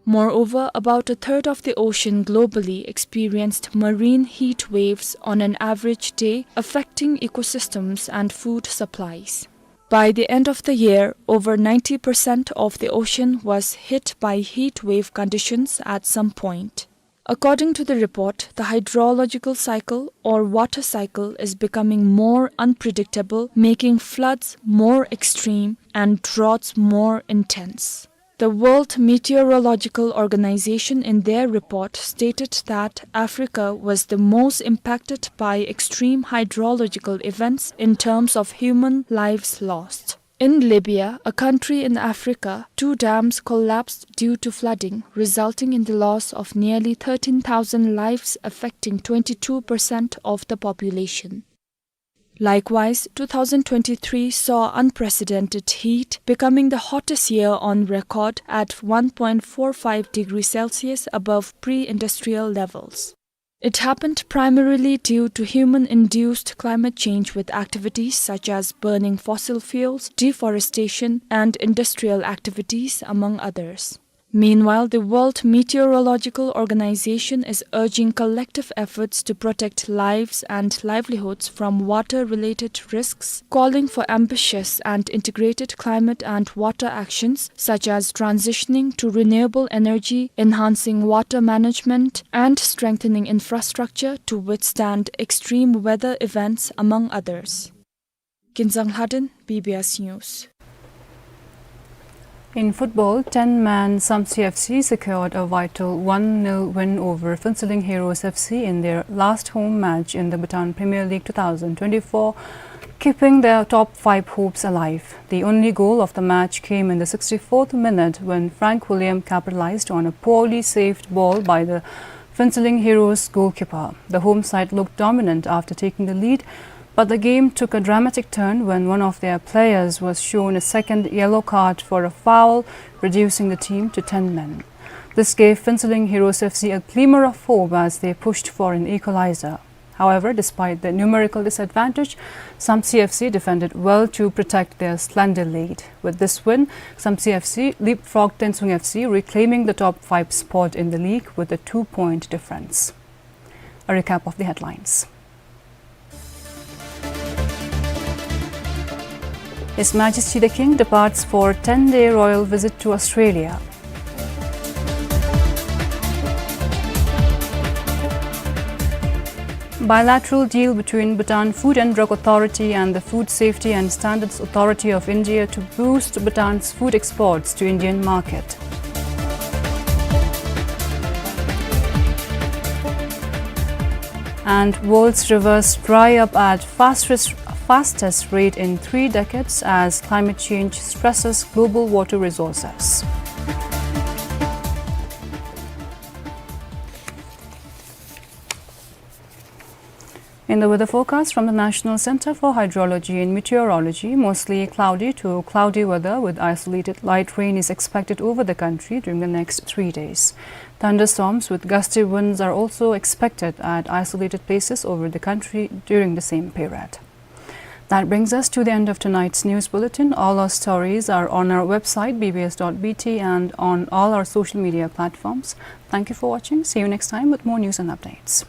Moreover, about a third of the ocean globally experienced marine heat waves on an average day, affecting ecosystems and food supplies. By the end of the year, over ninety percent of the ocean was hit by heat wave conditions at some point. According to the report, the hydrological cycle or water cycle is becoming more unpredictable, making floods more extreme and droughts more intense. The World Meteorological Organization, in their report, stated that Africa was the most impacted by extreme hydrological events in terms of human lives lost. In Libya, a country in Africa, two dams collapsed due to flooding, resulting in the loss of nearly thirteen thousand lives, affecting twenty-two percent of the population. Likewise, two thousand twenty-three saw unprecedented heat, becoming the hottest year on record at one point four five degrees Celsius above pre-industrial levels. It happened primarily due to human-induced climate change, with activities such as burning fossil fuels, deforestation, and industrial activities, among others. Meanwhile, the World Meteorological Organization is urging collective efforts to protect lives and livelihoods from water-related risks, calling for ambitious and integrated climate and water actions, such as transitioning to renewable energy, enhancing water management, and strengthening infrastructure to withstand extreme weather events, among others. Kinzang Lhaden, B B S News. In football, ten-man Samtse F C secured a vital one nil win over Phuentsholing Heroes F C in their last home match in the Bhutan Premier League two thousand twenty-four, keeping their top five hopes alive. The only goal of the match came in the sixty-fourth minute when Frank William capitalized on a poorly saved ball by the Phuentsholing Heroes goalkeeper. The home side looked dominant after taking the lead, but the game took a dramatic turn when one of their players was shown a second yellow card for a foul, reducing the team to ten men. This gave Phuentsholing Heroes F C a glimmer of hope as they pushed for an equalizer. However, despite the numerical disadvantage, Samtse F C defended well to protect their slender lead. With this win, Samtse F C leapfrogged Tensung F C, reclaiming the top five spot in the league with a two-point difference. A recap of the headlines. His Majesty the King departs for ten-day royal visit to Australia. Bilateral deal between Bhutan Food and Drug Authority and the Food Safety and Standards Authority of India to boost Bhutan's food exports to Indian market. And world's rivers dry up at fastest, fastest rate in three decades as climate change stresses global water resources. In the weather forecast from the National Center for Hydrology and Meteorology, mostly cloudy to cloudy weather with isolated light rain is expected over the country during the next three days. Thunderstorms with gusty winds are also expected at isolated places over the country during the same period. That brings us to the end of tonight's news bulletin. All our stories are on our website, B B S dot B T, and on all our social media platforms. Thank you for watching. See you next time with more news and updates.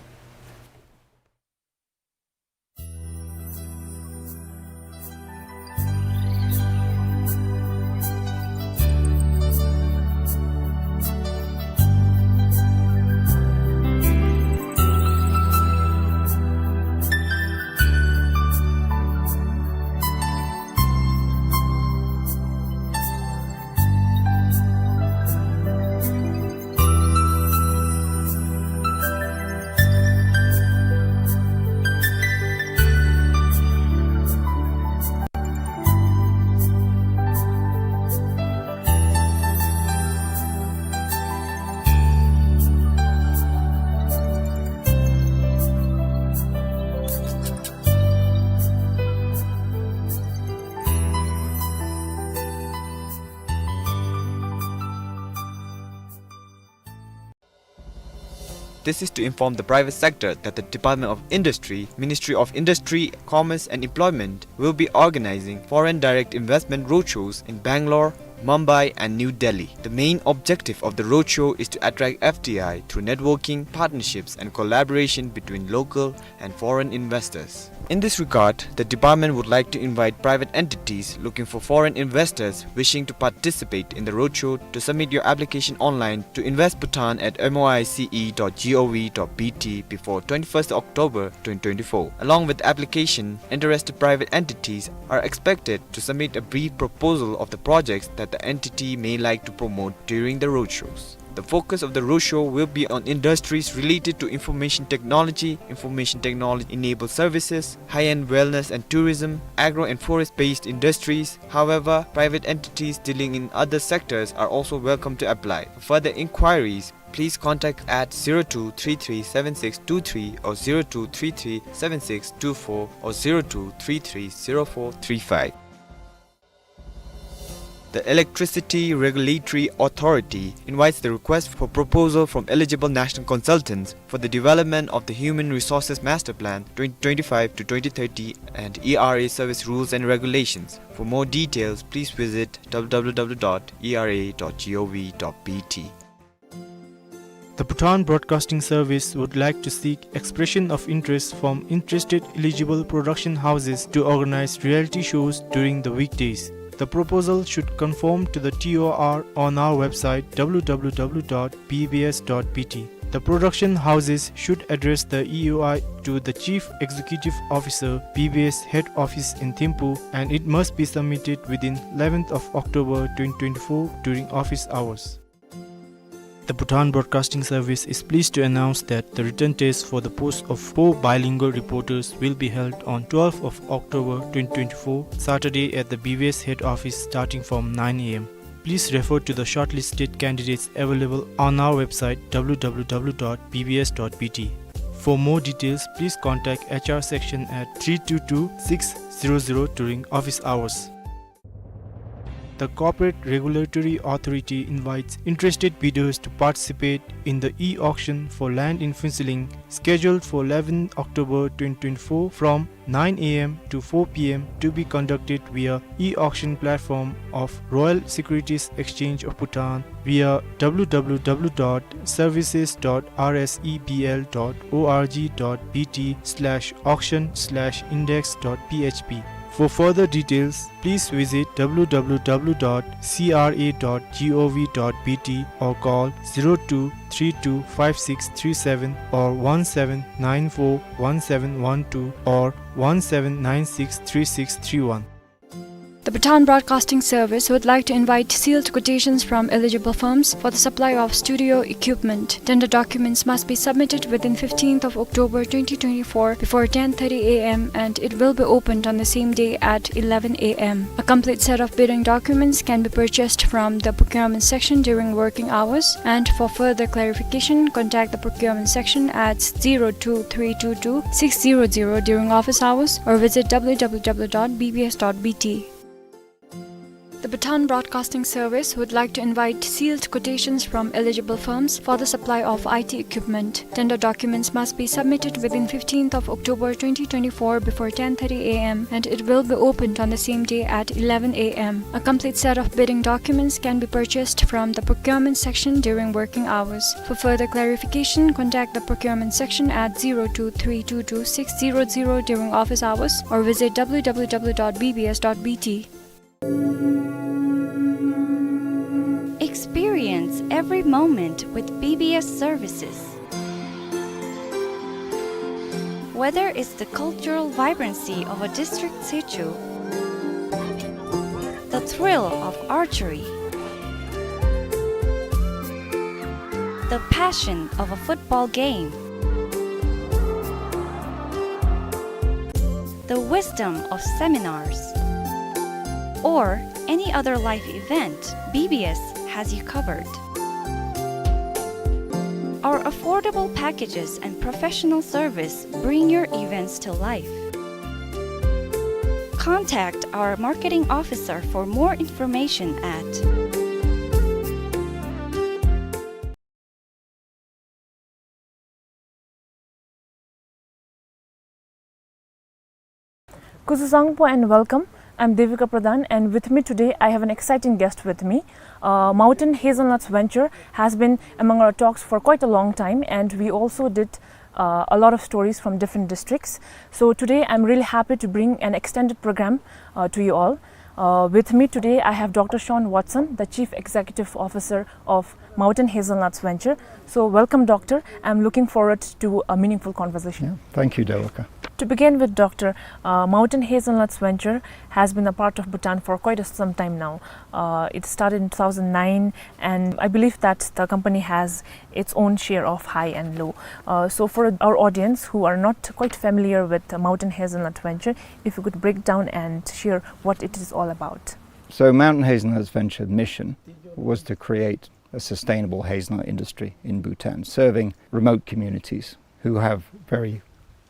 This is to inform the private sector that the Department of Industry, Ministry of Industry, Commerce and Employment will be organizing foreign direct investment roadshows in Bangalore, Mumbai and New Delhi. The main objective of the roadshow is to attract F D I through networking, partnerships and collaboration between local and foreign investors. In this regard, the department would like to invite private entities looking for foreign investors wishing to participate in the roadshow to submit your application online to invest bhutan at M O I C E dot gov dot B T before twenty-first October twenty twenty-four. Along with the application, interested private entities are expected to submit a brief proposal of the projects that the entity may like to promote during the roadshows. The focus of the roadshow will be on industries related to information technology, information technology-enabled services, high-end wellness and tourism, agro and forest-based industries. However, private entities dealing in other sectors are also welcome to apply. For further inquiries, please contact at zero two three three seven six two three or zero two three three seven six two four or zero two three three zero four three five. The Electricity Regulatory Authority invites the request for proposal from eligible national consultants for the development of the Human Resources Master Plan twenty twenty-five to twenty thirty and E R A service rules and regulations. For more details, please visit W W W dot E R A dot gov dot B T. The Bhutan Broadcasting Service would like to seek expression of interest from interested eligible production houses to organize reality shows during the weekdays. The proposal should conform to the T O R on our website, W W W dot B B S dot B T. The production houses should address the E O I to the Chief Executive Officer, B B S Head Office in Thimphu, and it must be submitted within eleventh of October twenty twenty-four during office hours. The Bhutan Broadcasting Service is pleased to announce that the written test for the post of four bilingual reporters will be held on twelfth of October twenty twenty-four, Saturday, at the B B S head office starting from nine A M. Please refer to the shortlisted candidates available on our website, W W W dot B B S dot B T. For more details, please contact H R section at three two two six zero zero during office hours. The Corporate Regulatory Authority invites interested bidders to participate in the e-auction for land in Phuentsholing, scheduled for eleventh October twenty twenty-four from nine A M to four P M, to be conducted via e-auction platform of Royal Securities Exchange of Bhutan via W W W dot services dot R S E B L dot org dot B T slash auction slash index dot P H P. For further details, please visit W W W dot C R A dot gov dot B T or call zero two three two five six three seven or one seven nine four one seven one two or one seven nine six three six three one. The Bhutan Broadcasting Service would like to invite sealed quotations from eligible firms for the supply of studio equipment. Tender documents must be submitted within fifteenth of October twenty twenty-four before ten thirty A M, and it will be opened on the same day at eleven A M. A complete set of bidding documents can be purchased from the procurement section during working hours, and for further clarification, contact the procurement section at zero two three two two six zero zero during office hours or visit W W W dot B B S dot B T. The Bhutan Broadcasting Service would like to invite sealed quotations from eligible firms for the supply of I T equipment. Tender documents must be submitted within fifteenth of October twenty twenty-four before ten thirty A M, and it will be opened on the same day at eleven A M. A complete set of bidding documents can be purchased from the procurement section during working hours. For further clarification, contact the procurement section at zero two three two two six zero zero during office hours or visit W W W dot B B S dot B T. Experience every moment with B B S services. Whether it's the cultural vibrancy of a district situ, the thrill of archery, the passion of a football game, the wisdom of seminars, or any other life event, B B S has you covered. Our affordable packages and professional service bring your events to life. Contact our marketing officer for more information at Kuzuzangpo and welcome. I'm Devika Pradhan, and with me today I have an exciting guest with me. Uh, Mountain Hazelnuts Venture has been among our talks for quite a long time, and we also did, uh, a lot of stories from different districts. So today I'm really happy to bring an extended program, uh, to you all. Uh, with me today, I have Doctor Sean Watson, the Chief Executive Officer of Mountain Hazelnuts Venture. So, welcome, Doctor. I'm looking forward to a meaningful conversation. Yeah, thank you, Devika. To begin with, Doctor, uh, Mountain Hazelnuts Venture has been a part of Bhutan for quite a, some time now. Uh, it started in two thousand nine, and I believe that the company has its own share of high and low. Uh, so, for our audience who are not quite familiar with, uh, Mountain Hazelnut Venture, if you could break down and share what it is all about. So Mountain Hazelnuts Venture mission was to create a sustainable hazelnut industry in Bhutan, serving remote communities who have very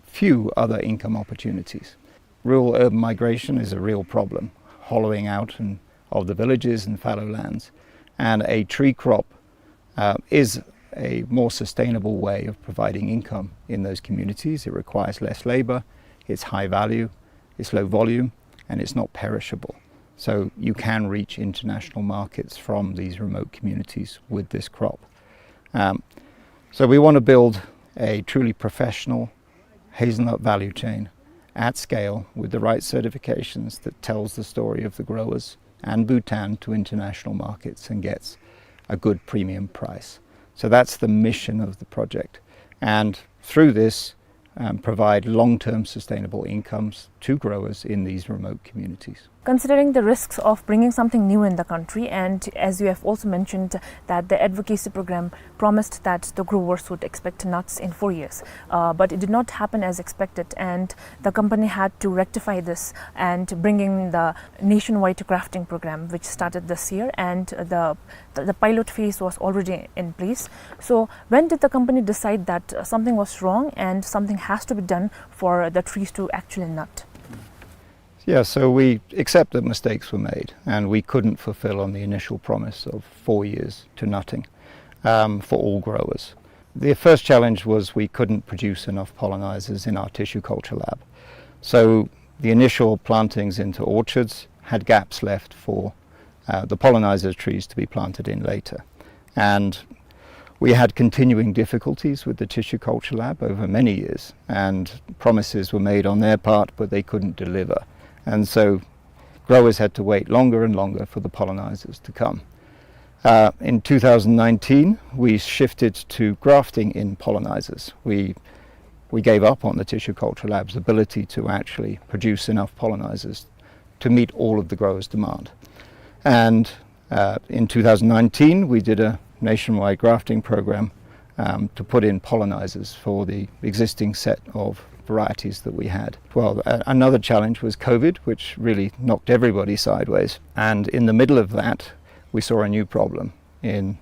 few other income opportunities. Rural urban migration is a real problem, hollowing out and, of the villages and fallow lands, and a tree crop uh, is a more sustainable way of providing income in those communities. It requires less labor, it's high value, it's low volume, and it's not perishable. So you can reach international markets from these remote communities with this crop. Um, so we want to build a truly professional hazelnut value chain at scale with the right certifications that tells the story of the growers and Bhutan to international markets and gets a good premium price. So that's the mission of the project. And through this, um, provide long-term sustainable incomes to growers in these remote communities. Considering the risks of bringing something new in the country, and as you have also mentioned that the advocacy program promised that the growers would expect nuts in four years, uh, but it did not happen as expected, and the company had to rectify this and bring in the nationwide grafting program, which started this year, and the, the, the pilot phase was already in place. So when did the company decide that, uh, something was wrong and something has to be done for the trees to actually nut? Yeah, so we accept that mistakes were made and we couldn't fulfill on the initial promise of four years to nutting, um, for all growers. The first challenge was we couldn't produce enough pollinizers in our tissue culture lab. So the initial plantings into orchards had gaps left for, uh, the pollinizer trees to be planted in later. And we had continuing difficulties with the tissue culture lab over many years, and promises were made on their part, but they couldn't deliver. And so growers had to wait longer and longer for the pollinizers to come. Uh, in two thousand nineteen, we shifted to grafting in pollinizers. We, we gave up on the tissue culture lab's ability to actually produce enough pollinizers to meet all of the growers' demand. And, uh, in two thousand nineteen, we did a nationwide grafting program, um, to put in pollinizers for the existing set of varieties that we had. Well, a-, another challenge was COVID, which really knocked everybody sideways. And in the middle of that, we saw a new problem in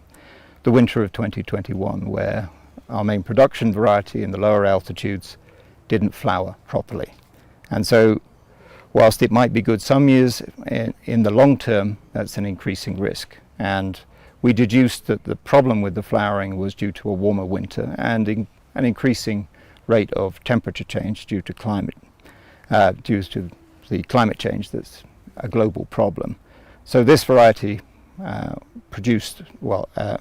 the winter of twenty twenty-one, where our main production variety in the lower altitudes didn't flower properly. And so Whilst it might be good some years, in, in the long term, that's an increasing risk. And we deduced that the problem with the flowering was due to a warmer winter and in, an increasing rate of temperature change due to climate, uh, due to the climate change that's a global problem. So this variety, uh, produced, well, uh,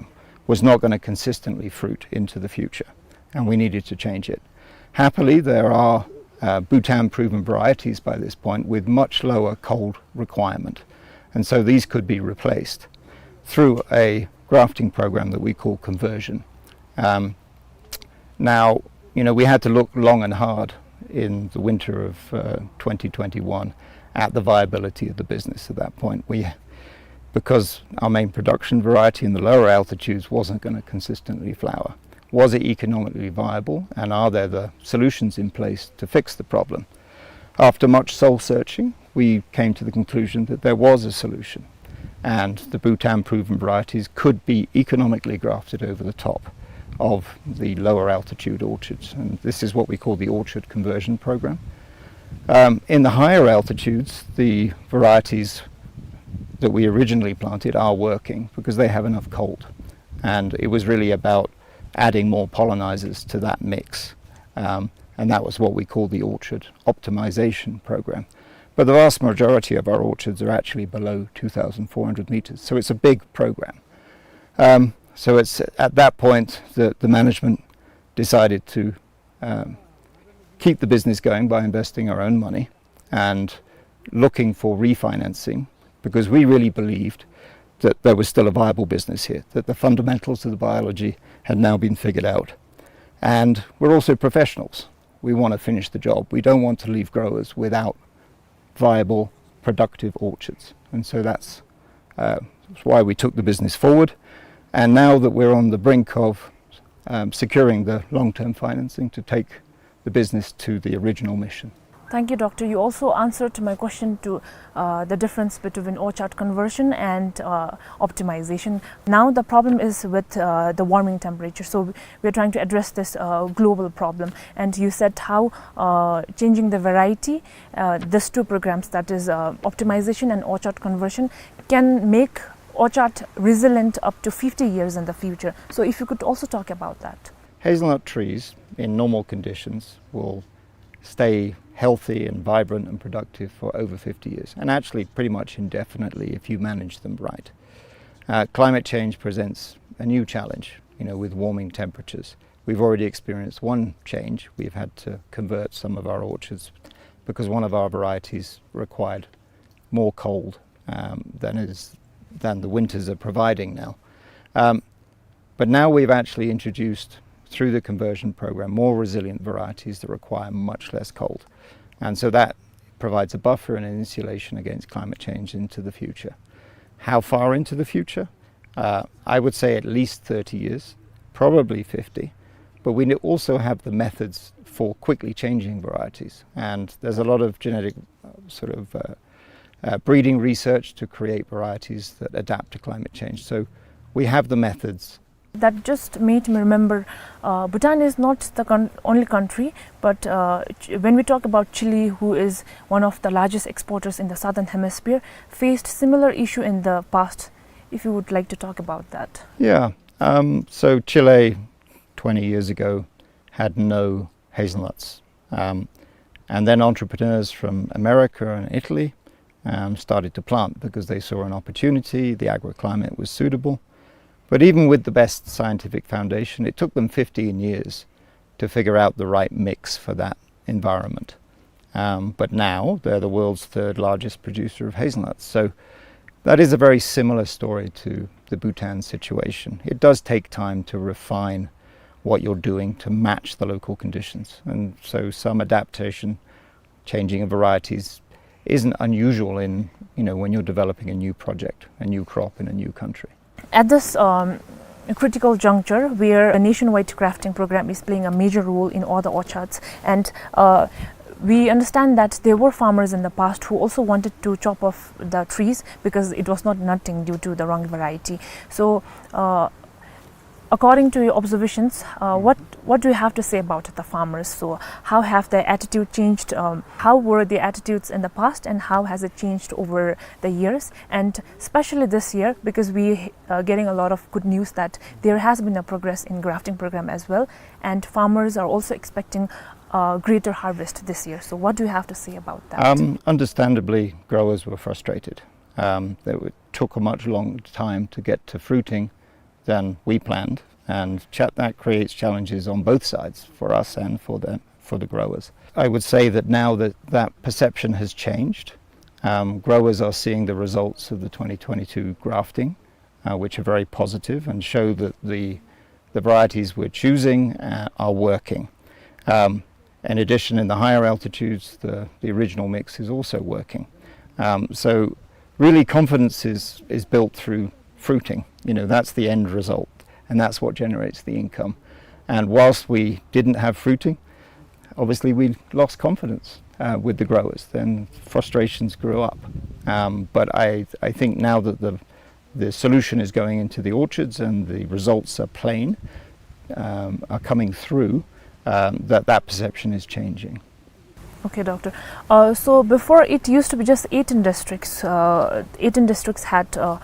was not gonna consistently fruit into the future, and we needed to change it. Happily, there are, uh, Bhutan-proven varieties by this point with much lower cold requirement, and so these could be replaced through a grafting program that we call conversion. Um, Now, you know, we had to look long and hard in the winter of, uh, twenty twenty-one at the viability of the business at that point. We, because our main production variety in the lower altitudes wasn't gonna consistently flower. Was it economically viable, and are there the solutions in place to fix the problem? After much soul searching, we came to the conclusion that there was a solution, and the Bhutan proven varieties could be economically grafted over the top of the lower altitude orchards. And this is what we call the orchard conversion program. Um, in the higher altitudes, the varieties that we originally planted are working because they have enough cold. And it was really about adding more pollinizers to that mix. Um, and that was what we call the orchard optimization program. But the vast majority of our orchards are actually below two thousand four hundred meters. So it's a big program. Um, so it's at that point that the management decided to, um, keep the business going by investing our own money and looking for refinancing, because we really believed that there was still a viable business here, that the fundamentals of the biology had now been figured out. And we're also professionals. We want to finish the job. We don't want to leave growers without viable, productive orchards. And so that's, uh, that's why we took the business forward. And now that we're on the brink of, um, securing the long-term financing to take the business to the original mission. Thank you, Doctor. You also answered my question to, uh, the difference between orchard conversion and, uh, optimization. Now the problem is with, uh, the warming temperature. So we are trying to address this, uh, global problem. And you said how, uh, changing the variety, uh, these two programs, that is, uh, optimization and orchard conversion, can make orchard resilient up to fifty years in the future. So if you could also talk about that. Hazelnut trees in normal conditions will stay healthy and vibrant and productive for over fifty years, and actually pretty much indefinitely if you manage them right. Uh, climate change presents a new challenge, you know, with warming temperatures. We've already experienced one change. We've had to convert some of our orchards because one of our varieties required more cold, um, than is, than the winters are providing now. Um, but now we've actually introduced, through the conversion program, more resilient varieties that require much less cold. And so that provides a buffer and an insulation against climate change into the future. How far into the future? Uh, I would say at least thirty years, probably fifty. But we ne-, also have the methods for quickly changing varieties. And there's a lot of genetic, uh, sort of, uh, uh, breeding research to create varieties that adapt to climate change. So we have the methods. That just made me remember, uh, Bhutan is not the con-, only country, but, uh, Ch-, when we talk about Chile, who is one of the largest exporters in the southern hemisphere, faced similar issue in the past. If you would like to talk about that. Yeah. Um, so Chile, twenty years ago, had no hazelnuts. Um, and then entrepreneurs from America and Italy, um, started to plant because they saw an opportunity, the agroclimate was suitable. But even with the best scientific foundation, it took them fifteen years to figure out the right mix for that environment. Um, but now they're the world's third largest producer of hazelnuts. So that is a very similar story to the Bhutan situation. It does take time to refine what you're doing to match the local conditions. And so some adaptation, changing of varieties, isn't unusual in, you know, when you're developing a new project, a new crop in a new country. At this, um, critical juncture where a nationwide grafting program is playing a major role in all the orchards, and, uh, we understand that there were farmers in the past who also wanted to chop off the trees because it was not nutting due to the wrong variety. So, uh, According to your observations, uh, what, what do you have to say about the farmers? So how have their attitude changed? Um, how were the attitudes in the past, and how has it changed over the years? And especially this year, because we are getting a lot of good news that there has been a progress in grafting program as well, and farmers are also expecting a greater harvest this year. So what do you have to say about that? Um, understandably, growers were frustrated. Um, it took a much longer time to get to fruiting than we planned, and cha-, that creates challenges on both sides, for us and for the, for the growers. I would say that now that that perception has changed, um, growers are seeing the results of the twenty twenty-two grafting, uh, which are very positive and show that the, the varieties we're choosing, uh, are working. Um, in addition, in the higher altitudes, the, the original mix is also working. Um, so really confidence is, is built through fruiting. You know, that's the end result, and that's what generates the income. And whilst we didn't have fruiting, obviously we lost confidence, uh, with the growers. Then frustrations grew up. Um, but I, I think now that the, the solution is going into the orchards and the results are plain, um, are coming through, um, that that perception is changing. Okay, doctor. Uh, so before, it used to be just eighteen districts. Uh, eighteen districts had, uh,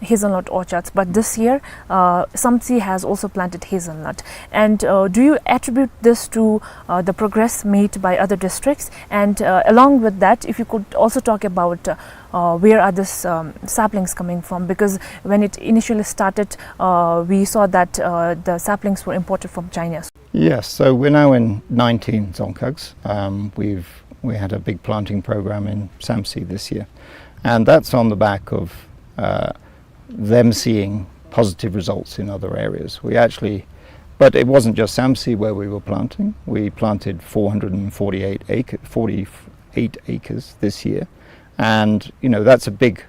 hazelnut orchards, but this year, uh, Samtse has also planted hazelnut. And, uh, do you attribute this to, uh, the progress made by other districts? And, uh, along with that, if you could also talk about, uh, uh, where are these, um, saplings coming from? Because when it initially started, uh, we saw that, uh, the saplings were imported from China. Yes, so we're now in nineteen dzongkhags. Um, we've, we had a big planting program in Samtse this year, and that's on the back of, uh, them seeing positive results in other areas. We actually, but it wasn't just Samtse where we were planting. We planted four hundred forty-eight acre, forty-eight acres this year, and, you know, that's a big,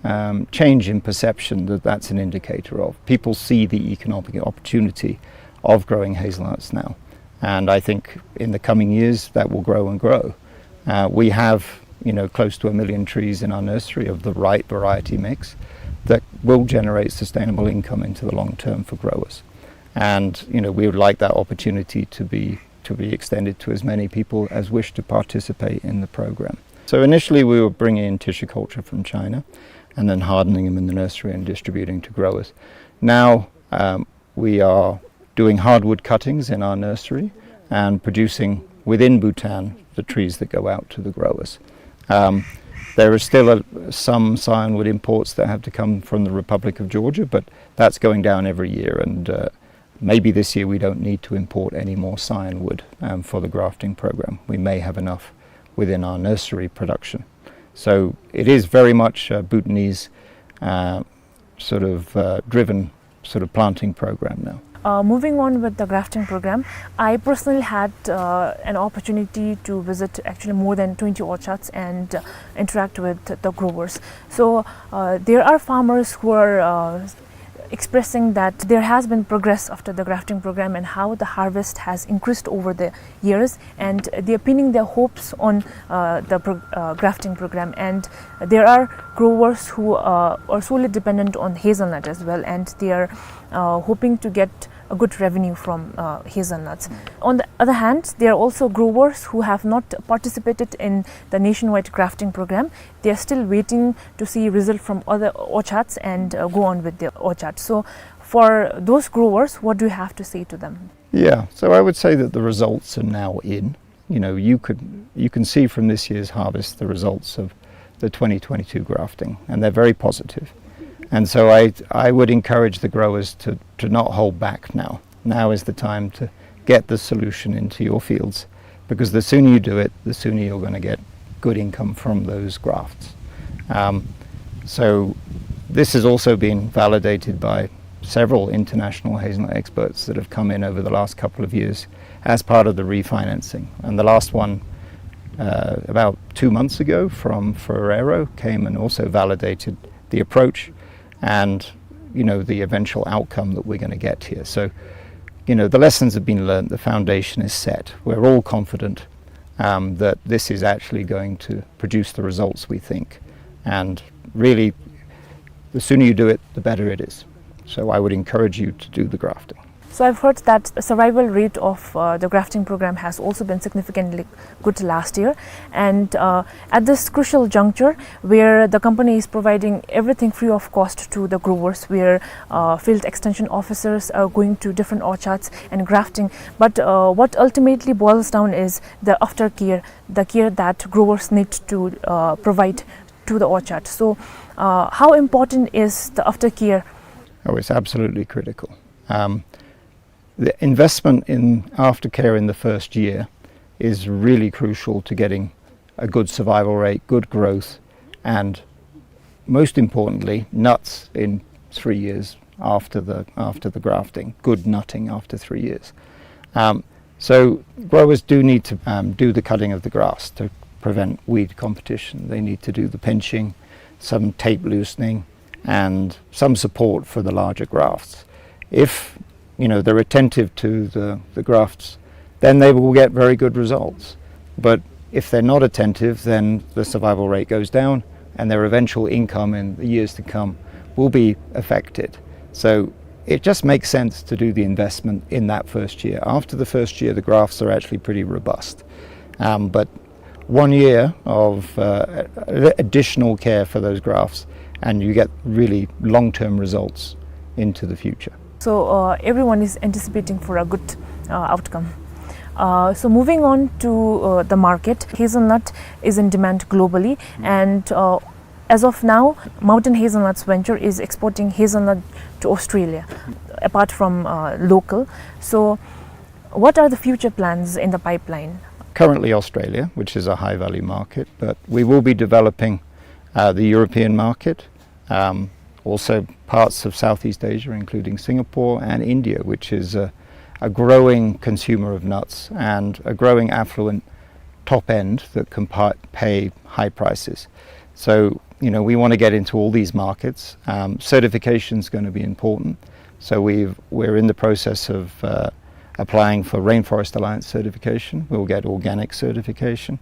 um, change in perception that that's an indicator of. People see the economic opportunity of growing hazelnuts now, and I think in the coming years that will grow and grow. Uh, we have, you know, close to a million trees in our nursery of the right variety mix that will generate sustainable income into the long term for growers. And, you know, we would like that opportunity to be, to be extended to as many people as wish to participate in the program. So initially we were bringing in tissue culture from China and then hardening them in the nursery and distributing to growers. Now, um, we are doing hardwood cuttings in our nursery and producing within Bhutan the trees that go out to the growers. Um, there is still a, some scionwood imports that have to come from the Republic of Georgia, but that's going down every year, and, uh, maybe this year we don't need to import any more scionwood, um, for the grafting program. We may have enough within our nursery production. So it is very much, uh, Bhutanese, uh, sort of, uh, driven sort of planting program now. Uh, moving on with the grafting program, I personally had, uh, an opportunity to visit actually more than twenty orchards and, uh, interact with the growers. So, uh, there are farmers who are, uh, expressing that there has been progress after the grafting program and how the harvest has increased over the years, and they are pinning their hopes on, uh, the pro-, uh, grafting program. And there are growers who, uh, are solely dependent on hazelnut as well, and they are, uh, hoping to get a good revenue from, uh, hazelnuts. On the other hand, there are also growers who have not participated in the nationwide grafting program. They are still waiting to see result from other orchards and, uh, go on with their orchard. So, for those growers, what do you have to say to them? Yeah, so I would say that the results are now in. You know, you could, you can see from this year's harvest the results of the twenty twenty-two grafting, and they're very positive. And so I, I would encourage the growers to, to not hold back now. Now is the time to get the solution into your fields, because the sooner you do it, the sooner you're gonna get good income from those grafts. Um, so this has also been validated by several international hazelnut experts that have come in over the last couple of years as part of the refinancing. And the last one, uh, about two months ago from Ferrero came and also validated the approach and, you know, the eventual outcome that we're gonna get here. So, you know, the lessons have been learned, the foundation is set. We're all confident, um, that this is actually going to produce the results we think. And really, the sooner you do it, the better it is. So I would encourage you to do the grafting. So I've heard that survival rate of, uh, the grafting program has also been significantly good last year. And, uh, at this crucial juncture where the company is providing everything free of cost to the growers, where, uh, field extension officers are going to different orchards and grafting, but, uh, what ultimately boils down is the aftercare, the care that growers need to, uh, provide to the orchard. So, uh, how important is the aftercare? Oh, it's absolutely critical. Um, the investment in aftercare in the first year is really crucial to getting a good survival rate, good growth, and most importantly, nuts in three years after the, after the grafting, good nutting after three years. Um, so growers do need to, um, do the cutting of the grass to prevent weed competition. They need to do the pinching, some tape loosening, and some support for the larger grafts. If, you know, they're attentive to the, the grafts, then they will get very good results. But if they're not attentive, then the survival rate goes down, and their eventual income in the years to come will be affected. So it just makes sense to do the investment in that first year. After the first year, the grafts are actually pretty robust. Um, but one year of, uh, additional care for those grafts, and you get really long-term results into the future. So, uh, everyone is anticipating for a good, uh, outcome. Uh, so moving on to, uh, the market, hazelnut is in demand globally, and, uh, as of now, Mountain Hazelnuts Venture is exporting hazelnut to Australia, apart from, uh, local. So, what are the future plans in the pipeline? Currently Australia, which is a high-value market, but we will be developing, uh, the European market, um, also parts of Southeast Asia, including Singapore and India, which is a, a growing consumer of nuts and a growing affluent top end that can pa-, pay high prices. So, you know, we want to get into all these markets. Um, certification is going to be important. So we've, we're in the process of, uh, applying for Rainforest Alliance certification. We'll get organic certification,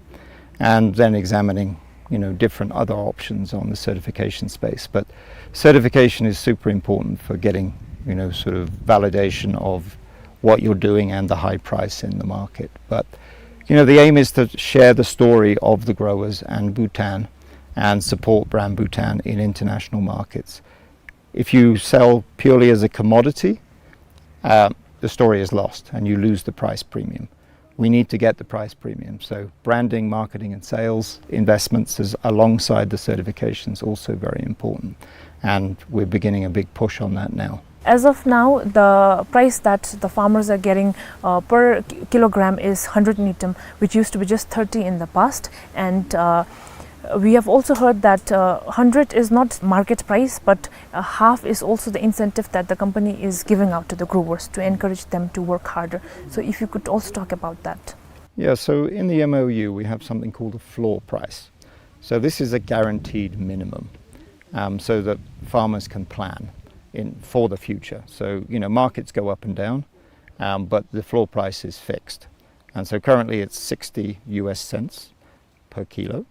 and then examining, you know, different other options on the certification space. But certification is super important for getting, you know, sort of validation of what you're doing and the high price in the market. But, you know, the aim is to share the story of the growers and Bhutan and support brand Bhutan in international markets. If you sell purely as a commodity, uh, the story is lost and you lose the price premium. We need to get the price premium. So branding, marketing and sales investments is alongside the certifications also very important. And we're beginning a big push on that now. As of now, the price that the farmers are getting, uh, per ki-, kilogram is hundred ngultrum, which used to be just thirty in the past. And, uh, we have also heard that, uh, hundred is not market price, but, uh, half is also the incentive that the company is giving out to the growers to encourage them to work harder. So if you could also talk about that. Yeah, so in the M O U, we have something called a floor price. So this is a guaranteed minimum, um, so that farmers can plan in, for the future. So, you know, markets go up and down, um, but the floor price is fixed. And so currently it's sixty U S cents per kilo.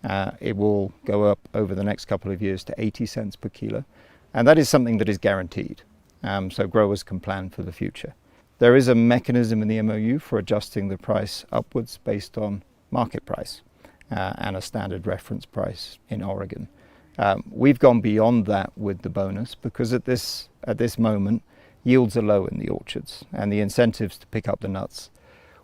Uh, it will go up over the next couple of years to eighty cents per kilo. And that is something that is guaranteed. Um, so growers can plan for the future. There is a mechanism in the M O U for adjusting the price upwards based on market price, uh, and a standard reference price in Oregon. Um, we've gone beyond that with the bonus because at this, at this moment, yields are low in the orchards, and the incentives to pick up the nuts,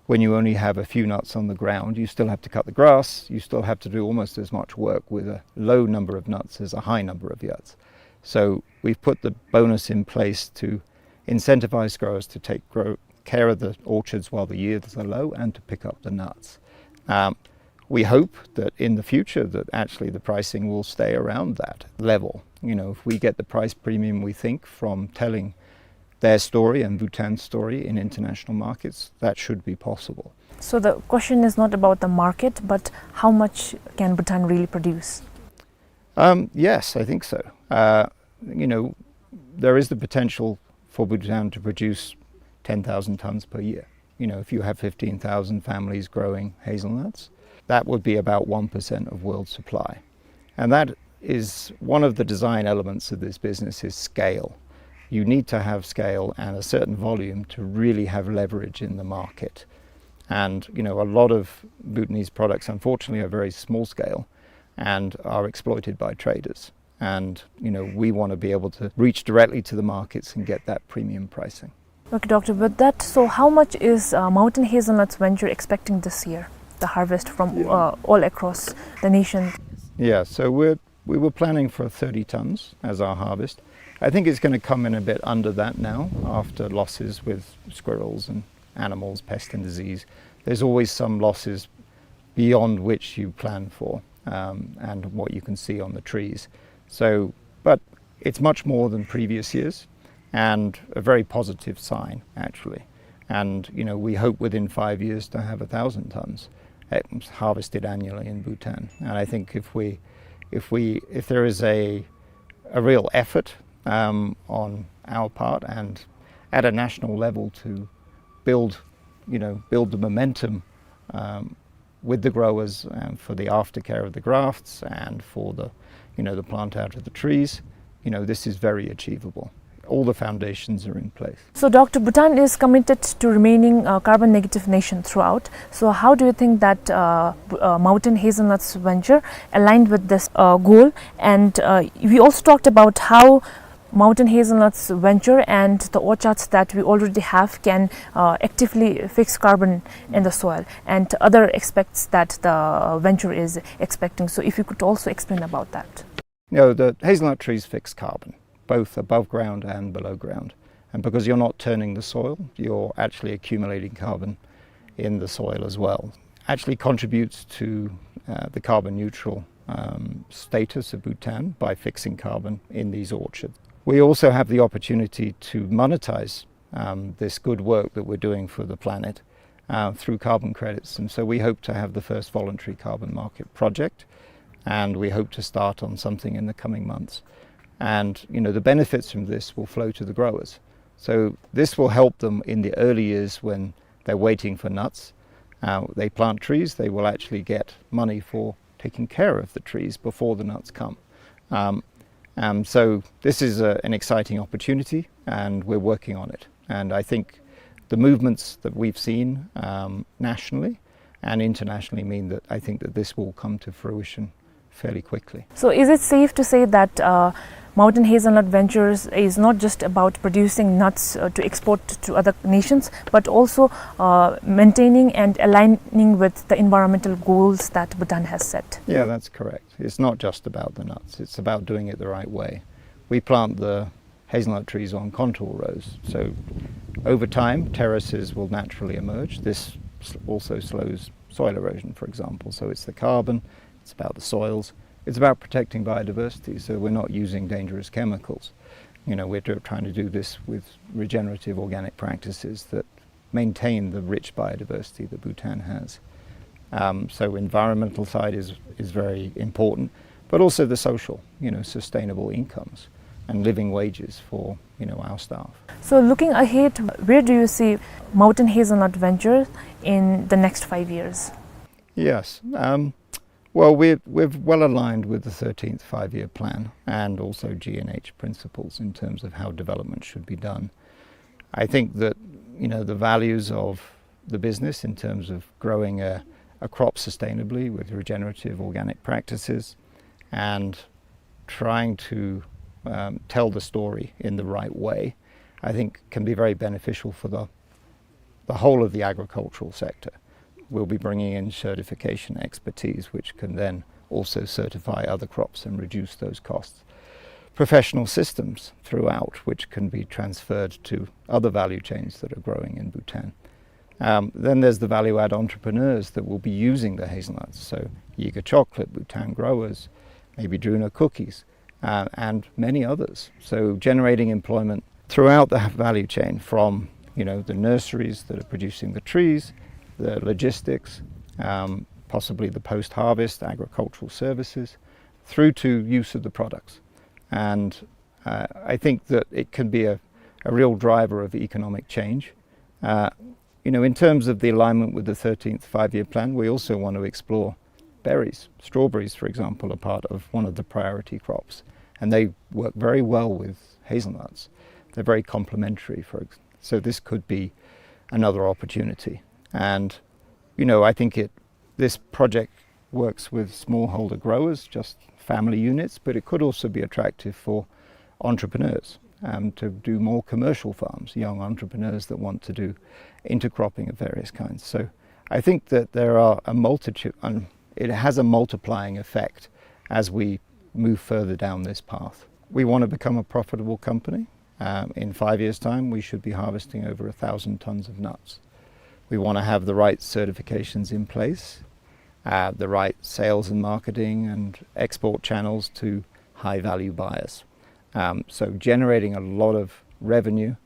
when you only have a few nuts on the ground, you still have to cut the grass, you still have to do almost as much work with a low number of nuts as a high number of nuts. So we've put the bonus in place to incentivize growers to take grow, care of the orchards while the yields are low and to pick up the nuts. Um, we hope that in the future that actually the pricing will stay around that level. You know, if we get the price premium we think from telling their story and Bhutan's story in international markets, that should be possible. So the question is not about the market, but how much can Bhutan really produce? Um, yes, I think so. Uh, you know, there is the potential for Bhutan to produce ten thousand tons per year. You know, if you have fifteen thousand families growing hazelnuts, that would be about one percent of world supply. And that is one of the design elements of this business is scale. You need to have scale and a certain volume to really have leverage in the market. And, you know, a lot of Bhutanese products, unfortunately, are very small scale and are exploited by traders. And, you know, we want to be able to reach directly to the markets and get that premium pricing. Okay, Doctor, with that, so how much is, uh, Mountain Hazelnuts Venture expecting this year, the harvest from, uh, all across the nation? Yeah, so we're, we were planning for thirty tons as our harvest. I think it's gonna come in a bit under that now, after losses with squirrels and animals, pest and disease. There's always some losses beyond which you plan for, um, and what you can see on the trees. So, but it's much more than previous years, and a very positive sign, actually. And, you know, we hope within five years to have a thousand tons, eh, harvested annually in Bhutan. And I think if we, if we, if there is a, a real effort, um, on our part and at a national level to build, you know, build the momentum, um, with the growers, um, for the aftercare of the grafts and for the, you know, the plant out of the trees, you know, this is very achievable. All the foundations are in place. So, Doctor, Bhutan is committed to remaining a carbon negative nation throughout. So, how do you think that, uh, B-, uh, Mountain Hazelnuts Venture aligned with this, uh, goal? And, uh, we also talked about how Mountain Hazelnuts Venture and the orchards that we already have can, uh, actively fix carbon in the soil and other aspects that the venture is expecting. So if you could also explain about that. You know, the hazelnut trees fix carbon, both above ground and below ground. And because you're not turning the soil, you're actually accumulating carbon in the soil as well. Actually contributes to, uh, the carbon neutral, um, status of Bhutan by fixing carbon in these orchards. We also have the opportunity to monetize, um, this good work that we're doing for the planet, uh, through carbon credits. And so we hope to have the first voluntary carbon market project, and we hope to start on something in the coming months. And, you know, the benefits from this will flow to the growers. So this will help them in the early years when they're waiting for nuts. Uh, they plant trees, they will actually get money for taking care of the trees before the nuts come. Um, um, so this is a, an exciting opportunity, and we're working on it. And I think the movements that we've seen, um, nationally and internationally mean that I think that this will come to fruition fairly quickly. So is it safe to say that, uh, Mountain Hazelnut Ventures is not just about producing nuts, uh, to export to other nations, but also, uh, maintaining and aligning with the environmental goals that Bhutan has set? Yeah, that's correct. It's not just about the nuts. It's about doing it the right way. We plant the hazelnut trees on contour rows. So over time, terraces will naturally emerge. This s-, also slows soil erosion, for example. So it's the carbon, it's about the soils, it's about protecting biodiversity. So we're not using dangerous chemicals. You know, we're tr-, trying to do this with regenerative organic practices that maintain the rich biodiversity that Bhutan has. Um, so environmental side is, is very important, but also the social, you know, sustainable incomes and living wages for, you know, our staff. So looking ahead, where do you see Mountain Hazelnut Venture in the next five years? Yes. Um, well, we're, we're well aligned with the thirteenth Five-Year Plan and also G N H principles in terms of how development should be done. I think that, you know, the values of the business in terms of growing a, a crop sustainably with regenerative organic practices and trying to, um, tell the story in the right way, I think can be very beneficial for the, the whole of the agricultural sector. We'll be bringing in certification expertise, which can then also certify other crops and reduce those costs. Professional systems throughout, which can be transferred to other value chains that are growing in Bhutan. Um, then there's the value-add entrepreneurs that will be using the hazelnuts. So Yiga Chocolate, Bhutan Growers, maybe Druna Cookies, uh, and many others. So generating employment throughout the value chain from, you know, the nurseries that are producing the trees, the logistics, um, possibly the post-harvest agricultural services, through to use of the products. And, uh, I think that it can be a, a real driver of economic change. Uh, you know, in terms of the alignment with the thirteenth Five-Year Plan, we also want to explore berries. Strawberries, for example, are part of one of the priority crops, and they work very well with hazelnuts. They're very complementary, for ex-, so this could be another opportunity. And, you know, I think it, this project works with smallholder growers, just family units, but it could also be attractive for entrepreneurs, um, to do more commercial farms, young entrepreneurs that want to do intercropping of various kinds. So I think that there are a multitude, and it has a multiplying effect as we move further down this path. We want to become a profitable company. Um, in five years' time, we should be harvesting over a thousand tons of nuts. We want to have the right certifications in place, uh, the right sales and marketing and export channels to high-value buyers. Um, so generating a lot of revenue,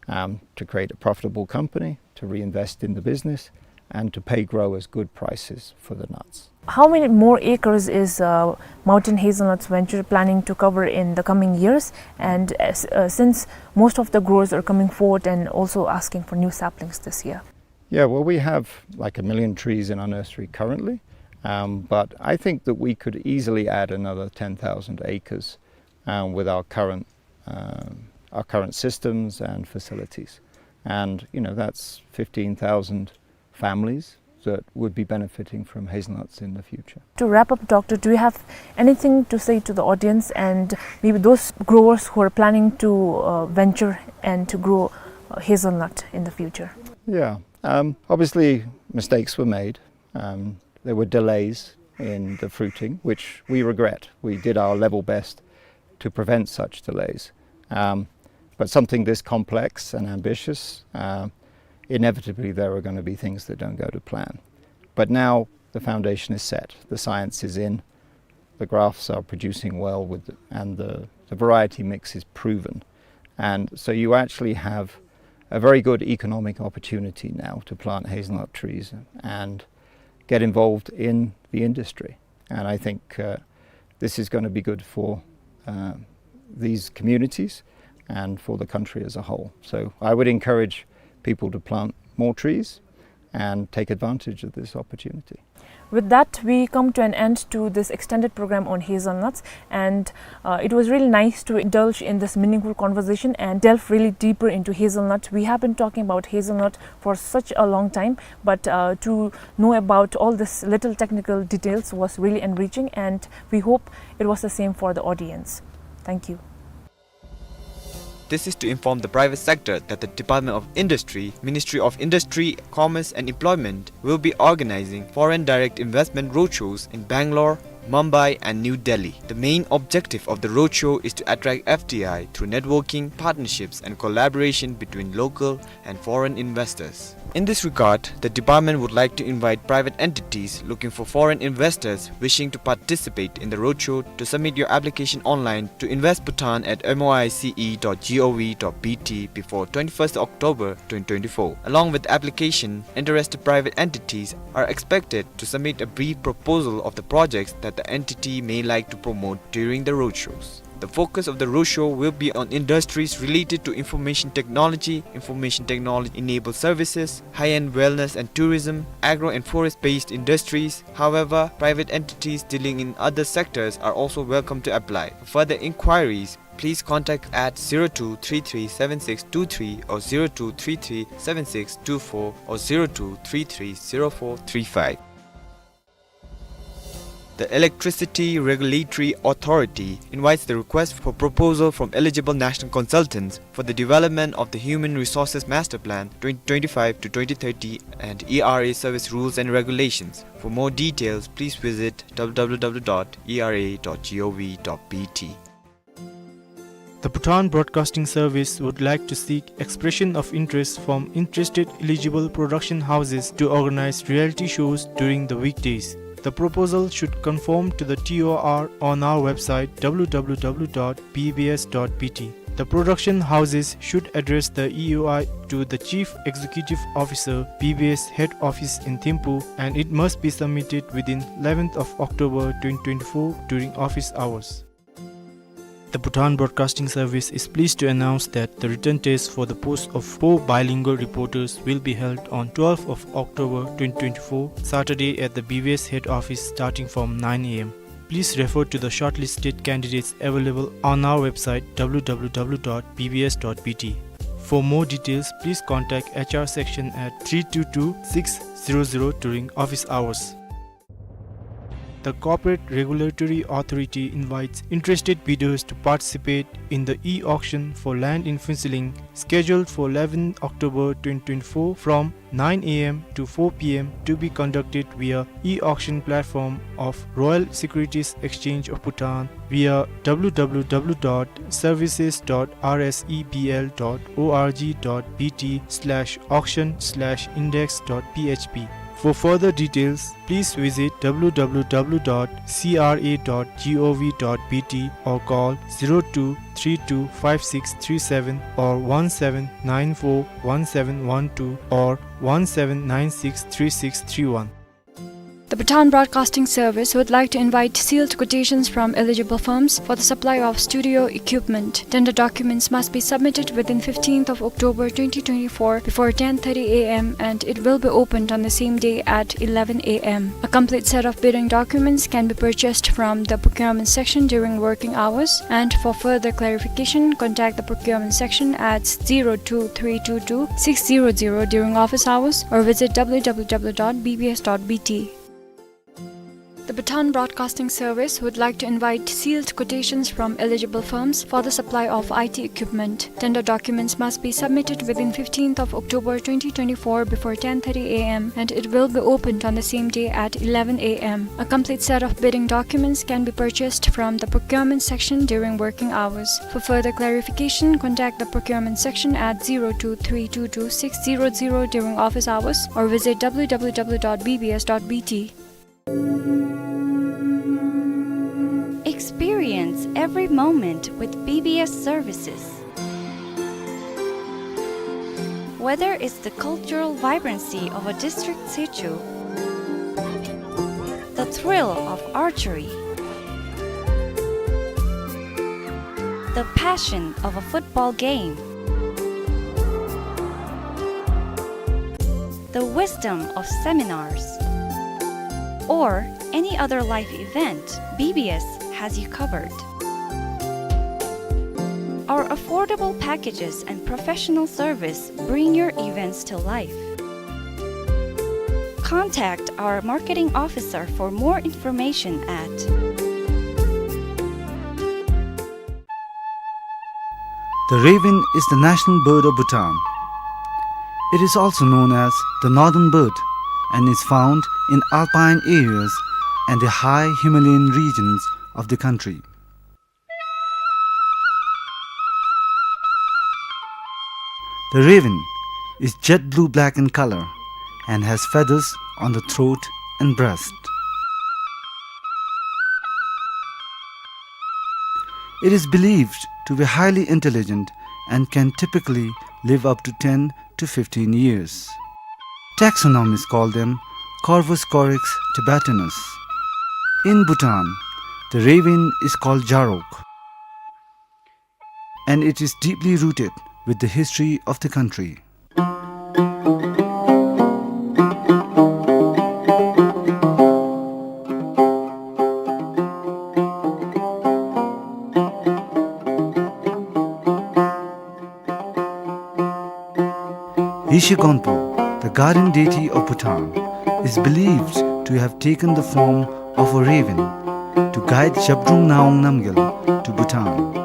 um, to create a profitable company, to reinvest in the business, and to pay growers good prices for the nuts. How many more acres is, uh, Mountain Hazelnuts Venture planning to cover in the coming years? And, uh, s-, uh, since most of the growers are coming forward and also asking for new saplings this year. Yeah, well, we have, like, a million trees in our nursery currently, um, but I think that we could easily add another ten thousand acres, um, with our current, um, our current systems and facilities. And, you know, that's fifteen thousand families that would be benefiting from hazelnuts in the future. To wrap up, Doctor, do you have anything to say to the audience and maybe those growers who are planning to, uh, venture and to grow, uh, hazelnut in the future? Yeah, um, obviously mistakes were made. Um, there were delays in the fruiting, which we regret. We did our level best to prevent such delays. Um, but something this complex and ambitious, uh, inevitably there are gonna be things that don't go to plan. But now the foundation is set, the science is in, the grafts are producing well with, and the, the variety mix is proven. And so you actually have a very good economic opportunity now to plant hazelnut trees and get involved in the industry. And I think, uh, this is gonna be good for, uh, these communities and for the country as a whole. So I would encourage people to plant more trees and take advantage of this opportunity. With that, we come to an end to this extended program on hazelnuts, and, uh, it was really nice to indulge in this meaningful conversation and delve really deeper into hazelnut. We have been talking about hazelnut for such a long time, but, uh, to know about all this little technical details was really enriching, and we hope it was the same for the audience. Thank you. This is to inform the private sector that the Department of Industry, Ministry of Industry, Commerce and Employment will be organizing foreign direct investment roadshows in Bangalore, Mumbai and New Delhi. The main objective of the roadshow is to attract F D I through networking, partnerships and collaboration between local and foreign investors. In this regard, the department would like to invite private entities looking for foreign investors wishing to participate in the roadshow to submit your application online to invest bhutan at M O I C E dot G O V dot B T before twenty-first October twenty twenty-four. Along with the application, interested private entities are expected to submit a brief proposal of the projects that the entity may like to promote during the roadshows. The focus of the roadshow will be on industries related to information technology, information technology-enabled services, high-end wellness and tourism, agro and forest-based industries. However, private entities dealing in other sectors are also welcome to apply. For further inquiries, please contact at zero two three three seven six two three or zero two three three seven six two four or zero two three three zero four three five. The Electricity Regulatory Authority invites the request for proposal from eligible national consultants for the development of the Human Resources Master Plan twenty twenty-five to twenty thirty and E R A service rules and regulations. For more details, please visit W W W dot E R A dot G O V dot B T. The Bhutan Broadcasting Service would like to seek expression of interest from interested eligible production houses to organize reality shows during the weekdays. The proposal should conform to the T O R on our website, W W W dot B B S dot B T. The production houses should address the E O I to the Chief Executive Officer, B B S Head Office in Thimphu, and it must be submitted within eleventh of October twenty twenty-four during office hours. The Bhutan Broadcasting Service is pleased to announce that the written test for the post of four bilingual reporters will be held on twelfth of October twenty twenty-four, Saturday, at the B B S head office starting from nine A M. please refer to the shortlisted candidates available on our website, W W W dot B B S dot B T. For more details, please contact H R section at three two two six zero zero during office hours. The Corporate Regulatory Authority invites interested bidders to participate in the e-auction for land in Phuentsholing, scheduled for eleventh October twenty twenty-four, from nine A M to four P M, to be conducted via e-auction platform of Royal Securities Exchange of Bhutan via W W W dot services dot R S E B L dot org dot B T slash auction slash index dot P H P. For further details, please visit W W W dot C R A dot gov dot B T or call zero two three two five six three seven or one seven nine four one seven one two or one seven nine six three six three one. The Bhutan Broadcasting Service would like to invite sealed quotations from eligible firms for the supply of studio equipment. Tender documents must be submitted within fifteenth of October twenty twenty-four before ten thirty A M, and it will be opened on the same day at eleven A M. A complete set of bidding documents can be purchased from the procurement section during working hours, and for further clarification, contact the procurement section at zero two three two two six zero zero during office hours or visit W W W dot B B S dot B T. The Bhutan Broadcasting Service would like to invite sealed quotations from eligible firms for the supply of I T equipment. Tender documents must be submitted within fifteenth of October twenty twenty-four before ten thirty A M, and it will be opened on the same day at eleven A M. A complete set of bidding documents can be purchased from the procurement section during working hours. For further clarification, contact the procurement section at zero two three two two six zero zero during office hours or visit W W W dot B B S dot B T. Experience every moment with B B S services. Whether it's the cultural vibrancy of a district situ, the thrill of archery, the passion of a football game, the wisdom of seminars, or any other life event, B B S has you covered. Our affordable packages and professional service bring your events to life. Contact our marketing officer for more information at The raven is the national bird of Bhutan. It is also known as the northern bird and is found in alpine areas and the high Himalayan regions of the country. The raven is jet blue black in color and has feathers on the throat and breast. It is believed to be highly intelligent and can typically live up to ten to fifteen years. Taxonomists call them Corvus corax tibetanus. In Bhutan, the raven is called jarok, and it is deeply rooted with the history of the country. Yeshe Gonpo, the guardian deity of Bhutan, is believed to have taken the form of a raven to guide Zhabdrung Ngawang Namgyal to Bhutan.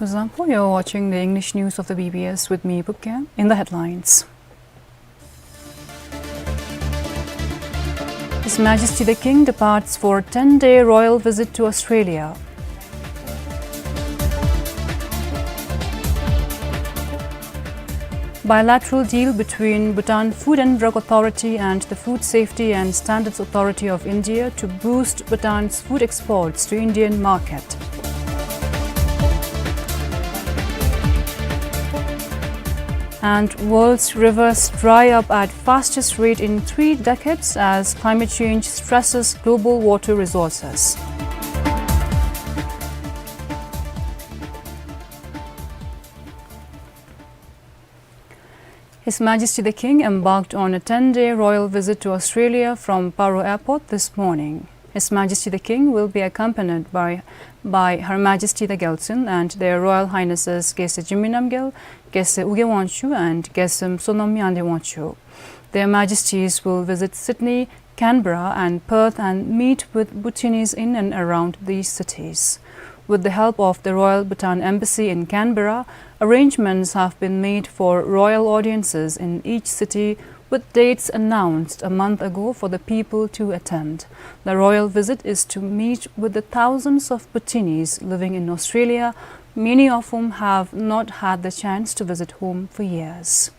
Zangpo, you're watching the English news of the B B S with me, Pupkeng. In the headlines. His Majesty the King departs for ten-day royal visit to Australia. Bilateral deal between Bhutan Food and Drug Authority and the Food Safety and Standards Authority of India to boost Bhutan's food exports to Indian market. And world's rivers dry up at fastest rate in three decades as climate change stresses global water resources. His Majesty the King embarked on a ten-day royal visit to Australia from Paro Airport this morning. His Majesty the King will be accompanied by, by Her Majesty the Gyaltsuen and Their Royal Highnesses Geshe Jigme Namgyel, Geshe Ugyen Wangchuck, and Geshe Sonom Yande Wangchuck. Their Majesties will visit Sydney, Canberra and Perth and meet with Bhutanese in and around these cities. With the help of the Royal Bhutan Embassy in Canberra, arrangements have been made for royal audiences in each city, with dates announced a month ago for the people to attend. The royal visit is to meet with the thousands of Bhutanese living in Australia, many of whom have not had the chance to visit home for years.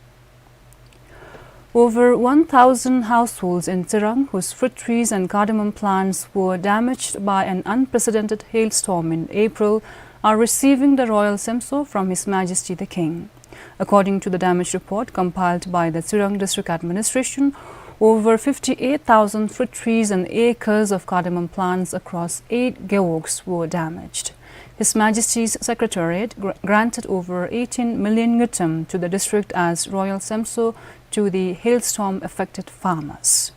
Over one thousand households in Tsirang whose fruit trees and cardamom plants were damaged by an unprecedented hailstorm in April are receiving the royal semso from His Majesty the King. According to the damage report compiled by the Tsirang District Administration, over fifty-eight thousand fruit trees and acres of cardamom plants across eight gewogs were damaged. His Majesty's Secretariat gr-, granted over eighteen million ngultrum to the district as royal semso to the hailstorm affected farmers.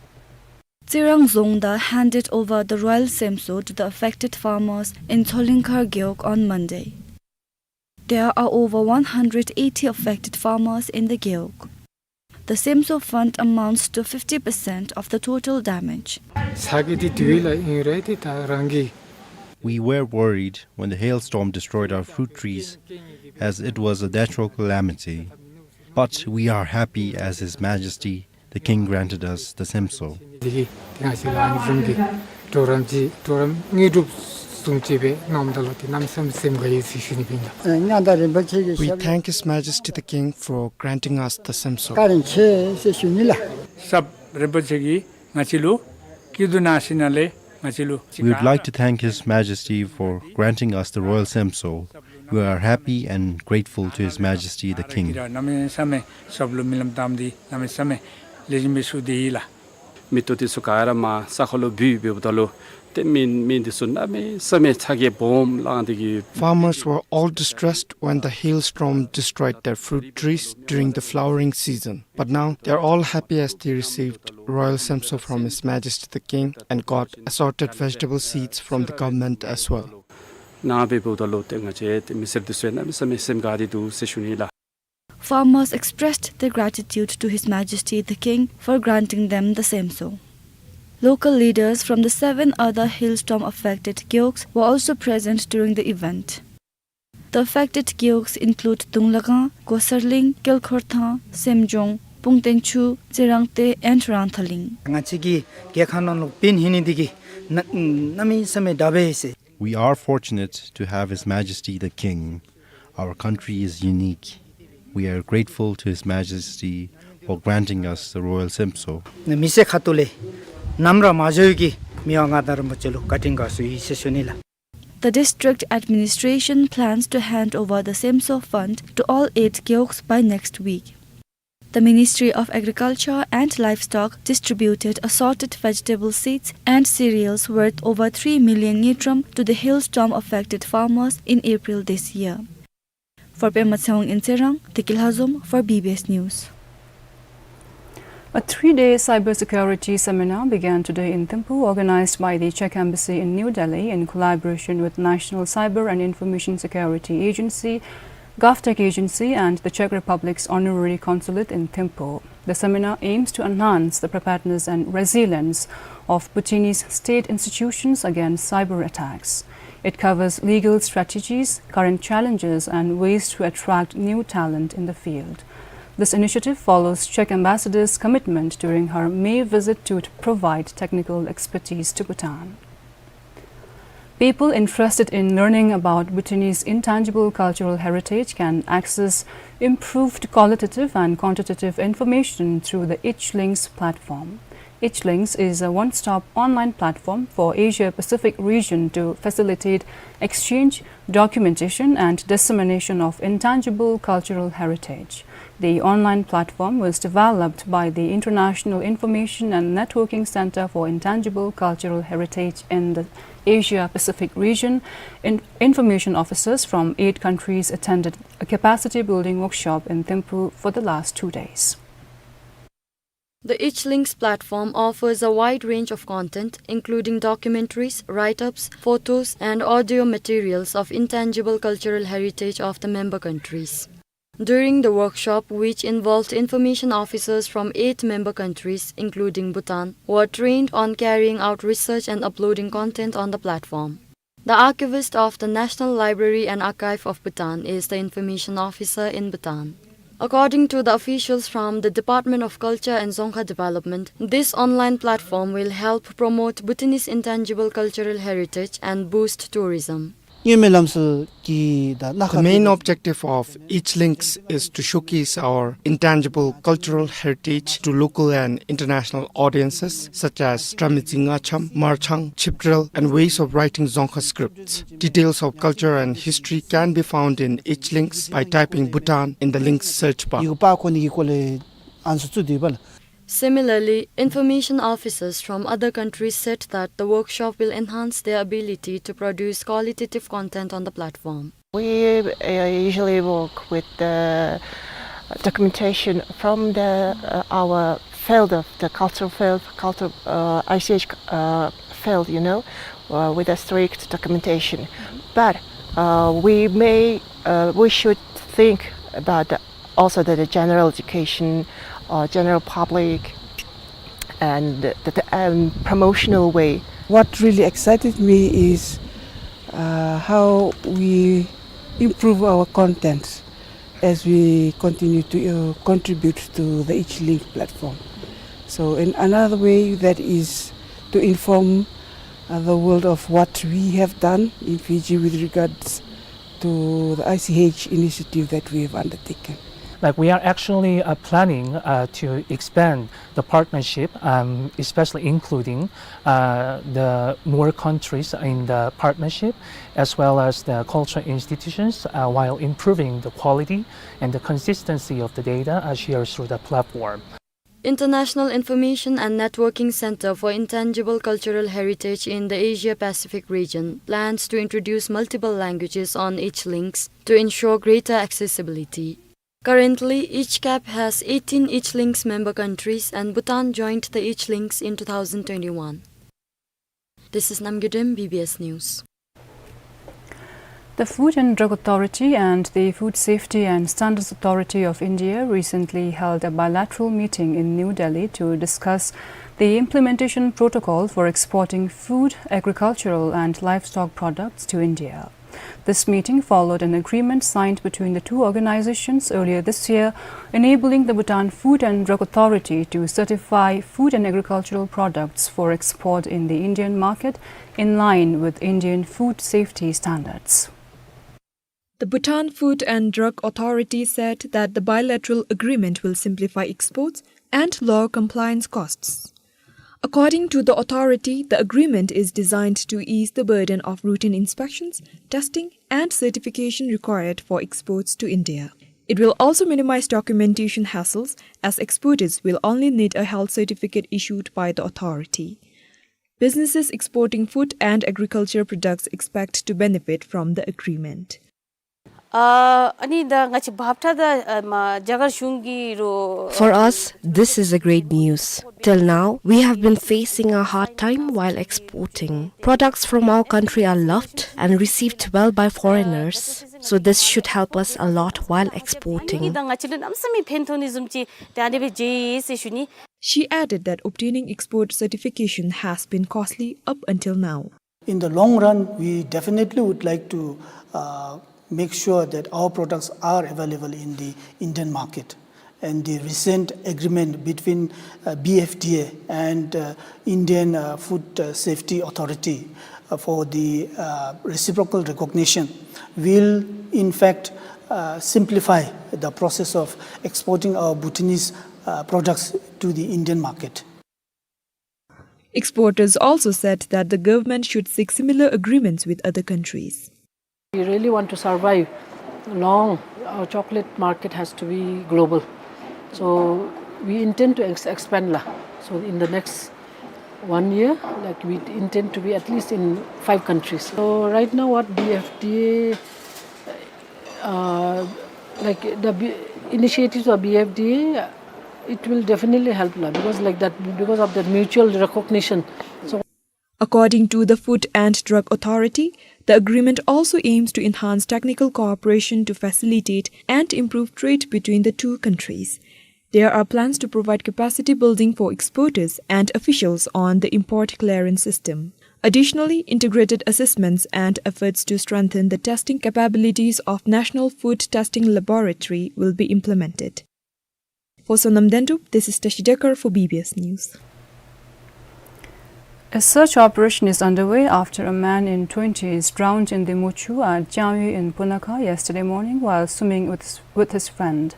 Tsirang Dzongda handed over the royal semso to the affected farmers in Tsolingkhar gewog on Monday. There are over one hundred eighty affected farmers in the gewog. The semso fund amounts to fifty percent of the total damage. ས་གི་འདི་དུས་ལ་ཨིན་རེད་དེ་ད་རང་གི། We were worried when the hailstorm destroyed our fruit trees, as it was a natural calamity. But we are happy as His Majesty the King granted us the semso. འདི་གི་ང་བཅས་ལ་ཨ་ནི་བཟུམ་གྱི་གྲོགས་རམ་གྱི་གྲོགས་རམ་དངོས་གྲུབ་བཟུམ་ཅིག་སྦེ་གནངམ་ད་ལུ་དེ་གནམ་མེད་ས་མེད་སེམས་དགའ་ཡི་ཟེར་ཞུ་ནི་ཨིན་ལགས། ཨ་མངའ་བདག་རིན་པོ་ཆེ་གི་We ཞབས། Thank His Majesty the King for granting us the semso. བཀའ་དྲིན་ཆེ་ཟེར་ཞུ་ནི་ལགས། ཞབས་རིན་པོ་ཆེ་གིས་ང་བཅས་ལུ་སྐྱིད་སྡུག་གནང་ཞིནམ་ལས་ང་བཅས་ལུ། We would like to thank His Majesty for granting us the royal semso. We are happy and grateful to His Majesty the King. གནམ་མེད་ས་མེད་ཞབས་ལུ་སྨོན་ལམ་བཏབ་སྟེ་གནམ་མེད་ས་མེད་ལེགས་ཤོམ་སྦེ་ཞུ་དེས་ལགས། མི་ཏོ་འདི་ཚུ་ག་ར་མར་ས་ཁ་ལུ་བུད་འབདཝ་ད་ལུ་ཏེ་མི་མི་འདི་ཚུ་གནམ་མེད་ས་མེད་ཚ་གྱང་སྦོམ་ལང་སྟེ་གི། Farmers were all distressed when the hailstorm destroyed their fruit trees during the flowering season. But now they are all happy as they received royal semso from His Majesty the King and got assorted vegetable seeds from the government as well. ནང་འབདཝ་ད་ལུ་ཏེ་ང་བཅས་ཏེ་མི་སེར་འདི་ཚུ་གནམ་མེད་ས་མེད་སེམས་དགའ་སྟེ་འདུག་ཟེར་ཞུ་ནི་ལགས། Farmers expressed their gratitude to His Majesty the King for granting them the semso. Local leaders from the seven other hailstorm affected gewogs were also present during the event. The affected gewogs include Dunglagang, Gosarling, Kelkhorthang, Semjong, Pungtenchu, Tserangte and Rangthaling. ང་བཅས་ཀྱི་རྒྱལ་ཁབ་ནང་ལུ་དཔོན་ཨིན་ནི་འདི་གིས་གནམ་མེད་ས་མེད་དགའ་བས་ཟེར། We are fortunate to have His Majesty the King. Our country is unique. We are grateful to His Majesty for granting us the royal semso. མི་སེར་ཁ་ཐུག་ལས་ནམ་ར་མ་འགྱོ་ཡི་གི་མི་དབང་མངའ་བདག་རིན་པོ་ཆེ་ལུ་བཀའ་དྲིན་དགའ་ཚོར་ཡོད་ཟེར་ཞུ་ནི་ལགས། The district administration plans to hand over the semso fund to all eight gewogs by next week. The Ministry of Agriculture and Livestock distributed assorted vegetable seeds and cereals worth over three million ngultrum to the hailstorm affected farmers in April this year. For Pema Tshewang in Tserang, Tiki Lhazom for B B S News. A three-day cybersecurity seminar began today in Thimphu, organized by the Czech Embassy in New Delhi in collaboration with National Cyber and Information Security Agency, GovTech Agency, and the Czech Republic's Honorary Consulate in Thimphu. The seminar aims to enhance the preparedness and resilience of Bhutanese state institutions against cyber attacks. It covers legal strategies, current challenges, and ways to attract new talent in the field. This initiative follows Czech ambassador's commitment during her May visit to provide technical expertise to Bhutan. People interested in learning about Bhutanese intangible cultural heritage can access improved qualitative and quantitative information through the IchLinks platform. IchLinks is a one-stop online platform for Asia-Pacific region to facilitate exchange, documentation, and dissemination of intangible cultural heritage. The online platform was developed by the International Information and Networking Center for Intangible Cultural Heritage in the Asia-Pacific region. In-, information officers from eight countries attended a capacity-building workshop in Thimphu for the last two days. The IchLinks platform offers a wide range of content, including documentaries, write-ups, photos, and audio materials of intangible cultural heritage of the member countries. During the workshop, which involved information officers from eight member countries, including Bhutan, were trained on carrying out research and uploading content on the platform. The archivist of the National Library and Archive of Bhutan is the information officer in Bhutan. According to the officials from the Department of Culture and Dzongkha Development, this online platform will help promote Bhutanese intangible cultural heritage and boost tourism. The main objective of IchLinks is to showcase our intangible cultural heritage to local and international audiences, such as Dramidzi Ngacham, Marchang, Chipdrel, and ways of writing Dzongkha scripts. Details of culture and history can be found in IchLinks by typing Bhutan in the links search bar. Similarly, information officers from other countries said that the workshop will enhance their ability to produce qualitative content on the platform. We, uh, usually work with the documentation from the, uh, our field of the cultural field, culture, uh, I C H, uh, field, you know, uh, with a strict documentation. But, uh, we may, uh, we should think about the, also the, the general education, uh, general public, and the, the, um, promotional way. What really excited me is, uh, how we improve our content as we continue to, uh, contribute to the IchLink platform. So, in another way, that is to inform, uh, the world of what we have done in Fiji with regards to the I C H initiative that we have undertaken. Like, we are actually, uh, planning, uh, to expand the partnership, um, especially including, uh, the more countries in the partnership, as well as the cultural institutions, uh, while improving the quality and the consistency of the data, uh, shared through the platform. International Information and Networking Center for Intangible Cultural Heritage in the Asia-Pacific region plans to introduce multiple languages on IchLinks to ensure greater accessibility. Currently, IchCAP has eighteen IchLinks member countries, and Bhutan joined the IchLinks in two thousand twenty-one. This is Namgay Dem, B B S News. The Food and Drug Authority and the Food Safety and Standards Authority of India recently held a bilateral meeting in New Delhi to discuss the implementation protocol for exporting food, agricultural and livestock products to India. This meeting followed an agreement signed between the two organizations earlier this year, enabling the Bhutan Food and Drug Authority to certify food and agricultural products for export in the Indian market in line with Indian food safety standards. The Bhutan Food and Drug Authority said that the bilateral agreement will simplify exports and lower compliance costs. According to the authority, the agreement is designed to ease the burden of routine inspections, testing, and certification required for exports to India. It will also minimize documentation hassles, as exporters will only need a health certificate issued by the authority. Businesses exporting food and agriculture products expect to benefit from the agreement. ཨ་ཨ་ནི་ད་ང་བཅས་འབབ་ཁྲལ་ད་ཨ་མ་རྒྱ་གར་གཞུང་གིས་རོགས། For us, this is a great news. Till now, we have been facing a hard time while exporting. Products from our country are loved and received well by foreigners, so this should help us a lot while exporting. ཨ་ནི་ད་ང་བཅས་ལུ་གནམ་མེད་ས་མེད་ཕན་ཐོགས་ནི་བཟུམ་ཅིག་ད་ཨ་ནི་སྦེ་མཇལ་ཡི་ཟེར་ཞུ་ནི། She added that obtaining export certification has been costly up until now. In the long run, we definitely would like to, uh, make sure that our products are available in the Indian market. And the recent agreement between, uh, B F D A and, uh, Indian, uh, Food, uh, Safety Authority, uh, for the, uh, reciprocal recognition will, in fact, uh, simplify the process of exporting our Bhutanese, uh, products to the Indian market. Exporters also said that the government should seek similar agreements with other countries. We really want to survive long. Our chocolate market has to be global. So we intend to ex-, expand la. So in the next one year, like, we intend to be at least in five countries. So right now what B F D A, uh, like, the B-, initiatives of B F D A, it will definitely help la, because, like, that, because of the mutual recognition. So according to the Food and Drug Authority, the agreement also aims to enhance technical cooperation to facilitate and improve trade between the two countries. There are plans to provide capacity building for exporters and officials on the import clearance system. Additionally, integrated assessments and efforts to strengthen the testing capabilities of National Food Testing Laboratory will be implemented. For Sonam Dendup, this is Tashi Dekar for B B S News. A search operation is underway after a man in twenties drowned in the Mochu at Jangyu in Punakha yesterday morning while swimming with, with his friend.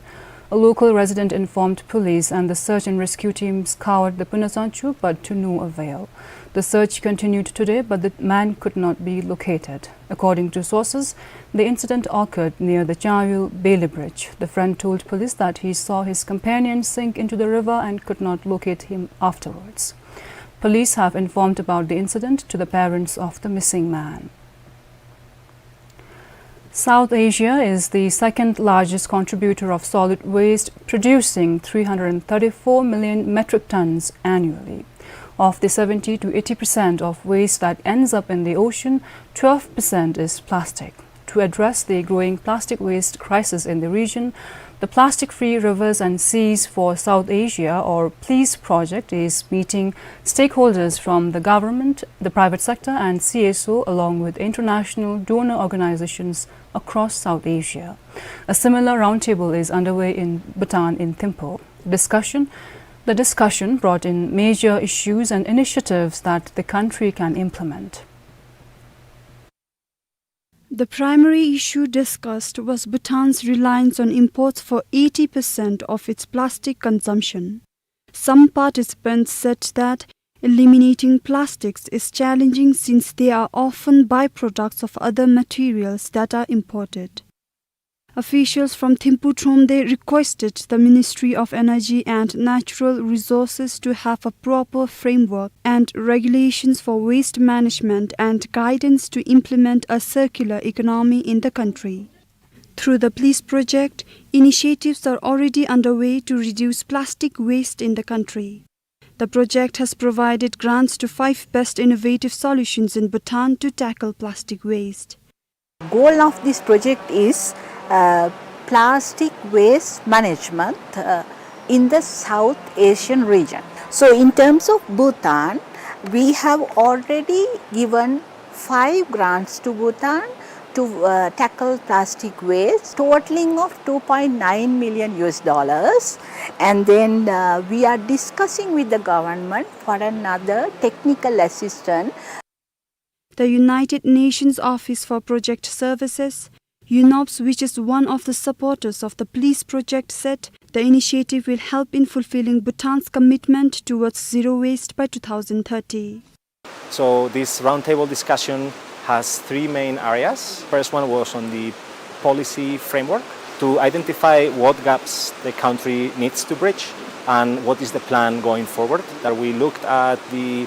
A local resident informed police and the search and rescue team scoured the Punazangchu, but to no avail. The search continued today, but the man could not be located. According to sources, the incident occurred near the Jangyu Bailey Bridge. The friend told police that he saw his companion sink into the river and could not locate him afterwards. Police have informed about the incident to the parents of the missing man. South Asia is the second largest contributor of solid waste, producing three hundred thirty-four million metric tons annually. Of the seventy to eighty percent of waste that ends up in the ocean, twelve percent is plastic. To address the growing plastic waste crisis in the region, the Plastic Free Rivers and Seas for South Asia, or PLEASE project, is meeting stakeholders from the government, the private sector, and C S O, along with international donor organizations across South Asia. A similar roundtable is underway in Bhutan in Thimphu. Discussion, the discussion brought in major issues and initiatives that the country can implement. The primary issue discussed was Bhutan's reliance on imports for eighty percent of its plastic consumption. Some participants said that eliminating plastics is challenging since they are often byproducts of other materials that are imported. Officials from Thimphu Thromde requested the Ministry of Energy and Natural Resources to have a proper framework and regulations for waste management and guidance to implement a circular economy in the country. Through the PLEASE project, initiatives are already underway to reduce plastic waste in the country. The project has provided grants to five best innovative solutions in Bhutan to tackle plastic waste. Goal of this project is, uh, plastic waste management, uh, in the South Asian region. So in terms of Bhutan, we have already given five grants to Bhutan to, uh, tackle plastic waste, totaling of two point nine million U S dollars. And then, uh, we are discussing with the government for another technical assistance. The United Nations Office for Project Services, UNOPS, which is one of the supporters of the PLEASE project, said the initiative will help in fulfilling Bhutan's commitment towards zero waste by two thousand thirty. So this roundtable discussion has three main areas. First one was on the policy framework to identify what gaps the country needs to bridge and what is the plan going forward. That we looked at the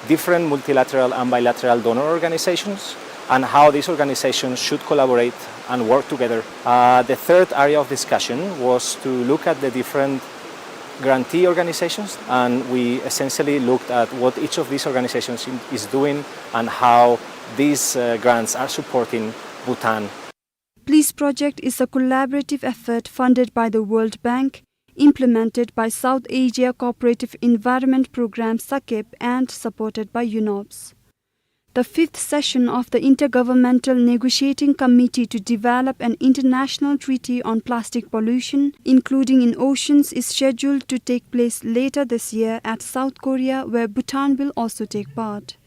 different multilateral and bilateral donor organizations and how these organizations should collaborate and work together. Uh, the third area of discussion was to look at the different grantee organizations, and we essentially looked at what each of these organizations in, is doing and how these, uh, grants are supporting Bhutan. PLEASE project is a collaborative effort funded by the World Bank, implemented by South Asia Cooperative Environment Programme, SACEP, and supported by UNOPS. The fifth session of the Intergovernmental Negotiating Committee to develop an international treaty on plastic pollution, including in oceans, is scheduled to take place later this year at South Korea, where Bhutan will also take part.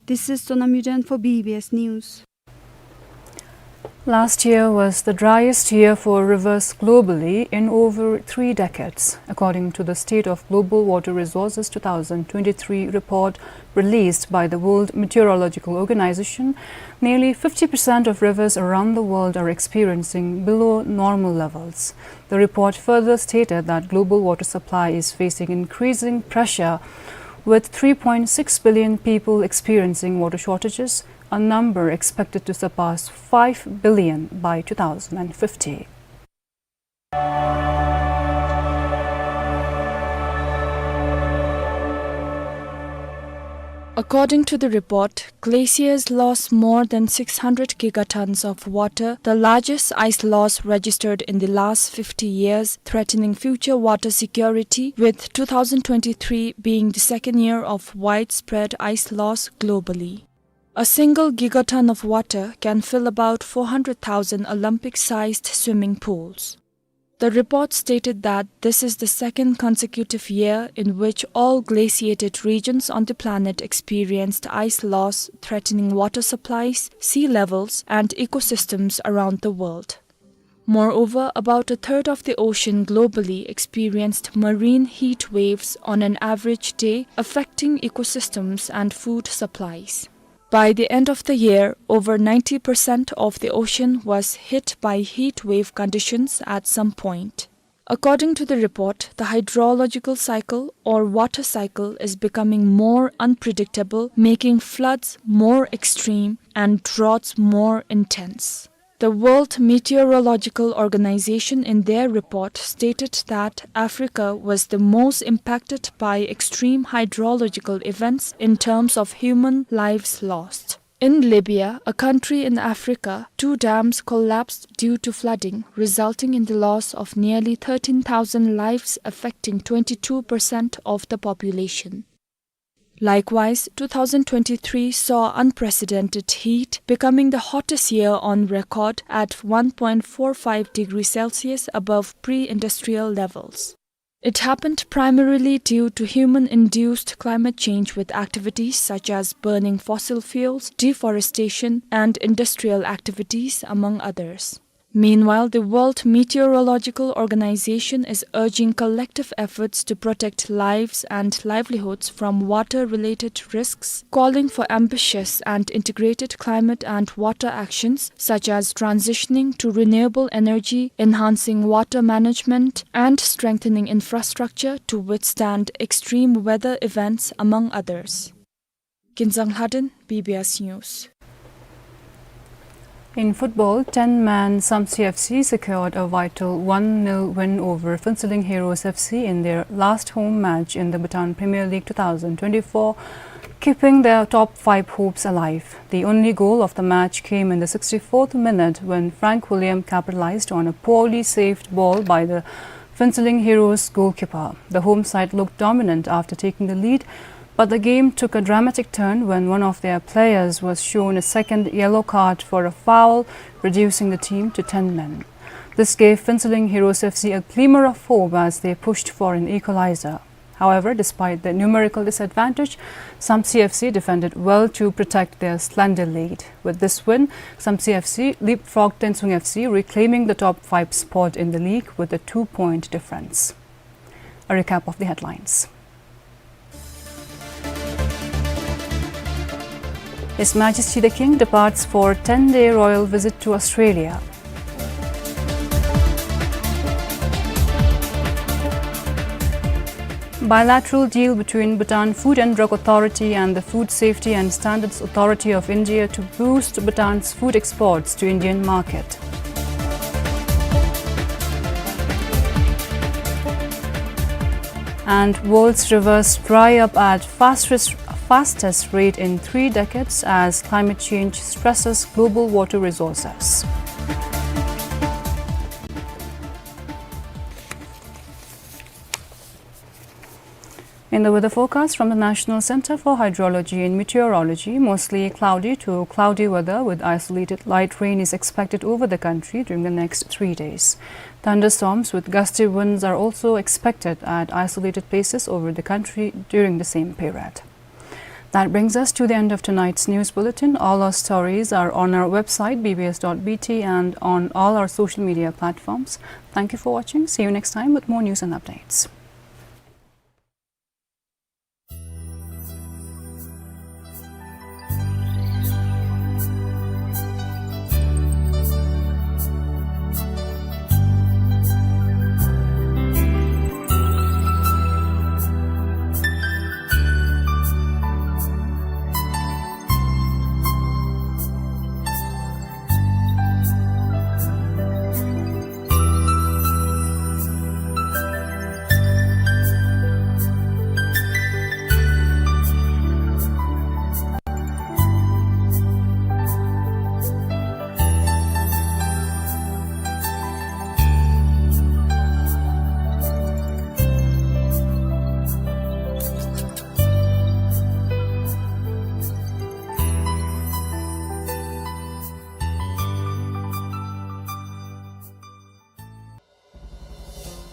This is Sonam Yuden for B B S News. Last year was the driest year for rivers globally in over three decades. According to the State of Global Water Resources two thousand twenty-three report released by the World Meteorological Organization, nearly fifty percent of rivers around the world are experiencing below normal levels. The report further stated that global water supply is facing increasing pressure, with three point six billion people experiencing water shortages, a number expected to surpass five billion by two thousand and fifty. According to the report, glaciers lost more than six hundred gigatons of water, the largest ice loss registered in the last fifty years, threatening future water security, with two thousand twenty-three being the second year of widespread ice loss globally. A single gigaton of water can fill about four hundred thousand Olympic-sized swimming pools. The report stated that this is the second consecutive year in which all glaciated regions on the planet experienced ice loss, threatening water supplies, sea levels, and ecosystems around the world. Moreover, about a third of the ocean globally experienced marine heat waves on an average day, affecting ecosystems and food supplies. By the end of the year, over ninety percent of the ocean was hit by heat wave conditions at some point. According to the report, the hydrological cycle or water cycle is becoming more unpredictable, making floods more extreme and droughts more intense. The World Meteorological Organization, in their report, stated that Africa was the most impacted by extreme hydrological events in terms of human lives lost. In Libya, a country in Africa, two dams collapsed due to flooding, resulting in the loss of nearly thirteen thousand lives, affecting twenty-two percent of the population. Likewise, two thousand twenty-three saw unprecedented heat, becoming the hottest year on record at one point four five degrees Celsius above pre-industrial levels. It happened primarily due to human-induced climate change, with activities such as burning fossil fuels, deforestation, and industrial activities, among others. Meanwhile, the World Meteorological Organization is urging collective efforts to protect lives and livelihoods from water-related risks, calling for ambitious and integrated climate and water actions, such as transitioning to renewable energy, enhancing water management, and strengthening infrastructure to withstand extreme weather events, among others. Kinzang Lhaden, B B S News. In football, ten-man Samtse F C secured a vital one nil win over Phuentsholing Heroes F C in their last home match in the Bhutan Premier League two thousand twenty-four, keeping their top five hopes alive. The only goal of the match came in the sixty-fourth minute, when Frank William capitalized on a poorly saved ball by the Phuentsholing Heroes goalkeeper. The home side looked dominant after taking the lead, but the game took a dramatic turn when one of their players was shown a second yellow card for a foul, reducing the team to ten men. This gave Phuentsholing Heroes F C a glimmer of hope as they pushed for an equalizer. However, despite the numerical disadvantage, Samtse F C defended well to protect their slender lead. With this win, Samtse F C leapfrogged Tensung F C, reclaiming the top five spot in the league with a two-point difference. A recap of the headlines. His Majesty the King departs for ten-day royal visit to Australia. Bilateral deal between Bhutan Food and Drug Authority and the Food Safety and Standards Authority of India to boost Bhutan's food exports to Indian market. And world's rivers dry up at fastest, fastest rate in three decades as climate change stresses global water resources. In the weather forecast from the National Center for Hydrology and Meteorology, mostly cloudy to cloudy weather with isolated light rain is expected over the country during the next three days. Thunderstorms with gusty winds are also expected at isolated places over the country during the same period. That brings us to the end of tonight's news bulletin. All our stories are on our website, B B S dot B T, and on all our social media platforms. Thank you for watching. See you next time with more news and updates.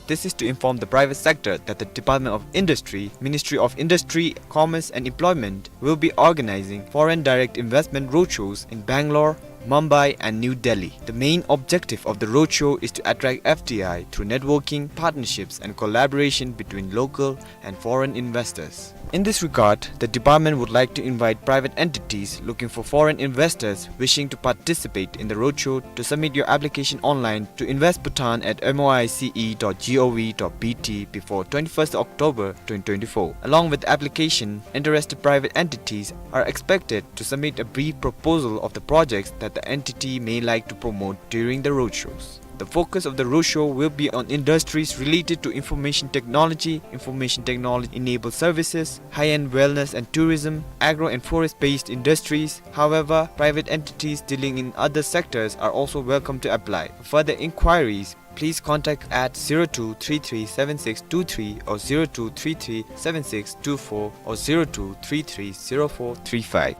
This is to inform the private sector that the Department of Industry, Ministry of Industry, Commerce and Employment will be organizing foreign direct investment roadshows in Bangalore, Mumbai and New Delhi. The main objective of the roadshow is to attract F D I through networking, partnerships and collaboration between local and foreign investors. In this regard, the department would like to invite private entities looking for foreign investors wishing to participate in the roadshow to submit your application online to invest bhutan at M O I C E dot G O V dot B T before twenty-first October twenty twenty-four. Along with the application, interested private entities are expected to submit a brief proposal of the projects that the entity may like to promote during the roadshows. The focus of the roadshow will be on industries related to information technology, information technology-enabled services, high-end wellness and tourism, agro and forest-based industries. However, private entities dealing in other sectors are also welcome to apply. For further inquiries, please contact at zero two three three seven six two three or zero two three three seven six two four or zero two three three zero four three five.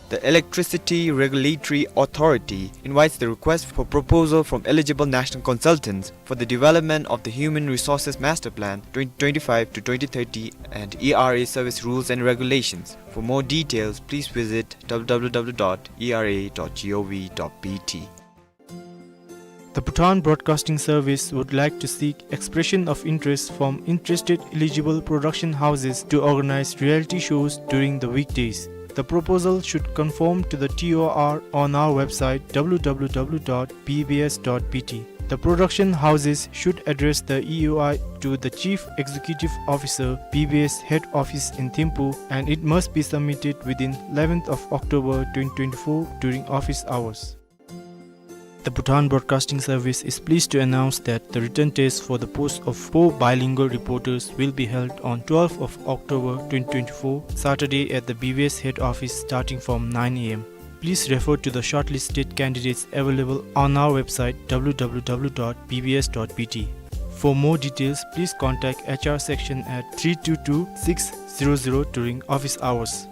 The Electricity Regulatory Authority invites the request for proposal from eligible national consultants for the development of the Human Resources Master Plan twenty twenty-five to twenty thirty and E R A service rules and regulations. For more details, please visit W W W dot E R A dot G O V dot B T. The Bhutan Broadcasting Service would like to seek expression of interest from interested eligible production houses to organize reality shows during the weekdays. The proposal should conform to the T O R on our website, W W W dot B B S dot B T. The production houses should address the E O I to the Chief Executive Officer, B B S Head Office in Thimphu, and it must be submitted within eleventh of October twenty twenty-four during office hours. The Bhutan Broadcasting Service is pleased to announce that the written test for the post of four bilingual reporters will be held on twelfth of October twenty twenty-four, Saturday, at the B B S head office starting from nine A M. Please refer to the shortlisted candidates available on our website, W W W dot B B S dot B T. For more details, please contact H R section at three two two six zero zero during office hours.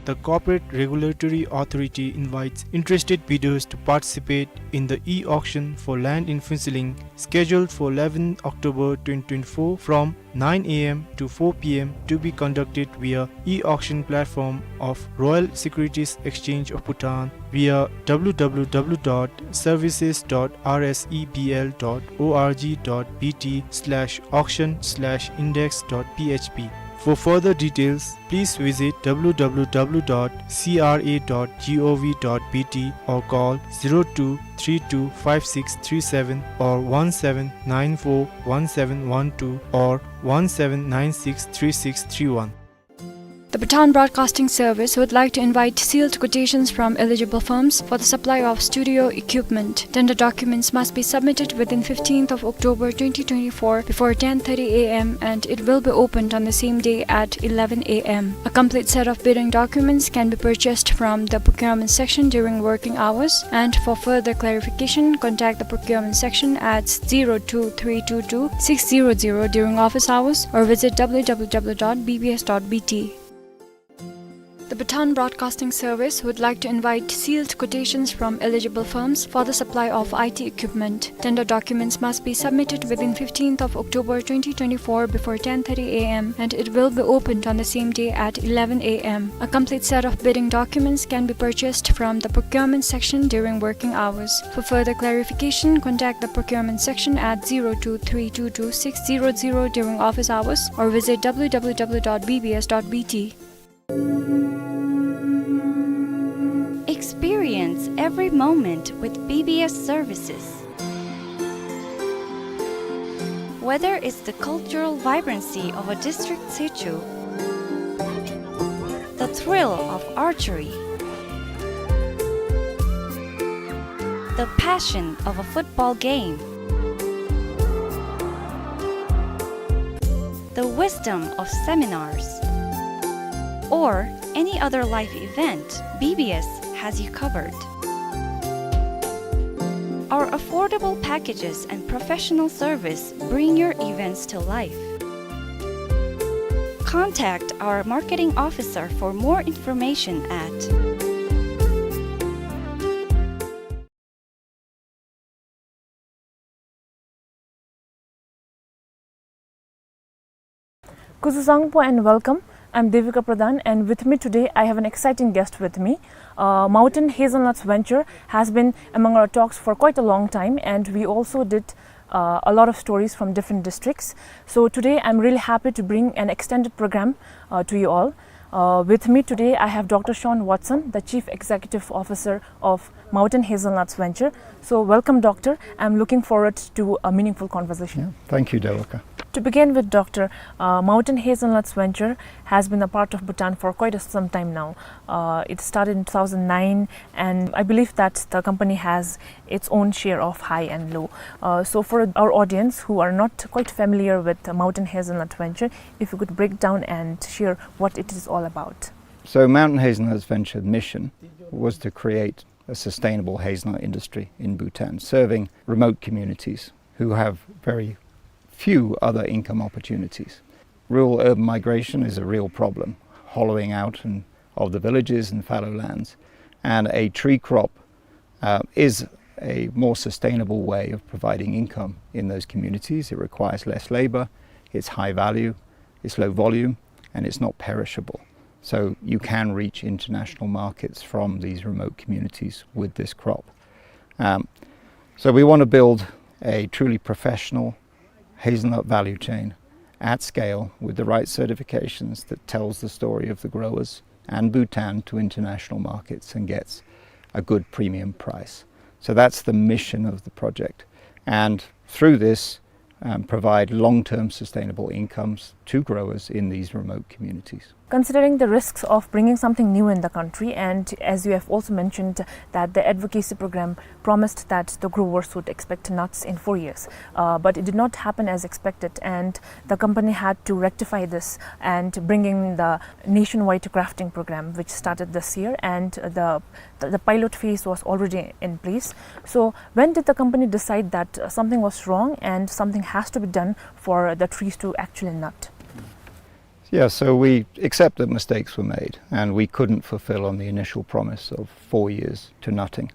The Corporate Regulatory Authority invites interested bidders to participate in the e-auction for land in Phuentsholing, scheduled for eleventh October twenty twenty-four from nine A M to four P M, to be conducted via e-auction platform of Royal Securities Exchange of Bhutan via W W W dot services dot R S E B L dot O R G dot B T slash auction slash index dot P H P. For further details, please visit W W W dot C R A dot G O V dot B T or call zero two three two five six three seven or one seven nine four one seven one two or one seven nine six three six three one. The Bhutan Broadcasting Service would like to invite sealed quotations from eligible firms for the supply of studio equipment. Tender documents must be submitted within fifteenth of October twenty twenty-four before ten thirty A M, and it will be opened on the same day at eleven A M. A complete set of bidding documents can be purchased from the procurement section during working hours, and for further clarification, contact the procurement section at zero two three two two six zero zero during office hours or visit W W W dot B B S dot B T. The Bhutan Broadcasting Service would like to invite sealed quotations from eligible firms for the supply of I T equipment. Tender documents must be submitted within fifteenth of October twenty twenty-four before ten thirty A M, and it will be opened on the same day at eleven A M. A complete set of bidding documents can be purchased from the procurement section during working hours. For further clarification, contact the procurement section at zero two three two two six zero zero during office hours or visit W W W dot B B S dot B T. Experience every moment with B B S services. Whether it's the cultural vibrancy of a district situ, the thrill of archery, the passion of a football game, the wisdom of seminars, or any other life event, B B S has you covered. Our affordable packages and professional service bring your events to life. Contact our marketing officer for more information at Kuzuzangpo and welcome. I'm Devika Pradhan, and with me today I have an exciting guest with me. Uh, Mountain Hazelnuts Venture has been among our talks for quite a long time, and we also did, uh, a lot of stories from different districts. So today I'm really happy to bring an extended program, uh, to you all. Uh, with me today I have Doctor Sean Watson, the Chief Executive Officer of Mountain Hazelnuts Venture. So welcome, Doctor. I'm looking forward to a meaningful conversation. Yeah, thank you, Devika. To begin with, Doctor, uh, Mountain Hazelnuts Venture has been a part of Bhutan for quite a, some time now. Uh, it started in two thousand nine, and I believe that the company has its own share of high and low. Uh, so for our audience who are not quite familiar with the Mountain Hazelnut Venture, if you could break down and share what it is all about. So Mountain Hazelnuts Venture mission was to create a sustainable hazelnut industry in Bhutan, serving remote communities who have very few other income opportunities. Rural urban migration is a real problem, hollowing out and, of the villages and fallow lands, and a tree crop, uh, is a more sustainable way of providing income in those communities. It requires less labor, it's high value, it's low volume, and it's not perishable. So you can reach international markets from these remote communities with this crop. Um, so we want to build a truly professional hazelnut value chain at scale with the right certifications that tells the story of the growers and Bhutan to international markets and gets a good premium price. So that's the mission of the project. And through this, um, provide long-term sustainable incomes to growers in these remote communities. Considering the risks of bringing something new in the country, and as you have also mentioned that the advocacy program promised that the growers would expect nuts in four years, uh, but it did not happen as expected, and the company had to rectify this and bring in the nationwide grafting program, which started this year, and the, the, the pilot phase was already in place. So when did the company decide that, uh, something was wrong and something has to be done for the trees to actually nut? Yeah, so we accept that mistakes were made and we couldn't fulfill on the initial promise of four years to nutting,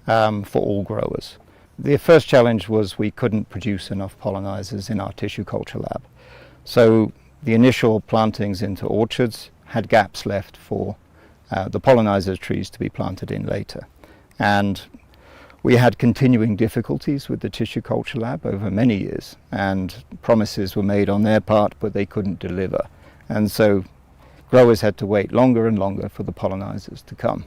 um, for all growers. The first challenge was we couldn't produce enough pollinizers in our tissue culture lab. So the initial plantings into orchards had gaps left for, uh, the pollinizer trees to be planted in later. And we had continuing difficulties with the tissue culture lab over many years, and promises were made on their part, but they couldn't deliver. And so growers had to wait longer and longer for the pollinizers to come.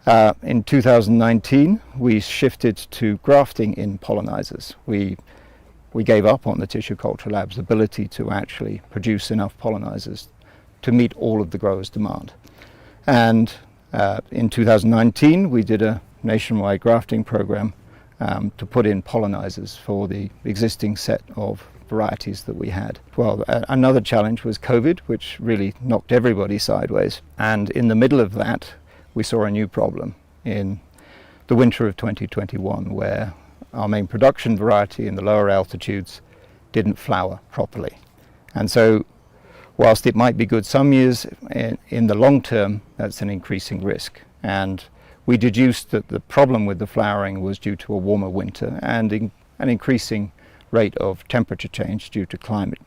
Uh, in two thousand nineteen, we shifted to grafting in pollinizers. We, we gave up on the tissue culture lab's ability to actually produce enough pollinizers to meet all of the growers' demand. And uh, in two thousand nineteen, we did a nationwide grafting program um, to put in pollinizers for the existing set of varieties that we had. Well, a- another challenge was COVID, which really knocked everybody sideways. And in the middle of that, we saw a new problem in the winter of twenty twenty-one, where our main production variety in the lower altitudes didn't flower properly. And so, whilst it might be good some years, in, in the long term, that's an increasing risk. And we deduced that the problem with the flowering was due to a warmer winter and in, an increasing rate of temperature change due to climate,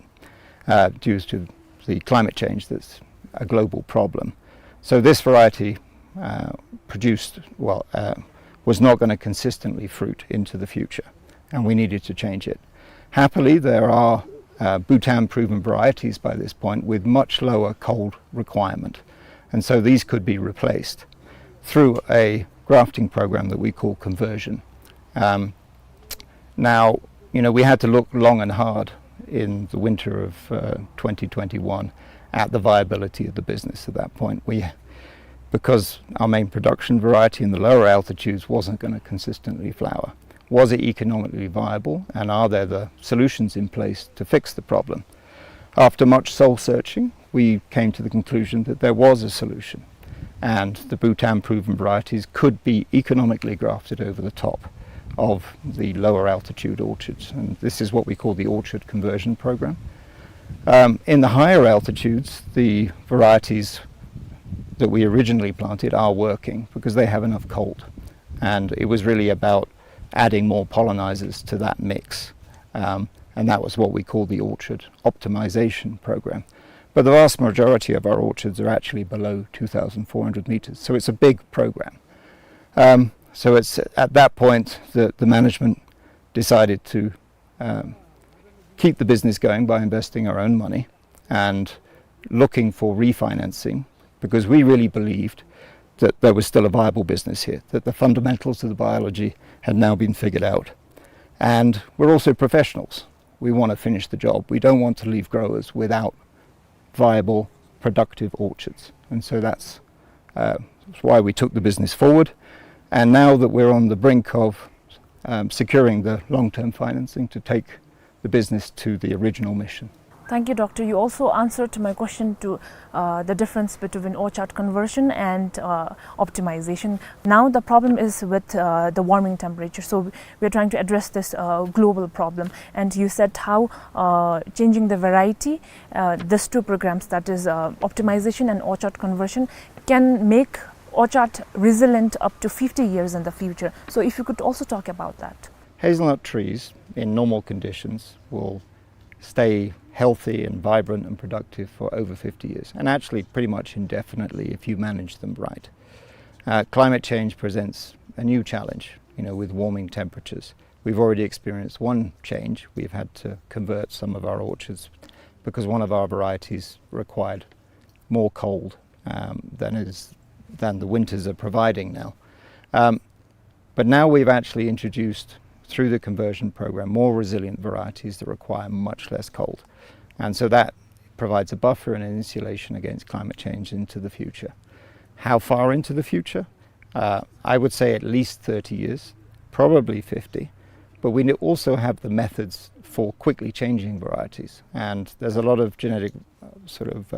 uh, due to the climate change that's a global problem. So this variety uh, produced, well, uh, was not going to consistently fruit into the future, and we needed to change it. Happily, there are uh, Bhutan-proven varieties by this point with much lower cold requirement, and so these could be replaced through a grafting program that we call conversion. Um, now, you know, we had to look long and hard in the winter of uh, twenty twenty-one at the viability of the business at that point. We, because our main production variety in the lower altitudes wasn't going to consistently flower, was it economically viable, and are there the solutions in place to fix the problem? After much soul searching, we came to the conclusion that there was a solution, and the Bhutan proven varieties could be economically grafted over the top of the lower altitude orchards. And this is what we call the orchard conversion program. Um, in the higher altitudes, the varieties that we originally planted are working because they have enough cold. And it was really about adding more pollinizers to that mix. Um, and that was what we call the orchard optimization program. But the vast majority of our orchards are actually below two thousand four hundred meters. So it's a big program. Um, so it's at that point that the management decided to um, keep the business going by investing our own money and looking for refinancing, because we really believed that there was still a viable business here, that the fundamentals of the biology had now been figured out. And we're also professionals. We want to finish the job. We don't want to leave growers without viable, productive orchards. And so that's, uh, that's why we took the business forward. And now that we're on the brink of um, securing the long-term financing to take the business to the original mission. Thank you, Doctor. You also answered my question to uh, the difference between orchard conversion and uh, optimization. Now the problem is with uh, the warming temperature. So we're trying to address this uh, global problem. And you said how uh, changing the variety, uh, these two programs, that is uh, optimization and orchard conversion, can make orchard resilient up to fifty years in the future. So if you could also talk about that. Hazelnut trees in normal conditions will stay healthy and vibrant and productive for over fifty years, and actually pretty much indefinitely if you manage them right. Uh, climate change presents a new challenge, you know, with warming temperatures. We've already experienced one change. We've had to convert some of our orchards because one of our varieties required more cold um, than is than the winters are providing now. Um, but now we've actually introduced, through the conversion program, more resilient varieties that require much less cold. And so that provides a buffer and an insulation against climate change into the future. How far into the future? Uh, I would say at least thirty years, probably fifty. But we also have the methods for quickly changing varieties. And there's a lot of genetic uh, sort of uh,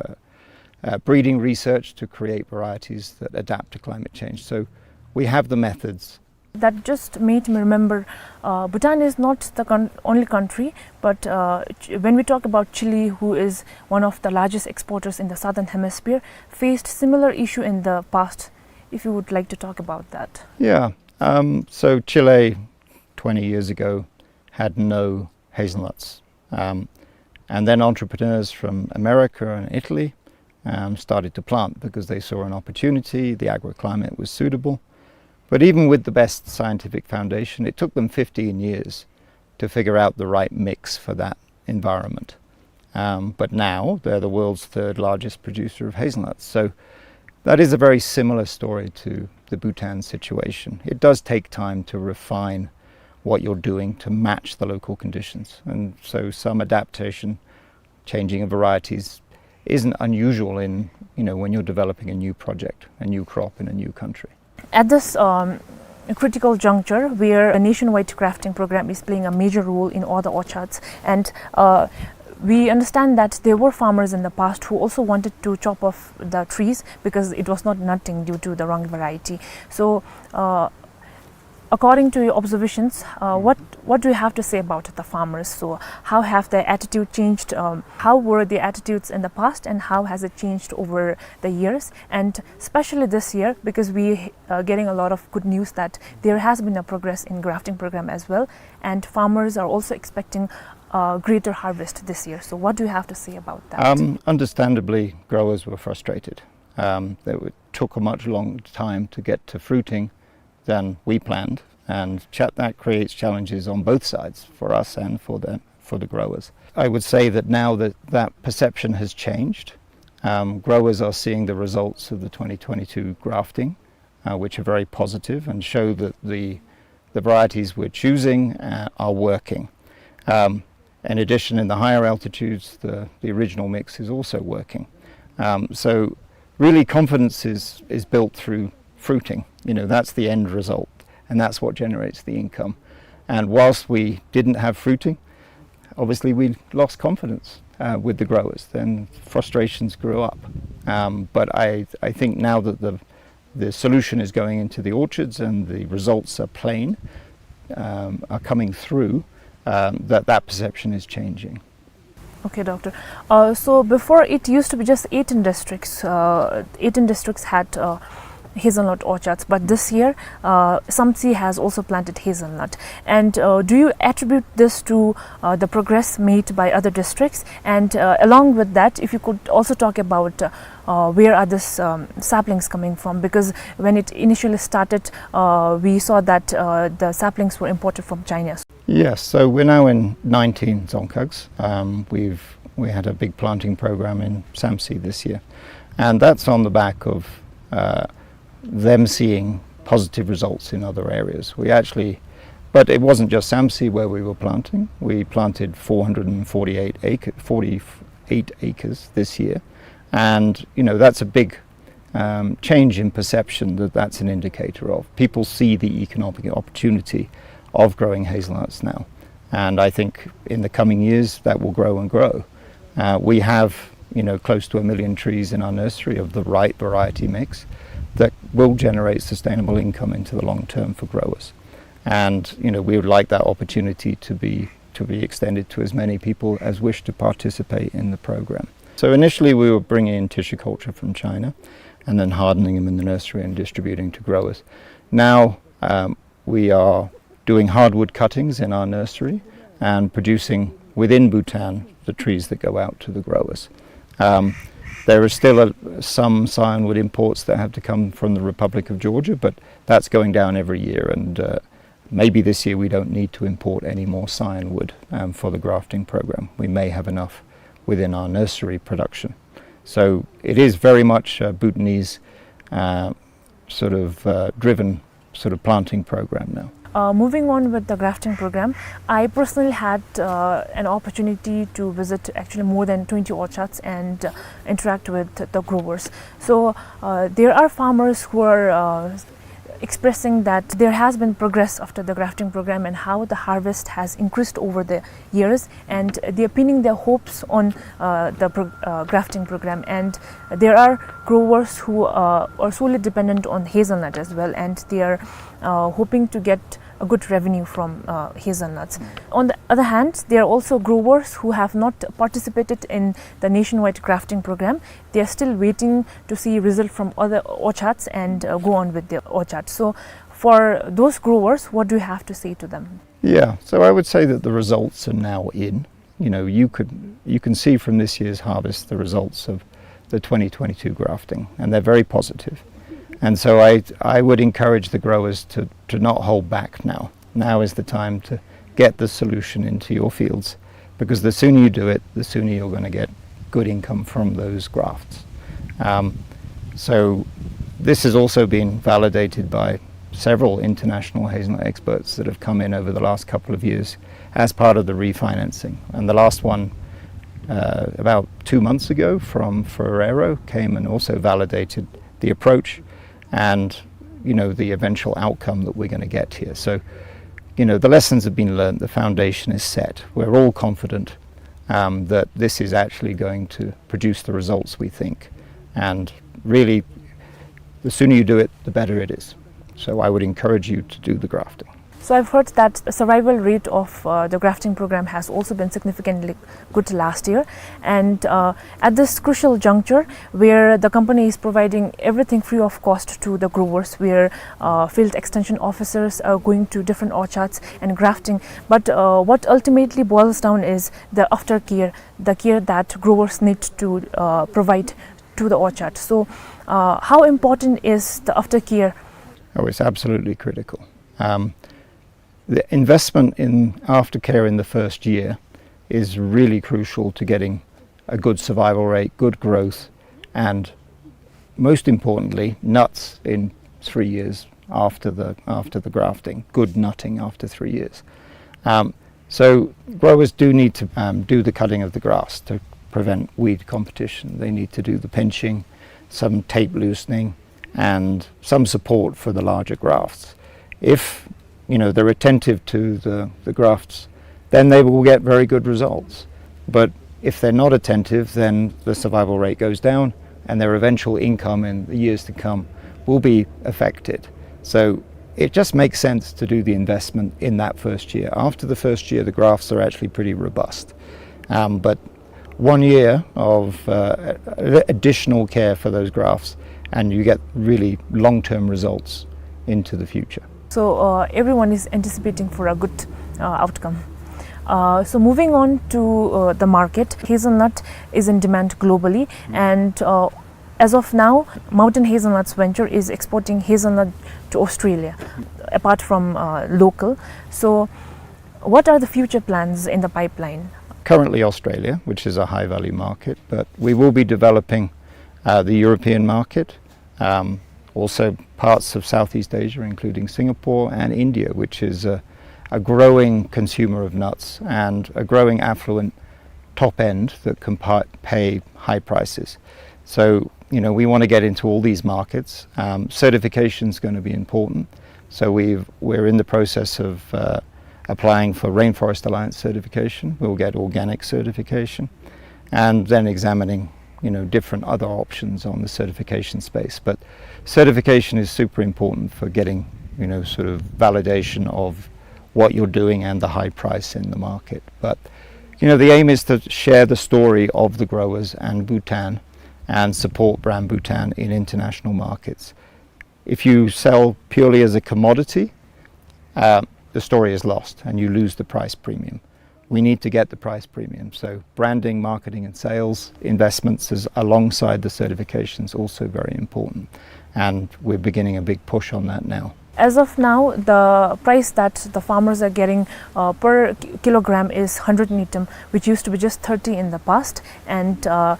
uh, breeding research to create varieties that adapt to climate change. So we have the methods. That just made me remember, uh, Bhutan is not the con- only country, but uh, ch- when we talk about Chile, who is one of the largest exporters in the southern hemisphere, faced similar issue in the past. If you would like to talk about that. Yeah. Um, so Chile, twenty years ago, had no hazelnuts. Um, and then entrepreneurs from America and Italy um, started to plant because they saw an opportunity, the agroclimate was suitable. But even with the best scientific foundation, it took them fifteen years to figure out the right mix for that environment. Um, but now they're the world's third largest producer of hazelnuts. So that is a very similar story to the Bhutan situation. It does take time to refine what you're doing to match the local conditions. And so some adaptation, changing of varieties, isn't unusual in, you know, when you're developing a new project, a new crop in a new country. At this, um, critical juncture where a nationwide grafting program is playing a major role in all the orchards, and, uh, we understand that there were farmers in the past who also wanted to chop off the trees because it was not nutting due to the wrong variety. So, uh, according to your observations, uh, what, what do you have to say about the farmers? So, how have their attitude changed? Um, how were the attitudes in the past, and how has it changed over the years? And especially this year, because we are getting a lot of good news that there has been a progress in grafting program as well, and farmers are also expecting a greater harvest this year. So, what do you have to say about that? Um, understandably, growers were frustrated. Um, they were, took a much long time to get to fruiting than we planned, and cha-, that creates challenges on both sides, for us and for the, for the growers. I would say that now that that perception has changed, um, growers are seeing the results of the twenty twenty-two grafting, uh, which are very positive and show that the, the varieties we're choosing, uh, are working. Um, in addition, in the higher altitudes, the, the original mix is also working. Um, so really, confidence is, is built through fruiting. You know, that's the end result, and that's what generates the income. And whilst we didn't have fruiting, obviously we lost confidence, uh, with the growers. Then frustrations grew up. Um, but I, I think now that the, the solution is going into the orchards and the results are plain, um, are coming through, um, that that perception is changing. Okay, Doctor. Uh, so before, it used to be just eighteen districts. Uh, eighteen districts had, uh, hazelnut orchards, but this year, uh, Samtse has also planted hazelnut. And, uh, do you attribute this to, uh, the progress made by other districts? And, uh, along with that, if you could also talk about, uh, uh, where are these, um, saplings coming from? Because when it initially started, uh, we saw that, uh, the saplings were imported from China. Yes, so we're now in nineteen dzongkhags. Um, we've, we had a big planting program in Samtse this year, and that's on the back of, uh, them seeing positive results in other areas. We actually, but it wasn't just Samtse where we were planting. We planted four hundred forty-eight acre, forty-eight acres this year, and, you know, that's a big, um, change in perception that that's an indicator of. People see the economic opportunity of growing hazelnuts now, and I think in the coming years that will grow and grow. Uh, we have, you know, close to a million trees in our nursery of the right variety mix that will generate sustainable income into the long term for growers. And, you know, we would like that opportunity to be, to be extended to as many people as wish to participate in the program. So initially we were bringing in tissue culture from China and then hardening them in the nursery and distributing to growers. Now, um, we are doing hardwood cuttings in our nursery and producing within Bhutan the trees that go out to the growers. Um, there is still a, some scionwood imports that have to come from the Republic of Georgia, but that's going down every year, and, uh, maybe this year we don't need to import any more scionwood, um, for the grafting program. We may have enough within our nursery production. So it is very much, uh, Bhutanese, uh, sort of, uh, driven sort of planting program now. Uh, moving on with the grafting program, I personally had, uh, an opportunity to visit actually more than twenty orchards and, uh, interact with the growers. So, uh, there are farmers who are, uh, expressing that there has been progress after the grafting program and how the harvest has increased over the years, and they're pinning their hopes on, uh, the pro-, uh, grafting program. And there are growers who, uh, are solely dependent on hazelnut as well, and they are, uh, hoping to get a good revenue from, uh, hazelnuts. On the other hand, there are also growers who have not participated in the nationwide grafting program. They are still waiting to see result from other orchards and, uh, go on with their orchard. So, for those growers, what do you have to say to them? Yeah, so I would say that the results are now in. You know, you could, you can see from this year's harvest the results of the twenty twenty-two grafting, and they're very positive. And so I, I would encourage the growers to, to not hold back now. Now is the time to get the solution into your fields, because the sooner you do it, the sooner you're gonna get good income from those grafts. Um, so this has also been validated by several international hazelnut experts that have come in over the last couple of years as part of the refinancing. And the last one uh, about two months ago from Ferrero came and also validated the approach and, you know, the eventual outcome that we're gonna get here. So, you know, the lessons have been learned, the foundation is set. We're all confident, um, that this is actually going to produce the results we think. And really, the sooner you do it, the better it is. So I would encourage you to do the grafting. So I've heard that the survival rate of, uh, the grafting program has also been significantly good last year. And, uh, at this crucial juncture, where the company is providing everything free of cost to the growers, where, uh, field extension officers are going to different orchards and grafting, but, uh, what ultimately boils down is the aftercare, the care that growers need to, uh, provide to the orchard. So, uh, how important is the aftercare? Oh, it's absolutely critical. Um, the investment in aftercare in the first year is really crucial to getting a good survival rate, good growth, and most importantly, nuts in three years after the, after the grafting, good nutting after three years. Um, so growers do need to, um, do the cutting of the grass to prevent weed competition. They need to do the pinching, some tape loosening, and some support for the larger grafts. If, you know, they're attentive to the, the grafts, then they will get very good results. But if they're not attentive, then the survival rate goes down, and their eventual income in the years to come will be affected. So it just makes sense to do the investment in that first year. After the first year, the grafts are actually pretty robust. Um, but one year of, uh, additional care for those grafts, and you get really long-term results into the future. So, uh, everyone is anticipating for a good, uh, outcome. Uh, so moving on to, uh, the market, hazelnut is in demand globally, and, uh, as of now, Mountain Hazelnuts Venture is exporting hazelnut to Australia, apart from, uh, local. So, what are the future plans in the pipeline? Currently Australia, which is a high-value market, but we will be developing, uh, the European market, um, also parts of Southeast Asia, including Singapore and India, which is a, a growing consumer of nuts and a growing affluent top end that can pa-, pay high prices. So, you know, we want to get into all these markets. Um, certification is gonna be important. So we've, we're in the process of, uh, applying for Rainforest Alliance certification. We'll get organic certification, and then examining, you know, different other options on the certification space. But certification is super important for getting, you know, sort of validation of what you're doing and the high price in the market. But, you know, the aim is to share the story of the growers and Bhutan and support brand Bhutan in international markets. If you sell purely as a commodity, uh, the story is lost and you lose the price premium. We need to get the price premium. So branding, marketing and sales investments is alongside the certification is also very important. And we're beginning a big push on that now. As of now, the price that the farmers are getting, uh, per ki-, kilogram is hundred ngultrum, which used to be just thirty in the past. And, uh,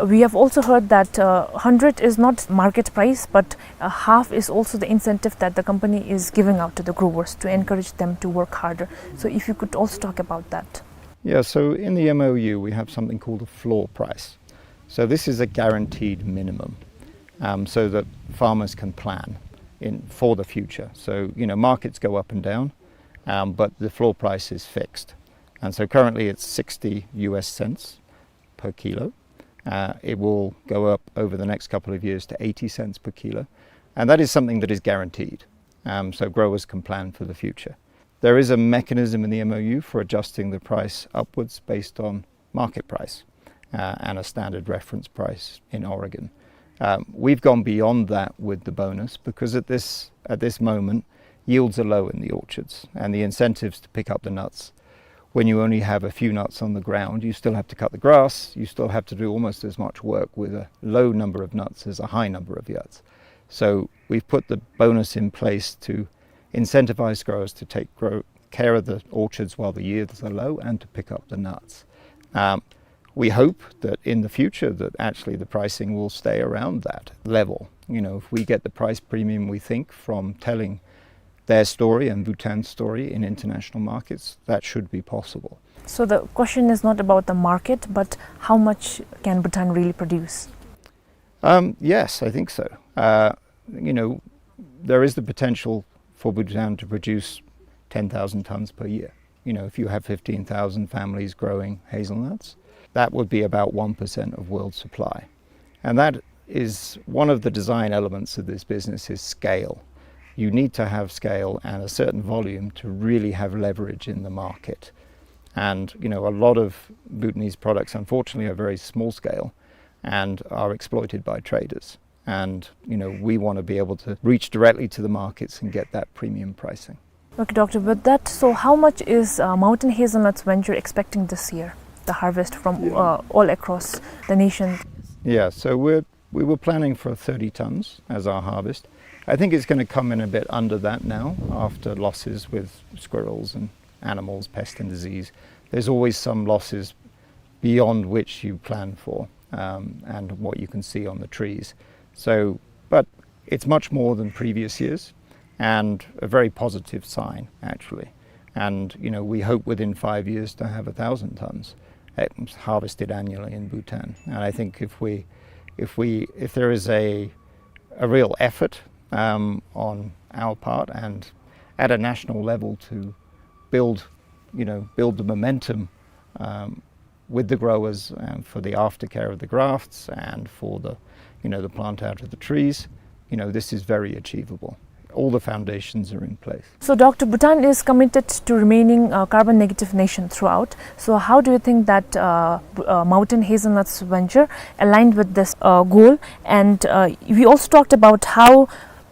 we have also heard that, uh, hundred is not market price, but, uh, half is also the incentive that the company is giving out to the growers to encourage them to work harder. So if you could also talk about that. Yeah, so in the M O U, we have something called a floor price. So this is a guaranteed minimum, um, so that farmers can plan in, for the future. So, you know, markets go up and down, um, but the floor price is fixed. And so currently it's sixty U S cents per kilo. Uh, it will go up over the next couple of years to eighty cents per kilo. And that is something that is guaranteed. Um, so growers can plan for the future. There is a mechanism in the M O U for adjusting the price upwards based on market price, uh, and a standard reference price in Oregon. Um, we've gone beyond that with the bonus because at this, at this moment, yields are low in the orchards, and the incentives to pick up the nuts, when you only have a few nuts on the ground, you still have to cut the grass, you still have to do almost as much work with a low number of nuts as a high number of nuts. So we've put the bonus in place to incentivize growers to take grow, care of the orchards while the yields are low and to pick up the nuts. Um, we hope that in the future that actually the pricing will stay around that level. You know, if we get the price premium we think from telling their story and Bhutan's story in international markets, that should be possible. So the question is not about the market, but how much can Bhutan really produce? Um, yes, I think so. Uh, you know, there is the potential for Bhutan to produce ten thousand tons per year. You know, if you have fifteen thousand families growing hazelnuts, that would be about one percent of world supply. And that is one of the design elements of this business, is scale. You need to have scale and a certain volume to really have leverage in the market. And, you know, a lot of Bhutanese products, unfortunately, are very small scale and are exploited by traders. And, you know, we want to be able to reach directly to the markets and get that premium pricing. Okay, Doctor, with that, so how much is, uh, Mountain Hazelnuts Venture expecting this year, the harvest from, yeah, uh, all across the nation? Yeah, so we're, we were planning for thirty tons as our harvest. I think it's gonna come in a bit under that now, after losses with squirrels and animals, pest and disease. There's always some losses beyond which you plan for, um, and what you can see on the trees. So, but it's much more than previous years, and a very positive sign, actually. And, you know, we hope within five years to have a thousand tons, eh, harvested annually in Bhutan. And I think if we, if we, if there is a, a real effort, um, on our part and at a national level to build, you know, build the momentum, um, with the growers, um, for the aftercare of the grafts and for the, you know, the plant out of the trees, you know, this is very achievable. All the foundations are in place. So, Doctor, Bhutan is committed to remaining a carbon negative nation throughout. So how do you think that, uh, B-, uh, Mountain Hazelnuts Venture aligned with this, uh, goal? And, uh, we also talked about how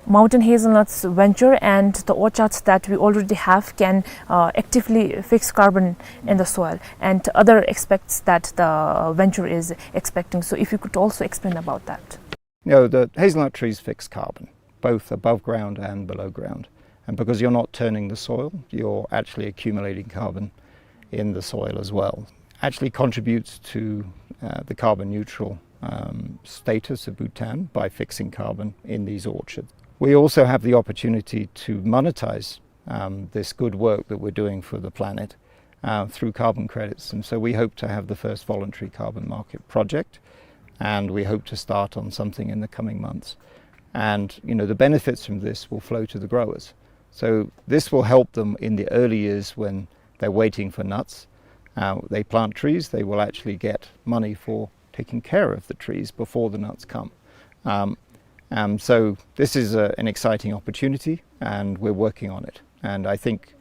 Mountain Hazelnuts Venture and the orchards that we already have can, uh, actively fix carbon in the soil and other aspects that the venture is expecting. So if you could also explain about that. You know, the hazelnut trees fix carbon, both above ground and below ground. And because you're not turning the soil, you're actually accumulating carbon in the soil as well. Actually contributes to, uh, the carbon neutral, um, status of Bhutan by fixing carbon in these orchards. We also have the opportunity to monetize, um, this good work that we're doing for the planet, uh, through carbon credits. And so we hope to have the first voluntary carbon market project, and we hope to start on something in the coming months. And, you know, the benefits from this will flow to the growers. So this will help them in the early years when they're waiting for nuts. Uh, they plant trees, they will actually get money for taking care of the trees before the nuts come. Um, um, so this is a, an exciting opportunity, and we're working on it. And I think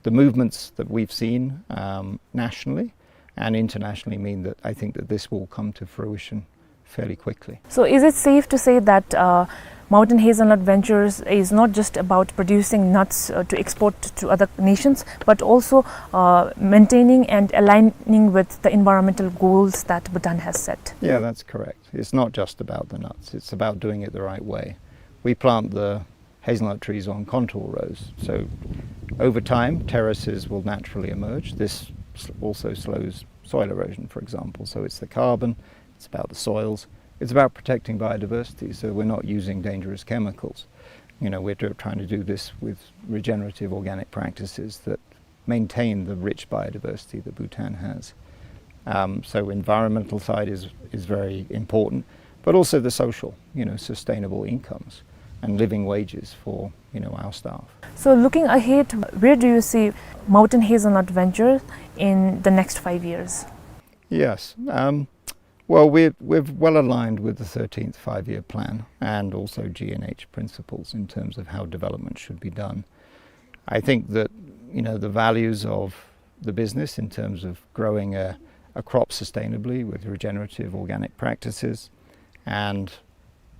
the movements that we've seen, um, nationally and internationally mean that I think that this will come to fruition fairly quickly. So is it safe to say that, uh, Mountain Hazelnut Ventures is not just about producing nuts, uh, to export to other nations, but also, uh, maintaining and aligning with the environmental goals that Bhutan has set? Yeah, that's correct. It's not just about the nuts. It's about doing it the right way. We plant the hazelnut trees on contour rows. So over time, terraces will naturally emerge. This s-, also slows soil erosion, for example. So it's the carbon, it's about the soils, it's about protecting biodiversity, so we're not using dangerous chemicals. You know, we're tr-, trying to do this with regenerative organic practices that maintain the rich biodiversity that Bhutan has. Um, so environmental side is, is very important, but also the social, you know, sustainable incomes and living wages for, you know, our staff. So looking ahead, where do you see Mountain Hazelnut Venture in the next five years? Yes, um, well, we're, we're well aligned with the thirteenth Five-Year Plan and also G N H principles in terms of how development should be done. I think that, you know, the values of the business in terms of growing a, a crop sustainably with regenerative organic practices and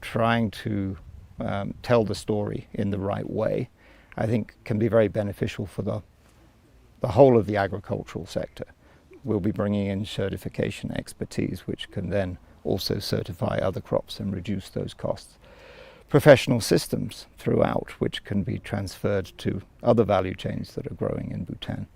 trying to, um, tell the story in the right way, I think can be very beneficial for the, the whole of the agricultural sector. We'll be bringing in certification expertise, which can then also certify other crops and reduce those costs. Professional systems throughout, which can be transferred to other value chains that are growing in Bhutan.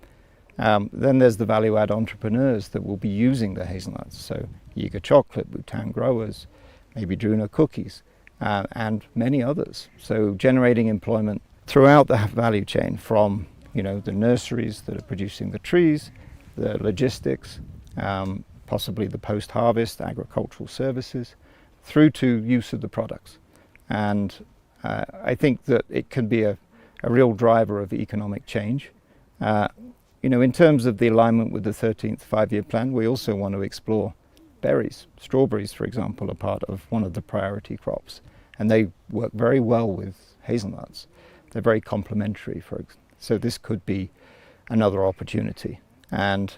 Um, then there's the value-add entrepreneurs that will be using the hazelnuts. So Yiga Chocolate, Bhutan Growers, maybe Druna Cookies, uh, and many others. So generating employment throughout the value chain, from, you know, the nurseries that are producing the trees, the logistics, um, possibly the post-harvest agricultural services, through to use of the products. And, uh, I think that it can be a, a real driver of economic change. Uh, you know, in terms of the alignment with the thirteenth Five-Year Plan, we also want to explore berries. Strawberries, for example, are part of one of the priority crops, and they work very well with hazelnuts. They're very complementary, for ex-, so this could be another opportunity. And,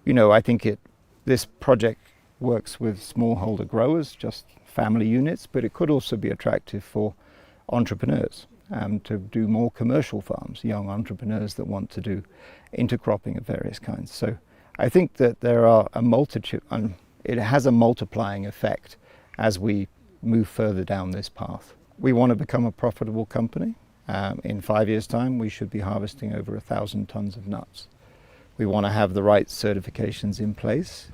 you know, I think it, this project works with smallholder growers, just family units, but it could also be attractive for entrepreneurs, um, to do more commercial farms, young entrepreneurs that want to do intercropping of various kinds. So I think that there are a multitude, and it has a multiplying effect as we move further down this path. We want to become a profitable company. Um, in five years' time, we should be harvesting over a thousand tons of nuts. We want to have the right certifications in place,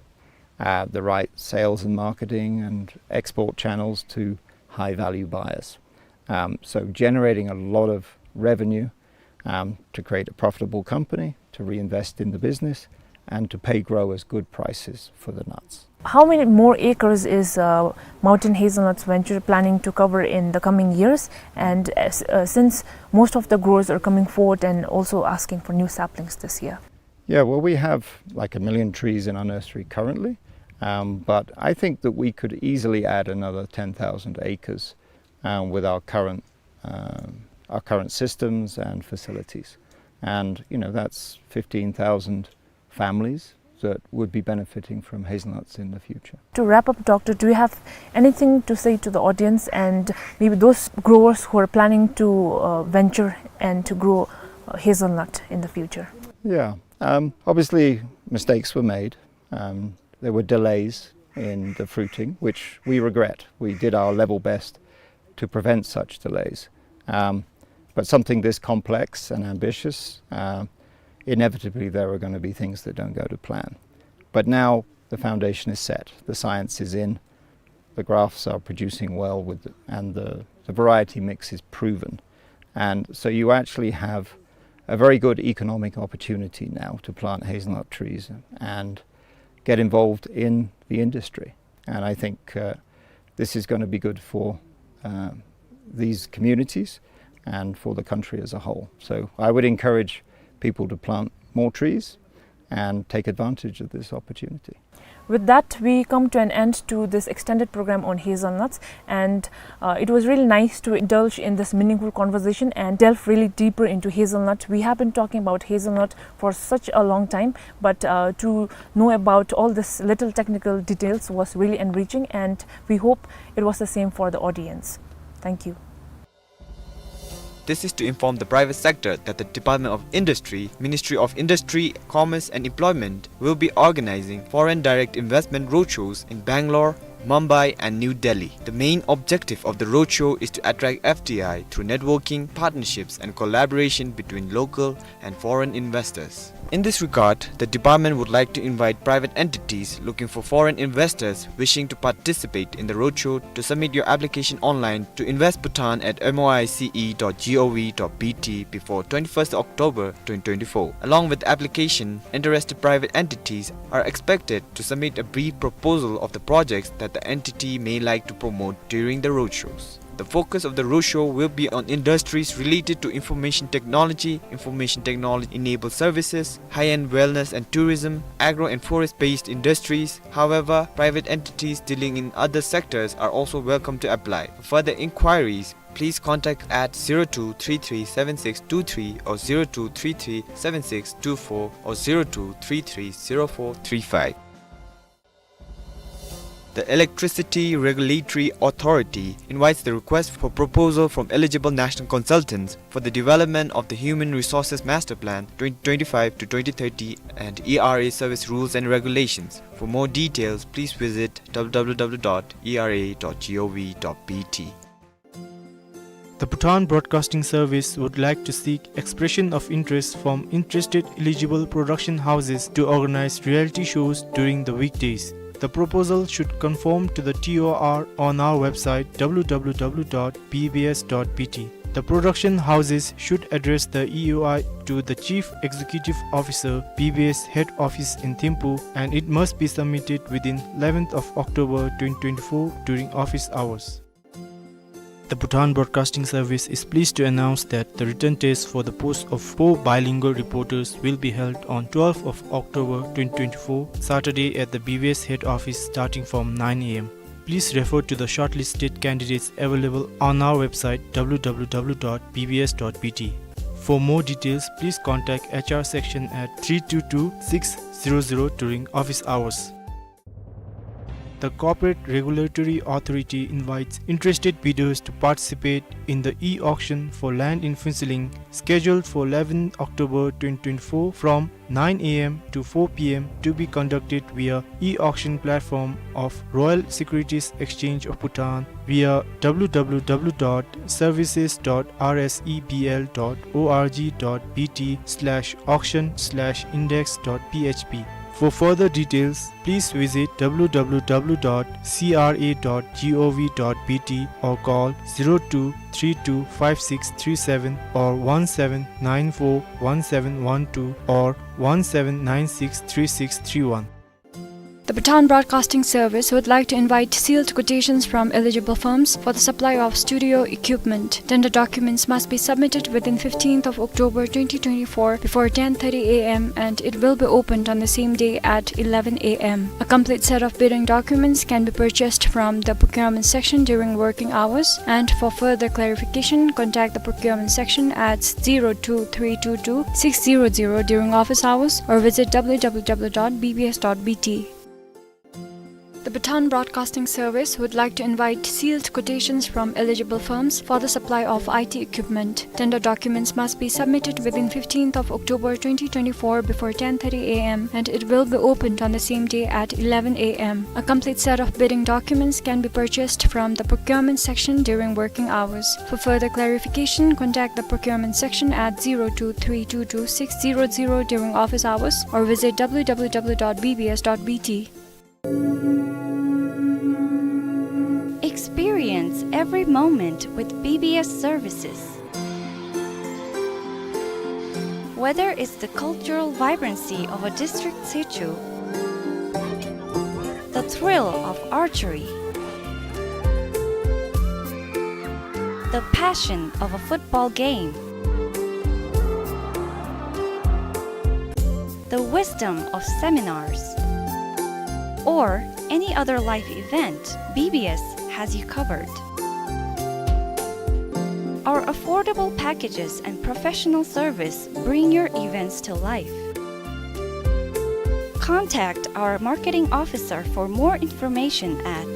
uh, the right sales and marketing and export channels to high-value buyers. Um, so generating a lot of revenue, um, to create a profitable company, to reinvest in the business, and to pay growers good prices for the nuts. How many more acres is, uh, Mountain Hazelnuts Venture planning to cover in the coming years? And, uh, s-, uh, since most of the growers are coming forward and also asking for new saplings this year. Yeah, well, we have, like, a million trees in our nursery currently, um, but I think that we could easily add another ten thousand acres, um, with our current, um, our current systems and facilities. And, you know, that's fifteen thousand families that would be benefiting from hazelnuts in the future. To wrap up, Doctor, do you have anything to say to the audience and maybe those growers who are planning to, uh, venture and to grow, uh, hazelnut in the future? Yeah, um, obviously mistakes were made. Um, there were delays in the fruiting, which we regret. We did our level best to prevent such delays. Um, but something this complex and ambitious, uh, inevitably there are gonna be things that don't go to plan. But now the foundation is set, the science is in, the grafts are producing well with, and the, the variety mix is proven. And so you actually have a very good economic opportunity now to plant hazelnut trees and get involved in the industry. And I think, uh, this is gonna be good for, uh, these communities and for the country as a whole. So I would encourage people to plant more trees and take advantage of this opportunity. With that, we come to an end to this extended program on hazelnuts, and, uh, it was really nice to indulge in this meaningful conversation and delve really deeper into hazelnut. We have been talking about hazelnut for such a long time, but, uh, to know about all this little technical details was really enriching, and we hope it was the same for the audience. Thank you. This is to inform the private sector that the Department of Industry, Ministry of Industry, Commerce and Employment will be organizing foreign direct investment roadshows in Bangalore, Mumbai and New Delhi. The main objective of the roadshow is to attract F D I through networking, partnerships and collaboration between local and foreign investors. In this regard, the department would like to invite private entities looking for foreign investors wishing to participate in the roadshow to submit your application online to invest bhutan at M O I C E dot G O V dot B T before twenty-first October twenty twenty-four. Along with the application, interested private entities are expected to submit a brief proposal of the projects that the entity may like to promote during the roadshows. The focus of the roadshow will be on industries related to information technology, information technology-enabled services, high-end wellness and tourism, agro and forest-based industries. However, private entities dealing in other sectors are also welcome to apply. For further inquiries, please contact at zero two three three seven six two three or zero two three three seven six two four or zero two three three zero four three five. The Electricity Regulatory Authority invites the request for proposal from eligible national consultants for the development of the Human Resources Master Plan twenty twenty-five to twenty thirty and E R A service rules and regulations. For more details, please visit W W W dot E R A dot G O V dot B T. The Bhutan Broadcasting Service would like to seek expression of interest from interested eligible production houses to organize reality shows during the weekdays. The proposal should conform to the T O R on our website W W W dot B B S dot B T. The production houses should address the E O I to the Chief Executive Officer, B B S Head Office in Thimphu, and it must be submitted within eleventh of October twenty twenty-four during office hours. The Bhutan Broadcasting Service is pleased to announce that the written test for the post of four bilingual reporters will be held on twelfth of October twenty twenty-four, Saturday, at the B B S head office starting from nine A M. Please refer to the shortlisted candidates available on our website, W W W dot B B S dot B T. For more details, please contact H R section at three two two six zero zero during office hours. The Corporate Regulatory Authority invites interested bidders to participate in the e-auction for land in Phuentsholing, scheduled for eleventh October twenty twenty-four from nine A M to four P M, to be conducted via e-auction platform of Royal Securities Exchange of Bhutan via W W W dot services dot R S E B L dot org dot B T slash auction slash index dot P H P. For further details, please visit W W W dot C R A dot gov dot B T or call zero two three two five six three seven or one seven nine four one seven one two or one seven nine six three six three one. The Bhutan Broadcasting Service would like to invite sealed quotations from eligible firms for the supply of studio equipment. Tender documents must be submitted within fifteenth of October twenty twenty-four before ten thirty A M, and it will be opened on the same day at eleven A M. A complete set of bidding documents can be purchased from the procurement section during working hours, and for further clarification, contact the procurement section at zero two three two two six zero zero during office hours or visit W W W dot B B S dot B T. The Bhutan Broadcasting Service would like to invite sealed quotations from eligible firms for the supply of I T equipment. Tender documents must be submitted within fifteenth of October twenty twenty-four before ten thirty A M, and it will be opened on the same day at eleven A M. A complete set of bidding documents can be purchased from the procurement section during working hours. For further clarification, contact the procurement section at zero two three two two six zero zero during office hours or visit W W W dot B B S dot B T. Experience every moment with B B S services. Whether it's the cultural vibrancy of a district situ, the thrill of archery, the passion of a football game, the wisdom of seminars, or any other life event, B B S has you covered. Our affordable packages and professional service bring your events to life. Contact our marketing officer for more information at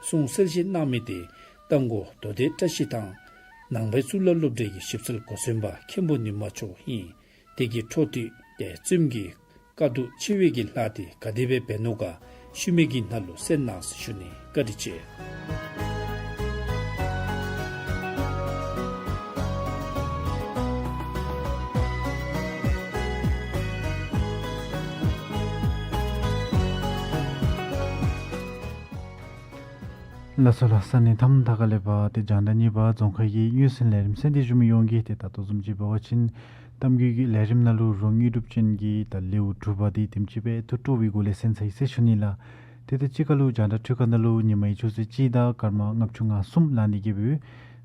གསུང་གསལ་བཤད་གནང་མི་དེ་རྟ་མགོ་མདོ་སྡེ་བཀྲ་ཤིས་དང་ནང་པའི་གཙུག་ལག་སློབ་གྲྭའི་ཞིབ་འཚོལ་གོ་སོན་པ་མཁན་པོ་ཉི་མ་མཆོག་ཨིན། དེ་གི་འཕྲོ་མཐུད་དེ་བཙུནམོ་གི་དཀའ་སྡུག་འཆི་བའི་གི་ལྷ་དེ་ག་དེ་སྦེ་འབད་ནུག་ག་ཤུལ་མའི་གི་ནང་ལུ་གསན་གནང་ཟེར་ཞུ་ནི། བཀའ་དྲིན་ཆེ། ལགས་སོ་ལགས། ས་གནས་མཐའམ་མཐའ་ཁ་ལས་འབད་དེ་རྒྱང་བསྒྲགས་གཉིས་པ་རྫོང་ཁ་གི་དངོས་ཟིན་ལས་རིམ་གསན་ཏེ་བཞུགས་མི་ཡོངས་ཀྱིས་ཏེ་ད་ལྟོ་བཟུམ་ཅིག་འབད་བ་ཅིན་གཏམ་རྒྱུད་ཀྱི་ལས་རིམ་ནང་ལུ་རོགས་དངོས་གྲུབ་ཅན་གྱིས་ད་ལེའུ་དྲུག་པ་དེ་དེམ་ཅིག་སྦེ་ཐུགས་སྤྲོ་བའི་སྒོ་ལས་གསན་ཚར་ཡི་ཟེར་ཞུ་ནི་ལགས། ཏེ་ད་ཅི་ཁ་ལུ་རྒྱང་བསྒྲགས་འཕྲུལ་ཁང་ནང་ལུ་ཉིན་མའི་ཆུ་ཚོད་གཅིག་དང་སྐར་མ་ལྔ་བཅུ་ང་གསུམ་ལང་ནི་གི་འབདཝ་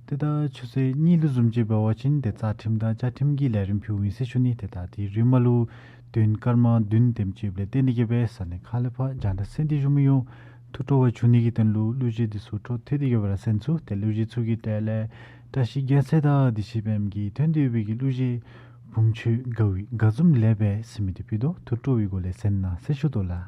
ད་ད་ཆུ་ཚོད་གཉིས་ལུ་བཟུམ་ཅིག་འབད་བ་ཅིན་ཏེ་རྩ་ཁྲིམས་དང་བཅའ་ཁྲིམས་ཀྱི་ལས་རིམ་ཕུལཝ་ཨིན་ཟེར་ཞུ་ནི། ཏེ་ད་དེ་རིངམ་ལུ་དུས་སྐར་མ་བདུན་དེམ་ཅིག་ལས་བརྟེན་ནི་གི་སྦེ་ས་གནས་ཁ་ལས་ཕར་རྒྱང་བསྒྲགས་གསན་ཏེ་བཞུགས་མི་ཡོངས་ཐུགས་སྤྲོ་བ་བྱུང་ནི་གི་དོན་ལུ་གླུ་གཞས་འདི་ཚུ་འཕྲོ་མཐུད་དེ་གི་སྦེ་ར་གསན་ཚུགས། ཏེ་གླུ་གཞས་ཚུ་གི་གྲས་ལས་བཀྲ་ཤིས་རྒྱལ་མཚན་དང་བདེ་ཆེན་དཔལམོ་གིས་འཐེན་ཏེ་ཡོད་པའི་གི་གླུ་གཞས་བུམོ་ཁྱོད་དགའ་བའི་དགའ་འཛུམ་ལེགས་པས་ཟེར་མི་དེ་ཕུལ་དོ། ཐུགས་སྤྲོ་བའི་སྒོ་ལས་གསན་གནང་ཟེར་ཞུ་དོ་ལགས།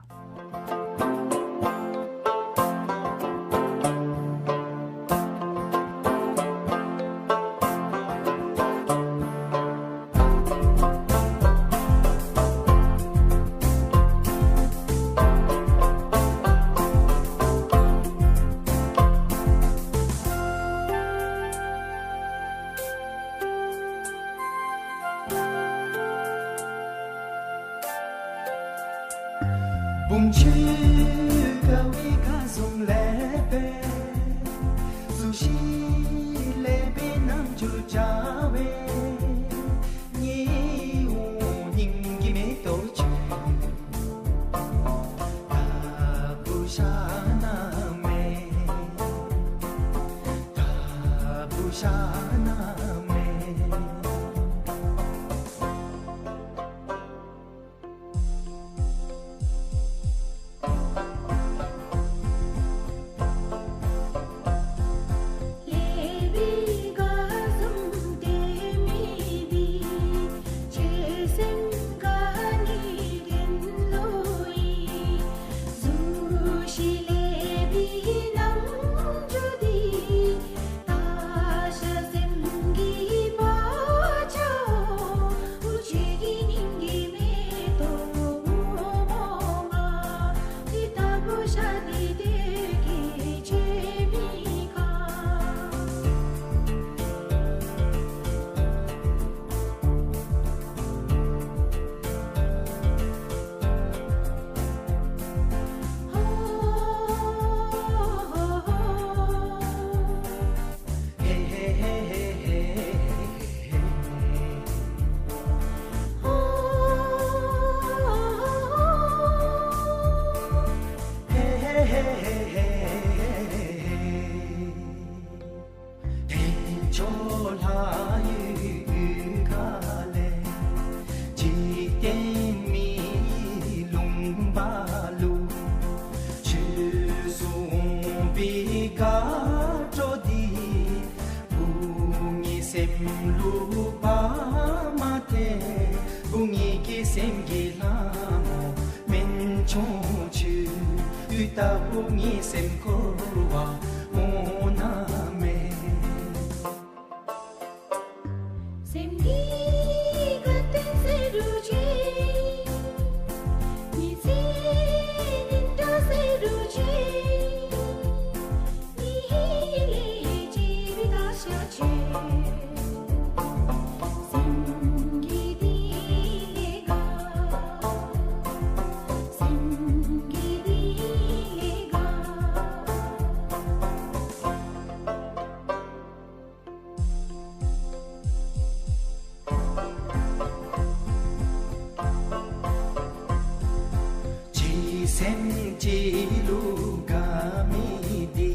བུམོ་ཁྱོད་དགའ་བའི་དགའ་འཛུམ་ལེགས་པས། གཟུགས་གཞི་ལེགས་པའི་རྣམ་འགྱུར་འཇའ་བས། ཉི་འོད་སྙིང་གི་མེ་ཏོག་ཆུ། ད་བུ་ཤ་ན་མེ། ད་བུ་ཤ་ན་མེ། ཐེག་མཆོག་ལྷ་ཡི་གུས་ཁ་ལས། འཇིག་རྟེན་མི་ཡི་ལུང་པ་ལུ། ཆོས་སུ་འོང་བའི་དགའ་སྤྲོ་འདི། བུ་ངེའི་སེམས་ལུ་བ་མ་ཐེ། བུ་ངེའི་གི་སེམས་ཀྱི་ལྷ་མོ་སྨན་ཆུང་ཁྱོད། དུས་ལྟ་བུ་ངེའི་སེམས་འཁོར་བ་འོང་ན་མེད། སེམས་ཀྱི་དགའ་སྟོན་ཟེར་རུང་ཆེ། ཉི་ཚེ་ཉིན་དྲོ་ཟེར་རུང་ཆེ། གཅིག་སེམས་གཅིག་ལུ་དགའ་མི་འདི།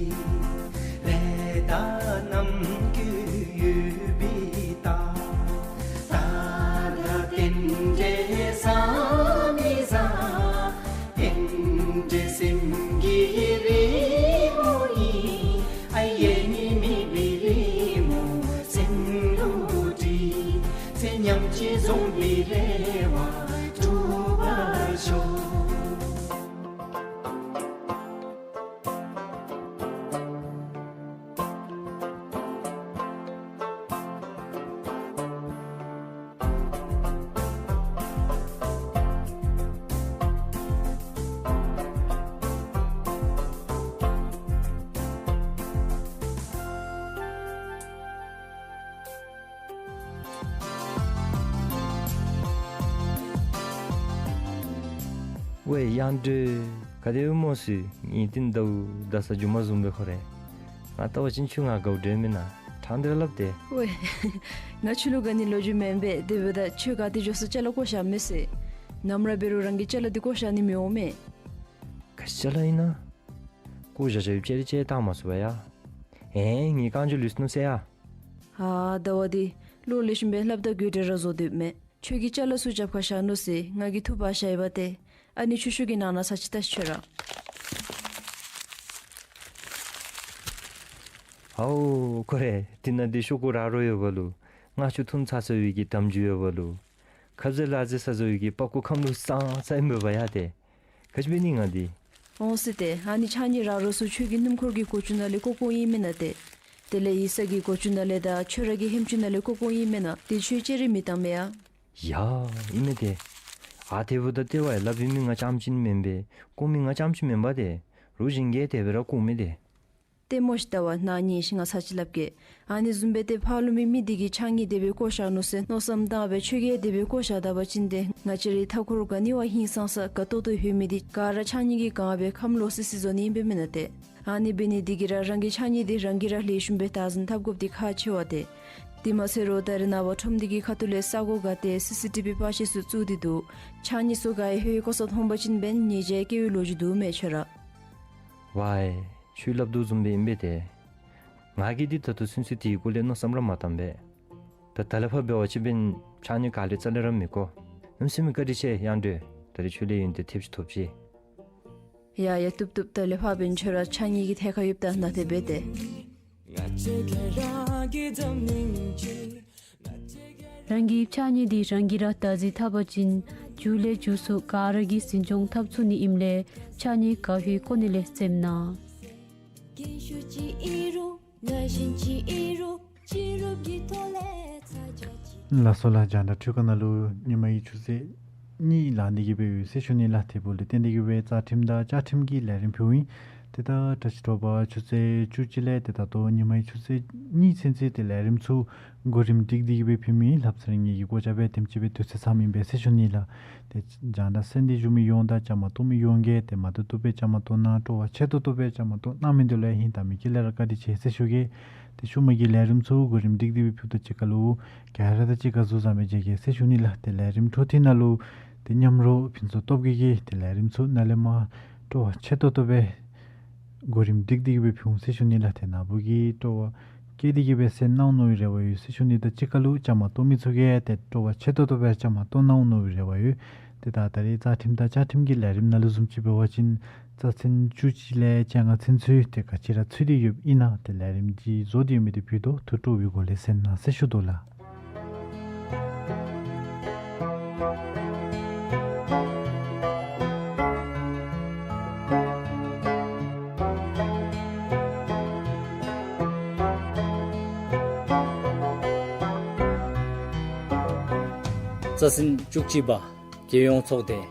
ལས་དང་རྣམ་ཀུན་ཡོད་པའི་རྟགས། ད་ལྟ་རྟེན་འབྲེལ་བཟང་མི་བཟང་། རྟེན་འབྲེལ་སེམས་ཀྱི་རི་མོ་ཨིན། ཨ་ཡེ་ཉི་མའི་རི་མོ་སེམས་ལུ་བྲིས། ཚེ་མཉམ་གཅིག་འཛོམས་པའི་རེ་བ་འགྲུབ་པར་ཤོག། ཝེ་གཡང་སྒྲོན། ག་དེ་སྦེ་སྨོ་ཟེར། ངེའི་རྟིང་བདའཝ་བདའ་ས་རྒྱུ་མ་བཟུམ་སྦེ་ཁོ་རེ། ང་བལྟ་བ་ཅིན་ཁྱོད་ང་དགའཝ་འདྲ་མེན་ན། ཕྲང་སྟེ་ར་སླབ་སྟེ། ཝེ། ང་ཁྱོད་ལུ་དགའ་ནི་ལོ་རྒྱུས་མེན་པས། དེ་འབདཝ་ད་ཁྱོད་ག་ཏེ་འགྱོ་ས་ཅ་ལ་བཀོ་བཞག་མི་ཤེས། ནམ་ར་འབད་རུང་རང་གི་ཅ་ལ་འདི་བཀོ་བཞག་ནི་མི་འོང་མས། ག་ཅི་ཅ་ལ་ཨིན་ན། བཀོ་བཞག་བཞག་ཡོདཔ་ཅིག་ར་ཅིག་བཏང་མ་ཚུགས་པས་ཡ། ཨེ་ངེའི་རྐང་མགྱོགས་ལུས་སོ་ནུག་ཟེར་ཡ། ཨ་ཟླ་བ་འདི་བློ་ལེགས་ཤོམ་སྦེ་སླབ་ད་དགོད་བྲ་ར་བཟོ་སྡོདཔ་མས། ཁྱོད་ཀྱིས་ཅ་ལ་ཚུ་རྒྱབ་ཁར་བཞག་ནུག་ཟེར་ང་གིས་འཐུ་འབག་བཞག་ཡི་པ་ཏེ། ཨ་ནི་ཁྱོད་ཤོག་གུའི་ནང་ན་ཟ་ཅི་ལྟ་ཤིག་ཁྱོད་ར། ཨའོ་ཁོ་རེ། འདི་ནང་འདི་ཤོག་གུ་ར་རོ་ཡོད་པ་ལུ། མངར་ཆུ་འཐུང་ཚར་ཚར་བའི་གི་དམ་རྒྱུ་ཡོད་པ་ལུ། ཁབ་ཟས་ལ་ཟས་ཟ་ཟ་བའི་གི་པགས་ཀོ་ཁམས་ལུ་སངས་ས་ཨིན་པས་ཡ་ཏེ། ག་ཅི་འབད་ནི་ང་འདི། འོང་ཟེར་ཏེ། ཨ་ནི་ཕྱགས་སྙིགས་ར་རོ་ཚུ་ཁྱོད་ཀྱི་སྣུམ་འཁོར་གྱི་སྒོ་ཅུང་ནང་ལས་བཀོ་བཀོཝ་ཨིན་མེན་ན་ཏེ། དེ་ལས་ཡིག་ཚང་གི་སྒོ་ཅུང་ནང་ལས་དང་ཁྱོད་ར་གི་ལྷནམ་ཅིག་ནང་ལས་བཀོ་བཀོཝ་ཨིན་མེན་ན། དེ་ཁྱོད་ཅིག་ར་མི་བཏང་མས་ཡ། ཡ་ཨིན་མས་ཏེ། ཨ་དེ་འབདཝ་ད་ལྟེ་བ་ཡང་སླབ་པའི་མི་ང་རྐྱངམ་ཅིག་མེན་པས། བཀོ་མི་ང་རྐྱངམ་ཅིག་མེན་པས་ཏེ། རོགས་གཞན་གྱིས་དེ་སྦེ་ར་བཀོཝ་མས་ཏེ། ལྟད་མོ་ཅིག་བལྟ་བ་ནཱ་ཉན་ཤིག། ང་ཚར་ཅིག་སླབ་གེ། ཨ་ནི་བཟུམ་སྦེ་ཏེ་ཕར་ལུ་མི་མི་འདི་གིས་ཕྱགས་སྙིགས་དེ་སྦེ་བཀོ་བཞག་ནུག་ཟེར་མནོ་བསམ་བཏང་སྦེ་ཁྱོད་ཀྱིས་དེ་སྦེ་བཀོ་བཞག་ད་པ་ཅིན་ཏེ་ང་བཅས་རའི་མཐའ་འཁོར་ག་ནི་བ་ཧིང་སངས་ས་དགའ་ཏོག་ཏོ་ཡོད་མི་འདི་ག་ར་ཕྱགས་སྙིགས་ཀྱིས་གང་སྦེ་ཁམས་ལོག་སི་སི་བཟོ་ནི་ཨིན་པས་མེན་ན་ཏེ། ཨ་ནི་འབད་ནི་འདི་གིས་ར་རང་གི་ཕྱགས་སྙིགས་འདི་རང་གིས་ར་ལེགས་ཤོམ་སྦེ་བདག་འཛིན་འཐབ་དགོཔ་འདི་ཁག་ཆེ་བས་ཏེ། དེ་མ་ཚད་རོགས་ད་རེས་ནངས་པ་ཁྲོམ་སྡེ་གི་ཁ་ཐུག་ལས་ས་གོ་ག་ཏེ་སི་སི་ཊི་བི་པར་ཤིང་ཚུ་བཙུགས་ཏེ་འདུག། ཕྱགས་སྙིགས་ཚུ་ག་ཡོད་ཡོད་བཀོ་ས་མཐོང་པ་ཅིན་འབདན་ཉེས་བྱ་སྐྱེལ་བའི་ལོ་རྒྱུས་འདུག་མས་ཁྱོད་ར། ཝའེ། ཁྱོད་སླབ་དོ་བཟུམ་སྦེ་ཨིན་པས་ཏེ། ང་གིས་འདི་ད་ལྟོ་ཚུན་ཚོད་དེའི་སྐོར་ལས་མནོ་བསམ་ར་མ་བཏངམ་པས། ད་ད་ལས་ཕར་འབད་བ་ཅིན་འབདན་ཕྱགས་སྙིགས་ག་ལས་རྩ་ལས་ར་མི་བཀོ། གནམ་མེད་ས་མེད་བཀའ་དྲིན་ཆེ་གཡང་སྒྲོན། ད་རིས་ཁྱོད་ལས་ཡོན་ཏན་ཐེབས་ཅིག་ཐོབ་ཅི། ཡ་ཡ་བཏུབ་བཏུབ། ད་ལས་ཕར་འབདན་ཁྱོད་ར་ཕྱགས་སྙིགས་ཀྱི་ཐད་ཁར་ཡོདཔ་ད་ནཱ་ཏེ་འབད་དེ། རང་གི་ཕྱགས་སྙིགས་འདི་རང་གིས་ར་བདག་འཛིན་འཐབ་པ་ཅིན་མཇུག་ལས་མཇུག་སུ་ག་ར་གིས་འཛིན་སྐྱོང་འཐབ་ཚུགས་ནི་ཨིནམ་ལས་ཕྱགས་སྙིགས་ག་ཡོད་ཡོད་བཀོ་ནི་ལས་འཛེམ་གནང་། ལགས་སོ་ལགས། རྒྱང་བསྒྲགས་འཕྲུལ་ཁང་ནང་ལུ་ཉིན་མའི་ཆུ་ཚོད་གཉིས་ལང་སྟེ་གི་སྦེ་ཡོད་ཟེར་ཞུ་ནི་ལགས། དེ་འབདཝ་ལས་བརྟེན་ཏེ་གི་སྦེ་རྩ་ཁྲིམས་དང་བཅའ་ཁྲིམས་ཀྱི་ལས་རིམ་ཕུལཝ་ཨིན། ཏེ་ད་བཀྲ་ཤིས་དྲོ་པ་ཆུ་ཚོད་བཅུ་གཅིག་ལས་ཏེ་ད་ལྟོ་ཉིན་མའི་ཆུ་ཚོད་གཉིས་ཚུན་ཚོད་ཏེ་ལས་རིམ་ཚུ་གོ་རིམ་སྒྲིག་སྟེ་གི་སྦེ་ཕུལ་མི་ལྷབ་ཚེ་རིང་ངེ་གི་སྐོར་ཅིག་སྦེ་དེམ་ཅིག་སྦེ་དུས་ཚོད་ཚངམ་ཨིན་པས་ཟེར་ཞུ་ནི་ལགས། ཏེ་རྒྱང་བསྒྲགས་གསན་ཏེ་བཞུགས་མི་ཡོངས་དང་བཅའ་མར་གཏོགས་མི་ཡོངས་ཀྱིས་ཏེ་མ་བཏུབ་བཏུབ་སྦེ་བཅའ་མར་གཏོགས་གནང་། སྤྲོ་བ་ཆེ་ཏོག་ཏོ་སྦེ་བཅའ་མར་གཏོགས་གནང་མི་འདི་ལུ་ཡང་ཧིང་དྭངས་མའི་དཀྱིལ་ལས་ར་བཀའ་དྲིན་ཆེ་ཟེར་ཞུ་གེ། ཏེ་ཤུལ་མ་གི་ལས་རིམ་ཚུ་གོ་རིམ་སྒྲིག་སྟེ་སྦེ་ཕུལཝ་ད་གཅིག་ཁར་ལུ་ག་ར་དང་གཅིག་ཁར་ཟུར་ཙམ་སྦེ་མཇལ་གེ་ཟེར་ཞུ་ནི་ལགས། ཏེ་ལས་རིམ་འཕྲོ་མཐུད་ནང་ལུ་ཏེ་མཉམ་རོགས་ཕུན་ཚོགས་སྟོབས་རྒྱས་ཀྱིས་ཏེ་ལས་རིམ་ཚུ་ནཱ་ལས་མར་སྤྲོ་བ་ཆེ་ཏོག་ཏོ་སྦེ་གོ་རིམ་སྒྲིག་སྟེ་གི་སྦེ་ཕུལ་འོང་ཟེར་ཞུ་ནི་ལགས། ཏེ་ནཱ་བུ་གིས་སྤྲོ་བ་བསྐྱེད་དེ་གི་སྦེ་གསན་གནང་མནོ་བའི་རེ་བ་ཡོད་ཟེར་ཞུ་ནི་དང་གཅིག་ཁར་ལུ་བཅའ་མར་གཏོགས་མི་ཚུ་གིས་ཏེ་སྤྲོ་བ་ཆེ་ཏོག་ཏོ་སྦེ་བཅའ་མར་གཏོགས་གནང་མནོ་བའི་རེ་བ་ཡོད། ཏེ་ད་ད་རིས་རྩ་ཁྲིམས་དང་བཅའ་ཁྲིམས་ཀྱི་ལས་རིམ་ནང་ལུ་བཟུམ་ཅིག་འབད་བ་ཅིན་རྩ་ཚན་བཅུ་གཅིག་ལས་བཅོ་ལྔ་ཚུན་ཚོད་ཏེ་ག་ཅི་ར་ཚུད་དེ་ཡོདཔ་ཨིན་ན། ཏེ་ལས་རིམ་འདི་བཟོ་སྟེ་ཡོད་མི་འདི་ཕུལ་དོ། ཐུགས་སྤྲོ་བའི་སྒོ་ལས་གསན་གནང་ཟེར་ཞུ་དོ་ལགས། རྩ་ཚན་བཅུ་གཅིག་པ། རྒྱལ་ཡོངས་ཚོགས་སྡེ།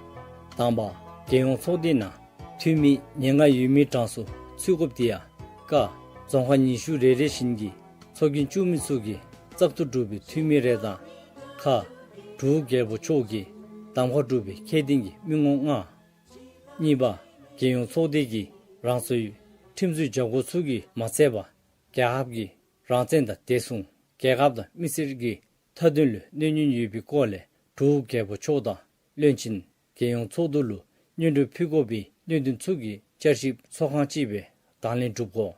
དང་པ། རྒྱལ་ཡོངས་ཚོགས་སྡེའི་ནང་འཐུས་མི་ཉེར་ལྔ་ཡོད་མི་གྲངས་སུ་ཚུད་དགོཔ་འདི་ཡང་ཀ་རྫོང་ཁག་ཉི་ཤུ་རེ་རེ་བཞིན་གྱི་ཚོགས་རྒྱན་བཙུགས་མི་ཚུ་གིས་བཙག་འཐུ་གྲུབ་པའི་འཐུས་མི་རེ་དང་། ཁ་འབྲུག་རྒྱལ་པོ་མཆོག་གིས་གདམ་ཁ་གྲུབ་པའི་ཁེ་ཏན་གྱི་མི་ངོམ་ལྔ། གཉིས་པ། རྒྱལ་ཡོངས་ཚོགས་སྡེ་གིས་རང་སོའི་ཁྲིམས་རྩོད་བྱ་སྒོ་ཚུ་གིས་མ་ཚད་པར་རྒྱལ་ཁབ་ཀྱི་རང་བཙན་དང་བདེ་སྲུང་། རྒྱལ་ཁབ་དང་མི་སེར་གྱི་མཐའ་དོན་ལུ་གནོད་ཉེན་ཡོད་པའི་སྐོར་ལས་འབྲུག་རྒྱལ་པོ་མཆོག་དང་བློན་ཆེན་རྒྱལ་ཡོངས་ཚོགས་འདུ་ལུ་སྙན་སྒྲོན་ཕུལ་དགོ་པའི་གནད་དོན་ཚུ་གི་བསྐྱར་ཞིབ་ཚོགས་ཁང་ཅིག་སྦེ་དང་ལེན་གྲུབ་དགོ།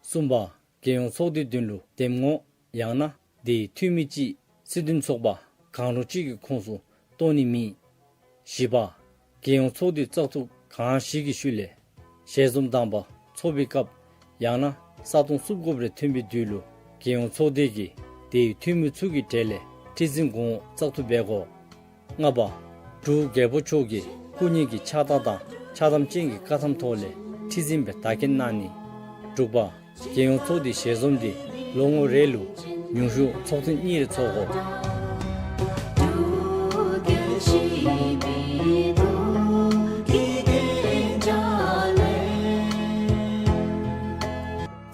གསུམ་པ། རྒྱལ་ཡོངས་ཚོགས་སྡེའི་མདུན་ལུ་འདེམས་ངོ་ཡང་ན་དེའི་འཐུས་མི་ཅིག་སྲིད་དོན་ཚོགས་པ་གང་རུང་ཅིག་གི་ཁོངས་སུ་གཏོགས་ནི་མེད། བཞི་པ། རྒྱལ་ཡོངས་ཚོགས་སྡེའི་བཙག་འཐུ་གང་ཞིག་གི་ཤུལ་ལས་ཞལ་འཛོམས་དང་པ་ཚོགས་པའི་སྐབས་ཡང་ན་ས་སྟོང་བསུབ་དགོཔ་རེ་ཐོན་པའི་དུས་ལུ་རྒྱལ་ཡོངས་ཚོགས་སྡེ་གིས་དེའི་འཐུས་མི་ཚུ་གི་གྲས་ལས་ཁྲི་འཛིན་གོང་འོག་བཙག་འཐུ་འབད་དགོ། ལྔ་པ། འབྲུག་རྒྱལ་པོ་མཆོག་གི་སྐུ་ཉིད་ཀྱི་ཕྱག་རྟགས་དང་ཕྱག་དམ་ཅན་གྱི་བཀའ་ཐམ་ཐོག་ལས་ཁྲི་འཛིན་སྦེ་བདག་སྐྱོང་གནང་ནི། དྲུག་པ། རྒྱལ་ཡོངས་ཚོགས་སྡེའི་ཞལ་འཛོམས་འདི་ལོ་ངོ་རེ་ལུ་ཉུང་ཤོས་ཚོགས་ཐེངས་གཉིས་རེ་ཚོགས་དགོ།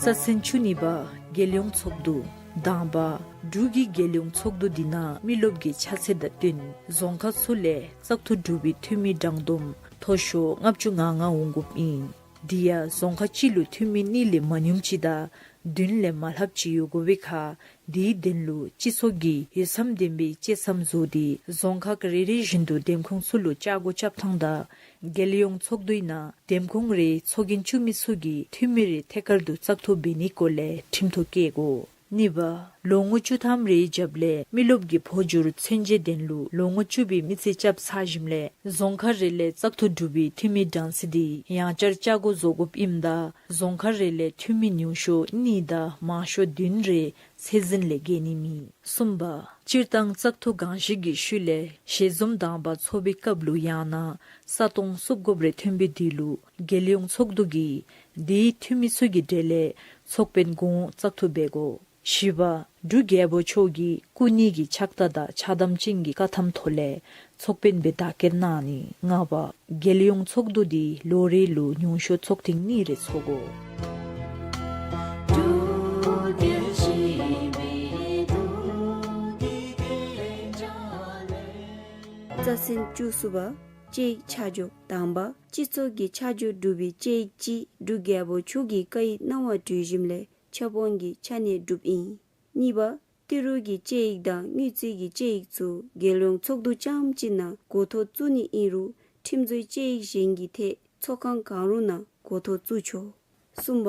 རྩ་ཚན་བཅུ་གཉིས་པ། རྒྱལ་ཡོངས་ཚོགས་འདུ། དང་པ། འབྲུག་གི་རྒྱལ་ཡོངས་ཚོགས་འདུ་འདི་ནང་མི་རློབས་ཀྱི་ཆ་ཚད་དང་བསྟུན་རྫོང་ཁག་ཚུ་ལས་བཙག་འཐུ་གྲུབ་པའི་འཐུས་མི་གྲངས་བསྡོམས་ མཐོ་ཤོས་ལྔ་བཅུ་ང་ལྔ་འོང་དགོཔ་ཨིན། དེ་ཡང་རྫོང་ཁག་གཅིག་ལུ་འཐུས་མི་གཉིས་ལས་མ་ཉུངམ་ཅིག་དང་བདུན་ལས་མ་ལྷགཔ་ཅིག་ཡོད་དགོ་པའི་ཁར་དེའི་དོན་ལུ་སྤྱི་ཚོགས་ཀྱིས་འོས་འཚམ་ལྡན་པའི་བཅད་མཚམས་བཟོ་སྟེ་རྫོང་ཁག་རེ་རེ་བཞིན་དུ་འདེམས་ཁོངས་ཚུ་ལུ་བཅའ་སྒོ་རྐྱབ་ཐངས་དང་རྒྱལ་ཡོངས་ཚོགས་འདུའི་ནང་འདེམས་ཁོངས་རེའི་ཚོགས་རྒྱན་བཙུགས་མི་ཚུ་གིས་འཐུས་མི་རེ་ཐད་ཀར་དུ་བཙག་འཐུ་འབད་ནིའི་སྐོར་ལས་ཁྲིམས་ཐོག་བཀལ་དགོ། གཉིས་པ། ལོ་ངོ་བཅུ་ཐམ་རེའི་རྒྱབ་ལས་མི་རློབས་ཀྱི་འཕོ་འགྱུར་ཚུན་ཆད་དོན་ལུ་ལོ་ངོ་བཅུ་པའི་མི་ཚེ་རྐྱབ་ཚར་ཞིནམ་ལས་རྫོང་ཁག་རེ་ལས་བཙག་འཐུ་གྲུབ་པའི་འཐུས་མི་གྲངས་ཚད་དེ་ཡང་བསྐྱར་བཅའ་སྒོ་བཟོ་དགོཔ་ཨིནམ་ད་རྫོང་ཁག་རེ་ལས་འཐུས་མི་ཉུང་ཤོས་གཉིས་དང་མང་ཤོས་བདུན་རེ་ཚད་འཛིན་ལས་བརྒལ་ནི་མེད། གསུམ་པ། སྤྱིར་བཏང་བཙག་འཐུ་གང་ཞིག་གི་ཤུལ་ལས་ཞལ་འཛོམས་དང་པ་ཚོགས་པའི་སྐབས་ལུ་ཡང་ན་ས་སྟོང་བསུབ་དགོཔ་རེ་ཐོན་པའི་དུས་ལུ་རྒྱལ་ཡོངས་ཚོགས་འདུ་གིས་དེའི་འཐུས་མི་ཚུ་གི་གྲས་ལས་ཚོགས་དཔོན་གུང་བཙག་འཐུ་འབད་དགོ། བཞི་པ། འབྲུག་རྒྱལ་པོ་མཆོག་གིས་སྐུ་ཉིད་ཀྱི་ཕྱག་རྟགས་དང་ཕྱག་དམ་ཅན་གྱི་བཀའ་ཐམ་ཐོག་ལས་ཚོགས་དཔོན་སྦེ་དར་སྐྱེལ་གནང་ནི། ལྔ་པ། རྒྱལ་ཡོངས་ཚོགས་འདུ་དེ་ལོ་རེ་ལུ་ཉུང་ཤོས་ཚོགས་ཐེངས་གཉིས་རེ་ཚོགས་དགོ། རྩ་ཚན་བཅུ་གསུམ་པ། བཅའ་ཡིག་ཆ་འཇོག། དང་པ། སྤྱི་ཚོགས་ཀྱི་ཆ་འཇོག་གྲུབ་པའི་བཅའ་ཡིག་ཅིག་འབྲུག་རྒྱལ་པོ་མཆོག་གི་བཀའ་ཡིག་གནང་བ་གྲོལ་ཞིནམ་ལས་ཁྱབ་དབང་གི་ཆ་གནས་གྲུབ་ཨིན། གཉིས་པ། ཏི་རུ་གི་བཅའ་ཡིག་དང་དངུལ་རྩིས་ཀྱི་བཅའ་ཡིག་ཚུ་རྒྱལ་ཡོངས་ཚོགས་འདུ་རྐྱངམ་གཅིག་ནང་འགོ་ཐོག་བཙུགས་ནི་ཨིན་རུང་ཁྲིམས་བཟོའི་བཅའ་ཡིག་གཞན་གྱི་ཐད་ཚོགས་ཁང་གང་རུང་ནང་འགོ་ཐོག་བཙུགས་ཆོག། གསུམ་པ།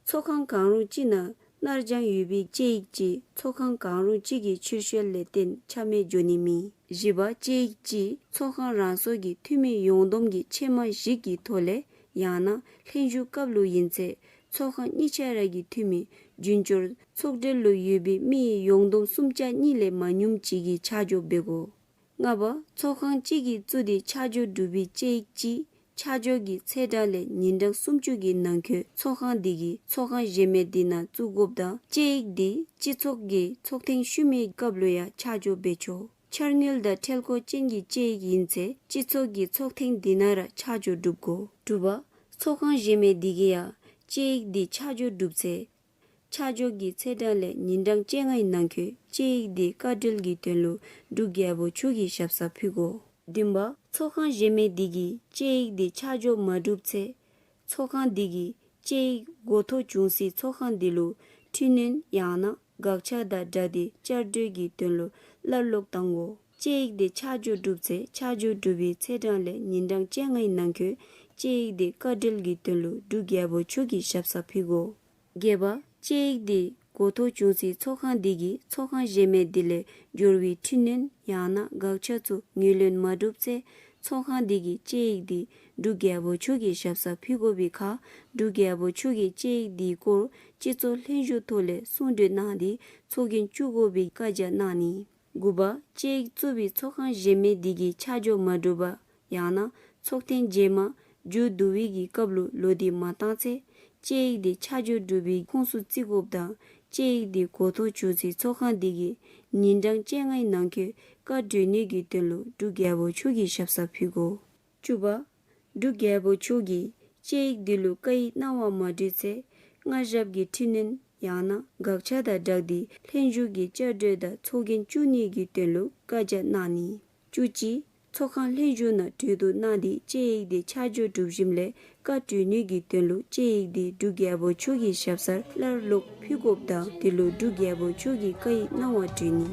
ཚོགས་ཁང་གང་རུང་གཅིག་ནང་གནར་སྦྱང་ཡོད་པའི་བཅའ་ཡིག་ཅིག་ཚོགས་ཁང་གང་རུང་གཅིག་གི་ཆེ་ཤོས་ལས་བརྟེན་ཆ་མེད་འགྱོ་ནི་མེད། བཞི་པ། བཅའ་ཡིག་ཅིག་ཚོགས་ཁང་རང་སོ་གི་འཐུས་མི་ཡོངས་བསྡོམས་ཀྱི་ཆེ་མང་ཞིག་གི་ཐོག་ལས་ཡང་ན་ལྷན་བཞུགས་སྐབས་ལུ་ཨིན་ཚེ་ཚོགས་ཁང་གཉིས་ཆ་ར་གི་འཐུས་མི་རྒྱུན་སྐྱོར་ཚོགས་གྲལ་ལུ་ཡོད་པའི་མི་ཡི་ཡོངས་བསྡོམས་སུམ་ཆ་གཉིས་ལས་མ་ཉུངམ་ཅིག་གིས་ཆ་འཇོག་འབད་དགོ། ལྔ་པ། ཚོགས་ཁང་གཅིག་གིས་བཙུགས་ཏེ་ཆ་འཇོག་གྲུབ་པའི་བཅའ་ཡིག་ཅིག་ཆ་འཇོག་གི་ཚེས་གྲངས་ལས་ཉིན་གྲངས་སུམ་ཅུ་གི་ནང་འཁོད་ཚོགས་ཁང་དེ་གིས་ཚོགས་ཁང་གཞན་མི་དེ་ནང་བཙུགས་དགོཔ་དང་བཅའ་ཡིག་དེ་སྤྱི་ཚོགས་ཀྱི་ཚོགས་ཐེངས་ཤུལ་མའི་སྐབས་ལུ་ཡང་ཆ་འཇོག་འབད་ཆོག། འཆར་དངུལ་དང་ཁྲེལ་སྐོར་ཅན་གྱི་བཅའ་ཡིག་ཨིན་ཚེ་སྤྱི་ཚོགས་ཀྱི་ཚོགས་ཐེངས་དེ་ནང་ར་ཆ་འཇོག་གྲུབ་དགོ། དྲུག་པ། ཚོགས་ཁང་གཞན་མི་དེ་གིས་ཡང་བཅའ་ཡིག་དེ་ཆ་འཇོག་གྲུབ་ཚེ་ཆ་འཇོག་གི་ཚེས་གྲངས་ལས་ཉིན་གྲངས་བཅོ་ལྔའི་ནང་འཁོད་བཅའ་ཡིག་དེ་བཀའ་འཁྲོལ་གྱི་དོན་ལུ་འབྲུག་རྒྱལ་པོ་མཆོག་གི་ཞབས་སར་ཕུལ་དགོ། བདུན་པ། ཚོགས་ཁང་གཞན་མི་དེ་གིས་བཅའ་ཡིག་དེ་ཆ་འཇོག་མ་གྲུབ་ཚེ་ཚོགས་ཁང་དེ་གིས་བཅའ་ཡིག་འགོ་ཐོག་བྱུང་སའི་ཚོགས་ཁང་དེ་ལུ་འཕྲི་སྣོན་ཡང་ན་དགག་བྱ་དང་སྦྲགས་ཏེ་བསྐྱར་ཟློས་ཀྱི་དོན་ལུ་སླར་ལོག་བཏང་དགོ། བཅའ་ཡིག་དེ་ཆ་འཇོག་གྲུབ་ཚེ་ཆ་འཇོག་གྲུབ་པའི་ཚེས་གྲངས་ལས་ཉིན་གྲངས་བཅོ་ལྔའི་ནང་འཁོད་བཅའ་ཡིག་དེ་བཀའ་འཁྲོལ་གྱི་དོན་ལུ་འབྲུག་རྒྱལ་པོ་མཆོག་གི་ཞབས་སར་ཕུལ་དགོ། བརྒྱད་པ། བཅའ་ཡིག་དེ་འགོ་ཐོག་བྱུང་སའི་ཚོགས་ཁང་དེ་གིས་ཚོགས་ཁང་གཞན་མི་དེ་ལས་འབྱོར་བའི་འཕྲི་སྣོན་ཡང་ན་དགག་བྱ་ཚུ་ངོས་ལེན་མ་གྲུབ་ཚེ་ཚོགས་ཁང་དེ་གིས་བཅའ་ཡིག་དེ་འབྲུག་རྒྱལ་པོ་མཆོག་གི་ཞབས་སར་ཕུལ་དགོ་པའི་ཁར་འབྲུག་རྒྱལ་པོ་མཆོག་གིས་བཅའ་ཡིག་དེའི་སྐོར་སྤྱི་ཚོགས་ལྷན་བཞུགས་ཐོག་ལས་གསུང་གྲོས་གནང་སྟེ་ཚོགས་རྒྱན་བཙུགས་དགོ་པའི་བཀའ་རྒྱ་གནང་ནི། དགུ་པ། བཅའ་ཡིག་བཙུགས་པའི་ཚོགས་ཁང་གཞན་མི་དེ་གིས་ཆ་འཇོག་མ་གྲུབ་པ་ཡང་ན་ཚོགས་ཐེངས་རྗེས་མ་མཇུག་བསྡུ་བའི་གི་སྐབས་ལུ་ལོ་དེ་མ་བཏང་ཚེ་བཅའ་ཡིག་དེ་ཆ་འཇོག་གྲུབ་པའི་ཁོངས་སུ་བརྩི་དགོཔ་དང་བཅའ་ཡིག་དེ་འགོ་ཐོག་བྱུང་སའི་ཚོགས་ཁང་དེ་གིས་ཉིན་གྲངས་བཅོ་ལྔའི་ནང་འཁོད་བཀའ་གྲོལ་ནི་གི་དོན་ལུ་འབྲུག་རྒྱལ་པོ་མཆོག་གི་ཞབས་སར་ཕུལ་དགོ། བཅུ་པ། འབྲུག་རྒྱལ་པོ་མཆོག་གིས་བཅའ་ཡིག་དེ་ལུ་བཀའ་ཡིག་གནང་བ་མ་གྲུབ་ཚེ་སྔ་ཞབས་ཀྱི་འཕྲི་སྣོན་ཡང་ན་དགག་བྱ་དང་སྦྲགས་ཏེ་ལྷན་བཞུགས་ཀྱི་བསྐྱར་ཟློས་དང་ཚོགས་རྒྱན་བཙུགས་ནི་གི་དོན་ལུ་བཀའ་རྒྱ་གནང་ནི། བཅུ་གཅིག། ཚོགས་ཁང་ལྷན་བཞུགས་ནང་གྲོས་བསྡུར་གནང་སྟེ་བཅའ་ཡིག་དེ་ཆ་འཇོག་གྲུབ་ཞིནམ་ལས་བཀའ་གྲོལ་ནི་གི་དོན་ལུ་བཅའ་ཡིག་དེ་འབྲུག་རྒྱལ་པོ་མཆོག་གི་ཞབས་སར་སླར་ལོག་ཕུལ་དགོཔ་དང་དེ་ལུ་འབྲུག་རྒྱལ་པོ་མཆོག་གི་བཀའ་ཡིག་གནང་བ་གྲུབ་ནི།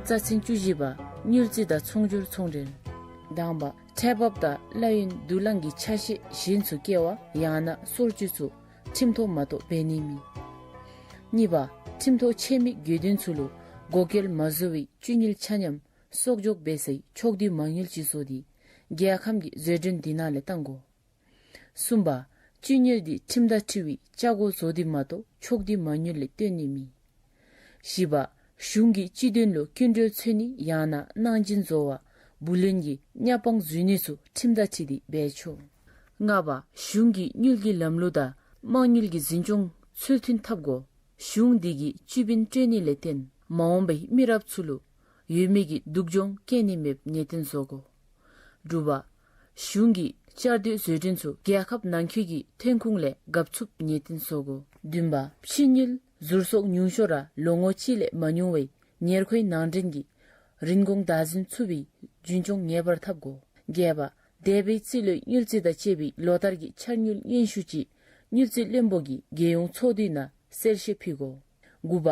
རྩ་ཚན་བཅུ་བཞི་པ། དངུལ་རྩིས་དང་ཚོང་སྒྱུར་ཚོང་འབྲེལ། དང་པ། ཁྲལ་འབབ་དང་གླ་ཡོན་བསྡུ་ལེན་གྱི་ཆ་ཤས་གཞན་ཚུ་བཀལ་བ་ཡང་ན་སོར་ཆུད་ཚུ་ཁྲིམས་ཐོག་མ་གཏོགས་འབད་ནི་མེད། གཉིས་པ། ཁྲིམས་ཐོག་ཆད་མི་དགོས་དོན་ཚུ་ལུ་བགོ་སྐལ་མ་བཟོ་བའི་བཅུད་དངུལ་ཆ་མཉམ་གསོག་འཇོག་འབད་སའི་ཕྱོགས་བསྡུས་མ་དངུལ་ཅིག་བཟོ་སྟེ་རྒྱལ་ཁམས་ཀྱི་བཟོ་སྐྲུན་དེ་ནང་ལས་བཏང་དགོ། གསུམ་པ། བཅུད་དངུལ་དེ་ཁྲིམས་དང་འཁྲིལ་བའི་བཅའ་སྒོ་བཟོ་སྟེ་མ་གཏོགས་ཕྱོགས་བསྡུས་མ་དངུལ་ལས་བཏོན་ནི་མེད། བཞི་པ། གཞུང་གི་སྤྱི་དོན་ལུ་སྐྱིན་འགྲུལ་འཚོལ་ནི་ཡང་ན་གནང་སྦྱིན་བཟོ་བ་བུ་ལོན་གྱི་གཉའ་སྤང་འཛུལ་ནི་ཚུ་ཁྲིམས་དང་འཁྲིལ་ཏེ་འབད་ཆོག། ལྔ་པ། གཞུང་གི་དངུལ་གྱི་ལམ་ལུགས་དང་དམངས་དངུལ་གྱི་འཛིན་སྐྱོང་ཚུལ་མཐུན་འཐབ་དགོ། གཞུང་དེ་གིས་བཅུད་བིན་སྤྲོད་ནི་ལས་བརྟེན་མ་འོངས་པའི་མི་རབས་ཚུ་ལུ་ཡོད་མེད་ཀྱི་སྡུག་སྦྱོང་བཀལ་ནི་མེདཔ་ངེས་གཏན་བཟོ་དགོ། དྲུག་པ། གཞུང་གི་བསྐྱར་ཟློས་བཟོ་སྐྲུན་ཚུ་རྒྱལ་ཁབ་ནང་འཁོད་ཀྱི་ཐོན་ཁུངས་ལས་བཀབ་ཚུགསཔ་ངེས་གཏན་བཟོ་དགོ། བདུན་པ། ཕྱི་དངུལ་ ཟུར་སོགས་ཉུང་ཤོས་ར་ལོ་ངོ་གཅིག་ལས་མ་ཉུང་བའི་ཉེར་མཁོའི་ནང་འདྲེན་གྱི་རིན་གོང་བདག་འཛིན་ཚུགས་པའི་རྒྱུན་སྐྱོང་ངེས་པར་འཐབ་དགོ། བརྒྱད་པ། འདས་པའི་རྩིས་ལོའི་དངུལ་རྩིས་དང་བཅས་པའི་ལོ་ལྟར་གྱི་འཆར་དངུལ་སྙན་ཞུ་ཅིག་དངུལ་རྩིས་བློན་པོ་གིས་རྒྱལ་ཡོངས་ཚོགས་འདུའི་ནང་གསལ་བཤད་ཕུལ་དགོ། དགུ་པ།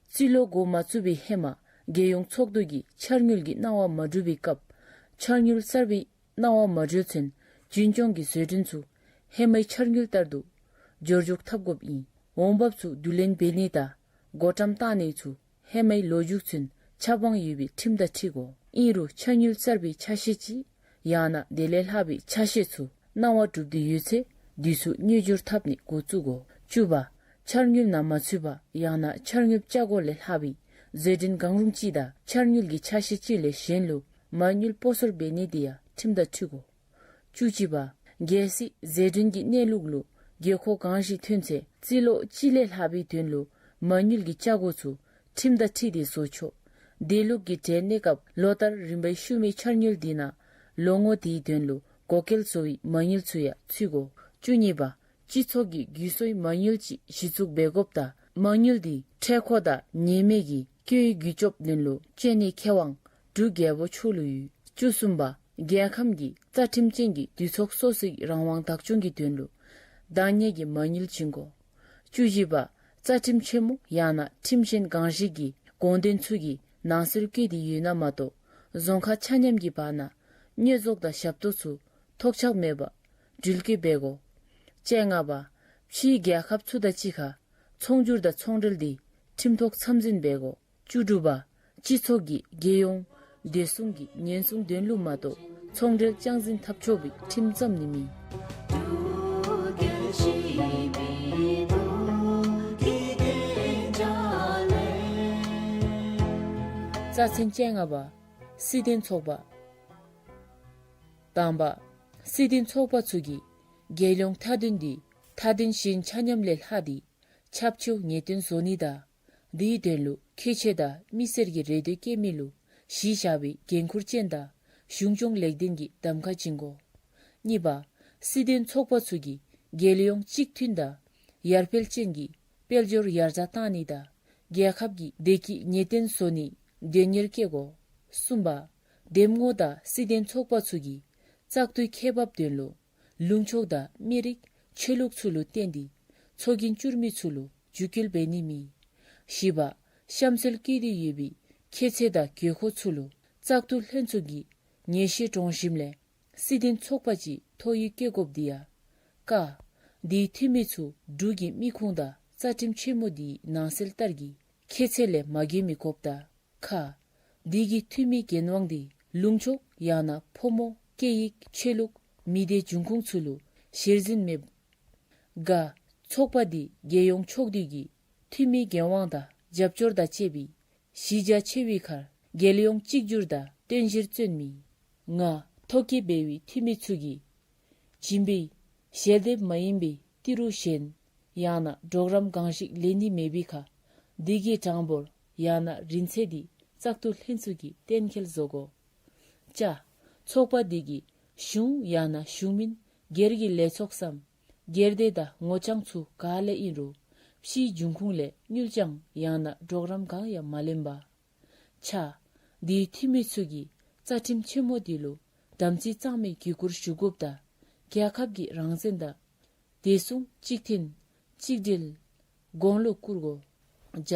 རྩིས་ལོ་འགོ་མ་བཙུགས་པའི་ཧེ་མ་རྒྱལ་ཡོངས་ཚོགས་འདུ་གིས་འཆར་དངུལ་གྱི་གནང་བ་མ་གྲུབ་པའི་སྐབས་འཆར་དངུལ་གསར་པའི་གནང་བ་མ་གྲོལ་ཚུན་རྒྱུན་སྐྱོང་གི་བཟོ་སྐྲུན་ཚུ་ཧེ་མའི་འཆར་དངུལ་ལྟར་དུ་འབྱོར་འཇུག་འཐབ་དགོཔ་ཨིན། འོང་འབབ་ཚུ་བསྡུ་ལེན་འབད་ནི་དང་བགོ་བཀྲམ་བཏང་ནི་ཚུ་ཧེ་མའི་ལོ་མཇུག་ཚུན་ཆབ་དབང་ཡོད་པའི་ཁྲིམས་དང་འཁྲིལ་དགོ། ཨིན་རུང་འཆར་དངུལ་གསར་པའི་ཆ་ཤས་ཅིག་ཡང་ན་དེ་ལས་ལྷག་པའི་ཆ་ཤས་ཚུ་གནང་བ་གྲུབ་སྟེ་ཡོད་ཚེ་དུས་ཚོད་མཉེས་སྦྱོར་འཐབ་ནི་འགོ་བཙུགས་དགོ། བཅུ་པ། འཆར་དངུལ་ནང་མ་ཚུད་པ་ཡང་ན་འཆར་དངུལ་བཅའ་སྒོ་ལས་ལྷག་པའི་བཟོ་སྐྲུན་གང་རུང་ཅིག་དང་འཆར་དངུལ་གྱི་ཆ་ཤས་ཅིག་ལས་གཞན་ལུ་མ་དངུལ་སྤོ་སོར་འབད་ནི་དེ་ཡང་ཁྲིམས་དང་འཁྲིལ་དགོ། བཅུ་གཅིག་པ། གལ་སྲིད་བཟོ་སྐྲུན་གྱི་གནས་ལུགས་ལུ་དགོས་མཁོ་གང་ཞིག་ཐོན་ཚེ་རྩིས་ལོ་གཅིག་ལས་ལྷག་པའི་དོན་ལུ་མ་དངུལ་གྱི་བཅའ་སྒོ་ཚུ་ཁྲིམས་དང་འཁྲིལ་ཏེ་བཟོ་ཆོག། དེ་ལུགས་ཀྱི་གྲལ་གནས་སྐབས་ལོ་ལྟར་རིམ་པའི་ཤུལ་མའི་འཆར་དངུལ་དེ་ནང་ལོ་ངོ་དེའི་དོན་ལུ་བགོ་སྐལ་བཟོ་བའི་མ་དངུལ་ཚུ་ཡང་ཚུད་དགོ། བཅུ་གཉིས་པ། སྤྱི་ཚོགས་ཀྱི་རྒུད་གསོའི་མ་དངུལ་ཅིག་གཞི་བཙུགས་འབད་དགོཔ་དང་མ་དངུལ་དེ་འཕྲལ་མཁོ་དང་ཉེན་མེད་ཀྱི་སྐྱོན་ཡོན་རྒུད་སྐྱོབ་དོན་ལུ་སྤྱོད་ནིའི་ཁེ་དབང་འབྲུག་རྒྱལ་པོ་མཆོག་ལུ་ཡོད། བཅུ་གསུམ་པ། རྒྱལ་ཁམས་ཀྱི་རྩ་ཁྲིམས་ཅན་གྱི་འདུས་ཚོགས་སོ་སོའི་རང་དབང་བདག་སྐྱོང་གི་དོན་ལུ་བདག་གཉེར་གྱི་མ་དངུལ་བྱིན་དགོ། བཅུ་བཞི་པ། རྩ་ཁྲིམས་ཆེན་མོ་ཡང་ན་ཁྲིམས་གཞན་གང་ཞིག་གི་དགོངས་དོན་ཚུ་གི་ནང་གསལ་བཀོད་དེ་ཡོད་ན་མ་གཏོགས་རྫོང་ཁག་ཆ་མཉམ་གྱི་བར་ན་བསྙོན་རྫོགས་དང་ཞབས་ཏོག་ཚུ་ཐོགས་ཆགས་མེད་པར་འགྲུལ་སྐྱོད་འབད་དགོ། བཅོ་ལྔ་པ། ཕྱིའི་རྒྱལ་ཁབ་ཚུ་དང་གཅིག་ཁར་ཚོང་སྒྱུར་དང་ཚོང་འབྲེལ་དེ་ཁྲིམས་ཐོག་འཚམས་འཛིན་འབད་དགོ། བཅུ་དྲུག་པ། སྤྱི་ཚོགས་ཀྱི་རྒྱལ་ཡོངས་བདེ་སྲུང་གི་ཉེན་སྲུང་དོན་ལུ་མ་གཏོགས་ཚོང་འབྲེལ་རྐྱང་འཛིན་འཐབ་ཆོག་པའི་ཁྲིམས་བརྩམ་ནི་མེད། རྩ་ཚན་བཅོ་ལྔ་པ། སྲིད་དོན་ཚོགས་པ། དང་པ། སྲིད་དོན་ཚོགས་པ་ཚུ་གིས་རྒྱལ་ཡོངས་མཐའ་དོན་དེ་མཐའ་དོན་གཞན་ཆ་མཉམ་ལས་ལྷག་སྟེ་ཁྱབ་ཆེཝ་ངེས་གཏན་བཟོ་ནི་དང་དེའི་དོན་ལུ་ཁྱད་ཆོས་དང་མི་སེར་གྱི་རེ་འདོད་བསྐྱེད་མི་ལུ་གཞི་བཞག་པའི་འགན་ཁུར་ཅན་དང་གཞུང་སྐྱོང་ལེགས་ལྡན་གྱི་གདམ་ཁ་བྱིན་དགོ། གཉིས་པ། སྲིད་དོན་ཚོགས་པ་ཚུ་གིས་རྒྱལ་ཡོངས་གཅིག་མཐུན་དང་ཡར་འཕེལ་ཅན་གྱི་དཔལ་འབྱོར་ཡར་དྲག་བཏང་ནི་དང་རྒྱལ་ཁབ་ཀྱི་བདེ་སྐྱིད་ངེས་གཏན་བཟོ་ནིའི་དོན་གཉེར་བསྐྱེད་དགོ། གསུམ་པ། འདེམས་ངོ་དང་སྲིད་དོན་ཚོགས་པ་ཚུ་གིས་བཙག་འཐུའི་ཁེ་འབབ་དོན་ལུ་ལུང་ཕྱོགས་དང་མི་རིགས་ཆོས་ལུགས་ཚུ་ལུ་བརྟེན་ཏེ་ཚོགས་རྒྱན་བསྐྱུར་མི་ཚུ་ལུ་བརྒྱུད་སྐུལ་འབད་ནི་མེད། བཞི་པ། གཤམ་གསལ་བཀོད་དེ་ཡོད་པའི་ཁྱད་ཚད་དང་དགོས་མཁོ་ཚུ་ལུ་བཙག་འཐུ་ལྷན་ཚོགས་ཀྱིས་ངེས་ཤེས་འདྲོངས་ཞིནམ་ལས་སྲིད་དོན་ཚོགས་པ་ཅིག་ཐོ་ཡིག་བཀོད་དགོཔ་དེ་ཡང་། ཀ། དེའི་འཐུས་མི་ཚུ་འབྲུག་གི་མི་ཁུངས་དང་རྩ་ཁྲིམས་ཆེན་མོ་དེའི་ནང་གསལ་ལྟར་གྱི་ཁྱད་ཚད་ལས་མ་བརྒལ་མི་དགོཔ་དང་། ཁ། དེ་གི་འཐུས་མི་འགན་དབང་དེ་ལུང་ཕྱོགས་ཡང་ན་ཕོ་མོ་སྐད་ཡིག་ཆོས་ལུགས་མི་སྡེ་འབྱུང་ཁུངས་ཚུ་ལུ་གཞིར་འཛིན་མེད། ག། ཚོགས་པ་དེ་རྒྱལ་ཡོངས་ཕྱོགས་བསྡུས་ཀྱི་འཐུས་མི་འགན་དབང་དང་རྒྱབ་སྐྱོར་དང་བཅས་པའི་གཞི་རྒྱ་ཆེ་བའི་ཁར་རྒྱལ་ཡོངས་གཅིག་གྱུར་དང་བརྟན་གཞིར་བརྩོན་མི། ང་། ཐོ་བཀོད་འབད་བའི་འཐུས་མི་ཚུ་གིས་བྱིན་པའི་ཞལ་འདེབས་མ་ཡིན་པའི་ཏི་རུ་གཞན་ཡང་ན་གྲོགས་རམ་གང་ཞིག་ལེན་ནི་མེད་པའི་ཁར་དེ་གི་གྲངས་འབོར་ཡང་ན་རིན་ཚད་དེ་བཙག་འཐུ་ལྷན་ཚོགས་ཀྱིས་གཏན་འཁེལ་བཟོ་དགོ། ཅ། ཚོགས་པ་དེ་གིས་གཞུང་ཡང་ན་གཞུང་མིན་སྒེར་གྱི་ལས་ཚོགས་སམ་སྒེར་སྡེ་དང་ངོ་རྐྱང་ཚུ་ག་ལས་ཨིན་རུང་ཕྱིའི་འབྱུང་ཁུངས་ལས་དངུལ་རྐྱང་ཡང་ན་གྲོགས་རམ་གང་ཡང་མ་ལེན་པ། ཆ། དེའི་འཐུས་མི་ཚུ་གིས་རྩ་ཁྲིམས་ཆེན་མོ་དེ་ལུ་དམ་ཚིག་གཙང་མའི་བརྒྱུད་སྐུར་ཞུ་དགོཔ་དང་རྒྱལ་ཁབ་ཀྱི་རང་བཙན་དང་བདེ་སྲུང་གཅིག་མཐུན་གཅིག་སྒྲིལ་གོང་ལུ་བཀུར་དགོ། ཇ།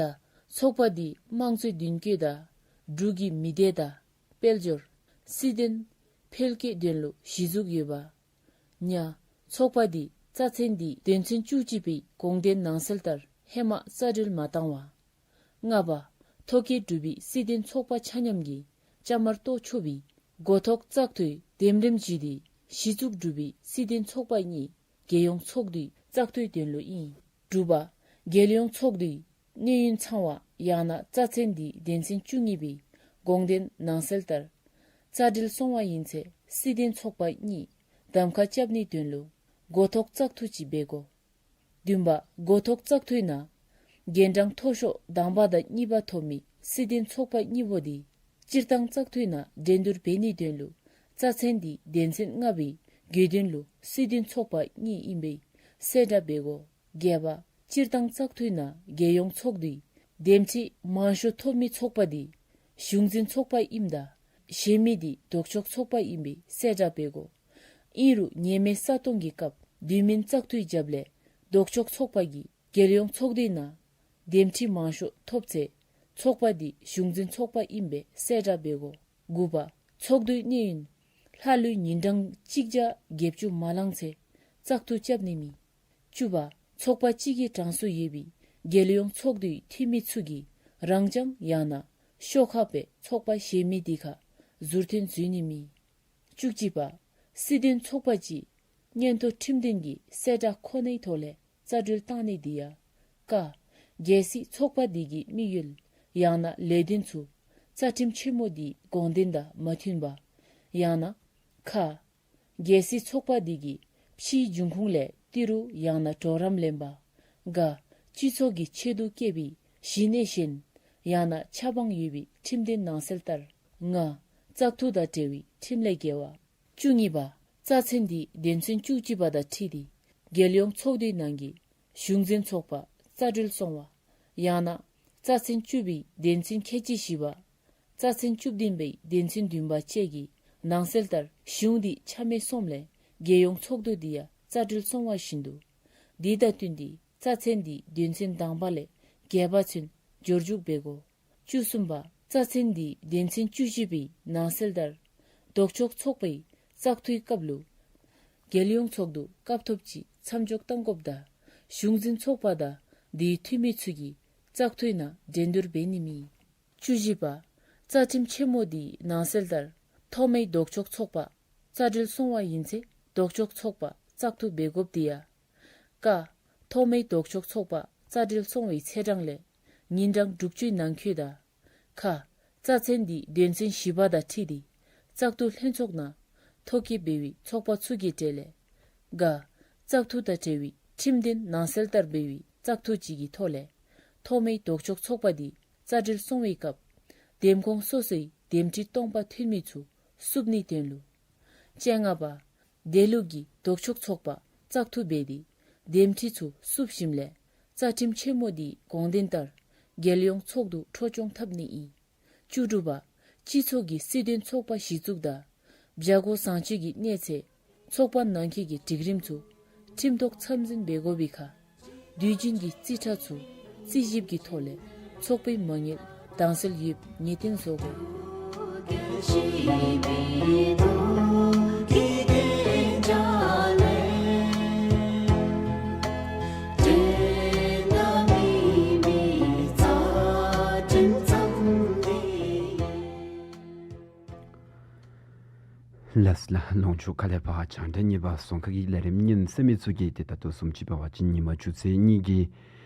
ཚོགས་པ་དེ་དམངས་གཙོའི་མདུན་སྐྱོད་དང་འབྲུག་གི་མི་སྡེ་དང་དཔལ་འབྱོར་སྲིད་དོན་འཕེལ་རྒྱས་དོན་ལུ་གཞི་བཙུགས་ཡོད་པ། ཉ། ཚོགས་པ་དེ་རྩ་ཚན་དེའི་དོན་ཚན་བཅུ་གཅིག་པའི་དགོངས་དོན་ནང་གསལ་ལྟར་ཧེ་མ་རྩ་འགྲུལ་མ་བཏང་བ། ལྔ་པ། ཐོ་བཀོད་གྲུབ་པའི་སྲིད་དོན་ཚོགས་པ་ཆ་མཉམ་གྱིས་བཅའ་མར་གཏོགས་ཆོག་པའི་འགོ་ཐོག་བཙག་འཐུའི་འདེམས་རིམ་བརྒྱུད་དེ་གཞི་བཙུགས་གྲུབ་པའི་སྲིད་དོན་ཚོགས་པ་གཉིས་རྒྱལ་ཡོངས་ཚོགས་འདུའི་བཙག་འཐུའི་དོན་ལུ་ཨིན། དྲུག་པ། རྒྱལ་ཡོངས་ཚོགས་འདུའི་གནས་ཡུན་ཚང་བ་ཡང་ན་རྩ་ཚན་དེའི་དོན་ཚན་བཅུ་གཉིས་པའི་དགོངས་དོན་ནང་གསལ་ལྟར་རྩ་འགྲུལ་སོང་བ་ཡིན་ཚེ་སྲིད་དོན་ཚོགས་པ་གཉིས་གདམ་ཁ་རྐྱབ་ནིའི་དོན་ལུ་འགོ་ཐོག་བཙག་འཐུ་ཅིག་འབད་དགོ། བདུན་པ། འགོ་ཐོག་བཙག་འཐུའི་ནང་རྒན་གྲངས་མཐོ་ཤོས་དང་པ་དང་གཉིས་པ་ཐོབ་མི་སྲིད་དོན་ཚོགས་པ་གཉིས་པོ་དེ་སྤྱིར་བཏང་བཙག་འཐུའི་ནང་འགྲན་བསྡུར་འབད་ནིའི་དོན་ལུ་རྩ་ཚན་དེའི་དོན་ཚན་ལྔ་པའི་དགོངས་དོན་ལུ་སྲིད་དོན་ཚོགས་པ་གཉིས་ཨིན་པའི་གསལ་བསྒྲགས་འབད་དགོ། བརྒྱད་པ། སྤྱིར་བཏང་བཙག་འཐུའི་ནང་རྒྱལ་ཡོངས་ཚོགས་འདུའི་འདེམས་ཁྲི་མང་ཤོས་ཐོབ་མི་ཚོགས་པ་འདི་གཞུང་འཛིན་ཚོགས་པ་ཨིནམ་ད་གཞན་མི་འདི་ལྡོག་ཕྱོགས་ཚོགས་པ་ཨིན་པའི་གསལ་བསྒྲགས་འབད་དགོ། ཨིན་རུང་ཉེས་མེད་ས་སྟོང་གི་སྐབས་དུས་མིན་བཙག་འཐུའི་རྒྱབ་ལས་ལྡོག་ཕྱོགས་ཚོགས་པ་གིས་རྒྱལ་ཡོངས་ཚོགས་འདུའི་ནང་འདེམས་ཁྲི་མང་ཤོས་ཐོབ་ཚེ་ཚོགས་པ་འདི་གཞུང་འཛིན་ཚོགས་པ་ཨིན་པའི་གསལ་བསྒྲགས་འབད་དགོ། དགུ་པ། ཚོགས་འདུའི་གནས་ཡུན་ལྷག་ལུས་ཉིན་གྲངས་གཅིག་བརྒྱ་བརྒྱད་ཅུ་མ་ལང་ཚེ་བཙག་འཐུ་རྐྱབ་ནི་མེད། བཅུ་པ། ཚོགས་པ་གཅིག་གི་གྲངས་སུ་ཡོད་པའི་རྒྱལ་ཡོངས་ཚོགས་འདུའི་འཐུས་མི་ཚུ་གིས་རང་རྐྱང་ཡང་ན་ཤོག་ཁག་སྦེ་ཚོགས་པ་གཞན་མི་དེ་ཁར་ཟུར་འཐེན་འཛུལ་ནི་མེད། བཅུ་གཅིག་པ། སྲིད་དོན་ཚོགས་པ་ཅིག་སྔོན་ཐོག་ཁྲིམས་དོན་གྱི་གསལ་བསྒྲགས་ཁོ་ནའི་ཐོག་ལས་རྩ་འགྲུལ་བཏང་ནི་དེ་ཡང་། ཀ། གལ་སྲིད་ཚོགས་པ་དེ་གི་དམིགས་ཡུལ་ཡང་ན་ལས་དོན་ཚུ་རྩ་ཁྲིམས་ཆེན་མོ་དེའི་དགོངས་དོན་དང་མ་མཐུན་པ། ཡང་ན། ཁ། གལ་སྲིད་ཚོགས་པ་དེ་གིས་ཕྱིའི་འབྱུང་ཁུངས་ལས་ཏི་རུ་ཡང་ན་གྲོགས་རམ་ལེན་པ། ག། སྤྱི་ཚོགས་ཀྱི་ཆེད་དུ་བསྐྱེད་པའི་གཞི་གནས་གཞན་ཡང་ན་ཆ་འབངས་ཡོད་པའི་ཁྲིམས་དོན་ནང་གསལ་ལྟར། ང་། བཙག་འཐུ་དང་འབྲེལ་བའི་ཁྲིམས་ལས་འགལ་བ། བཅུ་གཉིས་པ། རྩ་ཚན་འདིའི་དོན་ཚན་བཅུ་གཅིག་པ་དང་འཁྲིལ་ཏེ་རྒྱལ་ཡོངས་ཚོགས་འདུའི་ནང་གི་གཞུང་འཛིན་ཚོགས་པ་རྩ་འགྲུལ་སོང་བ། ཡང་ན་རྩ་ཚན་བཅུ་པའི་དོན་ཚན་ཁལ་གཅིག་བཞི་པ། རྩ་ཚན་བཅུ་བདུན་པའི་དོན་ཚན་བདུན་པ་བཅས་ཀྱི་ནང་གསལ་ལྟར་གཞུང་འདི་ཆ་མེད་སོངམ་ལས་རྒྱལ་ཡོངས་ཚོགས་འདུ་འདི་ཡང་རྩ་འགྲུལ་སོང་བ་བཞིན་དུ། འདི་དང་བསྟུན་ཏེ་རྩ་ཚན་འདིའི་དོན་ཚན་དང་པ་ལས་བརྒྱད་པ་ཚུན་སྦྱོར་འཇུག་འབད་དགོ། བཅུ་གསུམ་པ། རྩ་ཚན་འདིའི་དོན་ཚན་བཅུ་བཞི་པའི་ནང་གསལ་ལྟར་ལྡོག་ཕྱོགས་ཚོགས་པའི་བཙག་འཐུའི་སྐབས་ལུ་རྒྱལ་ཡོངས་ཚོགས་འདུ་སྐབས་ཐོབ་ཅིག་མཚམས་འཇོག་གཏང་དགོཔ་དང་གཞུང་འཛིན་ཚོགས་པ་དང་དེའི་འཐུས་མི་ཚུ་གིས་བཙག་འཐུའི་ནང་འགྲན་བསྡུར་འབད་ནི་མེད། བཅུ་བཞི་པ། རྩ་ཁྲིམས་ཆེན་མོ་དེའི་ནང་གསལ་ལྟར་ཐོག་མའི་ལྡོག་ཕྱོགས་ཚོགས་པ་རྩ་འགྲུལ་སོང་བ་ཨིན་ཚེ་ལྡོག་ཕྱོགས་ཚོགས་པ་བཙག་འཐུ་འབད་དགོཔ་དེ་ཡང་། ཀ། ཐོག་མའི་ལྡོག་ཕྱོགས་ཚོགས་པ་རྩ་འགྲུལ་སོང་བའི་ཚེས་གྲངས་ལས་ཉིན་གྲངས་དྲུག་ཅུའི་ནང་འཁོད་དང་། ཁ། རྩ་ཚན་འདིའི་དོན་ཚན་བཞི་པ་དང་འཁྲིལ་ཏེ་བཙག་འཐུ་ལྷན་ཚོགས་ནང་ཐོ་བཀོད་འབད་བའི་ཚོགས་པ་ཚུ་གི་གྲས་ལས། ག། བཙག་འཐུ་དང་འབྲེལ་བའི་ཁྲིམས་དོན་ནང་གསལ་ལྟར་འབད་བའི་བཙག་འཐུ་ཅིག་གི་ཐོག་ལས་ཐོག་མའི་ལྡོག་ཕྱོགས་ཚོགས་པ་འདི་རྩ་འགྲུལ་སོང་བའི་སྐབས་འདེམས་ཁོངས་སོ་སོའི་འདེམས་ཁྲི་སྟོང་པ་ཐོན་མི་ཚུ་བསུབ་ནིའི་དོན་ལུ། བཅོ་ལྔ་པ། དེ་ལུགས་ཀྱི་ལྡོག་ཕྱོགས་ཚོགས་པ་བཙག་འཐུ་འབད་དེ་འདེམས་ཁྲི་ཚུ་བསུབ་ཞིནམ་ལས་རྩ་ཁྲིམས་ཆེན་མོ་འདིའི་དགོངས་དོན་ལྟར་རྒྱལ་ཡོངས་ཚོགས་འདུ་འཕྲོ་སྐྱོང་འཐབ་ནི་ཨིན། བཅུ་དྲུག་པ། སྤྱི་ཚོགས་ཀྱི་སྲིད་དོན་ཚོགས་པ་གཞི་བཙུགས་དང་བྱ་སྒོ་བཟང་སྤྱོད་ཀྱི་གནས་ཚད་ཚོགས་པ་ནང་འཁོད་ཀྱི་སྒྲིག་རིམ་ཚུ་ཁྲིམས་ཐོག་ཚམ་འཛིན་འབད་དགོ་པའི་ཁར་དུས་རྒྱུན་གྱི་རྩིས་ཁྲ་ཚུ་རྩིས་ཞིབ་ཀྱི་ཐོག་ལས་ཚོགས་པའི་མ་དངུལ་དྭངས་གསལ་ཡོདཔ་ངེས་གཏན་བཟོ་དགོ། ལགས་ལགས། ལོངས་སྤྱོད་ཁ་ལས་ཕར་རྒྱང་བསྒྲགས་གཉིས་པ་སོང་ཁ་གི་ལས་རིམ་ཉན་གསན་མི་ཚུ་གིས་ཏེ་ད་ལྟོ་བཟུམ་ཅིག་འབད་བ་ཅིན་ཉིན་མ་ཆུ་ཚོད་གཉིས་ཀྱི་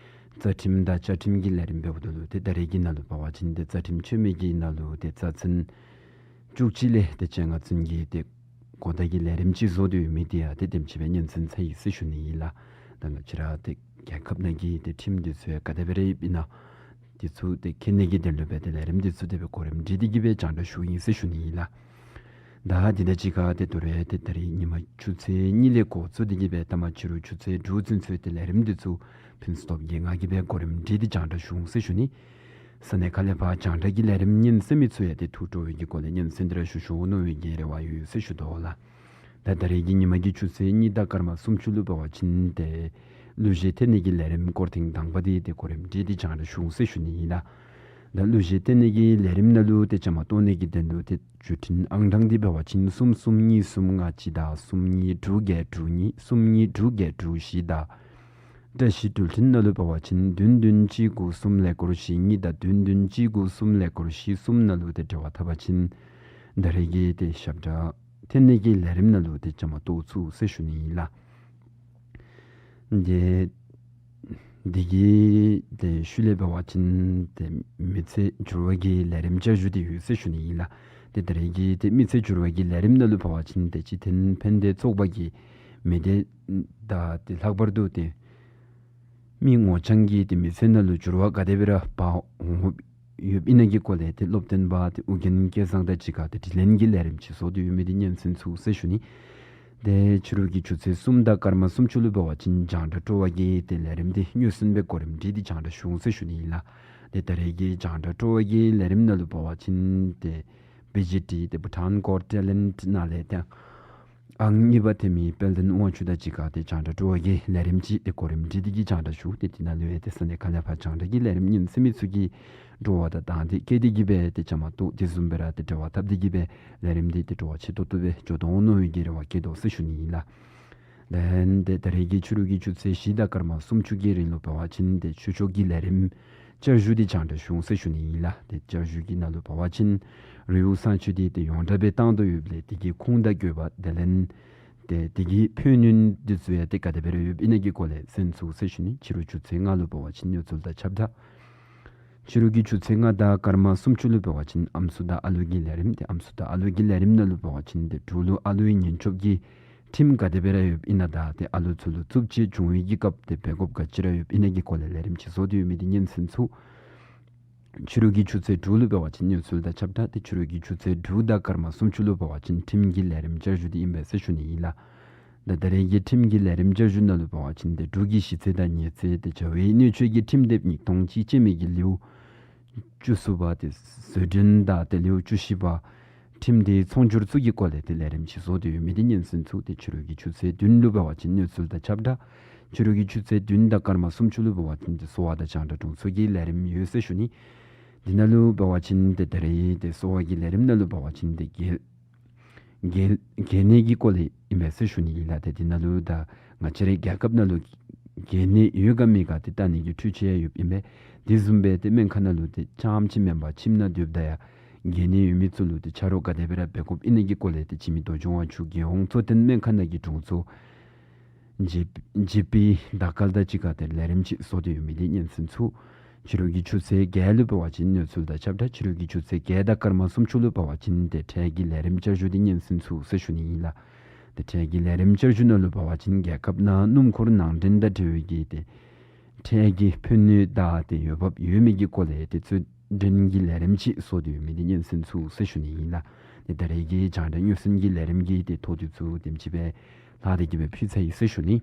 རྩ་ཁྲིམས་དང་བཅའ་ཁྲིམས་ཀྱི་ལས་རིམ་འབདཝ་ད་ལུ་ཏེ་ད་རེས་ཀྱི་ནང་ལུ་འབད་བ་ཅིན་ཏེ་རྩ་ཁྲིམས་ཆེན་མོའི་གི་ནང་ལུ་ཏེ་རྩ་ཚན་བཅུ་གཅིག་ལས་ཏེ་བཅོ་ལྔ་ཚུན་གྱི་ཏེ་གོ་བརྡ་གི་ལས་རིམ་ཅིག་བཟོ་སྟེ་ཡོད་མི་དེ་ཡང་ཏེ་དེམ་ཅིག་སྦེ་ཉན་གསན་ཚར་ཡི་ཟེར་ཞུ་ནི་ཨིན་ལགས། ད་ང་བཅས་ར་ཏེ་རྒྱལ་ཁབ་ནང་གི་ཏེ་ཁྲིམས་འདི་ཚུ་ཡང་ག་དེ་སྦེ་ར་ཡོདཔ་ཨིན་ན་འདི་ཚུ་ཏེ་མཁྱེན་ནི་གི་དོན་ལུ་སྦེ་ཏེ་ལས་རིམ་འདི་ཚུ་དེ་སྦེ་གོ་རིམ་སྒྲིག་སྟེ་གི་སྦེ་རྒྱང་བསྒྲགས་ཞུཝ་ཨིན་ཟེར་ཞུ་ནི་ཨིན་ལགས། ད་འདི་དང་གཅིག་ཁར་ཏེ་ད་རེས་ཏེ་ད་རིས་ཉིན་མ་ཆུ་ཚོད་གཉིས་ལས་འགོ་བཙུགས་ཏེ་གི་སྦེ་ད་མ་ཕྱི་རུ་ཆུ་ཚོད་དྲུག་ཚུན་ཚོད་ཏེ་ལས་རིམ་འདི་ཚུ་ཕུན་སུམ་ཚོགས་པའི་ངང་གིས་སྦེ་གོ་རིམ་སྒྲིག་སྟེ་རྒྱང་བསྒྲགས་ཞུ་འོང་ཟེར་ཞུ་ནི། ས་གནས་ཁ་ལས་ཕར་རྒྱང་བསྒྲགས་ཀྱི་ལས་རིམ་ཉན་གསན་མི་ཚུ་ཡང་ཏེ་ཐུགས་སྤྲོ་བའི་གི་སྒོ་ལས་ཉན་གསན་ཏེ་ར་ཞུ་ཞུ་འོང་མནོ་བའི་གི་རེ་བ་ཡོད་ཟེར་ཞུ་དོ་ལགས། ད་ད་རེས་ཀྱི་ཉིན་མ་གི་ཆུ་ཚོད་གཉིས་དང་སྐར་མ་སུམ་ཅུ་ལུ་འབད་བ་ཅིན་ཏེ་གླུ་གཞས་འཐེན་ནི་གི་ལས་རིམ་སྐོར་ཐེངས་དང་པ་འདི་ཏེ་གོ་རིམ་སྒྲིག་སྟེ་རྒྱང་བསྒྲགས་ཞུ་འོང་ཟེར་ཞུ་ནི་ཨིན་ལགས། ད་གླུ་གཞས་འཐེན་ནི་གི་ལས་རིམ་ནང་ལུ་ཏེ་བཅའ་མར་གཏོགས་ནི་གི་དོན་ལུ་ཏེ་བརྒྱུད་འཕྲིན་ཨང་གྲངས་འདི་འབད་བ་ཅིན་གསུམ་གསུམ་གཉིས་གསུམ་ལྔ་གཅིག་དང་གསུམ་གཉིས་དྲུག་བརྒྱད་དྲུག་གཉིས་གསུམ་གཉིས་དྲུག་བརྒྱད་དྲུག་བཞི་དང་། བཀྲ་ཤིས་འགྲུལ་འཕྲིན་ནང་ལུ་འབད་བ་ཅིན་བདུན་བདུན་གཅིག་དགུ་གསུམ་ཀླད་ཀོར་བཞི་གཉིས་དང་བདུན་བདུན་གཅིག་དགུ་གསུམ་ཀླད་ཀོར་བཞི་གསུམ་ནང་ལུ་ཏེ་འབྲེལ་བ་འཐབ་པ་ཅིན་ད་རེས་ཀྱི་ཏེ་ཞབས་ཁྲ་འཐེན་ནི་གི་ལས་རིམ་ནང་ལུ་ཏེ་བཅའ་མར་གཏོགས་ཚུགས་ཟེར་ཞུ་ནི་ཨིན་ལགས། ཏེ་འདི་གི་ཏེ་ཤུལ་ལས་འབད་བ་ཅིན་ཏེ་མི་ཚེ་འགྱུར་བ་གི་ལས་རིམ་ཅིག་ཞུ་སྟེ་ཡོད་ཟེར་ཞུ་ནི་ཨིན་ལགས། ཏེ་ད་རེས་ཀྱི་ཏེ་མི་ཚེ་འགྱུར་བ་གི་ལས་རིམ་ནང་ལུ་འབད་བ་ཅིན་ཏེ་སྤྱི་མཐུན་ཕན་བདེ་ཚོགས་པ་གི་མི་སྡེ་དང་ཏེ་ལྷག་པར་དུ་ཏེ་མི་ངོ་རྐྱང་གི་ཏེ་མི་ཚེ་ནང་ལུ་འགྱུར་བ་ག་དེ་སྦེ་ར་འབག་འོང་ཡོདཔ་ཨིན་ན་གི་སྐོར་ལས་ཏེ་སློབ་སྟོན་པ་ཏེ་ཨོ་རྒྱན་སྐལ་བཟང་དང་གཅིག་ཁར་ཏེ་དྲི་ལན་གྱི་ལས་རིམ་ཅིག་བཟོ་སྟེ་ཡོད་མི་འདི་ཉན་གསན་ཚུགས་ཟེར་ཞུ་ནི། ཏེ་ཕྱི་རུ་གི་ཆུ་ཚོད་གསུམ་དང་སྐར་མ་སུམ་ཅུ་ལུ་འབད་བ་ཅིན་རྒྱང་བསྒྲགས་སྤྲོ་བ་གི་ཏེ་ལས་རིམ་འདི་མངོན་སུམ་སྦེ་གོ་རིམ་སྒྲིག་སྟེ་རྒྱང་བསྒྲགས་ཞུ་འོང་ཟེར་ཞུ་ནི་ཨིན་ལགས། ཏེ་ད་རེས་ཀྱི་རྒྱང་བསྒྲགས་སྤྲོ་བ་གི་ལས་རིམ་ནང་ལུ་འབད་བ་ཅིན་ཏེ་བི་ཇི་ཊི་ཏེ་Bhutan Got Talent ནང་ལས་ཏེ་ཨང་གཉིས་པ་ཐོན་མི་དཔལ་ལྡན་དབང་ཕྱུག་དང་གཅིག་ཁར་ཏེ་རྒྱང་བསྒྲགས་སྤྲོ་བ་གི་ལས་རིམ་ཅིག་ཏེ་གོ་རིམ་སྒྲིག་སྟེ་གི་རྒྱང་བསྒྲགས་ཞུ། ཏེ་དེ་ནང་ལུ་ཡང་ཏེ་ས་གནས་ཁག་ལས་ཕར་རྒྱང་བསྒྲགས་ཀྱི་ལས་རིམ་ཉན་གསན་མི་ཚུ་གིས་སྤྲོ་བ་དང་དང་འདོད་བསྐྱེད་དེ་གི་སྦེ་ཏེ་བཅའ་མར་གཏོགས་དེ་བཟུམ་སྦེ་ར་ཏེ་འབྲེལ་བ་འཐབ་སྟེ་གི་སྦེ་ལས་རིམ་འདི་ཏེ་སྤྲོ་བ་ཆེ་ཏོག་ཏོ་སྦེ་འགྱོ་དོ་འོང་མནོ་བའི་གི་རེ་བ་བསྐྱེད་དོ་ཟེར་ཞུ་ནི་ཨིན་ལགས། ལན་ཏེ་ད་རེས་ཀྱི་ཕྱི་རུ་གི་ཆུ་ཚོད་བཞི་དང་སྐར་མ་སུམ་ཅུ་གི་རིང་ལུ་འབད་བ་ཅིན་ཏེ་ཆོས་ཕྱོགས་ཀྱི་ལས་རིམ་བསྐྱར་ཞུ་འདི་རྒྱང་བསྒྲགས་ཞུ་འོང་ཟེར་ཞུ་ནི་ཨིན་ལགས། ཏེ་བསྐྱར་ཞུ་གི་ནང་ལུ་འབད་བ་ཅིན་རི་བོ་བསང་མཆོད་འདི་ཏེ་ཡོངས་གྲགས་སྦེ་བཏང་དོ་ཡོདཔ་ལས་དེ་གི་ཁུངས་དང་དགོས་པ་དེ་ལས་ཏེ་དེ་གི་ཕན་གནོད་འདི་ཚུ་ཡང་ཏེ་ག་དེ་སྦེ་ར་ཡོདཔ་ཨིན་ན་གི་སྐོར་ལས་གསན་ཚུགས་ཟེར་ཞུ་ནི། ཕྱི་རུ་ཆུ་ཚོད་ལྔ་ལུ་འབད་བ་ཅིན་གནས་ཚུལ་དང་ཁྱབ་བསྒྲགས། ཕྱི་རུ་གི་ཆུ་ཚོད་ལྔ་དང་སྐར་མ་སུམ་ཅུ་ལུ་འབད་བ་ཅིན་ཨམ་སྲུ་དང་ཨ་ལུ་གི་ལས་རིམ། ཏེ་ཨམ་སྲུ་དང་ཨ་ལུ་གི་ལས་རིམ་ནང་ལུ་འབད་བ་ཅིན་ཏེ་འབྲུག་ལུ་ཨ་ལུའི་ཉེན་སྐྱོབ་ཀྱི་ཁྲིམས་ག་དེ་སྦེ་ར་ཡོདཔ་ཨིན་ན་དང་ཏེ་ཨ་ལུ་ཚུ་ལུ་རྩུབ་སྤྱོད་བྱུང་བའི་གི་སྐབས་ཏེ་འབད་དགོཔ་ག་ཅི་ར་ཡོདཔ་ཨིན་ན་གི་སྐོར་ལས་ལས་རིམ་ཅིག་བཟོ་སྟེ་ཡོད་མི་འདི་ཉན་གསན་ཚུགས། ཕྱི་རུ་གི་ཆུ་ཚོད་དྲུག་ལུ་འབད་བ་ཅིན་གནས་ཚུལ་དང་ཁྱབ་བསྒྲགས། ཏེ་ཕྱི་རུ་གི་ཆུ་ཚོད་དྲུག་དང་སྐར་མ་སུམ་ཅུ་ལུ་འབད་བ་ཅིན་ཁྲིམས་ཀྱི་ལས་རིམ་བསྐྱར་ཞུ་འདི་ཨིན་པས་ཟེར་ཞུ་ནི་ཨིན་ལགས། ད་ད་རེས་ཀྱི་ཁྲིམས་ཀྱི་ལས་རིམ་བསྐྱར་ཞུ་ནང་ལུ་འབད་བ་ཅིན་ཏེ་འབྲུག་གི་གཞི་རྩའི་དང་ཉེས་རྩའི་ཏེ་བྱ་བའི་གནོད་སྐྱོན་གྱི་ཁྲིམས་དེབ་ཉིས་སྟོང་གཅིག་ཅན་མའི་གི་ལེའུ་བཅུ་གསུམ་པ་ཏེ་བཟོ་སྐྲུན་དང་ཏེ་ལེའུ་བཅུ་བཞི་པ་ཁྲིམས་དེའི་ཚོང་སྒྱུར་ཚུ་གི་སྐོར་ལས་ཏེ་ལས་རིམ་ཅིག་བཟོ་སྟེ་ཡོད་མི་འདི་ཉན་གསན་ཚུགས། ཏེ་ཕྱི་རུ་གི་ཆུ་ཚོད་བདུན་ལུ་འབད་བ་ཅིན་གནས་ཚུལ་དང་ཁྱབ་བསྒྲགས། ཕྱི་རུ་གི་ཆུ་ཚོད་བདུན་དང་སྐར་མ་སུམ་ཅུ་ལུ་འབད་བ་ཅིན་ཏེ་གསོ་བ་དང་རྒྱང་བསྒྲགས་དྲུང་འཚོ་གི་ལས་རིམ་ཡོད་ཟེར་ཞུ་ནི། འདི་ནང་ལུ་འབད་བ་ཅིན་ཏེ་ད་རེས་ཏེ་གསོ་བ་གི་ལས་རིམ་ནང་ལུ་འབད་བ་ཅིན་ཏེ་གལ་གལ་གལ་གནད་ཀྱི་སྐོར་ལས་ཨིན་པས་ཟེར་ཞུ་ནི་ཨིན་ལགས། ཏེ་འདི་ནང་ལུ་ད་ང་བཅས་རའི་རྒྱལ་ཁབ་ནང་ལུ་གལ་གནད་ཡོད་ག་མེད་ག་ཏེ་བལྟ་ནི་གི་འཕྲུལ་ཆས་ཡང་ཡོདཔ་ཨིན་པས། དེ་བཟུམ་སྦེ་ཏེ་སྨན་ཁང་ནང་ལུ་ཏེ་རྐྱངམ་ཅིག་མེན་པར་ཁྱིམ་ནང་སྡོདཔ་ད་ཡང་གལ་གནད་ཡོད་མི་ཚུ་ལུ་ཏེ་ཆ་རོགས་ག་དེ་སྦེ་ར་འབད་དགོཔ་ཨིན་ན་གི་སྐོར་ལས་ཏེ་འཆི་མེད་རྡོ་རྗེ་དབང་ཕྱུག་རྒྱལ་ཡོངས་གཙོ་བསྟེན་སྨན་ཁང་ནང་གི་དྲུང་འཚོ་ཇེ་ཇེ་པི་དར་དཀར་དང་གཅིག་ཁར་ཏེ་ལས་རིམ་ཅིག་བཟོ་སྟེ་ཡོད་མི་འདི་ཉན་གསན་ཚུགས། ཕྱི་རུ་གི་ཆུ་ཚོད་བརྒྱད་ལུ་འབད་བ་ཅིན་གནས་ཚུལ་དང་ཁྱབ་བསྒྲགས། ཕྱི་རུ་གི་ཆུ་ཚོད་བརྒྱད་དང་སྐར་མ་སུམ་ཅུ་ལུ་འབད་བ་ཅིན་ཏེ་འཕྲལ་གྱི་ལས་རིམ་བསྐྱར་ཞུ་འདི་ཉན་གསན་ཚུགས་ཟེར་ཞུ་ནི་ཨིན་ལགས། ཏེ་འཕྲལ་གྱི་ལས་རིམ་བསྐྱར་ཞུ་ནང་ལུ་འབད་བ་ཅིན་རྒྱལ་ཁབ་ནང་སྣུམ་འཁོར་ནང་འདྲེན་དང་འབྲེལ་བའི་གི་ཏེ་འཕྲལ་གྱི་ཕན་གནོད་དང་ཏེ་འོས་འབབ་ཡོད་མེད་ཀྱི་སྐོར་ལས་ཏེ་རྩོད་འགྲན་གྱི་ལས་རིམ་ཅིག་བཟོ་སྟེ་ཡོད་མི་འདི་ཉན་གསན་ཚུགས་ཟེར་ཞུ་ནི་ཨིན་ལགས། ཏེ་ད་རེས་ཀྱི་རྒྱང་བསྒྲགས་མངོན་སུམ་གྱི་ལས་རིམ་གྱི་ཏེ་ཐོ་འདི་ཚུ་དེམ་ཅིག་སྦེ་ལྷག་སྟེ་གི་སྦེ་ཕུལ་ཚར་ཡི་ཟེར་ཞུ་ནི།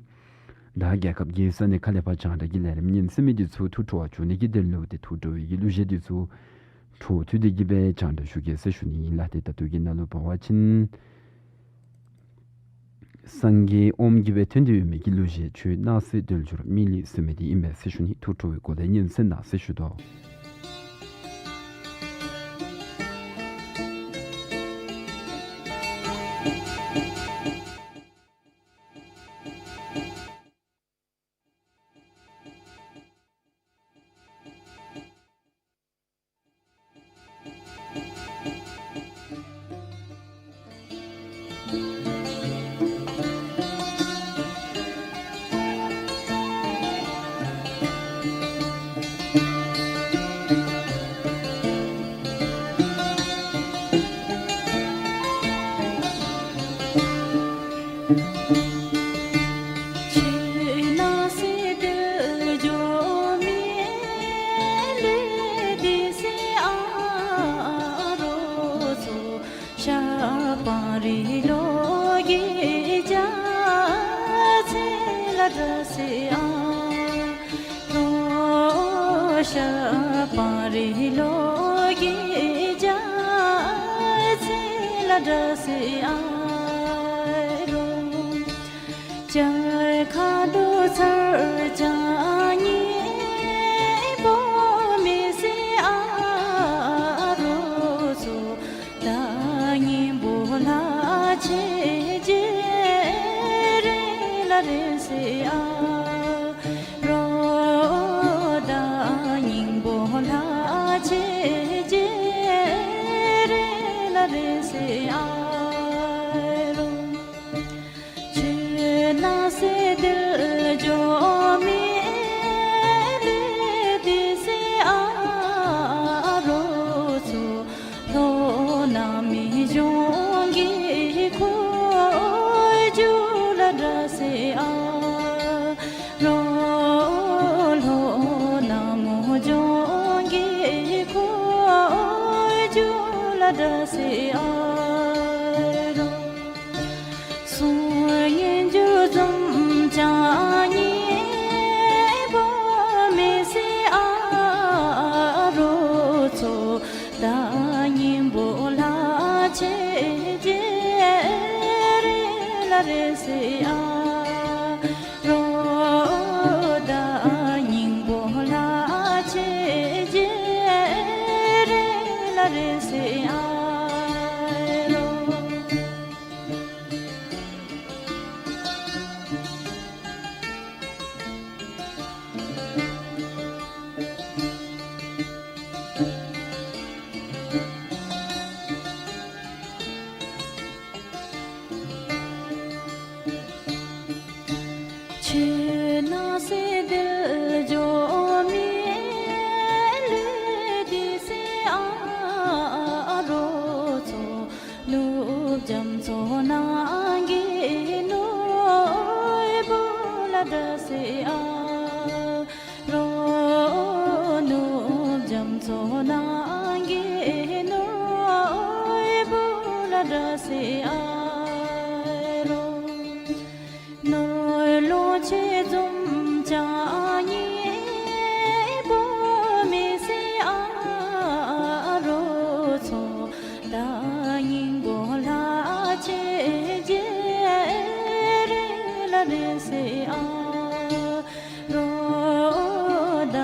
ད་རྒྱལ་ཁབ་ཀྱི་ས་གནས་ཁག་ལས་ཕར་རྒྱང་བསྒྲགས་ཀྱི་ལས་རིམ་ཉན་གསན་མི་འདི་ཚུ་ཐུགས་སྤྲོ་བ་བྱུང་ནི་གི་དོན་ལུ་ཏེ་ཐུགས་སྤྲོ་བའི་གི་གླུ་གཞས་འདི་ཚུ་འཕྲོ་མཐུད་དེ་གི་སྦེ་རྒྱང་བསྒྲགས་ཞུ་གེ་ཟེར་ཞུ་ནི་ཨིན་ལགས། ཏེ་ད་ལྟོ་གི་ནང་ལུ་འབད་བ་ཅིན་སངས་རྒྱས་ཨོམ་གྱིས་སྦེ་ཐོན་ཏེ་ཡོད་མི་གི་གླུ་གཞས་ཆོས་སྣང་སྲིད་འདོད་འབྱོར་མི་ལུས་ཟེར་མི་འདི་ཨིན་པས་ཟེར་ཞུ་ནི། ཐུགས་སྤྲོ་བའི་སྒོ་ལས་ཉན་གསན་གནང་ཟེར་ཞུ་དོ། ཚོགས་གནང་གི་ནོར་བུ་ལ་བཀྲ་ཤིས་ཨ་རོ། ནོར་ལོངས་སྤྱོད་འཛོམས་ཅ་ཉེ་པོ་མི་སེར་ཨ་རོ་ཚོ། ད་སྙིང་པོ་ལྷ་ཆེ་རྗེ་རེ་ལ་བཀྲ་ཤིས་ཨ་རོ། ད་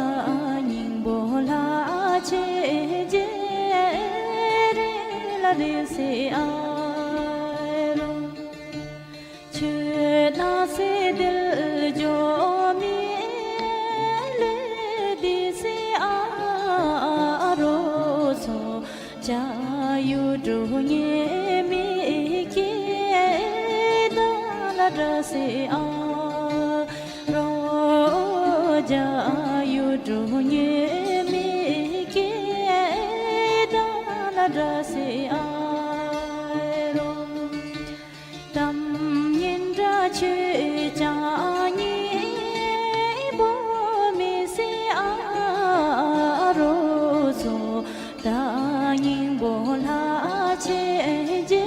སྙིང་པོ་ལྷ་ཆེ་རྗེ་རེ་ལ་བཀྲ་ཤིས་ཨ་རོ། ཆོས་སྣང་སྲིད་འདིར་འཇོམས་མི་ལས་སྡེ་སྲིད་ཨ་རོ་ཚོ། བྱ་ཡུལ་འབྲུག་ཉེ་མི་སྐྱིད་ད་ལ་བཀྲ་ཤིས་ཨ་རོ། བྱ་ཡུལ་འབྲུག་ཉེ་མི་སྐྱིད་ད་ལ་བཀྲ་ཤིས་ཨ་རོ། གཏམ་སྙན་གྲགས་ཆོད་ཅ་ཉེ་པོ་མི་སེར་ཨ་རོ་ཚོ། ད་སྙིང་པོ་ལྷ་ཆེ་རྗེ་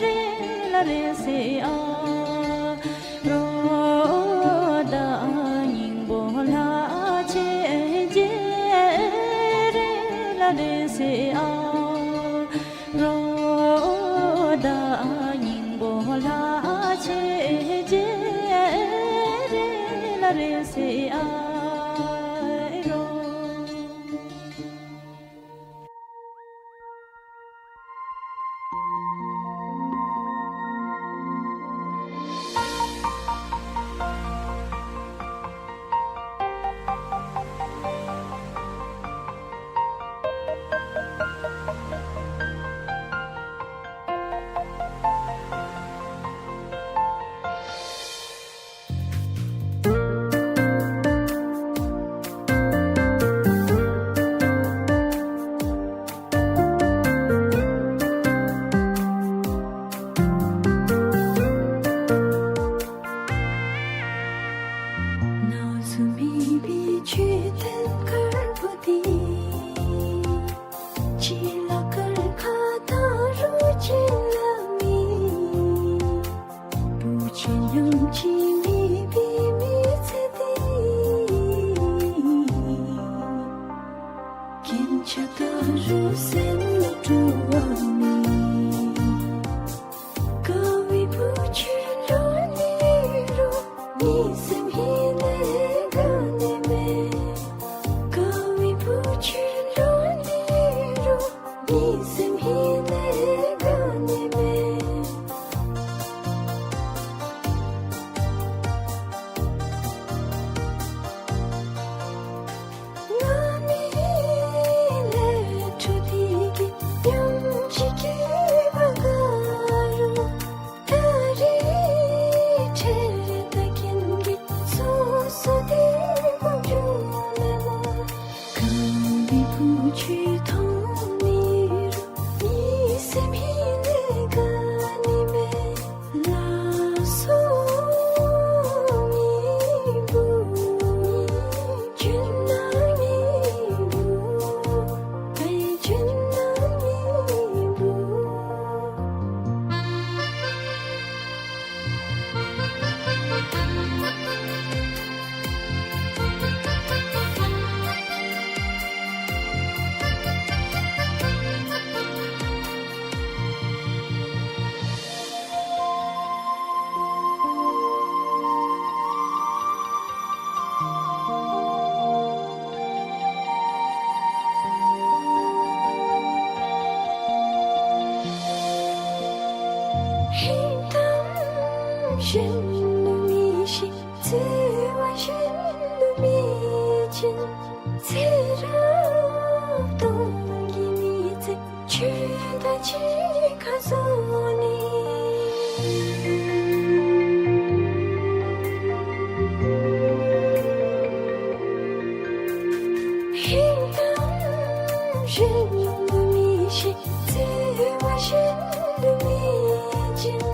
རེ་ལ་བཀྲ་ཤིས་ཨ་རོ། ད་སྙིང་པོ་ལྷ་ཆེ་རྗེ་རེ་ལ་བཀྲ་ཤིས་ཨ་རོ། ད་སྙིང་པོ་ལྷ་ཆེ་རྗེ་རེ་ལ་བཀྲ་ཤིས་ཨ་རོ། ནང་སུ་མེད་པའི་མཆོད་རྟེན་དཀར་པོ་འདི། ཅི་ལ་དཀར་ཁ་དང་རུ་ཅན་ལ་མེད། བུ་ཆེན་ཡང་ཅི་མེད་པའི་མི་ཚེ་འདི། རྒྱན་ཆ་དང་རུ་སེམས་ལ་སྤྲོ་བ་མེད། དགའ་བའི་བུ་ཆེན་ལོ་ནི་རུ་མི་སེམས་ཧིང་ལས་དགའ་ནི་མེད། དགའ་བའི་བུ་ཆེན་ལོ་ནི་རུ་མི་སེམས་ཧིང་ལས་དགའ་ནི་མེད། ང་མི་ལས་འཕྲོ་འདི་གི་ཉམས་ཅི་སྐྱེ་བ་དགའ་རུང་། ད་རེས་འཕྲལ་ད་གིན་གི་སོ་སོ་དེ་མ་འགྱུར་ལེ་མ། གང་གི་བུ་ཆུ་ཐོང་མི་རུང་མི་སེམས་ཧིང་ལས་དགའ་ནི་མེད། ལ་སོ་མི་བུ་ཅུན་ན་མི་བུ། ཧིང་གཏམ་གཞན་ལུ་མི་ཤེས། བརྩེ་བ་གཞན་ལུ་མི་བྱིན། ཚེ་རབས་སྟོང་གི་མི་ཚེ་ཆོས་དང་གཅིག་ཁར་བཟོ་ནི། ཧིང་གཏམ་གཞན་ལུ་མི་ཤེས། བརྩེ་བ་གཞན་ལུ་མི་བྱིན།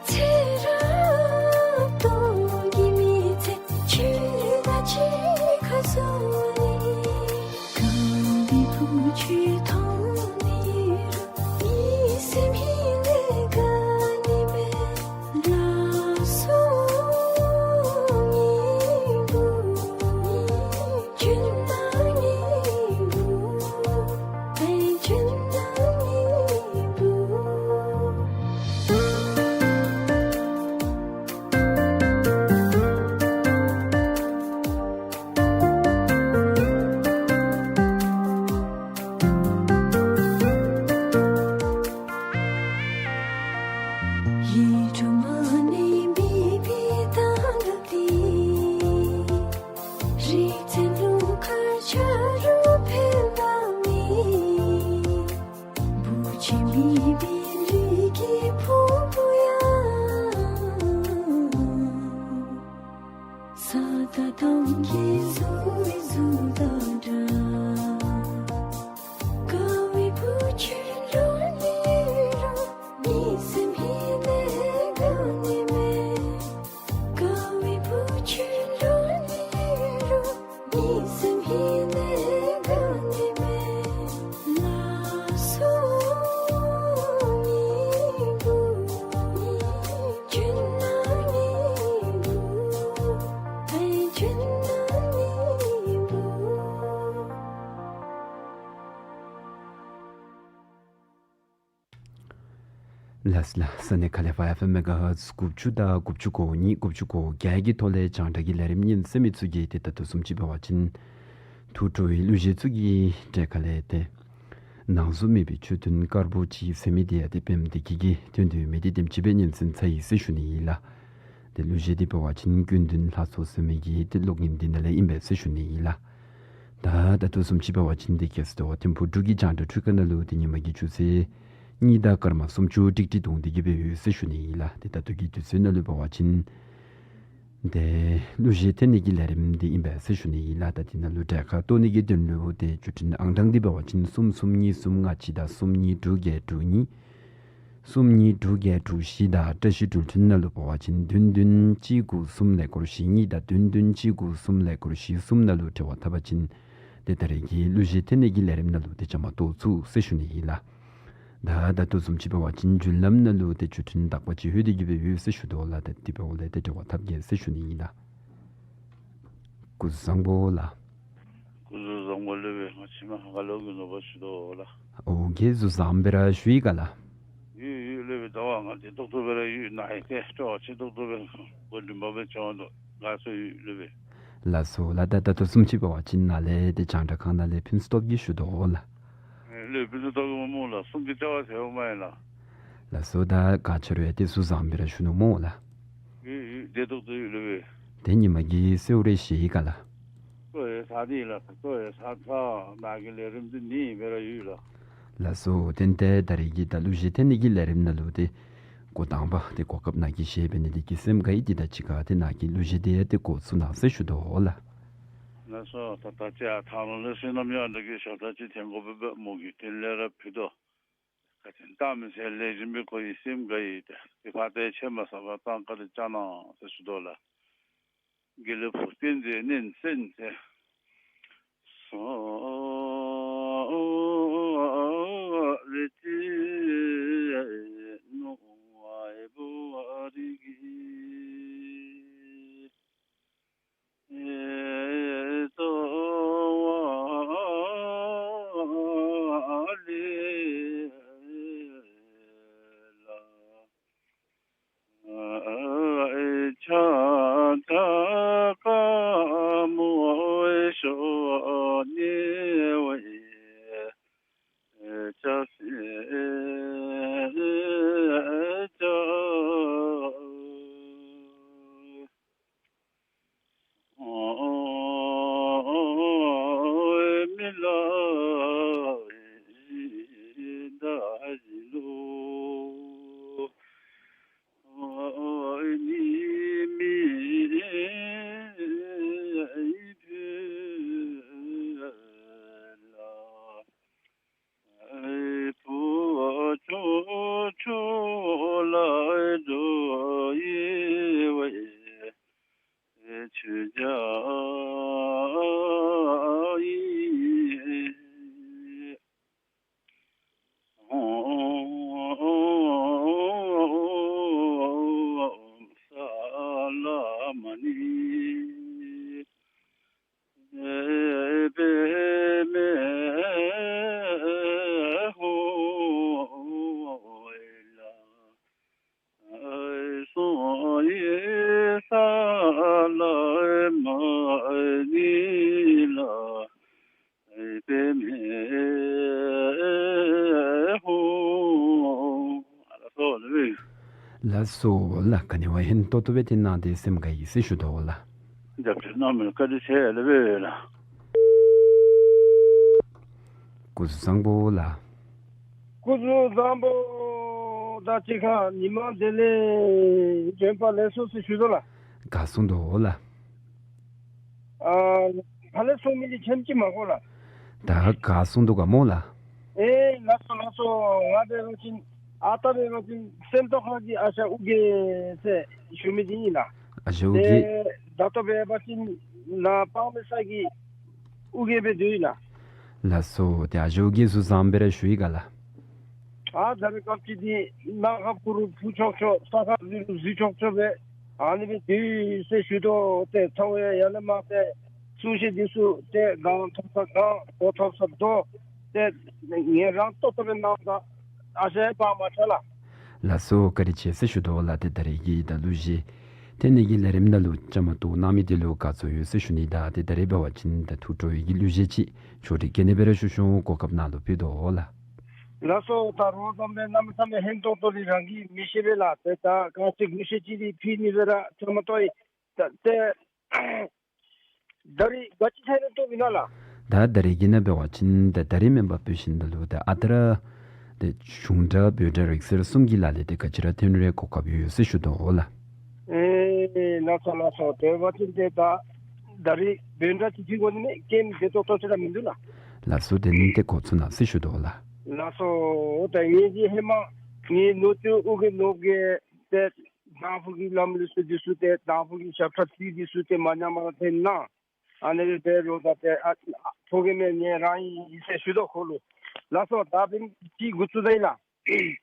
ཚེ་རབས་སྟོང་གི་མི་ཚེ་ཆོས་དང་གཅིག་ཁར་བཟོ་ནི། གང་ ལགས་ལགས། ས་གནས་ཁ་ལས་ཕར་ཨེཕ་ཨེམ་མེ་ག་ཧར་ཊི་དགུ་བཅུ་དང་དགུ་བཅུ་གོ་གཉིས་དགུ་བཅུ་གོ་བརྒྱད་ཀྱི་ཐོག་ལས་རྒྱང་བསྒྲགས་ཀྱི་ལས་རིམ་ཉན་གསན་མི་ཚུ་གིས་ཏེ་ད་ལྟོ་བཟུམ་ཅིག་འབད་བ་ཅིན་དུད་འགྲོའི་གླུ་གཞས་ཚུ་གི་གྲས་ཁ་ལས་ཏེ་ནང་གཟུགས་མེད་པའི་ཆོས་བདུན་དཀར་པོ་གཅིག་ཟེར་མི་དེ་ཡང་ཏེ་དཔེམ་བདེ་སྐྱིད་ཀྱིས་དོན་དུ་མི་དེ་དེམ་ཅིག་སྦེ་ཉན་གསན་ཚར་ཡི་ཟེར་ཞུ་ནི་ཨིན་ལགས། ཏེ་གླུ་གཞས་འདི་འབད་བ་ཅིན་ཀུན་ལྡན་ལྷ་ཚོགས་ཟེར་མི་གི་ཏེ་གློག་བརྙན་འདི་ནང་ལས་ཨིན་པས་ཟེར་ཞུ་ནི་ཨིན་ལགས། ད་ད་ལྟོ་བཟུམ་ཅིག་འབད་བ་ཅིན་ཏེ་ཁྱེད་ཚུ་ཐིམ་ཕུག་འབྲུག་གི་རྒྱང་བསྒྲགས་འཕྲུལ་ཁང་ནང་ལུ་ཏེ་ཉིན་མ་གི་ཆུ་ཚོད་གཉིས་དང་སྐར་མ་སུམ་ཅུ་ཀྲིག་ཀྲི་སྟོང་སྟེ་གི་སྦེ་ཡོད་ཟེར་ཞུ་ནི་ཨིན་ལགས། ཏེ་ད་ལྟོ་གི་དུས་ཚོད་ནང་ལུ་འབད་བ་ཅིན་ཏེ་གླུ་གཞས་འཐེན་ནི་གི་ལས་རིམ་འདི་ཨིན་པས་ཟེར་ཞུ་ནི་ཨིན་ལགས། ད་འདི་ནང་ལུ་གྲལ་ཁར་གཏོགས་ནི་གི་དོན་ལུ་ཏེ་བརྒྱུད་འཕྲིན་ཨང་གྲངས་འདི་འབད་བ་ཅིན་གསུམ་གསུམ་གཉིས་གསུམ་ལྔ་གཅིག་དང་གསུམ་གཉིས་དྲུག་བརྒྱད་དྲུག་གཉིས། གསུམ་གཉིས་དྲུག་བརྒྱད་དྲུག་བཞི་དང་བཀྲ་ཤིས་འགྲུལ་འཕྲིན་ནང་ལུ་འབད་བ་ཅིན་བདུན་བདུན་གཅིག་དགུ་གསུམ་ཀླད་ཀོར་བཞི་གཉིས་དང་བདུན་བདུན་གཅིག་དགུ་གསུམ་ཀླད་ཀོར་བཞི་གསུམ་ནང་ལུ་འབྲེལ་བ་འཐབ་པ་ཅིན་ཏེ་ད་རེས་ཀྱི་གླུ་གཞས་འཐེན་ནི་གི་ལས་རིམ་ནང་ལུ་ཏེ་བཅའ་མར་གཏོགས་ཚུགས་ཟེར་ཞུ་ནི་ཨིན་ལགས། ད་ད་ལྟོ་བཟུམ་ཅིག་འབད་བ་ཅིན་བརྒྱུད་ལམ་ནང་ལུ་ཏེ་བརྒྱུད་འཕྲིན་དག་པ་ཅིག་ལྷོད་དེ་གི་སྦེ་ཡོད་ཟེར་ཞུ་དོ་ལགས། ཏེ་དེ་འབདཝ་ལས་ཏེ་འབྲེལ་བ་འཐབ་གེ་ཟེར་ཞུ་ནི་ཨིན་ལགས། སྐུ་གཟུགས་བཟང་པོ་ལགས། སྐུ་གཟུགས་བཟང་པོ་ལགས་སྦེ། ང་ཕྱི་མ་ཧ་ག་ལོག་གི་ནོར་བ་ཞུ་དོ་ལགས། ཨོ་རྒས་གཟུགས་བཟང་པོ་ར་ཞུ་ཡི་ག་ལགས། ཡོད་ཡོད་ལགས་སྦེ། ད་བར་ང་ཏེ་ཏོག་ཏོ་སྦེ་ར་ཡོད། ན་ཧིང་ཏེ་སྤྲོ་བ་ཆེ་ཏོག་ཏོ་སྦེ་འགོ་འདྲེན་པ་སྦེ་བྱོན་དོ། ལགས་སོ་ཡོད་ལགས་སྦེ། ལགས་སོ་ལགས། ད་ད་ལྟོ་བཟུམ་ཅིག་འབད་བ་ཅིན་ནཱ་ལས་ཏེ་རྒྱང་བསྒྲགས་ཁང་ནང་ལས་ཕུན་སུམ་ཚོགས་ཀྱིས་ཞུ་དོ་ལགས། ཨེ་ལགས་ཕུན་སུམ་ཚོགས་ཀྱིས་སྨོ་ལགས། གསུང་གི་བྱ་བ་ཟེརཝ་མ་ཡིན་ལགས། ལགས་སོ། ད་ག་ཅི་རུང་ཡང་ཏེ་གཟུགས་བཟང་པོ་ར་ཞུ་ནུག་སྨོ་ལགས། ཡོད་ཡོད། བདེ་ཏོག་ཏོ་ཡོད་ལགས་སྦེ། ཏེ་ཉིན་མ་གི་གསོལཝ་རེ་བཞེས་ཡི་ག་ལགས། གསོལཝ་ཡང་ཚར་ཏེ་ལགས། གསོལཝ་ཡང་ཚར་ཚར། ནཱ་གི་ལས་རིམ་འདི་ནི་སྦེ་ར་ཡོད་ལགས། ལགས་སོ། ཏེ་ད་ད་རེས་ཀྱི་ད་གླུ་གཞས་འཐེན་ནི་གི་ལས་རིམ་ནང་ལུ་ཏེ་འགོ་དང་པ་ཏེ་གོ་སྐབས་ནཱ་གིས་བཞེས་འབད་ནི་དེ་གིས་སེམས་དགའ་ཡི། ཏེ་ད་ཅི་ཁར་ཏེ་ནཱ་གི་གླུ་གཞས་དེ་ཡང་ཏེ་གོ་ཚུགས་གནང་ཟེར་ཞུ་དོ་ལགས། ལགས་སོ། ད་ད་ཅི་ཡང་ཐང་ལུང་ལས་བསོད་ནམས་ཡར་འགྲོ་གི་ཞབས་ཁྲ་ཅིག་འཐེན་དགོ་པས་སྦེ་མོ་གིས་འཕྲིན་ལས་ར་ཕུལ་དོ། བཀའ་དྲིན་བཏང་མི་ཚེ་ལེགས་ཤོམ་སྦེ་འགོར་ཡི། སེམས་དགའ་ཡི། ཏེ་ཏེ་ཕར་ཏེ་ཕྱད་མ་ཚུགས་པར་གཏང་བཀའ་དྲིན་བསྐྱང་གནང་ཟེར་ཞུ་དོ་ལགས། དགེ་ལེགས་ཕུག་བསྟན་འཛིན་ནན་སན་ཏེ། ལགས་སོ་ལགས། ག་ནི་བ་ཧིང་ཏོག་ཏོ་སྦེ་ཏེ་གནང་སྟེ་སེམས་དགའ་ཡི་ཟེར་ཞུ་དོ་ལགས། རྒྱབ་སྐྱོར་གནང་མི་བཀའ་དྲིན་ཆེ་ལགས་སྦེ་ལགས། སྐུ་གཟུགས་བཟང་པོ་ལགས། སྐུ་གཟུགས་བཟང་པོ་དང་གཅིག་ཁར་ཉི་མ་བདེ་ལེགས། བྱོན་པ་ལེགས་སོ་ཟེར་ཞུ་དོ་ལགས། ག་གསུང་དོ་ལགས། ཨ་ཕར་ལས་གསུང་མི་འདི་ཁྱེད་ཀྱིས་མ་གོ་ལགས། ད་ག་གསུང་དོ་ག་སྨོ་ལགས། ཨེ་ལགས་སོ་ལགས་སོ། ང་འབད་བ་ཅིན་ཨ་རྟག་འབད་བ་ཅིན་སེམས་རྟོགས་ཁ་གི་ཨ་ཞང་ཨོ་རྒྱན་ཟེར་ཞུ་མི་འདི་ཨིན་ལགས། ཨ་ཞང་ཨོ་རྒྱན། ཏེ་ད་ལྟོ་འབད་བ་ཅིན་ནཱ་དཔག་མེད་ས་གི་ཨོ་རྒྱན་སྦེ་སྡོད་ཡི་ལགས། ལགས་སོ། ཏེ་ཨ་ཞང་ཨོ་རྒྱན་གཟུགས་བཟང་པས་ར་ཞུ་ཡི་ག་ལགས། ཨ་ད་རེས་སྐབས་ཅིག་འདི་གནམ་ཁ་ཕུ་རུ་ཕུ་ཆོག་ཆོག་ས་ཁ་བཟི་རུ་བཟི་ཆོག་ཆོག་སྦེ་ཨ་ནི་སྦེ་སྡོད་ཡི་ཟེར་ཞུ་དོ། ཏེ་ཚ་བོ་ཡང་ཡར་ལས་མར་ཏེ་གསུང་བཤད་འདི་ཚུ་ཏེ་གང་ཐོབ་ས་གང་། དོ་ཐོབ་ས་དོ། ཏེ་ངལ་རངས་ཏོག་ཏོ་སྦེ་གནང་ད་ཨ་ཞང་ཡང་བག་མ་ཆགས་ལགས། ལགས་སོ། བཀའ་དྲིན་ཆེ་ཟེར་ཞུ་དོ་ལགས། ཏེ་ད་རེས་ཀྱི་ད་གླུ་གཞས་ཏེ་ནཱ་གི་ལས་རིམ་ནང་ལུ་བཅའ་མར་གཏོགས་གནང་མི་འདི་ལུ་དགའ་ཚོར་ཡོད་ཟེར་ཞུ་ནི། ད་ཏེ་ད་རེས་འབད་བ་ཅིན་ད་ཐུགས་སྤྲོ་བའི་གི་གླུ་གཞས་ཅིག་ཕྱོགས་སྒྲིག་གེ་ནི་སྦེ་ར་ཞུ་ཞུ་གོ་སྐབས་གནང་ལུ་ཕུལ་དོ་ལགས། ལགས་སོ། ད་རོགས་ཙམ་སྦེ་གནམ་མེད་ས་མེད་ཧིང་ཏོག་ཏོ་རི་རང་གིས་མི་ཤེས་པས་ལགས། ཏེ་ད་ག་ཅི་གླུ་གཞས་ཅིག་འདི་ཕུལ་ནི་སྦེ་ར་བཅའ་མར་གཏོགས་ཡི། ད་ཏེ་ད་རིས་ག་ཅི་ཐད་ནས་གཏོགས་མི་ན་ལགས། ད་ད་རིས་ཀྱི་ནང་འབད་བ་ཅིན་ད་ད་རིས་མེན་པར་སྤུ་ཤིང་ད་ལུ་ད་ཨ་རྟག་ར་ཏེ་གཞུང་སྒྲ་བོད་སྒྲ་རིག་གསར་གསུམ་གྱི་ལག་ལེན་འདི་ག་ཅི་ར་ཐོན་རུང་གོ་སྐབས་ཡོད་ཟེར་ཞུ་དོ་ལགས། ཨེ་ལགས་སོ་ལགས་སོ། དེ་འབད་བ་ཅིན་ཏེ་ད་ད་རིས་བོད་སྒྲ་ཅིག་ཅིག་གོ་ནི་མེད། སྐད་བདེ་ཏོག་ཏོ་ཅིག་ར་མིན་འདུག་ལགས། ལགས་སོ། དེ་ནི་ཏེ་གོ་ཚུགས་ན་ཟེར་ཞུ་དོ་ལགས། ལགས་སོ། ད་ངེ་གི་ཧེ་མ་ངེ་ནུ་གཅུང་ཨོ་རྒྱན་ནོར་བུ་གིས་ཏེ་དང་ཕུ་གི་ལམ་ལུགས་སྲོལ་འདི་ཚུ་ཏེ་དང་ཕུ་གི་ཞབས་ཁྲ་ཚིག་འདི་ཚུ་ཏེ་མ་ཉམས་པར་ཏེ་གནང་། ཨ་ནི་སྦེ་འབད་རུང་ད་ཏེ་ཨ་ཕོ་རྒནམ་ངལ་རངས་ཡི་ཟེར་ཞུ་དོ་ཁོ་ལུ། ལགས་སོ། ད་འབདན་ཅིག་འགོ་བཙུགས་ད་ཡི་ལགས།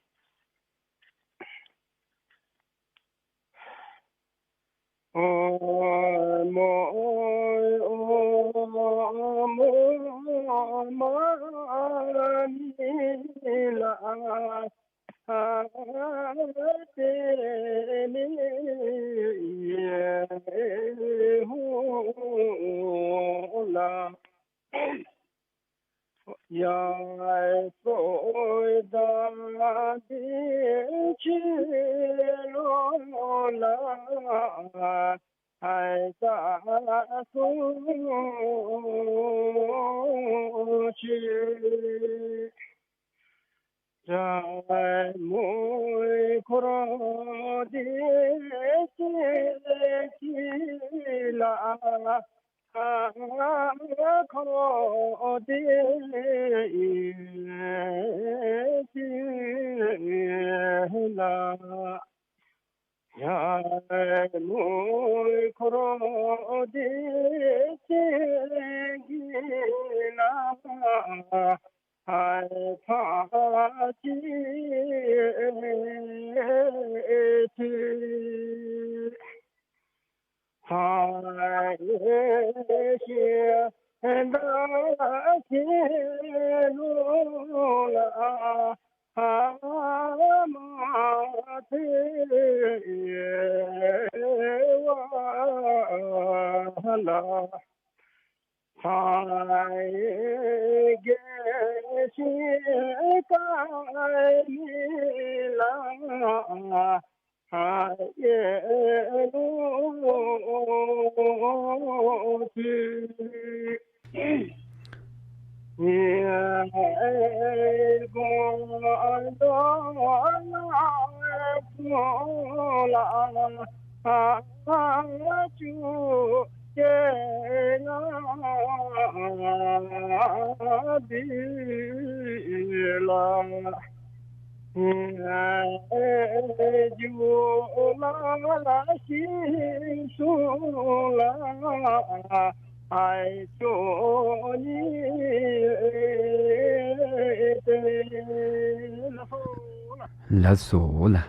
ལགས་སོ་ལགས།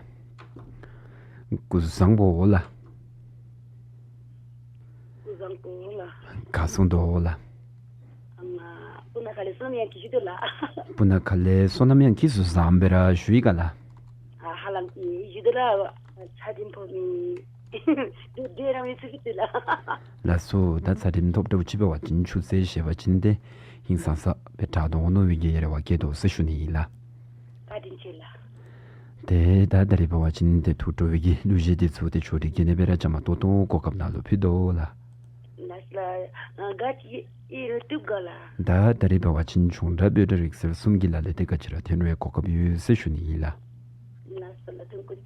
སྐུ་གཟུགས་བཟང་པོ་ལགས། སྐུ་གཟུགས་བཟང་པོ་ལགས། ག་གསུང་དོ་ལགས། ཨ་མ་སྤུ་ན་ཁ་ལས་བསོད་ནམས་ཡང་སྐྱིད་ཞུ་དོ་ལགས། སྤུ་ན་ཁ་ལས་བསོད་ནམས་ཡང་སྐྱིད་གཟུགས་བཟང་པས་ར་ཞུ་ཡི་ག་ལགས། ཨ་ཧ་ལམ་ཅིག་ཞུ་དོ་ལགས། ཚད་ལྡན་ཕོག་མི་དེ་དེ་རང་ཡོད་ཚུལ་གྱིས་ལགས། ལགས་སོ། ད་ཚད་ལྡན་ཕོག་འདྲཝ་ཅིག་འབད་བ་ཅིན་ཆུ་ཚོད་བཞེས་པ་ཅིན་ཏེ་ཧིང་སངས་ས་སྦེ་དྲག་དོ་འོང་མནོ་བའི་གི་རེ་བ་བསྐྱེད་དོ་ཟེར་ཞུ་ནི་ཨིན་ལགས། བཀའ་དྲིན་ཆེ་ལགས། ཏེ་ད་ད་རིས་འབད་བ་ཅིན་ཏེ་ཐུགས་སྤྲོ་བའི་གི་གླུ་གཞས་འདི་ཚུ་ཏེ་ཆོས་རིག་གི་ནང་སྦེ་ར་བཅའ་མར་གཏོགས་གཏོགས་གོ་སྐབས་ནང་ལུ་ཕུལ་དོ་ལགས། ལགས་ལགས། ཨ་ག་ཅི་ཨིན་རུང་བཏུབ་ག་ལགས། ད་ད་རིས་འབད་བ་ཅིན་གཞུང་སྒྲ་བོད་སྒྲ་རིག་གསར་གསུམ་གྱི་ལག་ལེན་འདི་ག་ཅི་ར་ཐོན་རུང་གོ་སྐབས་ཡོད་ཟེར་ཞུ་ནི་ཨིན་ལགས། ལགས་སོ་ལགས། ཐུགས་རྗེ་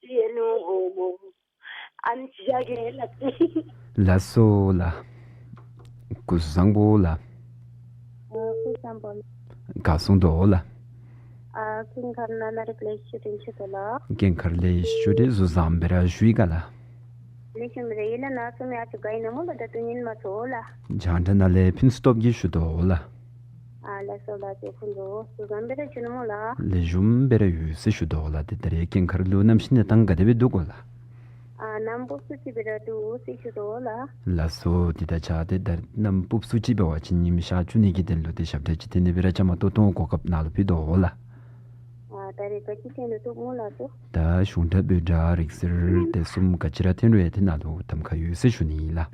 ཆེ་ལགས། ཨ་ནི་ཅིག་བཞག་གེ་ལགས། ལགས་སོ་ལགས། སྐུ་གཟུགས་བཟང་པོ་ལགས། ཨ་སྐུ་གཟུགས་བཟང་པོ་ལགས། ག་སོང་དོ་ལགས། ཨ་སྐུ་མཁར་ནང་ན་རེ་ལེགས་ཤོམ་བདེ་ལེགས་ཤོམ་དོ་ལགས། སྐུ་མཁར་ལེགས་ཤོམ་བདེ་ལེགས་ཤོམ་བཟང་པོ་ར་བཞུགས་ཡི་ག་ལགས། ལེགས་ཤོམ་རེ་ཡིན་ན་ན་སོ་མི་ཨ་ཅུ་ག་ཡིན་ན་མོ་ལགས། ད་ལྟོ་ཉིནམ་ཚོ་ལགས། རྒྱང་བསྒྲགས་ནང་ལས་ཕུན་སུམ་ཚོགས་པ་གིས་ཞུ་དོ་ལགས། ཨ་ལགས་སོ་ལགས། ཏེ་ཕུན་ཚོགས་སུ་བཟང་པོ་ར་བཞུགས་ནུག་མོ་ལགས། ལེགས་ཤོམ་སྦེ་ར་ཡོད་ཟེར་ཞུ་དོ་ལགས། ཏེ་ད་རིས་སྐུ་མཁར་ལུ་གནམ་གཤིས་གནས་སྟངས་ག་དེ་སྦེ་འདུག་གོ་ལགས། ཨ་གནམ་སྤུབས་སུ་ཅིག་སྦེ་ར་འདུག་ཟེར་ཞུ་དོ་ལགས། ལགས་སོ། ཏེ་ད་ཆ་ཏེ་ད་གནམ་སྤུབས་སུ་ཅིག་འབད་བ་ཅིན་ཉིམ་ཤར་བཅུག་ནི་གི་དོན་ལུ་ཏེ་ཞབས་ཁྲ་ཅིག་ཏེ་ནི་སྦེ་ར་བཅའ་མར་གཏོགས་གཏོགས་གོ་སྐབས་ནང་ལུ་ཕུལ་དོ་ལགས། ཨ་ད་རིས་ག་ཅི་ཐོན་རུང་བཏུབ་མོ་ལགས་སོ། ད་གཞུང་སྒྲ་བོད་སྒྲ་རིག་གསར་དེ་གསུམ་ག་ཅི་ར་ཐོན་རུང་ཡང་ཏེ་ནཱ་ལུ་གདམ་ཁ་ཡོད་ཟེར་ཞུ་ནི་ཨིན་ལགས།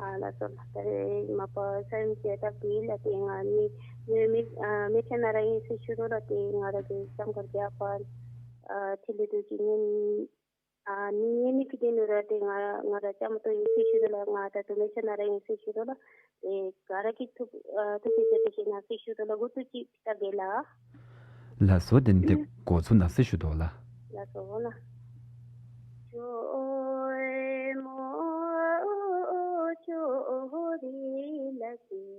ཨ་ལགས་སོ་ལགས། ད་རིས་མ་པ་ས་ཡོམ་ཅིག་ཡང་ད་འབད་ཡི་ལགས། ཏེ་ང་མི་མི་མི་ཨ་མི་ཚེ་ནང་ར་ཨིན་ཟེར་ཞུ་དོ་ལགས། ཏེ་ང་ར་གི་སམ་ཁར་རྒྱབ་པ་ཨ་ཐིག་ལེ་འདི་ཅིག་ཉན་ཨ་ནི་ཉན་ནི་གི་དོན་ལུ་ར་ཏེ་ང་ང་ར་བཅའ་མར་གཏོགས་ཡི་ཟེར་ཞུ་དོ་ལགས། ང་ད་ལྟོ་མི་ཚེ་ནང་ར་ཨིན་ཟེར་ཞུ་དོ་ལགས། ཏེ་ག་ར་གིས་ཐུགས་ཨ་ཐུགས་རྗེ་ཆེ་ཟེར་ཞུ་ནི་ཟེར་ཞུ་དོ་ལགས། འགོ་བཙུགས་ཅིག་བལྟ་གེ་ལགས། ལགས་སོ། དེ་ནི་ཏེ་འགོ་བཙུགས་གནང་ཟེར་ཞུ་དོ་ལགས། ལགས་སོ་ལགས། ལགས་སོ།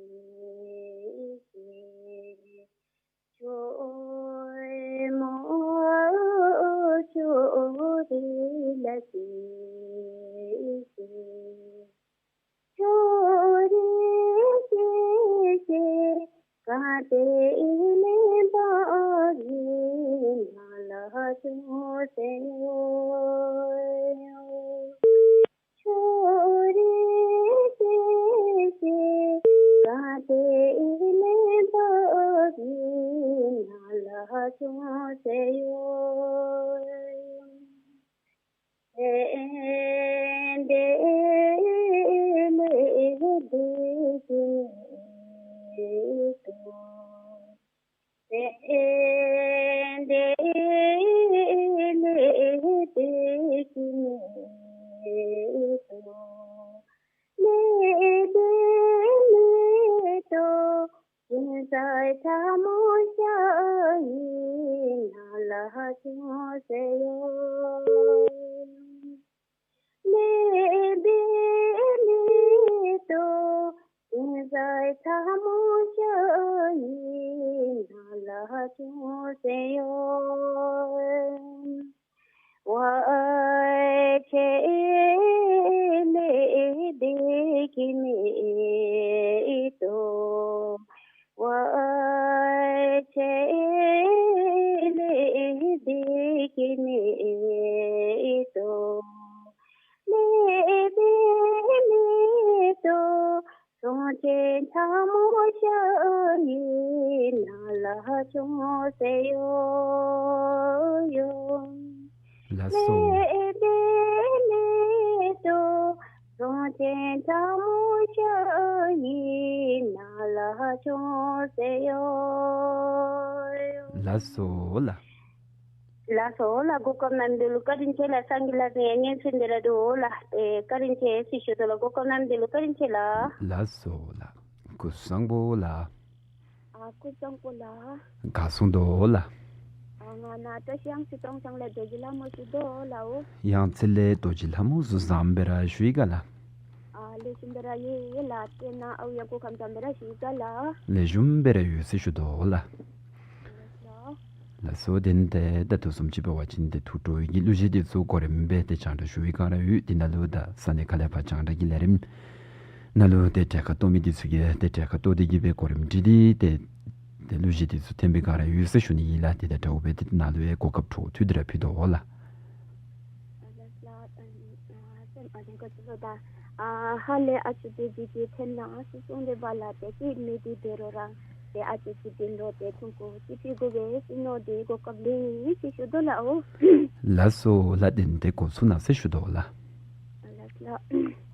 ལགས་སོ་ལགས། ལགས་སོ་ལགས། གོ་སྐབས་གནང་མི་འདི་ལུ་བཀའ་དྲིན་ཆེ་ལགས། སངས་རྒྱས་ལགས་ཡང་སྙན་སེང་འདི་ར་འདུག་ལགས། ཨེ་བཀའ་དྲིན་ཆེ་ཟེར་ཞུ་དོ་ལགས། གོ་སྐབས་གནང་མི་འདི་ལུ་བཀའ་དྲིན་ཆེ་ལགས། ལགས་སོ་ལགས། སྐུ་གཟུགས་བཟང་པོ་ལགས། ཨ་སྐུ་གཟུགས་བཟང་པོ་ལགས། ག་སོང་དོ་ལགས། ང་ནཱ་བཀྲ་ཤིས་གཡང་རྩེ་སྟོང་ཚང་ལས་རྡོ་རྗེ་ལྷ་མོ་ཞུ་དོ་ལགས། གཡང་རྩེ་ལས་རྡོ་རྗེ་ལྷ་མོ་ཟུར་བཟང་སྦེ་ར་ཞུ་ཡི་ག་ལགས། ཨ་ལེགས་ཤོམ་སྦེ་ར་ཡོད་ལགས། དེ་ནཱ་ཨའུ་ཡ་གོ་ཁམས་ཙམ་སྦེ་ར་ཞུ་ཡི་ག་ལགས། ལེགས་ཤོམ་སྦེ་ར་ཡོད་ཟེར་ཞུ་དོ་ལགས། ལགས་སོ། དེ་ནི་ཏེ་ད་དུས་གསུམ་ཅིག་འབད་བ་ཅིན་ཏེ་ཐུགས་སྤྲོ་བའི་གི་གླུ་གཞས་འདི་ཚུ་གོ་རིམ་སྦེ་ཏེ་སྦྱང་བརྡར་ཞུ་བའི་བསྒང་ར་ཡོད། དེ་ནང་ལུ་ད་ས་གནས་ཁག་ལས་ཕར་སྦྱང་བརྡར་གྱི་ལས་རིམ་ནང་ལུ་ཏེ་གྲལ་ཁར་གཏོགས་མི་འདི་ཚུ་གིས་ཏེ་གྲལ་ཁར་གཏོགས་ཏེ་གི་སྦེ་གོ་རིམ་སྒྲིག་སྟེ་ཏེ་ཏེ་གླུ་གཞས་འདི་ཚུ་འཐེན་པའི་བསྒང་ར་ཡོད་ཟེར་ཞུ་ནི་ཨིན་ལགས། དེ་དང་འདྲཝ་སྦེ་ཏེ་ནཱ་ལུ་ཡང་གོ་སྐབས་འཕྲོ་མཐུད་དེ་ར་ཕུལ་དོ་ལགས། ཨ་ལགས་སོ། ཨ་ཨ་སེམས་ཨ་དེ་ཀ་ཅི་ལོ་ད། ཨ་ཧ་ལས་ཨ་ཅོ་དེ་ཇི་དེ་འཐེན་ན་སུ་གསུངས་ཏེ་བ་ལ་དེ་སྐྱིད་མི་དེ་དེ་རོ་རང་དེ་ཨ་ཅོ་ཅི་དེ་ལོ་དེ་ཐུང་ཀུ་ཅི་ཕི་གོ་བེ་སི་ནོ་དེ་གོ་སྐབས་ལེན་ཡི་ཟེར་ཞུ་དོ་ལགས། ཨོ་ལགས་སོ་ལགས། དེ་ནི་ཏེ་གོ་ཚུགས་ན་ཟེར་ཞུ་དོ་ལགས། ཨ་ལགས་ལགས།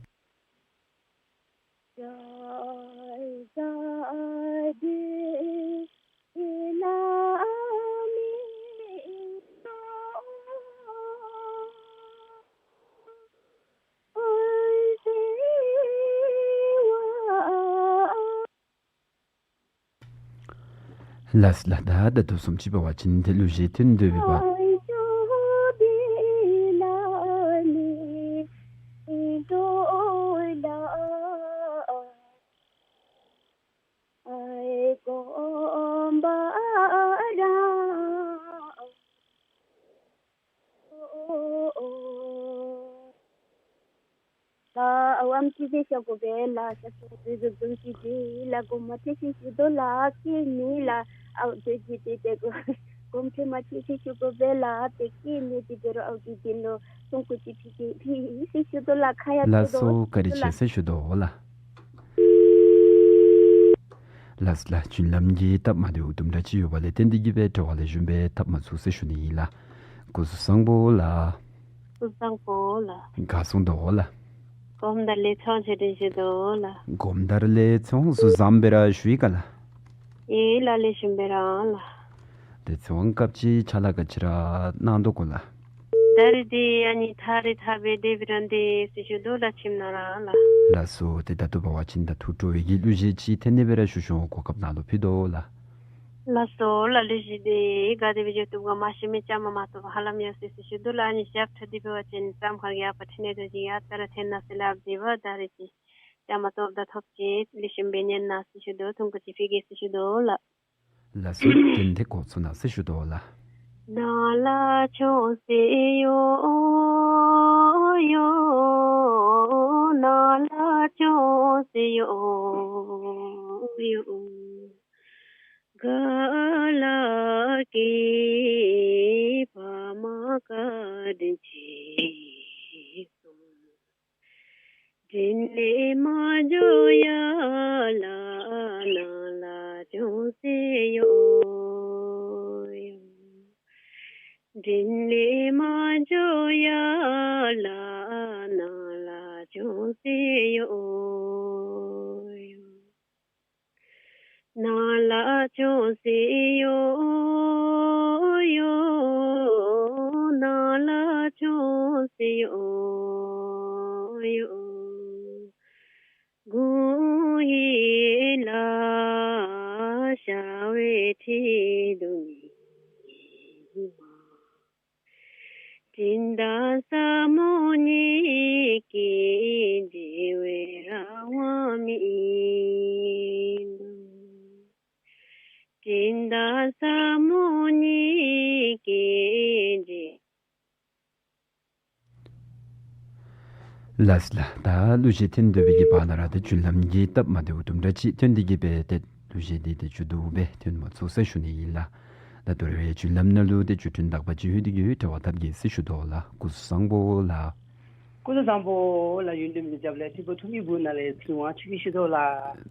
ལགས་ལགས། ད་ད་དུས་གསུམ་ཅིག་འབད་བ་ཅིན་ཏེ་གླུ་གཞས་འཐེན་སྡོད་པའི་བར། ལགས་ཨའུ་ཨམ་ཅིག་དེ་ཤོག་གོ་བེ་ལགས། ཤ་སོ་དེ་ཟུག་ཟུག་ཅིག་དེ་ལགས་གོ་མ་ཐེ་ཤི་ཤི་དོ་ལགས། ཀི་མི་ལགས་ཨའུ་དེ་ཇི་དེ་དེ་གོ་གོམ་ཐེ་མ་ཐེ་ཤི་ཤི་གོ་བེ་ལགས། དེ་ཀི་མི་དེ་དེ་རོ་ཨའུ་དེ་དེ་ལོ་སོང་ཀུ་ཅིག་ཕི་ཅིག་ཕི་ཤི་ཤི་དོ་ལགས། ཁ་ཡ་ལགས་ཐུ་དོ་སོ། བཀའ་དྲིན་ཆེ་ལགས་ཟེར་ཞུ་དོ་ལགས། ལགས་ལགས། རྒྱུན་ལམ་གྱི་སྟབས་མ་བདེཝ་དུམ་གྲ་ཅིག་ཡོད་པ་ལས་བརྟེན་ཏེ་གི་སྦེ་འབྲེལ་བ་ལེགས་ཤོམ་སྦེ་འཐབ་མ་ཚུགས་ཟེར་ཞུ་ནི་ཨིན་ལགས། སྐུ་གཟུགས་བཟང་པོ་ལགས། སྐུ་གཟུགས་བཟང་པོ་ལགས། ག་སོང་དོ་ལགས། གོམ་དར་ལས་ཚོང་ཆེ་འདྲེན་ཞུ་དོ་ལགས། གོམ་དར་ལས་ཚོང་ཟུར་བཟང་སྦེ་ར་ཞུ་ཡི་ག་ལགས། ཨེ་ལགས་ལེགས་ཤོམ་སྦེ་ར་ལགས། དེ་ཚོང་སྐབས་ཅིག་ཆ་ལ་ག་ཅི་ར་གནང་དོ་གོ་ལགས། ད་རིས་དེ་ཨ་ནི་ཐ་རི་ཐ་བེ་དེ་བི་རན་དེ་སི་ཞུ་དོ་ལགས་ཁྱིམ་ནང་ར་ལགས། ལགས་སོ། ཏེ་ད་ལྟོ་འབད་བ་ཅིན་ད་ཐུགས་སྤྲོ་བའི་གི་གླུ་གཞས་ཅིག་འཐེན་ནི་སྦེ་ར་ཞུ་ཞུ་གོ་སྐབས་ནཱ་ལུ་ཕུལ་དོ་ལགས། ལགས་སོ་ལགས། གླུ་གཞས་དེ་ག་དེ་སྦེ་བརྗོད་བཏུབ་ག་མ་ཤེས་མི་ཅ་མ་མ་ཐོབ་ཧ་ལམ་ཡོད་ཟེར་སི་ཞུ་དོ་ལགས། ཨ་ནི་ཞབས་ཁྲ་དེ་འབད་བ་ཅིན་ཙམ་ཁར་གི་ཨ་པ་འཐེན་ནི་དོ་ཅིག་ཡ་ད་ར་འཐེན་ན་ཟེར་ལགས། དེ་བ་ད་རེས་ཅིག་ཅ་མ་ཐོབ་ད་ཐོབ་ཅིག་ལེགས་ཤོམ་སྦེ་ཉན་ན་ཟེར་ཞུ་དོ། ཐུང་ཀུ་ཅིག་ཕི་གེ་ཟེར་ཞུ་དོ་ལགས། ལགས་སོ། དེ་ནི་ཏེ་གོ་ཚུགས་ན་ཟེར་ཞུ་དོ་ལགས། ནཱ་ལ་ཅོག་ཟེར་ཡོད་ཡོད། ནཱ་ལ་ཅོག་ཟེར་ཡོད་ཡོད། ག་ལ་སྐྱེས་ཕ་མ་བཀའ་དྲིན་ཆེ་གསུངས། དྲིན་ལས་མ་འགྱོ་ཡ་ལ་ནཱ་ལ་ཅོག་ཟེར་ཡོད་ཡོད། དྲིན་ལས་མ་འགྱོ་ཡ་ལ་ནཱ་ལ་ཅོག་ཟེར་ཡོད་ཡོད། ནཱ་ལ་ཅོག་ཟེར་ཡོད་ཡོད། ནཱ་ལ་ཅོག་ཟེར་ཡོད་ཡོད། དགུང་ཡིད་ལ་ཤར་བའི་ཁྲི་གདུགས་ཉི་མ། སྤྲིན་དང་ས་སྨུག་གཉིས་ཀྱི་འབྲེལ་བའི་རང་དབང་མེད་དོ། སྤྲིན་དང་ས་སྨུག་གཉིས་ཀྱི་འབྲེལ། ལགས་ལགས། ད་གླུ་གཞས་འཐེན་སྡོད་པའི་གི་བར་ན་ར་ཏེ་རྒྱུན་ལམ་གྱི་སྟབས་མ་བདེཝ་དུམ་གྲ་ཅིག་ཐོན་ཏེ་གི་སྦེ་ཏེ་གླུ་གཞས་འདི་ཏེ་མཇུག་བསྡུ་སྦེ་འཐེན་མ་ཚུགས་ཟེར་ཞུ་ནི་ཨིན་ལགས། ད་ད་རེས་རྒྱུན་ལམ་ནང་ལུ་ཏེ་བརྒྱུད་འཕྲིན་དག་པ་ཅིག་ལྷོད་དེ་གི་འཕྲོ་བར་འཐབ་གེ་ཟེར་ཞུ་དོ་ལགས། སྐུ་གཟུགས་བཟང་པོ་ལགས། སྐུ་གཟུགས་བཟང་པོ་ལགས། ཡུན་རིངམོ་གི་རྒྱབ་ལས་ཐིམ་ཕུ་ཐུ་མི་སྦུག་ནང་ལས་ཚེ་རིང་དབང་ཕྱུག་གིས་ཞུ་དོ་ལགས།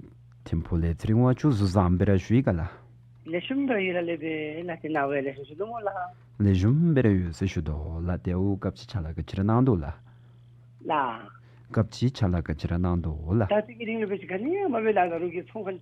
ཐིམ་ཕུ་ལས་ཚེ་རིང་དབང་ཕྱུག་གཟུགས་བཟང་སྦེ་ར་བཞུགས་ཡི་ག་ལགས། ལེགས་ཤོམ་ར་ཡོད་ལགས། ལེགས་སྦེ་ལགས། ཏེ་ནཱ་ལས་ལེགས་ཤོམ་ཞུ་དོ་སྨོ་ལགས། ལེགས་ཤོམ་སྦེ་ར་ཡོད་ཟེར་ཞུ་དོ་ལགས། ཏེ་ཨོ་སྐབས་ཅིག་ཕྱག་ལཱ་ག་ཅི་ར་གནང་དོ་ལགས། ལགས། སྐབས་ཅིག་ཕྱག་ལཱ་ག་ཅི་ར་གནང་དོ་ལགས། ད་ཅི་གི་རིང་ལུ་སྦེ་ཅིག་ག་ནི་ཡང་མ་འབད་ལགས། ད་རུང་གི་ཚོང་ཁང་